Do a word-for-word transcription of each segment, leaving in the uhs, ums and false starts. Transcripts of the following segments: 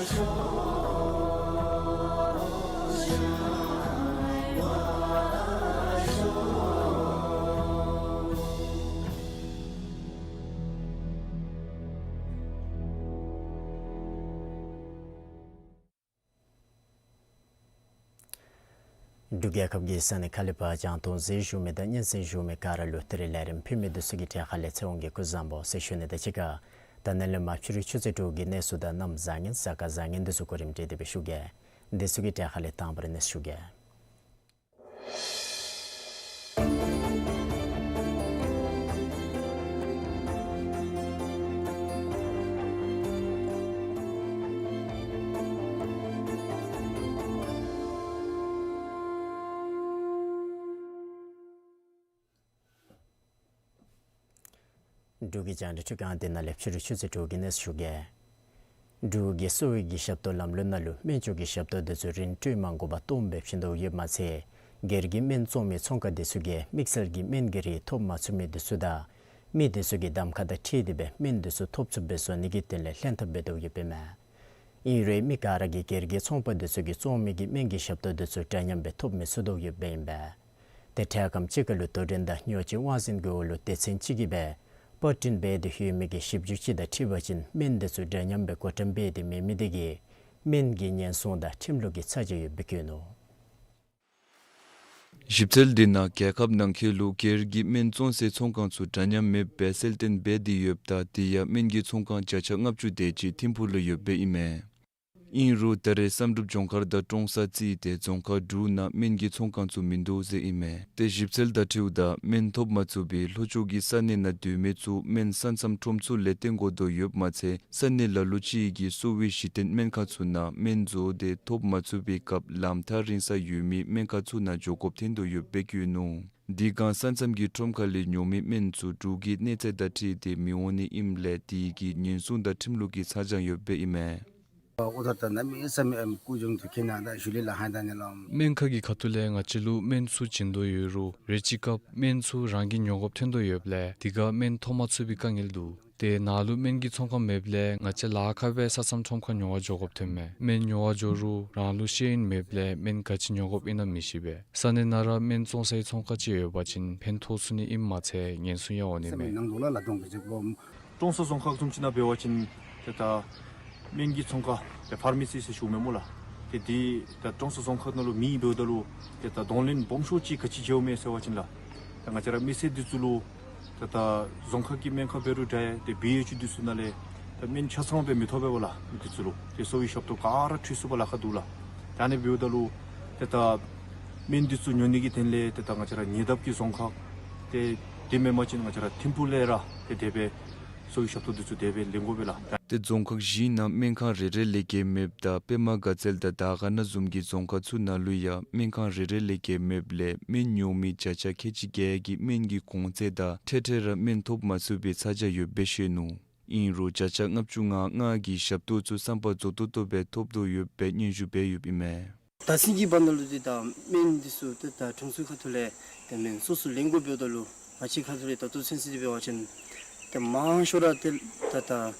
འབྲུག་རྒྱལ་ཁབ་ཀྱི་ས་གནས་ཁག་ལས་ཕར་རྒྱང་མཐོང་གཟིགས་བཞུགས་མི་དང་སྙན་གསན་བཞུགས་མི་ག་ར་ལུ་ད་རིས་ལས་རིམ་ཕུལ་མི་འདི་ཚུ་གི་གྲས་ཁ་ལས་ཚེ་དབང་གིས་སྐུ་གཟུགས་བཟང་པོ་ཟེར་ཞུ་ནི་དང་གཅིག་ཁར་ད་ནཱ་ལས་མར་ཕྱི་རུ་ཆུ་ཚོད་དྲུག་གི་གནས་ཚུལ་དང་གནམ་བཟང་ངན་གཟའ་སྐར་བཟང་ངན་འདི་ཚུ་གོ་རིམ་སྒྲིག་སྟེ་སྦེ་ཞུ་གེ། འདི་ཚུ་གི་གྲས་ཁ་ལས་དང་པ་ར་གནས་ཚུལ་ཞུ་གེ། འབྲུག་གི་རྒྱང་བསྒྲགས་ཁྲི་ཁང་འདི་ནང་ལས་ཕྱི་རུ་ཆུ་ཚོད་དྲུག་གི་གནས་ཚུལ་ཞུ་གེ། འབྲུག་གི་གསོ་བའི་གི་ཞབས་ཏོག་ལམ་ལུགས་ནང་ལུ་སྨན་བཅོས་ཀྱི་ཞབས་ཏོག་འདི་ཚུ་རིན་སྤྲོད་མ་དགོ་པར་སྟོངམ་སྦེ་བྱིན་དོ་ཡོདཔ་མ་ཚད་སྒེར་གྱི་སྨན་བཙོང་མི་ཚོང་ཁང་འདི་ཚུ་གིས་དམིགས་བསལ་གྱི་སྨན་གྱི་རིགས་ཐོབ་མ་ཚུགས་མི་འདི་ཚུ་དང་མི་འདི་ཚུ་གི་གདམ་ཁ་དང་འཁྲིལ་ཏེ་སྦེ་སྨན་འདི་ཚུ་ཐོབ་ཚུགསཔ་སྦེ་བཟོ་ནི་གི་དོན་ལས་ལྷན་ཐབས་འབད་དོ་ཡོདཔ་ཨིན་མས། ཨིན་རུང་མི་ག་ར་གིས་སྒེར་གྱི་ཚོང་པ་འདི་ཚུ་གིས་བཙོང་མི་གི་སྨན་གྱི་ཞབས་ཏོག་འདི་ཚུ་འདྲ་མཉམ་སྦེ་ཐོབ་མི་ཚུགས་དོ་ཡོདཔ་ཨིན་པས། ཏེ་འཕྲལ་ཁམས་ཅིག་ཁར་ལུ་དོ་འགྲན་དང་ཉོ་སྤྱོད་དབང་འཛིན་གྱི་འོག་ལུ་སྡེ་ཚན་ཅིག་གིས་སྦེ་པར་སྐྲུན་འབད་དེ་ཡོད་མི་གི་ཞིབ་འཇུག་ཅིག་དང་འཁྲིལ་བ་ཅིན་སྨན་འདི་ཚུ་འདྲ་མཉམ་སྦེ་བགོ་བཀྲམ་འབད་དེ་མེད་མི་འདི་གིས་སྨན་གྱི་ཉེན་སྲུང་དང་ཁྲིམས་ལུགས་ཀྱི་ཚ་གྱང་ཡོདཔ་སྦེ་བཀོད་ནུག། ཞིབ་འཚོལ་འདི་ནང་རྒྱལ་ཁབ་ནང་འཁོད་ལུ་སྒེར་གྱི་སྨན་བཙོང་སའི་ཚོང་ཁང་ཚུ་འདྲ་མཉམ་མེདཔ་སྦེ་གསལ་སྟོན་འབད་དེ་ཡོདཔ་ད་དེ་ཡང་སྨན་གྱི་ཚོང་ཁང་བརྒྱ་ཆ་ལྔ་བཅུ་དེ་ཅིག་ཐིམ་ཕུག་ལུ་ཡོདཔ་ཨིན་མས། ཨིན་རུང་ད་རེས་བསམ་གྲུབ་ལྗོངས་མཁར་དང་ཀྲོང་གསར་རྩིས་ཏེ་རྫོང་ཁག་དྲུག་ནང་སྨན་གྱི་ཚོང་ཁང་ཚུ་མིན་འདུག་ཟེར་ཨིན་མས། ཏེ་ཞིབ་འཚོལ་དང་འཁྲིལཝ་ད་སྨན་ཐོབ་མ་ཚུགས་པའི་ལྷོ་ཕྱོགས་ཀྱི་ས་གནས་ནང་སྡོད་མི་ཚུ་སྨན་ས་མཚམས་ཁྲོམ་ཚུ་ལས་བཏོན་དགོ་དོ་ཡོདཔ་མ་ཚད་ས་གནས་ལ་ལུ་ཅིག་གི་གསོ་བའི་གཞི་རྟེན་སྨན་ཁང་ཚུ་ནང་སྨན་བཙོང་སྟེ་ཐོབ་མ་ཚུགས་པའི་སྐབས་ལམ་ཐག་རིང་ས་ཡོད་མི་སྨན་ཁང་ཚུ་ནང་འགྱོ་དགོཔ་ཐོན་དོ་ཡོདཔ་སྦེ་བཀོད་ནུག། དེ་སྒང་ས་མཚམས་ཀྱི་ཁྲོམ་ཁ་ལས་ཉོ་མི་སྨན་ཚུ་འབྲུག་གི་གནས་ཚད་དང་འཁྲིལ་ཏེ་མི་འོང་ནི་ཨིནམ་ལས་དེ་གིས་ཉེན་སྲུང་དང་ཁྲིམས་ལུགས་ཀྱི་ཚ་གྱང་ཡོདཔ་སྦེ་ཨིན་མས། ཨོ་ད་ད་ནཱ་མི་ས་མི་ཨམ་ཀུ་ཇོང་དུ་ཁེ་ན་ད་ཞུ་ལི་ལ་ཧ་ད་ནི་ལ། སྨན་ཁང་གི་ཁ་ཐུག་ལས་ང་བཅས་ལུ་སྨན་ཚུ་བྱིན་དོ་ཡོད་རུང་རེ་ཅིག་སྐབས་སྨན་ཚུ་རང་གིས་ཉོ་དགོཔ་ཐོན་དོ་ཡོདཔ་ལས་དེ་སྒང་སྨན་ཐོབ་མ་ཚུགས་པའི་དཀའ་ངལ་འདུག། ཏེ་ནཱ་ལུ་སྨན་གྱི་ཚོང་ཁང་མེདཔ་ལས་ང་བཅས་ལཱ་ཁག་སྦེ་ས་མཚམས་ཁྲོམ་ཁར་ཉོ་བར་འགྱོ་དགོཔ་ཐོནམ་མས། སྨན་ཉོ་བར་འགྱོ་རུང་རང་ལུ་ཤེས་ཡོན་མེདཔ་ལས་སྨན་ག་ཅི་ཉོ་དགོཔ་ཨིན་ན་མི་ཤེས་པས། ས་གནས་ནང་ར་སྨན་བཙོང་སའི་ཚོང་ཁང་ཅིག་ཡོད་པ་ཅིན་ཕན་ཐོགས་ཚུགས་ནི་ཨིནམ་མ་ཚད་ཉེན་སྲུང་ཡང་འོང་ནི་མས། ནང་ལོགས་ལ་གཏོང་གི་ཅིག་སློབ། ཀྲོང་གསར་རྫོང་ཁག་བཟུམ་ཅིག་ནང་འབད་བ་ཅིན་ཏེ་ད་སྨན་གྱི་ཚོང་ཁང་ཏེ་ཕར་མེ་སི་ཟེར་ཞུཝ་མས་སྨོ་ལགས། ཏེ་འདི་ད་ཀྲོང་གསར་རྫོང་ཁག་ནང་ལུ་མེད་འབདཝ་ད་ལུ་ཏེ་ད་གདོང་ལེན་སྦོམ་ཤོས་ཅིག་ག་ཅི་བྱེཝ་མས་ཟེར་བ་ཅིན་ལགས། ད་ང་བཅས་ར་མི་སེར་འདི་ཚུ་ལུ་ད་ད་རྫོང་ཁག་གི་སྨན་ཁང་འབད་རུང་འདྲ་ཏེ་བི་ཨེཆ་ཡུ་འདི་ཚུ་ནང་ལས་ད་སྨན་ཆ་ཚང་སྦེ་མི་ཐོབ་པས་སྨོ་ལགས། མི་འདི་ཚུ་ལུ་ཏེ་གསོ་བའི་ཞབས་ཏོག་ག་ར་འཐུས་ཚུགས་པར་ལཱ་ཁག་འདུག་ལགས། ད་ཨ་ནི་འབདཝ་ད་ལུ་ཏེ་ད་སྨན་འདི་ཚུ་ཉོ་ནི་གི་དོན་ལས་ཏེ་ད་ང་བཅས་ར་ཉེ་འདབས་ཀྱི་རྫོང་ཁག་ཏེ་དེ་མེན་པ་ཅིན་ང་བཅས་ར་ཐིམ་ཕུག་ལས་ར་ཏེ་དེ་སྦེ་གསོ་བའི་ཞབས་ཏོག་འདི་ཚུ་དེ་སྦེ་ལེན་དགོ་པས་ལགས། ཏེ་རྫོང་ཁག་བཞི་ནང་སྨན་ཁང་རེ་རེ་ལས་བརྒལ་མེདཔ་ད་པདྨ་དགའ་ཚལ་དང་དར་དཀར་ན་བཟུམ་གྱི་རྫོང་ཁག་ཚུ་ནང་ལུ་ཡང་སྨན་ཁང་རེ་རེ་ལས་བརྒལ་མེདཔ་ལས་སྨན་ཉོ་མི་བརྒྱ་ཆ་ཁལ་གཅིག་བརྒྱད་ཀྱིས་སྨན་གྱི་གོང་ཚད་དང་འཕྲལ་འཕྲལ་ར་སྨན་ཐོབ་མ་ཚུགས་པའི་ཚ་གྱང་ཡོདཔ་སྦེ་བཤད་ནུག། ཨིན་རུང་བརྒྱ་ཆ་ལྔ་བཅུ་ང་ལྔ་གིས་ཞབས་ཏོག་ཚུ་བསམ་པ་རྫོགས་ཏོག་ཏོ་སྦེ་ཐོབ་དོ་ཡོདཔ་སྦེ་སྙན་ཞུ་འབད་ཡོདཔ་ཨིན་མས། ད་ཚུན་གྱི་བར་ན་ལུ་ཏེ་ད་སྨན་འདི་ཚུ་ཏེ་ད་གྲོང་ཚོའི་ཁ་ཐུག་ལས་ཏེ་སྨན་སོ་སོ་ལེན་དགོཔ་འབདཝ་ད་ལུ་ང་བཅས་ཁ་ཐུག་ལས་ད་ལྟོ་ཚུན་ཚོད་འདི་འབད་བ་ཅིན་ཏེ་མང་ཤོས་ར་ཏེ་ད་ད་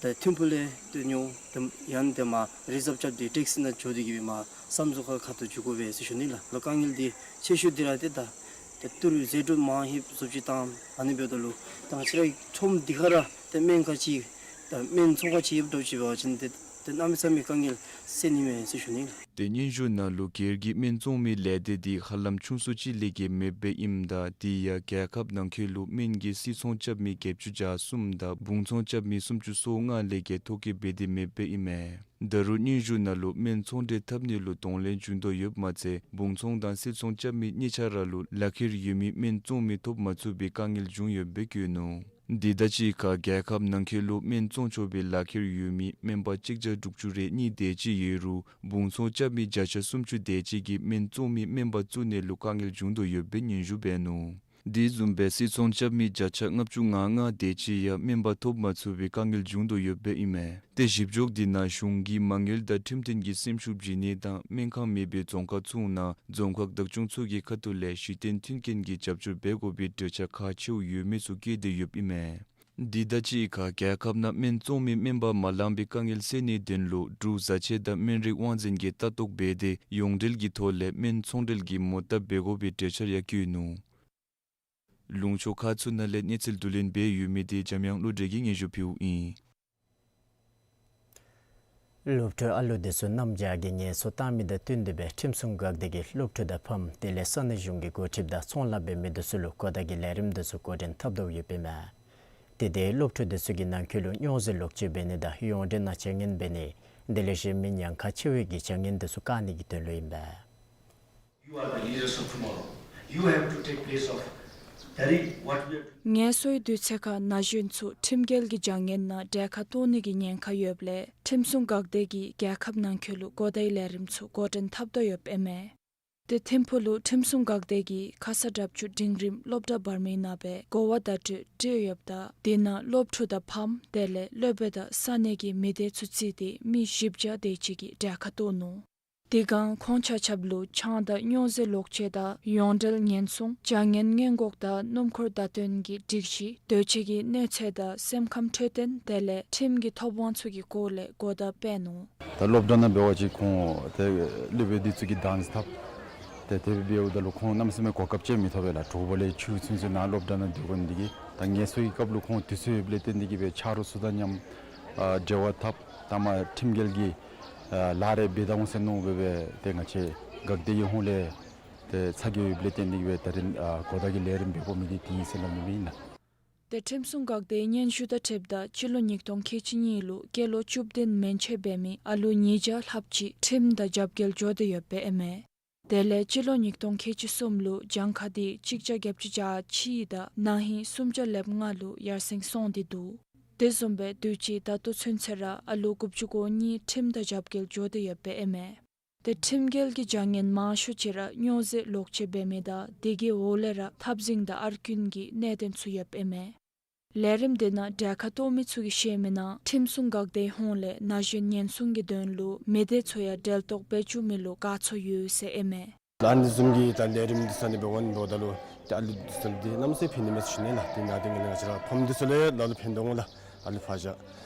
ད་ཐིམ་ཕུག་ལས་ཏེ་ཉོ་ཏེ་ཡང་ཏེ་མར་རི་ཛབ་རྐྱབ་སྟེ་ཊེག་སི་ནང་འགྱོ་སྟེ་གི་སྦེ་མར་ས་མཚམས་ཁ་ཁ་ཐུག་འགྱོ་དགོ་པས་ཟེར་ཞུ་ནི་ལགས། ལོ་དཀའ་ངལ་འདི་ཆེ་ཤོས་འདི་ར་ཏེ་ད་ཏེ་ཏི་རུ་ཟད་འགྲོ་མང་ཧེབ་བཟུམ་ཅིག་བཏངམ། ཨ་ནི་འབདཝ་ད་ལུ་ད་ང་བཅས་རའི་ཁྲོམ་འདི་ཁར་ར་ཏེ་སྨན་ཁང་ཅིག་ད་སྨན་ཚོང་ཁང་ཅིག་ཡོདཔ་འདྲཝ་ཅིག་འབད་བ་ཅིན་ཏེ་ཏེ་གནམ་མེད་ས་མེད་དཀའ་ངལ་སེལ་ནི་མས་ཟེར་ཞུ་ནི་ལགས། ཏེ་སྙན་ཞུ་ནང་ལུ་སྒེར་གྱི་སྨན་བཙོང་མི་ལས་སྡེ་འདི་ཧ་ལམ་ཆུང་སུ་ཅིག་ལས་བརྒལ་མེདཔ་སྦེ་ཨིནམ་ད་དེ་ཡང་རྒྱལ་ཁབ་ནང་འཁོད་ལུ་སྨན་གྱི་སིལ་ཚོང་རྐྱབ་མི་བརྒྱད་ཅུ་གྱ་གསུམ་དང་སྦུང་ཚོང་རྐྱབ་མི་སུམ་ཅུ་སོ་ལྔ་ལས་བརྒལ་ཐོ་བཀོད་འབད་དེ་མེདཔ་སྦེ་ཨིན་མས། ད་རུང་སྙན་ཞུ་ནང་ལུ་སྨན་ཚོང་འབྲེལ་འཐབ་ནི་ལུ་གདོང་ལེན་བྱུང་དོ་ཡོདཔ་མ་ཚད་སྦུང་ཚོང་དང་སིལ་ཚོང་རྐྱབ་མི་གཉིས་ཆ་ར་ལུ་ལག་ཁྱེར་ཡོད་མི་སྨན་བཙོང་མི་ཐོབ་མ་ཚུགས་པའི་དཀའ་ངལ་བྱུང་ཡོདཔ་སྦེ་བཀོད་ནུག། དེ་དང་གཅིག་ཁར་རྒྱལ་ཁབ་ནང་འཁོད་ལུ་སྨན་བཙོང་ཆོག་པའི་ལག་ཁྱེར་ཡོད་མི་སྨན་པ་གཅིག་བརྒྱ་དྲུག་ཅུ་རེ་གཉིས་དེ་ཅིག་ཡོད་རུང་སྦུང་ཚོང་རྐྱབ་མི་བརྒྱ་ཆ་སུམ་ཅུ་དེ་ཅིག་གིས་སྨན་བཙོང་མི་སྨན་པ་བཙུགས་ནི་ལུ་དཀའ་ངལ་བྱུང་དོ་ཡོདཔ་སྦེ་སྙན་ཞུ་འབད་ནུག། དེ་བཟུམ་སྦེ་སིལ་ཚོང་རྐྱབ་མི་བརྒྱ་ཆ་ལྔ་བཅུ་ང་ལྔ་དེ་ཅིག་ཡང་སྨན་པ་ཐོབ་མ་ཚུགས་པའི་དཀའ་ངལ་བྱུང་དོ་ཡོདཔ་སྦེ་ཨིན་མས། ཏེ་ཞིབ་འཇུག་འདི་ནང་གཞུང་གིས་མ་དངུལ་དང་ཁྲིམས་མཐུན་གྱི་སེམས་ཤུགས་བྱིན་ནི་དང་སྨན་ཁང་མེད་པའི་རྫོང་ཁག་ཚུ་ནང་རྫོང་ཁག་བདག་སྐྱོང་ཚུ་གི་ཁ་ཐུག་ལས་གཞི་རྟེན་མཐུན་རྐྱེན་གྱི་རྒྱབ་སྐྱོར་འབད་དགོ་པའི་གྲོས་འཆར་ཁག་ཆེཝ་ཡོད་མི་ཚུ་བཀོད་དེ་ཡོདཔ་ཨིན་མས། འདི་དང་གཅིག་ཁར་རྒྱལ་ཁབ་ནང་སྨན་བཙོང་མི་སྨན་པ་མ་ལང་པའི་དཀའ་ངལ་སེལ་ནིའི་དོན་ལུ་འབྲུག་བཟའ་ཆས་དང་སྨན་རིགས་དབང་འཛིན་གྱིས་ལྟ་རྟོག་འབད་དེ་ཡོངས་འབྲེལ་གྱི་ཐོག་ལས་སྨན་ཚོང་འབྲེལ་གྱི་མུ་མཐའ་འབད་དགོ་པའི་གྲོས་འཆར་ཡང་བཀོད་ནུག། ལུང་ཕྱོགས་ཁག་ཚུ་ནང་ལས་གནས་ཚུལ་བསྡུ་ལེན་འབད་ཡོད་མི་དེ་འཇམ་དབྱངས་བློ་གྲོས་ཀྱིས་སྙན་ཞུ་ཕུལཝ་ཨིན། སློབ་ཕྲུག་ཨ་ལུ་དེ་ཚུ་གནམ་བྱཱར་གྱི་ངལ་གསོ་བཏང་མི་དང་བསྟུན་ཏེ་སྦེ་ཁྲིམས་སྲུང་འགག་སྡེ་གིས་སློབ་ཕྲུག་དང་ཕམ་དེ་ལས་ས་གནས་གཞུང་གི་འགོ་ཁྲིདཔ་དང་ཚོང་ལཱ་འབད་མི་དེ་ཚུ་ལུ་གོ་བརྡ་གི་ལས་རིམ་དེ་ཚུ་འགོ་འདྲེན་འཐབ་དོ་ཡོདཔ་ཨིན་མས། དེ་དེ་སློབ་ཕྲུག་དེ་ཚུ་གི་ནང་འཁོད་ལུ་སྨྱོ་རྫས་ལོག་སྤྱོད་འབད་ནི་དང་ཡོངས་འབྲེལ་ནང་བྱ་ངན་འབད་ནི་དེ་ལས་གཞན་མི་ཉེན་ཁ་ཆེ་བའི་གི་བྱ་ངན་དེ་ཚུ་བཀག་ནི་གི་དོན་ལུ་ཨིན་པས། You are the leaders of tomorrow. You have to take place of that is what we are doing. ངལ་གསོའི་དུས་ཚོད་ཁར་ན་གཞོན་ཚུ་ཁྲིམས་འགལ་གྱི་བྱ་ངན་ནང་གྲལ་ཁར་གཏོགས་ནི་གི་ཉེན་ཁ་ཡོདཔ་ལས་ཁྲིམས་སྲུང་འགག་སྡེ་གིས་རྒྱལ་ཁབ་ནང་འཁོད་ལུ་གོ་བརྡའི་ལས་རིམ་ཚུ་འགོ་འདྲེན་འཐབ་དོ་ཡོདཔ་ཨིན་མས། དེ་ཐིམ་ཕུག་ལུ་ཁྲིམས་སྲུང་འགག་སྡེ་གིས་ཁ་ས་དྲག་ཆུ་འབྲིང་རིམ་སློབ་གྲྭ་བར་མའི་ནང་སྦེ་གོ་བ་བརྡ་སྤྲོད་སྤྲོད་ཡོདཔ་ད་དེ་ནང་སློབ་ཕྲུག་དང་ཕམ་དེ་ལས་སློབ་དཔོན་དང་ས་གནས་ཀྱི་མི་སྡེ་ཚུ་བརྩིས་ཏེ་མི་བཞི་བརྒྱ་དེ་ཅིག་གིས་གྲལ་ཁར་གཏོགས་ནུག། དེ་སྒང་ཁོང་ཆ་ཁྱབ་ལུ་ཆང་དང་སྨྱོ་རྫས་ལོག་སྤྱོད་དང་ཡོངས་འབྲེལ་ཉེན་སྲུང་བྱ་ངན་སྔོན་འགོག་དང་སྣུམ་འཁོར་བརྡ་སྟོན་གྱི་སྒྲིག་གཞི་སྡོད་ཆས་ཀྱི་གནས་ཚད་དང་སེམས་ཁམས་འཕྲོད་བསྟེན་དེ་ལས་ཁྲིམས་ཀྱི་ཐོབ་དབང་ཚུ་གི་སྐོར་ལས་གོ་བརྡ་སྤེལ་ནུག། ད་སློབ་གྲྭ་ནང་འབད་བ་ཅིན་ཁོང་ཏེ་སློབ་དཔོན་འདི་ཚུ་གིས་དཱནསི་འཐབ་སྟེ་དེ་སྦེ་འབདཝ་ད་ལུ་ཁོང་གནམ་མེད་ས་མེད་གོ་སྐབས་ཅིག་མི་ཐོབ་པས་ལགས། དྲོ་པ་ལས་ཕྱི་ཚུན་ཚོད་ནང་སློབ་གྲྭ་ནང་སྡོད་དགོ་ནི་འདི་གིས། ད་ངལ་གསོ་གི་སྐབས་ལུ་ཁོང་དུས་ཚོད་ཡོདཔ་ལས་བརྟེན་ཏེ་གིས་སྦེ་ཆ་རོགས་ཚུ་དང་མཉམ་ཨ་འབྲེལ་བ་འཐབ་ད་མ་ཁྲིམས་འགལ་གྱི་ཨ་ལཱ་རེ་འབད་ད་འོང་ཟེར་མནོ་སྦེ་སྦེ་ཏེ་ང་བཅས་འགག་སྡེ་གི་ཧོངས་ལས་ཏེ་ཚ་གྱང་ཡོདཔ་ལས་བརྟེན་ཏེ་གིས་སྦེ་ད་རིས་ཨ་གོ་བརྡ་གི་ལས་རིམ་འབད་འབོ་མི་འདི་དེ་ཨིན་ཟེར་སླབ་ནི་ཨིན་ལགས། ཏེ་ཁྲིམས་སྲུང་འགག་སྡེའི་སྙན་ཞུ་དང་འཁྲིལཝ་ད་སྤྱི་ལོ་ཉིས་སྟོང་ཁལ་གཅིག་གཉིས་ལུ་སྐྱེས་ལོ་བཅུ་བདུན་མན་ཆད་འབད་མི་ཨ་ལུ་ཉིས་བརྒྱ་ལྷགཔ་ཅིག་ཁྲིམས་དང་རྒྱབ་འགལ་འགྱོ་སྟེ་ཡོདཔ་ཨིན་མས། དེ་ལས་སྤྱི་ལོ་ཉིས་སྟོང་ཁལ་གཅིག་གསུམ་ལུ་གྱངས་ཁ་དེ་གཅིག་བརྒྱ་བརྒྱད་ཅུ་གྱ་གཅིག་དང་ན་ཧིང་སུམ་བརྒྱ་ལྔ་ལུ་ཡར་སེང་སོང་སྟེ་འདུག། དེ་བཟུམ་སྦེ་དུས་ཅི་ད་ལྟོ་ཚུན་ཚོད་ར་ཨ་ལུ་དགུ་བཅུ་གོ་གཉིས་ཁྲིམས་དང་རྒྱབ་འགལ་འགྱོ་སྟེ་ཡོདཔ་ཨིན་མས། ཏེ་ཁྲིམས་འགལ་གྱི་བྱ་ངན་མང་ཤོས་ཅིག་ར་སྨྱོ་རྫས་ལོག་སྤྱོད་འབད་མི་དང་དེ་གི་འོག་ལས་ར་འཐབ་འཛིང་དང་ཨར་རྐུན་གྱི་གནད་དོན་ཚུ་ཡོདཔ་ཨིན་མས། ལས་རིམ་དེ་ནང་གྲལ་ཁར་གཏོགས་མི་ཚུ་གིས་བཤད་མི་ནང་ཁྲིམས་སྲུང་འགག་སྡེའི་ཧོངས་ལས་ན་གཞོན་ཉེན་སྲུང་གི་དོན་ལུ་མི་སྡེ་ཚུ་ཡང་འབྲེལ་གཏོགས་འབད་བཅུག་མི་ལུ་དགའ་ཚོར་ཡོད་ཟེར་ཨིན་མས། ད་ཨ་ནི་བཟུམ་གྱི་ད་ལས་རིམ་འདི་ཚུ་ཨ་ནི་འབད་འོང་འབདཝ་ད་ལུ་ཏེ་ཨ་ལུ་འདི་ཚུ་འདི་གནམ་མེད་ས་མེད་ཕན་ནི་མས་ཟེར་ཞུ་ནི་ལགས། ཏེ་ནཱ་ཏེ་ང་བཅས་ར་ཕམ་འདི་ཚུ་ལུ་ཡང་ལ་ལུ་ཕན་དོ་འོང་ལགས། ཨ་ལུ་ཕར་བཞག་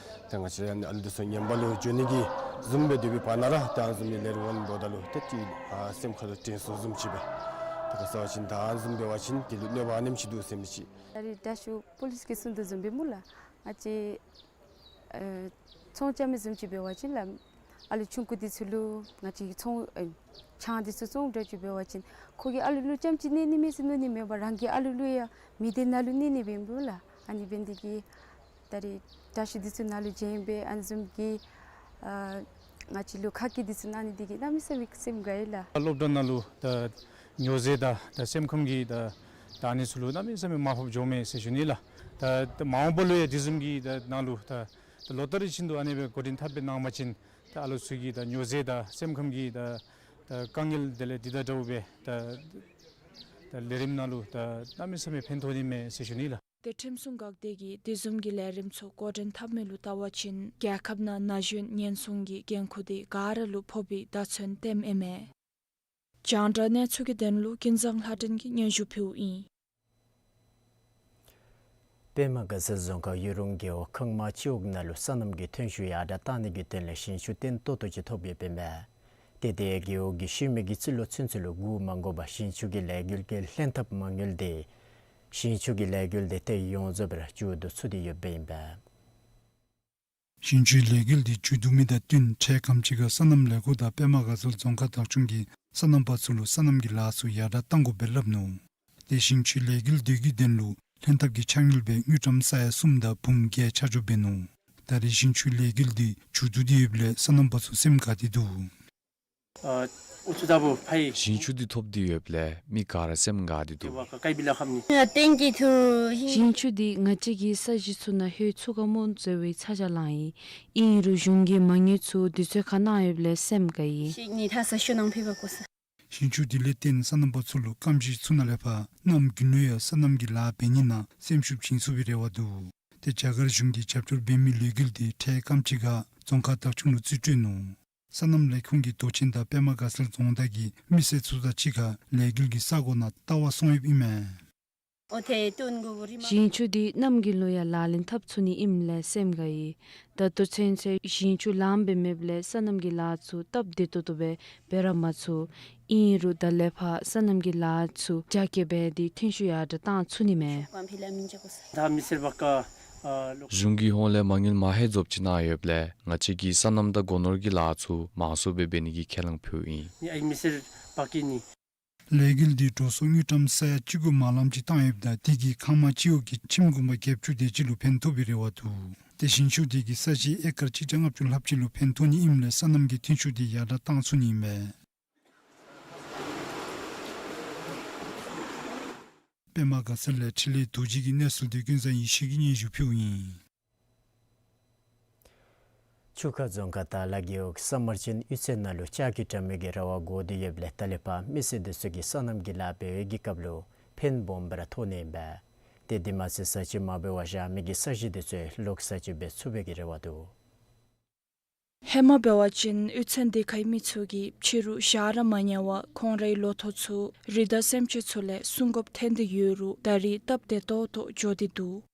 ཏེ་ང་བཅས་ར་ཨ་ནི་ཨ་ལུ་འདི་ཚུ་ངན་པ་ལུ་འགྱོ་ནི་གི་བཟུམ་སྦེ་སྡོད་པའི་བར་ན་ར་ཏེ་ཨ་ནི་བཟུམ་གྱི་ལས་རིམ་འོང་འབདཝ་ད་ལུ་ཏེ་ཅིག་ཨ་སེམས་ཁ་ལུ་དྲན་གསོ་བཟུམ་ཅིག་སྦེ་ཏེ་ག་ཟེར་བ་ཅིན་ད་ཨ་ནི་བཟུམ་འབད་བ་ཅིན་དེ་ལུ་གནོད་པ་ཨ་ནེམ་ཅིག་འདུག་ཟེར་མི་ཅིག། ད་རེས་དྲག་ཤོས་པོ་ལིསི་གིས་གསུངས་དོ་བཟུམ་སྦེ་སྨོ་ལགས། ང་བཅས་ཨེ་ཚོང་རྐྱབ་མི་བཟུམ་ཅིག་འབད་བ་ཅིན་ལགས། ཨ་ལུ་ཆུང་ཀུ་འདི་ཚུ་ལུ་ང་བཅས་ཀྱིས་ཚོང་ཨེ་ཆང་འདི་ཚུ་བཙོང་དྲགས་ཅིག་འབད་བ་ཅིན་ཁོ་གིས་ཨ་ལུ་ལུ་རྐྱངམ་ཅིག་གནོད་ནི་མས་ཟེར་མནོ་ནི་མེན་པར་རང་གི་ཨ་ལུ་ལུ་ཡང་མི་སྡེ་ནང་ལུ་གནོད་ནི་འབདཝ་ལགས། ཨ་ནི་འབད་ནི་འདི་གིས་ད་རེས་དྲག་ཤོས་འདི་ཚུ་ནང་ལུ་བྱོན་སྦེ་ཨ་ནི་བཟུམ་གྱི་ཨ་ང་བཅས་ལུ་ཁ་སྐད་འདི་ཚུ་གནང་ནི་འདི་གིས་གནམ་མེད་ས་མེད་སེམས་དགའ་ཡི་ལགས། སློབ་གྲྭ་ནང་ལུ་ད་སྨྱོ་རྫས་དང་ད་སེམས་ཁམས་ཀྱི་ད་ད་ཨ་ནི་ཚུ་ལུ་གནམ་མེད་ས་མེད་མར་ཕབ་འགྱོཝ་མས་ཟེར་ཞུ་ནི་ལགས། ད་ད་མ་འོངས་པ་ལུ་ཡང་དེ་བཟུམ་གྱི་ད་ནང་ལུ་ད་ད་ལོ་ལྟར་བཞིན་དུ་ཨ་ནི་སྦེ་འགོ་འདྲེན་འཐབ་སྦེ་གནང་བ་ཅིན་ད་ཨ་ལུ་ཚུ་གི་ད་སྨྱོ་རྫས་དང་སེམས་ཁམས་ཀྱི་ད་ད་དཀའ་ངལ་དེ་ལས་འདི་དང་འདྲཝ་སྦེ་ད་ད་ལས་རིམ་ནང་ལུ་ད་གནམ་མེད་ས་མེད་ཕན་ཐོགས་ནི་མས་ཟེར་ཞུ་ནི་ལགས། ཏེ་ཁྲིམས་སྲུང་འགག་སྡེ་གིས་དེ་བཟུམ་གྱི་ལས་རིམ་ཚུ་འགོ་འདྲེན་འཐབ་མི་ལུ་བལྟ་བ་ཅིན་རྒྱལ་ཁབ་ནང་ན་གཞོན་ཉེན་སྲུང་གི་འགན་ཁུར་དེ་ག་ར་ལུ་ཕོག་པའི་བརྡ་མཚོན་སྟོནམ་ཨིན་མས། རྒྱང་བསྒྲགས་གནས་ཚུལ་གྱི་དོན་ལུ་ཀུན་བཟང་ལྷ་སྒྲོན་གྱིས་སྙན་ཞུ་ཕུལཝ་ཨིན། པདྨ་དགའ་ཚལ་རྫོང་ཁག་གཡུ་རུང་རྒེད་འོག་ཁང་མ་སྤྱི་འོག་ནང་ལུ་སོ་ནམ་གྱི་ཐོན་ཤུགས་ཡར་དྲག་གཏང་ནི་གི་དོན་ལས་ཞིང་ཆུ་བརྟན་ཏོག་ཏོ་ཅིག་ཐོབ་ཡོདཔ་ཨིན་པས། ཏེ་དེ་རྒེད་འོག་གི་ཤུལ་མའི་གི་རྩིས་ལོ་ཚུན་ཚོད་ལུ་འགོར་མ་དགོ་པར་ཞིང་ཆུ་གི་ལས་འགུལ་གྱི་ལྷན་ཐབས་མ་དངུལ་དེ་ཞིང་ཆུ་གི་ལས་འགུལ་དེ་ཏེ་ཡོངས་རྫོགས་སྦེ་ར་མཇུག་བསྡུ་ཚུགས་ཏེ་ཡོདཔ་ཨིན་པས། ཞིང་ཆུའི་ལས་འགུལ་འདི་མཇུག་བསྡུ་མི་དང་བསྟུན་འཕྲལ་ཁམས་ཅིག་ཁར་སོ་ནམ་ལས་སྒོ་དང་པདྨ་དགའ་ཚལ་རྫོང་ཁག་བདག་སྐྱོང་གིས་སོ་ནམ་པ་ཚུ་ལུ་སོ་ནམ་གྱི་ལཱ་ཚུ་ཡར་དྲག་གཏང་དགོ་པའི་སླབ་ནུག། ཏེ་ཞིང་ཆུའི་ལས་འགུལ་དེ་གི་དོན་ལུ་ལྷན་ཐབས་ཀྱི་ཕྱག་དངུལ་སྦེ་དངུལ་ཀྲམ་ས་ཡ་གསུམ་དང་འབུམ་བརྒྱད་ཆ་འཇོག་འབད་ནུག། ད་རེས་ཞིང་ཆུའི་ལས་འགུལ་འདི་མཇུག་བསྡུ་སྟེ་ཡོདཔ་ལས་སོ་ནམ་པ་ཚུ་སེམས་དགའ་སྟེ་འདུག། ཨ་ཨུ་ཚུགས་ད་བུ་ཕ་ཡི། ཞིང་ཆུ་འདི་ཐོབ་སྟེ་ཡོདཔ་ལས་མི་ག་ར་སེམས་དགའ་སྟེ་འདུག། ཏེ་བ་ཀ་ཀའི་བི་ལ་ཁམ་ནི། ཏེན་གྱི་ཐུ། ཞིང་ཆུ་འདི་ང་བཅས་ཀྱི་ས་གཞི་ཚུ་ནང་ལྷོད་ཚུགས་ག་སྨོ་ཟེར་བའི་ཚ་གྱང་ལང་ཡི། ཨིན་རུང་གཞུང་གིས་མ་དངུལ་ཚུ་དུས་ཚོད་ཁར་གནང་ཡོདཔ་ལས་སེམས་དགའ་ཡི། ཞིག་ནི་ད་ས་ཤོ་ནང་ཕེབས་པ་གོ་ས། ཞིང་ཆུ་འདི་ལས་བརྟེན་སོ་ནམ་པ་ཚུ་ལུ་སྐམ་ཞིང་ཚུ་ནང་ལས་ཕར་གནམ་དགུན་ལུ་ཡང་སོ་ནམ་གྱི་ལཱ་འབད་ནི་ནང་སེམས་ཤུགས་བྱིན་ཚུགས་པའི་རེ་བ་འདུག། ཏེ་རྒྱ་གར་གཞུང་གིས་རྒྱབ་སྐྱོར་འབད་མི་ལས་འགུལ་འདི་འཕྲལ་ཁམས་ཅིག་ཁར་རྫོང་ཁག་བདག་སྐྱོང་ལུ་རྩིས་སྤྲོད་ནུག། སོ་ནམ་ལས་ཁུངས་ཀྱི་མདོ་ཆེན་དང་པདྨ་དགའ་ཚལ་རྫོང་བདག་གིས་མི་སེར་ཚུ་དང་གཅིག་ཁར་ལས་འགུལ་གྱི་ས་གོ་ནང་ལྟ་བར་སོང་ཡོདཔ་ཨིན་མས། ཞིང་ཆུ་འདི་གནམ་གྱི་ལུ་ཡང་ལག་ལེན་འཐབ་ཚུགས་ནི་ཨིནམ་ལས་སེམས་དགའ་ཡི། ད་ལྟོ་ཚུན་ཚོད་ཞིང་ཆུ་ལངམ་སྦེ་མེདཔ་ལས་སོ་ནམ་གྱི་ལཱ་ཚུ་སྟབས་བདེ་ཏོག་ཏོ་སྦེ་འབད་ར་མ་ཚུགས། ཨིན་རུང་ད་ལས་ཕར་སོ་ནམ་གྱི་ལཱ་ཚུ་རྒྱ་སྐྱེད་འབད་དེ་ཐོན་ཤུགས་ཡར་དྲག་བཏང་ཚུགས་ནི་མས། གཞུང་གི་ཧོངས་ལས་མ་དངུལ་མ་ཧེ་རྫོབ་ཅིག་གནང་ཡོདཔ་ལས་ང་བཅས་ཀྱིས་སོ་ནམ་དང་སྒོ་ནོར་གྱི་ལཱ་ཚུ་མང་སུ་སྦེ་འབད་ནི་གི་ཁས་བླངས་ཕུལཝ་ཨིན། ལས་འགུལ་འདི་འགྲོ་སོང་དངུལ་ཀྲམ་ས་ཡ་བཅུ་དགུ་མ་ལངམ་ཅིག་བཏང་ཡོདཔ་ད་དེ་གིས་ཁང་མ་སྤྱི་འོག་གི་ཁྱིམ་གུང་པ་བརྒྱད་ཅུ་དེ་ཅིག་ལུ་ཕན་ཐོགས་པའི་རེ་བ་འདུག། ཏེ་ཞིང་ཆུ་དེ་གིས་ས་གཞི་ཨེ་ཀར་གཅིག་བརྒྱ་ལྔ་བཅུ་ལྷགཔ་ཅིག་ལུ་ཕན་ཐོགས་ནི་ཨིནམ་ལས་སོ་ནམ་གྱི་ཐོན་ཤུགས་དེ་ཡར་དྲག་བཏང་ཚུགས་ནི་ཨིན་མས། པདྨ་དགའ་ཚལ་ལས་འཕྲིན་ལས་རྡོ་རྗེ་གི་གནས་ཚུལ་འདི་ཀུན་བཟང་ཡེ་ཤེས་ཀྱིས་སྙན་ཞུ་ཕུལཝ་ཨིན། ཆུ་ཁ་རྫོང་ཁག་དར་ལ་རྒེད་འོག་ས་དམར་ཅན་གཡུས་ཚན་ནང་ལུ་ལྕགས་ཀྱི་དྲ་མིག་གི་ར་བ་བསྒོར་ཏེ་ཡོདཔ་ལས་ད་ལས་ཕར་མི་སེར་དེ་ཚུ་གིས་སོ་ནམ་གྱི་ལཱ་འབད་བའི་གི་སྐབས་ལུ་ཕན་སྦོམ་སྦེ་ར་ཐོགས་ནི་ཨིན་པས། ཏེ་དེ་མ་ཚད་ཟ་ཅིག་མ་འབད་བར་བཞག་མི་གི་ས་གཞི་དེ་ཚུ་ལོག་ཟ་ཅིག་འབད་ཚུགས་པའི་གི་རེ་བ་འདུག། ཧེ་མ་འབད་བ་ཅིན་གཡུས་ཚན་དེ་ཁའི་མི་ཚུ་གིས་ཕྱི་རུ་བཞག་ར་མ་ཉལ་བར་ཁོང་རའི་ལོ་ཐོག་ཚུ་རི་དྭགས་སེམས་ཅན་ཚུ་ལས་སྲུང་དགོཔ་ཐོན་ཏེ་ཡོད་རུང་ད་རིས་སྟབས་བདེ་ཏོག་ཏོ་འགྱོ་སྟེ་འདུག།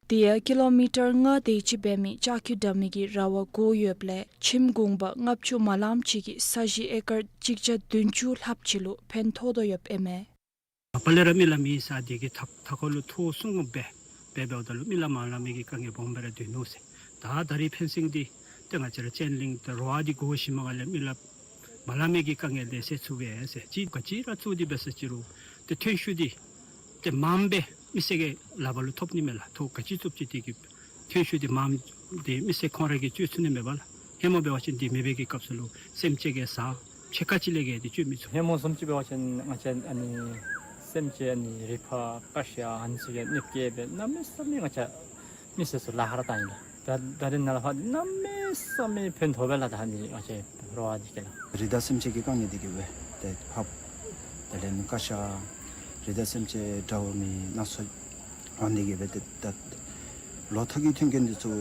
དེ་ཡང་ཀི་ལོ་མི་ཊར་ལྔ་དེ་ཅིག་འབད་མི་ལྕགས་ཀྱི་དྲ་མིག་གི་ར་བ་བསྒོར་ཡོདཔ་ལས་ཁྱིམ་གུང་པ་ལྔ་བཅུ་མ་ལངམ་ཅིག་གི་ས་གཞི་ཨེ་ཀར་གཅིག་བརྒྱ་བདུན་ཅུ་ལྷགཔ་ཅིག་ལུ་ཕན་ཐོགས་དོ་ཡོདཔ་ཨིན་མས། ཨ་པ་ལས་ར་མི་ལ་མི་ས་དེ་གི་ཐག་ཐག་ཁོ་ལུ་ཐོག་སྲུང་དགོཔ་སྦེ་འབད་འབདཝ་ད་ལུ་མི་ལ་མ་ལ་མི་གི་དཀའ་ངལ་སྦོམ་སྦེ་ར་འདུག་ནུག་ཟེར། ད་ད་རིས་ཕན་སེང་འདི་ཏེ་ང་བཅས་ར་ཅན་ལིང་ཏེ་རོ་ཨ་འདི་བསྒོར་ཞིནམ་ལས་མི་ལ་མ་ལ་མི་གི་དཀའ་ངལ་ལས་སེལ་ཚུགས་པས་ཟེར། ཅིག་ག་ཅི་ར་ཚུ་འདི་འབད་ས་ཅི་རུང་ཏེ་ཐོན་ཤུགས་འདི་ཏེ་མངམ་སྦེ་མི་སེར་གྱི་ལག་པ་ལུ་ཐོབ་ནི་མས་ལགས། ཐོག་ག་ཅི་བཙུགས་ཅི་དེ་གི་ཐོན་ཤུགས་འདི་མངམ་འདི་མི་སེར་ཁོང་ར་གིས་སྤྱོད་ཚུགས་ནི་མས་པ་ལགས། ཧེ་མ་འབད་བ་ཅིན་འདི་མེད་པའི་གི་སྐབས་སུ་ལུ་སེམས་ཅན་གྱིས་ཟ་ཕྱེད་ཀ་ཅིག་ལས་བརྒལ་ཏེ་སྤྱོད་མི་ཚུགས། ཧེ་མ་བཟུམ་ཅིག་འབད་བ་ཅིན་ང་བཅས་ཨ་ནི་སེམས་ཅན་ཨ་ནི་རི་ཕག་ཀ་ཤ་ཨ་ནི་ཚུ་གིས་གནོདཔ་བཀལ་སྦེ་གནམ་མེད་ས་མེད་ང་བཅས་མི་སེར་ཚུ་ལཱ་ཁག་ར་བཏང་ཡི་ལགས། ད་ད་རིས་ནཱ་ལས་ཕར་གནམ་མེད་ས་མེད་ཕན་ཐོགས་པས་ལགས། ད་ཨ་ནི་ང་བཅས་རོ་ཨ་འདི་གིས་ལགས། རི་དྭགས་སེམས་ཅན་གྱི་དཀའ་ངལ་འདི་གིས་སྦེ་ཏེ་ཕགཔ་དེ་ལས་ནི་ཀ་ཤ་རི་དྭགས་སེམས་ཅན་འདྲ་བོ་མི་སྣ་ཚོགས་འོང་འདི་གིས་སྦེ་ཏེ་ད་ལོ་ཐོག་གི་མཐུན་རྐྱེན་འདི་ཚུ་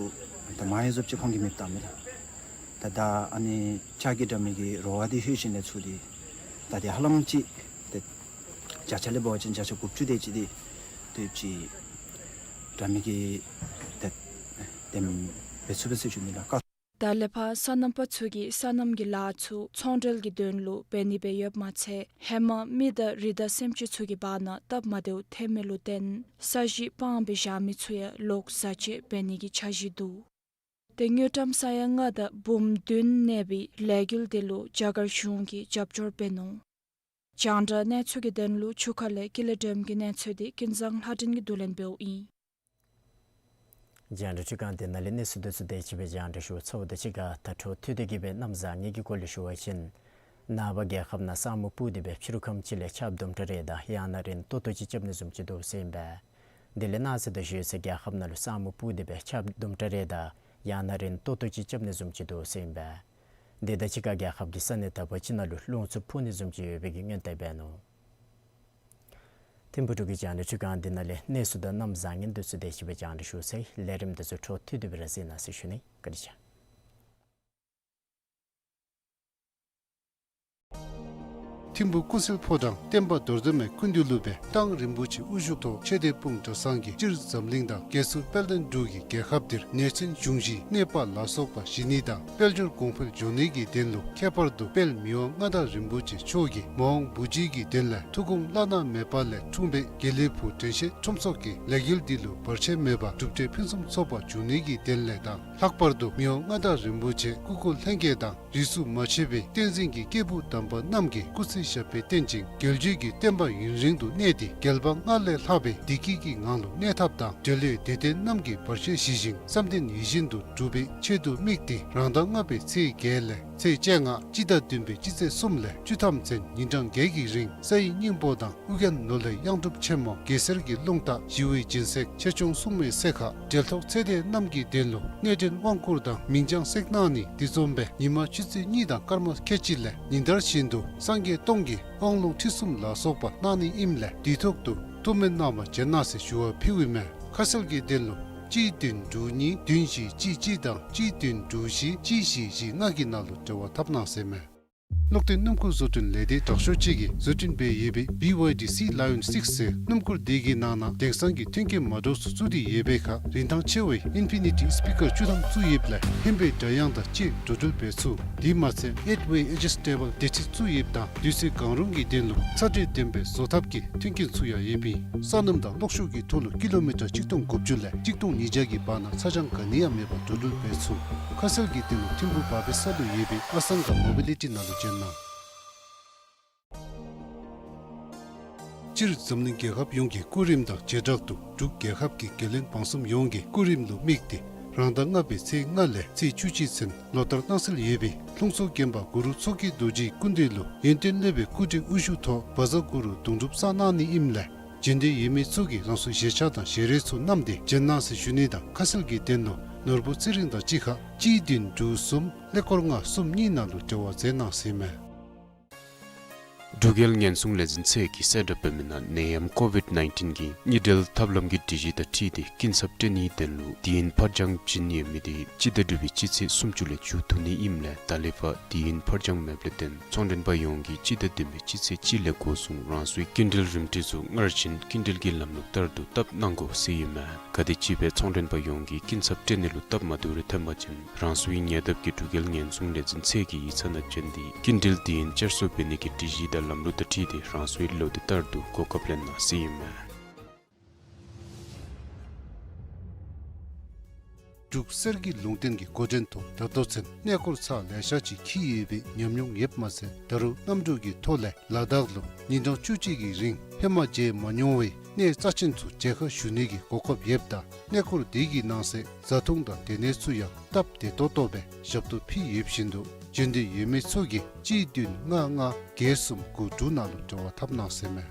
ད་མ་ཧེ་རྫོབ་ཅིག་ཁོང་གིས་མེདཔ་བཏང་མས་ལགས། ད་ད་ཨ་ནི་ལྕགས་ཀྱི་དྲ་མིག་གི་རོ་ཨ་འདི་ལྷོད་ཞིནམ་ལས་ཚུར་འདི་ད་འདི་ཧ་ལམ་ཅིག་ཏེ་བརྒྱ་ཆ་ལས་འབད་བ་ཅིན་བརྒྱ་ཆ་དགུ་བཅུ་དེ་ཅིག་འདི་ཏེ་ཅིག་དྲ་མིག་གིས་ཏེ་ཏེ་འབད་ཚུགས་པས་ཟེར་ཞུ་ནི་ལགས། ད་ལས་ཕར་སོ་ནམ་པ་ཚུ་གིས་སོ་ནམ་གྱི་ལཱ་ཚུ་ཚོང་འབྲེལ་གྱི་དོན་ལུ་འབད་ནི་སྦེ་ཡོདཔ་མ་ཚད་ཧེ་མ་མི་དང་རི་དྭགས་སེམས་ཅན་ཚུ་གི་བར་ན་སྟབས་མ་བདེཝ་ཐོན་མི་ལུ་བརྟེན་ས་གཞི་སྤང་སྦེ་བཞག་མི་ཚུ་ཡང་ལོག་ཟ་བཅད་འབད་ནི་གི་འཆར་གཞི་འདུག། ཏེ་དངུལ་ཀྲམ་ས་ཡ་ལྔ་དང་འབུམ་བདུན་གནས་པའི་ལས་འགུལ་དེ་ལུ་རྒྱ་གར་གཞུང་གིས་རྒྱབ་སྐྱོར་འབད་ནུག། རྒྱང་བསྒྲགས་གནས་ཚུལ་གྱི་དོན་ལུ་ཆུ་ཁ་ལས་ཀུན་ལེགས་སྒྲོལམ་གྱི་གནས་ཚུལ་འདི་ཀུན་བཟང་ལྷ་སྒྲོན་གྱིས་བསྡུ་ལེན་འབདཝ་ཨིན། རྒྱང་བསྒྲགས་འཕྲུལ་ཁང་འདི་ནང་ལས་གནས་ཚུལ་འདི་ཚུ་དེ་ཅིག་སྦེ་རྒྱང་བསྒྲགས་ཞུ་ཚརཝ་དང་གཅིག་ཁར་ད་འཕྲོ་མཐུད་དེ་གི་སྦེ་གནམ་བཟང་ངན་གྱི་སྐོར་ལས་ཞུ་བ་ཅིན་ནངས་པ་རྒྱལ་ཁབ་ནང་ས་སྨུག་སྤུབས་ཏེ་སྦེ་ཕྱི་རུ་ཁམས་ཅིག་ལས་ཆརཔ་དུམ་གྲ་རེ་དང་ཡང་ན་རན་ཏོག་ཏོ་ཅིག་རྐྱབ་ནི་བཟུམ་ཅིག་འདུག་ཟེར་ཨིན་པས། དེ་ལས་གནངས་ཚེ་དང་གཞེས་ཚེ་རྒྱལ་ཁབ་ནང་ལུ་ས་སྨུག་སྤུབས་ཏེ་སྦེ་ཆརཔ་དུམ་གྲ་རེ་དང་ཡང་ན་རན་ཏོག་ཏོ་ཅིག་རྐྱབ་ནི་བཟུམ་ཅིག་འདུག་ཟེར་ཨིན་པས། དེ་དང་གཅིག་ཁར་རྒྱལ་ཁབ་ཀྱི་ས་གནས་དག་པ་ཅིག་ནང་ལུ་རླུང་འཚུབ་འཕུ་ནི་བཟུམ་ཅིག་ཡོད་པའི་གི་སྔོན་བརྡ་འབད་ནུག། ཐིམ་ཕུག་འབྲུག་གི་རྒྱང་བསྒྲགས་འཕྲུལ་ཁང་འདི་ནང་ལས་གནས་ཚུལ་དང་གནམ་བཟང་ངན་འདི་ཚུ་དེ་ཅིག་སྦེ་རྒྱང་བསྒྲགས་ཞུ་ཚར་ཡི། ལས་རིམ་འདི་ཚུ་འཕྲོ་མཐུད་དེ་སྦེ་ར་གཟིགས་གནང་ཟེར་ཞུ་ནི། བཀའ་དྲིན་ཆེ། ཐིམ་ཕུག་ཀུན་གསལ་ཕོ་བྲང་བསྟན་པ་རྡོར་གདན་མའི་སྐུ་མདུན་ལུ་སྦེ་གདང་རིན་པོ་ཆེ་དབུ་བཞུགས་ཐོག་ཆོས་སྡེ་སྤུངས་གྲྭ་ཚང་གི་སྤྱིར་འཛམ་གླིང་དང་རྒྱལ་སྲུང་དཔལ་ལྡན་འབྲུག་གི་རྒྱལ་ཁབ་འདིར་ནད་མཚོན་འབྱུང་བཞིའི་གནོད་པ་ལ་སོགས་པ་ཞི་ནི་དང་དཔལ་འབྱོར་གོང་འཕེལ་འགྱོ་ནི་གི་དོན་ལུ་ཁྱད་པར་དུ་དཔལ་མི་དབང་མངའ་བདག་རིན་པོ་ཆེ་མཆོག་གིས་མ་འོངས་བུ་སྤྱིའི་གི་དོན་ལས་ཐུགས་དགོངས་བླ་ན་མེད་པ་ལས་འཁྲུངས་པའི་དགེ་ལེགས་ཕུག་དྲན་ཤེས་ཁྲོམ་ཚོགས་ཀྱིས་ལས་འགུལ་འདི་ལུ་བར་ཆད་མེད་པར་གྲུབ་འབྲས་ཕུན་སུམ་ཚོགས་པ་འབྱུང་ནི་གི་དོན་ལས་དང་། ལྷག་པར་དུ་མི་དབང་མངའ་བདག་རིན་པོ་ཆེ་སྐུ་འཁོར་ལྷན་རྒྱས་དང་རིས་སུ་མ་ཆད་པའི་བསྟན་འཛིན་གྱི་སྐྱེས་བུ་དམ་པ་རྣམས་ཀྱིས་སྐུ་ཚེ་ཞབས་པད་བརྟན་ཅིང་རྒྱལ་བརྒྱུད་ཀྱི་བསྟན་པ་ཡུན་རིང་དུ་གནས་ཏེ་རྒྱལ་བ་སྔར་ལས་ལྷག་པའི་བདེ་སྐྱིད་ཀྱི་ངང་ལུ་གནས་ཐབས་དང་འབྲེལ་ཡོད་དད་ལྡན་རྣམས་ཀྱིས་བར་ཆད་ཞི་ཞིང་བསམ་དོན་ཡིད་བཞིན་དུ་འགྲུབ་པའི་ཆེད་དུ་དམིགས་ཏེ་རང་ཟླ་ལྔ་པའི་ཚེས་བརྒྱད་ལས་ཚེས་བཅོ་ལྔ་སྤྱི་ཟླ་བདུན་པའི་སྤྱི་ཚེས་གསུམ་ལས་བཅུ་ཐམ་ཚུན་ཉིན་གྲངས་བརྒྱད་ཀྱི་རིང་ས་ཡི་སྙིང་པོ་དང་ཨོ་རྒྱན་ནོར་ལྷའི་གཡང་སྒྲུབ་ཆེན་མོ་གེ་སར་གྱི་རླུང་རྟ་ཞི་བའི་སྦྱིན་སྲེག་ཆེ་ཆུང་སྲུང་མའི་སྲེག་ཁ་འབྲེལ་ཐོགས་ཚེ་འདས་རྣམས་ཀྱི་དོན་ལུ་གནས་འདྲེན་དབང་བསྐུར་དང་མིང་བྱང་བསྲེག་གནང་ནི་འདི་འཛོམས་པའི་ཉིན་མ་ཆུ་ཚོད་གཉིས་དང་སྐར་མ་ཁལ་གཅིག་ལས་ཉིན་ལྟར་བཞིན་དུ་སངས་རྒྱས་སྟོང་གི་དབང་ལུང་ཁྲིད་གསུམ་ལ་སོགས་པ་གནང་ནི་ཨིནམ་ལས་དུས་ཐོག་ཏུ་ཐུགས་སྨོན་གནང་བར་བྱོན་གནང་ཟེར་ཞུ་བ་ཕུལཝ་ཨིན་མས། ཁ་གསལ་གྱི་དོན་ལུ་གཅིག་བདུན་དྲུག་གཉིས་བདུན་བཞི་གཅིག་གཅིག་དང་གཅིག་བདུན་དྲུག་བཞི་གཅིག་བཞི་བཞི་ལྔ་གི་ནང་ལུ་འབྲེལ་བ་འཐབ་གནང་ཟེར་མས། གློག་ལྡན་སྣུམ་འཁོར་བཟོ་སྐྲུན་ལས་སྡེ་དྲག་ཤོས་ཅིག་གིས་བཟོ་སྐྲུན་འབད་ཡོད་པའི་བི་ཝའི་ཌི་སི་ལའི་ཡོན་སིགསི་ཟེར་སྣུམ་འཁོར་དེ་གི་ནང་ན་དེང་སང་གི་མཐུན་རྐྱེན་མ་འདྲཝ་ཚུ་བཙུགས་ཏེ་ཡོད་པའི་ཁར་རིན་ཐང་ཆེ་བའི་ཨིན་ཕི་ནི་ཊི་སི་པི་ཀར་བཅུ་ཐམ་བཙུགས་ཡོདཔ་ལས་ཧེ་མའི་སྒྲ་དབྱངས་དང་བཅས་འགྲོ་འགྲུལ་འབད་ཚུགས། དེ་མ་ཚད་ཨེཊ་ཝེ་ཨེ་ཇི་སི་ཊེ་བཱལ་བདེ་ཁྲིད་བཙུགས་ཡོདཔ་དང་དུས་ཚོད་གང་རུང་གི་དོན་ལུ་ཚ་དྲོད་ལྡན་པའི་བཟོ་ཐབས་ཀྱི་མཐུན་རྐྱེན་ཚུ་ཡང་ཡོདཔ་ཨིན། སོ་ནམ་དང་གློག་ཤུགས་ཀྱི་ཐོག་ལུ་ཀི་ལོ་མི་ཊར་གཅིག་སྟོང་དགུ་བཅུ་ལས་གཅིག་སྟོང་ཉིས་བརྒྱ་གི་བར་ན་ཚ་གྱང་ག་ནི་ཡང་མེད་པར་འགྲོ་འགྲུལ་འབད་ཚུགས། ཁ་གསལ་གྱི་དོན་ལུ་ཐིམ་ཕུ་བར་བའི་ས་ལུ་ཡོད་པའི་ཨ་སང་ག་མོ་བི་ལི་ཊི་ནང་ལུ་བྱོན་གནང་། སྤྱིར་འཛམ་གླིང་རྒྱལ་ཁབ་ཡོངས་ཀྱི་སྐུ་རིམ་དང་བྱེ་བྲག་ཏུ་འབྲུག་རྒྱལ་ཁབ་ཀྱི་རྒྱལ་བློན་འབངས་གསུམ་ཡོངས་ཀྱི་སྐུ་རིམ་ལུ་དམིགས་ཏེ་རང་ཟླ་ལྔ་པའི་ཚེས་ལྔ་ལས་ཚེས་བཅུ་གཅིག་ཚུན་ལོ་ལྟར་གནང་སྲོལ་ཡོད་པའི་ལྷུང་བཟེད་དགོན་པ་གུ་རུ་མཚོ་སྐྱེས་རྡོ་རྗེའི་སྐུ་མདུན་ལུ་ཡོན་ཏན་སློབ་དཔོན་སྐུ་ཕྲེང་དབུ་བཞུགས་ཐོག་བཛྲ་གུ་རུ་གདུང་སྒྲུབ་བསགས་གནང་ནི་ཨིནམ་ལས་རྗེས་དྲན་ཡོད་མི་ཚུ་གིས་རང་སོའི་བཞེས་ཆ་དང་བཞེས་རོལ་ཚུ་བསྣམས་ཏེ་བྱོན་གནང་ཟེར་ཞུ་ནི་དང་ཁ་གསལ་གྱི་དོན་ལུ་ནོར་བུ་ཚེ་རིང་དང་གཅིག་ཁར་གཅིག་བདུན་དྲུག་གསུམ་ཀླད་ཀོར་ལྔ་གསུམ་གཉིས་ནང་ལུ་འབྲེལ་བ་མཛད་གནང་ཟེར་མས། འབྲུག་རྒྱལ་ཉེན་སྲུང་ལས་འཛིན་ཚད་ཀྱིས་གསལ་བསྒྲགས་འབད་མི་ནང་ནད་ཡམས་ཀོ་ཝིཌ་ནའིན་ཊིན་གྱི་གཉིས་སྦྲེལ་ཐབས་ལམ་གྱི་སྒྲིག་གཞི་དང་འཁྲིལ་ཏེ་སྐྱིན་ཚབ་སྤྲོད་ནིའི་དོན་ལུ་དུས་ཡུན་ཕར་འགྱངས་བྱིན་ནི་ཡོད་མི་དེ་སྤྱི་ཟླ་དྲུག་པའི་སྤྱི་ཚེས་སུམ་ཅུ་ལས་མཇུག་བསྡུ་ནི་ཨིནམ་ལས་ད་ལས་ཕར་དུས་ཡུན་ཕར་འགྱངས་མེདཔ་ལས་བརྟེན་ཚོང་མགྲོན་པ་ཡོངས་ཀྱིས་སྤྱི་ཟླ་བདུན་པའི་སྤྱི་ཚེས་གཅིག་ལས་འགོ་བཟུང་རང་སོའི་སྐྱིན་འགྲུལ་རིན་བྲིས་ཚུ་སྔར་བཞིན་སྐྱིན་འགྲུལ་གྱི་ལམ་ལུགས་ལྟར་དུ་བཏབ་གནང་དགོ་ཟེར་ཨིན་མས། ག་དེམ་ཅིག་སྦེ་ཚོང་མགྲོན་པ་ཡོངས་ཀྱིས་སྐྱིན་ཚབ་སྤྲོད་ནི་ལུ་སྟབས་མ་བདེཝ་རེ་ཐོན་པ་ཅིན་རང་སོའི་ཉེ་འདབས་ཀྱི་འབྲུག་རྒྱལ་ཉེན་སྲུང་ལས་འཛིན་ཚད་ཀྱི་ཡིག་ཚང་ནང་བྱོན་ཏེ་སྐྱིན་འགྲུལ་དུས་ཡུན་བསྐྱར་གསོ་འབད་ནི་གི་སྒྲིག་གཞི་དང་ལམ་ལུགས་དང་འཁྲིལ་ཏེ་རང་སོའི་ལོ་དུས་ལྟར་དུ་གོ་སྐབས་ལེན་གནང་ཟེར་ཨིན་མས། འབྲུག་གསེར་གྱི་ལུང་བསྟན་གྱི་འགོ་འདྲེན་ཐོག་ད་ལྟོ་ཚུན་གནས་སྐོར་ཚར་ལེ་ཤ་ཅིག་འཁྱིད་ཡོད་པའི་ཉམས་མྱོང་ཡོདཔ་མ་ཚད་ད་རུང་གནམ་གྲུ་གི་ཐོག་ལས་ལ་དྭགས་ལུ་ཉིན་གྲངས་བཅུ་གཅིག་གི་རིང་ཧེ་མ་མཇལ་མ་མྱོང་བའི་གནས་རྩ་ཆེན་ཚུ་མཇལ་ཁ་ཞུ་ནི་གི་གོ་སྐབས་ཡོདཔ་ད་གནས་སྐོར་དེ་གི་ནང་གསེས་བཟའ་འཐུང་དང་སྡོད་གནས་ཚུ་ཡང་སྟབས་བདེ་ཏོག་ཏོ་སྦེ་ཞབས་ཏོག་ཕུལ་ཡོདཔ་བཞིན་དུ་བྱོན་འདོད་ཡོད་མི་ཚུ་གིས་གཅིག་བདུན་ལྔ་ལྔ་བརྒྱད་གསུམ་དགུ་དྲུག་ནང་ལུ་འབྲེལ་བ་འཐབ་གནང་ཟེར་མས།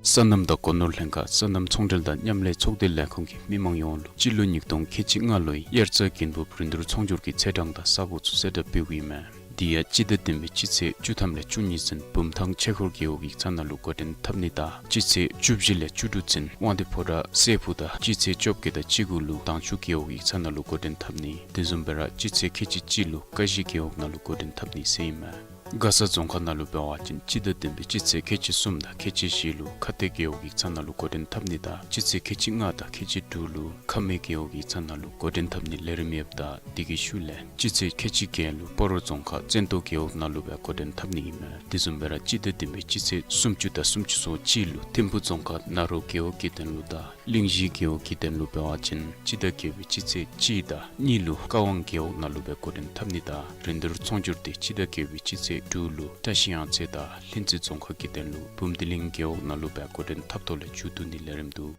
སོ་ནམ་དང་སྒོ་ནོར་ལྷན་ཁག་སོ་ནམ་ཚོང་འབྲེལ་དང་མཉམ་ལས་ཚོགས་སྡེ་ལས་ཁུངས་ཀྱིས་མི་མང་ཡོངས་ལུ་སྤྱི་ལོ་ཉིས་སྟོང་ཁལ་གཅིག་ལྔ་ལོའི་དབྱར་རྩྭ་དགུན་འབུབ་རིན་བསྡུར་ཚོང་སྒྱུར་གྱི་ཚེས་གྲངས་དང་ས་ཁོངས་ཚུ་གསལ་བསྒྲགས་འབདཝ་ཨིན་མས། དེ་ཡང་སྤྱི་ཟླ་བདུན་པའི་སྤྱི་ཚེས་བཅུ་ཐམ་ལས་བཅུ་གཉིས་ཚུན་བུམ་ཐང་ཆོས་འཁོར་རྒེད་འོག་ཡིག་ཚང་ནང་ལུ་འགོ་འདྲེན་འཐབ་ནི་དང་སྤྱི་ཚེས་བཅུ་བཞི་ལས་བཅུ་དྲུག་ཚུན་དབང་འདུས་ཕོ་བྲང་སྲས་ཕུག་དང་སྤྱི་ཚེས་བཅོ་བརྒྱད་དང་བཅུ་དགུ་ལུ་དྭངས་ཆུ་རྒེད་འོག་ཡིག་ཚང་ནང་ལུ་འགོ་འདྲེན་འཐབ་ནི། དེ་བཟུམ་སྦེ་ར་སྤྱི་ཚེས་ཁལ་གཅིག་གཅིག་ལུ་ཀ་གཞི་རྒེད་འོག་ནང་ལུ་འགོ་འདྲེན་འཐབ་ནི་ཟེར་ཨིན་མས། མགར་ས་རྫོང་ཁག་ནང་ལུ་འབད་བ་ཅིན་སྤྱི་ཟླ་བདུན་པའི་སྤྱི་ཚེས་ཁལ་གཅིག་གསུམ་དང་ཁལ་གཅིག་བཞི་ལུ་ཁ་གཏད་རྒེད་འོག་ཡིག་ཚང་ནང་ལུ་འགོ་འདྲེན་འཐབ་ནི་དང་སྤྱི་ཚེས་ཁལ་གཅིག་ལྔ་དང་ཁལ་གཅིག་དྲུག་ལུ་ཁ་སྨད་རྒེད་འོག་ཡིག་ཚང་ནང་ལུ་འགོ་འདྲེན་འཐབ་ནི་ལས་རིམ་ཡོདཔ་ད་དེ་གི་ཤུལ་ལས་སྤྱི་ཚེས་ཁལ་གཅིག་བརྒྱད་ལུ་སྤ་རོ་རྫོང་ཁག་བཙན་ཏོ་རྒེད་འོག་ནང་ལུ་སྦེ་འགོ་འདྲེན་འཐབ་ནི་ཨིན་མས། དེ་བཟུམ་སྦེ་ར་སྤྱི་ཟླ་བདུན་པའི་སྤྱི་ཚེས་སུམ་ཅུ་དང་སུམ་ཅུ་སོ་གཅིག་ལུ་ཐིམ་ཕུ་རྫོང་ཁག་ན་རོ་རྒེད་འོག་གི་དོན་ལུ་དང་གླིང་བཞི་རྒེད་འོག་གི་དོན་ལུ་འབད་བ་ཅིན་སྤྱི་ཟླ་བརྒྱད་པའི་སྤྱི་ཚེས་གཅིག་དང་གཉིས་ལུ་ཀ་ཝང་རྒེད་འོག་ནང་ལུ་སྦེ་འགོ་འདྲེན་འཐབ་ནི་དང་རིན་བསྡུར་ཚོང་སྒྱུར་དེ་སྤྱི་ཟླ་བརྒྱད་པའི་སྤྱི་ཚེས་དྲུག་ལུ་བཀྲ་ཤིས་གཡང་རྩེ་དང་ལྷུན་རྩེ་རྫོང་ཁག་གི་དོན་ལུ་བུམ་སྡེ་གླིང་རྒེད་འོག་ནང་ལུ་སྦེ་འགོ་འདྲེན་འཐབ་ཐོག་ལས་མཇུག་བསྡུ་ནི་ལས་རིམ་འདུག།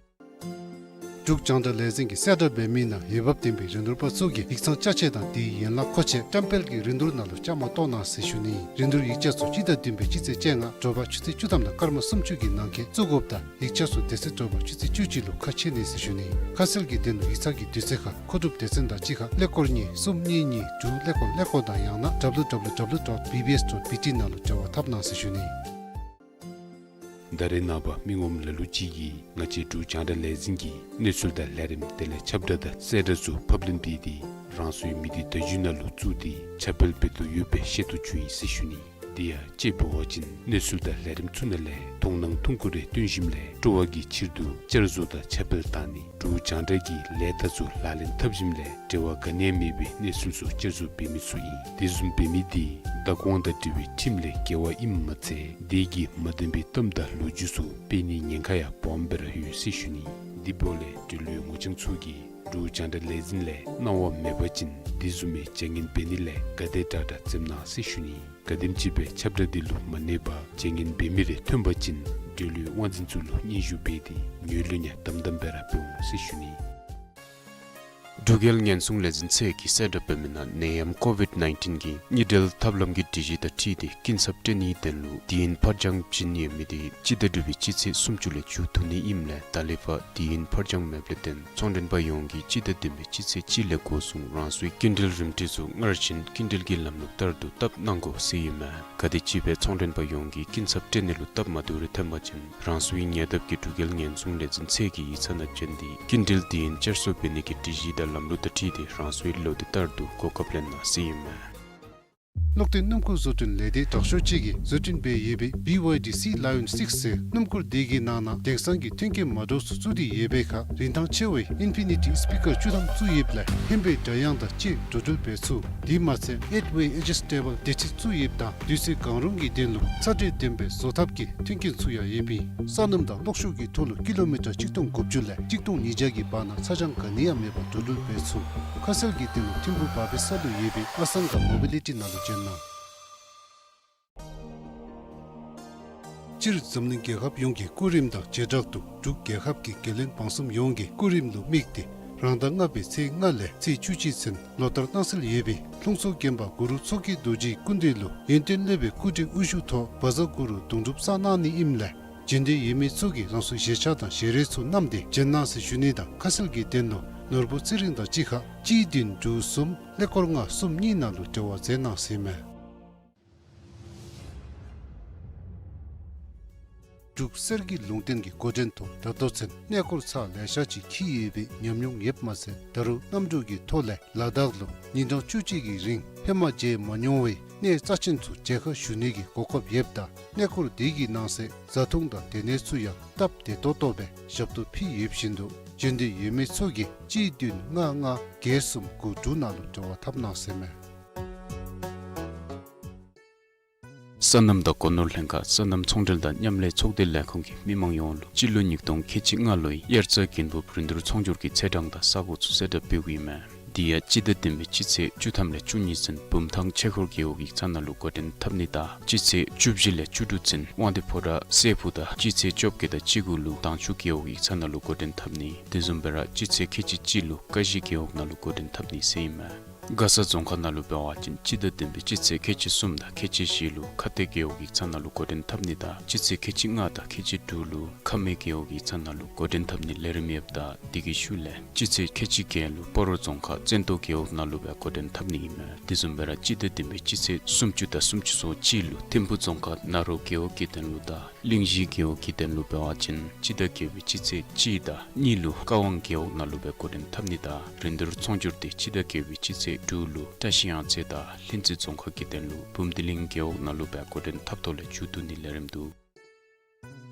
འབྲུག་རྒྱང་བསྒྲགས་ལས་འཛིན་གྱིས་གསལ་བསྒྲགས་འབད་མི་ནང་འོས་འབབ་ལྡན་པའི་རིན་བསྡུར་པ་ཚུ་གིས་ཡིག་ཚང་ཅ་ཆས་དང་དེའི་ཡན་ལག་མཁོ་ཆས་བཀྲམ་སྤེལ་གྱི་རིན་བསྡུར་ནང་ལུ་བཅའ་མར་གཏོགས་གནང་ཟེར་ཞུ་ནི། རིན་བསྡུར་ཡིག་ཆ་ཚུ་སྤྱི་ཟླ་བདུན་པའི་སྤྱི་ཚེས་བཅོ་ལྔ་དྲོ་པ་ཆུ་ཚོད་བཅུ་ཐམ་དང་སྐར་མ་སུམ་ཅུ་གི་ནང་འཁོད་བཙུགས་དགོཔ་དང་ཡིག་ཆ་ཚུ་དེ་ཚེ་དྲོ་པ་ཆུ་ཚོད་བཅུ་གཅིག་ལུ་ཁ་ཕྱེ་ནི་ཟེར་ཞུ་ནི། ཁ་གསལ་གྱི་དོན་ལུ་ཡིག་ཚང་གི་དུས་ཚོད་ཁར་མཁོ་སྒྲུབ་སྡེ་ཚན་དང་གཅིག་ཁར་ཀླད་ཀོར་གཉིས་གསུམ་གཉིས་གཉིས་དྲུག་ཀླད་ཀོར་ཀླད་ཀོར་དང་ཡང་ན་W W W dot B B S dot B T ནང་ལུ་འབྲེལ་བ་འཐབ་གནང་ཟེར་ཞུ་ནི། ད་རེས་ནངས་པ་མི་ངོམ་ལ་ལུ་ཅིག་གིས་ང་བཅས་འབྲུག་རྒྱང་བསྒྲགས་ལས་འཛིན་གྱི་གནས་ཚུལ་དང་ལས་རིམ་དེ་ལས་ཁྱབ་བསྒྲགས་དང་གསལ་བསྒྲགས་ཚུ་ཕབ་ལེན་འབད་དེ་རང་སོའི་མི་སྡེ་བརྡ་བརྒྱུད་ནང་ལུ་བཙུགས་ཏེ་ཁྱབ་སྤེལ་འབད་དོ་ཡོདཔ་སྦེ་ཤེས་རྟོགས་བྱུང་ཡི་ཟེར་ཞུ་ནི། དེ་ཡང་དཔྱེ་འབད་བ་ཅིན་གནས་ཚུལ་དང་ལས་རིམ་ཚུ་ནང་ལས་མཐོང་སྣང་ཐུང་ཀུ་རེ་བཏོན་ཞིནམ་ལས་སྤྲོ་བ་གི་ཕྱིར་དུ་བསྐྱར་བཟོ་དང་ཁྱབ་སྤེལ་བཏང་ནི། འབྲུག་རྒྱང་བསྒྲགས་ཀྱི་ལས་རྟགས་ཚུ་ལག་ལེན་འཐབ་ཞིནམ་ལས་འབྲེལ་བ་ག་ནི་ཡང་མེད་པའི་གནས་ཚུལ་ཚུ་བསྐྱར་བཟོ་འབད་མི་ཚུ་ཨིན། དེ་བཟུམ་འབད་མི་དེ་བདག་དབང་དང་འབྲེལ་བའི་ཁྲིམས་ལས་འགལ་བ་ཨིནམ་མ་ཚད་དེ་གིས་མ་བདེན་པའི་གཏམ་དང་ལོ་རྒྱུས་ཚུ་སྤེལ་ནིའི་ཉེན་ཁ་ཡང་སྦོམ་སྦེ་ར་ཡོད་ཟེར་ཞུ་ནི། དེ་འབདཝ་ལས་འབྲེལ་ཡོད་ངོ་རྐྱང་ཚུ་གིས་འབྲུག་རྒྱང་བསྒྲགས་ལས་འཛིན་ལས་གནང་བ་མེད་པ་ཅིན་དེ་བཟུམ་མའི་བྱ་ངན་འབད་ནི་ལས་ག་དེ་དྲག་དྲག་འཛེམ་གནང་ཟེར་ཞུ་ནི། ག་དེམ་ཅིག་སྦེ་ཁྱབ་བསྒྲགས་དེ་ལུ་མ་གནས་པར་བྱ་ངན་འབད་མི་རེ་ཐོན་པ་ཅིན་འབྲེལ་ཡོད་དབང་འཛིན་ཚུ་ལུ་སྙན་ཞུ་འབད་དེ་ངོས་ལེན་ཡང་དམ་དམ་སྦེ་ར་འབད་འོང་ཟེར་ཞུ་ནི། འབྲུག་རྒྱལ་ཉེན་སྲུང་ལས་འཛིན་ཚད་ཀྱིས་གསལ་བསྒྲགས་འབད་མི་ནང་ནད་ཡམས་ཀོ་ཝིཌ་ནའིན་ཊིན་གྱི་གཉིས་སྦྲེལ་ཐབས་ལམ་གྱི་སྒྲིག་གཞི་དང་འཁྲིལ་ཏེ་སྐྱིན་ཚབ་སྤྲོད་ནིའི་དོན་ལུ་དུས་ཡུན་ཕར་འགྱངས་བྱིན་ནི་ཡོད་མི་དེ་སྤྱི་ཟླ་དྲུག་པའི་སྤྱི་ཚེས་སུམ་ཅུ་ལས་མཇུག་བསྡུ་ནི་ཨིནམ་ལས་ད་ལས་ཕར་དུས་ཡུན་ཕར་འགྱངས་མེདཔ་ལས་བརྟེན་ཚོང་མགྲོན་པ་ཡོངས་ཀྱིས་སྤྱི་ཟླ་བདུན་པའི་སྤྱི་ཚེས་གཅིག་ལས་འགོ་བཟུང་རང་སོའི་སྐྱིན་འགྲུལ་རིན་བྲིས་ཚུ་སྔར་བཞིན་སྐྱིན་འགྲུལ་གྱི་ལམ་ལུགས་ལྟར་དུ་བཏབ་གནང་དགོ་ཟེར་ཨིན་མས། ག་དེམ་ཅིག་སྦེ་ཚོང་མགྲོན་པ་ཡོངས་ཀྱིས་སྐྱིན་ཚབ་སྤྲོད་ནི་ལུ་སྟབས་མ་བདེཝ་རེ་ཐོན་པ་ཅིན་རང་སོའི་ཉེ་འདབས་ཀྱི་འབྲུག་རྒྱལ་ཉེན་སྲུང་ལས་འཛིན་ཚད་ཀྱི་ཡིག་ཚང་ནང་བྱོན་ཏེ་སྐྱིན་འགྲུལ་དུས་ཡུན་བསྐྱར་གསོ་འབད་ནི་གི་སྒྲིག་གཞི་དང་ ལམ་ལུགས་དང་འཁྲིལ་ཏེ་རང་སོའི་ལོ་དེ་ལྟར་དུ་གོ་སྐབས་ལེན་གནང་ཟེར་ཨིན་མས། གློག་འདོན་སྣུམ་འཁོར་བཟོ་སྐྲུན་ལས་སྡེ་དྲག་ཤོས་ཅིག་གིས་བཟོ་སྐྲུན་འབད་ཡོད་པའི་བི་ཝའི་ཌི་སི་ལ་ཡོན་སིགས་ཟེར་སྣུམ་འཁོར་དེ་གི་ནང་ན་དེང་སང་གི་མཐུན་རྐྱེན་མ་འདྲཝ་ཚུ་བཙུགས་ཏེ་ཡོད་པའི་ཁར་རིན་ཐང་ཆེ་བའི་ཨིན་ཕི་ནི་ཊི་སི་པི་ཀར་བཅུ་ཐམ་བཙུགས་ཡོདཔ་ལས་ཧན་པའི་སྒྲ་དབྱངས་དང་བཅས་འགྲོ་འགྲུལ་འབད་ཚུགས། དེ་མ་ཚད་ཨེཊ་ཝེ་ཨེ་ཇི་སི་ཊེ་བཱལ་དེ་ཅིག་བཙུགས་ཡོདཔ་ད་དུས་ཚོད་གང་རུང་གི་དོན་ལུ་ཚ་དྲོད་ལྡན་པའི་བཟོ་ཐབས་ཀྱི་མཐུན་རྐྱེན་ཚུ་ཡང་ཡོདཔ་ཨིན། སོ་ནམ་དང་གློག་ཤུགས་ཀྱི་ཐོག་ལུ་ཀི་ལོ་མི་ཊར་གཅིག་སྟོང་དགུ་བཅུ་ལས་གཅིག་སྟོང་ཉིས་བརྒྱ་གི་བར་ན་ཚ་གྱང་ག་ནི་ཡང་མེད་པར་འགྲོ་འགྲུལ་འབད་ཚུགས། ཁ་གསལ་གྱི་དོན་ལུ་ཐིམ་ཕུ་བ་པེ་ས་ལུ་ཡོད་པའི་ཨ་སང་ག་མོ་བི་ལི་ཊི་ནང་ལུ་བྱོན་གནང་། སྤྱིར་འཛམ་གླིང་རྒྱལ་ཁབ་ཡོངས་ཀྱི་སྐུ་རིམ་དང་བྱེ་བྲག་ཏུ་འབྲུག་རྒྱལ་ཁབ་ཀྱི་རྒྱལ་བློན་འབངས་གསུམ་ཡོངས་ཀྱི་སྐུ་རིམ་ལུ་དམིགས་ཏེ་རང་ཟླ་ལྔ་པའི་ཚེས་ལྔ་ལས་ཚེས་བཅུ་གཅིག་ཚུན་ལོ་ལྟར་གནང་སྲོལ་ཡོད་པའི་ལྷུང་བཟེད་དགོན་པ་གུ་རུ་མཚོ་སྐྱེས་རྡོ་རྗེའི་སྐུ་མདུན་ལུ་ཡོན་ཏན་སློབ་དཔོན་སྐུ་བགྲེས་དབུ་བཞུགས་ཐོག་བཛྲ་གུ་རུ་གདུང་སྒྲུབ་གསན་གནང་ནི་ཨིནམ་ལས་བྱོན་འདོད་ཡོད་མི་ཚུ་གིས་རང་སོའི་བཞེས་ཆག་དང་བཞེས་རས་ཚུ་བསྣམས་ཏེ་བྱོན་གནང་ཟེར་ཞུ་ནི་དང་ཁ་གསལ་གྱི་དོན་ལུ་ནོར་བུ་ཚེ་རིང་དང་གཅིག་ཁར་གཅིག་བདུན་དྲུག་གསུམ་ཀླད་ཀོར་ལྔ་གསུམ་གཉིས་ནང་ལུ་འབྲེལ་བ་མཛད་གནང་ཟེར་མས། འབྲུག་གསེར་གྱི་ལུང་བསྟན་གྱི་འགོ་འདྲེན་ཐོག་ད་ལྟོ་ཚུན་གནས་སྐོར་ཚར་ལེ་ཤ་ཅིག་འཁྱིད་ཡོད་པའི་ཉམས་མྱོང་ཡོདཔ་མ་ཚད་ད་རུང་གནམ་གྲུ་གི་ཐོག་ལས་ལ་དྭགས་ལུ་ཉིན་གྲངས་བཅུ་གཅིག་གི་རིང་ཧེ་མ་མཇལ་མ་མྱོང་བའི་གནས་རྩ་ཆེན་ཚུ་མཇལ་ཁ་ཞུ་ནི་གི་གོ་སྐབས་ཡོདཔ་ད་གནས་སྐོར་དེ་གི་ནང་གསེས་བཟའ་འཐུང་དང་སྡོད་གནས་ཚུ་ཡང་སྟབས་བདེ་ཏོག་ཏོ་སྦེ་ཞབས་ཏོག་ཕུལ་ཡོདཔ་བཞིན་དུ་བྱོན་འདོད་ཡོད་མི་ཚུ་གིས་གཅིག་བདུན་ལྔ་ལྔ་བརྒྱད་གསུམ་དགུ་དྲུག་ནང་ལུ་འབྲེལ་བ་འཐབ་གནང་ཟེར་མས། སོ་ནམ་དང་སྒོ་ནོར་ལྷན་ཁག་སོ་ནམ་ཚོང་འབྲེལ་དང་མཉམ་ལས་ཚོགས་སྡེ་ལས་ཁུངས་ཀྱིས་མི་མང་ཡོངས་ལུ་སྤྱི་ལོ་ཉིས་སྟོང་ཁལ་གཅིག་ལྔ་ལོའི་དབྱར་རྩྭ་དགུན་འབུབ་རིན་བསྡུར་ཚོང་སྒྱུར་གྱི་ཚེས་གྲངས་དང་ས་གོ་ཚུ་གསལ་བསྒྲགས་འབདཝ་ཨིན་མས། དེ་ཡང་སྤྱི་ཟླ་བདུན་པའི་སྤྱི་ཚེས་བཅུ་ཐམ་ལས་བཅུ་གཉིས་ཚུན་བུམ་ཐང་ཆོས་འཁོར་རྒེད་འོག་ཡིག་ཚང་ནང་ལུ་འགོ་འདྲེན་འཐབ་ནི་དང་སྤྱི་ཚེས་བཅུ་བཞི་ལས་བཅུ་དྲུག་ཚུན་དབང་འདུས་ཕོ་བྲང་སྲས་ཕུག་དང་སྤྱི་ཚེས་བཅོ་བརྒྱད་དང་བཅུ་དགུ་ལུ་དྭངས་ཆུ་རྒེད་འོག་ཡིག་ཚང་ནང་ལུ་འགོ་འདྲེན་འཐབ་ནི། དེ་བཟུམ་སྦེ་ར་སྤྱི་ཚེས་ཁལ་གཅིག་གཅིག་ལུ་ཀ་གཞི་རྒེད་འོག་ནང་ལུ་འགོ་འདྲེན་འཐབ་ནི་ཟེར་ཨིན་མས། མགར་ས་རྫོང་ཁག་ནང་ལུ་འབད་བ་ཅིན་སྤྱི་ཟླ་བདུན་པའི་སྤྱི་ཚེས་ཁལ་གཅིག་གསུམ་དང་ཁལ་གཅིག་བཞི་ལུ་ཁ་གཏད་རྒེད་འོག་ཡིག་ཚང་ནང་ལུ་འགོ་འདྲེན་འཐབ་ནི་དང་སྤྱི་ཚེས་ཁལ་གཅིག་ལྔ་དང་ཁལ་གཅིག་དྲུག་ལུ་ཁ་སྨད་རྒེད་འོག་ཡིག་ཚང་ནང་ལུ་འགོ་འདྲེན་འཐབ་ནི་ལས་རིམ་ཡོདཔ་ད་དེ་གི་ཤུལ་ལས་སྤྱི་ཚེས་ཁལ་གཅིག་བརྒྱད་ལུ་སྤ་རོ་རྫོང་ཁག་བཙན་ཏོ་རྒེད་འོག་ནང་ལུ་སྦེ་འགོ་འདྲེན་འཐབ་ནི་ཨིན་མས། དེ་བཟུམ་སྦེ་ར་སྤྱི་ཟླ་བདུན་པའི་སྤྱི་ཚེས་སུམ་ཅུ་དང་སུམ་ཅུ་སོ་གཅིག་ལུ་ཐིམ་ཕུ་རྫོང་ཁག་ན་རོ་རྒེད་འོག་གི་དོན་ལུ་དང་གླིང་བཞི་རྒེད་འོག་གི་དོན་ལུ་འབད་བ་ཅིན་སྤྱི་ཟླ་བརྒྱད་པའི་སྤྱི་ཚེས་གཅིག་དང་གཉིས་ལུ་ཀ་ཝང་རྒེད་འོག་ནང་ལུ་སྦེ་འགོ་འདྲེན་འཐབ་ནི་དང་རིན་བསྡུར་ཚོང་སྒྱུར་དེ་སྤྱི་ཟླ་བརྒྱད་པའི་སྤྱི་ཚེས་དྲུག་ལུ་བཀྲ་ཤིས་གཡང་རྩེ་དང་ལྷུན་རྩེ་རྫོང་ཁག་གི་དོན་ལུ་འབུམ་སྡེ་གླིང་རྒེད་འོག་ནང་ལུ་སྦེ་འགོ་འདྲེན་འཐབ་ཐོག་ལས་མཇུག་བསྡུ་ནི་ལས་རིམ་འདུག།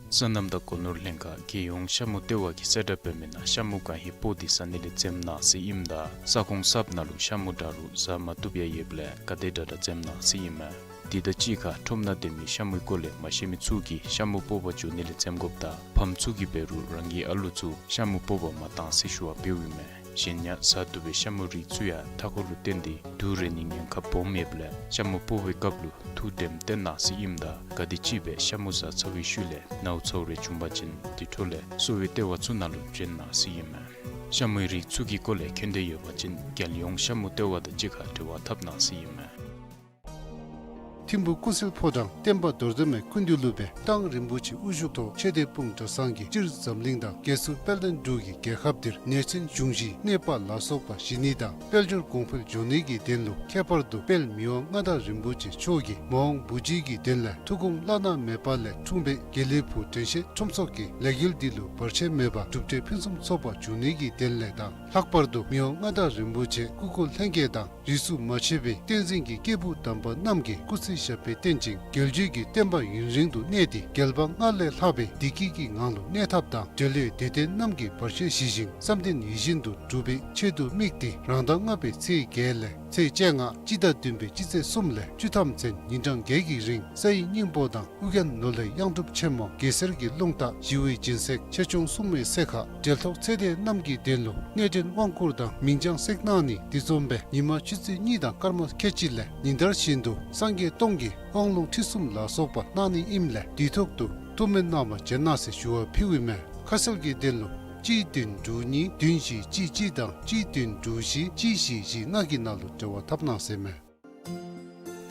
སོ་ནམ་དང་སྒོ་ནོར་ལྷན་ཁག་རྒྱལ་ཡོངས་ཤ་མུ་ལྟེ་བ་གིས་གསལ་བསྒྲགས་འབད་མི་ནང་ཤ་མུ་གང་ཧེ་སྤོག་སྟེ་ཟ་ནི་ལས་འཛེམ་གནང་ཟེར་ཨིནམ་ད་ས་ཁོངས་གསརཔ་ནང་ལུ་ཤ་མུ་འདྲ་རུང་ཟ་མ་བཏུབ་ཡང་ཡོདཔ་ལས་ག་དེ་དྲག་དྲག་འཛེམ་གནང་ཟེར་ཨིན་མས། དེ་དང་གཅིག་ཁར་ཁྲོམ་ནང་སྡོད་མི་ཤ་མུའི་སྐོར་ལས་མ་ཤེས་མི་ཚུ་གིས་ཤ་མུ་སྤོག་པར་འགྱོ་ནི་ལས་འཛེམ་དགོཔ་དང་ཕམ་ཚུ་གིས་འབད་རུང་རང་གི་ཨ་ལུ་ཚུ་ཤ་མུ་སྤོག་པར་མ་གཏང་ཟེར་ཞུ་བ་འབདཝ་ཨིན་མས། གཞན་ཡང་ཟ་བཏུབ་པའི་ཤ་མུའི་རིགས་ཚུ་ཡང་མཐའ་འཁོར་ལུ་བརྟེན་ཏེ་དུག་རེག་ནིའི་ཉེན་ཁ་སྦོམ་ཡོདཔ་ལས་ཤ་མུ་སྤོག་པའི་སྐབས་ལུ་ཐུགས་དྲནམ་བཏོན་གནང་ཟེར་ཨིནམ་ད་ག་དེམ་ཅིག་སྦེ་ཤ་མུ་ཟ་ཚར་བའི་ཤུལ་ལས་ནཝ་ཚཝ་རེ་བྱུང་པ་ཅིན་དེ་འཕྲོ་ལས་གསོ་བའི་ལྟེ་བ་ཚུ་ནང་ལུ་བྱོན་གནང་ཟེར་ཨིན་མས། ཤ་མུའི་རིགས་ཚུ་གི་སྐོར་ལས་མཁྱེན་འདོད་ཡོད་པ་ཅིན་རྒྱལ་ཡོངས་ཤ་མུ་ལྟེ་བ་དང་གཅིག་ཁར་འབྲེལ་བ་འཐབ་གནང་ཟེར་ཨིན་མས། ཐིམ་ཕུ་ཀུན་གསལ་ཕོ་བྲང་བསྟན་པ་རྡོར་གདན་མའི་སྐུ་མདུན་ལུ་སྦེ་ཏང་རིན་པོ་ཆེ་དབུ་བཞུགས་ཐོག་ཆོས་སྡེ་སྤུངས་གྲྭ་ཚང་གིས་སྤྱིར་འཛམ་གླིང་དང་རྒྱལ་སྲུང་དཔལ་ལྡན་འབྲུག་གི་རྒྱལ་ཁབ་འདིར་ནད་ཆེན་གཞུང་བཞིའི་གནོད་པ་ལ་སོགས་པ་ཞི་ནི་དང་དཔལ་འབྱོར་གོང་འཕེལ་འགྱོ་ནི་གི་དོན་ལུ་ཁྱད་པར་དུ་དཔལ་མི་དབང་མངའ་བདག་རིན་པོ་ཆེ་མཆོག་གིས་མ་འོངས་བུ་བརྒྱུད་ཀྱི་དོན་ལས་ཐུགས་དགོངས་བླ་ན་མེད་པ་ལས་འཁྲུངས་པའི་དགེ་ལེགས་ཕུག་དྲན་ཤེས་ཁྲོམ་ཚོགས་ཀྱི་ལས་འགུལ་འདི་ལུ་བར་ཆད་མེད་པར་གྲུབ་འབྲས་ཕུན་སུམ་ཚོགས་པ་འབྱུང་ནི་གི་དོན་ལས་དང་ལྷག་པར་དུ་མི་དབང་མངའ་བདག་རིན་པོ་ཆེ་སྐུ་འཁོར་ལྷན་རྒྱས་དང་རིས་སུ་མ་ཆད་པའི་བསྟན་འཛིན་གྱི་སྐྱེས་བུ་དམ་པ་རྣམས་ཀྱི་སྐུ་ཚེ་ཞབས་པད་བརྟན་ཅིང་རྒྱལ་བརྒྱུད་ཀྱི་བསྟན་པ་ཡུན་རིང་དུ་གནས་ཏེ་རྒྱལ་བ་སྔར་ལས་ལྷག་པའི་བདེ་སྐྱིད་ཀྱི་ངང་ལུ་གནས་ཐབས་དང་འབྲེལ་ཡོད་སྡེ་བདུན་རྣམས་ཀྱི་བར་ཆད་ཞི་ཞིང་བསམ་དོན་ཡིད་བཞིན་དུ་འགྲུབ་པའི་ཆེད་དུ་དམིགས་ཏེ་རང་ཟླ་ལྔ་པའི་ཚེས་བརྒྱད་ལས་ཚེས་བཅོ་ལྔ་སྤྱི་ཟླ་བདུན་པའི་སྤྱི་ཚེས་གསུམ་ལས་བཅུ་ཐམ་ཚུན་ཉིན་གྲངས་བརྒྱད་ཀྱི་རིང་ས་ཡི་སྙིང་པོ་དང་ཨོ་རྒྱན་ནོར་ལྷའི་གཡང་སྒྲུབ་ཆེན་མོ་གེ་སར་གྱི་རླུང་རྟ་ཞི་བའི་སྦྱིན་སྲེག་ཆེ་ཆུང་སྲུང་མའི་སྲེག་ཁ་འབྲེལ་ཐོགས་ཚེ་འདས་རྣམས་ཀྱི་དོན་ལུ་གནས་འདྲེན་དབང་བསྐུར་དང་མིང་བྱང་སྲེག་གནང་ནི་དེ་བཟུམ་སྦེ་ཉིན་མ་ཆུ་ཚོད་གཉིས་དང་སྐར་མ་ཁལ་གཅིག་ལས་ཉིན་ལྟར་བཞིན་དུ་སངས་རྒྱས་སྟོང་གི་དབང་ལུང་ཁྲིད་གསུམ་ལ་སོགས་པ་གནང་ནི་ཨིནམ་ལས་དུས་ཐོག་ཏུ་ཐུགས་སྨོན་གནང་བར་བྱོན་གནང་ཟེར་ཞུ་བ་ཕུལཝ་ཨིན་མས། ཁ་གསལ་གྱི་དོན་ལུ་གཅིག་བདུན་དྲུག་གཉིས་བདུན་བཞི་གཅིག་གཅིག་དང་གཅིག་བདུན་དྲུག་བཞི་གཅིག་བཞི་བཞི་ལྔ་གི་ནང་ལུ་འབྲེལ་བ་འཐབ་གནང་ཟེར་མས།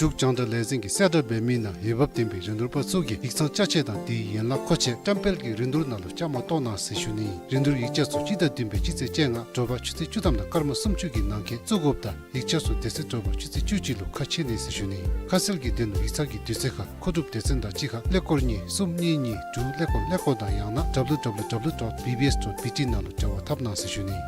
འབྲུག་རྒྱང་བསྒྲགས་ལས་འཛིན་གྱིས་གསལ་བསྒྲགས་འབད་མི་ནང་འོས་འབབ་ལྡན་པའི་རིན་བསྡུར་པ་ཚུ་གིས་ཡིག་ཚང་ཅ་ཆས་དང་དེའི་ཡན་ལག་མཁོ་ཆས་བཀྲམ་སྤེལ་གྱི་རིན་བསྡུར་ནང་ལུ་བཅའ་མར་གཏོགས་གནང་ཟེར་ཞུ་ནི། རིན་བསྡུར་ཡིག་ཆ་ཚུ་སྤྱི་ཟླ་བདུན་པའི་སྤྱི་ཚེས་བཅོ་ལྔ་དྲོ་པ་ཆུ་ཚོད་བཅུ་ཐམ་དང་སྐར་མ་སུམ་ཅུ་གི་ནང་འཁོད་བཙུགས་དགོཔ་དང་ཡིག་ཆ་ཚུ་དེ་ཚེ་དྲོ་པ་ཆུ་ཚོད་བཅུ་གཅིག་ལུ་ཁ་ཕྱེ་ནི་ཟེར་ཞུ་ནི། ཁ་གསལ་གྱི་དོན་ལུ་ཡིག་ཚང་གི་དུས་ཚོད་ཁར་མཁོ་སྒྲུབ་སྡེ་ཚན་དང་གཅིག་ཁར་ཀླད་ཀོར་གཉིས་གསུམ་གཉིས་གཉིས་དྲུག་ཀླད་ཀོར་ཀླད་ཀོར་དང་ཡང་ན་ཌབ་ལུ་ཌབ་ལུ་ཌབ་ལུ་ཌོཊ་བི་བི་ཨེསི་ཌོཊ་བི་ཊི་ནང་ལུ་འབྲེལ་བ་འཐབ་གནང་ཟེར་ཞུ་ནི།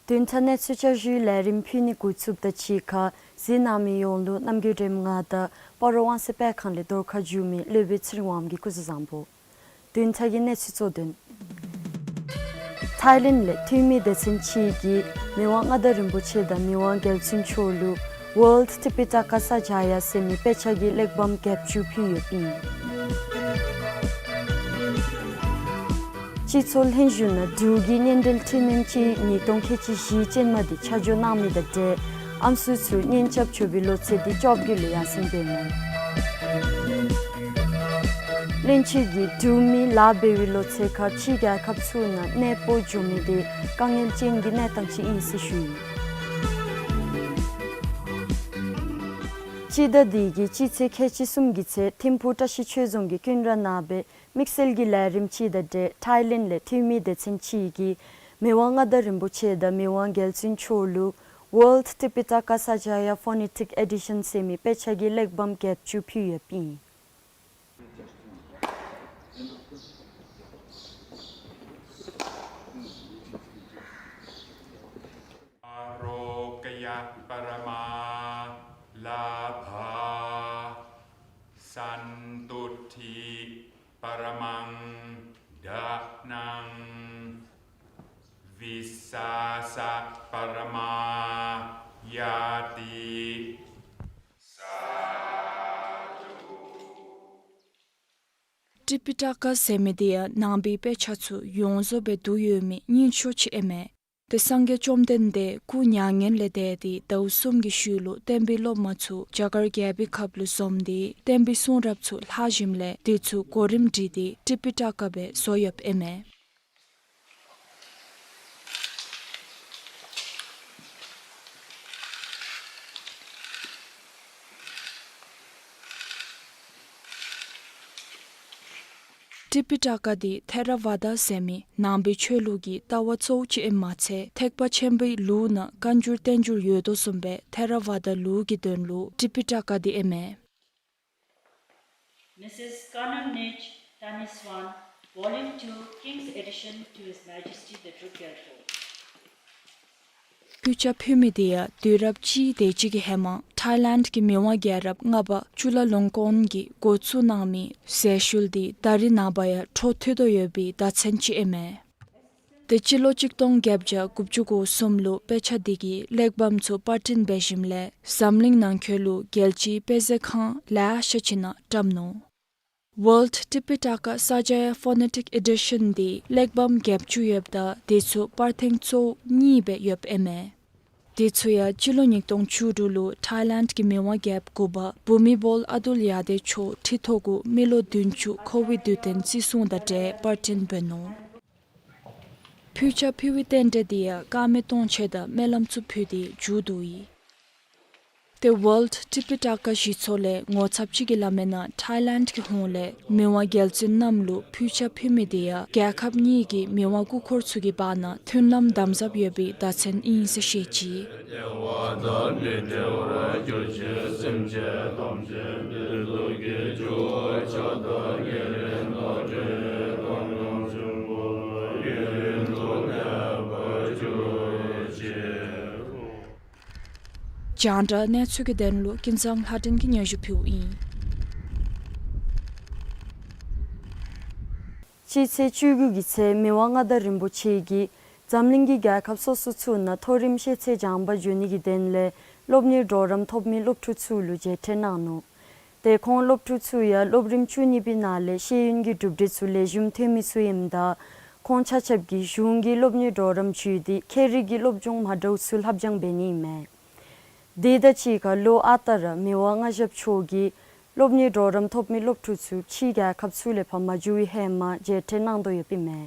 བདུན་ཕྲག་གནས་ཚུལ་བསྐྱར་ཞུའི་ལས་རིམ་ཕུལ་ནི་འགོ་བཙུགསཔ་དང་གཅིག་ཁར་གཟིགས་གནང་མི་ཡོངས་ལུ་རྣམ་རྒྱལ་སྒྲོལམ་ང་དང་སྤ་རོ་དབང་གསལ་སྤེལ་ཁང་ལས་གདོང་ཁར་བསྒྱུར་མི་སློབ་དཔོན་ཚེ་རིང་དབངམོ་གི་སྐུ་གཟུགས་བཟང་པོ། བདུན་ཕྲག་གི་གནས་ཚུལ་གཙོ་དོན། ཐའི་ལེནཌ་ལས་འཐུས་མི་སྡེ་ཚན་གཅིག་གིས་མི་དབང་མངའ་བདག་རིན་པོ་ཆེ་དང་མི་དབང་རྒྱལ་བཙུན་མཆོག་ལུ་World Tipitaka Sanjaya ཟེར་མི་དཔེ་ཆ་གི་གླེགས་བམ་བརྒྱད་ཅུ་ཕུལ་ཡོདཔ་ཨིན། སྤྱི་ཚོགས་ལྷན་བཞུགས་ནང་འབྲུག་གི་སྙན་འགྲེལ་འཕྲི་སྣོན་ཅིག་ཉིས་སྟོང་ཁལ་གཅིག་བཞི་ཅན་མ་འདི་ཆ་འཇོག་གནང་མི་དང་འབྲེལ་ཨམ་སྲུ་ཚུ་གཉེན་རྐྱབ་ཆོག་པའི་ལོ་ཚད་འདི་བཅོ་བརྒྱད་ལུ་ཡར་སེང་འབད་ནུག། བློན་ཆེན་གྱིས་འབྲུག་མི་ལཱ་འབད་བའི་ལོ་ཚད་ཁར་ཕྱི་རྒྱལ་ཁབ་ཚུ་ནང་གནས་སྤོ་འགྱོ་མི་འདི་དཀའ་ངལ་ཅན་གྱི་གནས་སྟངས་ཅིག་ཨིན་ཟེར་ཞུ་ཡི། སྤྱི་ཟླ་འདི་གི་སྤྱི་ཚེས་ཁལ་གཅིག་གསུམ་གྱི་ཚེ་ཐིམ་ཕུག་བཀྲ་ཤིས་ཆོས་རྫོང་གི་ཀུན་ར་ནང་སྦེ་དམིགས་བསལ་གྱི་ལས་རིམ་ཅིག་དང་འབྲེལ་ཐའི་ལེནཌ་ལས་འཐུས་མི་སྡེ་ཚན་གཅིག་གིས་མི་དབང་མངའ་བདག་རིན་པོ་ཆེ་དང་མི་དབང་རྒྱལ་བཙུན་མཆོག་ལུ་World Tipitaka Sanjaya Phonetic Edition ཟེར་མི་དཔེ་ཆ་གི་གླེགས་བམ་བརྒྱད་ཅུ་ཕུལ་ཡོདཔ་ཨིན། Ārogya paramā lābhā, santuṭṭhi paramaṃ dhanaṃ, vissāsa paramā ñāti. ཏྲི་པི་ཊ་ཀ་ཟེར་མི་འདི་ཡང་ནང་པའི་དཔེ་ཆ་ཚུ་ཡོངས་རྫོགས་སྦེ་བསྡུ་ཡོད་མི་རྙིང་ཤོས་ཅིག་ཨིན་མས། དེ་སངས་རྒྱས་བཅོམ་ལྡན་འདས་སྐུ་མྱ་ངན་ལས་འདས་ཏེ་ཟླཝ་གསུམ་གྱི་ཤུལ་ལུ་བསྟན་པའི་སློབ་མ་ཚུ་རྒྱ་གར་རྒྱལ་པོའི་ཁབ་ལུ་འཛོམས་ཏེ་བསྟན་པའི་གསུང་རབ་ཚུ་ལྷག་ཞིནམ་ལས་དེ་ཚུ་གོ་རིམ་སྒྲིག་སྟེ་ཏྲི་པི་ཊ་ཀ་སྦེ་བཟོ་ཡོདཔ་ཨིན་མས། ཏྲི་པི་ཊ་ཀ་འདི་ཐེ་ར་ཝཱ་ད་ཟེར་མི་ནང་པའི་ཆོས་ལུགས་ཀྱི་ལྟ་བ་གཙོ་བོ་ཅིག་ཨིནམ་མ་ཚད་ཐེག་པ་ཆེན་པོའི་ལུགས་ནང་བཀའ་འགྱུར་བསྟན་འགྱུར་ཡོད་དོ་བཟུམ་སྦེ་ཐེ་ར་ཝཱ་ད་ལུགས་ཀྱི་དོན་ལུ་ཏྲི་པི་ཊ་ཀ་འདི་ཨིན་མས། Missus Kannannej Taniswaan, Volume two, King's Edition, to His Majesty the Druk Gyalpo. ཕུལ་ཆ་ཕུལ་མི་དེ་ཡང་དུས་རབས་གཅིག་དེ་ཅིག་གི་ཧེ་མ་ཐའི་ལེནཌ་གི་མི་དབང་རྒྱལ་རབས་ལྔ་པ་ཅུ་ལ་ལོང་ཀོན་གྱིས་འགོ་བཙུགས་གནང་མི་ཟས་ཤུལ་དེ་ད་རེས་ནངས་པ་ཡང་འཕྲོ་མཐུད་དོ་ཡོད་པའི་བརྡ་མཚོན་ཅིག་ཨིན་མས། དེ་སྤྱི་ལོ་གཅིག་སྟོང་བརྒྱད་བརྒྱ་དགུ་བཅུ་གོ་གསུམ་ལུ་དཔེ་ཆ་དེ་གི་གླེགས་བམ་ཚུ་པར་སྐྲུན་འབད་ཞིནམ་ལས་འཛམ་གླིང་ནང་འཁོད་ལུ་རྒྱལ་སྤྱིའི་དཔེ་མཛོད་ཁང་ལེ་ཤ་ཅིག་ནང་བཀྲམ་ནུག། World Tipitaka Sanjaya Phonetic Edition འདི་གླེགས་བམ་བརྒྱད་ཅུ་ཡོདཔ་ད་དེ་ཚུ་པར་ཐེངས་གཙོ་བོ་གཉིས་སྦེ་ཡོདཔ་ཨིན་མས། དེ་ཚུ་ཡང་སྤྱི་ལོ་ཉིས་སྟོང་བཅུ་དྲུག་ལུ་ཐའི་ལེནཌ་གི་མི་དབང་རྒྱལཔོ་དགུ་པ་བྷུ་མི་བོལ་ཨ་དུལ་ཡ་དེ་མཆོག་ཁྲི་ཐོག་གུ་མི་ལོ་བདུན་ཅུ་འཁོར་བའི་དུས་སྟོན་བརྩི་སྲུང་དང་འབྲེལ་པར་སྐྲུན་འབད་ནུག། ཕུལ་ཆ་ཕུལ་བའི་རྟེན་འབྲེལ་དེ་ཡང་དཀར་མེ་སྟོང་མཆོད་དང་སྨོན་ལམ་ཚུ་ཕུལ་ཏེ་མཇུག་བསྡུ་ཡི། དེ་World Tipitaka གཞི་ཚོགས་ལས་ངོ་ཚབ་ཅིག་གིས་སླབ་མིའི་ནང་ཐའི་ལེནཌ་གི་ཧོངས་ལས་མི་དབང་རྒྱལ་བཙུན་རྣམས་ལུ་ཕུལ་ཆ་ཕུལ་མི་དེ་ཡང་རྒྱལ་ཁབ་གཉིས་ཀྱི་མི་དབང་སྐུ་འཁོར་ཚུ་གི་བར་ན་མཐུན་ལམ་དམ་ཟབ་ཡོད་པའི་བརྡ་མཚོན་ཨིན་ཟེར་བཤད་ཅི། རྒྱང་བསྒྲགས་གནས་ཚུལ་གྱི་དོན་ལུ་ཀུན་བཟང་ལྷ་སྒྲོན་གྱིས་སྙན་ཞུ་ཕུལཝ་ཨིན། སྤྱི་ཚེས་བཅུ་དགུ་གི་ཚེ་མི་དབང་མངའ་བདག་རིན་པོ་ཆེ་གིས་འཛམ་གླིང་གི་རྒྱལ་ཁབ་སོ་སོ་ཚུ་ནང་མཐོ་རིམ་ཤེས་ཚད་སྦྱང་པར་འགྱོ་ནི་གི་དོན་ལས་སློབ་གཉེར་གྲོགས་རམ་ཐོབ་མི་སློབ་ཕྲུག་ཚུ་ལུ་མཇལ་འཕྲད་གནང་ནུག། དེ་ཁོང་སློབ་ཕྲུག་ཚུ་ཡང་སློབ་རིམ་བཅུ་གཉིས་པའི་ནང་ལས་ཤེས་ཡོན་གྱི་གྲུབ་འབྲས་ཚུ་ལེགས་ཤོམ་ཐོན་མི་ཚུ་ཨིནམ་ད་ཁོང་ཆ་ཁྱབ་ཀྱིས་གཞུང་གི་སློབ་གཉེར་གྲོགས་རམ་བྱུང་སྟེ་ཁྱད་རིག་གི་སློབ་སྦྱོང་མ་འདྲཝ་ཚུ་ལྷབ་སྦྱང་འབད་ནི་ཨིན་མས། དེ་དང་གཅིག་ཁར་ལོ་ཨ་རྟག་ར་མི་དབང་མངའ་ཞབས་མཆོག་གིས་སློབ་གཉེར་གྲོགས་རམ་ཐོབ་མི་སློབ་ཕྲུག་ཚུ་ཕྱི་རྒྱལ་ཁབ་ཚུ་ལས་ཕར་མ་འགྱོ་བའི་ཧེ་མ་མཇལ་འཕྲད་གནང་དོ་ཡོདཔ་ཨིན་མས།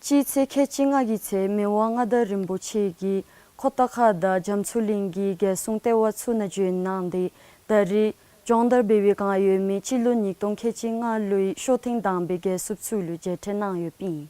སྤྱི་ཚེས་ཁལ་གཅིག་ལྔ་གི་ཚེ་མི་དབང་མངའ་བདག་རིན་པོ་ཆེ་གིས་ཁོ་ཏ་ཁ་དང་རྒྱ་མཚོ་གླིང་གི་རྒྱལ་སྲུང་ལྟེ་བ་ཚུ་ནང་བྱོན་གནང་སྟེ་ད་རེས་སྦྱོང་བརྡར་འབད་བའི་བསྒང་ཡོད་མི་སྤྱི་ལོ་ཉིས་སྟོང་ཁལ་གཅིག་ལྔ་ལོའི་ཤོག་ཐེངས་དང་པའི་རྒྱལ་སྲུངཔ་ཚུ་ལུ་མཇལ་འཕྲད་གནང་ཡོདཔ་ཨིན།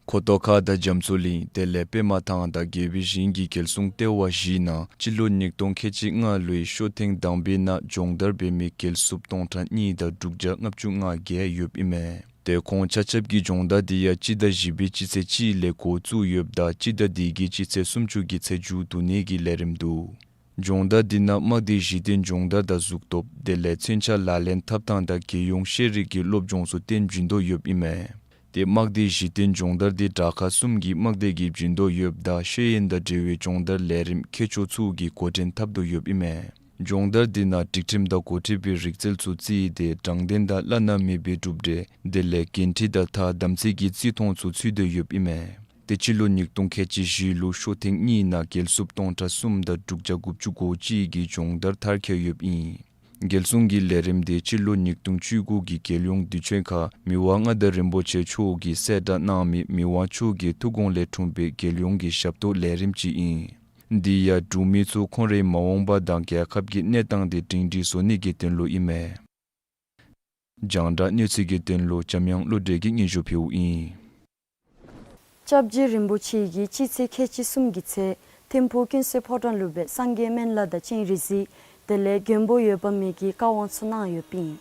ཁོ་ཏ་ཁ་དང་རྒྱ་མཚོ་གླིང་དེ་ལས་པདྨ་ཐང་དང་རྒྱལ་པོའི་ཞིང་གི་རྒྱལ་སྲུང་ལྟེ་བ་བཞི་ནང་སྤྱི་ལོ་ཉིས་སྟོང་ཁལ་གཅིག་ལྔ་ལོའི་ཤོག་ཐེངས་དང་པའི་ནང་སྦྱོང་བརྡར་འབད་མི་རྒྱལ་སྲུངཔ་སྟོང་ཕྲག་གཉིས་དང་དྲུག་བརྒྱ་ལྔ་བཅུ་ང་བརྒྱད་ཡོདཔ་ཨིན་མས། ཏེ་ཁོང་ཆ་ཁྱབ་ཀྱི་སྦྱོང་བརྡར་འདི་ཡང་སྤྱི་ཟླ་བཞི་པའི་སྤྱི་ཚེས་གཅིག་ལས་འགོ་བཙུགས་ཡོདཔ་ད་སྤྱི་ཟླ་འདི་གི་སྤྱི་ཚེས་སུམ་ཅུ་གི་ཚེས་མཇུག་བསྡུ་ནི་གི་ལས་རིམ་འདུག། སྦྱོང་བརྡར་འདི་ནང་དམག་སྡེ་གཞི་རྟེན་སྦྱོང་བརྡར་དང་གཟུགས་སྟོབས་དེ་ལས་མཚོན་ཆ་ལག་ལེན་འཐབ་ཐངས་དང་རྒྱལ་ཡོངས་ཤེས་རིག་གི་སློབ་སྦྱོང་ཚུ་སྟོན་བྱིན་དོ་ཡོདཔ་ཨིན་མས། ཏེ་དམག་སྡེ་གཞི་རྟེན་སྦྱོང་བརྡར་འདི་དྲག་ཁག་གསུམ་གྱི་དམག་སྡེ་གིས་བྱིན་དོ་ཡོདཔ་ད་ཤེས་ཡོན་དང་འབྲེལ་བའི་སྦྱོང་བརྡར་ལས་རིམ་མཁས་མཆོག་ཚུ་གིས་འགོ་འདྲེན་འཐབ་དོ་ཡོདཔ་ཨིན་མས། སྦྱོང་བརྡར་འདི་ནང་སྒྲིག་ཁྲིམས་དང་འགོ་ཁྲིད་པའི་རིག་རྩལ་ཚུ་བརྩིས་ཏེ་དྲང་བདེན་དང་བླ་ན་མེད་པའི་གྲུབ་འབྲས་དེ་ལས་འགན་འཁྲི་དང་ཐག་དམ་ཚིག་གི་བརྩི་མཐོང་ཚུ་ཚུད་དོ་ཡོདཔ་ཨིན་མས། ཏེ་སྤྱི་ལོ་ཉིས་སྟོང་ཁལ་གཅིག་བཞི་ལུ་ཤོག་ཐེངས་གཉིས་ནང་རྒྱལ་སྲུངཔ་སྟོང་ཕྲག་གསུམ་དང་དྲུག་བརྒྱ་དགུ་བཅུ་གོ་གཅིག་གིས་སྦྱོང་བརྡར་མཐར་འཁྱོལ་ཡོདཔ་ཨིན། རྒྱལ་སྲུང་གི་ལས་རིམ་དེ་སྤྱི་ལོ་ཉིས་སྟོང་བཅུ་དགུ་གི་རྒྱལ་ཡོངས་དུས་ཆེན་ཁར་མི་དབང་མངའ་བདག་རིན་པོ་ཆེ་མཆོག་གིས་གསལ་བསྒྲགས་གནང་མི་མི་དབང་མཆོག་གི་ཐུགས་དགོངས་ལས་འཁྲུངས་པའི་རྒྱལ་ཡོངས་ཀྱི་ཞབས་ཏོག་ལས་རིམ་ཅིག་ཨིན། འདི་ཡང་འབྲུག་མི་ཚུ་ཁོང་རའི་མ་འོངས་པ་དང་རྒྱལ་ཁབ་ཀྱི་གནས་སྟངས་དེ་སྒྲིང་སྒྲིང་བཟོ་ནི་གི་དོན་ལུ་ཨིན་མས། རྒྱང་བསྒྲགས་གནས་ཚུལ་གྱི་དོན་ལུ་འཇམ་དབྱངས་བློ་གྲོས་ཀྱིས་སྙན་ཞུ་ཕུལཝ་ཨིན། སྐྱབས་རྗེ་རིན་པོ་ཆེ་གིས་སྤྱི་ཚེས་ཁལ་གཅིག་གསུམ་གྱི་ཚེ་ཐིམ་ཕུག་ཀུན་གསལ་ཕོ་བྲང་ལུ་སྦེ་སངས་རྒྱས་སྨན་བླ་དང་སྤྱན་རས་གཟིགས་དེ་ལས་མགོན་པོ་འོད་དཔག་མེད་ཀྱི་བཀའ་དབང་ཚུ་གནང་ཡོདཔ་ཨིན།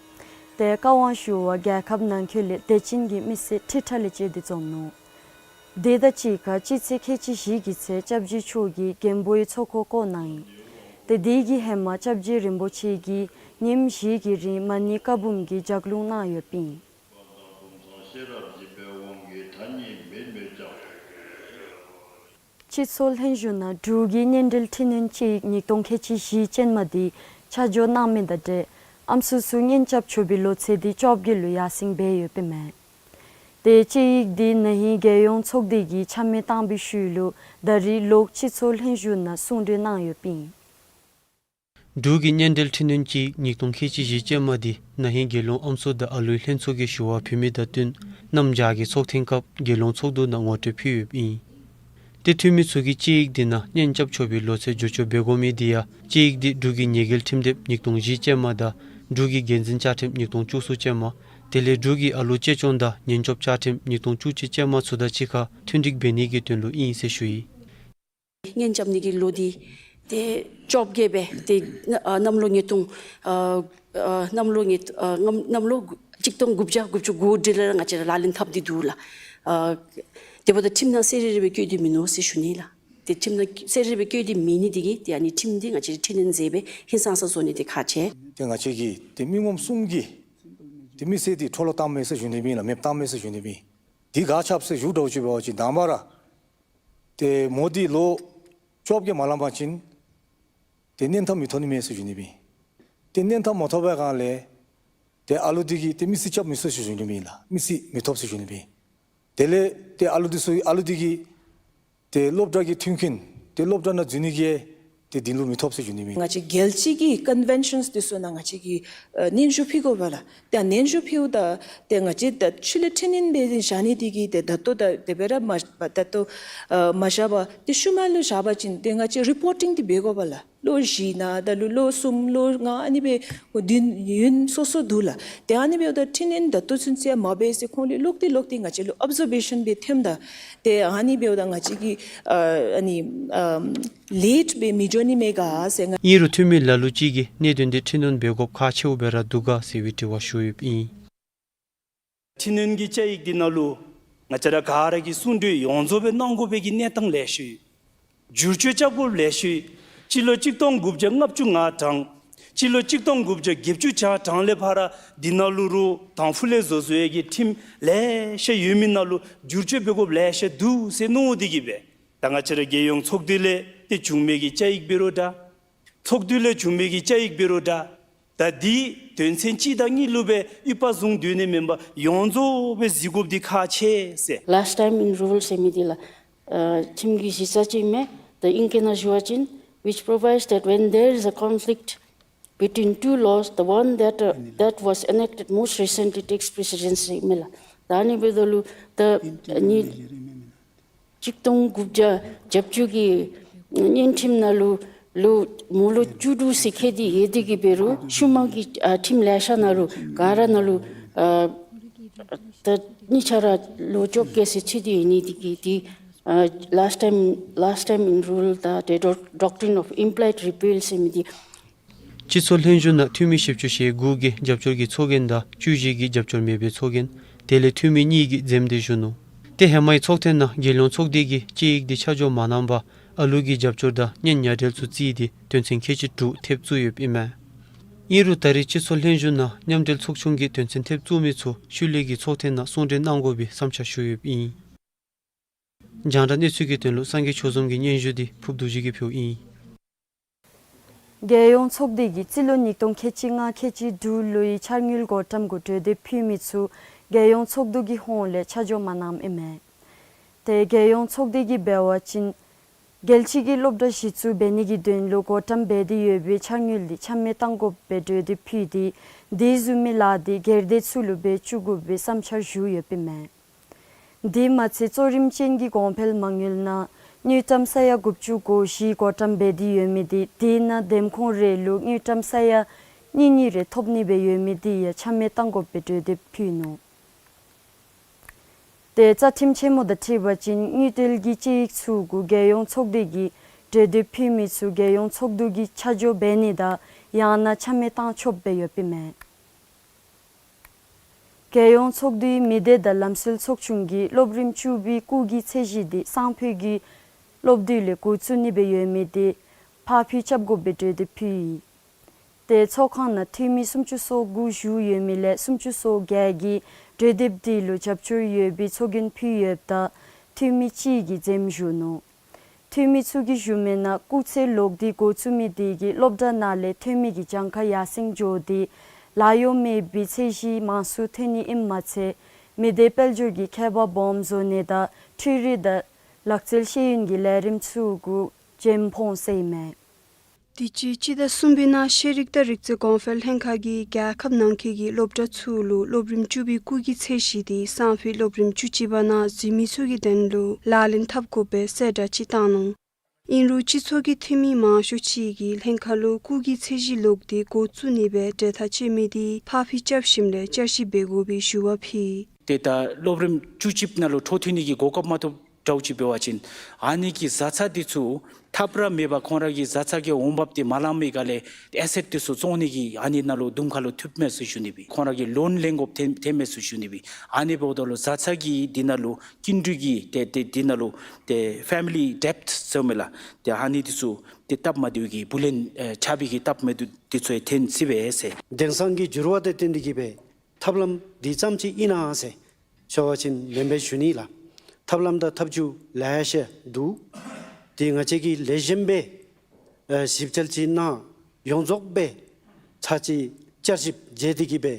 ཏེ་བཀའ་དབང་ཞུ་བར་རྒྱལ་ཁབ་ནང་འཁོད་ལས་དད་ཅན་གྱི་མི་སེར་ཁྲི་ཕྲག་ལས་བཅད་དེ་འཛོམས་ནུག། དེ་དང་གཅིག་ཁར་སྤྱི་ཚེས་ཁལ་གཅིག་བཞི་གི་ཚེ་སྐྱབས་རྗེ་མཆོག་གིས་མགོན་པོའི་ཚོགས་འཁོར་བསྐོར་གནང་ཡི། ཏེ་དེ་གི་ཧེ་མ་སྐྱབས་རྗེ་རིན་པོ་ཆེ་གིས་ཉིནམ་བཞི་གི་རིང་མ་ཎི་བཀའ་འབུམ་གྱི་ལྗགས་ལུང་གནང་ཡོདཔ་ཨིན། སྤྱི་ཚོགས་ལྷན་བཞུགས་ནང་འབྲུག་གི་གཉེན་འབྲེལ་འཕྲི་སྣོན་དཔྱད་ཡིག་ཉིས་སྟོང་ཁལ་གཅིག་བཞི་ཅན་མ་འདི་ཆ་འཇོག་གནང་མི་དང་འབྲེལ་ཨམ་སྲུ་ཚུ་གཉེན་རྐྱབ་ཆོག་པའི་ལོ་ཚད་འདི་བཅོ་བརྒྱད་ལུ་ཡར་སེང་འབད་ཡོདཔ་ཨིན་མས། ཏེ་དཔྱད་ཡིག་འདི་ན་ཧིང་རྒྱལ་ཡོངས་ཚོགས་སྡེ་གིས་ཆ་མེད་བཏང་བའི་ཤུལ་ལུ་ད་རེས་ལོག་སྤྱི་ཚོགས་ལྷན་བཞུགས་ནང་གསུང་གྲོས་གནང་ཡོདཔ་ཨིན། འབྲུག་གི་གཉེན་འབྲེལ་འཕྲི་སྣོན་དཔྱད་ཡིག་ཉིས་སྟོང་ཁལ་གཅིག་བཞི་ཅན་མ་འདི་ན་ཧིང་རྒྱལ་ཡོངས་ཨམ་སྲུ་དང་ཨ་ལུའི་ལྷན་ཚོགས་ཀྱིས་ཞུ་བ་ཕུལ་མི་དང་བསྟུན་གནམ་བྱཱར་གྱི་ཚོགས་ཐེངས་སྐབས་རྒྱལ་ཡོངས་ཚོགས་འདུ་ནང་ངོ་སྤྲོད་ཕུལ་ཡོདཔ་ཨིན། ཏེ་འཐུས་མི་ཚུ་གིས་དཔྱད་ཡིག་འདི་ནང་གཉེན་རྐྱབ་ཆོག་པའི་ལོ་ཚད་བསྒྱུར་བཅོས་འབད་དགོ་མི་འདི་ཡང་དཔྱད་ཡིག་འདི་འབྲུག་གི་ཉེས་འགེལ་ཁྲིམས་དེབ་ཉིས་སྟོང་བཞི་ཅན་མ་དང་འབྲུག་གི་འགན་འཛིན་བཅའ་ཁྲིམས་ཉིས་སྟོང་བཅུ་གསུམ་ཅན་མ་དེ་ལས་འབྲུག་གི་ཨ་ལུ་གཅེས་སྐྱོང་དང་གཉེན་སྐྱོབ་བཅའ་ཁྲིམས་ཉིས་སྟོང་བཅུ་གཅིག་ཅན་མ་ཚུ་དང་གཅིག་ཁར་མཐུན་འགྲིག་འབད་ནི་གི་དོན་ལུ་ཨིན་ཟེར་ཞུ་ཡི། གཉེན་རྐྱབ་ནི་གི་ལོ་འདི་ཏེ་བཅོ་བརྒྱད་སྦེ་ཏེ་ཨ་གནམ་ལོ་ཉིས་སྟོང་ཨ་ཨ་གནམ་ལོ་ཉིས་ཨ་གནམ་གནམ་ལོ་གཅིག་སྟོང་དགུ་བརྒྱ་དགུ་བཅུ་གོ་དྲུག་ལས་ར་ང་བཅས་ར་ལག་ལེན་འཐབ་སྟེ་འདུག་ལགས། ཨ་དེ་འབདཝ་ད་ཁྲིམས་ནང་གསལ་རི་རི་སྦེ་བཀོད་དེ་མིན་ནུག་ཟེར་ཞུ་ནི་ལགས། ཏེ་ཁྲིམས་ནང་གསལ་རི་རི་སྦེ་བཀོད་དེ་མེད་ནི་འདི་གིས་ཏེ་ཨ་ནི་ཁྲིམས་འདི་ང་བཅས་འཕྲི་སྣོན་མཛད་སྦེ་ཧིང་སངས་ས་བཟོ་ནི་འདི་ཁག་ཆེ། ཏེ་ང་བཅས་ཀྱིས་ཏེ་མི་ངོམ་གསུམ་གྱིས་ཏེ་མི་སེར་འདི་འཕྲོ་བརླག་བཏང་མས་ཟེར་ཞུ་ནི་མེན་ལགས། མེདཔ་བཏང་མས་ཟེར་ཞུ་ནི་མེན། འདི་ག་ཅི་འབད་ཟེར་ཞུ་འདྲཝ་ཅིག་འབད་བ་ཅིན་དང་པ་ར་ཏེ་མོ་འདི་ལོ་བཅོ་བརྒྱད་མ་ལང་པ་ཅིན་ཏེ་གཉེན་འཐབ་མི་ཐོབ་ནི་མས་ཟེར་ཞུ་ནི་མས། ཏེ་གཉེན་འཐབ་མ་ཐོབ་པའི་སྒང་ལས་ཏེ་ཨ་ལུ་འདི་གིས་ཏེ་མི་ཚེ་རྐྱབ་མི་ཚུགས་ཟེར་ཞུ་ནི་མས་ལགས། མི་ཚེ་མི་ཐོབ་ཟེར་ཞུ་ནི་མས། དེ་ལས་ཏེ་ཨ་ལུ་འདི་ཚུ་ཨ་ལུ་འདི་གིས་ཏེ་སློབ་གྲྭ་གི་མཐུན་རྐྱེན་ཏེ་སློབ་གྲྭ་ནང་འཛུལ་ནི་གི་ཏེ་དེ་ལུ་མི་ཐོབ་ཟེར་ཞུ་ནི་མས། ང་བཅས་རྒྱལ་སྤྱི་གི་ཀོན་ཝེན་ཤཱནས་འདི་ཚུ་ནང་ང་བཅས་ཀྱིས་ཨ་སྙན་ཞུ་ཕུལ་དགོ་པས་ལགས། ཏེ་སྙན་ཞུ་ཕུལཝ་ད་ཏེ་ང་བཅས་ད་ཕྱི་ལས་འཕྲི་སྣོན་འབད་དེ་བཞག་ནི་འདི་གིས་ཏེ་ད་ལྟོ་ད་དེ་སྦེ་ར་མ་ད་ལྟོ་ཨ་མ་བཞག་པར་ཏེ་ཤུལ་མ་ལུ་བཞག་པ་ཅིན་ཏེ་ང་བཅས་རི་པོར་ཊིང་འདི་འབད་དགོ་པས་ལགས། ལོ་བཞི་ནང་ད་ལུ་ལོ་གསུམ་ལོ་ལྔ་ཨ་ནི་སྦེ་འགོར་དོ་ཡོད་སོ་སོ་འདུག་ལགས། ཏེ་ཨ་ནི་འབདཝ་ད་འཕྲི་སྣོན་ད་ལྟོ་ཚུན་ཚོད་མ་འབད་ཟེར་ཁོང་ལུ་ལོག་སྟེ་ལོག་སྟེ་ང་བཅས་ལུ་ཨོབ་ཛར་བེ་ཤཱན་སྦེ་ཐོནམ་ད་ཏེ་ཨ་ནི་འབདཝ་ད་ང་བཅས་ཀྱིས་ཨ་ཨ་ནི་ཨམ་ལེཊ་སྦེ་མི་འགྱོ་ནི་མས་ག་ཟེར་ང་། ཨིན་རུང་འཐུས་མི་ལ་ལུ་ཅིག་གིས་གནད་དོན་འདི་འཕྲི་སྣོན་འབད་དགོཔ་ཁག་ཆེཝ་སྦེ་ར་འདུག་ག་ཟེར་བའི་དྲི་བ་ཞུ་ཡོདཔ་ཨིན། འཕྲི་སྣོན་གྱི་བཅའ་ཡིག་འདི་ནང་ལུ་ང་བཅས་ར་ག་ར་གིས་གསུང་གྲོས་ཡོངས་རྫོགས་སྦེ་གནང་དགོ་པའི་གི་གནས་སྟངས་ལེ་ཤ་ཡོད། བསྒྱུར་བཅོས་རྐྱབ་དགོཔ་ལེ་ཤ་ཡོད། སྤྱི་ལོ་གཅིག་སྟོང་དགུ་བརྒྱ་ལྔ་བཅུ་ང་གྲངས་སྤྱི་ལོ་གཅིག་སྟོང་དགུ་བརྒྱ་བརྒྱད་ཅུ་གྱ་གྲངས་ལས་ཕར་འདི་ནང་ལུ་རུང་དང་ཕུ་ལས་བཟོ་བཟོ་ཡི་གི་ཁྲིམས་ལེ་ཤ་ཡོད་མི་ནང་ལུ་བསྒྱུར་བཅོས་འབད་དགོཔ་ལེ་ཤ་འདུག་ཟེར་མནོ་སྟེ་གིས་སྦེ་ད་ང་བཅས་ར་རྒྱལ་ཡོངས་ཚོགས་འདུ་ལས་ཏེ་བྱུང་མི་གི་བཅའ་ཡིག་འབད་རུང་འདྲ། ཚོགས་འདུ་ལས་བྱུང་མི་གི་བཅའ་ཡིག་འབད་རུང་འདྲ། ད་འདི་ དོན་ཚན་གཅིག་དང་གཉིས་ལུ་སྦེ་དབྱེ་བ་བཟུང་སྡོད་ནི་མེན་པར་ཡོངས་རྫོགས་སྦེ་གཟིགས་དགོཔ་འདི་ཁག་ཆེ་ཟེར། Last time in rule ཟེར་མི་འདི་ལགས། ཨ་ཁྲིམས་ཀྱི་གཞི་རྩ་ཅིག་མས། ད་ཨིང་སྐད་ནང་ཞུ་བ་ཅིན, which provides that when there is a conflict between two laws, the one that, uh, that was enacted most recently takes precedence ཟེར་མས་ལགས། ད་ཨ་ནི་འབདཝ་ད་ལུ་ད་ཨ་ནི་གཅིག་སྟོང་དགུ་བརྒྱ་བརྒྱད་ཅུ་གི་བརྙན་ཁྲིམས་ནང་ལུ་ལོ་མོ་ལོ་བཅུ་དྲུག་ཟེར་བཀོད་དེ་ཡོད་དེ་གིས་འབད་རུང་ཤུལ་མ་གི་ཨ་ཁྲིམས་ལེ་ཤ་ནང་ལུ་ག་ར་ནང་ལུ་ཨ་ད་གཉིས་ཆ་ར་ལོ་བཅོ་བརྒྱད་ཟེར་ཚུད་དེ་ཡོད་ནི་དེ་གིས་ཏེ་ཨ་last time, last time in rule དང་the doc- doctrine of implied repeal ཟེར་མི་འདི། སྤྱི་ཚོགས་ལྷན་བཞུགས་ནང་འཐུས་མི་བཞི་བཅུ་ཞེ་དགུ་གིས་རྒྱབ་སྐྱོར་གྱི་ཚོགས་རྒྱན་དང་བཅུ་བཞི་གིས་རྒྱབ་སྐྱོར་མེད་པའི་ཚོགས་རྒྱན། དེ་ལས་འཐུས་མི་གཉིས་ཀྱིས་འཛེམ་སྟེ་བཞུགས་ནུག། ཏེ་ཧེ་མའི་ཚོགས་ཐེངས་ནང་རྒྱལ་ཡོངས་ཚོགས་སྡེ་གིས་དཔྱད་ཡིག་འདི་ཆ་འཇོག་མ་གནང་བར་ཨ་ལུ་གི་རྒྱབ་སྐྱོར་དང་གཉེན་ཉེ་འབྲེལ་ཚུ་བརྩིས་ཏེ་དོན་ཚན་ཁལ་གཅིག་དྲུག་ཐེབས་བཙུགས་ཡོདཔ་ཨིན་མས། ཨིན་རུང་ད་རེས་སྤྱི་ཚོགས་ལྷན་བཞུགས་ནང་མཉམ་འབྲེལ་ཚོགས་ཆུང་གིས་དོན་ཚན་ཐེབས་བཙུགས་མི་ཚུ་ཤུལ་ལས་ཀྱི་ཚོགས་ཐེངས་ནང་གསུང་གྲོས་གནང་དགོ་པའི་བསམ་འཆར་ཞུ་ཡོདཔ་ཨིན། རྒྱང་བསྒྲགས་གནས་ཚུལ་གྱི་དོན་ལུ་སངས་རྒྱས་ཆོས་འཛོམས་ཀྱི་སྙན་ཞུ་འདི་ཕུརབ་རྡོ་རྗེ་གིས་ཕུལཝ་ཨིན། རྒྱལ་ཡོངས་ཚོགས་སྡེ་གིས་སྤྱི་ལོ་ཉིས་སྟོང་ཁལ་གཅིག་ལྔ་ཁལ་གཅིག་དྲུག་ལོའི་འཆར་དངུལ་བགོ་བཀྲམ་གུ་གྲོས་འདེབས་ཕུལ་མི་ཚུ་རྒྱལ་ཡོངས་ཚོགས་འདུ་གི་ཧོངས་ལས་ཆ་འཇོག་མ་གནངམ་ཨིན་མས། ཏེ་རྒྱལ་ཡོངས་ཚོགས་སྡེ་གིས་འབད་བ་ཅིན་རྒྱལ་སྤྱི་གི་སློབ་གྲྭ་གཞི་བཙུགས་འབད་ནི་གི་དོན་ལུ་བགོ་བཀྲམ་འབད་དེ་ཡོད་པའི་འཆར་དངུལ་འདི་ཆ་མེད་གཏང་དགོ་པའི་གྲོས་འདེབས་ཕུལ་ཏེ་དེ་བཟུམ་མའི་ལཱ་འདི་སྒེར་སྡེ་ཚུ་ལུ་འབད་བཅུག་དགོ་པའི་བསམ་འཆར་ཞུ་ཡོདཔ་ཨིན་མས། དེ་མ་ཚད་གཙོ་རིམ་ཅན་གྱི་གོང་འཕེལ་མ་དངུལ་ནང་དངུལ་ཀྲམ་ས་ཡ་དགུ་བཅུ་གོ་བཞི་བགོ་བཀྲམ་འབད་དེ་ཡོད་མི་འདི་དེ་ནང་འདེམས་ཁོངས་རེ་ལུ་དངུལ་ཀྲམ་ས་ཡ་གཉིས་གཉིས་རེ་ཐོབ་ནི་སྦེ་ཡོད་མི་འདི་ཡང་ཆ་མེད་གཏང་དགོ་པའི་གྲོས་འདེབས་ཕུལ་ནུག། ཏེ་རྩ་ཁྲིམས་ཆེན་མོ་དང་འཁྲིལ་བ་ཅིན་དངུལ་འབྲེལ་གྱི་དཔྱད་ཡིག་ཚུ་གུ་རྒྱལ་ཡོངས་ཚོགས་སྡེ་གིས་གྲོས་འདེབས་ཕུལ་མི་ཚུ་རྒྱལ་ཡོངས་ཚོགས་འདུ་གིས་ཆ་འཇོག་འབད་ནི་དང་ཡང་ན་ཆ་མེད་གཏང་ཆོགཔ་སྦེ་ཡོདཔ་ཨིན་མས། རྒྱལ་ཡོངས་ཚོགས་འདུའི་མི་སྡེ་དང་ལམ་སྲོལ་ཚོགས་ཆུང་གིས་སློབ་རིམ་བཅུ་པའི་སྐུགས་ཀྱི་ཚད་གཞི་འདི་སང་ཕོད་ཀྱི་སློབ་དུས་ལས་འགོ་བཙུགས་ནི་སྦེ་ཡོད་མི་འདི་ཕར་འགྱངས་རྐྱབ་དགོ་པའི་གྲོས་འདེབས་ཕུལ་ཡི། ཏེ་ཚོགས་ཁང་ནང་འཐུས་མི་སུམ་ཅུ་སོ་དགུ་བཞུགས་ཡོད་མི་ལས་སུམ་ཅུ་སོ་བརྒྱད་ཀྱིས་གྲོས་འདེབས་འདི་ལུ་རྒྱབ་སྐྱོར་ཡོད་པའི་ཚོགས་རྒྱན་ཕུལ་ཡོདཔ་ད་འཐུས་མི་གཅིག་གིས་འཛེམ་བཞུགས་ནུག། འཐུས་མི་ཚུ་གིས་ཞུ་མི་ནང་སྐུགས་ཚད་ལོག་སྟེ་འགོ་བཙུགས་མི་དེ་གིས་སློབ་གྲྭ་ནང་ལས་ཐོན་མི་གི་གྱངས་ཁ་ཡར་སེང་འགྱོ་སྟེ་ལཱ་གཡོག་མེད་པའི་ཚད་གཞི་མང་སུ་ཐོན་ནི་ཨིནམ་མ་ཚད་མི་སྡེ་དཔལ་འབྱོར་གྱི་ཁྱད་པར་སྦོམ་བཟོ་ནི་དང་འཕྲུལ་རིག་དང་ལག་རྩལ་ཤེས་ཡོན་གྱི་ལས་རིམ་ཚུ་གུ་འཇམ་ཕོག་ཟེར་ཨིན་མས། དུས་ཅི་སྤྱི་ཟླ་གསུམ་པའི་ནང་ཤེས་རིག་དང་རིག་རྩལ་གོང་འཕེལ་ལྷན་ཁག་གིས་རྒྱལ་ཁབ་ནང་འཁོད་ཀྱི་སློབ་གྲྭ་ཚུ་ལུ་སློབ་རིམ་བཅུ་པའི་སྐུགས་ཀྱི་ཚད་གཞི་དེ་སང་ཕོད་སློབ་རིམ་བཅུ་གཅིག་པ་ནང་འཛུལ་མི་ཚུ་གི་དོན་ལུ་ལག་ལེན་འཐབ་དགོ་པའི་གསལ་བསྒྲགས་ཅིག་བཏང་ནུག། ཨིན་རུང་སྤྱི་ཚོགས་ཀྱི་འཐུས་མི་མང་ཤོས་ཅིག་གིས་ལྷན་ཁག་ལུ་སྐུགས་ཀྱི་ཚད་གཞི་ལོག་སྟེ་འགོ་བཙུགས་ནི་སྦེ་གྲོས་ཐག་བཅད་མི་དེ་ཕར་འགྱངས་རྐྱབ་ཞིནམ་ལས་བསྐྱར་ཞིབ་འབད་དགོ་པའི་ཞུ་བ་ཕུལ་ཡི། ཏེ་ད་སློབ་རིམ་བཅུ་གཅིག་ནང་ལུ་འཕྲོ་མཐུད་ནི་གི་གོ་སྐབས་མ་ཐོབ་འདྲཝ་ཅིག་འབད་བ་ཅིན་ཨ་ནི་གི་བཟའ་ཚང་འདི་ཚུ་ཐབས་ར་མེད་པར་ཁོང་ར་གི་བཟའ་ཚང་གི་འོང་འབབ་འདི་མ་ལང་མི་ག་ལས་ཨེ་སེཊ་འདི་ཚུ་བཙོང་ནི་གི་ཨ་ནི་ནང་ལུ་དུམ་ཁ་ལུ་ཐུགཔ་མས་ཟེར་ཞུ་ནི་སྦེ། ཁོང་ར་གིས་ལོན་ལེན་དགོཔ་ཐོན་ཐོནམ་མས་ཟེར་ཞུ་ནི་སྦེ། ཨ་ནི་འབདཝ་ད་ལུ་བཟའ་ཚང་གིས་འདི་ནང་ལུ་སྐྱིན་འགྲུལ་གྱི་ཏེ་ཏེ་འདི་ནང་ལུ་ཏེ་ཕེ་མི་ལི་ཌེབཊ་ཟེར་མི་ལགས། ཏེ་ཨ་ནི་འདི་ཚུ་ཏེ་སྟབས་མ་བདེཝ་གི་བུ་ལོན་ཨེ་ཆག་པའི་གི་སྟབས་མ་བདེཝ་འདི་ཚུ་ཡང་ཐོན་སྲིད་པས་ཟེར། དེང་སང་གི་འགྱུར་བ་དང་བསྟུན་ཏེ་གིས་སྦེ་ཐབས་ལམ་འདི་ཙམ་ཅིག་ཨིན་ན་ཟེར་ཞུ་བ་ཅིན་མེན་པས་ཞུ་ནི་ལགས། ཐབས་ལམ་དང་ཐབས་བྱུས་ལེ་ཤ་འདུག། ཏེ་ང་བཅས་ཀྱིས་ལེགས་ཤོམ་སྦེ་ཨེ་ཞིབ་དཔྱད་ཅིག་གནང་ཡོངས་རྫོགས་སྦེ་ཚར་གཅིག་བསྐྱར་ཞིབ་མཛད་དེ་གིས་སྦེ་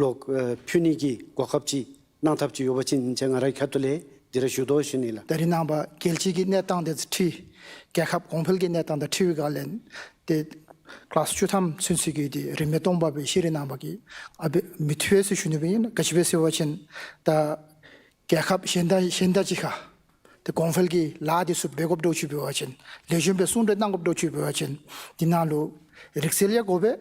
ལོག་ཨེ་ཕུལ་ནི་གི་གོ་སྐབས་ཅིག་གནང་ཐབས་ཅིག་ཡོད་པ་ཅིན་ང་རའི་ཁ་ཐུག་ལས་འདི་ར་ཞུ་དོ་ཞུ་ནི་ལགས། ད་རེས་ནངས་པ་རྒྱལ་སྤྱི་གི་གནས་སྟངས་དང་འཁྲིལ་རྒྱལ་ཁབ་གོང་འཕེལ་གྱི་གནས་སྟངས་དང་འཁྲིལ་བའི་སྒང་ལས་ཏེ་ཀི་ལཱསི་བཅུ་ཐམ་ཚུན་ཚོད་ཀྱི་ཏེ་རིན་མེད་སྟོང་པ་སྦེ་ཤེས་རིག་ནང་པ་གིས་ཨ་འབད་མི་བཏུབ་པས་ཟེར་ཞུ་ནི་སྦེ་ཨིན། ག་ཅི་སྦེ་ཟེར་བ་ཅིན་ད་རྒྱལ་ཁབ་གཞན་དང་གཞན་དང་གཅིག་ཁར་ཏེ་གོང་འཕེལ་གྱི་ལཱ་འདི་ཚུ་འབད་དགོཔ་འདྲཝ་ཅིག་འབད་བ་ཅིན་ལེགས་ཤོམ་སྦེ་གསུང་གྲོས་གནང་དགོཔ་འདྲཝ་ཅིག་འབད་བ་ཅིན་འདི་ནང་ལུ་རིག་རྩལ་ཡང་དགོ་པས།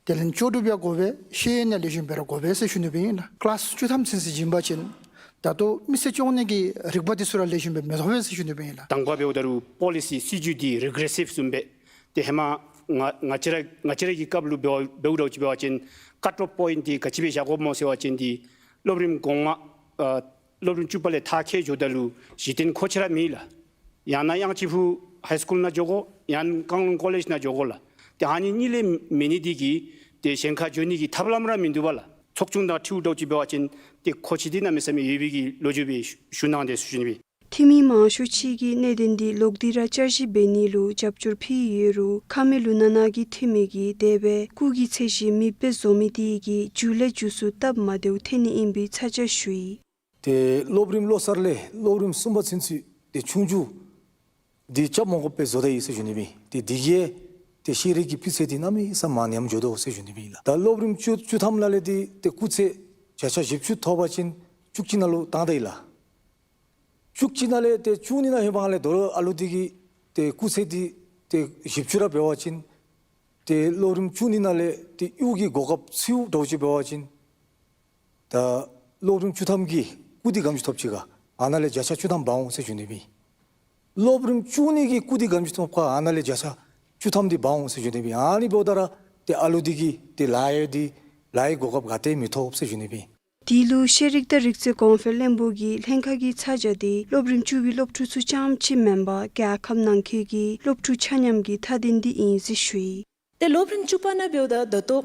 དེ་ལས་ལྕོགས་གྲུབ་ཡང་དགོ་པས། ཤེས་ཡོན་ཡང་ལེགས་ཤོམ་སྦེ་ར་དགོ་པས་ཟེར་ཞུ་ནི་སྦེ་ཨིན་ལགས། ཀི་ལཱསི་བཅུ་ཐམ་ཚུན་ཚོད་བྱིན་པ་ཅིན་ད་ལྟོ་མི་སེར་སྐྱོང་ནི་གི་རིག་པ་འདི་ཚུ་ར་ལེགས་ཤོམ་སྦེ་མི་ཐོབ་པས་ཟེར་ཞུ་ནི་སྦེ་ཨིན་ལགས། དང་པ་འབདཝ་ད་རུང་པོ་ལི་སི་སྲིད་བྱུས་འདི་རི་གི་རེ་སིབ་བཟུམ་སྦེ་ཏེ་ཧེ་མ་ང་ང་བཅས་ར་ང་བཅས་ར་གི་སྐབས་ལུ་འབདཝ་འབདཝ་འདྲཝ་ཅིག་འབད་བ་ཅིན་ཀཊ་ཨོཕ་པོའིནཊ་འདི་ག་ཅི་སྦེ་བཞག་དགོཔ་སྨོ་ཟེར་བ་ཅིན་འདི་སློབ་རིམ་གོང་མ་ཨ་སློབ་རིམ་བཅུ་པ་ལས་མཐར་འཁྱོལ་འགྱོཝ་ད་ལུ་གཞི་རྟེན་མཁོ་ཆེ་ར་མེད་ལགས། ཡང་ན་གཡང་སྐྱིད་ཕུག་ཧའི་སི་ཀུལ་ནང་འགྱོ་དགོ། ཡང་ན་བཀང་ལུང་ཀོ་ལེཇ་ནང་འགྱོ་དགོ་ལགས། ཏེ་ཨ་ནི་གཉིས་ལས་མེད་ནི་འདི་གིས་ཏེ་གཞན་ཁར་འགྱོ་ནི་གི་ཐབས་ལམ་ར་མིན་འདུག་པ་ལགས། ཚོགས་ཆུང་དང་འཁྲིལཝ་འདྲཝ་ཅིག་འབད་བ་ཅིན་ཏེ་མཁོ་ཆེ་འདི་གནམ་མེད་ས་མེད་ཡོད་པའི་གི་ལོ་རྒྱུས་སྦེ་ཞུ་གནང་དེས་ཟེར་ཞུ་ནི་སྦེ། འཐུས་མི་མང་ཤོས་ཅིག་གིས་གནད་དོན་འདི་ལོག་སྟེ་ར་བསྐྱར་ཞིབ་འབད་ནི་ལུ་རྒྱབ་སྐྱོར་ཕུལ་ཡོད་རུང་ཁ་མེད་ལུ་ནང་ན་གི་འཐུས་མི་གིས་དེ་སྦེ་སྐུགས་ཀྱི་ཚད་གཞི་མེདཔ་བཟོ་མི་དེ་གིས་མཇུག་ལས་མཇུག་སུ་སྟབས་མ་བདེཝ་ཐོན་ནི་ཨིན་པའི་ཚ་གྱང་ཞུ་ཡི། ཏེ་སློབ་རིམ་བློ་གསར་ལས་སློབ་རིམ་གསུམ་པ་ཚུན་ཚོད་ཏེ་ཆོས་རྒྱུགས་འདི་རྐྱབ་མ་དགོཔ་སྦེ་བཟོ་ད་ཡི་ཟེར་ཞུ་ནི་ཨིན། ཏེ་འདི་གིས་ཏེ་ཤེས་རིག་གི་སྤུས་ཚད་འདི་གནམ་མེད་ས་མེད་ཉམས་འགྱོ་དོ་ཟེར་ཞུ་ནི་ཨིན་ལགས། ད་སློབ་རིམ་བཅུ་བཅུ་ཐམ་ནང་ལས་ཏེ་ཏེ་སྐུགས་ཚད་བརྒྱ་ཆ་བཞི་བཅུ་ཐོབ་པ་ཅིན་བཅུ་གཅིག་ནང་ལུ་བཏང་ད་ཡི་ལགས། བཅུ་གཅིག་ནང་ལས་ཏེ་བཅུ་གཉིས་ནང་ལྷོད་པའི་སྒང་ལས་ད་རུང་ཨ་ལུ་འདི་གི་ཏེ་སྐུགས་ཚད་འདི་ཏེ་བཞི་བཅུ་ར་འབད་བ་ཅིན་ཏེ་སློབ་རིམ་བཅུ་གཉིས་ནང་ལས་ཏེ་གཡོག་གི་གོ་སྐབས་ཚུ་འདྲཝ་ཅིག་འབད་བ་ཅིན་ད་སློབ་རིམ་བཅུ་ཐམ་གྱི་སྐུགས་འདི་ག་དེམ་ཅིག་ཐོབ་ཅི་ག། ཨ་ནཱ་ལས་བརྒྱ་ཆ་བཅུ་ཐམ་འབག་འོང་ཟེར་ཞུ་ནི་ཨིན། སློབ་རིམ་བཅུ་གཉིས་ཀྱི་སྐུགས་འདི་ག་དེམ་ཅིག་ཐོབ་ག། ཨ་ནཱ་ལས་བརྒྱ་ཆ་བཅུ་ཐམ་འདི་འབག་འོང་ཟེར་ཞུ་ནི་ཨིན། ཨ་ནི་འབདཝ་ད་ར་ཏེ་ཨ་ལུ་འདི་གིས་ཏེ་ལཱ་གཡོག་འདི་ལཱ་གཡོག་གོ་སྐབས་ག་ཏེ་མི་ཐོབ་ཟེར་ཞུ་ནི་ཨིན། དེ་ལུ་ཤེས་རིག་དང་རིག་རྩལ་གོང་འཕེལ་བློན་པོ་གིས་ལྷན་ཁག་གི་ཚ་གྱང་འདི་སློབ་རིམ་བཅུ་པའི་སློབ་ཕྲུག་ཚུ་རྐྱངམ་ཅིག་མེན་པར་རྒྱལ་ཁབ་ནང་འཁོད་ཀྱི་སློབ་ཕྲུག་ཆ་མཉམ་གྱི་མཐའ་དོན་འདི་ཨིན་ཟེར་ཞུ་ཡི། ཏེ་སློབ་རིམ་བཅུ་པ་ནང་འབདཝ་ད་ད་ལྟོ་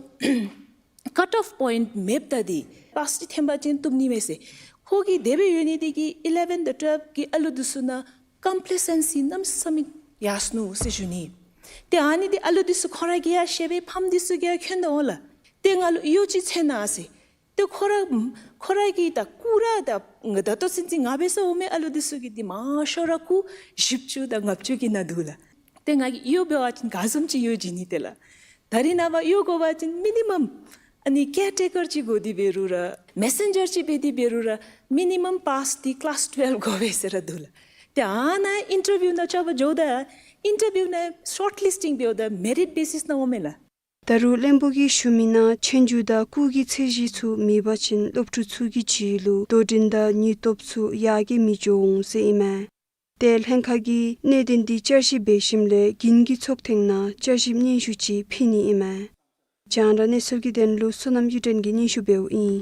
ཀཊ་ཨོཕ་པོའིནཊ་མེདཔ་ད་འདི་པཱསི་འདི་ཐོན་པ་ཅིན་བཏུབ་ནི་མས་ཟེར། ཁོ་གིས་དེ་སྦེ་ཡོད་ནི་དེ་གིས་ཨི་ལེ་བཱན་དང་ཊུ་ཝེལབ་ཀྱི་ཨ་ལུ་འདི་ཚུ་ནང་ཀམ་པི་ལེ་སེན་སི་གནམ་མེད་ས་མེད་ཡར་སོ་ནུག་ཟེར་ཞུ་ནི། ཏེ་ཨ་ནི་འདི་ཨ་ལུ་འདི་ཚུ་ཁོ་ར་གིས་ཡང་ཤེས་པས། ཕམ་འདི་ཚུ་གིས་ཡང་མཁྱེན་དོ་འོང་ལགས། ཏེ་ང་ལུ་གཡོག་ཅིག་འཚོལ་གནང་ཟེར། ཏེ་ཁོ་ར་ཁོ་ར་གིས་ད་སྐུགས་ར་ད་ད་ལྟོ་ཚུན་ཚོད་ང་འབད་སར་འོང་མི་ཨ་ལུ་འདི་ཚུ་གི་འདི་མང་ཤོས་ར་སྐུགས་བཞི་བཅུ་དང་ལྔ་བཅུ་གི་ནང་འདུག་ལགས། ཏེ་ང་གིས་གཡོག་འབད་བ་ཅིན་ག་བཟུམ་ཅིག་གཡོག་བྱིན་ནི་ཏེ་ལགས། ད་རིས་ནངས་པ་གཡོག་དགོ་པ་ཅིན་མི་ནི་མམ་ཨ་ནི་ཀེར་ཊེ་ཀར་ཅིག་དགོ་སྟེ་འབད་རུང་ར་མེ་སེན་ཇར་ཅིག་འབད་དེ་འབད་རུང་ར་མི་ནི་མམ་པཱསི་འདི་ཀི་ལཱསི་ཊུ་ཝེལབ་དགོ་པས་ཟེར་ར་འདུག་ལགས། ཏེ་ཨ་ནཱ་ཨིན་ཊར་བིའུ་ནང་ཆ་བ་འགྱོཝ་ད་ཨིན་ཊར་བིའུ་ནང་ཤོཊ་ལིསི་ཊིང་འབདཝ་ད་མེ་རིཊ་བེ་སིསི་ནང་འོང་མས་ལགས། ད་རུང་བློན་པོ་གིས་ཞུ་མི་ནང་ཆོས་རྒྱུགས་དང་སྐུགས་ཀྱི་ཚད་གཞི་ཚུ་མེད་པ་ཅིན་སློབ་ཕྲུག་ཚུ་གི་རྒྱུད་ལུ་དོ་འགྲན་དང་ནུས་སྟོབས་ཚུ་ཡར་རྒྱས་མི་འགྱོ་འོང་ཟེར་ཨིན་མས། ཏེ་ལྷན་ཁག་གིས་གནད་དོན་འདི་བསྐྱར་ཞིབ་འབད་ཞིནམ་ལས་དགུན་གྱི་ཚོགས་ཐེངས་ནང་བསྐྱར་ཞིབ་སྙན་ཞུ་ཅིག་ཕུལ་ནི་ཨིན་མས། རྒྱང་བསྒྲགས་གནས་ཚུལ་གྱི་དོན་ལུ་བསོད་ནམས་གཡུ་སྒྲོན་གྱིས་སྙན་ཞུ་འབདཝ་ཨིན།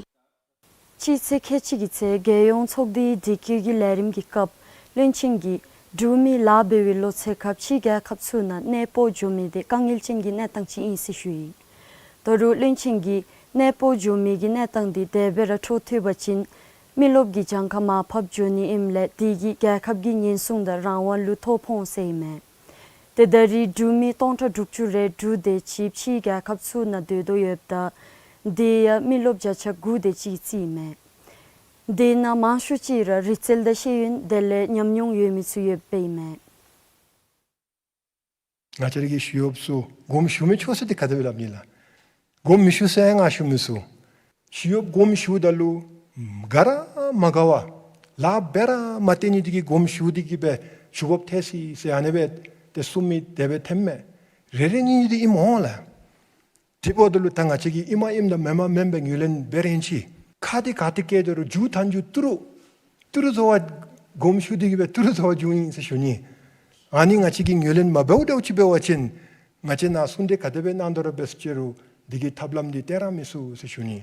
སྤྱི་ཚེས་ཁལ་གཅིག་གི་ཚེ་རྒྱལ་ཡོངས་ཚོགས་འདུའི་སྒྲིག་བཀོད་ཀྱི་ལས་རིམ་གྱི་སྐབས་བློན་ཆེན་གྱིས་འབྲུག་མི་ལཱ་འབད་བའི་ལོ་ཚད་ཁར་ཕྱི་རྒྱལ་ཁབ་ཚུ་ནང་གནས་སྤོ་འགྱོ་མི་དེ་དཀའ་ངལ་ཅན་གྱི་གནས་སྟངས་ཅིག་ཨིན་ཟེར་ཞུ་ཡི། ད་རུང་བློན་ཆེན་གྱིས་གནས་སྤོ་འགྱོ་མི་གི་གནས་སྟངས་དེ་དེ་སྦེ་ར་འཕྲོ་མཐུད་པ་ཅིན་མི་རློབས་ཀྱིས་གྱངས་ཁ་མར་ཕབ་འགྱོ་ནི་ཨིནམ་ལས་དེ་གིས་རྒྱལ་ཁབ་ཀྱི་ཉེན་སྲུང་དང་རང་དབང་ལུ་ཐོ་ཕོག་འོང་ཟེར་ཨིན་མས། ཏེ་ད་རེས་འབྲུག་མི་སྟོང་ཕྲག་དྲུག་ཅུ་རེ་དྲུག་དེ་ཅིག་ཕྱི་རྒྱལ་ཁབ་ཚུ་ནང་སྡོད་དོ་ཡོདཔ་ད་དེ་ཡང་མི་རློབས་བརྒྱ་ཆ་དགུ་དེ་ཅིག་གི་རྩིས་ཨིན་མས། དེ་ནང་མང་ཤོས་ཅིག་ར་རིག་རྩལ་དང་ཤེས་ཡོན་དེ་ལས་ཉམས་མྱོང་ཡོད་མི་ཚུ་ཡོདཔ་ཨིན་མས། ང་བཅས་ར་གི་ཞི་གཡོགཔ་ཚུ་དགོངསམ་ཞུ་མི་ཆོག་ཟེར་དེ་ག་དེ་སྦེ་སླབ་ནི་ལགས། དགོངསམ་མི་ཞུ་ཟེར་ང་ཞུ་མི་ཚུགས། ཞི་གཡོགཔ་དགོངསམ་ཞུཝ་ད་ལུ་དགའ་ར་མ་དགའ་བར་ལཱ་འབད་ར་མ་སྟེར་ནི་དེ་གིས་དགོངསམ་ཞུ་སྟེ་གིས་སྦེ་ཞུ་བབ་ཐལ་སོ་ཡི་ཟེར་ཨ་ནི་སྦེ་ཏེ་གསུངས་མི་དེ་སྦེ་ཐོནམ་མས། རེ་རེ་གཉིས་གཉིས་དེ་ཨིནམ་འོང་ལགས། དེ་འབདཝ་ད་ལུ་ད་ང་བཅས་ཀྱིས་ཨིནམ་ཨིནམ་དང་མེནམ་མེནམ་སྦེ་ངོས་ལེན་འབད་རན་ཅི། ཁ་དེ་ག་ཏེ་བཀལ་ཏེ་རུང་མཇུག་མཐའ་མཇུག་ཏི་རུ་ཏི་རུ་བཟོ་བར་དགོངསམ་ཞུ་སྟེ་གིས་སྦེ་ཏི་རུ་བཟོ་བར་འགྱོཝ་ཨིན་ཟེར་ཞུ་ནི། ཨ་ནི་ང་བཅས་ཀྱིས་ངོས་ལེན་མ་འབདཝ་འདྲཝ་ཅིག་འབད་བ་ཅིན་ང་བཅས་ནཱ་གསུང་གྲོས་ག་དེ་སྦེ་གནང་དོ་ར་འབད་ཟེར་ཅི་རུང་དེ་གི་ཐབས་ལམ་འདི་སྟོན་ར་མི་ཚུགས་ཟེར་ཞུ་ནི།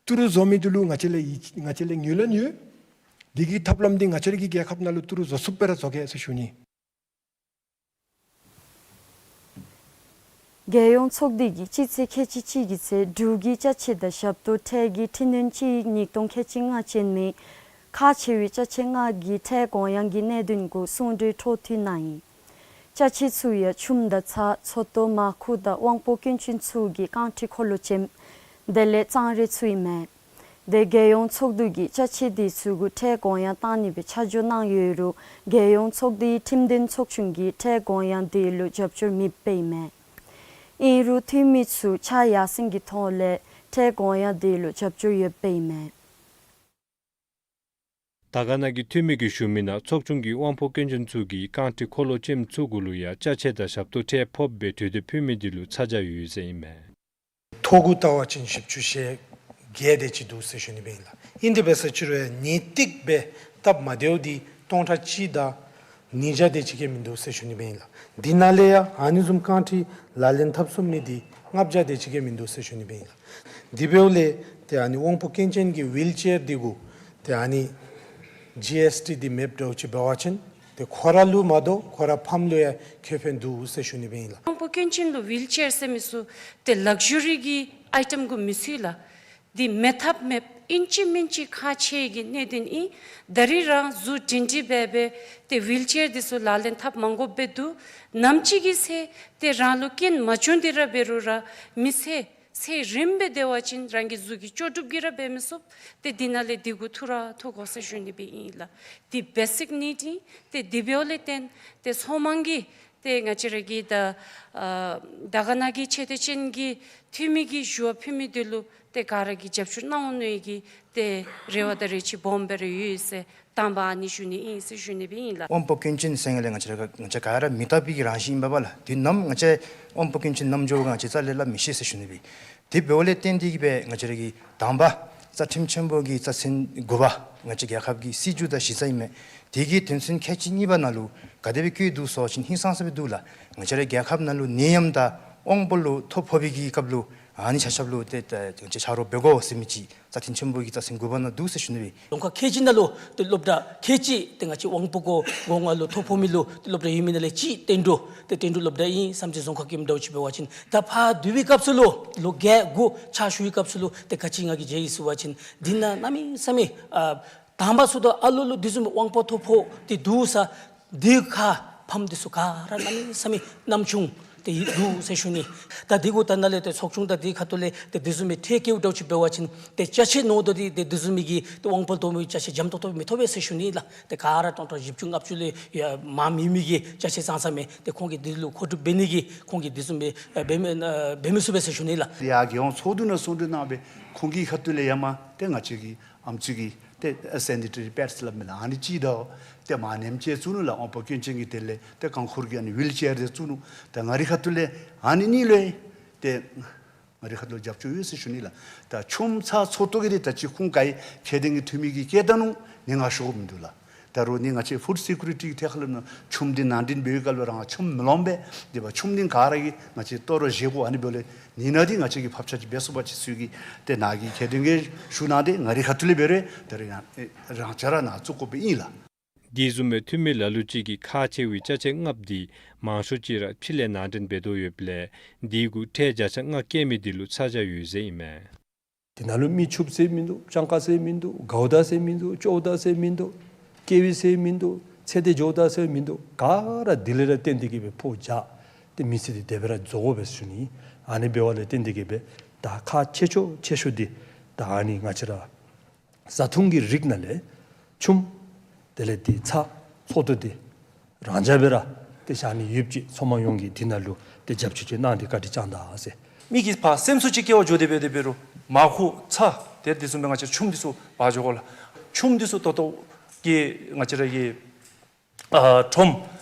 ཏི་རུ་བཟོ་མི་དེ་ལུ་ང་བཅས་ལས་ཡི་ང་བཅས་ལས་ངོས་ལེན་ཡོད། དེ་གི་ཐབས་ལམ་འདི་ང་བཅས་ར་གི་རྒྱལ་ཁབ་ནང་ལུ་ཏི་རུ་བཟོ་ཚུགསཔ་སྦེ་ར་བཟོ་གེ་ཟེར་ཞུ་ནི། རྒྱལ་ཡོངས་ཚོགས་སྡེ་གིས་སྤྱི་ཚེས་ཁལ་གཅིག་གཅིག་གི་ཚེ་འབྲུག་གི་ཅ་ཆས་དང་ཞབས་ཏོག་ཁྲལ་གྱི་ཁྲིམས་དོན་ཆིངས་ཡིག་ཉིས་སྟོང་ཁལ་གཅིག་ལྔ་ཅན་མའི་ཁག་ཆེ་བའི་ཅ་ཆས་ལྔ་གི་ཁྲལ་དགོངས་ཡངས་ཀྱི་གནད་དོན་གུ་གསུང་གྲོས་འཕྲོ་མཐུད་གནང་ཡི། ཅ་ཆས་ཚུ་ཡང་ཆུམ་དང་ཚྭ་ཚོད་ལྟོ་མར་ཁུ་དང་དབང་པོ་སྐྱོན་ཅན་ཚུ་གི་རྐང་ཁྲི་འཁོར་ལོ་ཅནམ་དེ་ལས་གཙང་རས་ཚུ་ཨིན་མས། དེ་རྒྱལ་ཡོངས་ཚོགས་འདུ་གིས་ཅ་ཆས་དེ་ཚུ་གུ་ཁྲལ་དགོངས་ཡངས་བཏང་ནི་སྦེ་ཆ་འཇོག་གནང་ཡོད་རུང་རྒྱལ་ཡོངས་ཚོགས་སྡེའི་ཁྲིམས་དོན་ཚོགས་ཆུང་གིས་ཁྲལ་དགོངས་ཡངས་དེ་ལུ་རྒྱབ་སྐྱོར་མེདཔ་ཨིན་མས། ཨིན་རུང་འཐུས་མི་ཚུ་ཕྱག་ཡར་སེང་གི་ཐོག་ལས་ཁྲལ་དགོངས་ཡངས་དེ་ལུ་རྒྱབ་སྐྱོར་ཡོདཔ་ཨིན་མས། དར་དཀར་ན་གི་འཐུས་མི་གིས་ཞུ་མི་ནང་ཚོགས་ཆུང་གིས་དབང་པོ་སྐྱོན་ཅན་ཚུ་གི་རྐང་ཁྲི་འཁོར་ལོ་ཅནམ་ཚུ་གུ་ལུ་ཡང་ཅ་ཆས་དང་ཞབས་ཏོག་ཁྲལ་ཕོགཔ་སྦེ་གྲོས་འདེབས་ཕུལ་མི་དེ་ལུ་ཚ་གྱང་ཡོད་ཟེར་ཨིན་མས། ཐོག་གུ་བལྟ་བ་ཅིན་བཞི་བཅུ་ཞེ་བརྒྱད་དེ་ཅིག་འདུག་ཟེར་ཞུ་ནི་སྦེ་ཨིན་ལགས། ཨིན་དེ་འབད་ཟེར་ཅི་རུང་ཡང་ངེས་ཏིག་སྦེ་སྟབས་མ་བདེཝ་འདི་སྟོང་ཕྲག་གཅིག་དང་ཉིས་བརྒྱ་དེ་ཅིག་གིས་མིན་འདུག་ཟེར་ཞུ་ནི་སྦེ་ཨིན་ལགས། འདི་ནང་ལས་ཡང་ཨ་ནི་བཟུམ་རྐང་ཁྲི་ལག་ལེན་འཐབ་ཚུགས་མི་འདི་ལྔ་བརྒྱ་དེ་ཅིག་གིས་མིན་འདུག་ཟེར་ཞུ་ནི་སྦེ་ཨིན་ལགས། དེ་འབདཝ་ལས་ཏེ་ཨ་ནི་དབང་པོ་སྐྱོན་ཅན་གྱི་ཝིལ་ཅེར་འདི་གུ་ཏེ་ཨ་ནི་ཇི་ཨེསི་ཊི་འདི་མེདཔ་འདྲཝ་ཅིག་འབད་བ་ཅིན་ཏེ་ཁོ་ར་ལུ་མ་དོ་ཁོ་ར་ཕམ་ལུ་ཡང་ཁེ་ཕན་འདུག་ཟེར་ཞུ་ནི་སྦེ་ཨིན་ལགས། དབང་པོ་སྐྱོན་ཅན་ལུ་ཝིལ་ཅེར་ཟེར་མི་ཚུ་ཏེ་ལག་ཇུ་རི་གི་ཨའི་ཊམ་གུ་མི་ཚུད་ལགས། འདི་མེད་ཐབས་མེདཔ་ཨིན་ཅི་མིན་ཅི་ཁག་ཆེ་གི་གནད་དོན་ཨིན། ད་རིས་རང་གཟུགས་སྒྲིང་སྒྲིང་སྦེ་སྦེ་ཏེ་ཝིལ་ཅེར་འདི་ཚུ་ལག་ལེན་འཐབ་མ་དགོཔ་སྦེ་འདུག། ནམ་ཅིག་གི་ཚེ་ཏེ་རང་ལུ་རྐྱེན་མ་བྱུང་སྟེ་ར་འབད་རུང་ར་མི་ཚེ་ཚེ་རིངམོ་སྦེ་སྡོད་པ་ཅིན་རང་གི་གཟུགས་ཀྱི་ལྕོགས་གྲུབ་ཀྱིས་ར་འབད་མི་ཚུགས། ཏེ་འདི་ནང་ལས་འདི་གུ་ཐུགས་ར་ཐུག་དགོ་ཟེར་ཞུ་ནི་སྦེ་ཨིན་ལགས། འདི་བེ་སིཀ་ནིཌ་ཨིན། ཏེ་འདི་འབདཝ་ལས་བརྟེན་ཏེ་ཚོགས་མང་གིས་ཏེ་ང་བཅས་ར་གི་ད་ཨ་དར་དཀར་ན་གི་ཆེ་བསྟོད་ཅན་གྱི་འཐུས་མི་གི་ཞུ་བ་ཕུལ་མི་འདི་ལུ་ཏེ་ག་ར་གིས་རྒྱབ་སྐྱོར་གནང་འོང་མནོ་ཡི་གི་ཏེ་རེ་བ་དང་རེ་ཆེ་སྦོམ་སྦེ་ར་ཡོད་ཟེར་དང་པ་ཨ་ནི་ཞུ་ནི་ཨིན་ཟེར་ཞུ་ནི་སྦེ་ཨིན་ལགས། དབང་པོ་སྐྱོན་ཅན་ཟེར་ང་ལས་ང་བཅས་ར་ང་བཅས་ག་ར་མི་རྟག་པའི་གི་རང་བཞིན་ཨིན་པས་ལགས། དུས་ནམ་ང་བཅས་དབང་པོ་སྐྱོན་ཅན་ནམ་འགྱོ་ག་ང་བཅས་རྩ་ལས་སླབ་མི་ཤེས་ཟེར་ཞུ་ནི་སྦེ། དེ་འབདཝ་ལས་བརྟེན་ཏེ་གིས་སྦེ་ང་བཅས་ར་གི་དང་པ་རྩ་ཁྲིམས་ཆེན་པོ་གི་རྩ་ཚན་དགུ་པ་ང་བཅས་རྒྱལ་ཁབ་ཀྱི་སྲིད་བྱུས་དང་གཞི་རྩ་ཨིན་མས། དེ་གི་དོན་ཚན་ཁལ་གཅིག་གཉིས་པ་ནང་ལུ་ག་དེ་སྦེ་བཀོད་འདུག་ཟེར་བ་ཅིན་ཧིང་སངས་ས་སྦེ་འདུག་ལགས། ང་བཅས་ར་རྒྱལ་ཁབ་ནང་ལུ་ནད་ཡམས་དང་དབང་པོ་ལུ་ཐོ་ཕོག་པའི་གི་སྐབས་ལུ་ཨ་ནི་ཆ་ཁྱབ་ལུ་ཏེ་ཏེ་ང་བཅས་ཕྱག་རོགས་འབད་དགོ་ཟེར་མི་ཅིག་རྩ་ཁྲིམས་ཆེན་པོ་གི་རྩ་ཚན་དགུ་པ་ནང་འདུག་ཟེར་ཞུ་ནི་སྦེ། རྫོང་ཁག་ཁལ་གཅིག་ནང་ལུ་ཏེ་སློབ་གྲྭ་ཁལ་གཅིག་ཏེ་ང་བཅས་དབང་པོ་གོ་སྒོ་ང་ལུ་ཐོ་ཕོག་མི་ལུ་ཏེ་སློབ་གྲྭ་ཡོད་མི་ནང་ལས་གཅིག་བསྟན་འགྲོ་ཏེ་བསྟན་འགྲོ་སློབ་གྲྭ་ཨིན། བསམ་རྩེ་རྫོང་ཁག་གི་མི་འདྲཝ་ཅིག་འབད་བ་ཅིན་ད་ཕར་བསྡུ་བའི་སྐབས་སུ་ལུ་ལོ་བརྒྱད་དགུ་ཕྱག་ཞུ་བའི་སྐབས་སུ་ལུ་ཏེ་ག་ཅི་ང་གིས་མཇལ་ཡི་ཟེར་བ་ཅིན་འདི་ནང་གནམ་མེད་ས་མེད་ཨ་དང་པ་ཚུ་དང་ཨ་ལོ་ལུ་དེ་བཟུམ་མའི་དབང་པོ་ཐོ་ཕོག་སྟེ་འདུག་ས་འདི་ཁར་ཕམ་འདི་ཚུ་ག་ར་གནམ་མེད་ས་མེད་ནམ་བྱུང་སྟེ་ཡི་འདུག་ཟེར་ཞུ་ནི། ད་འདི་གུ་ད་ནཱ་ལས་ཏེ་ཚོགས་ཆུང་དང་འདི་ཁ་ཐུག་ལས་ཏེ་དེ་བཟུམ་མའི་ཁྲལ་བཀལཝ་འདྲཝ་ཅིག་འབད་བ་ཅིན་ཏེ་ཅ་ཆས་ནོར་དོ་འདི་ཏེ་དེ་བཟུམ་མའི་གི་ཏེ་དབང་པོ་ཐོ་མི་ཅ་ཆས་འཇམ་ཏོག་ཏོ་མི་ཐོབ་པས་ཟེར་ཞུ་ནི་ལགས། ཏེ་ག་ར་སྟོང་ཕྲག་བཞི་བཅུ་ལྔ་བཅུ་ལས་ཡར་མར་མེད་མི་གི་ཅ་ཆས་ཙང་ཙ་མས། ཏེ་ཁོང་གིས་འདི་ལུ་མཁོ་སྒྲུབ་འབད་ནི་གི་ཁོང་གིས་དེ་བཟུམ་མའི་ཨ་འབད་མི་ཨ་འབད་མི་ཚུགས་པས་ཟེར་ཞུ་ནི་ལགས། ཡར་རྒྱལ་ཡོངས་ཚོགས་འདུ་ནང་གསུང་གྲོས་གནང་སྦེ་ཁོང་གི་ཁ་ཐུག་ལས་ཡར་མར་ཏེ་ང་བཅས་ཀྱི་ཨམ་སྲུ་གི་ཏེ་སེ་ནི་ཊ་རི་པེཌསི་སླབ་མི་ལགས། ཨ་ནི་ཅིག་དང་ཏེ་མར་ནེམ་ཅེར་བཙུགས་ནུག་ལགས། དབང་པོ་སྐྱོན་ཅན་གྱི་དོན་ལས་ཏེ་རྐང་འཁོར་གྱི་ཨ་ནི་ཝིལ་ཅེར་དེ་བཙུགས་ནུག། ཏེ་ང་རའི་ཁ་ཐུག་ལས་ཨ་ནི་གཉིས་ལུ་ཏེ་ང་རའི་ཁ་ཐུག་ལུ་རྒྱབ་སྐྱོར་ཡོད་ཟེར་ཞུ་ནི་ལགས། ད་ཆུམ་ཚ་ཚོགས་གཏོགས་ཀྱི་འདི་ད་ཅི་ཁུངས་སྐྱེལ་ཁྱད་ལྡན་གྱི་འཐུས་མི་གིས་བཀལ་ད་ནུག། ནི་ང་ཤོར་མི་འདུག་ལགས། ད་རུང་ནི་ང་བཅས་ཕུཌ་སི་ཀུ་རི་ཊི་གི་ཐད་ཁར་ལུ་ནི་ཆུམ་འདི་ནང་འདྲེན་འབད་བའི་སྐབས་ལུ་རང་ཆུམ་མི་ལོངམ་སྦེ་འདི་བ་ཆུམ་འདི་ག་ར་གིས་ང་བཅས་ལྟོ་ར་བཞེས་དགོ། ཨ་ནི་འབདཝ་ལས་ནི་ནཱ་འདི་ང་བཅས་ཀྱིས་ཕབ་ཆག་ཅིག་འབད་ཚུགས་པ་ཅིན་ཚུ་གིས་ཏེ་ནཱ་གིས་ཁྱད་ལྡན་གྱི་ཞུ་གནང་སྟེ་ང་རའི་ཁ་ཐུག་ལས་འབད་རུང་ད་རུང་ཡང་རང་འཇགས་ར་ནཱ་བཙུགས་དགོཔ་སྦེ་ཨིན་ལགས། དེ་བཟུམ་མའི་འཐུས་མི་ལ་ལུ་ཅིག་གིས་ཁག་ཆེ་བའི་ཅ་ཆས་ལྔཔོ་འདི་མང་ཤོས་ཅིག་ར་ཕྱི་ལས་ནང་འདྲེན་འབད་དོ་ཡོདཔ་ལས་དེ་གུ་ཁྲལ་བརྒྱ་ཆ་ལྔ་བཀལ་མི་དེ་ལུ་ཚ་གྱང་ཡོད་ཟེར་ཨིན་མས། དེ་ནང་ལུ་མི་ཕྱུགཔོ་ཟེར་མིན་འདུག། སྤྱང་ཀ་ཟེར་མིན་འདུག། དགའཝ་ད་ཟེར་མིན་འདུག། སྐྱོཝ་ད་ཟེར་མིན་འདུག། སྐྱེ་བའི་ཟེར་མིན་འདུག། ཚེ་འདི་འགྱོཝ་ད་ཟེར་མིན་འདུག། ག་ར་དེ་ལས་ར་བརྟེན་ཏེ་གིས་སྦེ་ཕོག་བཞག། ཏེ་མི་ཚེ་འདི་དེ་སྦེ་ར་རྫོགས་དགོ་པས་ཟེར་ཞུ་ནི། ཨ་ནི་འབདཝ་ལས་བརྟེན་ཏེ་གིས་སྦེ་ད་ཁག་ཆེ་ཤོས་ཆེ་ཤོས་འདི་ད་ཨ་ནི་ང་བཅས་ར་བཟའ་འཐུང་གི་རིགས་ནང་ལས་ཆུམ་དེ་ལས་ཏེ་ཚྭ་ཚོགས་གཏོགས་འདི་རང་འཇགས་སྦེ་ར་ཏེ་བཞག་ནི་ཡོདཔ་ཅིག་ཚོགས་མང་ཡོངས་ཀྱིས་འདི་ནང་ལུ་ཏེ་རྒྱབ་སྐྱོར་ཅིག་གནང་སྟེ་བཀའ་དྲིན་བསྐྱང་ད་ཟེར། མི་གི་ཕར་སེམས་གསོ་ཅིག་བསྐྱལ་བར་འགྱོ་སྟེ་འབད་དེ་འབད་རུང་མར་ཁུ་ཚྭ་ཏེ་དེ་བཟུམ་སྦེ་ང་བཅས་ཆུམ་འདི་ཚུ་འབག་འགྱོ་དགོ་ལགས། ཆུམ་འདི་ཚུ་ད་ལྟོ་གི་ང་བཅས་ར་གི་ཨ་ཁྲོམ་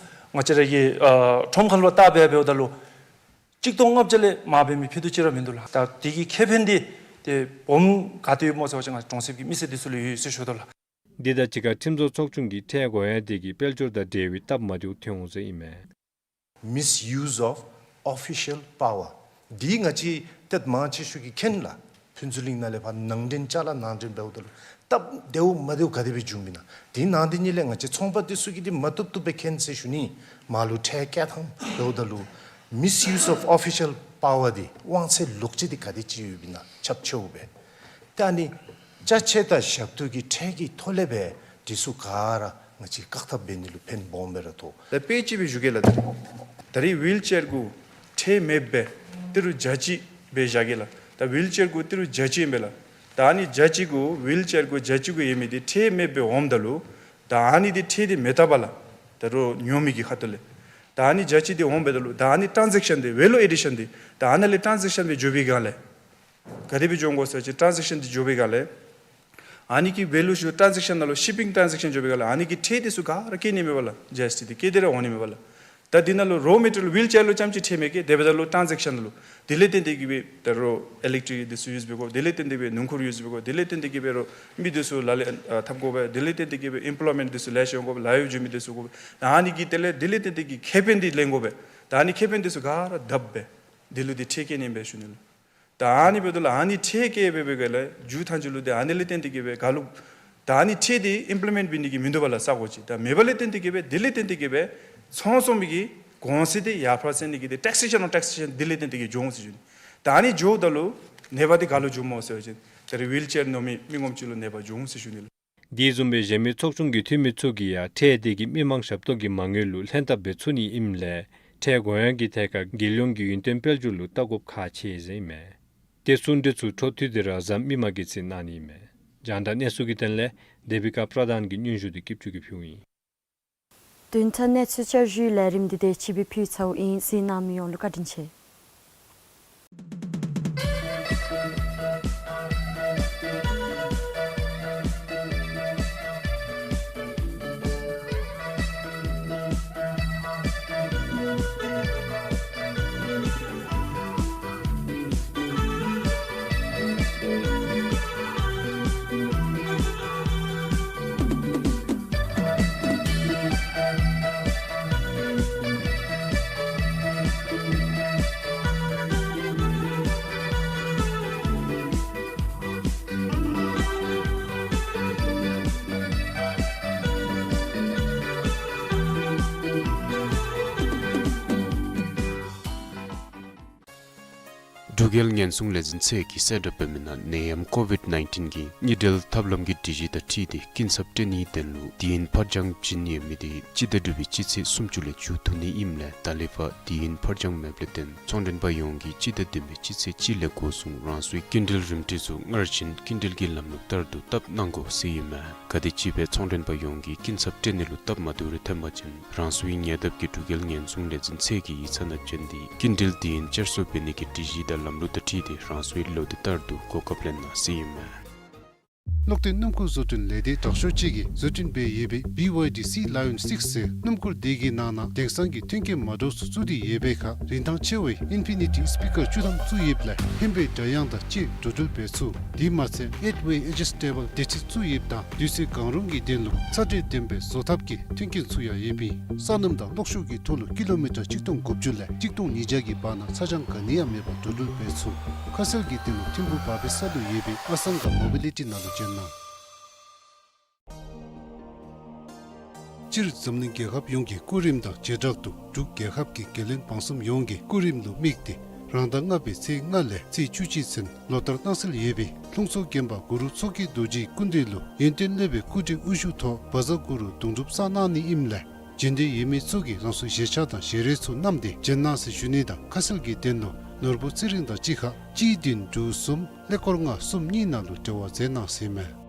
ང་བཅས་ར་གི་ཨ་ཁྲོམ་ཁར་ལུ་བལྟ་སྦེ་འབདཝ་ད་ལུ་གཅིག་སྟོང་ལྔ་བརྒྱ་ལས་མར་འབད་མི་ཕུད་རྡོག་གཅིག་ར་མིན་འདུག་ལགས། ད་དེ་གི་ཁེ་ཕན་འདི་ཏེ་སྦོམ་ག་ཏེ་ཡོདཔ་སྨོ་ཟེར་བ་ཅིན་ང་གྲོང་གསེབ་ཀྱི་མི་སེར་འདི་ཚུ་ལུ་ཡོད་ཟེར་ཞུ་དོ་ལགས། འདི་དང་གཅིག་ཁར་ཁྲིམས་བཟོ་ཚོགས་ཆུང་གི་ཁྲལ་དགོ་ཡང་འདི་གི་དཔལ་འབྱོར་དང་འབྲེལ་བའི་སྟབས་མ་བདེཝ་ཐོན་འོང་ཟེར་ཨིན་མས། Misuse of official power འདི་ང་བཅས་ཏེ་མང་ཆེ་ཤོས་ཀྱིས་མཁྱེན་ལགས། ཕུན་ཚོགས་གླིང་ནང་ལས་ཕར་ནང་འདྲེན་ཅ་ལ་ནང་འདྲེན་འབདཝ་ད་ལུ་སྟབས་བདེཝ་མ་བདེཝ་ག་དེ་སྦེ་བྱུངམ་ཨིན་ན། དེ་ནང་དེ་ཉིད་ལས་ང་བཅས་ཚོང་པ་འདི་ཚུ་གིས་འདི་མ་བཏུབ་བཏུབ་སྦེ་མཁྱེན་ཟེར་ཞུ་ནི། མར་ལུ་ཁྲལ་བཀལ་ཐངས་འབདཝ་ད་ལུ་Misuse of official power འདི་དབང་ཚད་ལོག་སྤྱོད་འདི་ག་དེ་ཅིག་ཡོདཔ་ཨིན་ན་ཁྱབ་ཆེཝ་སྦེ། ད་ཨ་ནི་ཅ་ཆས་དང་ཞབས་ཏོག་གི་ཁྲལ་གྱི་ཐོག་ལས་སྦེ་འདི་ཚུ་ག་ར་ང་བཅས་བཀག་ཐབས་འབད་ནི་ལུ་ཕན་སྦོམ་སྦེ་ར་ཐོགས། ད་དཔེ་ཅིག་སྦེ་ཞུ་གེ་ལགས། ད་རེས་ཝིལ་ཅེར་གུ་ཁྲལ་མེདཔ་སྦེ་ཏི་རུ་བརྒྱ་གཅིག་སྦེ་བཞག་གེ་ལགས། ད་ཝིལ་ཅེར་གུ་ཏི་རུ་བརྒྱ་གཅིག་ཨིན་པས་ལགས། ད་ཨ་ནི་བརྒྱ་གཅིག་གུ་ཝིལ་ཅེར་གུ་བརྒྱ་གཅིག་གུ་ཡོད་མི་འདི་ཁྲལ་མེདཔ་སྦེ་འོངམ་ད་ལུ་ད་ཨ་ནི་འདི་ཁྲལ་འདི་མི་བཏབ་པས་ལགས། ད་རུང་ཉོ་མི་གི་ཁ་ཐུག་ལས་ད་ཨ་ནི་བརྒྱ་གཅིག་འདི་འོངམ་ད་ལུ་ད་ཨ་ནི་ཊཱན་ཛེཀ་ཤཱན་འདི་ཝེ་ལུ་ཨེ་ཌི་ཤཱན་འདི་ད་ཨ་ནཱ་ལས་ཊཱན་ཛེཀ་ཤཱན་སྦེ་འགྱོ་བའི་སྒང་ལས་ག་དེ་སྦེ་འགྱོ་འོང་གོ་ཟེར་བ་ཅིན་ཊཱན་ཛེཀ་ཤཱན་འདི་འགྱོ་བའི་སྒང་ལས་ཨ་ནི་གི་ཝེ་ལུ་ཤུ་ཊཱན་ཛེཀ་ཤཱན་ནང་ལུ་ཤི་པིང་ཊཱན་ཛེཀ་ཤཱན་འགྱོ་བའི་སྒང་ལས་ཨ་ནི་གི་ཁྲལ་འདི་ཚུ་ག་ར་བཀལ་ནི་མས་པ་ལགས། ཇི་ཨེསི་ཊི་འདི་བཀལ་ཏེ་ར་འོང་ནི་མས་པ་ལགས། ད་འདི་ནང་ལུ་རོ་མེ་ཊི་རི་ཡལ་ཝིལ་ཅེར་ལུ་རྐྱངམ་ཅིག་ཁྲལ་མི་བཀལ། དེ་འབདཝ་ད་ལུ་ཊཱན་ཛེཀ་ཤཱན་ལུ་དེ་ལས་བརྟེན་ཏེ་གིས་སྦེ་ད་རུང་ཨི་ལེག་ཊི་རིག་འདི་ཚུ་ཡུསི་འབད་དགོ། དེ་ལས་བརྟེན་ཏེ་སྦེ་སྣུམ་འཁོར་ཡུསི་འབད་དགོ། དེ་ལས་བརྟེན་ཏེ་གིས་སྦེ་རོགས་མི་འདི་ཚུ་ལག་ལེན་ཨ་འཐབ་དགོ་པས། དེ་ལས་བརྟེན་ཏེ་གིས་སྦེ་ཨེམ་པོལོའི་མེནཊ་འདི་ཚུ་ལེ་ཤ་འོང་དགོ་པས། ལཱ་གཡོག་བྱིན་མི་འདི་ཚུ་དགོ་པས། ད་ཨ་ནི་གི་དེ་ལས་དེ་ལས་བརྟེན་ཏེ་གིས་ཁེ་ཕན་འདི་ལེན་དགོ་པས། ད་ཨ་ནི་ཁེ་ཕན་འདི་ཚུ་ག་ར་བཏབ་སྦེ་དེ་ལུ་འདི་ཁྲལ་བཀལ་ནི་ཨིན་པས་ཞུ་ནི་ལགས། ད་ཨ་ནི་འབདཝ་ད་ལུ་ཨ་ནི་ཁྲལ་བཀལ་སྦེ་འབད་སྒང་ལས་མཇུག་མཐའ་མཇུག་ལུ་ཏེ་ཨ་ནི་ལས་བརྟེན་ཏེ་གིས་སྦེ་ག་ལུ་ད་ཨ་ནི་ཁྲལ་འདི་ཨིམ་པི་ལི་མེནཊ་འབད་ནི་གི་མིན་འདུག་པ་ལགས། ས་གོ་ཅིག་ད་མེད་པ་ལས་བརྟེན་ཏེ་གིས་སྦེ་དེ་ལས་བརྟེན་ཏེ་གིས་སྦེ་ཚོང་ཚོང་མི་གི་གོང་ཚད་འདི་ཡར་འཕར་ཟེར་ནི་གི་འདི་ཊེག་སེ་ཤཱན་ཨོན་ཊེག་སེ་ཤཱན་དེ་ལས་བརྟེན་ཏེ་གིས་འགྱོ་འོང་ཟེར་ཞུ་ནི། ད་ཨ་ནི་འགྱོཝ་ད་ལུ་ནདཔ་འདི་ག་ལུ་འགྱོཝ་སྨོ་ཟེར་བ་ཅིན་ ད་རེས་ཝིལ་ཅེར་ནང་མི་མི་ངོམ་ཅིག་ལུ་ནད་པ་བྱུང་ཟེར་ཞུ་ནི་ལགས། དེ་བཟུམ་སྦེ་གཞན་མི་ཚོགས་ཆུང་གི་འཐུས་མི་ཚུ་གིས་ཡང་ཁྲལ་དེ་གིས་མི་མང་ཞབས་ཏོག་གི་མ་དངུལ་ལུ་ལྷན་ཐབས་འབད་ཚུགས་ནི་ཨིནམ་ལས་ཁྲལ་དགོ་ཡང་གི་ཐད་ཁར་རྒྱལ་ཡོངས་ཀྱི་ཡུན་བརྟན་དཔལ་འབྱོར་ལུ་ལྟ་དགོཔ་ཁག་ཆེ་ཟེར་ཨིན་མས། ཏེ་གསུང་གྲོས་ཚུ་འཕྲོ་མཐུད་དེ་ར་གཟའ་མིག་དམར་གྱི་ཚེ་གནང་ནི་ཨིན་མས། རྒྱང་བསྒྲགས་གནས་ཚུལ་གྱི་དོན་ལས་དེ་བི་ཀ་པྲ་དཱན་གྱི་སྙན་ཞུ་འདི་སྐྱིད་ཆུ་གིས་ཕུལཝ་ཨིན། བདུན་ཕྲག་གནས་ཚུལ་བསྐྱར་ཞུའི་ལས་རིམ་འདི་དེ་ཅིག་སྦེ་ཕུལ་ཚརཝ་ཨིན། གཟིགས་གནང་མི་ཡོངས་ལུ་བཀའ་དྲིན་ཆེ། འབྲུག་རྒྱལ་ཉེན་སྲུང་ལས་འཛིན་ཚད་ཀྱིས་གསལ་བསྒྲགས་འབད་མི་ནང་ནད་ཡམས་ཀོ་ཝིཌ་ནའིན་ཊིན་གྱི་གཉིས་སྦྲེལ་ཐབས་ལམ་གྱི་སྒྲིག་གཞི་དང་འཁྲིལ་ཏེ་སྐྱིན་ཚབ་སྤྲོད་ནིའི་དོན་ལུ་དུས་ཡུན་ཕར་འགྱངས་བྱིན་ཡོད་མི་དེ་སྤྱི་ཟླ་དྲུག་པའི་སྤྱི་ཚེས་སུམ་ཅུ་ལས་མཇུག་བསྡུ་ནི་ཨིནམ་ལས་ད་ལས་ཕར་དུས་ཡུན་ཕར་འགྱངས་མེདཔ་ལས་བརྟེན་ཚོང་མགྲོན་པ་ཡོངས་ཀྱིས་སྤྱི་ཟླ་བདུན་པའི་སྤྱི་ཚེས་གཅིག་ལས་འགོ་བཟུང་རང་སོའི་སྐྱིན་འགྲུལ་རིམ་གྲོ་ཚུ་སྔར་བཞིན་སྐྱིན་འགྲུལ་གྱི་ལམ་ལུགས་ལྟར་དུ་བཏབ་གནང་དགོ་ཟེར་ཨིན་མས། ག་དེམ་ཅིག་སྦེ་ཚོང་མགྲོན་པ་ཡོངས་ཀྱིས་སྐྱིན་ཚབ་སྤྲོད་ནི་ལུ་སྟབས་མ་བདེཝ་རེ་ཐོན་པ་ཅིན་རང་སོའི་ཉེ་འདབས་ཀྱི་འབྲུག་རྒྱལ་ཉེན་སྲུང་ལས་འཛིན་ཚད་ཀྱི་ཡིག་ཚང་ནང་བྱོན་ཏེ་སྐྱིན་འགྲུལ་དུས་ཡུན་བསྐྱར་གསོ་འབད་ནི་གི་སྒྲིག་གཞི་དང་ལམ་ལུགས་དང་འཁྲིལ་ཏེ་རང་སོའི་ལོ་དུས་ལྟར་དུ་གོ་སྐབས་ལེན་གནང་ཟེར་ཨིན་མས། ལོག་སྟེ་སྣུམ་འཁོར་བཟོ་སྐྲུན་ལས་སྡེ་དྲག་ཤོས་ཅིག་གིས་བཟོ་སྐྲུན་འབད་ཡོད་པའི་བི་ཝའི་ཌི་སི་ལ་ཡོན་སིགསི་ཟེར་སྣུམ་འཁོར་དེ་གི་ནང་ན་དེང་སང་གི་མཐུན་རྐྱེན་མ་འདྲཝ་ཚུ་བཙུགས་ཏེ་ཡོད་པའི་ཁར་རིན་ཐང་ཆེ་བའི་ཨིན་ཕི་ནི་ཊི་སི་པི་ཀར་བཅུ་ཐམ་བཙུགས་ཡོདཔ་ལས་ཧན་པའི་སྒྲ་དབྱངས་དང་བཅས་འགྲོ་འགྲུལ་འབད་ཚུགས། དེ་མ་ཚད་ཨེཊ་ཝེ་ཨེ་ཇི་སི་ཊེ་བཱལ་སྡེར་ཁྲི་བཙུགས་ཡོདཔ་དང་དུས་ཚོད་གང་རུང་གི་དོན་ལུ་ཚ་དྲོད་ལྡན་པའི་བཟོ་ཐབས་ཀྱི་མཐུན་རྐྱེན་ཚུ་ཡང་ཡོདཔ་ཨིན། སོ་ནམ་དང་གློག་ཤུགས་ཀྱི་ཐོག་ལུ་ཀི་ལོ་མི་ཊར་གཅིག་སྟོང་དགུ་བཅུ་ལས་གཅིག་སྟོང་ཉིས་བརྒྱ་གི་བར་ན་ཚ་གྱང་ག་ནི་ཡང་མེད་པར་འགྲོ་འགྲུལ་འབད་ཚུགས། ཁ་གསལ་གྱི་དོན་ལུ་ཐིམ་ཕུག་བར་པའི་ས་ལུ་ཡོད་པའི་ཨ་སང་ག་མོ་བི་ལི་ཊི་ནང་ལུ་བྱོན་གནང་། སྤྱིར་འཛམ་གླིང་རྒྱལ་ཁབ་ཡོངས་ཀྱི་སྐུ་རིམ་དང་བྱེ་བྲག་ཏུ་འབྲུག་རྒྱལ་ཁབ་ཀྱི་རྒྱལ་བློན་འབངས་གསུམ་ཡོངས་ཀྱི་སྐུ་རིམ་ལུ་དམིགས་ཏེ་རང་ཟླ་ལྔ་པའི་ཚེས་ལྔ་ལས་ཚེས་བཅུ་གཅིག་ཚུན་ལོ་ལྟར་གནང་སྲོལ་ཡོད་པའི་ལྷུང་བཟེད་དགོན་པ་གུ་རུ་མཚོ་སྐྱེས་རྡོ་རྗེའི་སྐུ་མདུན་ལུ་ཡོན་ཏན་སློབ་དཔོན་སྐུ་བགྲེས་དབུ་བཞུགས་ཐོག་བཛྲ་གུ་རུ་གདུང་སྒྲུབ་བསགས་གནང་ནི་ཨིནམ་ལས་བྱོན་འདོད་ཡོད་མི་ཚུ་གིས་རང་སོའི་བཞེས་ཆག་དང་བཞེས་རས་ཚུ་བསྣམས་ཏེ་བྱོན་གནང་ཟེར་ཞུ་ནི་དང་ཁ་གསལ་གྱི་དོན་ལུ་ནོར་བུ་ཚེ་རིང་དང་གཅིག་ཁར་གཅིག་བདུན་དྲུག་གསུམ་ཀླད་ཀོར་ལྔ་གསུམ་གཉིས་ནང་ལུ་འབྲེལ་བ་མཛད་གནང་ཟེར་ཨིན་མས།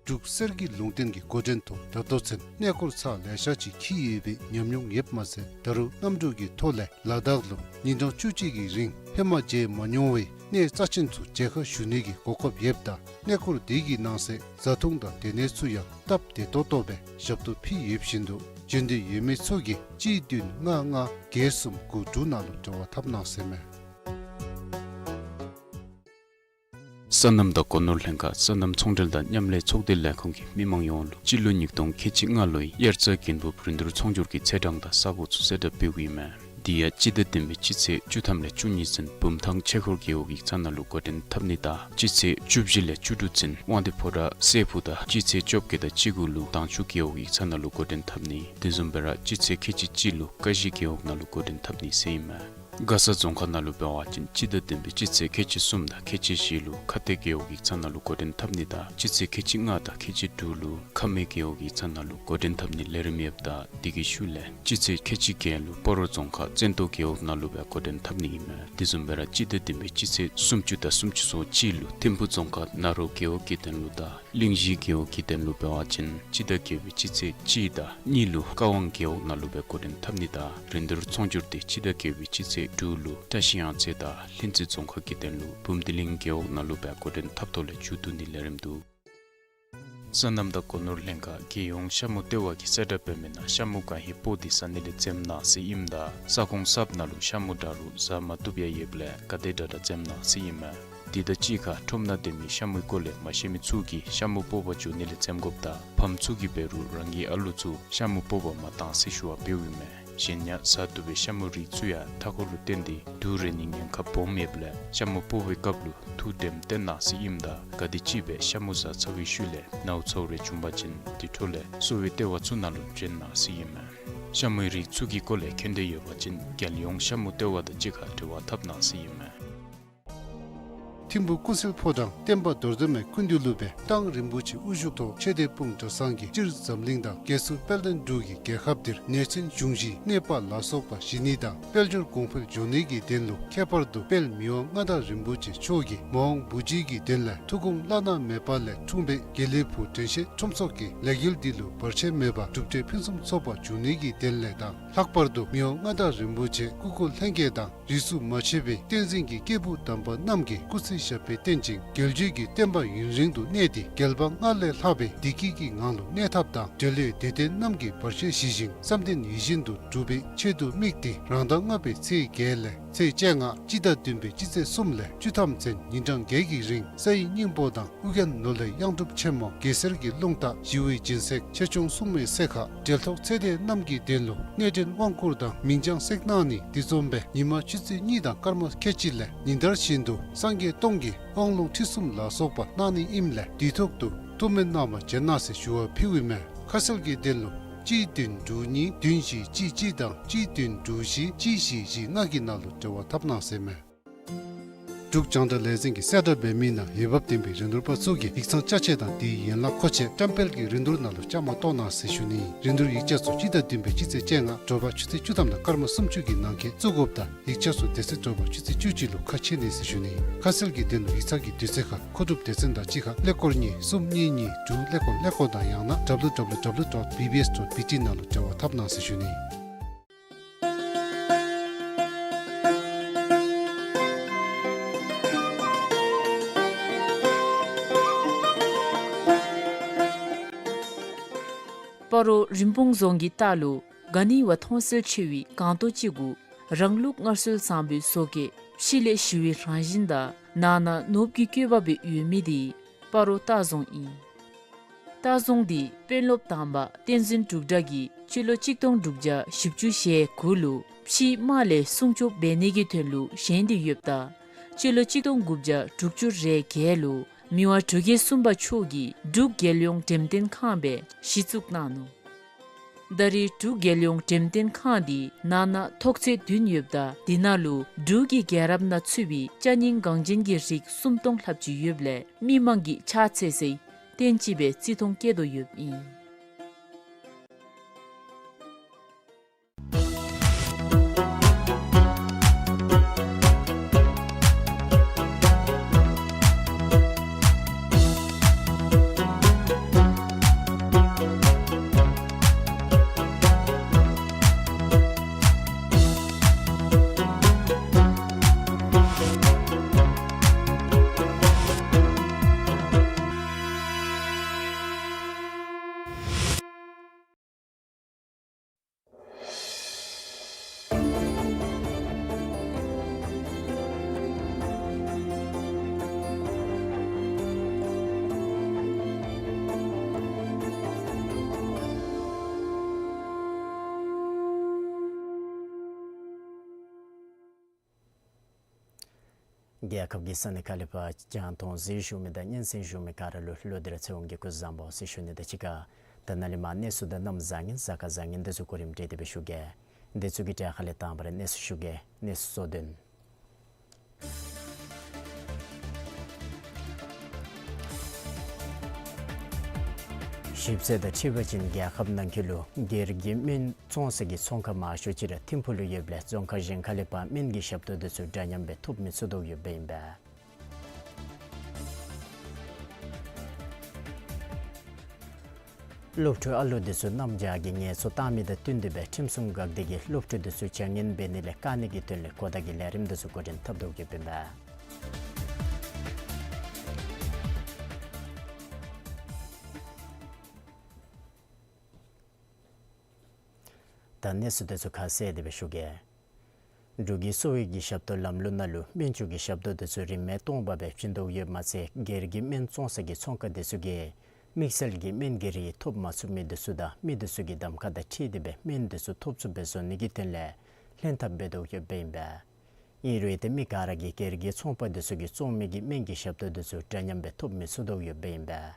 འབྲུག་གསེར་གྱི་ལུང་བསྟན་གྱི་འགོ་འདྲེན་ཐོག་ད་ལྟོ་ཚུན་གནས་སྐོར་ཚར་ལེ་ཤ་ཅིག་འཁྱིད་ཡོད་པའི་ཉམས་མྱོང་ཡོདཔ་མ་ཚད་ད་རུང་གནམ་གྲུ་གི་ཐོག་ལས་ལ་དྭགས་ལུ་ཉིན་གྲངས་བཅུ་གཅིག་གི་རིང་ཧེ་མ་མཇལ་མ་མྱོང་བའི་གནས་རྩ་ཆེན་ཚུ་མཇལ་ཁ་ཞུ་ནི་གི་གོ་སྐབས་ཡོདཔ་ད་གནས་སྐོར་དེ་གི་ནང་གསེས་བཟའ་འཐུང་དང་སྡོད་གནས་ཚུ་ཡང་སྟབས་བདེ་ཏོག་ཏོ་སྦེ་ཞབས་ཏོག་ཕུལ་ཡོད་བཞིན་དུ་བྱོན་འདོད་ཡོད་མི་ཚུ་གིས་གཅིག་བདུན་ལྔ་ལྔ་བརྒྱད་གསུམ་དགུ་དྲུག་ནང་ལུ་འབྲེལ་བ་འཐབ་གནང་ཟེར་ཨིན་མས། སོ་ནམ་དང་སྒོ་ནོར་ལྷན་ཁག་སོ་ནམ་ཚོང་འབྲེལ་དང་མཉམ་ལས་ཚོགས་སྡེ་ལས་ཁུངས་ཀྱིས་མི་མང་ཡོངས་ལུ་སྤྱི་ལོ་ཉིས་སྟོང་ཁལ་གཅིག་ལྔ་ལོའི་དབྱར་རྩྭ་དགུན་འབུབ་རིན་བསྡུར་ཚོང་སྒྱུར་གྱི་ཚེས་གྲངས་དང་ས་གོ་ཚུ་གསལ་བསྒྲགས་འབདཝ་ཨིན་མས། དེ་ཡང་སྤྱི་ཟླ་བདུན་པའི་སྤྱི་ཚེས་བཅུ་ཐམ་ལས་བཅུ་གཉིས་ཚུན་བུམ་ཐང་ཆོས་འཁོར་རྒེད་འོག་ཡིག་ཚང་ནང་ལུ་འགོ་འདྲེན་འཐབ་ནི་དང་སྤྱི་ཚེས་བཅུ་བཞི་ལས་བཅུ་དྲུག་ཚུན་དབང་འདུས་ཕོ་བྲང་སྲས་ཕུག་དང་སྤྱི་ཚེས་བཅོ་བརྒྱད་དང་བཅུ་དགུ་ལུ་དྭངས་ཆུ་རྒེད་འོག་ཡིག་ཚང་ནང་ལུ་འགོ་འདྲེན་འཐབ་ནི། དེ་བཟུམ་སྦེ་ར་སྤྱི་ཚེས་ཁལ་གཅིག་གཅིག་ལུ་ཀ་གཞི་རྒེད་འོག་ནང་ལུ་འགོ་འདྲེན་འཐབ་ནི་ཟེར་ཨིན་མས། མགར་ས་རྫོང་ཁག་ནང་ལུ་འབད་བ་ཅིན་སྤྱི་ཟླ་བདུན་པའི་སྤྱི་ཚེས་ཁལ་གཅིག་གསུམ་དང་ཁལ་གཅིག་བཞི་ལུ་ཁ་གཏད་རྒེད་འོག་ཡིག་ཚང་ནང་ལུ་འགོ་འདྲེན་འཐབ་ནི་དང་སྤྱི་ཚེས་ཁལ་གཅིག་ལྔ་དང་ཁལ་གཅིག་དྲུག་ལུ་ཁ་སྨད་རྒེད་འོག་ཡིག་ཚང་ནང་ལུ་འགོ་འདྲེན་འཐབ་ནི་ལས་རིམ་ཡོདཔ་ད་དེ་གི་ཤུལ་ལས་སྤྱི་ཚེས་ཁལ་གཅིག་བརྒྱད་ལུ་སྤ་རོ་རྫོང་ཁག་བཙན་ཏོ་རྒེད་འོག་ནང་ལུ་སྦེ་འགོ་འདྲེན་འཐབ་ནི་ཨིན་མས། དེ་བཟུམ་སྦེ་ར་སྤྱི་ཟླ་བདུན་པའི་སྤྱི་ཚེས་སུམ་ཅུ་དང་སུམ་ཅུ་སོ་གཅིག་ལུ་ཐིམ་ཕུག་རྫོང་ཁག་ན་རོ་རྒེད་འོག་གི་དོན་ལུ་དང་གླིང་བཞི་རྒེད་འོག་གི་དོན་ལུ་འབད་བ་ཅིན་སྤྱི་ཟླ་བརྒྱད་པའི་སྤྱི་ཚེས་གཅིག་དང་གཉིས་ལུ་ཀ་ཝང་རྒེད་འོག་ནང་ལུ་སྦེ་འགོ་འདྲེན་འཐབ་ནི་དང་རིན་བསྡུར་ཚོང་སྒྱུར་དེ་སྤྱི་ཟླ་བརྒྱད་པའི་སྤྱི་ཚེས་དྲུག་ལུ་བཀྲ་ཤིས་གཡང་རྩེ་དང་ལྷུན་རྩེ་རྫོང་ཁག་གི་དོན་ལུ་འབུམ་སྡེ་གླིང་རྒེད་འོག་ནང་ལུ་སྦེ་འགོ་འདྲེན་འཐབ་ཐོག་ལས་མཇུག་བསྡུ་ནི་ལས་རིམ་འདུག། སོ་ནམ་དང་སྒོ་ནོར་ལྷན་ཁག་རྒྱལ་ཡོངས་ཤ་མུ་ལྟེ་བ་གིས་གསལ་བསྒྲགས་འབད་མི་ནང་ཤ་མུ་གང་ཧེ་སྤོག་སྟེ་ཟ་ནི་ལས་འཛེམ་གནང་ཟེར་ཨིནམ་ད་ས་ཁོངས་གསརཔ་ནང་ལུ་ཤ་མུ་འདྲ་རུང་ཟ་མ་བཏུབ་ཡང་ཡོདཔ་ལས་ག་དེ་དྲག་དྲག་འཛེམ་གནང་ཟེར་ཨིན་མས། དེ་དང་གཅིག་ཁར་ཁྲོམ་ནང་སྡོད་མི་ཤ་མུའི་སྐོར་ལས་མ་ཤེས་མི་ཚུ་གིས་ཤ་མུ་སྤོག་པར་འགྱོ་ནི་ལས་འཛེམ་དགོཔ་དང་ཕམ་ཚུ་གིས་འབད་རུང་རང་གི་ཨ་ལུ་ཚུ་ཤ་མུ་སྤོག་པར་མ་གཏང་ཟེར་ཞུ་བ་འབདཝ་ཨིན་མས། གཞན་ཡང་ཟ་བཏུབ་པའི་ཤ་མུ་རིགས་ཚུ་ཡང་མཐའ་འཁོར་ལུ་བརྟེན་ཏེ་དུག་རེག་ནིའི་ཉེན་ཁ་སྦོམ་ཡོདཔ་ལས་ཤ་མུ་སྤོག་པའི་སྐབས་ལུ་ཐུགས་དྲནམ་བཏོན་གནང་ཟེར་ཨིནམ་ད་ག་དེམ་ཅིག་སྦེ་ཤ་མུ་ཟ་ཚར་བའི་ཤུལ་ལས་ནཝ་ཚཝ་རེ་བྱུང་པ་ཅིན་དེ་འཕྲོ་ལས་གསོ་བའི་ལྟེ་བ་ཚུ་ནང་ལུ་བྱོན་གནང་ཟེར་ཨིན་མས། ཤ་མུའི་རིགས་ཚུ་གི་སྐོར་ལས་མཁྱེན་འདོད་ཡོད་པ་ཅིན་རྒྱལ་ཡོངས་ཤ་མུ་ལྟེ་བ་དང་གཅིག་ཁར་འབྲེལ་བ་འཐབ་གནང་ཟེར་ཨིན་མས། ཐིམ་ཕུག་ཀུན་གསལ་ཕོ་བྲང་བསྟན་པ་རྡོར་གདན་མའི་སྐུ་མདུན་ལུ་སྦེ་ཏང་རིན་པོ་ཆེ་དབུ་བཞུགས་ཐོག་ཆོས་སྡེ་སྤུངས་གྲྭ་ཚང་གིས་སྤྱིར་འཛམ་གླིང་དང་རྒྱལ་སྲུང་དཔལ་ལྡན་འབྲུག་གི་རྒྱལ་ཁབ་འདིར་ནད་ཆེན་འབྱུང་བཞིའི་གནོད་པ་ལ་སོགས་པ་ཞི་ནི་དང་དཔལ་འབྱོར་གོང་འཕེལ་འགྱོ་ནི་གི་དོན་ལུ་ཁྱད་པར་དུ་དཔལ་མི་དབང་མངའ་བདག་རིན་པོ་ཆེ་མཆོག་གིས་མ་འོངས་བུ་བརྒྱུད་ཀྱི་དོན་ལས་ཐུགས་དགོངས་བླ་ན་མེད་པ་ལས་འཁྲུངས་པའི་དགེ་ལེགས་ཕུག་དྲན་ཤེས་ཁྲོམ་ཚོགས་ཀྱི་ལས་འགུལ་འདི་ལུ་བར་ཆད་མེད་པར་གྲུབ་འབྲས་ཕུན་སུམ་ཚོགས་པ་འབྱུང་ནི་གི་དོན་ལས་དང་། ལྷག་པར་དུ་མི་དབང་མངའ་བདག་རིན་པོ་ཆེ་སྐུ་འཁོར་ལྷན་རྒྱས་དང་རིས་སུ་མ་ཆད་པའི་བསྟན་འཛིན་གྱི་སྐྱེས་བུ་དམ་པ་རྣམས་ཀྱིས་སྐུ་ཚེ་ཞབས་པད་བརྟན་ཅིང་རྒྱལ་བརྒྱུད་ཀྱི་བསྟན་པ་ཡུན་རིང་དུ་གནས་ཏེ། རྒྱལ་པོ་ལྔ་ལས་ལྷག་པའི་བདེ་སྐྱིད་ཀྱི་ངང་ལུ་གནས་ཐབས་དང་། འབྲེལ་ཡོད་དད་ལྡན་རྣམས་ཀྱིས་བར་ཆད་ཞི་ཞིང་བསམ་དོན་ཡིད་བཞིན་དུ་འགྲུབ་པའི་ཆེད་དུ་དམིགས་ཏེ། རང་ཟླ་ལྔ་པའི་ཚེས་བརྒྱད་ལས་ཚེས་བཅོ་ལྔ་སྤྱི་ཟླ་བདུན་པའི་སྤྱི་ཚེས་གསུམ་ལས་བཅུ་ཐམ་ཚུན་ཉིན་གྲངས་བརྒྱད་ཀྱི་རིང་སའི་སྙིང་པོ་དང་ཨོ་རྒྱན་ནོར་ལྷའི་གཡང་སྒྲུབ་ཆེན་མོ་གེ་སར་གྱི་རླུང་རྟ་ཞི་བའི་སྦྱིན་སྲེག་ཆེ་ཆུང་སྲུང་མའི་སྲེག་ཁ་འབྲེལ་ཐོགས་ཚེ་འདས་རྣམས་ཀྱི་དོན་ལུ་གནས་འདྲེན་དབང་བསྐུར་དང་མིང་བྱང་སྲེག་གནང་ནི། དེ་བཟུམ་སྦེ་ཉི་མ་ཆུ་ཚོད་གཉིས་དང་སྐར་མ་ཁལ་གཅིག་ལས་ཉིན་ལྟར་བཞིན་དུ་སངས་རྒྱས་སྟོང་གི་དབང་ལུང་ཁྲིད་གསུམ་ལ་སོགས་པ་གནང་ནི་ཨིནམ་ལས་དུས་ཐོག་ཏུ་ཐུགས་སྨོན་གནང་བར་བྱོན་གནང་ཟེར་ཞུ་བ་ཕུལཝ་ཨིན་མས། ཁ་གསལ་གྱི་དོན་ལུ་གཅིག་བདུན་དྲུག་གཉིས་བདུན་བཞི་གཅིག་གཅིག་དང་གཅིག་བདུན་དྲུག་བཞི་གཅིག་བཞི་བཞི་ལྔ་གི་ནང་ལུ་འབྲེལ་བ་འཐབ་གནང་ཟེར་མས། འབྲུག་རྒྱང་བསྒྲགས་ལས་འཛིན་གྱིས་གསལ་བསྒྲགས་འབད་མི་ནང་འོས་འབབ་ལྡན་པའི་རིན་བསྡུར་པ་ཚུ་གིས་ཡིག་ཚང་ཅ་ཆས་དང་དེའི་ཡན་ལག་མཁོ་ཆས་བཀྲམ་སྤེལ་གྱི་རིན་བསྡུར་ནང་ལུ་བཅའ་མར་གཏོགས་གནང་ཟེར་ཞུ་ནི། རིན་བསྡུར་ཡིག་ཆ་ཚུ་སྤྱི་ཟླ་བདུན་པའི་སྤྱི་ཚེས་བཅོ་ལྔ་དྲོ་པ་ཆུ་ཚོད་བཅུ་ཐམ་དང་སྐར་མ་སུམ་ཅུ་གི་ནང་འཁོད་བཙུགས་དགོཔ་དང་ཡིག་ཆ་ཚུ་དེ་ཚེ་དྲོ་པ་ཆུ་ཚོད་བཅུ་གཅིག་ལུ་ཁ་ཕྱེ་ནི་ཟེར་ཞུ་ནི། ཁ་གསལ་གྱི་དོན་ལུ་ཡིག་ཚང་གི་དུས་ཚོད་ཁར་མཁོ་སྒྲུབ་སྡེ་ཚན་དང་གཅིག་ཁར་ཀླད་ཀོར་གཉིས་གསུམ་གཉིས་གཉིས་དྲུག་ཀླད་ཀོར་ཀླད་ཀོར་དང་ཡང་ན་W W W dot B B S dot B T ནང་ལུ་འབྲེལ་བ་འཐབ་གནང་ཟེར་ཞུ་ནི། སྤ་རོ་རིན་སྤུངས་རྫོང་གི་ལྟག་ལུ་ག་ནི་བ་མཐོང་གསལ་ཆེ་བའི་སྒང་ཏོ་ཅིག་གུ་རང་ལུགས་སྔར་སྲོལ་བཟང་པོའི་བཟོ་བཀོད་ཕྱི་ལས་ཞི་བའི་རང་བཞིན་དང་ནང་ན་ནོར་བུ་གི་བཀོད་པ་སྦེ་ཡོད་མི་དེ་སྤ་རོ་ལྟ་རྫོང་ཨིན། ལྟ་རྫོང་འདི་དཔོན་སློབ་དང་པ་བསྟན་འཛིན་འབྲུག་སྒྲ་གིས་སྤྱི་ལོ་གཅིག་སྟོང་དྲུག་བརྒྱ་བཞི་བཅུ་ཞེ་དགུ་ལུ་ཕྱིའི་དམག་ལས་སྲུང་སྐྱོབ་འབད་ནི་གི་དོན་ལུ་བཞེངས་ཏེ་ཡོདཔ་ད་སྤྱི་ལོ་གཅིག་སྟོང་དགུ་བརྒྱ་དྲུག་ཅུ་རེ་བརྒྱད་ལུ་མི་དབང་འབྲུག་རྒྱལ་གསུམ་པ་མཆོག་གིས་འབྲུག་རྒྱལ་ཡོངས་འགྲེམས་སྟོན་ཁང་སྦེ་གཞི་བཙུགས་གནང་ནུག། ད་རེས་འབྲུག་རྒྱལ་ཡོངས་འགྲེམས་སྟོན་ཁང་འདི་ནང་ན་ཐོག་ཚད་བདུན་ཡོདཔ་ད་དེ་ནང་ལུ་འབྲུག་གི་རྒྱལ་རབས་ནང་ཚུད་པའི་ཅ་རྙིང་འགངས་ཅན་གྱི་རིགས་སུམ་སྟོང་ལྷགཔ་ཅིག་ཡོདཔ་ལས་མི་མང་གིས་ཕྱག་འཚལ་སའི་རྟེན་ཅིག་སྦེ་བརྩི་མཐོང་བསྐྱེད་དོ་ཡོདཔ་ཨིན། རྒྱལ་ཁབ་ཀྱི་ས་གནས་ཁག་ལས་ཕར་རྒྱང་མཐོང་གཟིགས་བཞུགས་མི་དང་སྙན་གསན་བཞུགས་མི་ག་ར་ལུ་བློ་གཏད་ཚེ་དབང་གིས་སྐུ་གཟུགས་བཟང་པོ་ཟེར་ཞུ་ནི་དང་གཅིག་ཁར་ད་ནཱ་ལས་མར་གནས་ཚུལ་དང་གནམ་བཟང་ངན་གཟའ་སྐར་བཟང་ངན་དེ་ཚུ་གོ་རིམ་སྒྲིག་སྟེ་སྦེ་ཞུ་གེ། དེ་ཚུ་གི་གྲས་ཁ་ལས་དང་པ་ར་གནས་ཚུལ་ཞུ་གེ། གནས་ཚུལ་གཙོ་དོན། ཞིབ་འཚོལ་དང་འཁྲིལ་བ་ཅིན་རྒྱལ་ཁབ་ནང་འཁོད་ལུ་སྒེར་གྱི་སྨན་བཙོང་ས་གི་ཚོང་ཁང་མང་ཤོས་ཅིག་ར་ཐིམ་ཕུག་ལུ་ཡོདཔ་ལས་རྫོང་ཁག་གཞན་ཁ་ལས་ཕར་སྨན་གྱི་ཞབས་ཏོག་དེ་ཚུ་འདྲ་མཉམ་སྦེ་ཐོབ་མི་ཚུགས་དོ་ཡོདཔ་ཨིན་པས། སློབ་ཕྲུག་ཨ་ལུ་དེ་ཚུ་གནམ་བྱཱར་གྱི་ངལ་འཚོ་བཏང་མི་དང་བསྟུན་ཏེ་སྦེ་ཁྲིམས་སྲུང་འགག་སྡེ་གིས་སློབ་ཕྲུག་དེ་ཚུ་བྱ་ངན་འབད་ནི་ལས་བཀག་ནི་གི་དོན་ལས་གོ་བརྡ་གི་ལས་རིམ་དེ་ཚུ་འགོ་འདྲེན་འཐབ་དོ་ཡོདཔ་ཨིན་པས། ད་གནས་ཚུལ་དེ་ཚུ་ཁ་གསལ་ཏེ་སྦེ་ཞུ་གེ། འབྲུག་གི་གསོ་བའི་གི་ཞབས་ཏོག་ལམ་ལུགས་ནང་ལུ་སྨན་བཅོས་ཀྱི་ཞབས་ཏོག་དེ་ཚུ་རིན་མེད་སྟོང་པ་སྦེ་བྱིན་དོ་ཡོདཔ་མ་ཚད་སྒེར་གྱི་སྨན་བཙོང་ས་གི་ཚོང་ཁང་དེ་ཚུ་གིས་དམིགས་བསལ་གྱི་སྨན་གྱི་རིགས་ཐོབ་མ་ཚུགས་མི་དེ་ཚུ་དང་མི་དེ་ཚུ་གི་གདམ་ཁ་དང་འཁྲིལ་ཏེ་སྦེ་སྨན་དེ་ཚུ་ཐོབ་ཚུགསཔ་སྦེ་བཟོ་ནི་གི་དོན་ལས་ལྷན་ཐབས་འབད་དོ་ཡོདཔ་ཨིན་པས། ཨིན་རུང་ཏེ་མི་ག་ར་གིས་སྒེར་གྱི་ཚོང་པ་དེ་ཚུ་གིས་བཙོང་མི་གི་སྨན་གྱི་ཞབས་ཏོག་དེ་ཚུ་འདྲ་མཉམ་སྦེ་ཐོབ་མི་ཚུགས་དོ་ཡོདཔ་ཨིན་པས།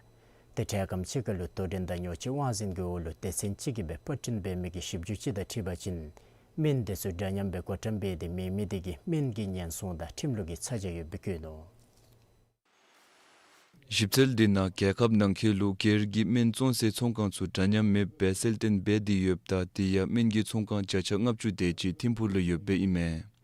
ཏེ་འཕྲལ་ཁམས་ཅིག་ཁར་ལུ་དོ་འགྲན་དང་ཉོ་སྤྱོད་དབང་འཛིན་གྱི་འོག་ལུ་སྡེ་ཚན་ཅིག་གིས་སྦེ་པར་སྐྲུན་འབད་མི་གི་ཞིབ་འཇུག་ཅིག་དང་འཁྲིལ་བ་ཅིན་སྨན་འདི་ཚུ་འདྲ་མཉམ་སྦེ་བགོ་བཀྲམ་འབད་དེ་མེད་མི་དེ་གིས་སྨན་གྱི་ཉེན་སྲུང་དང་ཁྲིམས་ལུགས་ཀྱི་ཚ་གྱང་ཡོདཔ་སྦེ་བཀོད་ནུག། ཞིབ་འཚོལ་འདི་ནང་རྒྱལ་ཁབ་ནང་འཁོད་ལུ་སྒེར་གྱི་སྨན་བཙོང་སའི་ཚོང་ཁང་ཚུ་འདྲ་མཉམ་མེདཔ་སྦེ་གསལ་སྟོན་འབད་དེ་ཡོདཔ་ད་དེ་ཡང་སྨན་གྱི་ཚོང་ཁང་བརྒྱ་ཆ་ལྔ་བཅུ་དེ་ཅིག་ཐིམ་ཕུག་ལུ་ཡོདཔ་ཨིན་མས།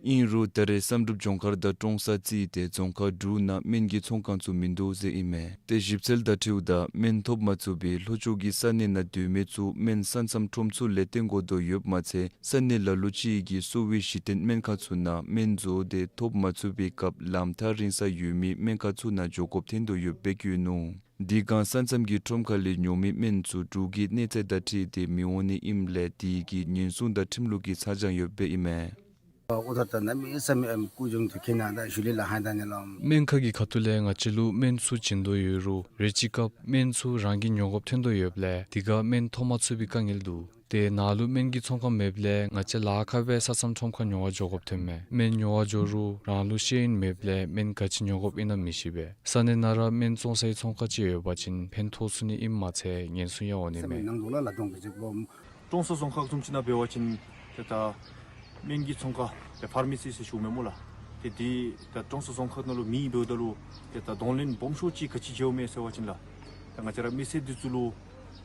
ཨིན་རུང་ད་རེས་བསམ་གྲུབ་ལྗོངས་མཁར་དང་ཀྲོང་གསར་རྩིས་ཏེ་རྫོང་ཁག་དྲུག་ནང་སྨན་གྱི་ཚོང་ཁང་ཚུ་མིན་འདུག་ཟེར་ཨིན་མས། ཏེ་ཞིབ་འཚོལ་དང་འཁྲིལཝ་ད་སྨན་ཐོབ་མ་ཚུགས་པའི་ལྷོ་ཕྱོགས་ཀྱི་ས་གནས་ནང་སྡོད་མི་ཚུ་སྨན་ས་མཚམས་ཁྲོམ་ཚུ་ལས་བཏོན་དགོ་དོ་ཡོདཔ་མ་ཚད་ས་གནས་ལ་ལུ་ཅིག་གི་གསོ་བའི་གཞི་རྟེན་སྨན་ཁང་ཚུ་ནང་སྨན་བཙོང་སྟེ་ཐོབ་མ་ཚུགས་པའི་སྐབས་ལམ་ཐག་རིང་ས་ཡོད་མི་སྨན་ཁང་ཚུ་ནང་འགྱོ་དགོཔ་ཐོན་དོ་ཡོདཔ་སྦེ་བཀོད་ནུག། དེ་སྒང་ས་མཚམས་ཀྱི་ཁྲོམ་ཁ་ལས་ཉོ་མི་སྨན་ཚུ་འབྲུག་གི་གནས་ཚད་དང་འཁྲིལ་ཏེ་མི་འོང་ནི་ཨིནམ་ལས་དེ་གིས་ཉེན་སྲུང་དང་ཁྲིམས་ལུགས་ཀྱི་ཚ་གྱང་ཡོདཔ་སྦེ་ཨིན་མས། ཨོ་ད་ད་ན་མི་ས་མི་ཨམ་ཀུ་ཇོང་དུ་ཁེ་ན་ད་ཞུ་ལི་ལ་ཧ་ད་ནི་ལོ། སྨན་ཁང་གི་ཁ་ཐུག་ལས་ང་བཅས་ལུ་སྨན་ཚུ་བྱིན་དོ་ཡོད་རུང་རེ་ཅིག་སྐབས་སྨན་ཚུ་རང་གིས་ཉོ་དགོཔ་ཐོན་དོ་ཡོདཔ་ལས་དེ་ཁར་སྨན་ཐོབ་མ་ཚུགས་པའི་དཀའ་ངལ་འདུག། ཏེ་ནཱ་ལུ་སྨན་གྱི་ཚོང་ཁང་མེདཔ་ལས་ང་བཅས་ལཱ་ཁག་སྦེ་ས་མཚམས་ཁྲོམ་ཁར་ཉོ་བར་འགྱོ་དགོཔ་ཐོནམ་མས། སྨན་ཉོ་བར་འགྱོ་རུང་རང་ལུ་ཤེས་ཡོན་མེདཔ་ལས་སྨན་ག་ཅི་ཉོ་དགོཔ་ཨིན་ན་མི་ཤེས་པས། ས་གནས་ནང་ར་སྨན་བཙོང་སའི་ཚོང་ཁང་ཅིག་ཡོད་པ་ཅིན་ཕན་ཐོགས་ཚུགས་ནི་ཨིནམ་མ་ཚད་ཉེན་སྲུང་ཡང་འོང་ནི་མས། ནང་ལོགས་ལ་ལ་གཏོང་གི་ཅིག་སྦོམ། ཀྲོང་གསར་རྫོང་ཁག་བཟུམ་ཅིག་ནང་འབད་བ་ཅིན་ཏེ་ད་སྨན་གྱི་ཚོང་ཁང་ཏེ་ཕར་མེ་སི་ཟེར་ཞུཝ་མས་སྨོ་ལགས། ཏེ་འདི་ད་ཀྲོང་གསར་རྫོང་ཁག་ནང་ལུ་མེད་འབདཝ་ད་ལུ་ཏེ་ད་གདོང་ལེན་སྦོམ་ཤོས་ཅིག་ག་ཅི་བྱཝ་མས་ཟེར་བ་ཅིན་ལགས། ད་ང་བཅས་ར་མི་སེར་འདི་ཚུ་ལུ་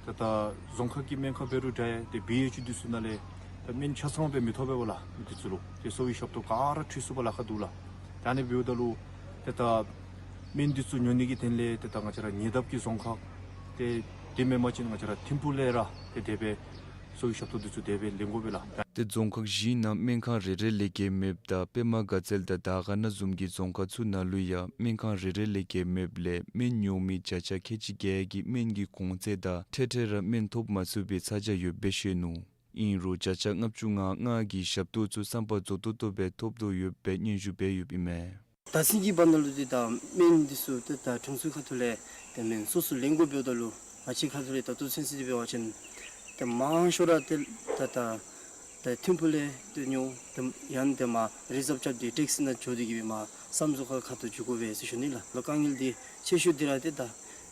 ཏེ་ད་རྫོང་ཁག་གི་སྨན་ཁང་འབད་རུང་འདྲ་ཏེ་བི་ཨེཆ་ཡུ་འདི་ཚུ་ནང་ལས་ད་སྨན་ཆ་ཚང་སྦེ་མི་ཐོབ་པས་སྨོ་ལགས། འདི་ཚུ་ལུ་ཏེ་གསོ་བའི་ཞབས་ཏོག་ག་ར་འཕྲོད་ཚུགསཔ་ལཱ་ཁག་འདུག་ལགས། ད་ཨ་ནི་འབདཝ་ད་ལུ་ཏེ་ད་སྨན་འདི་ཚུ་ཉོ་ནི་གི་དོན་ལས་ཏེ་ད་ང་བཅས་ར་ཉེ་འདབས་ཀྱི་རྫོང་ཁག་ཏེ་དེ་མེན་པ་ཅིན་ང་བཅས་ར་ཐིམ་ཕུག་ལས་ར་ཏེ་དེ་སྦེ་གསོ་བའི་ཞབས་ཏོག་འདི་ཚུ་དེ་སྦེ་ལེན་དགོ་པས་ལགས། ཏེ་རྫོང་ཁག་བཞི་ནང་སྨན་ཁང་རེ་རེ་ལས་བརྒལ་མེདཔ་ད་པདྨ་དགའ་ཚལ་དང་དར་དཀར་ན་བཟུམ་གྱི་རྫོང་ཁག་ཚུ་ནང་ལུ་ཡང་སྨན་ཁང་རེ་རེ་ལས་བརྒལ་མེདཔ་ལས་སྨན་ཉོ་མི་བརྒྱ་ཆ་ཁལ་གཅིག་བརྒྱད་ཀྱི་སྨན་གྱི་གོང་ཚད་དང་འཕྲལ་འཕྲལ་ར་སྨན་ཐོབ་མ་ཚུགས་པའི་ཚ་གྱང་ཡོདཔ་སྦེ་བཤད་ནུག། ཨིན་རུང་བརྒྱ་ཆ་ལྔ་བཅུ་ང་ལྔ་གི་ཞབས་ཏོག་ཚུ་བསམ་པ་རྫོགས་ཏོག་ཏོ་སྦེ་ཐོབ་དོ་ཡོདཔ་སྦེ་སྙན་ཞུ་འབད་ཡོདཔ་ཨིན་མས། ད་ཚུན་གྱི་བར་ན་ལུ་འདི་ད་སྨན་འདི་ཚུ་ཏེ་ད་གྲོང་ཚོའི་ཁ་ཐུག་ལས་ཏེ་སྨན་སོ་སོ་ལེན་དགོཔ་འབདཝ་ད་ལུ་ང་བཅས་ཁ་ཐུག་ལས་ད་ལྟོ་ཚུན་ཚོད་འདི་འབད་བ་ཅིན་ཏེ་མང་ཤོས་ར་ཏེ་ད་ད་ད་ཐིམ་ཕུག་ལས་ཏེ་ཉོ་ཏེ་ཡང་ཏེ་མར་རི་ཛབ་རྐྱབ་སྟེ་ཊེག་སི་ནང་འགྱོ་སྟེ་གི་སྦེ་མར་ས་མཚམས་ཁ་ཐུག་འགྱོ་དགོ་པས་ཟེར་ཞུ་ནི་ལགས། ལོ་དཀའ་ངལ་འདི་ཆེ་ཤོས་འདི་ར་ཏེ་ད་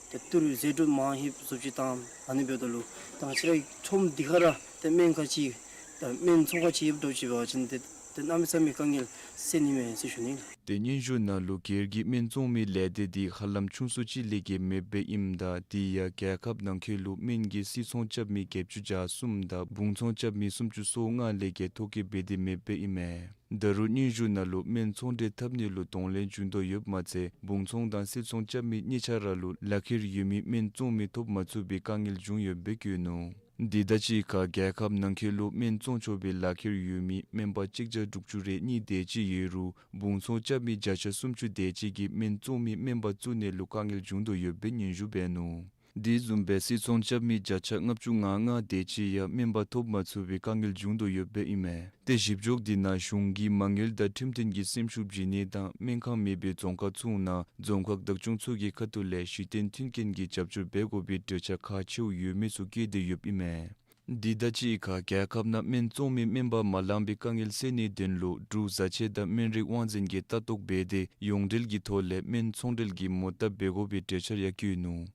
ད་ཏི་རུ་ཟད་འགྲོ་མང་ཧེང་བཟུམ་ཅིག་བཏངམ། ཨ་ནི་འབདཝ་ད་ལུ་ད་ང་བཅས་རའི་ཁྲོམ་འདི་ཁར་ར་ཏེ་སྨན་ཁང་ཅིག་ད་སྨན་ཚོང་ཁང་ཅིག་ཡོདཔ་འདྲཝ་ཅིག་འབད་བ་ཅིན་ཏེ་ཏེ་གནམ་མེད་ས་མེད་དཀའ་ངལ་སེལ་ནི་མས་ཟེར་ཞུ་ནི་ལགས། ཏེ་སྙན་ཞུ་ནང་ལུ་སྒེར་གྱི་སྨན་བཙོང་མི་ལས་སྡེ་འདི་ཧ་ལམ་ཆུང་སུ་ཅིག་ལས་བརྒལ་མེདཔ་སྦེ་ཨིནམ་ད་དེ་ཡང་རྒྱལ་ཁབ་ནང་འཁོད་ལུ་སྨན་གྱི་སིལ་ཚོང་རྐྱབ་མི་བརྒྱད་ཅུ་གྱ་གསུམ་དང་བུང་ཚོང་རྐྱབ་མི་སུམ་ཅུ་སོ་ལྔ་ལས་བརྒལ་ཐོ་བཀོད་འབད་དེ་མེདཔ་སྦེ་ཨིན་མས། ད་རུང་སྙན་ཞུ་ནང་ལུ་སྨན་ཚོང་འབྲེལ་འཐབ་ནི་ལུ་གདོང་ལེན་བྱུང་དོ་ཡོདཔ་མ་ཚད་བུང་ཚོང་དང་སིལ་ཚོང་རྐྱབ་མི་གཉིས་ཆ་ར་ལུ་ལག་ཁྱེར་ཡོད་མི་སྨན་བཙོང་མི་ཐོབ་མ་ཚུགས་པའི་དཀའ་ངལ་བྱུང་ཡོདཔ་སྦེ་བཀོད་ནུག། འདི་དང་གཅིག་ཁར་རྒྱལ་ཁབ་ནང་འཁོད་ལུ་སྨན་བཙོང་ཆོག་པའི་ལག་ཁྱེར་ཡོད་མི་སྨན་པ་གཅིག་བརྒྱ་དྲུག་ཅུ་རེ་གཉིས་དེ་ཅིག་ཡོད་རུང་བུང་ཚོང་རྐྱབ་མི་བརྒྱ་ཆ་སུམ་ཅུ་དེ་ཅིག་གིས་སྨན་བཙོང་མི་སྨན་པ་བཙུགས་ནི་ལུ་དཀའ་ངལ་བྱུང་དོ་ཡོདཔ་སྦེ་སྙན་ཞུ་འབད་ནུག། དེ་བཟུམ་སྦེ་སིལ་ཚོང་རྐྱབ་མི་བརྒྱ་ཆ་ལྔ་བཅུ་ང་ལྔ་དེ་ཅིག་ཡང་སྨན་པ་ཐོབ་མ་ཚུགས་པའི་དཀའ་ངལ་བྱུང་དོ་ཡོདཔ་སྦེ་ཨིན་མས། ཏེ་ཞིབ་འཇུག་འདི་ནང་གཞུང་གི་མ་དངུལ་དང་ཁྲིམས་མཐུན་གྱི་སེམས་ཤུགས་བྱིན་ནི་དང་སྨན་ཁང་མེད་པའི་རྫོང་ཁག་ཚུ་ནང་རྫོང་ཁག་བདག་སྐྱོང་ཚུ་གི་ཁ་ཐུག་ལས་གཞི་རྟེན་མཐུན་རྐྱེན་གྱི་རྒྱབ་སྐྱོར་འབད་དགོ་པའི་གྲོས་འཆར་ཁག་ཆེཝ་ཡོད་མི་ཚུ་བཀོད་དེ་ཡོདཔ་ཨིན་མས། འདི་དང་གཅིག་ཁར་རྒྱལ་ཁབ་ནང་སྨན་བཙོང་མི་སྨན་པ་མ་ལང་པའི་དཀའ་ངལ་སེལ་ནིའི་དོན་ལུ་འབྲུག་བཟའ་ཆས་དང་སྨན་རིགས་དབང་འཛིན་གྱིས་ལྟ་རྟོག་འབད་དེ་ཡོངས་འབྲེལ་གྱི་ཐོག་ལས་སྨན་ཚོང་འབྲེལ་གྱི་མུ་མཐའ་འབད་དགོ་པའི་གྲོས་འཆར་ཡང་བཀོད་ནུག།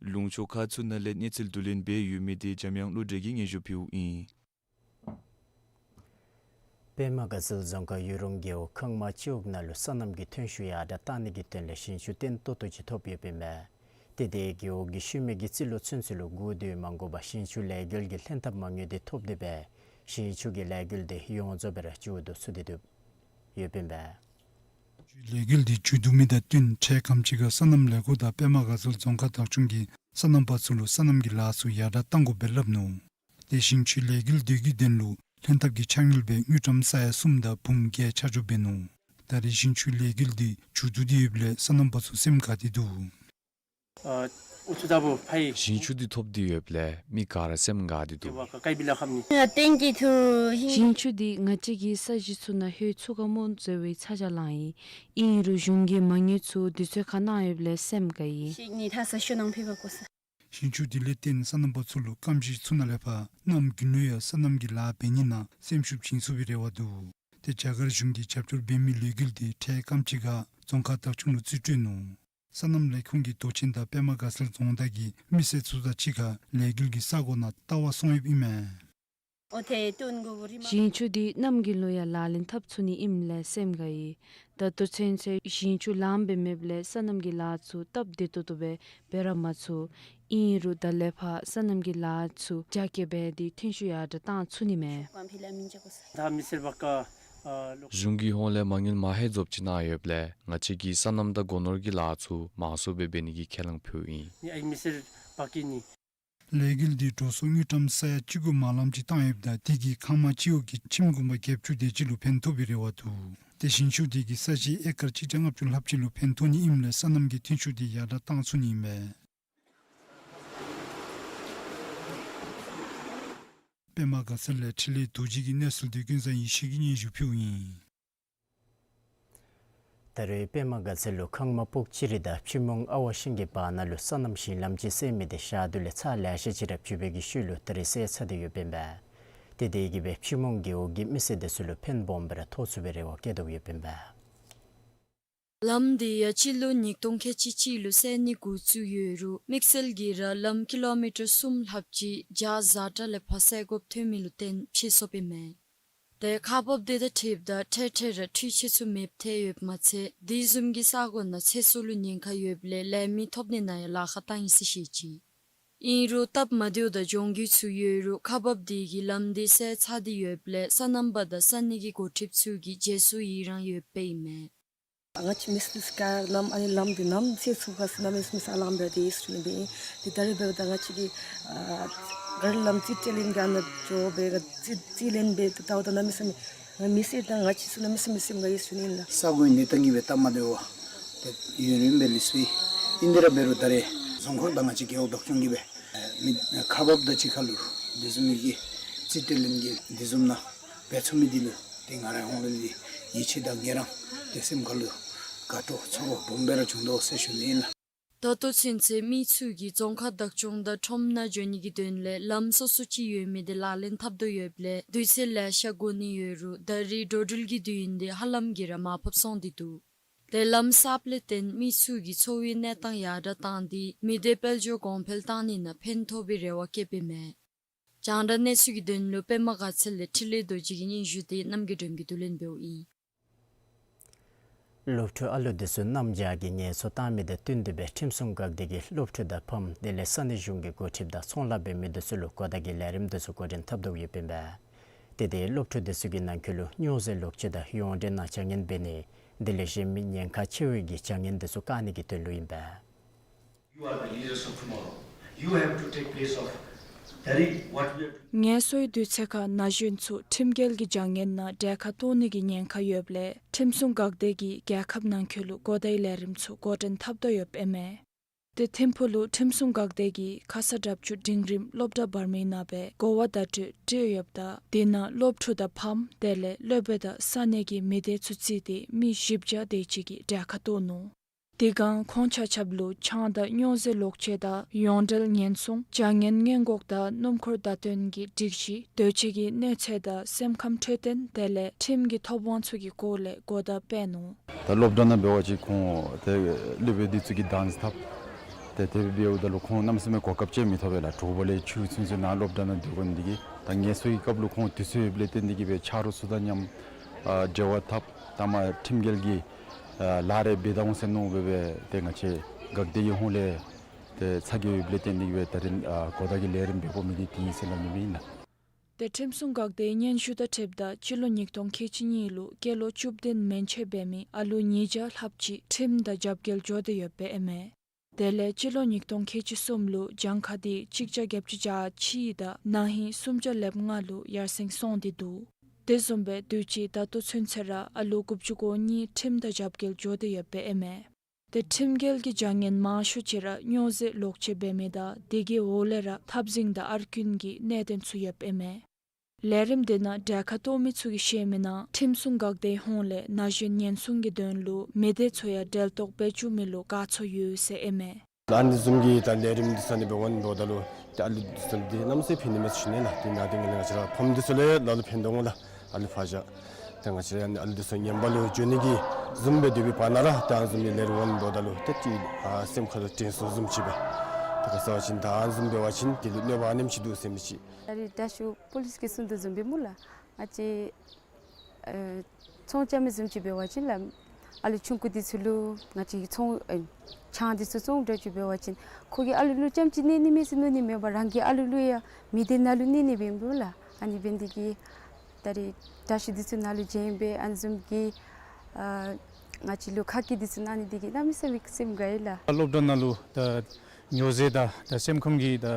ལུང་ཕྱོགས་ཁག་ཚུ་ནང་ལས་གནས་ཚུལ་བསྡུ་ལེན་འབད་ཡོད་མི་དེ་འཇམ་དབྱངས་བློ་གྲོས་ཀྱིས་སྙན་ཞུ་ཕུལཝ་ཨིན། པདྨ་དགའ་ཚལ་རྫོང་ཁག་ཡུ་རོང་རྒེད་འོག་ཁང་མ་སྤྱི་འོག་ནང་ལུ་སོ་ནམ་གྱི་ཐོན་ཤུགས་ཡར་དྲག་གཏང་ནི་གི་དོན་ལས་ཞིང་ཆུ་བརྟན་ཏོག་ཏོ་ཅིག་ཐོབ་ཡོདཔ་ཨིན་མས། ཏེ་དེ་རྒེད་འོག་གི་ཤུལ་མའི་གི་རྩིས་ལོ་ཚུན་ཚོད་ལུ་སྒུག་སྡོད་མ་དགོ་པར་ཞིང་ཆུ་ལས་འགུལ་གྱི་ལྷན་ཐབས་མ་དངུལ་དེ་ཐོབ་སྟེ་སྦེ་ཞིང་ཆུ་གི་ལས་འགུལ་དེ་ཡོངས་རྫོགས་སྦེ་ར་མཇུག་བསྡུ་ཚུགས་ཏེ་ཡོདཔ་ཨིན་མས། ལས་འགུལ་འདི་མཇུག་བསྡུ་མི་དང་བསྟུན་འཕྲལ་ཁམས་ཅིག་ཁར་སོ་ནམ་ལས་སྒོ་དང་པདྨ་དགའ་ཚལ་རྫོང་ཁག་བདག་སྐྱོང་གིས་སོ་ནམ་པ་ཚུ་ལུ་སོ་ནམ་གྱི་ལཱ་ཚུ་ཡར་དྲག་གཏང་དགོཔ་སྦེ་སླབ་ནུག། དེ་ཞིང་ཆུ་ལས་འགུལ་དེ་གི་དོན་ལུ་ལྷན་ཐབས་ཀྱི་ཕྱག་དངུལ་སྦེ་དངུལ་ཀྲམ་ས་ཡ་གསུམ་དང་འབུམ་བརྒྱད་ཆ་འཇོག་འབད་ནུག། ད་རེས་ཞིང་ཆུ་ལས་འགུལ་འདི་མཇུག་བསྡུ་སྟེ་ཡོདཔ་ལས་སོ་ནམ་པ་ཚུ་སེམས་དགའ་སྟེ་འདུག། ཨ་ཨུ་ཚུ་ད་བུ་ཕའི། ཞིང་ཆུ་འདི་ཐོབ་སྟེ་ཡོདཔ་ལས་མི་ག་ར་སེམས་དགའ་སྟེ་འདུག། ཏེ་བ་ཀ་ཀའི་བི་ལ་ཁམ་ནི། ཏེན་ཀི་ཐུ། ཞིང་ཆུ་འདི་ང་བཅས་ཀྱི་ས་གཞི་ཚུ་ནང་ལྷོད་ཚུགས་ག་སྨོ་ཟེར་བའི་ཚ་གྱང་ལང་ཡི། ཨིན་རུང་གཞུང་གིས་མ་དངུལ་ཚུ་དུས་ཚོད་ཁར་གནང་ཡོདཔ་ལས་སེམས་དགའ་ཡི། ཞིག་ནི་ཐ་ས་ཤོ་ནང་ཕི་བ་ཀོ་ས། ཞིང་ཆུ་འདི་ལས་བརྟེན་སོ་ནམ་པ་ཚུ་ལུ་སྐམ་ཞིང་ཚུ་ནང་ལས་ཕར་གནམ་དགུན་ལུ་ཡང་སོ་ནམ་གྱི་ལཱ་འབད་ནི་ནང་སེམས་ཤུགས་བྱིན་ཚུགས་པའི་རེ་བ་འདུག། ཏེ་རྒྱ་གར་གཞུང་གིས་རྒྱབ་སྐྱོར་འབད་མི་ལས་འགུལ་འདི་འཕྲལ་ཁམས་ཅིག་ཁར་རྫོང་ཁག་བདག་སྐྱོང་ལུ་རྩིས་སྤྲོད་ནུག། སོ་ནམ་ལས་ཁུངས་ཀྱི་མདོ་ཆེན་དང་པདྨ་དགའ་ཚལ་རྫོང་བདག་གིས་མི་སེར་ཚུ་དང་གཅིག་ཁར་ལས་འགུལ་གྱི་ས་གོ་ནང་ལྟ་བར་སོང་ཡོདཔ་ཨིན་མས། ཞིང་ཆུ་འདི་གནམ་གྱི་ལོ་ཡང་ལག་ལེན་འཐབ་ཚུགས་ནི་ཨིནམ་ལས་སེམས་དགའ་ཡི། ད་ལྟོ་ཚུན་ཚོད་ཞིང་ཆུ་ལངམ་སྦེ་མེདཔ་ལས་སོ་ནམ་གྱི་ལཱ་ཚུ་སྟབས་བདེ་ཏོག་ཏོ་སྦེ་འབད་ར་མ་ཚུགས། ཨིན་རུང་ད་ལས་ཕར་སོ་ནམ་གྱི་ལཱ་ཚུ་རྒྱ་སྐྱེད་འབད་དེ་ཐོན་ཤུགས་ཡར་དྲག་བཏང་ཚུགས་ནི་མས། གཞུང་གི་ཧོངས་ལས་མ་དངུལ་མ་ཧེ་རྫོབ་ཅིག་གནང་ཡོདཔ་ལས་ང་བཅས་ཀྱིས་སོ་ནམ་དང་སྒོ་ནོར་གྱི་ལཱ་ཚུ་མང་སུ་སྦེ་འབད་ནི་གི་ཁས་བླངས་ཕུལཝ་ཨིན། ལས་འགུལ་འདི་འགྲོ་སོང་དངུལ་ཀྲམ་ས་ཡ་བཅུ་དགུ་མ་ལངམ་ཅིག་བཏང་ཡོདཔ་ད་དེ་གིས་ཁང་མ་སྤྱི་འོག་གི་ཁྱིམ་གུང་པ་བརྒྱད་ཅུ་དེ་ཅིག་ལུ་ཕན་ཐོགས་པའི་རེ་བ་འདུག། ཏེ་ཞིང་ཆུ་དེ་གིས་ས་གཞི་ཨེ་ཀར་གཅིག་བརྒྱ་ལྔ་བཅུ་ལྷགཔ་ཅིག་ལུ་ཕན་ཐོགས་ནི་ཨིནམ་ལས་སོ་ནམ་གྱི་ཐོན་ཤུགས་དེ་ཡར་དྲག་བཏང་ཚུགས་ནི་ཨིན་མས། པདྨ་དགའ་ཚལ་ལས་འཕྲིན་ལས་རྡོ་རྗེ་གི་གནས་ཚུལ་འདི་ཀུན་བཟང་ཡེ་ཤེས་ཀྱིས་སྙན་ཞུ་ཕུལཝ་ཨིན། ད་རེས་པདྨ་དགའ་ཚལ་ལུ་ཁང་མ་སྤུག་ཅི་རི་དང་ཕྱི་མོང་ཨ་ཝ་ཤིང་གི་བར་ན་ལུ་སོ་ནམ་ཞིང་ལམ་ཅིག་བསལ་མི་དེ་ཞག་དུས་ལས་ཚར་ལེ་ཤ་ཅིག་ར་བཅུག་པའི་ཤུལ་ལུ་ད་རེས་བསལ་ཚར་ཏེ་ཡོདཔ་ཨིན་པས། ཏེ་དེ་གིས་སྦེ་ཕྱི་མོང་རྒེད་འོག་གི་མི་སེར་དེ་ཚུ་ལུ་ཕན་སྦོམ་སྦེ་ར་ཐོགས་ཚུགས་པའི་རེ་བ་བསྐྱེད་དོ་ཡོདཔ་ཨིན་པས། ལམ་འདི་ཡང་སྤྱི་ལོ་ཉིས་སྟོང་ཁལ་གཅིག་གཅིག་ལུ་བསལ་ནི་འགོ་བཙུགས་ཡོད་རུང་དམིགས་བསལ་གྱིས་ར་ལམ་ཀི་ལོ་མི་ཊར་གསུམ་ལྷགཔ་ཅིག་བརྒྱ་བཟའ་གྲྭ་ལས་ཕར་བསལ་དགོཔ་ཐོན་མི་ལུ་བརྟེན་ཕྱིས་སོཔ་ཨིན་མས། ཏེ་ཁག་འབགཔ་དེ་དང་འཁྲིལཝ་ད་འཕྲལ་འཕྲལ་ར་འཕྲུལ་ཆས་ཚུ་མེདཔ་ཐལ་ཡོདཔ་མ་ཚད་དེ་བཟུམ་གྱི་ས་གོ་ནང་ཚེ་སྲོག་ལུ་ཉེན་ཁ་ཡོདཔ་ལས་ལས་མི་ཐོབ་ནི་ནང་ཡང་ལཱ་ཁག་བཏང་ཡི་ཟེར་བཤད་ཅི། ཨིན་རུང་སྟབས་མ་བདེཝ་དང་གྱོང་གུད་ཚུ་ཡོད་རུང་ཁག་འབགཔ་དེ་གིས་ལམ་དེ་བསལ་ཚར་ཏེ་ཡོདཔ་ལས་སོ་ནམ་པ་དང་ས་གནས་ཀྱི་འགོ་ཁྲིདཔ་ཚུ་གིས་རྗེས་སུ་ཡི་རང་ཡོདཔ་ཨིན་མས། ང་བཅས་མི་སེར་ག་ར་ནམ་ཨ་ནི་ལམ་འདི་ནམ་ཚེ་ཚུ་ག་སོ་ནམ་མི་སེར་ལངམ་སྦེ་དེ་ཡི་ཟེར་ཞུ་ནི་སྦེ་ཨིན། ཏེ་ད་རེས་འབདཝ་ད་ང་བཅས་ཀྱི་ཨ་ག་ར་ལམ་རྩིས་སྤྲོད་ལེན་གྱི་ཨ་ནཱ་འགྱོ་སྦེ་རྩིས་རྩིས་ལེན་འབད་དེ་ད་འོ་ད་ནམ་མི་སེར་ང་མི་སེར་དང་ང་བཅས་ཚུ་ནམ་མི་སེར་མི་སེར་ག་ཡི་ཟེར་ཞུ་ནི་ཨིན་ལགས། ས་གོའི་གནས་སྟངས་ཀྱིས་སྦེ་སྟབས་མ་བདེཝ་ཏེ་ཡུན་རིངམོ་སྦེ་ལུས་སོ་ཡི། ཨིན་དེ་ར་འབད་རུང་ད་རེས་རྫོང་ཁག་དང་ང་བཅས་རྒེད་འོག་བདག་སྐྱོང་གིས་སྦེ་མི་ཁག་འབགཔ་དང་གཅིག་ཁར་ལུ་དེ་བཟུམ་མའི་གི་རྩིས་སྤྲོད་ལེན་གྱི་དེ་བཟུམ་ནང་འབད་ཚུགས་མི་དེ་ལུ་ཏེ་ང་རའི་ཧོངས་ལས་ཡིད་ཆེས་དང་ངེད་རང་ཏེ་སེམས་ཁར་ལུ་དགའ་སྤྲོ་ཚོར་བ་སྦོམ་སྦེ་ར་བྱུང་དོ་ཟེར་ཞུ་ནི་ཨིན་ལགས། ད་ལྟོ་ཚུན་ཚོད་མི་ཚུ་གིས་རྫོང་ཁག་བདག་སྐྱོང་དང་ཁྲོམ་ནང་འགྱོ་ནི་གི་དོན་ལས་ལམ་སོ་སོ་ཅིག་ཡོད་མི་དེ་ལག་ལེན་འཐབ་དོ་ཡོདཔ་ལས་དུས་ཚོད་ལེ་ཤ་འགོར་ནི་ཡོད་རུང་ད་རེས་འགྲོ་འགྲུལ་གྱི་དུས་ཡུན་དེ་ཧ་ལམ་གྱིས་ར་མར་ཕབ་སོང་སྟེ་འདུག། ཏེ་ལམ་གསརཔ་ལས་བརྟེན་མི་ཚུ་གི་འཚོ་བའི་གནས་སྟངས་ཡར་དྲག་བཏང་སྟེ་མི་སྡེ་དཔལ་འབྱོར་གོང་འཕེལ་བཏང་ནི་ནང་ཕན་ཐོགས་པའི་རེ་བ་བསྐྱེདཔ་ཨིན་མས། རྒྱང་བསྒྲགས་གནས་ཚུལ་གྱི་དོན་ལུ་པདྨ་དགའ་ཚལ་ལས་འཕྲིན་ལས་རྡོ་རྗེ་གི་སྙན་ཞུ་དེ་རྣམ་རྒྱལ་སྒྲོལམ་གྱིས་བསྡུ་ལེན་འབདཝ་ཨིན། སློབ་ཕྲུག་ཨ་ལུ་དེ་ཚུ་གནམ་བྱཱར་གྱི་ངལ་གསོ་བཏང་མི་དང་བསྟུན་ཏེ་སྦེ་ཁྲིམས་སྲུང་འགག་སྡེ་གིས་སློབ་ཕྲུག་དང་ཕམ་དེ་ལས་ས་གནས་གཞུང་གི་འགོ་ཁྲིདཔ་དང་ཚོང་ལཱ་འབད་མི་དེ་ཚུ་ལུ་གོ་བརྡ་གི་ལས་རིམ་དེ་ཚུ་འགོ་འདྲེན་འཐབ་དོ་ཡོདཔ་ཨིན་པས། ཏེ་དེ་སློབ་ཕྲུག་དེ་ཚུ་གི་ནང་འཁོད་ལུ་སྨྱོ་རྫས་ལོག་སྤྱོད་དང་ཡོངས་འབྲེལ་ནང་བྱ་ངན་འབད་ནི་དེ་ལས་གཞན་མི་ཉེན་ཁ་ཆེ་བའི་གི་བྱ་ངན་དེ་ཚུ་བཀག་ནི་གི་དོན་ལུ་ཨིན་པས། You are the leaders of tomorrow. You have to take place of that is what we are doing. ངལ་གསོའི་དུས་ཚོད་ཁར་ན་གཞོན་ཚུ་ཁྲིམས་འགལ་གྱི་བྱ་ངན་ནང་གྲལ་ཁར་གཏོགས་ནི་གི་ཉེན་ཁ་ཡོདཔ་ལས་ཁྲིམས་སྲུང་འགག་སྡེ་གིས་རྒྱལ་ཁབ་ནང་འཁོད་ལུ་གོ་བརྡའི་ལས་རིམ་ཚུ་འགོ་འདྲེན་འཐབ་དོ་ཡོདཔ་ཨིན་མས། ཏེ་ཐིམ་ཕུག་ལུ་ཁྲིམས་སྲུང་འགག་སྡེ་གིས་ཁ་ས་དྲག་ཅུ་འབྲིང་རིམ་སློབ་གྲྭ་བར་མའི་ནང་སྦེ་གོ་བ་བརྡ་སྤྲོད་སྤྲོད་ཡོདཔ་ད་དེ་ནང་སློབ་ཕྲུག་དང་ཕམ་དེ་ལས་སློབ་དཔོན་དང་ས་གནས་ཀྱི་མི་སྡེ་ཚུ་བརྩིས་ཏེ་མི་བཞི་བརྒྱ་དེ་ཅིག་གིས་གྲལ་ཁར་གཏོགས་ནུག། དེ་སྒང་ཁོང་ཆ་ཁྱབ་ལུ་ཆང་དང་སྨྱོ་རྫས་ལོག་སྤྱོད་དང་ཡོངས་འབྲེལ་ཉེན་སྲུང་བྱ་ངན་སྔོན་འགོག་དང་སྣུམ་འཁོར་བརྡ་སྟོན་གྱི་སྒྲིག་གཞི་འདོད་སྤྱོད་ཀྱི་གནོད་འཚེ་དང་སེམས་ཁམས་འཕྲོད་བསྟེན་དེ་ལས་ཁྲིམས་ཀྱི་ཐོབ་དབང་ཚུ་གི་སྐོར་ལས་གོ་བརྡ་སྤེལ་ནུག། ད་སློབ་གྲྭ་ནང་འབད་བ་ཅིན་ཁོང་ཏེ་སློབ་དཔོན་འདི་ཚུ་གིས་དྭངས་འཐབ་ཏེ་དེ་སྦེ་འབདཝ་ད་ལུ་ཁོང་གནམ་མེད་ས་མེད་གོ་སྐབས་ཅིག་མི་ཐོབ་པས་ལགས། དྲོ་པ་ལས་ཕྱི་ཚུན་ཚོད་ནང་སློབ་གྲྭ་ནང་སྡོད་དགོ་ནི་འདི་གིས་ད་ངལ་གསོའི་སྐབས་ལུ་ཁོང་དུས་ཚོད་ཡོདཔ་ལས་བརྟེན་ཏེ་གིས་སྦེ་ཆ་རོགས་ཚུ་དང་མཉམ་ཨ་འབྲེལ་བ་འཐབ་ད་མ་ཁྲིམས་འགལ་གྱི་ཨ་ལཱ་རེ་འབད་ད་འོང་ཟེར་མནོ་སྦེ་སྦེ་ཏེ་ང་བཅས་འགག་སྡེ་གི་ཧོངས་ལས་ཏེ་ཚ་གྱང་ཡོདཔ་ལས་བརྟེན་ཏེ་གིས་སྦེ་ད་རིས་ཨ་གོ་བརྡ་གི་ལས་རིམ་འབད་དགོ་མི་འདི་དེ་ཨིན་ཟེར་སླབ་ནི་ཨིན་ལགས། ཏེ་ཁྲིམས་སྲུང་འགག་སྡེའི་སྙན་ཞུ་དང་འཁྲིལཝ་ད་སྤྱི་ལོ་ཉིས་སྟོང་ཁལ་གཅིག་གཉིས་ལུ་སྐྱེས་ལོ་བཅུ་བདུན་མན་ཆད་འབད་མི་ཨ་ལུ་ཉིས་བརྒྱ་ལྷགཔ་ཅིག་ཁྲིམས་དང་རྒྱབ་འགལ་འགྱོ་སྟེ་ཡོདཔ་ཨིན་མས། དེ་ལས་སྤྱི་ལོ་ཉིས་སྟོང་ཁལ་གཅིག་གསུམ་ལུ་གྱངས་ཁ་དེ་གཅིག་བརྒྱ་བརྒྱད་ཅུ་གྱ་གཅིག་དང་ན་ཧིང་སུམ་བརྒྱ་ལེབ་ལྔ་ལུ་ཡར་སེང་སོང་སྟེ་འདུག། དེ་བཟུམ་སྦེ་དུས་ཅི་ད་ལྟོ་ཚུན་ཚོད་ར་ཨ་ལུ་དགུ་བཅུ་གོ་གཉིས་ཁྲིམས་དང་རྒྱབ་འགལ་འགྱོ་སྟེ་ཡོདཔ་ཨིན་མས། ཏེ་ཁྲིམས་འགལ་གྱི་བྱ་ངན་མང་ཤོས་ཅིག་ར་སྨྱོ་རྫས་ལོག་སྤྱོད་འབད་མི་དང་དེ་གི་འོག་ལས་ར་འཐབ་འཛིང་དང་ཨར་རྐུན་གྱི་གནད་དོན་ཚུ་ཡོདཔ་ཨིན་མས། ལས་རིམ་དེ་ནང་གྲལ་ཁར་གཏོགས་མི་ཚུ་གིས་བཤད་མི་ནང་ཁྲིམས་སྲུང་འགག་སྡེའི་ཧོངས་ལས་ན་གཞོན་ཉེན་སྲུང་གི་དོན་ལུ་མི་སྡེ་ཚུ་ཡང་འབྲེལ་གཏོགས་འབད་བཅུག་མི་ལུ་དགའ་ཚོར་ཡོད་ཟེར་ཨིན་མས། ད་ཨ་ནི་བཟུམ་གྱི་ད་ལས་རིམ་འདི་ས་ནི་འབད་བ་ནི་འབདཝ་ད་ལུ་ཏེ་ཨ་ལུ་འདི་ཚུ་འདི་གནམ་མེད་ས་མེད་ཕན་ནི་མས་ཟེར་ཞུ་ནི་ལགས། ཏེ་ནང་དེ་ང་ལས་ང་བཅས་ར་ཕམ་འདི་ཚུ་ལས་ལ་ལུ་ཕན་དོ་འོང་ལགས། ཨ་ལུ་ཕར་བཞག། ཏེ་ང་བཅས་ཨ་ནི་ཨ་ལུ་འདི་ཚུ་ཉམས་པ་ལུ་འགྱོ་ནི་གི་བཟུམ་སྦེ་སྡོད་པའི་བར་ན་ར་ཏེ་ཨ་ནི་བཟུམ་གྱི་ལས་རིམ་འབདཝ་ད་ལུ་ཏེ་ཏེ་ཨ་སེམས་ཁ་ལུ་དྲན་སོང་བཟུམ་ཅིག་སྦེ། ཏེ་ག་ཟེར་བ་ཅིན་ད་ཨ་ནི་བཟུམ་འབད་བ་ཅིན་དེ་ལུ་གནོད་པ་ཨ་ནེམ་ཅིག་འདུག་ཟེར་མི་ཅིག། ད་རེས་དྲག་ཤོས་པོ་ལིསི་གིས་གསུང་དོ་བཟུམ་སྦེ་སྨོ་ལགས། ང་བཅས་ཨེ་ཚོང་རྐྱབ་མི་བཟུམ་ཅིག་འབད་བ་ཅིན་ལགས། ཨ་ལུ་ཆུང་ཀུ་འདི་ཚུ་ལུ་ང་བཅས་ཀྱིས་ཚོང་ཨེ་ཆང་འདི་ཚུ་བཙོང་འདྲཝ་ཅིག་འབད་བ་ཅིན་ཁོ་གིས་ཨ་ལུ་ལུ་རྐྱངམ་ཅིག་གནོད་ནི་མས་ཟེར་མནོ་ནི་མེན་པར་རང་གི་ཨ་ལུ་ལུ་ཡང་མི་སྡེ་ནང་ལུ་གནོད་ནི་འབད་འོང་ལགས། ཨ་ནི་འབད་ནི་འདི་གིས་ད་རེས་དྲག་ཤོས་འདི་ཚུ་ནང་ལུ་བྱོན་སྦེ་ཨ་ནི་བཟུམ་གྱི་ཨ་ང་བཅས་ལུ་ཁ་སྐད་འདི་ཚུ་གནང་ནི་འདི་གིས་གནམ་མེད་ས་མེད་སེམས་དགའ་ཡི་ལགས། སློབ་གྲྭ་ནང་ལུ་ད་ཉོག་བཤད་དང་ད་སེམས་ཁམས་ཀྱི་ད་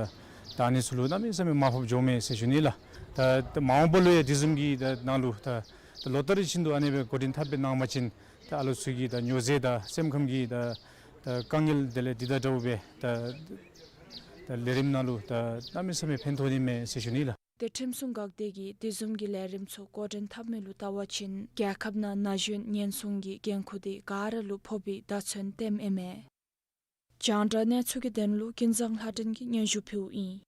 ད་ཨ་ནི་ཚུ་ལུ་གནམ་མེད་ས་མེད་མར་ཕབ་འགྱོཝ་མས་ཟེར་ཞུ་ནི་ལགས། ད་ད་མ་འོངས་པ་ལུ་ཡང་དེ་བཟུམ་གྱི་ད་ནང་ལུ་ད་ད་ལོ་ལྟར་བཞིན་དུ་ཨ་ནི་སྦེ་འགོ་འདྲེན་འཐབ་སྦེ་གནང་པ་ཅིན་ད་ཨ་ལུ་ཚུ་གི་ད་ཉོག་བཤད་དང་སེམས་ཁམས་ཀྱི་ད་ད་དཀའ་ངལ་དེ་ལས་འདི་དང་འདྲཝ་སྦེ་ད་ད་ལས་རིམ་ནང་ལུ་ད་གནམ་མེད་ས་མེད་ཕན་ཐོགས་ནི་མས་ཟེར་ཞུ་ནི་ལགས། ཏེ་ཁྲིམས་སྲུང་འགག་སྡེ་གིས་དེ་བཟུམ་གྱི་ལས་རིམ་ཚུ་འགོ་འདྲེན་འཐབ་མི་ལུ་བལྟ་བ་ཅིན་རྒྱལ་ཁབ་ནང་ན་གཞོན་ཉེན་སྲུང་གི་འགན་ཁུར་དེ་ག་ར་ལུ་ཕོག་པའི་བརྡ་མཚོན་སྟོནམ་ཨིན་མས། རྒྱང་བསྒྲགས་གནས་ཚུལ་གྱི་དོན་ལུ་ཀུན་བཟང་ལྷ་སྒྲོན་གྱིས་སྙན་ཞུ་ཕུལཝ་ཨིན།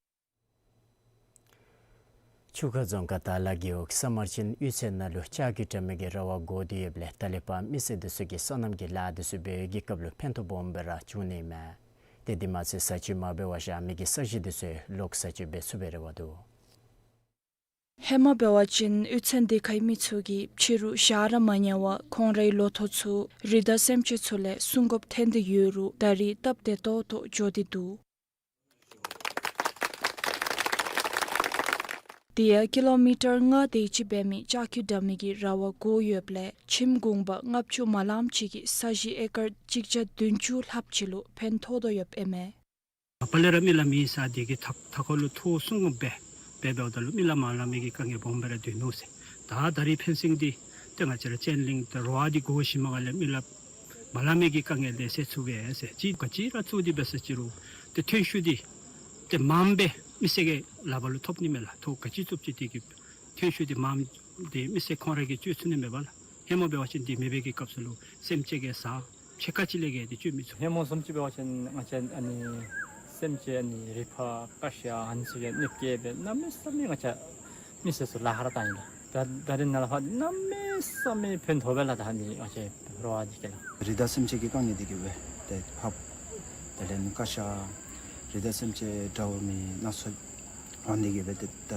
ཆུ་ཁ་རྫོང་ཁག་དར་ལ་རྒེད་འོག་ས་དམར་ཅན་གཡུས་ཚན་ནང་ལུ་ལྕགས་ཀྱི་དྲ་མིག་གི་ར་བ་བསྒོར་ཏེ་ཡོདཔ་ལས་ད་ལས་ཕར་མི་སེར་འདི་ཚུ་གིས་སོ་ནམ་གྱི་ལཱ་འདི་ཚུ་འབད་བའི་གི་སྐབས་ལུ་ཕན་ཐོགས་སྦོམ་སྦེ་ར་བྱུང་ནི་མས། ཏེ་དེ་མ་ཚད་བཟའ་སྤྱོད་མ་འབད་བར་བཞག་མི་གི་ས་གཞི་འདི་ཚུ་ལོག་བཟའ་སྤྱོད་འབད་ཚུགས་པའི་རེ་བ་འདུག། ཧེ་མ་འབད་བ་ཅིན་གཡུས་ཚན་དེ་ཁའི་མི་ཚུ་གིས་ཕྱི་རུ་བཞག་ར་མ་ཉལ་བར་ཁོང་རའི་ལོ་ཐོག་ཚུ་རི་དྭགས་སེམས་ཅན་ཚུ་ལས་སྲུང་དགོཔ་ཐོན་ཏེ་ཡོད་རུང་ད་རེས་སྟབས་བདེ་ཏོག་ཏོ་འགྱོ་སྟེ་འདུག། དེ་ཡང་ཀི་ལོ་མི་ཊར་ལྔ་དེ་ཅིག་འབད་མི་ལྕགས་ཀྱི་དྲ་མིག་གི་ར་བ་བསྒོར་ཡོདཔ་ལས་ཁྱིམ་གུང་པ་ལྔ་བཅུ་མ་ལངམ་ཅིག་གི་ས་གཞི་ཨེ་ཀར་གཅིག་བརྒྱ་བདུན་ཅུ་ལྷགཔ་ཅིག་ལུ་ཕན་ཐོགས་དོ་ཡོདཔ་ཨིན་མས། ཨ་པ་ལས་ར་མི་ལ་མི་ས་དེ་གི་ཐག་ཐག་ཁོ་ལུ་ཐོག་སྲུང་དགོཔ་སྦེ་འབདཝ་ད་ལུ་མི་ལ་མ་ལང་མི་གི་དཀའ་ངལ་སྦོམ་སྦེ་ར་སྡོད་ནུག་ཟེར། ད་ད་རེས་ཕེན་སིང་འདི་ཏེ་ང་བཅས་ར་ཅེན་ལིང་ཏེ་ར་བ་འདི་བསྒོར་ཞིནམ་ལས་མི་ལ་མ་ལང་མི་གི་དཀའ་ངལ་དེ་སེལ་ཚུགས་པས་ཟེར། ཅིག་ག་ཅི་ར་ཚུ་འདི་འབད་ས་ཅི་རུང་ཏེ་ཐོན་ཤུགས་འདི་ཏེ་མངམ་སྦེ་མི་སེར་གྱི་ལག་པ་ལུ་ཐོབ་ནི་མས་ལགས། ཐོག་ག་ཅི་བཙུགས་ཅི་དེ་གི་ཐོན་ཤུགས་འདི་མངམ་འདི་མི་སེར་ཁོང་ར་གིས་སྤྱོད་ཚུགས་ནི་མས་པ་ལགས། ཧེ་མ་འབད་བ་ཅིན་འདི་མེད་པའི་གི་སྐབས་སུ་ལུ་སེམས་ཅན་གྱི་ས་ཕྱེད་ཀ་ཅིག་ལས་བརྒལ་ཏེ་སྤྱོད་མི་ཚུགས། ཧེ་མ་བཟུམ་ཅིག་འབད་བ་ཅིན་ང་བཅས་ཨ་ནི་སེམས་ཅན་ཨ་ནི་རི་ཕག་ཀ་ཤ་ཨ་ནི་ཚུ་གིས་གནོདཔ་བཀལ་སྦེ་གནམ་མེད་ས་མེད་ང་བཅས་མི་སེར་ཚུ་ལཱ་ཁག་ར་བཏང་ཡི་ལགས། ད་ད་རེས་ནཱ་ལས་ཕར་གནམ་མེད་ས་མེད་ཕན་ཐོགས་པས་ལགས། ད་ཨ་ནི་ང་བཅས་ར་བ་འདི་གིས་ལགས། རི་དྭགས་སེམས་ཅན་གྱི་དཀའ་ངལ་འདི་གིས་སྦེ་ཏེ་ཕགཔ་དེ་ལས་ནི་ཀ་ཤ་རི་དྭགས་སེམས་ཅན་འདྲ་བོ་མི་སྣ་ཚོགས་འོང་འདི་གིས་སྦེ་ཏེ་ད་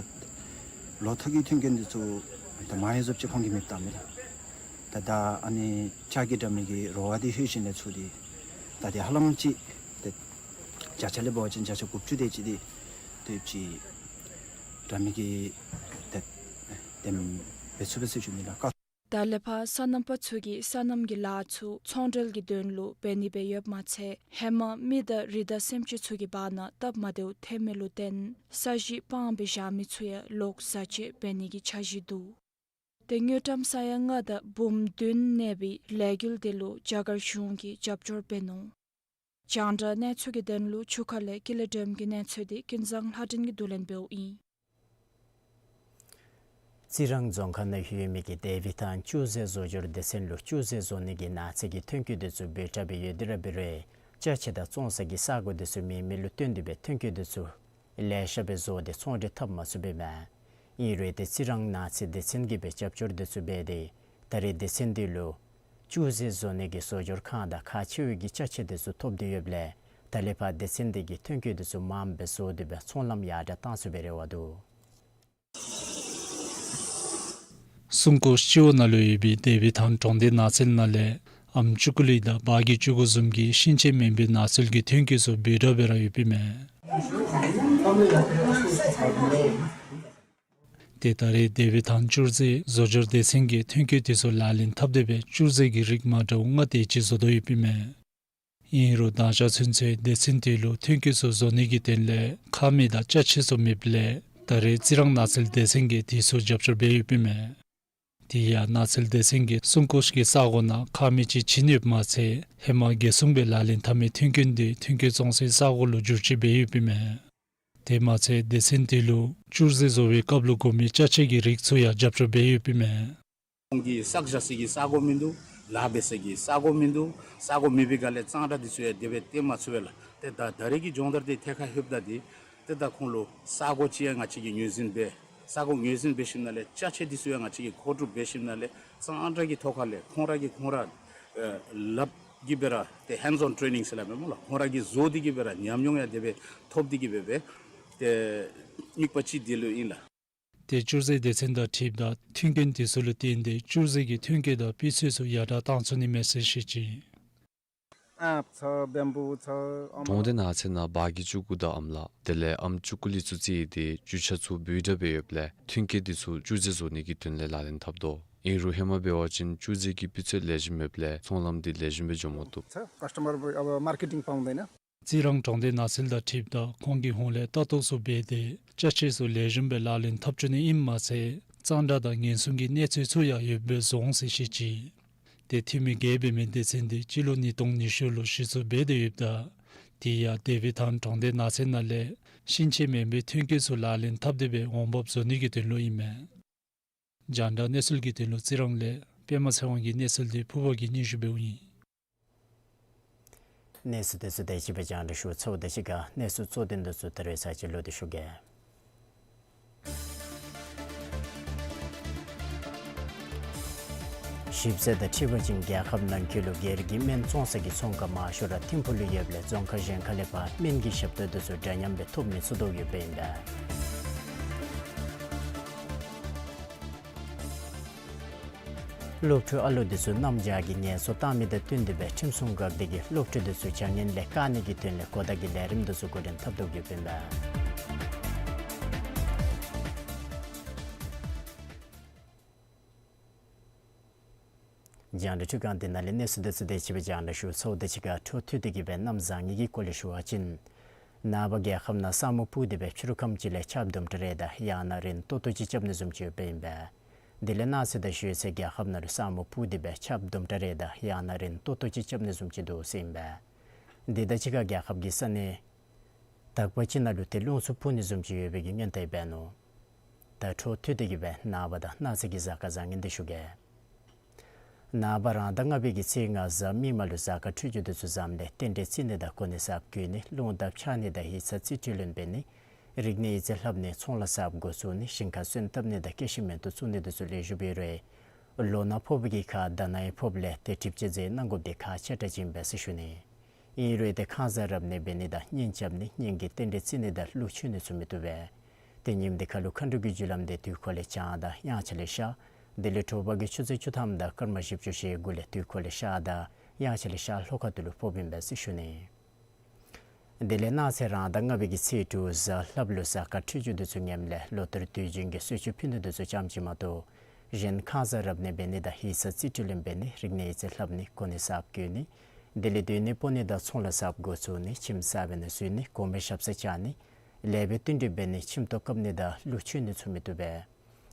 ལོ་ཐོག་གི་ཐོན་སྐྱེད་འདི་ཚུ་ད་མ་ཡལ་བཟུམ་ཅིག་ཁོང་གིས་མེདཔ་བཏངམ་མས་ལགས། ད་ད་ཨ་ནི་ལྕགས་ཀྱི་དྲ་མིག་གི་ར་བ་འདི་ལྷོད་ཞིནམ་ལས་ཚུར་འདི་ད་འདི་ཧ་ལམ་ཅིག་ཏེ་བརྒྱ་ཆ་ལས་འབད་བ་ཅིན་བརྒྱ་ཆ་དགུ་བཅུ་དེ་ཅིག་འདི་ཏེ་ཅིག་དྲ་མིག་གིས་ཏེ་དེམ་འབད་ཚུགས་པས་ཟེར་ཞུ་ནི་ལགས། ད་ལས་ཕར་སོ་ནམ་པ་ཚུ་གིས་སོ་ནམ་གྱི་ལཱ་ཚུ་ཚོང་འབྲེལ་གྱི་དོན་ལུ་འབད་ནི་སྦེ་ཡོདཔ་མ་ཚད་ཧེ་མ་མི་དང་རི་དྭགས་སེམས་ཅན་ཚུ་གི་བར་ན་སྟབས་མ་བདེཝ་ཐོན་མི་ལུ་བརྟེན་ས་གཞི་སྤང་སྦེ་བཞག་མི་ཚུ་ཡང་ལོག་བཟའ་སྤྱོད་འབད་ནི་གི་འཆར་གཞི་འདུག། ཏེ་དངུལ་ཀྲམ་ས་ཡ་ལྔ་དང་འབུམ་བདུན་གནས་པའི་ལས་འགུལ་དེ་ལུ་རྒྱ་གར་གཞུང་གིས་རྒྱབ་སྐྱོར་འབད་ནུག། རྒྱང་བསྒྲགས་གནས་ཚུལ་གྱི་དོན་ལུ་ཆུ་ཁ་ལས་ཀུན་ལེགས་སྒྲོལམ་གྱི་གནས་ཚུལ་དེ་ཀུན་བཟང་ལྷ་སྒྲོན་གྱིས་བསྡུ་ལེན་འབདཝ་ཨིན། རྩི་རང་རྫོང་ཁག་ནང་ཡོད་མི་གི་དེ་བི་ཐང་བཅུད་ཟོས་བཟོ་སྦྱོར་སྡེ་ཚན་ལུ་བཅུད་ཟོས་བཟོ་ནི་གི་ནགས་ཚལ་གྱི་ཐོན་སྐྱེད་འདི་ཚུ་འབོར་དྲགས་སྦེ་ཡོད་དེ་ར་འབད་རུང་ཅ་ཆས་དང་བཙོང་ས་གི་ས་གོ་འདི་ཚུ་མེད་མི་ལུ་བརྟེན་ཏེ་སྦེ་ཐོན་སྐྱེད་འདི་ཚུ་ལེ་ཤ་སྦེ་བཟོ་སྟེ་ཚོང་འབྲེལ་འཐབ་མ་ཚུགས་པས་མས། ཨིན་རུང་ཏེ་རྩི་རང་ནགས་ཚལ་སྡེ་ཚན་གྱིས་སྦེ་རྒྱབ་སྐྱོར་འདི་ཚུ་འབད་དེ་ད་རེས་སྡེ་ཚན་འདི་ལུ་བཅུད་ཟོས་བཟོ་ནི་གི་བཟོ་སྦྱོར་ཁང་དང་ཁག་ཆེ་བའི་གི་ཅ་ཆས་འདི་ཚུ་ཐོབ་སྟེ་ཡོདཔ་ལས་ད་ལས་ཕར་སྡེ་ཚན་འདི་གིས་ཐོན་སྐྱེད་འདི་ཚུ་མངམ་སྦེ་བཟོ་སྟེ་སྦེ་ཚོང་ལམ་ཡར་དྲགས་བཏང་ཚུགས་པའི་རེ་བ་འདུག། སྲུང་སྐྱོབ་སྤྱི་འོག་ནང་ལུ་ཡོད་པའི་དེ་བི་ཐང་གྲོང་སྡེ་ནགས་ཚལ་ནང་ལས་ཨམ་ཅུ་ཀུ་ལི་དང་སྦ་གི་ཅུ་གུ་བཟུམ་གྱི་ཤིང་ཆས་མེན་པའི་ནགས་ཚལ་གྱི་ཐོན་སྐྱེད་ཚུ་འབོར་དྲགས་སྦེ་ར་ཡོདཔ་ཨིན་མས། ཏེ་ད་རེས་དེ་བི་ཐང་བཅུད་ཟོས་བཟོ་སྦྱོར་སྡེ་ཚན་གྱིས་ཐོན་སྐྱེད་འདི་ཚུ་ལག་ལེན་འཐབ་སྟེ་སྦེ་བཅུད་ཟོས་ཀྱི་རིགས་མ་འདྲཝ་ལྔ་དེ་ཅིག་བཟོ་དོ་ཡོདཔ་ཨིན་མས། ཨིན་རུང་ད་ཆ་ཚུན་ཚོད་སྡེ་ཚན་དེ་ལུ་ཐོན་སྐྱེད་ཚུ་བཟོ་ནི་གི་དོན་ལས་ཁ་མིག་དང་ཅ་ཆས་ཚུ་མེདཔ་ལས་ད་རེས་རྩི་རང་ནགས་ཚལ་སྡེ་ཚན་གྱིས་དེ་ཚུ་རྒྱབ་སྐྱོར་འབད་ཡོདཔ་ཨིན་མས། དེ་ཡང་ནགས་ཚལ་སྡེ་ཚན་གྱིས་སྲུང་སྐྱོབ་ཀྱི་ས་གོ་ནང་ཁ་མིག་ཅིག་བྱིན་ཡོདཔ་མ་ཚད་ཧེ་མ་རྒྱལ་སྲུང་སྦེ་ལག་ལེན་འཐབ་མི་ཐོན་སྐྱེད་འདི་ཐོན་སྐྱེད་བཙོང་སའི་ས་གོ་ལུ་བསྒྱུར་བཅོས་འབད་ཡོདཔ་ཨིན་མས། དེ་མ་ཚད་སྡེ་ཚན་དེ་ལུ་བཅུད་ཟོས་བཟོ་བའི་སྐབས་ལུ་དགོ་མི་ཅ་ཆས་ཀྱི་རིགས་ཚུ་ཡང་རྒྱབ་སྐྱོར་འབད་ཡོདཔ་ཨིན་མས། ཁོང་གི་བསགས་བཞག་ས་གི་ས་གོ་མིན་འདུག། ལཱ་འབད་ས་གི་ས་གོ་མིན་འདུག། ས་གོ་མེད་པའི་སྒང་ལས་གཙང་སྦྲ་འདི་ཚུ་ཡང་དེ་སྦེ་བཏོན་མ་ཚུགས་པས་ལགས། ཏེ་ད་ད་རེས་ཀྱི་སྦྱོང་བརྡར་འདི་ཐད་ཁར་ལྷོདཔ་ད་འདི་ཏེ་ད་ཁོང་ལུ་ས་གོ་ཅིག་ཡང་ང་བཅས་ཀྱིས་ངོས་འཛིན་འབད་ ས་གོ་ངོས་འཛིན་འབད་ཞིནམ་ལས་ཅ་ཆས་འདི་ཚུ་ཡང་ང་བཅས་ཀྱིས་མཁོ་སྒྲུབ་འབད་ཞིནམ་ལས་གཙང་སྦྲ་གི་ཐོག་ཁ་ལས་ཁོང་ར་གིས་ཁོང་ར་ཨེ་ལགཔ་གིས་འབད་ར་ཏེ་hands on training ཟེར་སླབ་མས་སྨོ་ལགས། ཁོང་ར་གིས་བཟོ་སྟེ་གིས་འབད་ར་ཉམས་མྱོང་ཡང་དེ་སྦེ་ཐོབ་སྟེ་གིས་འབད་སྦེ་ཏེ་དམིགས་པ་ཅིག་འདི་ལུ་ཨིན་ལགས། ཏེ་བཅུད་རྫས་སྡེ་ཚན་དང་འཁྲིལཝ་ད་མཐུན་རྐྱེན་དེ་ཚུ་ལུ་བརྟེན་ཏེ་བཅུད་རྫས་ཀྱི་ཐོན་སྐྱེད་དང་སྤུས་ཚད་ཚུ་ཡར་དྲག་བཏང་ཚུགས་ནི་མས་ཟེར་བཤད་ཅི། ཨ་ཚ་བེམ་བུ་ཚ་ཨམ། གྲོང་སྡེ་ནགས་ཚལ་ནང་བ་གི་ཅུ་གུ་དང་ཨམ་ལག་དེ་ལས་ཨམ་ཅུ་གུ་ལི་ཚུ་བརྩིས་ཏེ་རྒྱུ་ཆ་ཚུ་འབོར་དྲགས་སྦེ་ཡོདཔ་ལས་ཐོན་སྐྱེད་དེ་ཚུ་བཅུད་རྫས་བཟོ་ནི་གི་དོན་ལས་ལག་ལེན་འཐབ་དོ། ཨིན་རུང་ཧེ་མ་འབད་བ་ཅིན་བཅུད་རྫས་ཀྱི་སྤུས་ཚད་ལེགས་ཤོམ་མེདཔ་ལས་ཚོང་ལམ་འདི་ལེགས་ཤོམ་སྦེ་འགྱོ་མ་བཏུབ། ཚ་ཀསི་ཊ་མར་ཨ་མར་ཀེ་ཊིང་པང་དེ་ན། རྩི་རང་གྲོང་སྡེ་ནགས་ཚལ་དང་འཁྲིལཝ་ད་ཁོང་གིས་ཧོངས་ལས་ལྟ་རྟོག་ཚུ་འབད་དེ་ཅ་ཆས་ཚུ་ལེགས་ཤོམ་སྦེ་ལག་ལེན་འཐབ་བཅུག་ནི་ཨིནམ་མ་ཚད་གཙང་སྦྲ་དང་ཉེན་སྲུང་གི་གནས་ཚད་ཚུ་ཡང་ཡོདཔ་སྦེ་བཟོ་འོང་ཟེར་བཤད་ཅི། ཏེ་འཐུས་མི་བརྒྱད་འབད་མི་སྡེ་ཚན་འདི་སྤྱི་ལོ་ཉིས་སྟོང་ཉི་ཤུ་ལུ་གཞི་བཙུགས་འབད་དེ་ཡོདཔ་ད་དེ་ཡང་དེ་བི་ཐང་གྲོང་སྡེ་ནགས་ཚལ་ནང་ལས་ཤིང་ཆས་མེན་པའི་ཐོན་སྐྱེད་ཚུ་ལག་ལེན་འཐབ་སྟེ་སྦེ་འོང་འབབ་བཟོ་ནི་གི་དོན་ལུ་ཨིན་མས། རྒྱང་བསྒྲགས་གནས་ཚུལ་གྱི་དོན་ལུ་རྩི་རང་ལས་པདྨ་ཚེ་དབང་གི་གནས་ཚུལ་འདི་ཕུར་པ་གིས་སྙན་ཞུ་འབདཝ་ཨིན། གནས་ཚུལ་དེ་ཚུ་དེ་ཅིག་སྦེ་རྒྱང་བསྒྲགས་ཞུ་ཚརཝ་དང་གཅིག་ཁར་གནས་ཚུལ་གཙོ་དོན་དེ་ཚུ་ད་རེས་ཚར་གཅིག་ལོག་སྟེ་ཞུ་གེ། ཞིབ་འཚོལ་དང་འཁྲིལ་བ་ཅིན་རྒྱལ་ཁབ་ནང་འཁོད་ལུ་སྒེར་གྱི་སྨན་བཙོང་ས་གི་ཚོང་ཁང་མང་ཤོས་ར་ཐིམ་ཕུག་ལུ་ཡོདཔ་ལས་རྫོང་ཁག་གཞན་ཁ་ལས་ཕར་སྨན་གྱི་ཞབས་ཏོག་དེ་ཚུ་འདྲ་མཉམ་སྦེ་ཐོབ་མི་ཚུགས་དོ་ཡོདཔ་ཨིན་པས། སློབ་ཕྲུག་ཨ་ལུ་དེ་ཚུ་གནམ་བྱཱར་གྱི་ངལ་གསོ་བཏང་མི་དང་བསྟུན་ཏེ་སྦེ་ཁྲིམས་སྲུང་འགག་སྡེ་གིས་སློབ་ཕྲུག་དེ་ཚུ་བྱ་ངན་ལས་བཀག་ནི་གི་དོན་ལས་གོ་བརྡ་གི་ལས་རིམ་དེ་ཚུ་འགོ་འདྲེན་འཐབ་དོ་ཡོདཔ་ཨིན་པས། རྒྱང་བསྒྲགས་འཕྲུལ་ཁང་འདི་ནང་ལས་གནས་ཚུལ་དེ་ཚུ་དེ་ཅིག་སྦེ་རྒྱང་བསྒྲགས་ཞུ་ཚརཝ་དང་གཅིག་ཁར་འཕྲོ་མཐུད་དེ་གིས་སྦེ་གནམ་བཟང་ངན་གྱི་སྐོར་ལས་ཞུ་བ་ཅིན། ནངས་པ་རྒྱལ་ཁབ་ནང་ས་སྨུག་སྤུབས་ཏེ་སྦེ་ཕྱི་རུ་ཁམས་ཅིག་ལས་ཆརཔ་དུམ་གྲ་རེ་དང་ཡང་ན་རན་ཏོག་ཏོ་ཅིག་རྐྱབ་ནི་བཟུམ་ཅིག་ཡོདཔ་ཨིན་པས། དེ་ལས་གནངས་ཚེ་དང་ཞོགས་ཚེ་རྒྱལ་ཁབ་ནང་ལུ་ས་སྨུག་སྤུབས་ཏེ་སྦེ་ཆརཔ་དུམ་གྲ་རེ་དང་ཡང་ན་རན་ཏོག་ཏོ་ཅིག་རྐྱབ་ནི་བཟུམ་ཅིག་འདུག་ཟེར་ཨིན་པས། དེ་དང་གཅིག་ཁར་རྒྱལ་ཁབ་ཀྱི་ས་གནས་དག་པ་ཅིག་ནང་ལུ་ཏེ་རླུང་འཚུབ་འཕུ་ནི་བཟུམ་ཅིག་ཡོད་པའི་གི་སྔོན་བརྡ་འབད་ནུག། ད་འཕྲོ་མཐུད་དེ་གིས་སྦེ་ནངས་པ་དང་གནངས་ཚེ་གི་གཟའ་སྐར་བཟང་ངན་འདི་ཞུ་གེ། ནངས་པ་རང་ཟླ་ལྔ་པའི་གི་ཚེས་ལྔ་གཟའ་མིག་དམར་ལུ་གཟའ་སྐར་འཕྲོད་སྦྱོར་དེ་ཚུ་བཟངམ་ལས་རྟེན་འབྲེལ་བརྩི་ནི་དང་གོ་གནས་གསརཔ་བསྐོ་ནི་རླུང་རྟ་འཕྱར་ནི་དང་ཡིག་ཚང་རྩིས་སྤྲོད་ལེན་འབད་ནི་རིག་གནས་ཡིག་རྩིས་ལྷབ་ནི་ཚོང་ལཱ་གསརཔ་འགོ་བཙུགས་ནི་ཞིང་ཁར་སོན་བཏབ་ནི་དང་སྐྱེ་ཤི་མེ་ཏོག་བཙུགས་ནི་དེ་ཚུ་ལེགས་ཤོམ་སྦེ་ཡོད་རུང་ལོ་ནག་ཕོག་པའི་གི་ཁར་ཟླ་ནག་ཡང་ཕོགཔ་ལས་ཏེ་སྒྲིབ་སྦྱང་མཛད་གནང་དགོཔ་དེ་ཁག་ཆེ་དྲགས་ཅིག་ཨིན་པས་ཟེར་ཞུ་ནི། ཨིན་རུང་ཏེ་ཁང་གསར་རབ་གནས་འབད་ནི་དང་གཉེན་རྐྱབ་ནི་གཉེན་གྱི་རྟེན་འབྲེལ་བརྩི་ནི་དང་གླུ་མཆོད་ནི་ཚུ་མི་བཏུབ་པས། ཏེ་ཉིནམ་དེ་ཁར་ལུ་མཁའ་འགྲོ་གི་རྒྱུ་ལམ་དེ་དུས་འཁོར་ལས་བྱང་དང་དབྱངས་འཆར་ལས་ཤར། དེ་ལས་དྲོ་པ་གི་ཆུ་ཚོད་བཅུ་ཐམ་དང་སྐར་མ་བཞི་བཅུ་ཞེ་དགུ་ལས་དུས་འཁོར་ལས་ཤར་དང་དབྱངས་འཆར་ལས་ཤར་ལྷོ་ཁ་ཐུག་ལུ་ཕོགཔ་ཨིན་པས་ཟེར་ཞུ་ནི། དེ་ལས་གནངས་ཚེ་རང་ཟླ་ལྔ་པའི་གི་ཚེས་དྲུག་གཟའ་ལྷགཔ་ལུ་གཟའ་སྐར་འཕྲོད་སྦྱོར་དེ་ཚུ་ངནམ་ལས་ལོ་ལྟར་དུས་རྒྱུན་གྱི་གསོལ་མཆོད་ཕུལ་ནི་དེ་ཚུ་ཙམ་ཅིག་མ་གཏོགས་གཞན་ཁང་གསར་རབ་གནས་འབད་ནི་དང་ཡིག་ཚང་རྩིས་སྤྲོད་ལེན་འབད་ནི་རིག་གནས་ཡིག་རྩིས་ལྷབ་ནི་གོ་གནས་གསརཔ་བསྐོ་ནི་དེ་ལས་སྡོད་གནས་སྤོ་ནི་དང་ཚོང་ལཱ་གསརཔ་འགོ་བཙུགས་ནི་ཁྱིམ་གསར་པའི་ནང་བཞུགས་ནི་དགོན་པའི་ཞབས་སར་བཅར་ནི་ལེགས་པའི་བསྟུན་གྲོས་འབད་ནི་ཁྱིམ་ཐོག་བཀབ་ནི་དང་གླུ་མཆོད་ནི་ཚུ་མི་བཏུབ་པས།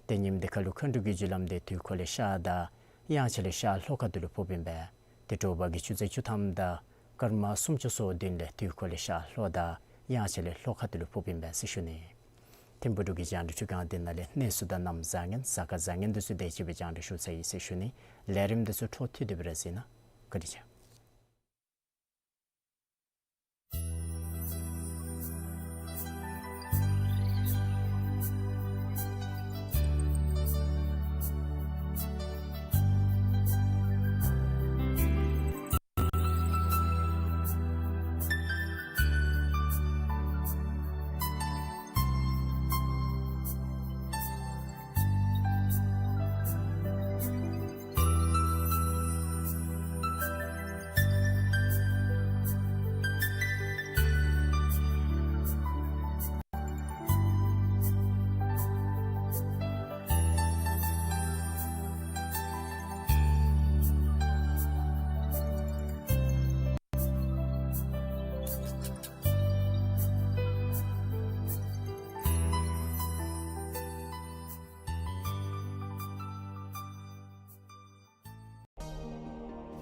ཏེ་ཉིནམ་དེ་ཁར་ལུ་མཁའ་འགྲོ་གི་རྒྱུ་ལམ་དེ་དུས་འཁོར་ལས་ཤར་དང་དབྱངས་འཆར་ལས་ཤར་ལྷོ་ཁ་ཐུག་ལུ་ཕོགཔ་ཨིན་པས། ཏེ་དྲོ་པ་གི་ཆུ་ཚོད་བཅུ་ཐམ་དང་སྐར་མ་སུམ་ཅུ་སོ་བདུན་ལས་དུས་འཁོར་ལས་ཤར་ལྷོ་དང་དབྱངས་འཆར་ལས་ལྷོ་ཁ་ཐུག་ལུ་ཕོགཔ་ཨིན་པས་ཟེར་ཞུ་ནི། ཐིམ་ཕུག་འབྲུག་གི་རྒྱང་བསྒྲགས་འཕྲུལ་ཁང་འདི་ནང་ལས་གནས་ཚུལ་དང་གནམ་བཟང་ངན་གཟའ་སྐར་བཟང་ངན་དེ་ཚུ་དེ་ཅིག་སྦེ་རྒྱང་བསྒྲགས་ཞུ་ཚར་ཡི་ཟེར་ཞུ་ནི། ལས་རིམ་དེ་ཚུ་འཕྲོ་མཐུད་དེ་སྦེ་ར་གཟིགས་གནང་། བཀའ་དྲིན་ཆེ།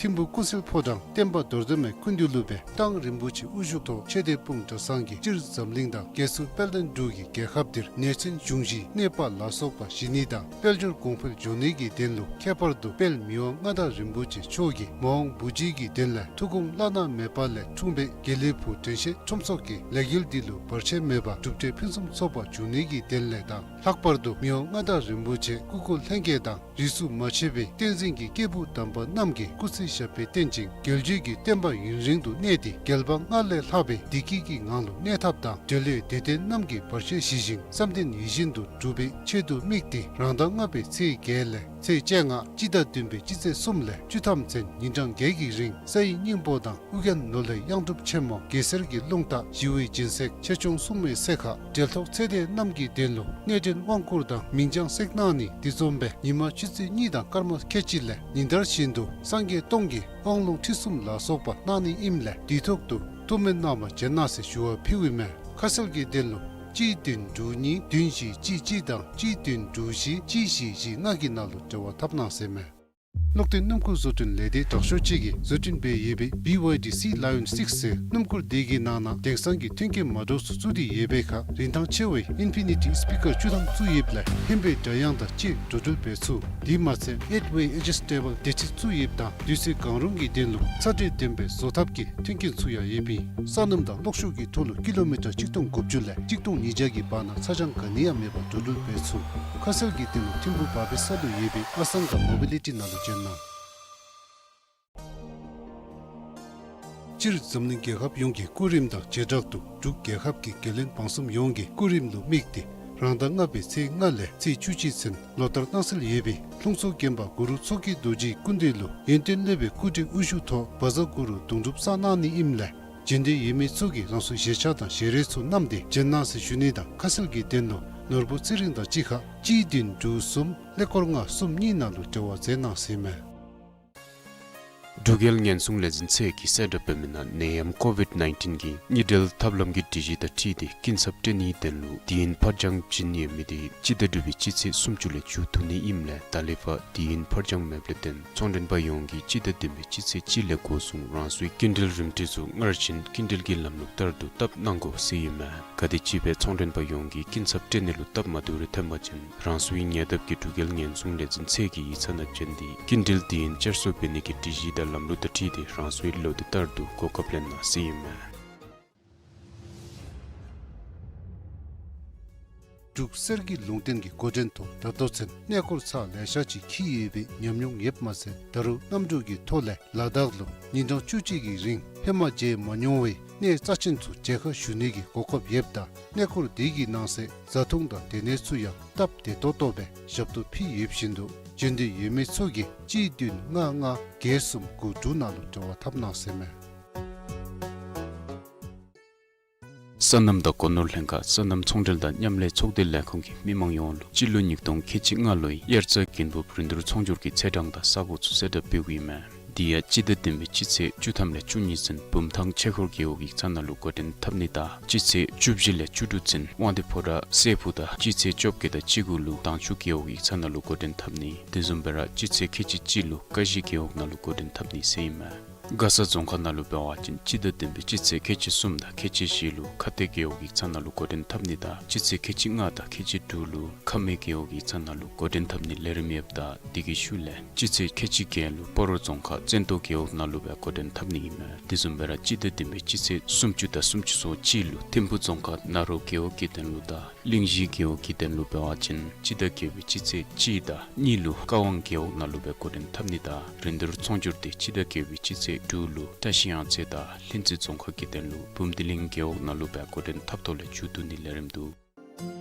ཐིམ་ཕུ་ཀུན་གསལ་ཕོ་བྲང་བསྟན་པ་རྡོར་གདན་མའི་སྐུ་མདུན་ལུ་སྦེ་གཏང་རིན་པོ་ཆེ་དབུ་བཞུགས་ཐོག་ཆོས་སྡེ་སྤུངས་གྲྭ་ཚང་གིས་སྤྱིར་འཛམ་གླིང་དང་རྒྱལ་སུ་དཔལ་ལྡན་འབྲུག་གི་རྒྱལ་ཁབ་འདིར་ནད་ཚན་འབྱུང་བཞིའི་གནོད་པ་ལ་སོགས་པ་ཞི་ནི་དང་དཔལ་འབྱོར་གོང་འཕེལ་འབྱུང་ནི་གི་དོན་ལུ་ཁྱད་པར་དུ་དཔལ་མི་དབང་མངའ་བདག་རིན་པོ་ཆེ་མཆོག་གིས་མ་འོངས་བུ་བརྒྱུད་ཀྱི་དོན་ལས་ཐུགས་དགོངས་བླ་ན་མེད་པ་ལས་འཁྲུངས་པའི་དགེ་ལེགས་ཕུག་དྲན་ཤེས་ཁྲོམ་ཚོགས་ཀྱི་ལས་འགུལ་འདི་ལུ་བར་ཆད་མེད་པར་གྲུབ་འབྲས་ཕུན་སུམ་ཚོགས་པ་འབྱུང་ནི་གི་དོན་ལས་དང་། ལྷག་པར་དུ་མི་དབང་མངའ་བདག་རིན་པོ་ཆེ་སྐུ་འཁོར་ལྷན་རྒྱས་དང་རིས་སུ་མ་ཆད་པའི་བསྟན་འཛིན་གྱི་སྐྱེས་བུ་དམ་པ་རྣམས་ཀྱིས་སྐུ་ཚེ་ཞབས་པད་བརྟན་ཅིང་རྒྱལ་བརྒྱུད་ཀྱི་བསྟན་པ་ཡུན་རིང་དུ་གནས་ཏེ་རྒྱལ་བ་སྔར་ལས་ལྷག་པའི་བདེ་སྐྱིད་ཀྱི་ངང་ལུ་གནས་ཐབས་དང་། འབྲེལ་ཡོད་དད་ལྡན་རྣམས་ཀྱི་བར་ཆད་ཞི་ཞིང་བསམ་དོན་ཡིད་བཞིན་དུ་འགྲུབ་པའི་ཆེད་དུ་དམིགས་ཏེ་རང་ཟླ་ལྔ་པའི་ཚེས་བརྒྱད་ལས་ཚེས་བཅོ་ལྔ་སྤྱི་ཟླ་བདུན་པའི་སྤྱི་ཚེས་གསུམ་ལས་བཅུ་ཐམ་ཚུན་ཉིན་གྲངས་བརྒྱད་ཀྱི་རིང་ས་ཡི་སྙིང་པོ་དང་ཨོ་རྒྱན་ནོར་ལྷའི་གཡང་སྒྲུབ་ཆེན་མོ་གེ་སར་གྱི་རླུང་རྟ་ཞི་བའི་སྦྱིན་སྲེག་ཆེ་ཆུང་སྲུང་མའི་སྲེག་ཁ་འབྲེལ་ཐོགས་ཚེ་འདས་རྣམས་ཀྱི་དོན་ལུ་གནས་འདྲེན་དབང་བསྐུར་དང་མིང་བྱང་སྲེག་གནང་ནི་དེ་བཟུམ་སྦེ་ཉིན་མ་ཆུ་ཚོད་གཉིས་དང་སྐར་མ་ཁལ་གཅིག་ལས་ཉིན་ལྟར་བཞིན་དུ་སངས་རྒྱས་སྟོང་གི་དབང་ལུང་ཁྲིད་གསུམ་ལ་སོགས་པ་གནང་ནི་ཨིནམ་ལས་དུས་ཐོག་ཏུ་ཐུགས་སྨོན་གནང་བར་བྱོན་གནང་ཟེར་ཞུ་བ་ཕུལཝ་ཨིན་མས། ཁ་གསལ་གྱི་དོན་ལུ་གཅིག་བདུན་དྲུག་གཉིས་བདུན་བཞི་གཅིག་གཅིག་དང་གཅིག་བདུན་དྲུག་བཞི་གཅིག་བཞི་བཞི་ལྔ་གི་ནང་ལུ་འབྲེལ་བ་འཐབ་གནང་ཟེར་མས། གློག་མཐུད་སྣུམ་འཁོར་བཟོ་སྐྲུན་ལས་སྡེ་དྲག་ཤོས་ཅིག་གིས་བཟོ་སྐྲུན་འབད་ཡོད་པའི་བི་ཝའི་ཌི་སི་ལ་ཡོན་སིགསི་ཟེར་སྣུམ་འཁོར་འདི་གི་ནང་ན་དེང་སང་གི་མཐུན་རྐྱེན་མ་འདྲཝ་ཚུ་བཙུགས་ཏེ་ཡོད་པའི་ཁར་རིན་ཐང་ཆེ་བའི་ཨིན་ཕི་ནི་ཊི་སི་པི་ཀར་བཅུ་ཐམ་བཙུགས་ཡོདཔ་ལས་ཧན་པའི་སྒྲ་དབྱངས་དང་བཅས་འགྲོ་འགྲུལ་འབད་ཚུགས། དེ་མ་ཚད་ཨེཊ་ཝེ་ཨེ་ཇི་སི་ཊེ་བཱལ་བདེ་ཁྲིད་བཙུགས་ཡོདཔ་དང་དུས་ཚོད་གང་རུང་གི་དོན་ལུ་ཚ་དྲོད་ལྡན་པའི་བཟོ་ཐབས་ཀྱི་མཐུན་རྐྱེན་ཚུ་ཡང་ཡོདཔ་ཨིན། སོ་ནམ་དང་གློག་ཤུགས་ཀྱི་ཐོག་ལུ་ཀི་ལོ་མི་ཊར་གཅིག་སྟོང་དགུ་བཅུ་ལས་གཅིག་སྟོང་ཉིས་བརྒྱ་གི་བར་ན་ཚ་གྱང་ག་ནི་ཡང་མེད་པར་འགྲོ་འགྲུལ་འབད་ཚུགས། ཁ་གསལ་གྱི་དོན་ལུ་ཐིམ་ཕུ་བར་པའི་ས་ལུ་ཡོད་པའི་ཨ་སང་ག་མོ་བི་ལི་ཊི་ནང་ལུ་བྱོན་གནང་། སྤྱིར་འཛམ་གླིང་རྒྱལ་ཁབ་ཡོངས་ཀྱི་སྐུ་རིམ་དང་བྱེ་བྲག་ཏུ་འབྲུག་རྒྱལ་ཁབ་ཀྱི་རྒྱལ་བློན་འབངས་གསུམ་ཡོངས་ཀྱི་སྐུ་རིམ་ལུ་དམིགས་ཏེ་རང་ཟླ་ལྔ་པའི་ཚེས་ལྔ་ལས་ཚེས་བཅུ་གཅིག་ཚུན་ལོ་ལྟར་གནང་སྲོལ་ཡོད་པའི་ལྷུང་བཟེད་དགོན་པ་གུ་རུ་མཚོ་སྐྱེས་རྡོ་རྗེའི་སྐུ་མདུན་ལུ་ཡོན་ཏན་སློབ་དཔོན་སྐུ་བགྲེས་དབུ་བཞུགས་ཐོག་བཛྲ་གུ་རུ་གདུང་སྒྲུབ་བསགས་གནང་ནི་ཨིནམ་ལས་བྱོན་འདོད་ཡོད་མི་ཚུ་གིས་རང་སོའི་བཞེས་ཆ་དང་བཞེས་རོལ་ཚུ་བསྣམས་ཏེ་བྱོན་གནང་ཟེར་ཞུ་ནི་དང་། ཁ་གསལ་གྱི་དོན་ལུ་ནོར་བུ་ཚེ་རིང་དང་གཅིག་ཁར་གཅིག་བདུན་དྲུག་གསུམ་ཀླད་ཀོར་ལྔ་གསུམ་གཉིས་ནང་ལུ་འབྲེལ་བ་མཛད་གནང་ཟེར་མས། འབྲུག་རྒྱལ་ཉེན་སྲུང་ལས་འཛིན་ཚད་ཀྱིས་གསལ་བསྒྲགས་འབད་མི་ནང་ནད་ཡམས་ཀོ་བིཌ་ནའིན་ཊིན་གྱི་གཉིས་འབྲེལ་ཐབས་ལམ་གྱི་སྒྲིག་གཞི་དང་འཁྲིལ་ཏེ་སྐྱིན་ཚབ་སྤྲོད་ནིའི་དོན་ལུ་དུས་ཡུན་ཕར་འགྱངས་བྱིན་ཡོད་མི་དེ་སྤྱི་ཟླ་དྲུག་པའི་སྤྱི་ཚེས་སུམ་ཅུ་ལས་མཇུག་བསྡུ་ནི་ཨིནམ་ལས་ད་ལས་ཕར་དུས་ཡུན་ཕར་འགྱངས་མེདཔ་ལས་བརྟེན་ཚོང་མགྲོན་པ་ཡོངས་ཀྱིས་སྤྱི་ཟླ་བདུན་པའི་སྤྱི་ཚེས་གཅིག་ལས་འགོ་བཟུང་རང་སོའི་སྐྱིན་འགྲུལ་རིམ་གྲོ་ཚུ་སྔར་བཞིན་སྐྱིན་འགྲུལ་གྱི་ལམ་ལུགས་ལྟར་དུ་བཏབ་གནང་དགོ་ཟེར་ཨིན་མས། ག་དེམ་ཅིག་སྦེ་ཚོང་མགྲོན་པ་ཡོངས་ཀྱིས་སྐྱིན་ཚབ་སྤྲོད་ནི་ལུ་སྟབས་མ་བདེཝ་རེ་ཐོན་པ་ཅིན་རང་སོའི་ཉེ་འདབས་ཀྱི་འབྲུག་རྒྱལ་ཉེན་སྲུང་ལས་འཛིན་ཚད་ཀྱི་ཡིག་ཚང་ནང་བྱོན་ཏེ་སྐྱིན་འགྲུལ་དུས་ཡུན་བསྐྱར་གསོ་འབད་ནི་གི་སྒྲིག་གཞི་དང་ལམ་ལུགས་དང་འཁྲིལ་ཏེ་རང་སོའི་ལོ་དུས་ལྟར་དུ་གོ་སྐབས་ལེན་གནང་ཟེར་ཨིན་མས། འབྲུག་གསེར་གྱི་ལུང་བསྟན་གྱི་འགོ་འདྲེན་ཐོག་ད་ལྟོ་ཚུན་གནས་སྐོར་ཚར་ལེ་ཤ་ཅིག་འཁྱིད་ཡོད་པའི་ཉམས་མྱོང་ཡོདཔ་མ་ཚད་ད་རུང་གནམ་གྲུ་གི་ཐོག་ལས་ལ་དྭགས་ལུ་ཉིན་གྲངས་བཅུ་གཅིག་གི་རིང་ཧེ་མ་མཇལ་མ་མྱོང་བའི་གནས་རྩ་ཆེན་ཚུ་མཇལ་ཁ་ཞུ་ནི་གི་གོ་སྐབས་ཡོདཔ་ད་གནས་སྐོར་དེ་གི་ནང་གསེས་བཟའ་འཐུང་དང་སྡོད་གནས་ཚུ་ཡང་སྟབས་བདེ་ཏོག་ཏོ་སྦེ་ཞབས་ཏོག་ཕུལ་ཡོདཔ་བཞིན་དུ་བྱོན་འདོད་ཡོད་མི་ཚུ་གིས་གཅིག་བདུན་ལྔ་ལྔ་བརྒྱད་གསུམ་དགུ་དྲུག་ནང་ལུ་འབྲེལ་བ་འཐབ་གནང་ཟེར་མས། སོ་ནམ་དང་སྒོ་ནོར་ལྷན་ཁག་སོ་ནམ་ཚོང་འབྲེལ་དང་མཉམ་ལས་ཚོགས་སྡེ་ལས་ཁུངས་ཀྱིས་མི་མང་ཡོངས་ལུ་སྤྱི་ལོ་ཉིས་སྟོང་ཁལ་གཅིག་ལྔ་ལོའི་དབྱར་རྩྭ་དགུན་འབུབ་རིན་བསྡུར་ཚོང་སྒྱུར་གྱི་ཚེས་གྲངས་དང་ས་གོ་ཚུ་གསལ་བསྒྲགས་འབདཝ་ཨིན་མས། དེ་ཡང་སྤྱི་ཟླ་བདུན་པའི་སྤྱི་ཚེས་བཅུ་ཐམ་ལས་བཅུ་གཉིས་ཚུན་བུམ་ཐང་ཆོས་འཁོར་རྒེད་འོག་ཡིག་ཚང་ནང་ལུ་འགོ་འདྲེན་འཐབ་ནི་དང་སྤྱི་ཚེས་བཅུ་བཞི་ལས་བཅུ་དྲུག་ཚུན་དབང་འདུས་ཕོ་བྲང་སྲས་ཕུག་དང་སྤྱི་ཚེས་བཅོ་བརྒྱད་དང་བཅུ་དགུ་ལུ་དྭངས་ཆུ་རྒེད་འོག་ཡིག་ཚང་ནང་ལུ་འགོ་འདྲེན་འཐབ་ནི། དེ་བཟུམ་སྦེ་ར་སྤྱི་ཚེས་ཁལ་གཅིག་གཅིག་ལུ་ཀ་གཞི་རྒེད་འོག་ནང་ལུ་འགོ་འདྲེན་འཐབ་ནི་ཟེར་ཨིན་མས། མགར་ས་རྫོང་ཁག་ནང་ལུ་འབད་བ་ཅིན་སྤྱི་ཟླ་བདུན་པའི་སྤྱི་ཚེས་ཁལ་གཅིག་གསུམ་དང་ཁལ་གཅིག་བཞི་ལུ་ཁ་གཏད་རྒེད་འོག་ཡིག་ཚང་ནང་ལུ་འགོ་འདྲེན་འཐབ་ནི་དང་སྤྱི་ཚེས་ཁལ་གཅིག་ལྔ་དང་ཁལ་གཅིག་དྲུག་ལུ་ཁ་སྨད་རྒེད་འོག་ཡིག་ཚང་ནང་ལུ་འགོ་འདྲེན་འཐབ་ནི་ལས་རིམ་ཡོདཔ་ད་དེ་གི་ཤུལ་ལས་སྤྱི་ཚེས་ཁལ་གཅིག་བརྒྱད་ལུ་སྤ་རོ་རྫོང་ཁག་བཙན་ཏོ་རྒེད་འོག་ནང་ལུ་སྦེ་འགོ་འདྲེན་འཐབ་ནི་ཨིན་མས། དེ་བཟུམ་སྦེ་ར་སྤྱི་ཟླ་བདུན་པའི་སྤྱི་ཚེས་སུམ་ཅུ་དང་སུམ་ཅུ་སོ་གཅིག་ལུ་ཐིམ་ཕུ་རྫོང་ཁག་ནཱ་རོ་རྒེད་འོག་གི་དོན་ལུ་དང་གླིང་བཞི་རྒེད་འོག་གི་དོན་ལུ་འབད་བ་ཅིན་སྤྱི་ཟླ་བརྒྱད་པའི་སྤྱི་ཚེས་གཅིག་དང་གཉིས་ལུ་ཀ་ཝང་རྒེད་འོག་ནང་ལུ་སྦེ་འགོ་འདྲེན་འཐབ་ནི་དང་རིན་བསྡུར་ཚོང་སྒྱུར་དེ་སྤྱི་ཟླ་བརྒྱད་པའི་སྤྱི་ཚེས་དྲུག་ལུ་བཀྲ་ཤིས་གཡང་རྩེ་དང་ལྷུན་རྩེ་རྫོང་ཁག་གི་དོན་ལུ་འབུམ་སྡེ་གླིང་རྒེད་འོག་ནང་ལུ་སྦེ་འགོ་འདྲེན་འཐབ་ཐོག་ལས་མཇུག་བསྡུ་ནི་ལས་རིམ་འདུག།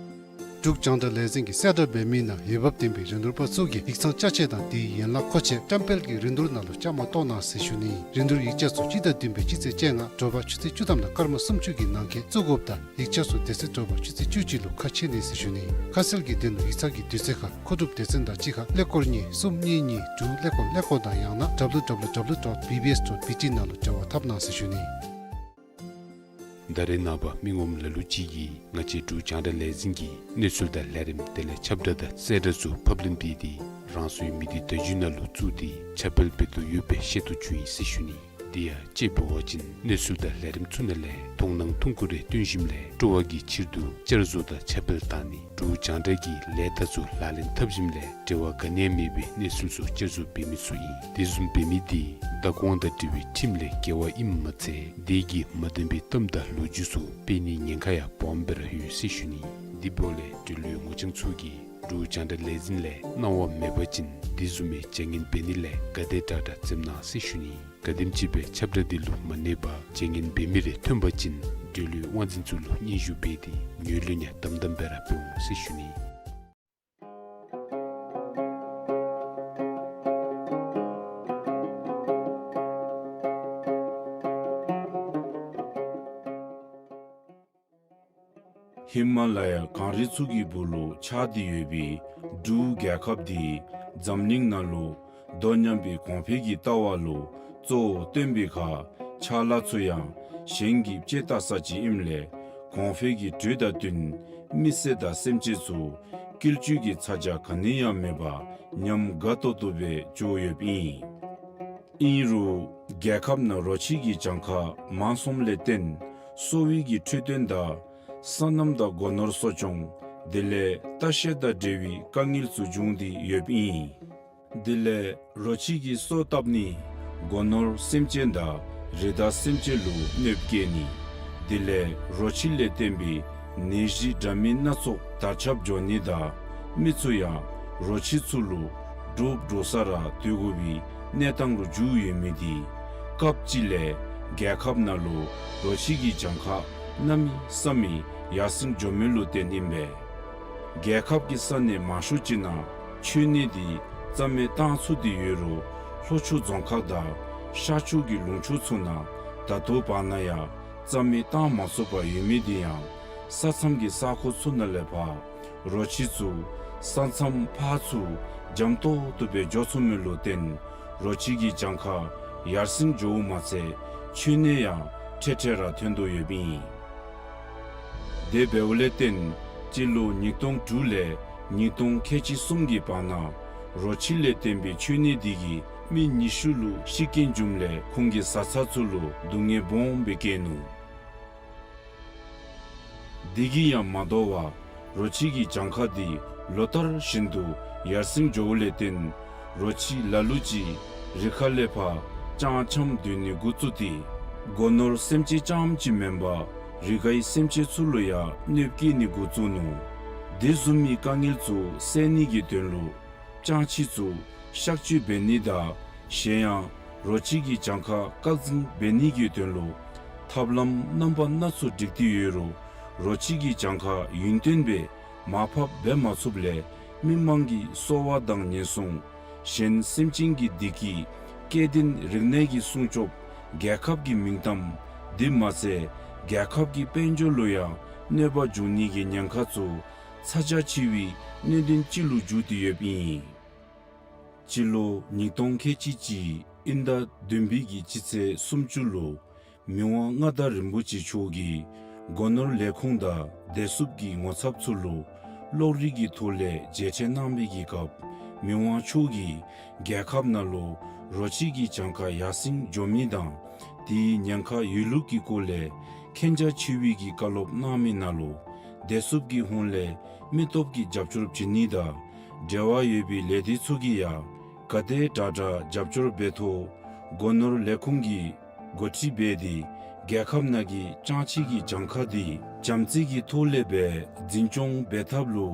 འབྲུག་རྒྱང་བསྒྲགས་ལས་འཛིན་གྱིས་གསལ་བསྒྲགས་འབད་མི་ནང་འོས་འབབ་ལྡན་པའི་རིན་བསྡུར་པ་ཚུ་གིས་ཡིག་ཚང་ཅ་ཆས་དང་དེའི་ཡན་ལག་མཁོ་ཆས་བཀྲམ་སྤེལ་གྱི་རིན་བསྡུར་ནང་ལུ་བཅའ་མར་གཏོགས་གནང་ཟེར་ཞུ་ནི། རིན་བསྡུར་ཡིག་ཆ་ཚུ་སྤྱི་ཟླ་བདུན་པའི་སྤྱི་ཚེས་བཅོ་ལྔ་དྲོ་པ་ཆུ་ཚོད་བཅུ་ཐམ་དང་སྐར་མ་སུམ་ཅུ་གི་ནང་འཁོད་བཙུགས་དགོཔ་དང་ཡིག་ཆ་ཚུ་དེ་ཚེ་དྲོ་པ་ཆུ་ཚོད་བཅུ་གཅིག་ལུ་ཁ་ཕྱེ་ནི་ཟེར་ཞུ་ནི། ཁ་གསལ་གྱི་དོན་ལུ་ཡིག་ཚང་གི་དུས་ཚོད་ཁར་མཁོ་སྒྲུབ་སྡེ་ཚན་དང་གཅིག་ཁར་ཀླད་ཀོར་གཉིས་གསུམ་གཉིས་གཉིས་དྲུག་ཀླད་ཀོར་ཀླད་ཀོར་དང་ཡང་ན་W W W dot B B S dot B T ནང་ལུ་འབྲེལ་བ་འཐབ་གནང་ཟེར་ཞུ་ནི། ད་རེས་ནངས་པ་མི་ངོམ་ལ་ལུ་ཅིག་གིས་ང་བཅས་འབྲུག་རྒྱང་བསྒྲགས་ལས་འཛིན་གྱི་གནས་ཚུལ་དང་ལས་རིམ་དེ་ལས་ཁྱབ་བསྒྲགས་དང་གསལ་བསྒྲགས་ཚུ་ཕབ་ལེན་འབད་དེ་ རང་སོའི་མི་སྡེ་བརྡ་བརྒྱུད་ནང་ལུ་བཙུགས་ཏེ་ཁྱབ་སྤེལ་འབད་དོ་ཡོདཔ་སྦེ་ཤེས་རྟོགས་བྱུང་ཡི་ཟེར་ཞུ་ནི། དེ་ཡང་དཔྱེ་འབད་བ་ཅིན་གནས་ཚུལ་དང་ལས་རིམ་ཚུ་ནང་ལས་མཐོང་སྣང་ཐུང་ཀུ་རེ་སྟོན་ཞིནམ་ལས་སྤྲོ་བ་གི་ཕྱིར་དུ་བསྐྱར་བཟོ་དང་ཁྱབ་སྤེལ་བཏང་ནི་འབྲུག་རྒྱང་བསྒྲགས་ཀྱི་ལས་བདག་ཚུ་ལག་ལེན་འཐབ་ཞིནམ་ལས་འབྲེལ་བ་ག་ནི་ཡང་མེད་པའི་གནས་ཚུལ་ཚུ་བསྐྱར་བཟོ་འབད་མི་ཚུ་ཨིན། དེ་བཟུམ་འབད་མི་དེ་བདག་དབང་དང་འབྲེལ་བའི་ཁྲིམས་ལས་འགལ་བ་ཨིནམ་མ་ཚད་དེ་གིས་མ་བདེན་པའི་གཏམ་དང་ལོ་རྒྱུས་ཚུ་སྤེལ་ནིའི་ཉེན་ཁ་ཡང་སྦོམ་སྦེ་ར་ཡོད་ཟེར་ཞུ་ནི། དེ་འབདཝ་ལས་འབྲེལ་ཡོད་ངོ་རྐྱང་ཚུ་གིས་འབྲུག་རྒྱང་བསྒྲགས་ལས་འཛིན་ལས་གནང་བ་མེད་པ་ཅིན་དེ་བཟུམ་མའི་བྱ་ངན་འབད་ནི་ལས་ག་དེ་དྲག་དྲག་འཛེམ་གནང་ཟེར་ཞུ་ནི། ག་དེམ་ཅིག་སྦེ་ཁྱབ་བསྒྲགས་འདི་ལུ་མ་གནས་པར་བྱ་ངན་འབད་མི་རེ་ཐོན་པ་ཅིན་འབྲེལ་ཡོད་དབང་འཛིན་ཚུ་ལུ་སྙན་ཞུ་འབད་དེ་ངོས་ལེན་ཡང་དམ་དམ་སྦེ་ར་འབད་འོང་ཟེར་ཞུ་ནི། ཧི་མ་ལ་ཡ་གངས་རི་ཚུ་གི་སྦུག་ལུ་ཆགས་ཏེ་ཡོད་པའི་འབྲུག་རྒྱལ་ཁབ་འདི་འཛམ་གླིང་ནང་ལུ་དོ་མཉམ་པའི་གོང་འཕེལ་གྱི་ལྟ་བ་ལུ་གཙོ་བོ་བཏོན་པའི་ཁར་ཕྱག་ལཱ་ཚུ་ཡང་གཞན་གྱིས་དཔྱད་བལྟ་ས་ཅིག་ཨིནམ་ལས་གོང་འཕེལ་གྱི་འགྲོས་དང་བསྟུན་མི་སེར་དང་སེམས་ཅན་ཚུ་བསྐྱིལ་སྤྱོད་ཀྱི་ཚ་གྱང་ག་ནི་ཡང་མེད་པར་ཉམས་དགའ་ཏོག་ཏོ་སྦེ་འགྱོ་ཡོདཔ་ཨིན། ཨིན་རུང་རྒྱལ་ཁབ་ནང་རོ་ཁྱི་གི་གྱངས་ཁ་མང་སོངམ་ལས་བརྟེན་གསོ་བའི་གི་འཕྲོད་བསྟེན་དང་སོ་ནམ་དང་སྒོ་ནོར་གསོ་སྐྱོང་དེ་ལས་ལྟ་བཤལ་དང་འབྲེལ་བའི་དཀའ་ངལ་ཚུ་བྱུང་སྟེ་ཡོདཔ་ཨིན། དེ་ལས་རོ་ཁྱི་གིས་སོ་བཏབ་ནི་སྒོ་ནོར་སེམས་ཅན་དང་རི་དྭགས་སེམས་ཅན་ལུ་གནོདཔ་བཀལ་ནི། དེ་ལས་རོ་ཁྱི་ལས་བརྟེན་པའི་ནད་གཞི་འདྲ་མིན་སྣ་ཚོགས་དར་ཁྱབ་འགྱོ་ནི་དང་མི་ཚུ་ཡང་རོ་ཁྱི་ཚུ་ལུ་འདྲོག་འདྲོག་ས་ར་སྡོད་དགོ་པའི་གནས་སྟངས་ལུ་འགྱུར་ཡོད་མི་དེ་སྐབས་ཅིག་ལས་རྒྱལ་ཁབ་ནང་ལུ་རོ་ཁྱི་གི་གྱངས་ཁ་གནམ་མེད་ས་མེད་ཡར་སེང་འགྱོ་མི་ལུ་བརྟེན་ཨིན་པས། རྒྱལ་ཁབ་ཀྱི་ས་གནས་མང་ཤོས་ཅིག་ནང་མཆོད་གནས་དེ་རྩ་མེད་བཏང་ཚུགས་ཏེ་ཡོད་རུང་ལྷོ་ཕྱོགས་རྫོང་ཁག་དང་ཤར་ཕྱོགས་ཀྱི་ལུང་ཕྱོགས་ཚུ་ནང་ད་ལྟོ་བར་ན་ཡང་རྩ་མེད་བཏང་མ་ཚུགས་པར་ཡོད་མི་དེ་ཡང་ས་མཚམས་ཀྱི་ས་ཁོངས་ཚུ་ནང་ལས་ཕར་རོ་ཁྱི་ཚུ་ས་མཚམས་ཕར་ཚུར་འཇམ་ཏོག་ཏོ་སྦེ་འགྱོ་ཚུགས་མི་ལུ་བརྟེན་རོ་ཁྱི་གི་གྱངས་ཁ་ཡར་སེང་འགྱོཝ་མ་ཚད་མཆོད་གནས་ཡང་ཁྲེ་ཁྲེ་ར་ཐོན་དོ་ཡོདཔ་ཨིན། དེ་འབདཝ་ལས་བརྟེན་སྤྱི་ལོ་ཉིས་སྟོང་དྲུག་ལས་ཉིས་སྟོང་ཁལ་གཅིག་གསུམ་གྱི་བར་ན་རོ་ཁྱི་ལས་བརྟེན་པའི་མཆོད་གནས་དེ་གིས་མི་ཉི་ཤུ་ལུ་ཤི་རྐྱེན་བྱུངམ་ལས་ཁོང་གི་བཟའ་ཚང་ཚུ་ལུ་སྡུག་བསྔལ་སྦོམ་སྦེ་བཀལ་ནུག། དེ་གིས་ཡང་མ་དོ་བར་རོ་ཁྱི་གི་གྱངས་ཁ་དེ་ལོ་ལྟར་བཞིན་དུ་ཡར་སེང་འགྱོཝ་ལས་བརྟེན་རོ་ཁྱི་ལ་ལུ་ཅིག་རི་ཁ་ལས་ཕར་རྐྱངམ་རྐྱངམ་སྡོད་ནི་འགོ་བཙུགས་ཏེ་སྒོ་ནོར་སེམས་ཅན་རྐྱངམ་ཅིག་མེན་པར་རི་ཁའི་སེམས་ཅན་ཚུ་ལུ་ཡང་གནོདཔ་བཀལ་ནི་འགོ་བཙུགས་ནུག། དེ་བཟུམ་མའི་དཀའ་ངལ་ཚུ་སེལ་ནི་གི་དོན་ལུ་སྤྱང་ཁྱི་ཚུ་གཤག་བཅོས་འབད་ནི་དང་གཞན་ཡང་རོ་ཁྱི་གི་གྱངས་ཁ་བཀག་འཛིན་འབད་ནི་གི་དོན་ལུ་ཐབས་ལམ་རྣམ་པ་སྣ་ཚོགས་བསྒྲིགས་ཏེ་ཡོད་རུང་རོ་ཁྱི་གི་གྱངས་ཁ་ཡུན་བརྟན་སྦེ་མར་ཕབ་འབད་མ་ཚུགསཔ་ལས་མི་དམངས་ཀྱི་གསོ་བ་དང་ཉེན་སྲུང་གཞན་སེམས་ཅན་གྱི་བདེ་སྐྱིད་སྐྱེ་ལྡན་རིགས་སྣ་གི་སྲུང་སྐྱོབ་རྒྱལ་ཁབ་ཀྱི་མིང་གཏམ་དེ་མ་ཚད་རྒྱལ་ཁབ་ཀྱི་དཔལ་འབྱོར་ལུ་ཡང་གནོད་པ་འབྱུང་ནི་གི་ཉེན་ཁ་ཚུ་ཚ་གྱང་ཆེ་བའི་གནད་དོན་ཅིག་ལུ་འགྱུར་ཏེ་ཡོདཔ་ཨིན། སྤྱི་ལོ་ཉིས་སྟོང་ཁལ་གཅིག་གཅིག་དབྱིན་ཟླ་བདུན་པའི་གི་སྤྱི་ཚེས་སུམ་ཅུ་ལུ་མི་དབང་མངའ་བདག་རིན་པོ་ཆེ་མཆོག་གིས་སྒོ་ནོར་ལས་ཁུངས་དང་བདེ་སྲུངཔ་གི་ངོ་ཚབ་ཚུ་ལུ་གློག་རིག་གི་ཐོག་ལས་མཇལ་འཕྲད་གནང་བའི་གི་སྐབས་མི་དབང་མཆོག་གིས་རྒྱལ་ཁབ་ནང་ལུ་རོ་ཁྱི་གི་གྱངས་ཁ་ཡར་སེང་འགྱོ་མི་དང་དེའི་ཉེན་ཁ་ཡོད་ལུགས་ཀྱི་སྐོར་ལས་མཁྱེན་རྒྱ་ཆེ་བའི་གི་བཀའ་སློབ་གནང་མི་ནང་ལུ་བདེ་སྲུངཔ་གི་ཧོངས་ལས་མི་སྟོབས་ཀྱི་རྒྱབ་སྐྱོར་བྱིན་ནི་དང་འབྲེལ་བ་ཡོད་པའི་ལས་སྡེ་ཚུ་གིས་ཡང་ག་དེ་དྲག་དྲག་རྒྱབ་སྐྱོར་འབད་ཐོག་སྒོ་ནོར་ལས་ཁུངས་ཀྱིས་འགོ་ཁྲིད་འབད་དེ་རྒྱལ་ཁབ་ནང་གི་སྤྱང་ཁྱི་གི་གྱངས་ཁ་དེ་བྱམས་བརྩེ་གི་ཐོག་ལས་སྦེ་འཛིན་སྐྱོང་འབད་ཐབས་ལུ་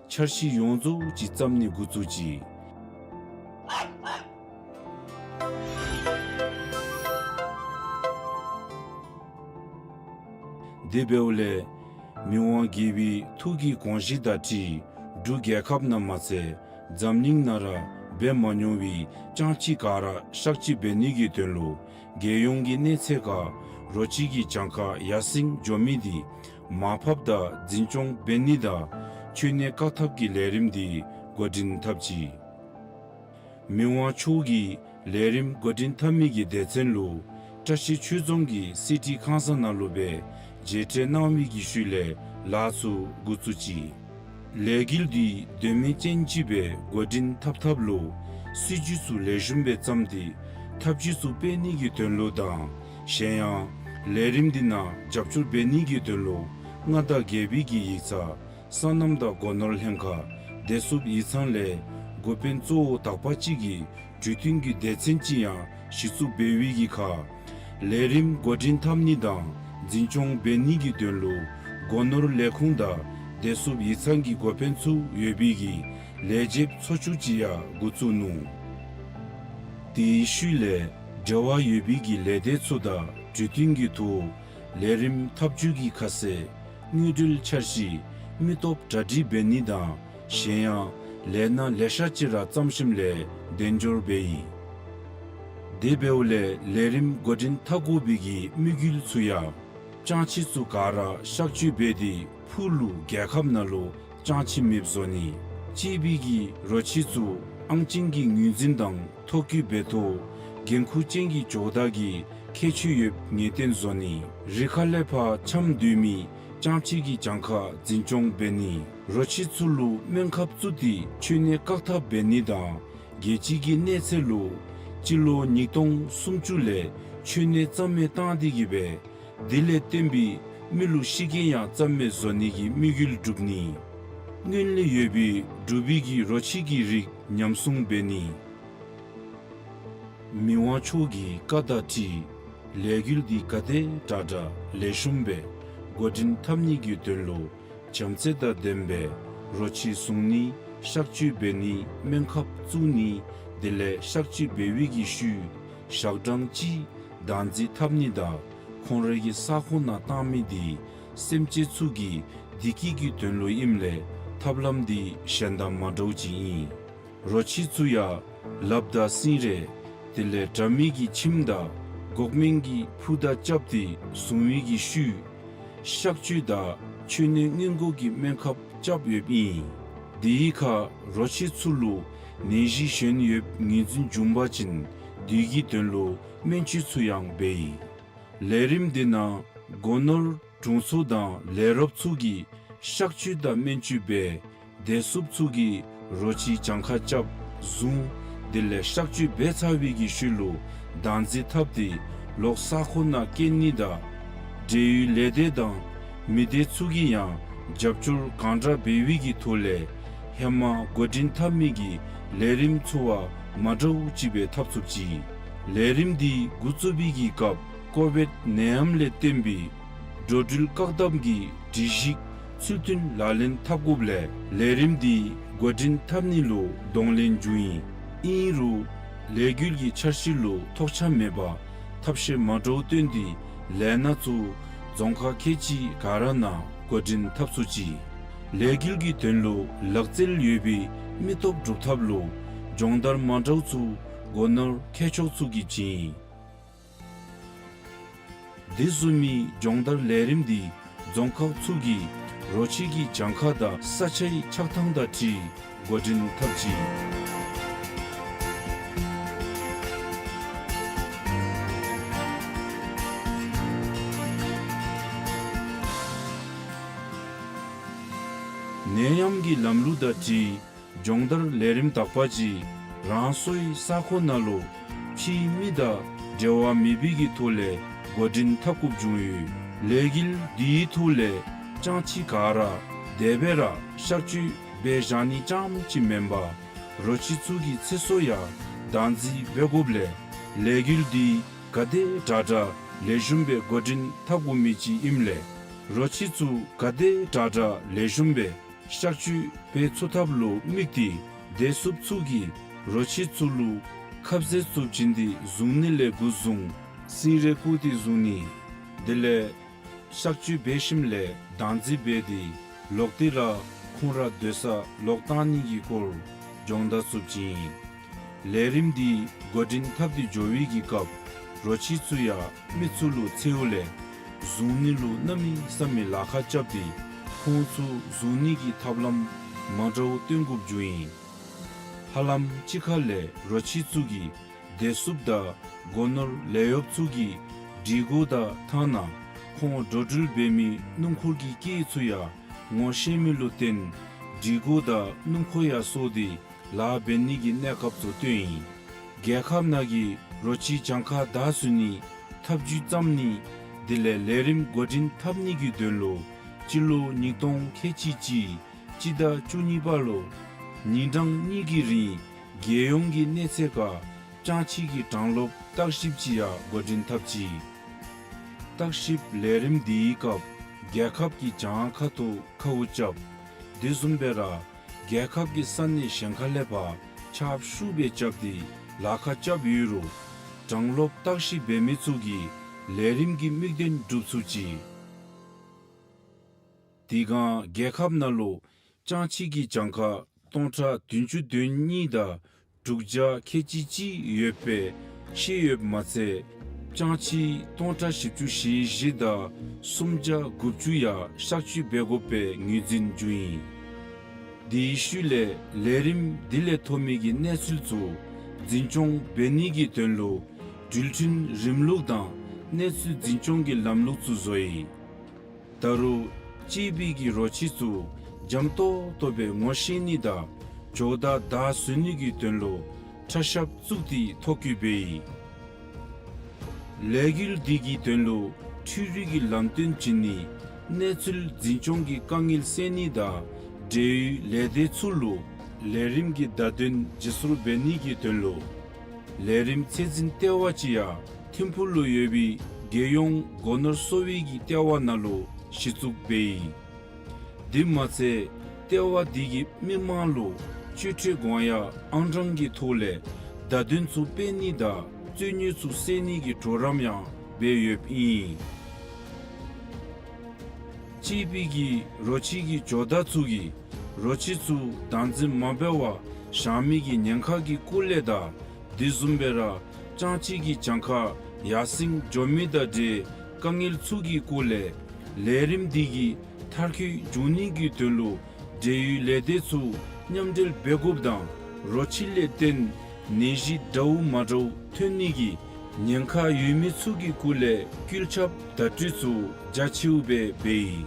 འཆར་གཞི་ཡོངས་རྫོགས་ཅིག་བརྩམ་ནི་འགོ་བཙུགས་ཅི། དེ་འབདཝ་ལས་མི་དབང་རྒྱལ་པོའི་ཐུགས་ཀྱི་དགོངས་གཞི་དང་འཁྲིལ་འབྲུག་རྒྱལ་ཁབ་ནང་མ་ཚད་འཛམ་གླིང་ནང་ར་འབད་མ་མྱོང་བའི་སྤྱང་ཁྱི་ག་ར་གཤག་བཅོས་འབད་ནི་གི་དོན་ལུ་རྒྱལ་ཡོངས་ཀྱི་གནས་ཚད་ཁར་རོ་ཁྱི་གི་གྱངས་ཁ་ཡར་སེང་འགྱོ་མི་དེ་མར་ཕབ་དང་འཛིན་སྐྱོང་འབད་ནི་དང་མཆོད་གནས་བཀག་ཐབས་ཀྱི་ལས་རིམ་དེ་འགོ་འདྲེན་འཐབ་ཅི། མི་དབང་མཆོག་གིས་ལས་རིམ་འགོ་འདྲེན་འཐབ་མི་གི་སྡེ་ཚན་ལུ་བཀྲ་ཤིས་ཆོས་རྫོང་གི་སི་ཊི་ཁང་གསར་ནང་ལུ་སྦེ་མཇལ་འཕྲད་གནང་བའི་གི་ཤུལ་ལས་ལཱ་ཚུ་འགོ་བཙུགས་ཅི། ལས་འགུལ་འདི་དོན་སྨིན་ཅན་ཅིག་སྦེ་འགོ་འདྲེན་འཐབ་འཐབ་ལུ་སྲིད་བྱུས་ཚུ་ལེགས་ཤོམ་སྦེ་བརྩམས་ཏེ་ཐབས་ཇུས་ཚུ་སྤེལ་ནི་གི་དོན་ལུ་དང་གཞན་ཡང་ལས་རིམ་འདི་ནང་རྒྱབ་སྐྱོར་འབད་ནི་གི་དོན་ལུ་མངའ་བདག་རྒྱལ་པོའི་གི་ཡིག་ཚང་སོ་ནམ་དང་སྒོ་ནོར་ལྷན་ཁག་བདེ་སྲུངཔ་ཡིག་ཚང་ལས་འགོ་དཔོན་གཙོ་བོ་དག་པ་ཅིག་གིས་གྲོས་བསྟུན་གྱི་སྡེ་ཚན་ཅིག་ཡང་གཞི་བཙུགས་འབད་བའི་གི་ཁར་ལས་རིམ་འགོ་འདྲེན་འཐབ་ནི་དང་འཛིན་སྐྱོང་འབད་ནི་གི་དོན་ལུ་སྒོ་ནོར་ལས་ཁུངས་དང་བདེ་སྲུངཔ་ཡིག་ཚང་གི་འགོ་དཔོན་ཚུ་ཡོད་པའི་གི་ལས་བྱེདཔ་ཚོགས་ཆུང་ཅིག་ཡང་འགོ་བཙུགས་ནུག། དེའི་ཤུལ་ལས་འབྲེལ་བ་ཡོད་པའི་གི་ལས་སྡེ་ཚུ་དང་གྲོས་བསྟུན་གྱི་ཐོག་ལས་རིམ་འཐབ་ཇུས་ཀྱི་ཁ་གསལ་དངུལ་འབྲེལ་འཆར་གཞི་མི་སྟོབས་གྲ་སྒྲིག་འབད་ནི་དང་གཞན་ཡང་ལས་སྣ་ལེ་ཤ་ཅིག་ར་བརྩམས་ཞིནམ་ལས་གདན་འབྱོར་འབད་ཡི། དེ་འབདཝ་ལས་ལས་རིམ་འགོ་འདྲེན་འཐབ་དགོ་པའི་གི་དམིགས་ཡུལ་ཚུ་ཡང་ཅང་ཅི་ཚུ་ག་ར་གཤག་བཅོས་འབད་དེ་ཕུགས་ལུ་རྒྱལ་ཁབ་ནང་ལུ་ཅང་ཅི་མེདཔ་བཟོ་ནི། གཅེས་པའི་གི་རོ་ཁྱི་ཚུ་ཨང་ཅན་གྱི་ངོས་འཛིན་དང་ཐོ་བཀོད་འབད་ཐོག་འགན་ཁུར་ཅན་གྱི་ཇོ་བདག་གི་ཁྱད་ཆོས་ཡོདཔ་ངེས་གཏན་བཟོ་ནི། རི་ཁ་ལས་ཕར་འཁྱམས་སྡོད་མི་ཅང་ཅི་གི་གྱངས་ཁ་འཛིན་སྐྱོང་འབད་ནི། རོ་ཁྱི་ཚུ་ལུ་སྨན་ཁབ་བཙུགས་ཏེ་མཆོད་གནས་བཀག་ཐབས་འབད་ནི་དང་རྒྱལ་སྤྱི་གི་གནས་ཚད་ལུ་སྤྱི་ལོ་ཉིས་སྟོང་སུམ་ཅུ་ལས་མཆོད་གནས་རྩ་མེད་བཏང་སྟེ་གི་སྦེ་དེ་ལས་བརྟེན་པའི་མི་ལུ་ཤི་རྐྱེན་ཡང་རྩ་མེད་བཟོ་ནི་གི་དམིགས་ཡུལ་བསྒྲུབ་ནི། སྔོན་ལས་ཡོད་པའི་འབྲུག་པའི་གི་རོ་ཁྱི་གི་རིགས་ཉམས་སྲུང་འབད་ནི། མི་དབང་མཆོག་གི་བཀའ་དང་འཁྲིལ་ལས་འགུལ་འདི་ག་དེ་དྲག་དྲག་ལེགས་ཤོམ་སྦེ་འགོ་འདྲེན་འཐབ་ནི་གི་དོན་ལུ་བྱམས་བརྩེ་དང་ལྡན་པའི་རོ་ཁྱི་བཟུང་ནི་གཤག་བཅོས་འབད་ནི་སྨན་ཁབ་བཙུགས་ནི་དེ་ལས་གཤག་བཅོས་འབད་བའི་གི་ཤུལ་ཞག་གྲངས་གཅིག་བདག་འཛིན་འཐབ་ནི་དང་ཁོང་རའི་གི་ས་ཁོངས་ནང་བཏང་མི་འདི་སེམས་ཅན་ཚུ་གི་བདེ་སྐྱིད་ཀྱི་དོན་ལུ་ཨིནམ་ལས་ཐབས་ལམ་འདི་གཞན་དང་མ་འདྲཝ་ཅིག་ཨིན། རོ་ཁྱི་ཚུ་ཡང་ལགཔ་དང་སིང་རས་དེ་ལས་དྲ་མིག་གི་ཁྱིམ་དང་འགོག་སྨན་གྱི་ཕུར་དང་རྐྱབ་སྟེ་བཟུང་བའི་གི་ཤུལ་གཤག་བཅོས་དང་མཆོད་གནས་སྔོན་འགོག་གི་སྨན་ཁབ་རྐྱབ་ཡོདཔ་ཨིན། དེའི་ཁར་རོ་ཁྱི་ཚུ་ལུ་ནད་གཞི་གཞན་ཡོདཔ་ངོས་འཛིན་བྱུང་པ་ཅིན་དེ་གི་དོན་ལུ་སྨན་བཅོས་ཚུ་ཡང་འབད་ཡི། ལས་རིམ་འདི་ནང་སྒོ་ནོར་དྲུང་འཚོ་དང་ལས་རོགསཔ་ཚུ་གིས་གཤག་བཅོས་དང་སྨན་བཅོས་འབད། བདེ་སྲུངཔ་ཚུ་གིས་རོ་ཁྱི་གྱངས་ཁ་རྐྱབ་བཟུང་དེ་ལས་གཤག་བཅོས་འབད་ཚར་བའི་གི་ཤུལ་ལུ་བདག་འཛིན་འཐབ་སྟེ་ལོག་ས་ཁོངས་ནང་བསྐྱལ་ནི་དང་འབྲེལ་ཡོད་ལས་སྡེ་དང་མི་སྡེ་ཚུ་གིས་ཡང་རྒྱབ་སྐྱོར་གང་དྲག་འབད་བའི་གི་ཐོག་ལས་ཧེ་མ་འགོ་འདྲེན་འཐབ་མི་གི་ལས་རིམ་ཚུ་བ་མ་འདྲཝ་ཅིག་སྦེ་འཐབ་ཚུགསཔ་ཅིག། ལས་རིམ་འདི་འགོ་བཙུགས་པའི་གི་སྐབས་ཀོ་བིཌ་ནད་ཡམས་ལས་བརྟེན་པའི་འགྲོ་འགྲུལ་བཀག་དམ་གྱི་སྒྲིག་གཞི་ཚུལ་མཐུན་ལག་ལེན་འཐབ་དགོཔ་ལས་ལས་རིམ་འདི་འགོ་འདྲེན་འཐབ་ནི་ལུ་གདོང་ལེན་བྱུང་ཡི། ཨིན་རུང་ལས་འགུལ་གྱི་འཆར་གཞི་ལུ་ཐོགས་ཆགས་མེད་པར་ཐབས་ཤེས་མ་འདྲཝ་བཏོན་ཏེ་ལས་སྣ་ཚུ་རྫོང་ཁག་ཁལ་གཅིག་ག་ར་ནང་འགོ་འདྲེན་འཐབ་ཚུགས་ཅི། ལས་འགུལ་གྱི་དོན་ལུ་ལག་རྩལ་ཡོད་པའི་མི་སྟོབས་སྒྲུབ་ཐབས་ལུ་སྦྱོང་བརྡར་མ་འདྲཝ་ཚུ་སྒོ་ནོར་མཁས་མཆོག་ཚུ་གིས་བྱིན་ཡི། དེ་བཟུམ་མའི་སྦྱོང་བརྡར་ལས་རིམ་འདི་རྫོང་ཁག་ཚུ་གི་རོ་ཁྱི་གི་གྱངས་ཁ་དང་ས་ཆའི་ཆགས་ཐངས་དང་འཁྲིལ་འགོ་འདྲེན་འཐབ་ཅི། ནད་ཡམས་ཀྱི་ལམ་ལུགས་དང་འཁྲིལ་སྦྱོང་བརྡར་ལས་རིམ་དག་པ་ཅིག་རང་སོའི་ས་ཁོངས་ནང་ལུ་ཕྱིའི་མི་དང་འབྲེལ་བ་མེད་པའི་གི་ཐོག་ལས་འགོ་འདྲེན་འཐབ་དགོཔ་བྱུང་ཡོད། ལས་འགུལ་འདིའི་ཐོག་ལས་ཅང་ཅི་ག་ར་དེ་སྦེ་ར་གཤག་བཅོས་འབད་བཞག་ནི་རྐྱངམ་ཅིག་མེན་པར་རོ་ཁྱི་ཚུ་གི་ཚེ་སྲོག་ཡང་བདག་འཛིན་འབད་དགོཔ་ལས་ལས་འགུལ་འདི་ག་དེ་དྲག་དྲག་ལེགས་ཤོམ་སྦེ་འགོ་འདྲེན་འཐབ་དགོ་མི་ཅིག་ཨིནམ་ལས་རོ་ཁྱི་ཚུ་ག་དེ་དྲག་དྲག་ལེགས་ཤོམ་སྦེ་གཤག་བཅོས་འབད་ཚུགས་ཐབས་ལུ་དམིགས་ཏེ་བདེ་སྲུངཔ་ཚུ་གིས་རོ་ཁྱི་ཚུ་ལུ་ཁབ་ཟས་ཚུ་བྱིན་ཏེ་བཟུང་ནི་ལས་འགོ་བཟུང་སིང་རས་བཀུག་སྟེ་བཟུང་ནི། དེ་ལས་གཤག་བཅོས་འབད་ཞིནམ་ལས་བདག་འཛིན་འབད་དེ་ལོག་སྟེ་ར་ཁོང་ར་སྡོད་ས་ལོག་བཏང་ནི་གི་སྐོར་སྦྱོང་བརྡར་ཚུ་བྱིན་ཡི། ལས་རིམ་འདི་འགོ་འདྲེན་འཐབ་སྟེ་འགྱོ་བའི་གི་སྐབས་རོ་ཁྱི་ཚུ་ཡང་མི་ཚུ་ལུ་འཚེརཝ་ལས་བཟུང་ནི་ལུ་གནམ་མེད་ས་མེད་ལཱ་ཁག་རྐྱབ་སྟེ་ཁོང་ཚུ་བཟུང་ནི་གི་ཐབས་ལམ་མ་འདྲཝ་སྟོན་དགོཔ་བྱུང་ཡི། ཧ་ལམ་གཅིག་ཁར་ལས་རོ་ཁྱི་ཚུ་གིས་བདེ་སྲུངཔ་དང་སྒོ་ནོར་ལས་གཡོགཔ་ཚུ་གི་སྒྲིག་གོ་དང་ཐ་ན་ཁོང་འགྲོ་འགྲུལ་འབད་མི་སྣུམ་འཁོར་གྱི་སྐེད་ཚུ་ཡང་ངོ་ཤེས་མི་ལུ་བརྟེན་ སྒྲིག་གོ་དང་སྣུམ་འཁོར་ཡང་སོར་ཏེ་ལཱ་འབད་ནི་གི་གནས་སྐབས་ཚུ་སྟོན་ཡི། རྒྱལ་ཁབ་ནང་གི་རོ་ཁྱི་གྱངས་ཁ་བདའ་ཚུགས་ནི་ཐབས་བྱུས་བརྩམ་ནི་དེ་ལས་ལས་རིམ་འགོ་འདྲེན་འཐབ་ནི་གི་དོན་ལུ་སྤྱི་ལོ་ཉིས་སྟོང་ཁལ་གཅིག་གཅིག་སྤྱི་ཟླ་བཅུ་གཉིས་པ་ལུ་ཉིན་གྲངས་གཉིས་ཀྱི་རིང་རྒྱལ་ཡོངས་ཀྱི་གནས་ཚད་ཁར་ཅང་ཅི་གི་གྲངས་ལོབ་བརྟག་ཞིབ་ཅིག་ཡང་འགོ་འདྲེན་འཐབ་ཅི། བརྟག་ཞིབ་ལས་རིམ་འདི་གི་སྐབས་རྒྱལ་ཁབ་ཀྱི་གྱངས་ཁ་ཐུ་ཁཝ་རྐྱབ། དེ་བཟུམ་སྦེ་ར་རྒྱལ་ཁབ་ཀྱི་ས་གནས་གཞན་ཁ་ལས་ཕར་ཁྱབ་ཤུགས་སྦེ་རྐྱབ་སྟེ་ལཱ་ཁག་རྐྱབ་ཡོད་རུང་གྲངས་ལོབ་བརྟག་ཞིབ་འབད་མི་ཚུ་གིས་ལས་རིམ་གྱི་དམིགས་དོན་སྒྲུབ་ཚུགས་ཅི། དེ་སྒང་རྒྱལ་ཁབ་ནང་ལུ་ཅང་ཅི་གི་གྱངས་ཁ་སྟོང་ཕྲག་བདུན་ཅུ་དོན་གཉིས་དང་དྲུག་བརྒྱ་ཁལ་གཅིག་གཅིག་ཡོདཔ་སྦེ་ཤེས་ཡོདཔ་མ་ཚད་ཅང་ཅི་སྟོང་ཕྲག་བཞི་བཅུ་ཞེ་བཞི་དང་སུམ་བརྒྱ་དགུ་བཅུ་ཡང་གཤག་བཅོས་འབད་དགོཔ་སྦེ་ངོས་འཛིན་འབྱུང་ཡི། དེའི་ཤུལ་ལས་ལས་རིམ་དེ་ལས་ཐོབ་མི་གི་གནས་ཚུལ་ཚུ་འཛིན་སྐྱོང་འབད་ནི་གི་དོན་ལུ་འགྲུལ་འཕྲིན་རིམ་ལུགས་དང་གནས་ཚུལ་འཛིན་སྐྱོང་གི་ལམ་ལུགས་ཚུ་བཟོ་ཡི། ད་རུང་གཅེས་པའི་གི་རོ་ཁྱི་ཚུ་འཇམ་ཏོང་ཏོ་སྦེ་ངོ་ཤེས་ནི་དང་ཇོ་བདག་བདའ་བཟོད་ནི་གི་དོན་ལུ་ཁྲ་ཤབ་བཙུགས་ཏེ་ཐོ་བཀོད་འབད་ཡི། ལས་འགུལ་འདི་གི་དོན་ལུ་འཕྲུལ་རིག་གི་ལམ་སྟོན་བྱིན་ནི་གནས་ཚུལ་འཛིན་སྐྱོང་གི་དཀའ་ངལ་སེལ་ནི་དང་འབྲེལ་ཡོད་ལས་སྡེ་ཚུ་ལུ་ལས་རིམ་གྱི་བརྡ་དོན་བརྗེ་སོར་འབད་ནི་གི་དོན་ལུ་ལས་རིམ་ཚད་འཛིན་ལྟེ་བ་ཅིག་ཡང་ཐིམ་ཕུག་ལུ་ཡོད་པའི་རྒྱལ་ཡོངས་སྒོ་ནོར་གསོ་བའི་གི་ལྟེ་བ་ནང་ལུ་གཞི་བཙུགས་འབད་ཡི། དེ་མ་ཚད་ལྟེ་བ་འདི་གིས་མི་མང་ལུ་སྤྱོད་ཁྲལ་དགོངས་ཡངས་ཨང་གྲངས་ཀྱི་ཐོག་ལས་བརྡ་དོན་ཚུ་སྤེལ་ནི་དང་རྩོད་ཉེས་ཚུ་སེལ་ནི་གི་གྲོགས་རམ་ཡང་འབད་ཡོདཔ་ཨིན། གཅེས་པའི་གི་རོ་ཁྱི་གི་ཇོ་བདག་ཚུ་གིས་རོ་ཁྱི་ཚུ་བདག་འཛིན་མ་འབད་བར་བཞག་མི་གི་ཉེན་ཁ་གི་སྐོར་ལས་དང་དེ་བཟུམ་སྦེ་ར་ཅང་ཅི་གི་གྱངས་ཁ་ཡར་སེང་འགྱོ་མི་དང་འབྲེལ་དཀའ་ངལ་ཚུ་གི་སྐོར་ལས་ལས་རིམ་འདི་གིས་མཐར་འཁྱོལ་འབྱུང་ནི་གི་དོན་ལུ་འབྲེལ་ཡོད་ལས་སྡེ་ཚུ་མཉམ་འབྲེལ་འབད་དགོཔ་དང་རོ་ཁྱི་ལས་བརྟེན་ནད་གཞི་འདྲཝ་མ་འདྲཝ་ཐོན་ནི་གི་ཉེན་ཁ་ཡོད་མི་ཚུ་གི་སྐོར་ལས་བཀོད་ཁྱབ་བརྡ་སྤྲོད་ཚུ་རྒྱ་ཆེཝ་སྦེ་འབད་ཡི།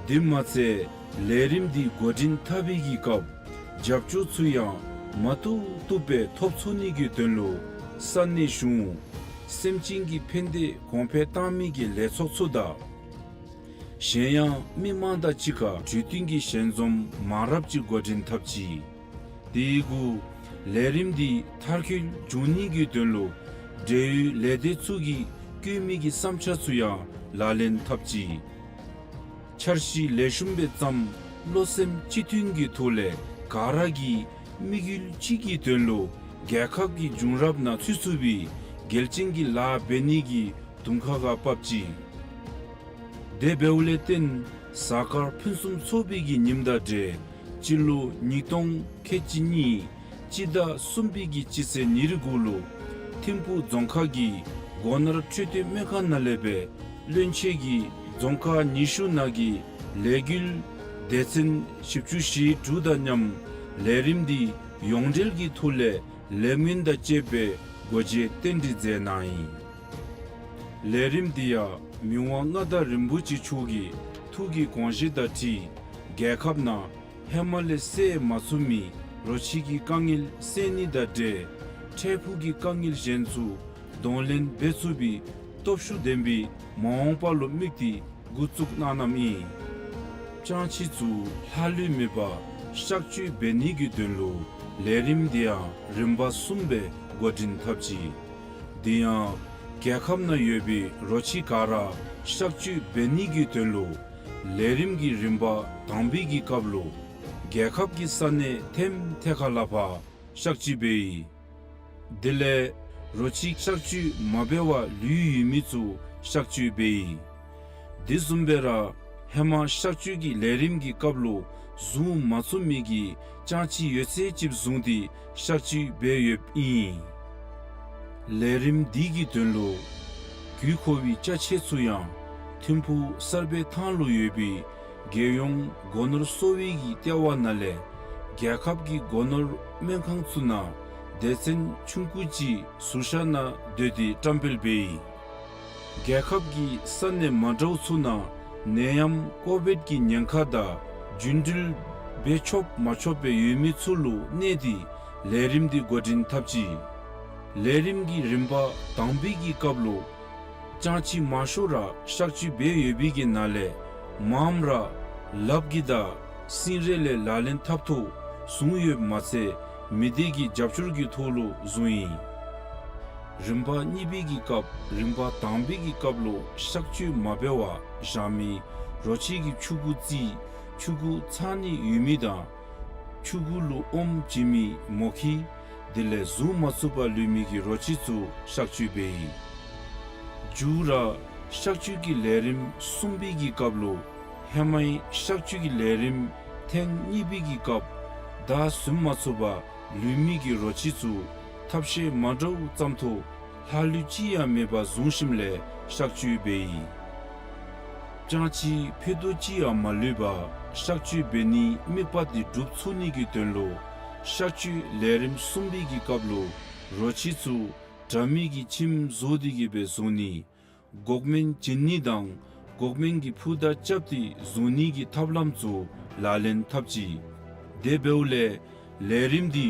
དེ་མ་ཚད་ལས་རིམ་འདི་འགོ་འདྲེན་འཐབ་པའི་གི་སྐབས་རྒྱབ་སྐྱོར་ཚུ་ཡང་མ་བཏུབ་བཏུབ་སྦེ་ཐོབ་ཚུགས་ནི་གི་དོན་ལུ་ས་གནས་གཞུང་སེམས་ཅན་གྱི་ཕན་བདེ་གོང་འཕེལ་བཏང་མི་གི་ལས་ཚོགས་ཚུ་དང་གཞན་ཡང་མི་མང་དང་གཅིག་ཁར་གྲོས་བསྟུན་གྱི་ཞལ་འཛོམས་མང་རབས་ཅིག་འགོ་འདྲེན་འཐབ་ཅི། དེ་གུ་ལས་རིམ་འདི་མཐར་འཁྱོལ་འབྱུང་ནི་གི་དོན་ལུ་འབྲེལ་ཡོད་ལས་སྡེ་ཚུ་གིས་བཀོད་མི་གི་བསམ་འཆར་ཚུ་ཡང་ལག་ལེན་འཐབ་ཅི། འཆར་གཞི་ལེགས་ཤོམ་སྦེ་བརྩམ་བློ་སེམས་གཅིག་མཐུན་གྱི་ཐོག་ལས་ག་ར་གིས་དམིགས་ཡུལ་གཅིག་གི་དོན་ལུ་རྒྱལ་ཁབ་ཀྱི་འབྱུང་རབས་ནང་ཚུད་ཚུགས་པའི་གལ་ཅན་གྱི་ལཱ་འབད་ནི་གི་དུང་ཁ་ཁར་བབས་ཅི། དེ་འབདཝ་ལས་བརྟེན་གཟའ་སྐར་ཕུན་སུམ་ཚོགས་པའི་གི་ཉིནམ་དང་འབྲེལ་སྤྱི་ལོ་ཉིས་སྟོང་ཁལ་གཅིག་གཉིས་སྤྱི་ཟླ་གསུམ་པའི་གི་སྤྱི་ཚེས་ཉེར་དགུ་ལུ་ཐིམ་ཕུག་རྫོང་ཁག་གི་སྒོ་ནོར་འཕྲོད་བསྟེན་སྨན་ཁང་ནང་ལས་སྦེ་བློན་ཆེན་གྱིས་རྫོང་ཁག་ཉི་ཤུ་ནང་གི་ལས་འགུལ་སྡེ་ཚན་བཞི་བཅུ་ཞེ་དྲུག་དང་མཉམ་ལས་རིམ་འདི་ཡོངས་འབྲེལ་གྱི་ཐོག་ལས་ལས་མི་དང་བཅས་པའི་སྒོ་འབྱེད་རྟེན་འབྲེལ་མཛད་གནང་ཡི། ལས་རིམ་འདི་ཡང་མི་དབང་མངའ་བདག་རིན་པོ་ཆེ་མཆོག་གི་ཐུགས་ཀྱི་དགོངས་བཞེད་དང་འཁྲིལ་རྒྱལ་ཁབ་ནང་ཧེ་མ་ལས་སེལ་མ་ཚུགས་མི་རོ་ཁྱི་གི་དཀའ་ངལ་སེལ་ནི་དང་འབྲེལ་འཕྲལ་ཕུགས་ཀྱི་དཀའ་ངལ་གཞན་ཚུ་གདོང་ལེན་འབད་ཚུགས་པའི་སྟོབས་ཤུགས་ལྡན་པའི་མ་འོངས་པ་ལུ་དམིགས་ཏེ་འགོ་བཙུགས་གནང་གནངམ་ཨིན། ཅང་ཅི་ཚུ་ལྷག་ལུས་མེད་པར་གཤག་བཅོས་འབད་ནི་གི་དོན་ལུ་ལས་རིམ་འདི་ཡང་རིམ་པ་གསུམ་སྦེ་འགོ་འདྲེན་འཐབ་ཅི། དེ་ཡང་རྒྱལ་ཁབ་ནང་ཡོད་པའི་རོ་ཁྱི་ག་ར་གཤག་བཅོས་འབད་ནི་གི་དོན་ལུ་ལས་རིམ་གྱི་རིམ་པ་དང་པའི་གི་སྐབས་ལུ་རྒྱལ་ཁབ་ཀྱི་ས་གནས་ཐེམ་ཐེ་ཁ་ལ་ཕར་གཤག་བཅོས་འབད་ཡི། དེ་ལས་རོ་ཁྱི་གཤག་བཅོས་མ་འབད་བར་ལུས་ཡོད་མི་ཚུ་གཤག་བཅོས་འབད་ཡི། དེ་བཟུམ་སྦེ་ར་ཧེ་མ་གཤག་བཅོས་ཀྱི་ལས་རིམ་གྱི་སྐབས་ལུ་བཟུང་མ་ཚུགས་མི་གི་ཅང་ཅི་ཡོད་ཚད་ཅིག་བཟུང་སྟེ་གཤག་བཅོས་འབད་ཡོདཔ་ཨིན། ལས་རིམ་འདི་གི་དོན་ལུ་དགོས་མཁོ་བའི་ཅ་ཆས་ཚུ་ཡང་ཐིམ་ཕུག་གསར་སྦས་ཐང་ལུ་ཡོད་པའི་རྒྱལ་ཡོངས་སྒོ་ནོར་གསོ་བའི་གི་ལྟེ་བ་ནང་ལས་རྒྱལ་ཁབ་ཀྱི་སྒོ་ནོར་སྨན་ཁང་ཚུ་ནང་སྡེ་ཚན་ཆུང་ཀུ་ཅིག་ཟུར་བཞག་ནང་སྡོད་དེ་བཀྲམ་སྤེལ་འབད་ཡི། རྒྱལ་ཁབ་ཀྱི་ས་གནས་མ་འདྲཝ་ཚུ་ནང་ནད་ཡམས་ཀོ་བིཌ་ཀྱི་ཉེན་ཁ་དང་རྒྱུན་འགྲུལ་ འབད་ཆོགཔ་མ་ཆོགཔ་སྦེ་ཡོད་མི་ཚུ་ལུ་གནས་ཏེ་ལས་རིམ་འདི་འགོ་འདྲེན་འཐབ་ཅི། ལས་རིམ་གྱི་རིམ་པ་དང་པའི་གི་སྐབས་ལུ་ཅང་ཆི་མང་ཤོས་ར་གཤག་བཅོས་འབད་ཡོད་པའི་གི་ནང་ལས་མངམ་ར་ལགཔ་གིས་དང་སིང་རེ་ལས་ལག་ལེན་འཐབ་ཐོག་བཟུང་ཡོདཔ་མ་ཚད་མི་སྡེ་གི་རྒྱབ་སྐྱོར་གྱི་ཐོག་ལུ་བཟུང་ཡི། རིམ་པ་གཉིས་པའི་གི་སྐབས་རིམ་པ་དང་པའི་གི་སྐབས་ལུ་གཤག་བཅོས་མ་འབད་བར་བཞག་མི་རོ་ཁྱི་གི་ཆུང་ཀུ་རྩིས་ཆུང་ཀུ་ཚང་ནི་ཡོད་མི་དང་ཆུང་ཀུ་ལུ་ཨོམ་བྱིན་མི་མོ་ཁྱི་དེ་ལས་བཟུང་མ་ཚུགས་པར་ལུས་མི་གི་རོ་ཁྱི་ཚུ་གཤག་བཅོས་འབད་ཡི། མཇུག་ར་གཤག་བཅོས་ཀྱི་ལས་རིམ་གསུམ་པའི་གི་སྐབས་ལུ་ཧེ་མའི་གཤག་བཅོས་ཀྱི་ལས་རིམ་ཐེངས་གཉིས་པའི་གི་སྐབས་བདའ་ཟུན་མ་ཚུགས་པར་ལུས་མི་གི་རོ་ཁྱི་ཚུ་ཐབས་ཤེས་མ་འདྲཝ་བརྩམ་ཐོག་ལྷག་ལུས་ཅི་ཡང་མེད་པར་བཟུང་ཞིནམ་ལས་གཤག་བཅོས་འབད་ཡི། ཅང་ཆི་ཕུད་རྡོག་ཅིག་ཡང་མ་ལུས་པར་གཤག་བཅོས་འབད་ནིའི་དམིགས་པ་དེ་འགྲུབ་ཚུགས་ནི་གི་དོན་ལུ་གཤག་བཅོས་ལས་རིམ་གསུམ་པའི་གི་སྐབས་ལུ་རོ་ཁྱི་ཚུ་དྲ་མིག་གི་ཁྱིམ་བཟོ་སྟེ་གི་སྦེ་བཟུང་ནི། འགོག་སྨན་བྱིན་ནི་དང་འགོག་སྨན་གྱི་ཕུད་རྡོག་རྐྱབ་སྟེ་བཟུང་ནི་གི་ཐབས་ལམ་ཚུ་ལག་ལེན་འཐབ་ཅི། དེ་འབདཝ་ལས་ལས་རིམ་འདི་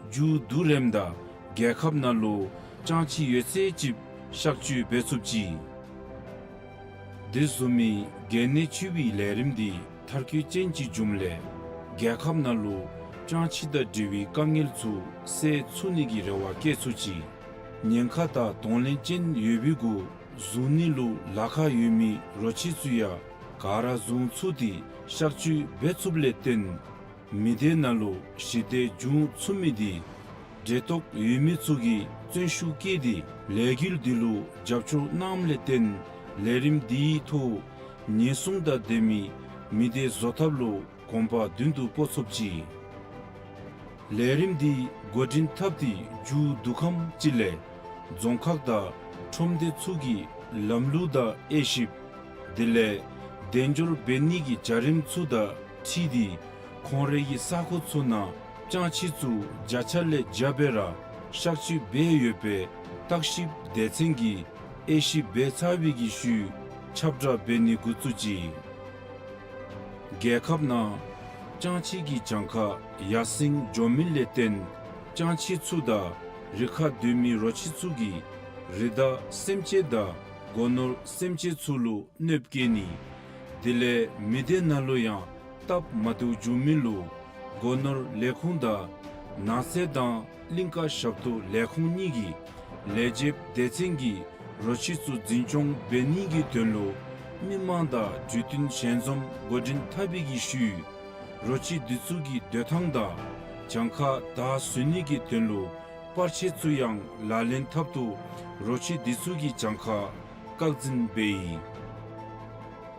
མཇུག་བསྡུ་རནམ་ད་རྒྱལ་ཁབ་ནང་ལུ་ཅང་ཆི་ཡོད་ཚད་ཅིག་གཤག་བཅོས་འབད་ཚུགས་ཅི། དེ་བཟུམ་མའི་གལ་གནད་ཆེ་བའི་ལས་རིམ་འདི་མཐར་འཁྱོལ་ཅན་ཅིག་འབྱུངམ་ལས་རྒྱལ་ཁབ་ནང་ལུ་ཅང་ཆི་དང་འབྲེལ་བའི་དཀའ་ངལ་ཚུ་སེལ་ཚུགས་ནི་གི་རེ་བ་བསྐྱེད་ཚུགས་ཅི། ཉེན་ཁ་དང་གདོང་ལེན་ཅན་ཡོད་པའི་གུ་བཟུང་ནི་ལུ་ལཱ་ཁག་ཡོད་མི་རོ་ཁྱི་ཚུ་ཡང་ག་ར་བཟུང་ཚུགས་ཏེ་གཤག་བཅོས་འབད་ཚུགསཔ་ལས་བརྟེན་མི་སྡེ་ནང་ལུ་ཞི་བདེ་འབྱུང་ཚུགས་མི་འདི་འབྲེལ་གཏོགས་ཡོད་མི་ཚུ་གིས་བརྩོན་ཤུགས་བསྐྱེད་དེ་ལས་འགུལ་འདི་ལུ་རྒྱབ་སྐྱོར་གནངམ་ལས་བརྟེན་ལས་རིམ་འདིའི་ཐོག་ཉེན་སྲུང་དང་ལྡན་མི་མི་སྡེ་བཟོ་ཐབས་ལུ་གོམ་པ་མདུན་དུ་སྤོ་ཚུགས་ཅི། ལས་རིམ་འདི་འགོ་འདྲེན་འཐབ་སྟེ་མཇུག་བསྡུ་ཁམས་ཅིག་ལས་རྫོང་ཁག་དང་ཁྲོམ་སྡེ་ཚུ་གི་ལམ་ལུགས་དང་དབྱེ་ཞིབ་དེ་ལས་དལ་འབྱོར་འབད་ནི་གི་བྱ་རིམ་ཚུ་དང་འཁྲིལ་ཏེ་ཁོང་རའི་གི་ས་ཁོངས་ཚུ་ནང་ཅང་ཆི་ཚུ་བརྒྱ་ཆ་ལས་བརྒྱ་སྦེ་ར་གཤག་བཅོས་འབད་ཡོདཔ་སྦེ་བརྟག་ཞིབ་སྡེ་ཚན་གྱིས་དབྱེ་ཞིབ་འབད་ཚར་བའི་གི་ཤུལ་ཁྱབ་བསྒྲགས་འབད་ནི་འགོ་བཙུགས་ཅི། རྒྱལ་ཁབ་ནང་ཅང་ཆི་གི་གྱངས་ཁ་ཡར་སེང་འགྱོ་མི་ལས་བརྟེན་ཅང་ཆི་ཚུ་དང་རི་ཁར་སྡོད་མི་རོ་ཁྱི་ཚུ་གིས་རི་དྭགས་སེམས་ཅན་དང་སྒོ་ནོར་སེམས་ཅན་ཚུ་ལུ་གནོདཔ་བཀལ་ནི། དེ་ལས་མི་སྡེ་ནང་ལུ་ཡང་སྟབས་མ་བདེཝ་འབྱུང་མི་ལུ་སྒོ་ནོར་ལས་ཁུངས་དང་ནགས་ཚལ་དང་གླིང་ཀ་ཞབས་ཏོག་ལས་ཁུངས་གཉིས་ཀྱི་ལས་བྱེདཔ་སྡེ་ཚན་གྱིས་རོ་ཁྱི་ཚུ་འཛིན་སྐྱོང་འབད་ནི་གི་དོན་ལུ་མི་མང་དང་གྲོས་བསྟུན་ཞལ་འཛོམས་འགོ་འདྲེན་འཐབ་པའི་གི་ཤུལ་རོ་ཁྱི་འདི་ཚུ་གི་སྡོད་ཐངས་དང་གྱངས་ཁ་བདའ་ཟུན་ནི་གི་དོན་ལུ་པར་ཆས་ཚུ་ཡང་ལག་ལེན་འཐབ་ཐོག་རོ་ཁྱི་འདི་ཚུ་གི་གྱངས་ཁ་བཀག་འཛིན་འབད་ཡི།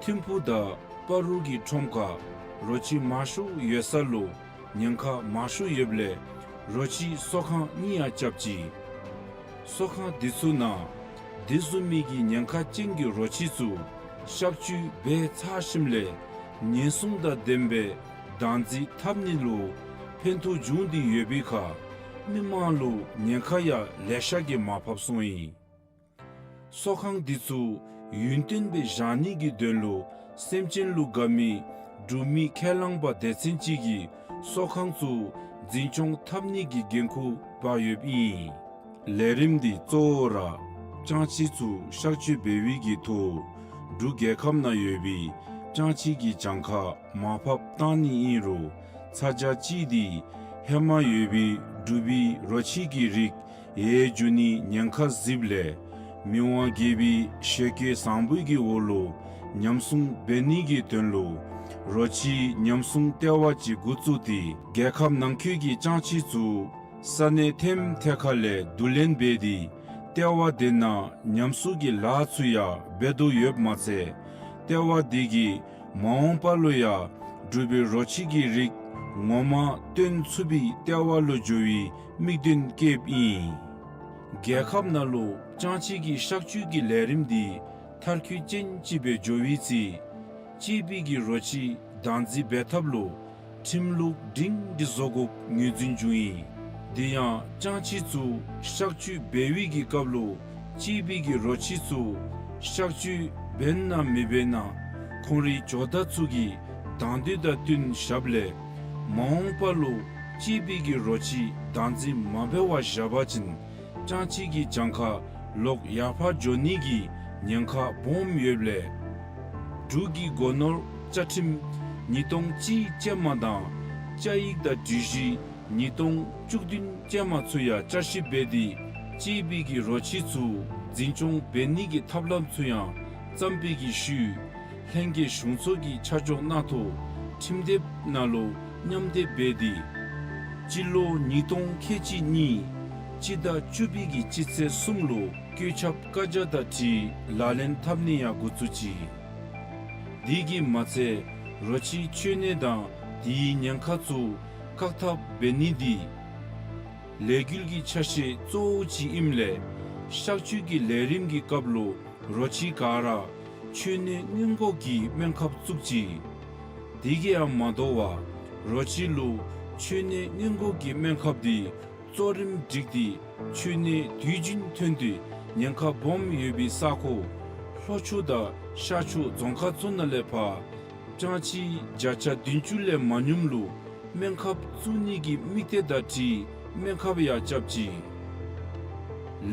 ཐིམ་ཕུ་དང་སྤ་རོ་གི་ཁྲོམ་ཁར་རོ་ཁྱི་མང་ཤོས་ཡོད་ས་ལུ་ཉེན་ཁ་མང་ཤོས་ཡོདཔ་ལས་རོ་ཁྱི་གསོ་ཁང་གཉིས་ཡང་རྐྱབ་ཅི། གསོ་ཁང་འདི་ཚུ་ནང་དེ་བཟུམ་མའི་གི་ཉེན་ཁ་ཅན་གྱི་རོ་ཁྱི་ཚུ་གཤག་བཅོས་འབད་ཚར་ཞིནམ་ལས་ཉེན་སྲུང་དང་ལྡནམ་སྦེ་བདག་འཛིན་འཐབ་ནི་ལུ་ཕན་ཐོགས་འབྱུང་སྟེ་ཡོད་པའི་ཁར་མི་མང་ལུ་ཉེན་ཁ་ཡང་ལེ་ཤ་གིས་མར་ཕབ་སོང་ཡི། གསོ་ཁང་འདི་ཚུ་ཡུན་བརྟན་སྦེ་བཞག་ནི་གི་དོན་ལུ་སེམས་ཅན་ལུ་དགའ་མི་འབྲུག་མི་ཁས་བླངས་པ་སྡེ་ཚན་ཅིག་གིས་གསོ་ཁང་ཚུ་འཛིན་སྐྱོང་འཐབ་ནི་གི་འགན་ཁུར་འབག་ཡོདཔ་ཨིན། ལས་རིམ་འདི་གཙོ་བོ་ར་ཅང་ཆི་ཚུ་གཤག་བཅོས་འབད་བའི་གི་ཐོག་འབྲུག་རྒྱལ་ཁབ་ནང་ཡོད་པའི་ཅང་ཆི་གི་གྱངས་ཁ་མར་ཕབ་བཏང་ནི་ཨིན་རུང་ཚ་གྱང་ཅིག་འདི་ཧེ་མ་ཡོད་པའི་འབྲུག་པའི་རོ་ཁྱི་གི་རིགས་ཡལ་འགྱོ་ནི་ཉེན་ཁ་གཟིགསཔ་ལས་མི་དབང་རྒྱལ་པོའི་ཞལ་བཀོད་བཟང་པོའི་གི་འོག་ལུ་ཉམས་སྲུང་འབད་ནི་གི་དོན་ལུ་རོ་ཁྱི་ཉམས་སྲུང་ལྟེ་བ་ཅིག་འགོ་བཙུགས་ཏེ་རྒྱལ་ཁབ་ནང་འཁོད་ཀྱི་ཅང་ཆི་ཚུ་ས་གནས་ཐེམ་ཐེ་ཁ་ལས་བསྡུ་ལེན་འབད་དེ་ལྟེ་བ་དེ་ནང་ཉམས་གསོ་གི་ལཱ་ཚུ་ཡང་འབད་དོ་ཡོདཔ་མ་ཚད་ལྟེ་བ་དེ་གིས་མ་འོངས་པ་ལུ་ཡང་འབྲུག་པའི་རོ་ཁྱི་གི་རིགས་ངོ་མ་སྟོན་ཚུགས་པའི་ལྟེ་བ་ལུ་འགྱུར་བའི་དམིགས་དོན་བསྐྱེདཔ་ཨིན། རྒྱལ་ཁབ་ནང་ལུ་ཅང་ཆི་གི་གཤག་བཅོས་ཀྱི་ལས་རིམ་འདི་མཐར་འཁྱོལ་ཅན་ཅིག་སྦེ་འགྱོ་བའི་ཚེ་གཅེས་པའི་གི་རོ་ཁྱི་བདག་འཛིན་འབད་ཐབས་ལུ་ཁྲིམས་ལུགས་སྒྲིང་སྒྲི་བཟོ་དགོཔ་ངོས་འཛིན་འབྱུང་ཡི། དེ་ཡང་ཅང་ཆི་ཚུ་གཤག་བཅོས་འབད་བའི་གི་སྐབས་ལུ་གཅེས་པའི་གི་རོ་ཁྱི་ཚུ་གཤག་བཅོས་འབད་ན་མི་འབད་ན་ཁོང་རའི་ཇོ་བདག་ཚུ་གི་དང་འདོད་དང་བསྟུན་བཞགཔ་ལས་ མ་འོངས་པ་ལུ་གཅེས་པའི་གི་རོ་ཁྱི་བདག་འཛིན་མ་འབད་བར་བཞག་པ་ཅིན་ལྕང་ཁྱི་གི་གྱངས་ཁ་ལོག་ཡར་འཕར་འགྱོ་ནི་གི་ཉེན་ཁ་སྦོམ་ཡོདཔ་ལས་འབྲུག་གི་སྒོ་ནོར་བཅའ་ཁྲིམས་ཉིས་སྟོང་གཅིག་ཅན་མ་དང་བཅའ་ཡིག་དང་སྒྲིག་གཞི་ཉིས་སྟོང་བཅུ་བདུན་ཅན་མ་ཚུ་ཡང་བསྐྱར་ཞིབ་འབད་དེ་གཅེས་པའི་གི་རོ་ཁྱི་ཚུ་འཛིན་སྐྱོང་འབད་ནི་གི་ཐབས་ལམ་ཚུ་ཡང་བརྩམས་པའི་གི་ཤུལ་ལྷན་རྒྱས་གཞུང་ཚོགས་ཀྱི་ཆ་འཇོག་གནང་ཐོག་ཁྲིམས་དེབ་ནང་ལུ་མཉམ་སྡེབ་འབད་དེ་སྤྱི་ལོ་ཉིས་སྟོང་ཁལ་གཅིག་གཉིས་སྤྱི་ཟླ་བཅུ་པའི་གི་སྤྱི་ཚེས་གསུམ་ལུ་བཀོད་ཁྱབ་བཀའ་རྒྱ་དང་འཁྲིལ་ལག་ལེན་འཐབ་ནི་ཡང་འགོ་བཙུགས་ཅི། དེ་གིས་མ་ཚད་རོ་ཁྱི་འཆོལ་ནད་དང་དེའི་ཉེན་ཁ་ཚུ་བཀག་ཐབས་འབད་ནི་འདི་ལས་འགུལ་གྱི་ཆ་ཤས་གཙོ་བོ་ཅིག་ཨིནམ་ལས་གཤག་བཅོས་ཀྱི་ལས་རིམ་གྱི་སྐབས་ལུ་རོ་ཁྱི་ག་ར་འཆོལ་ནད་སྔོན་འགོག་གི་སྨན་ཁབ་བཙུགས་ཅི། དེ་གིས་ཡང་མ་དོ་བར་རོ་ཁྱི་ལུ་འཆོལ་ནད་སྔོན་འགོག་གི་སྨན་ཁབ་འདི་གཙོ་རིམ་བསྒྲིགས་ཏེ་འཆོལ་ནད་དུས་རྒྱུན་ཐོན་ཏེ་ཉེན་ཁ་སྦོམ་ཡོད་པའི་ས་ཁོངས་ལྷོ་ཕྱོགས་དང་ཤར་ཕྱོགས་རྫོང་ཁག་ཚུ་ནང་ལས་ཕར་ལྕང་ཁྱི་བརྒྱ་ཆ་བདུན་ཅུ་ལས་མ་ཉུངམ་ལུ་སྨན་ཁབ་བཙུགས་ནི་གི་དམིགས་གཏད་དང་འཁྲིལ་སྨན་ཁབ་ཡང་རྐྱབ་ཅི།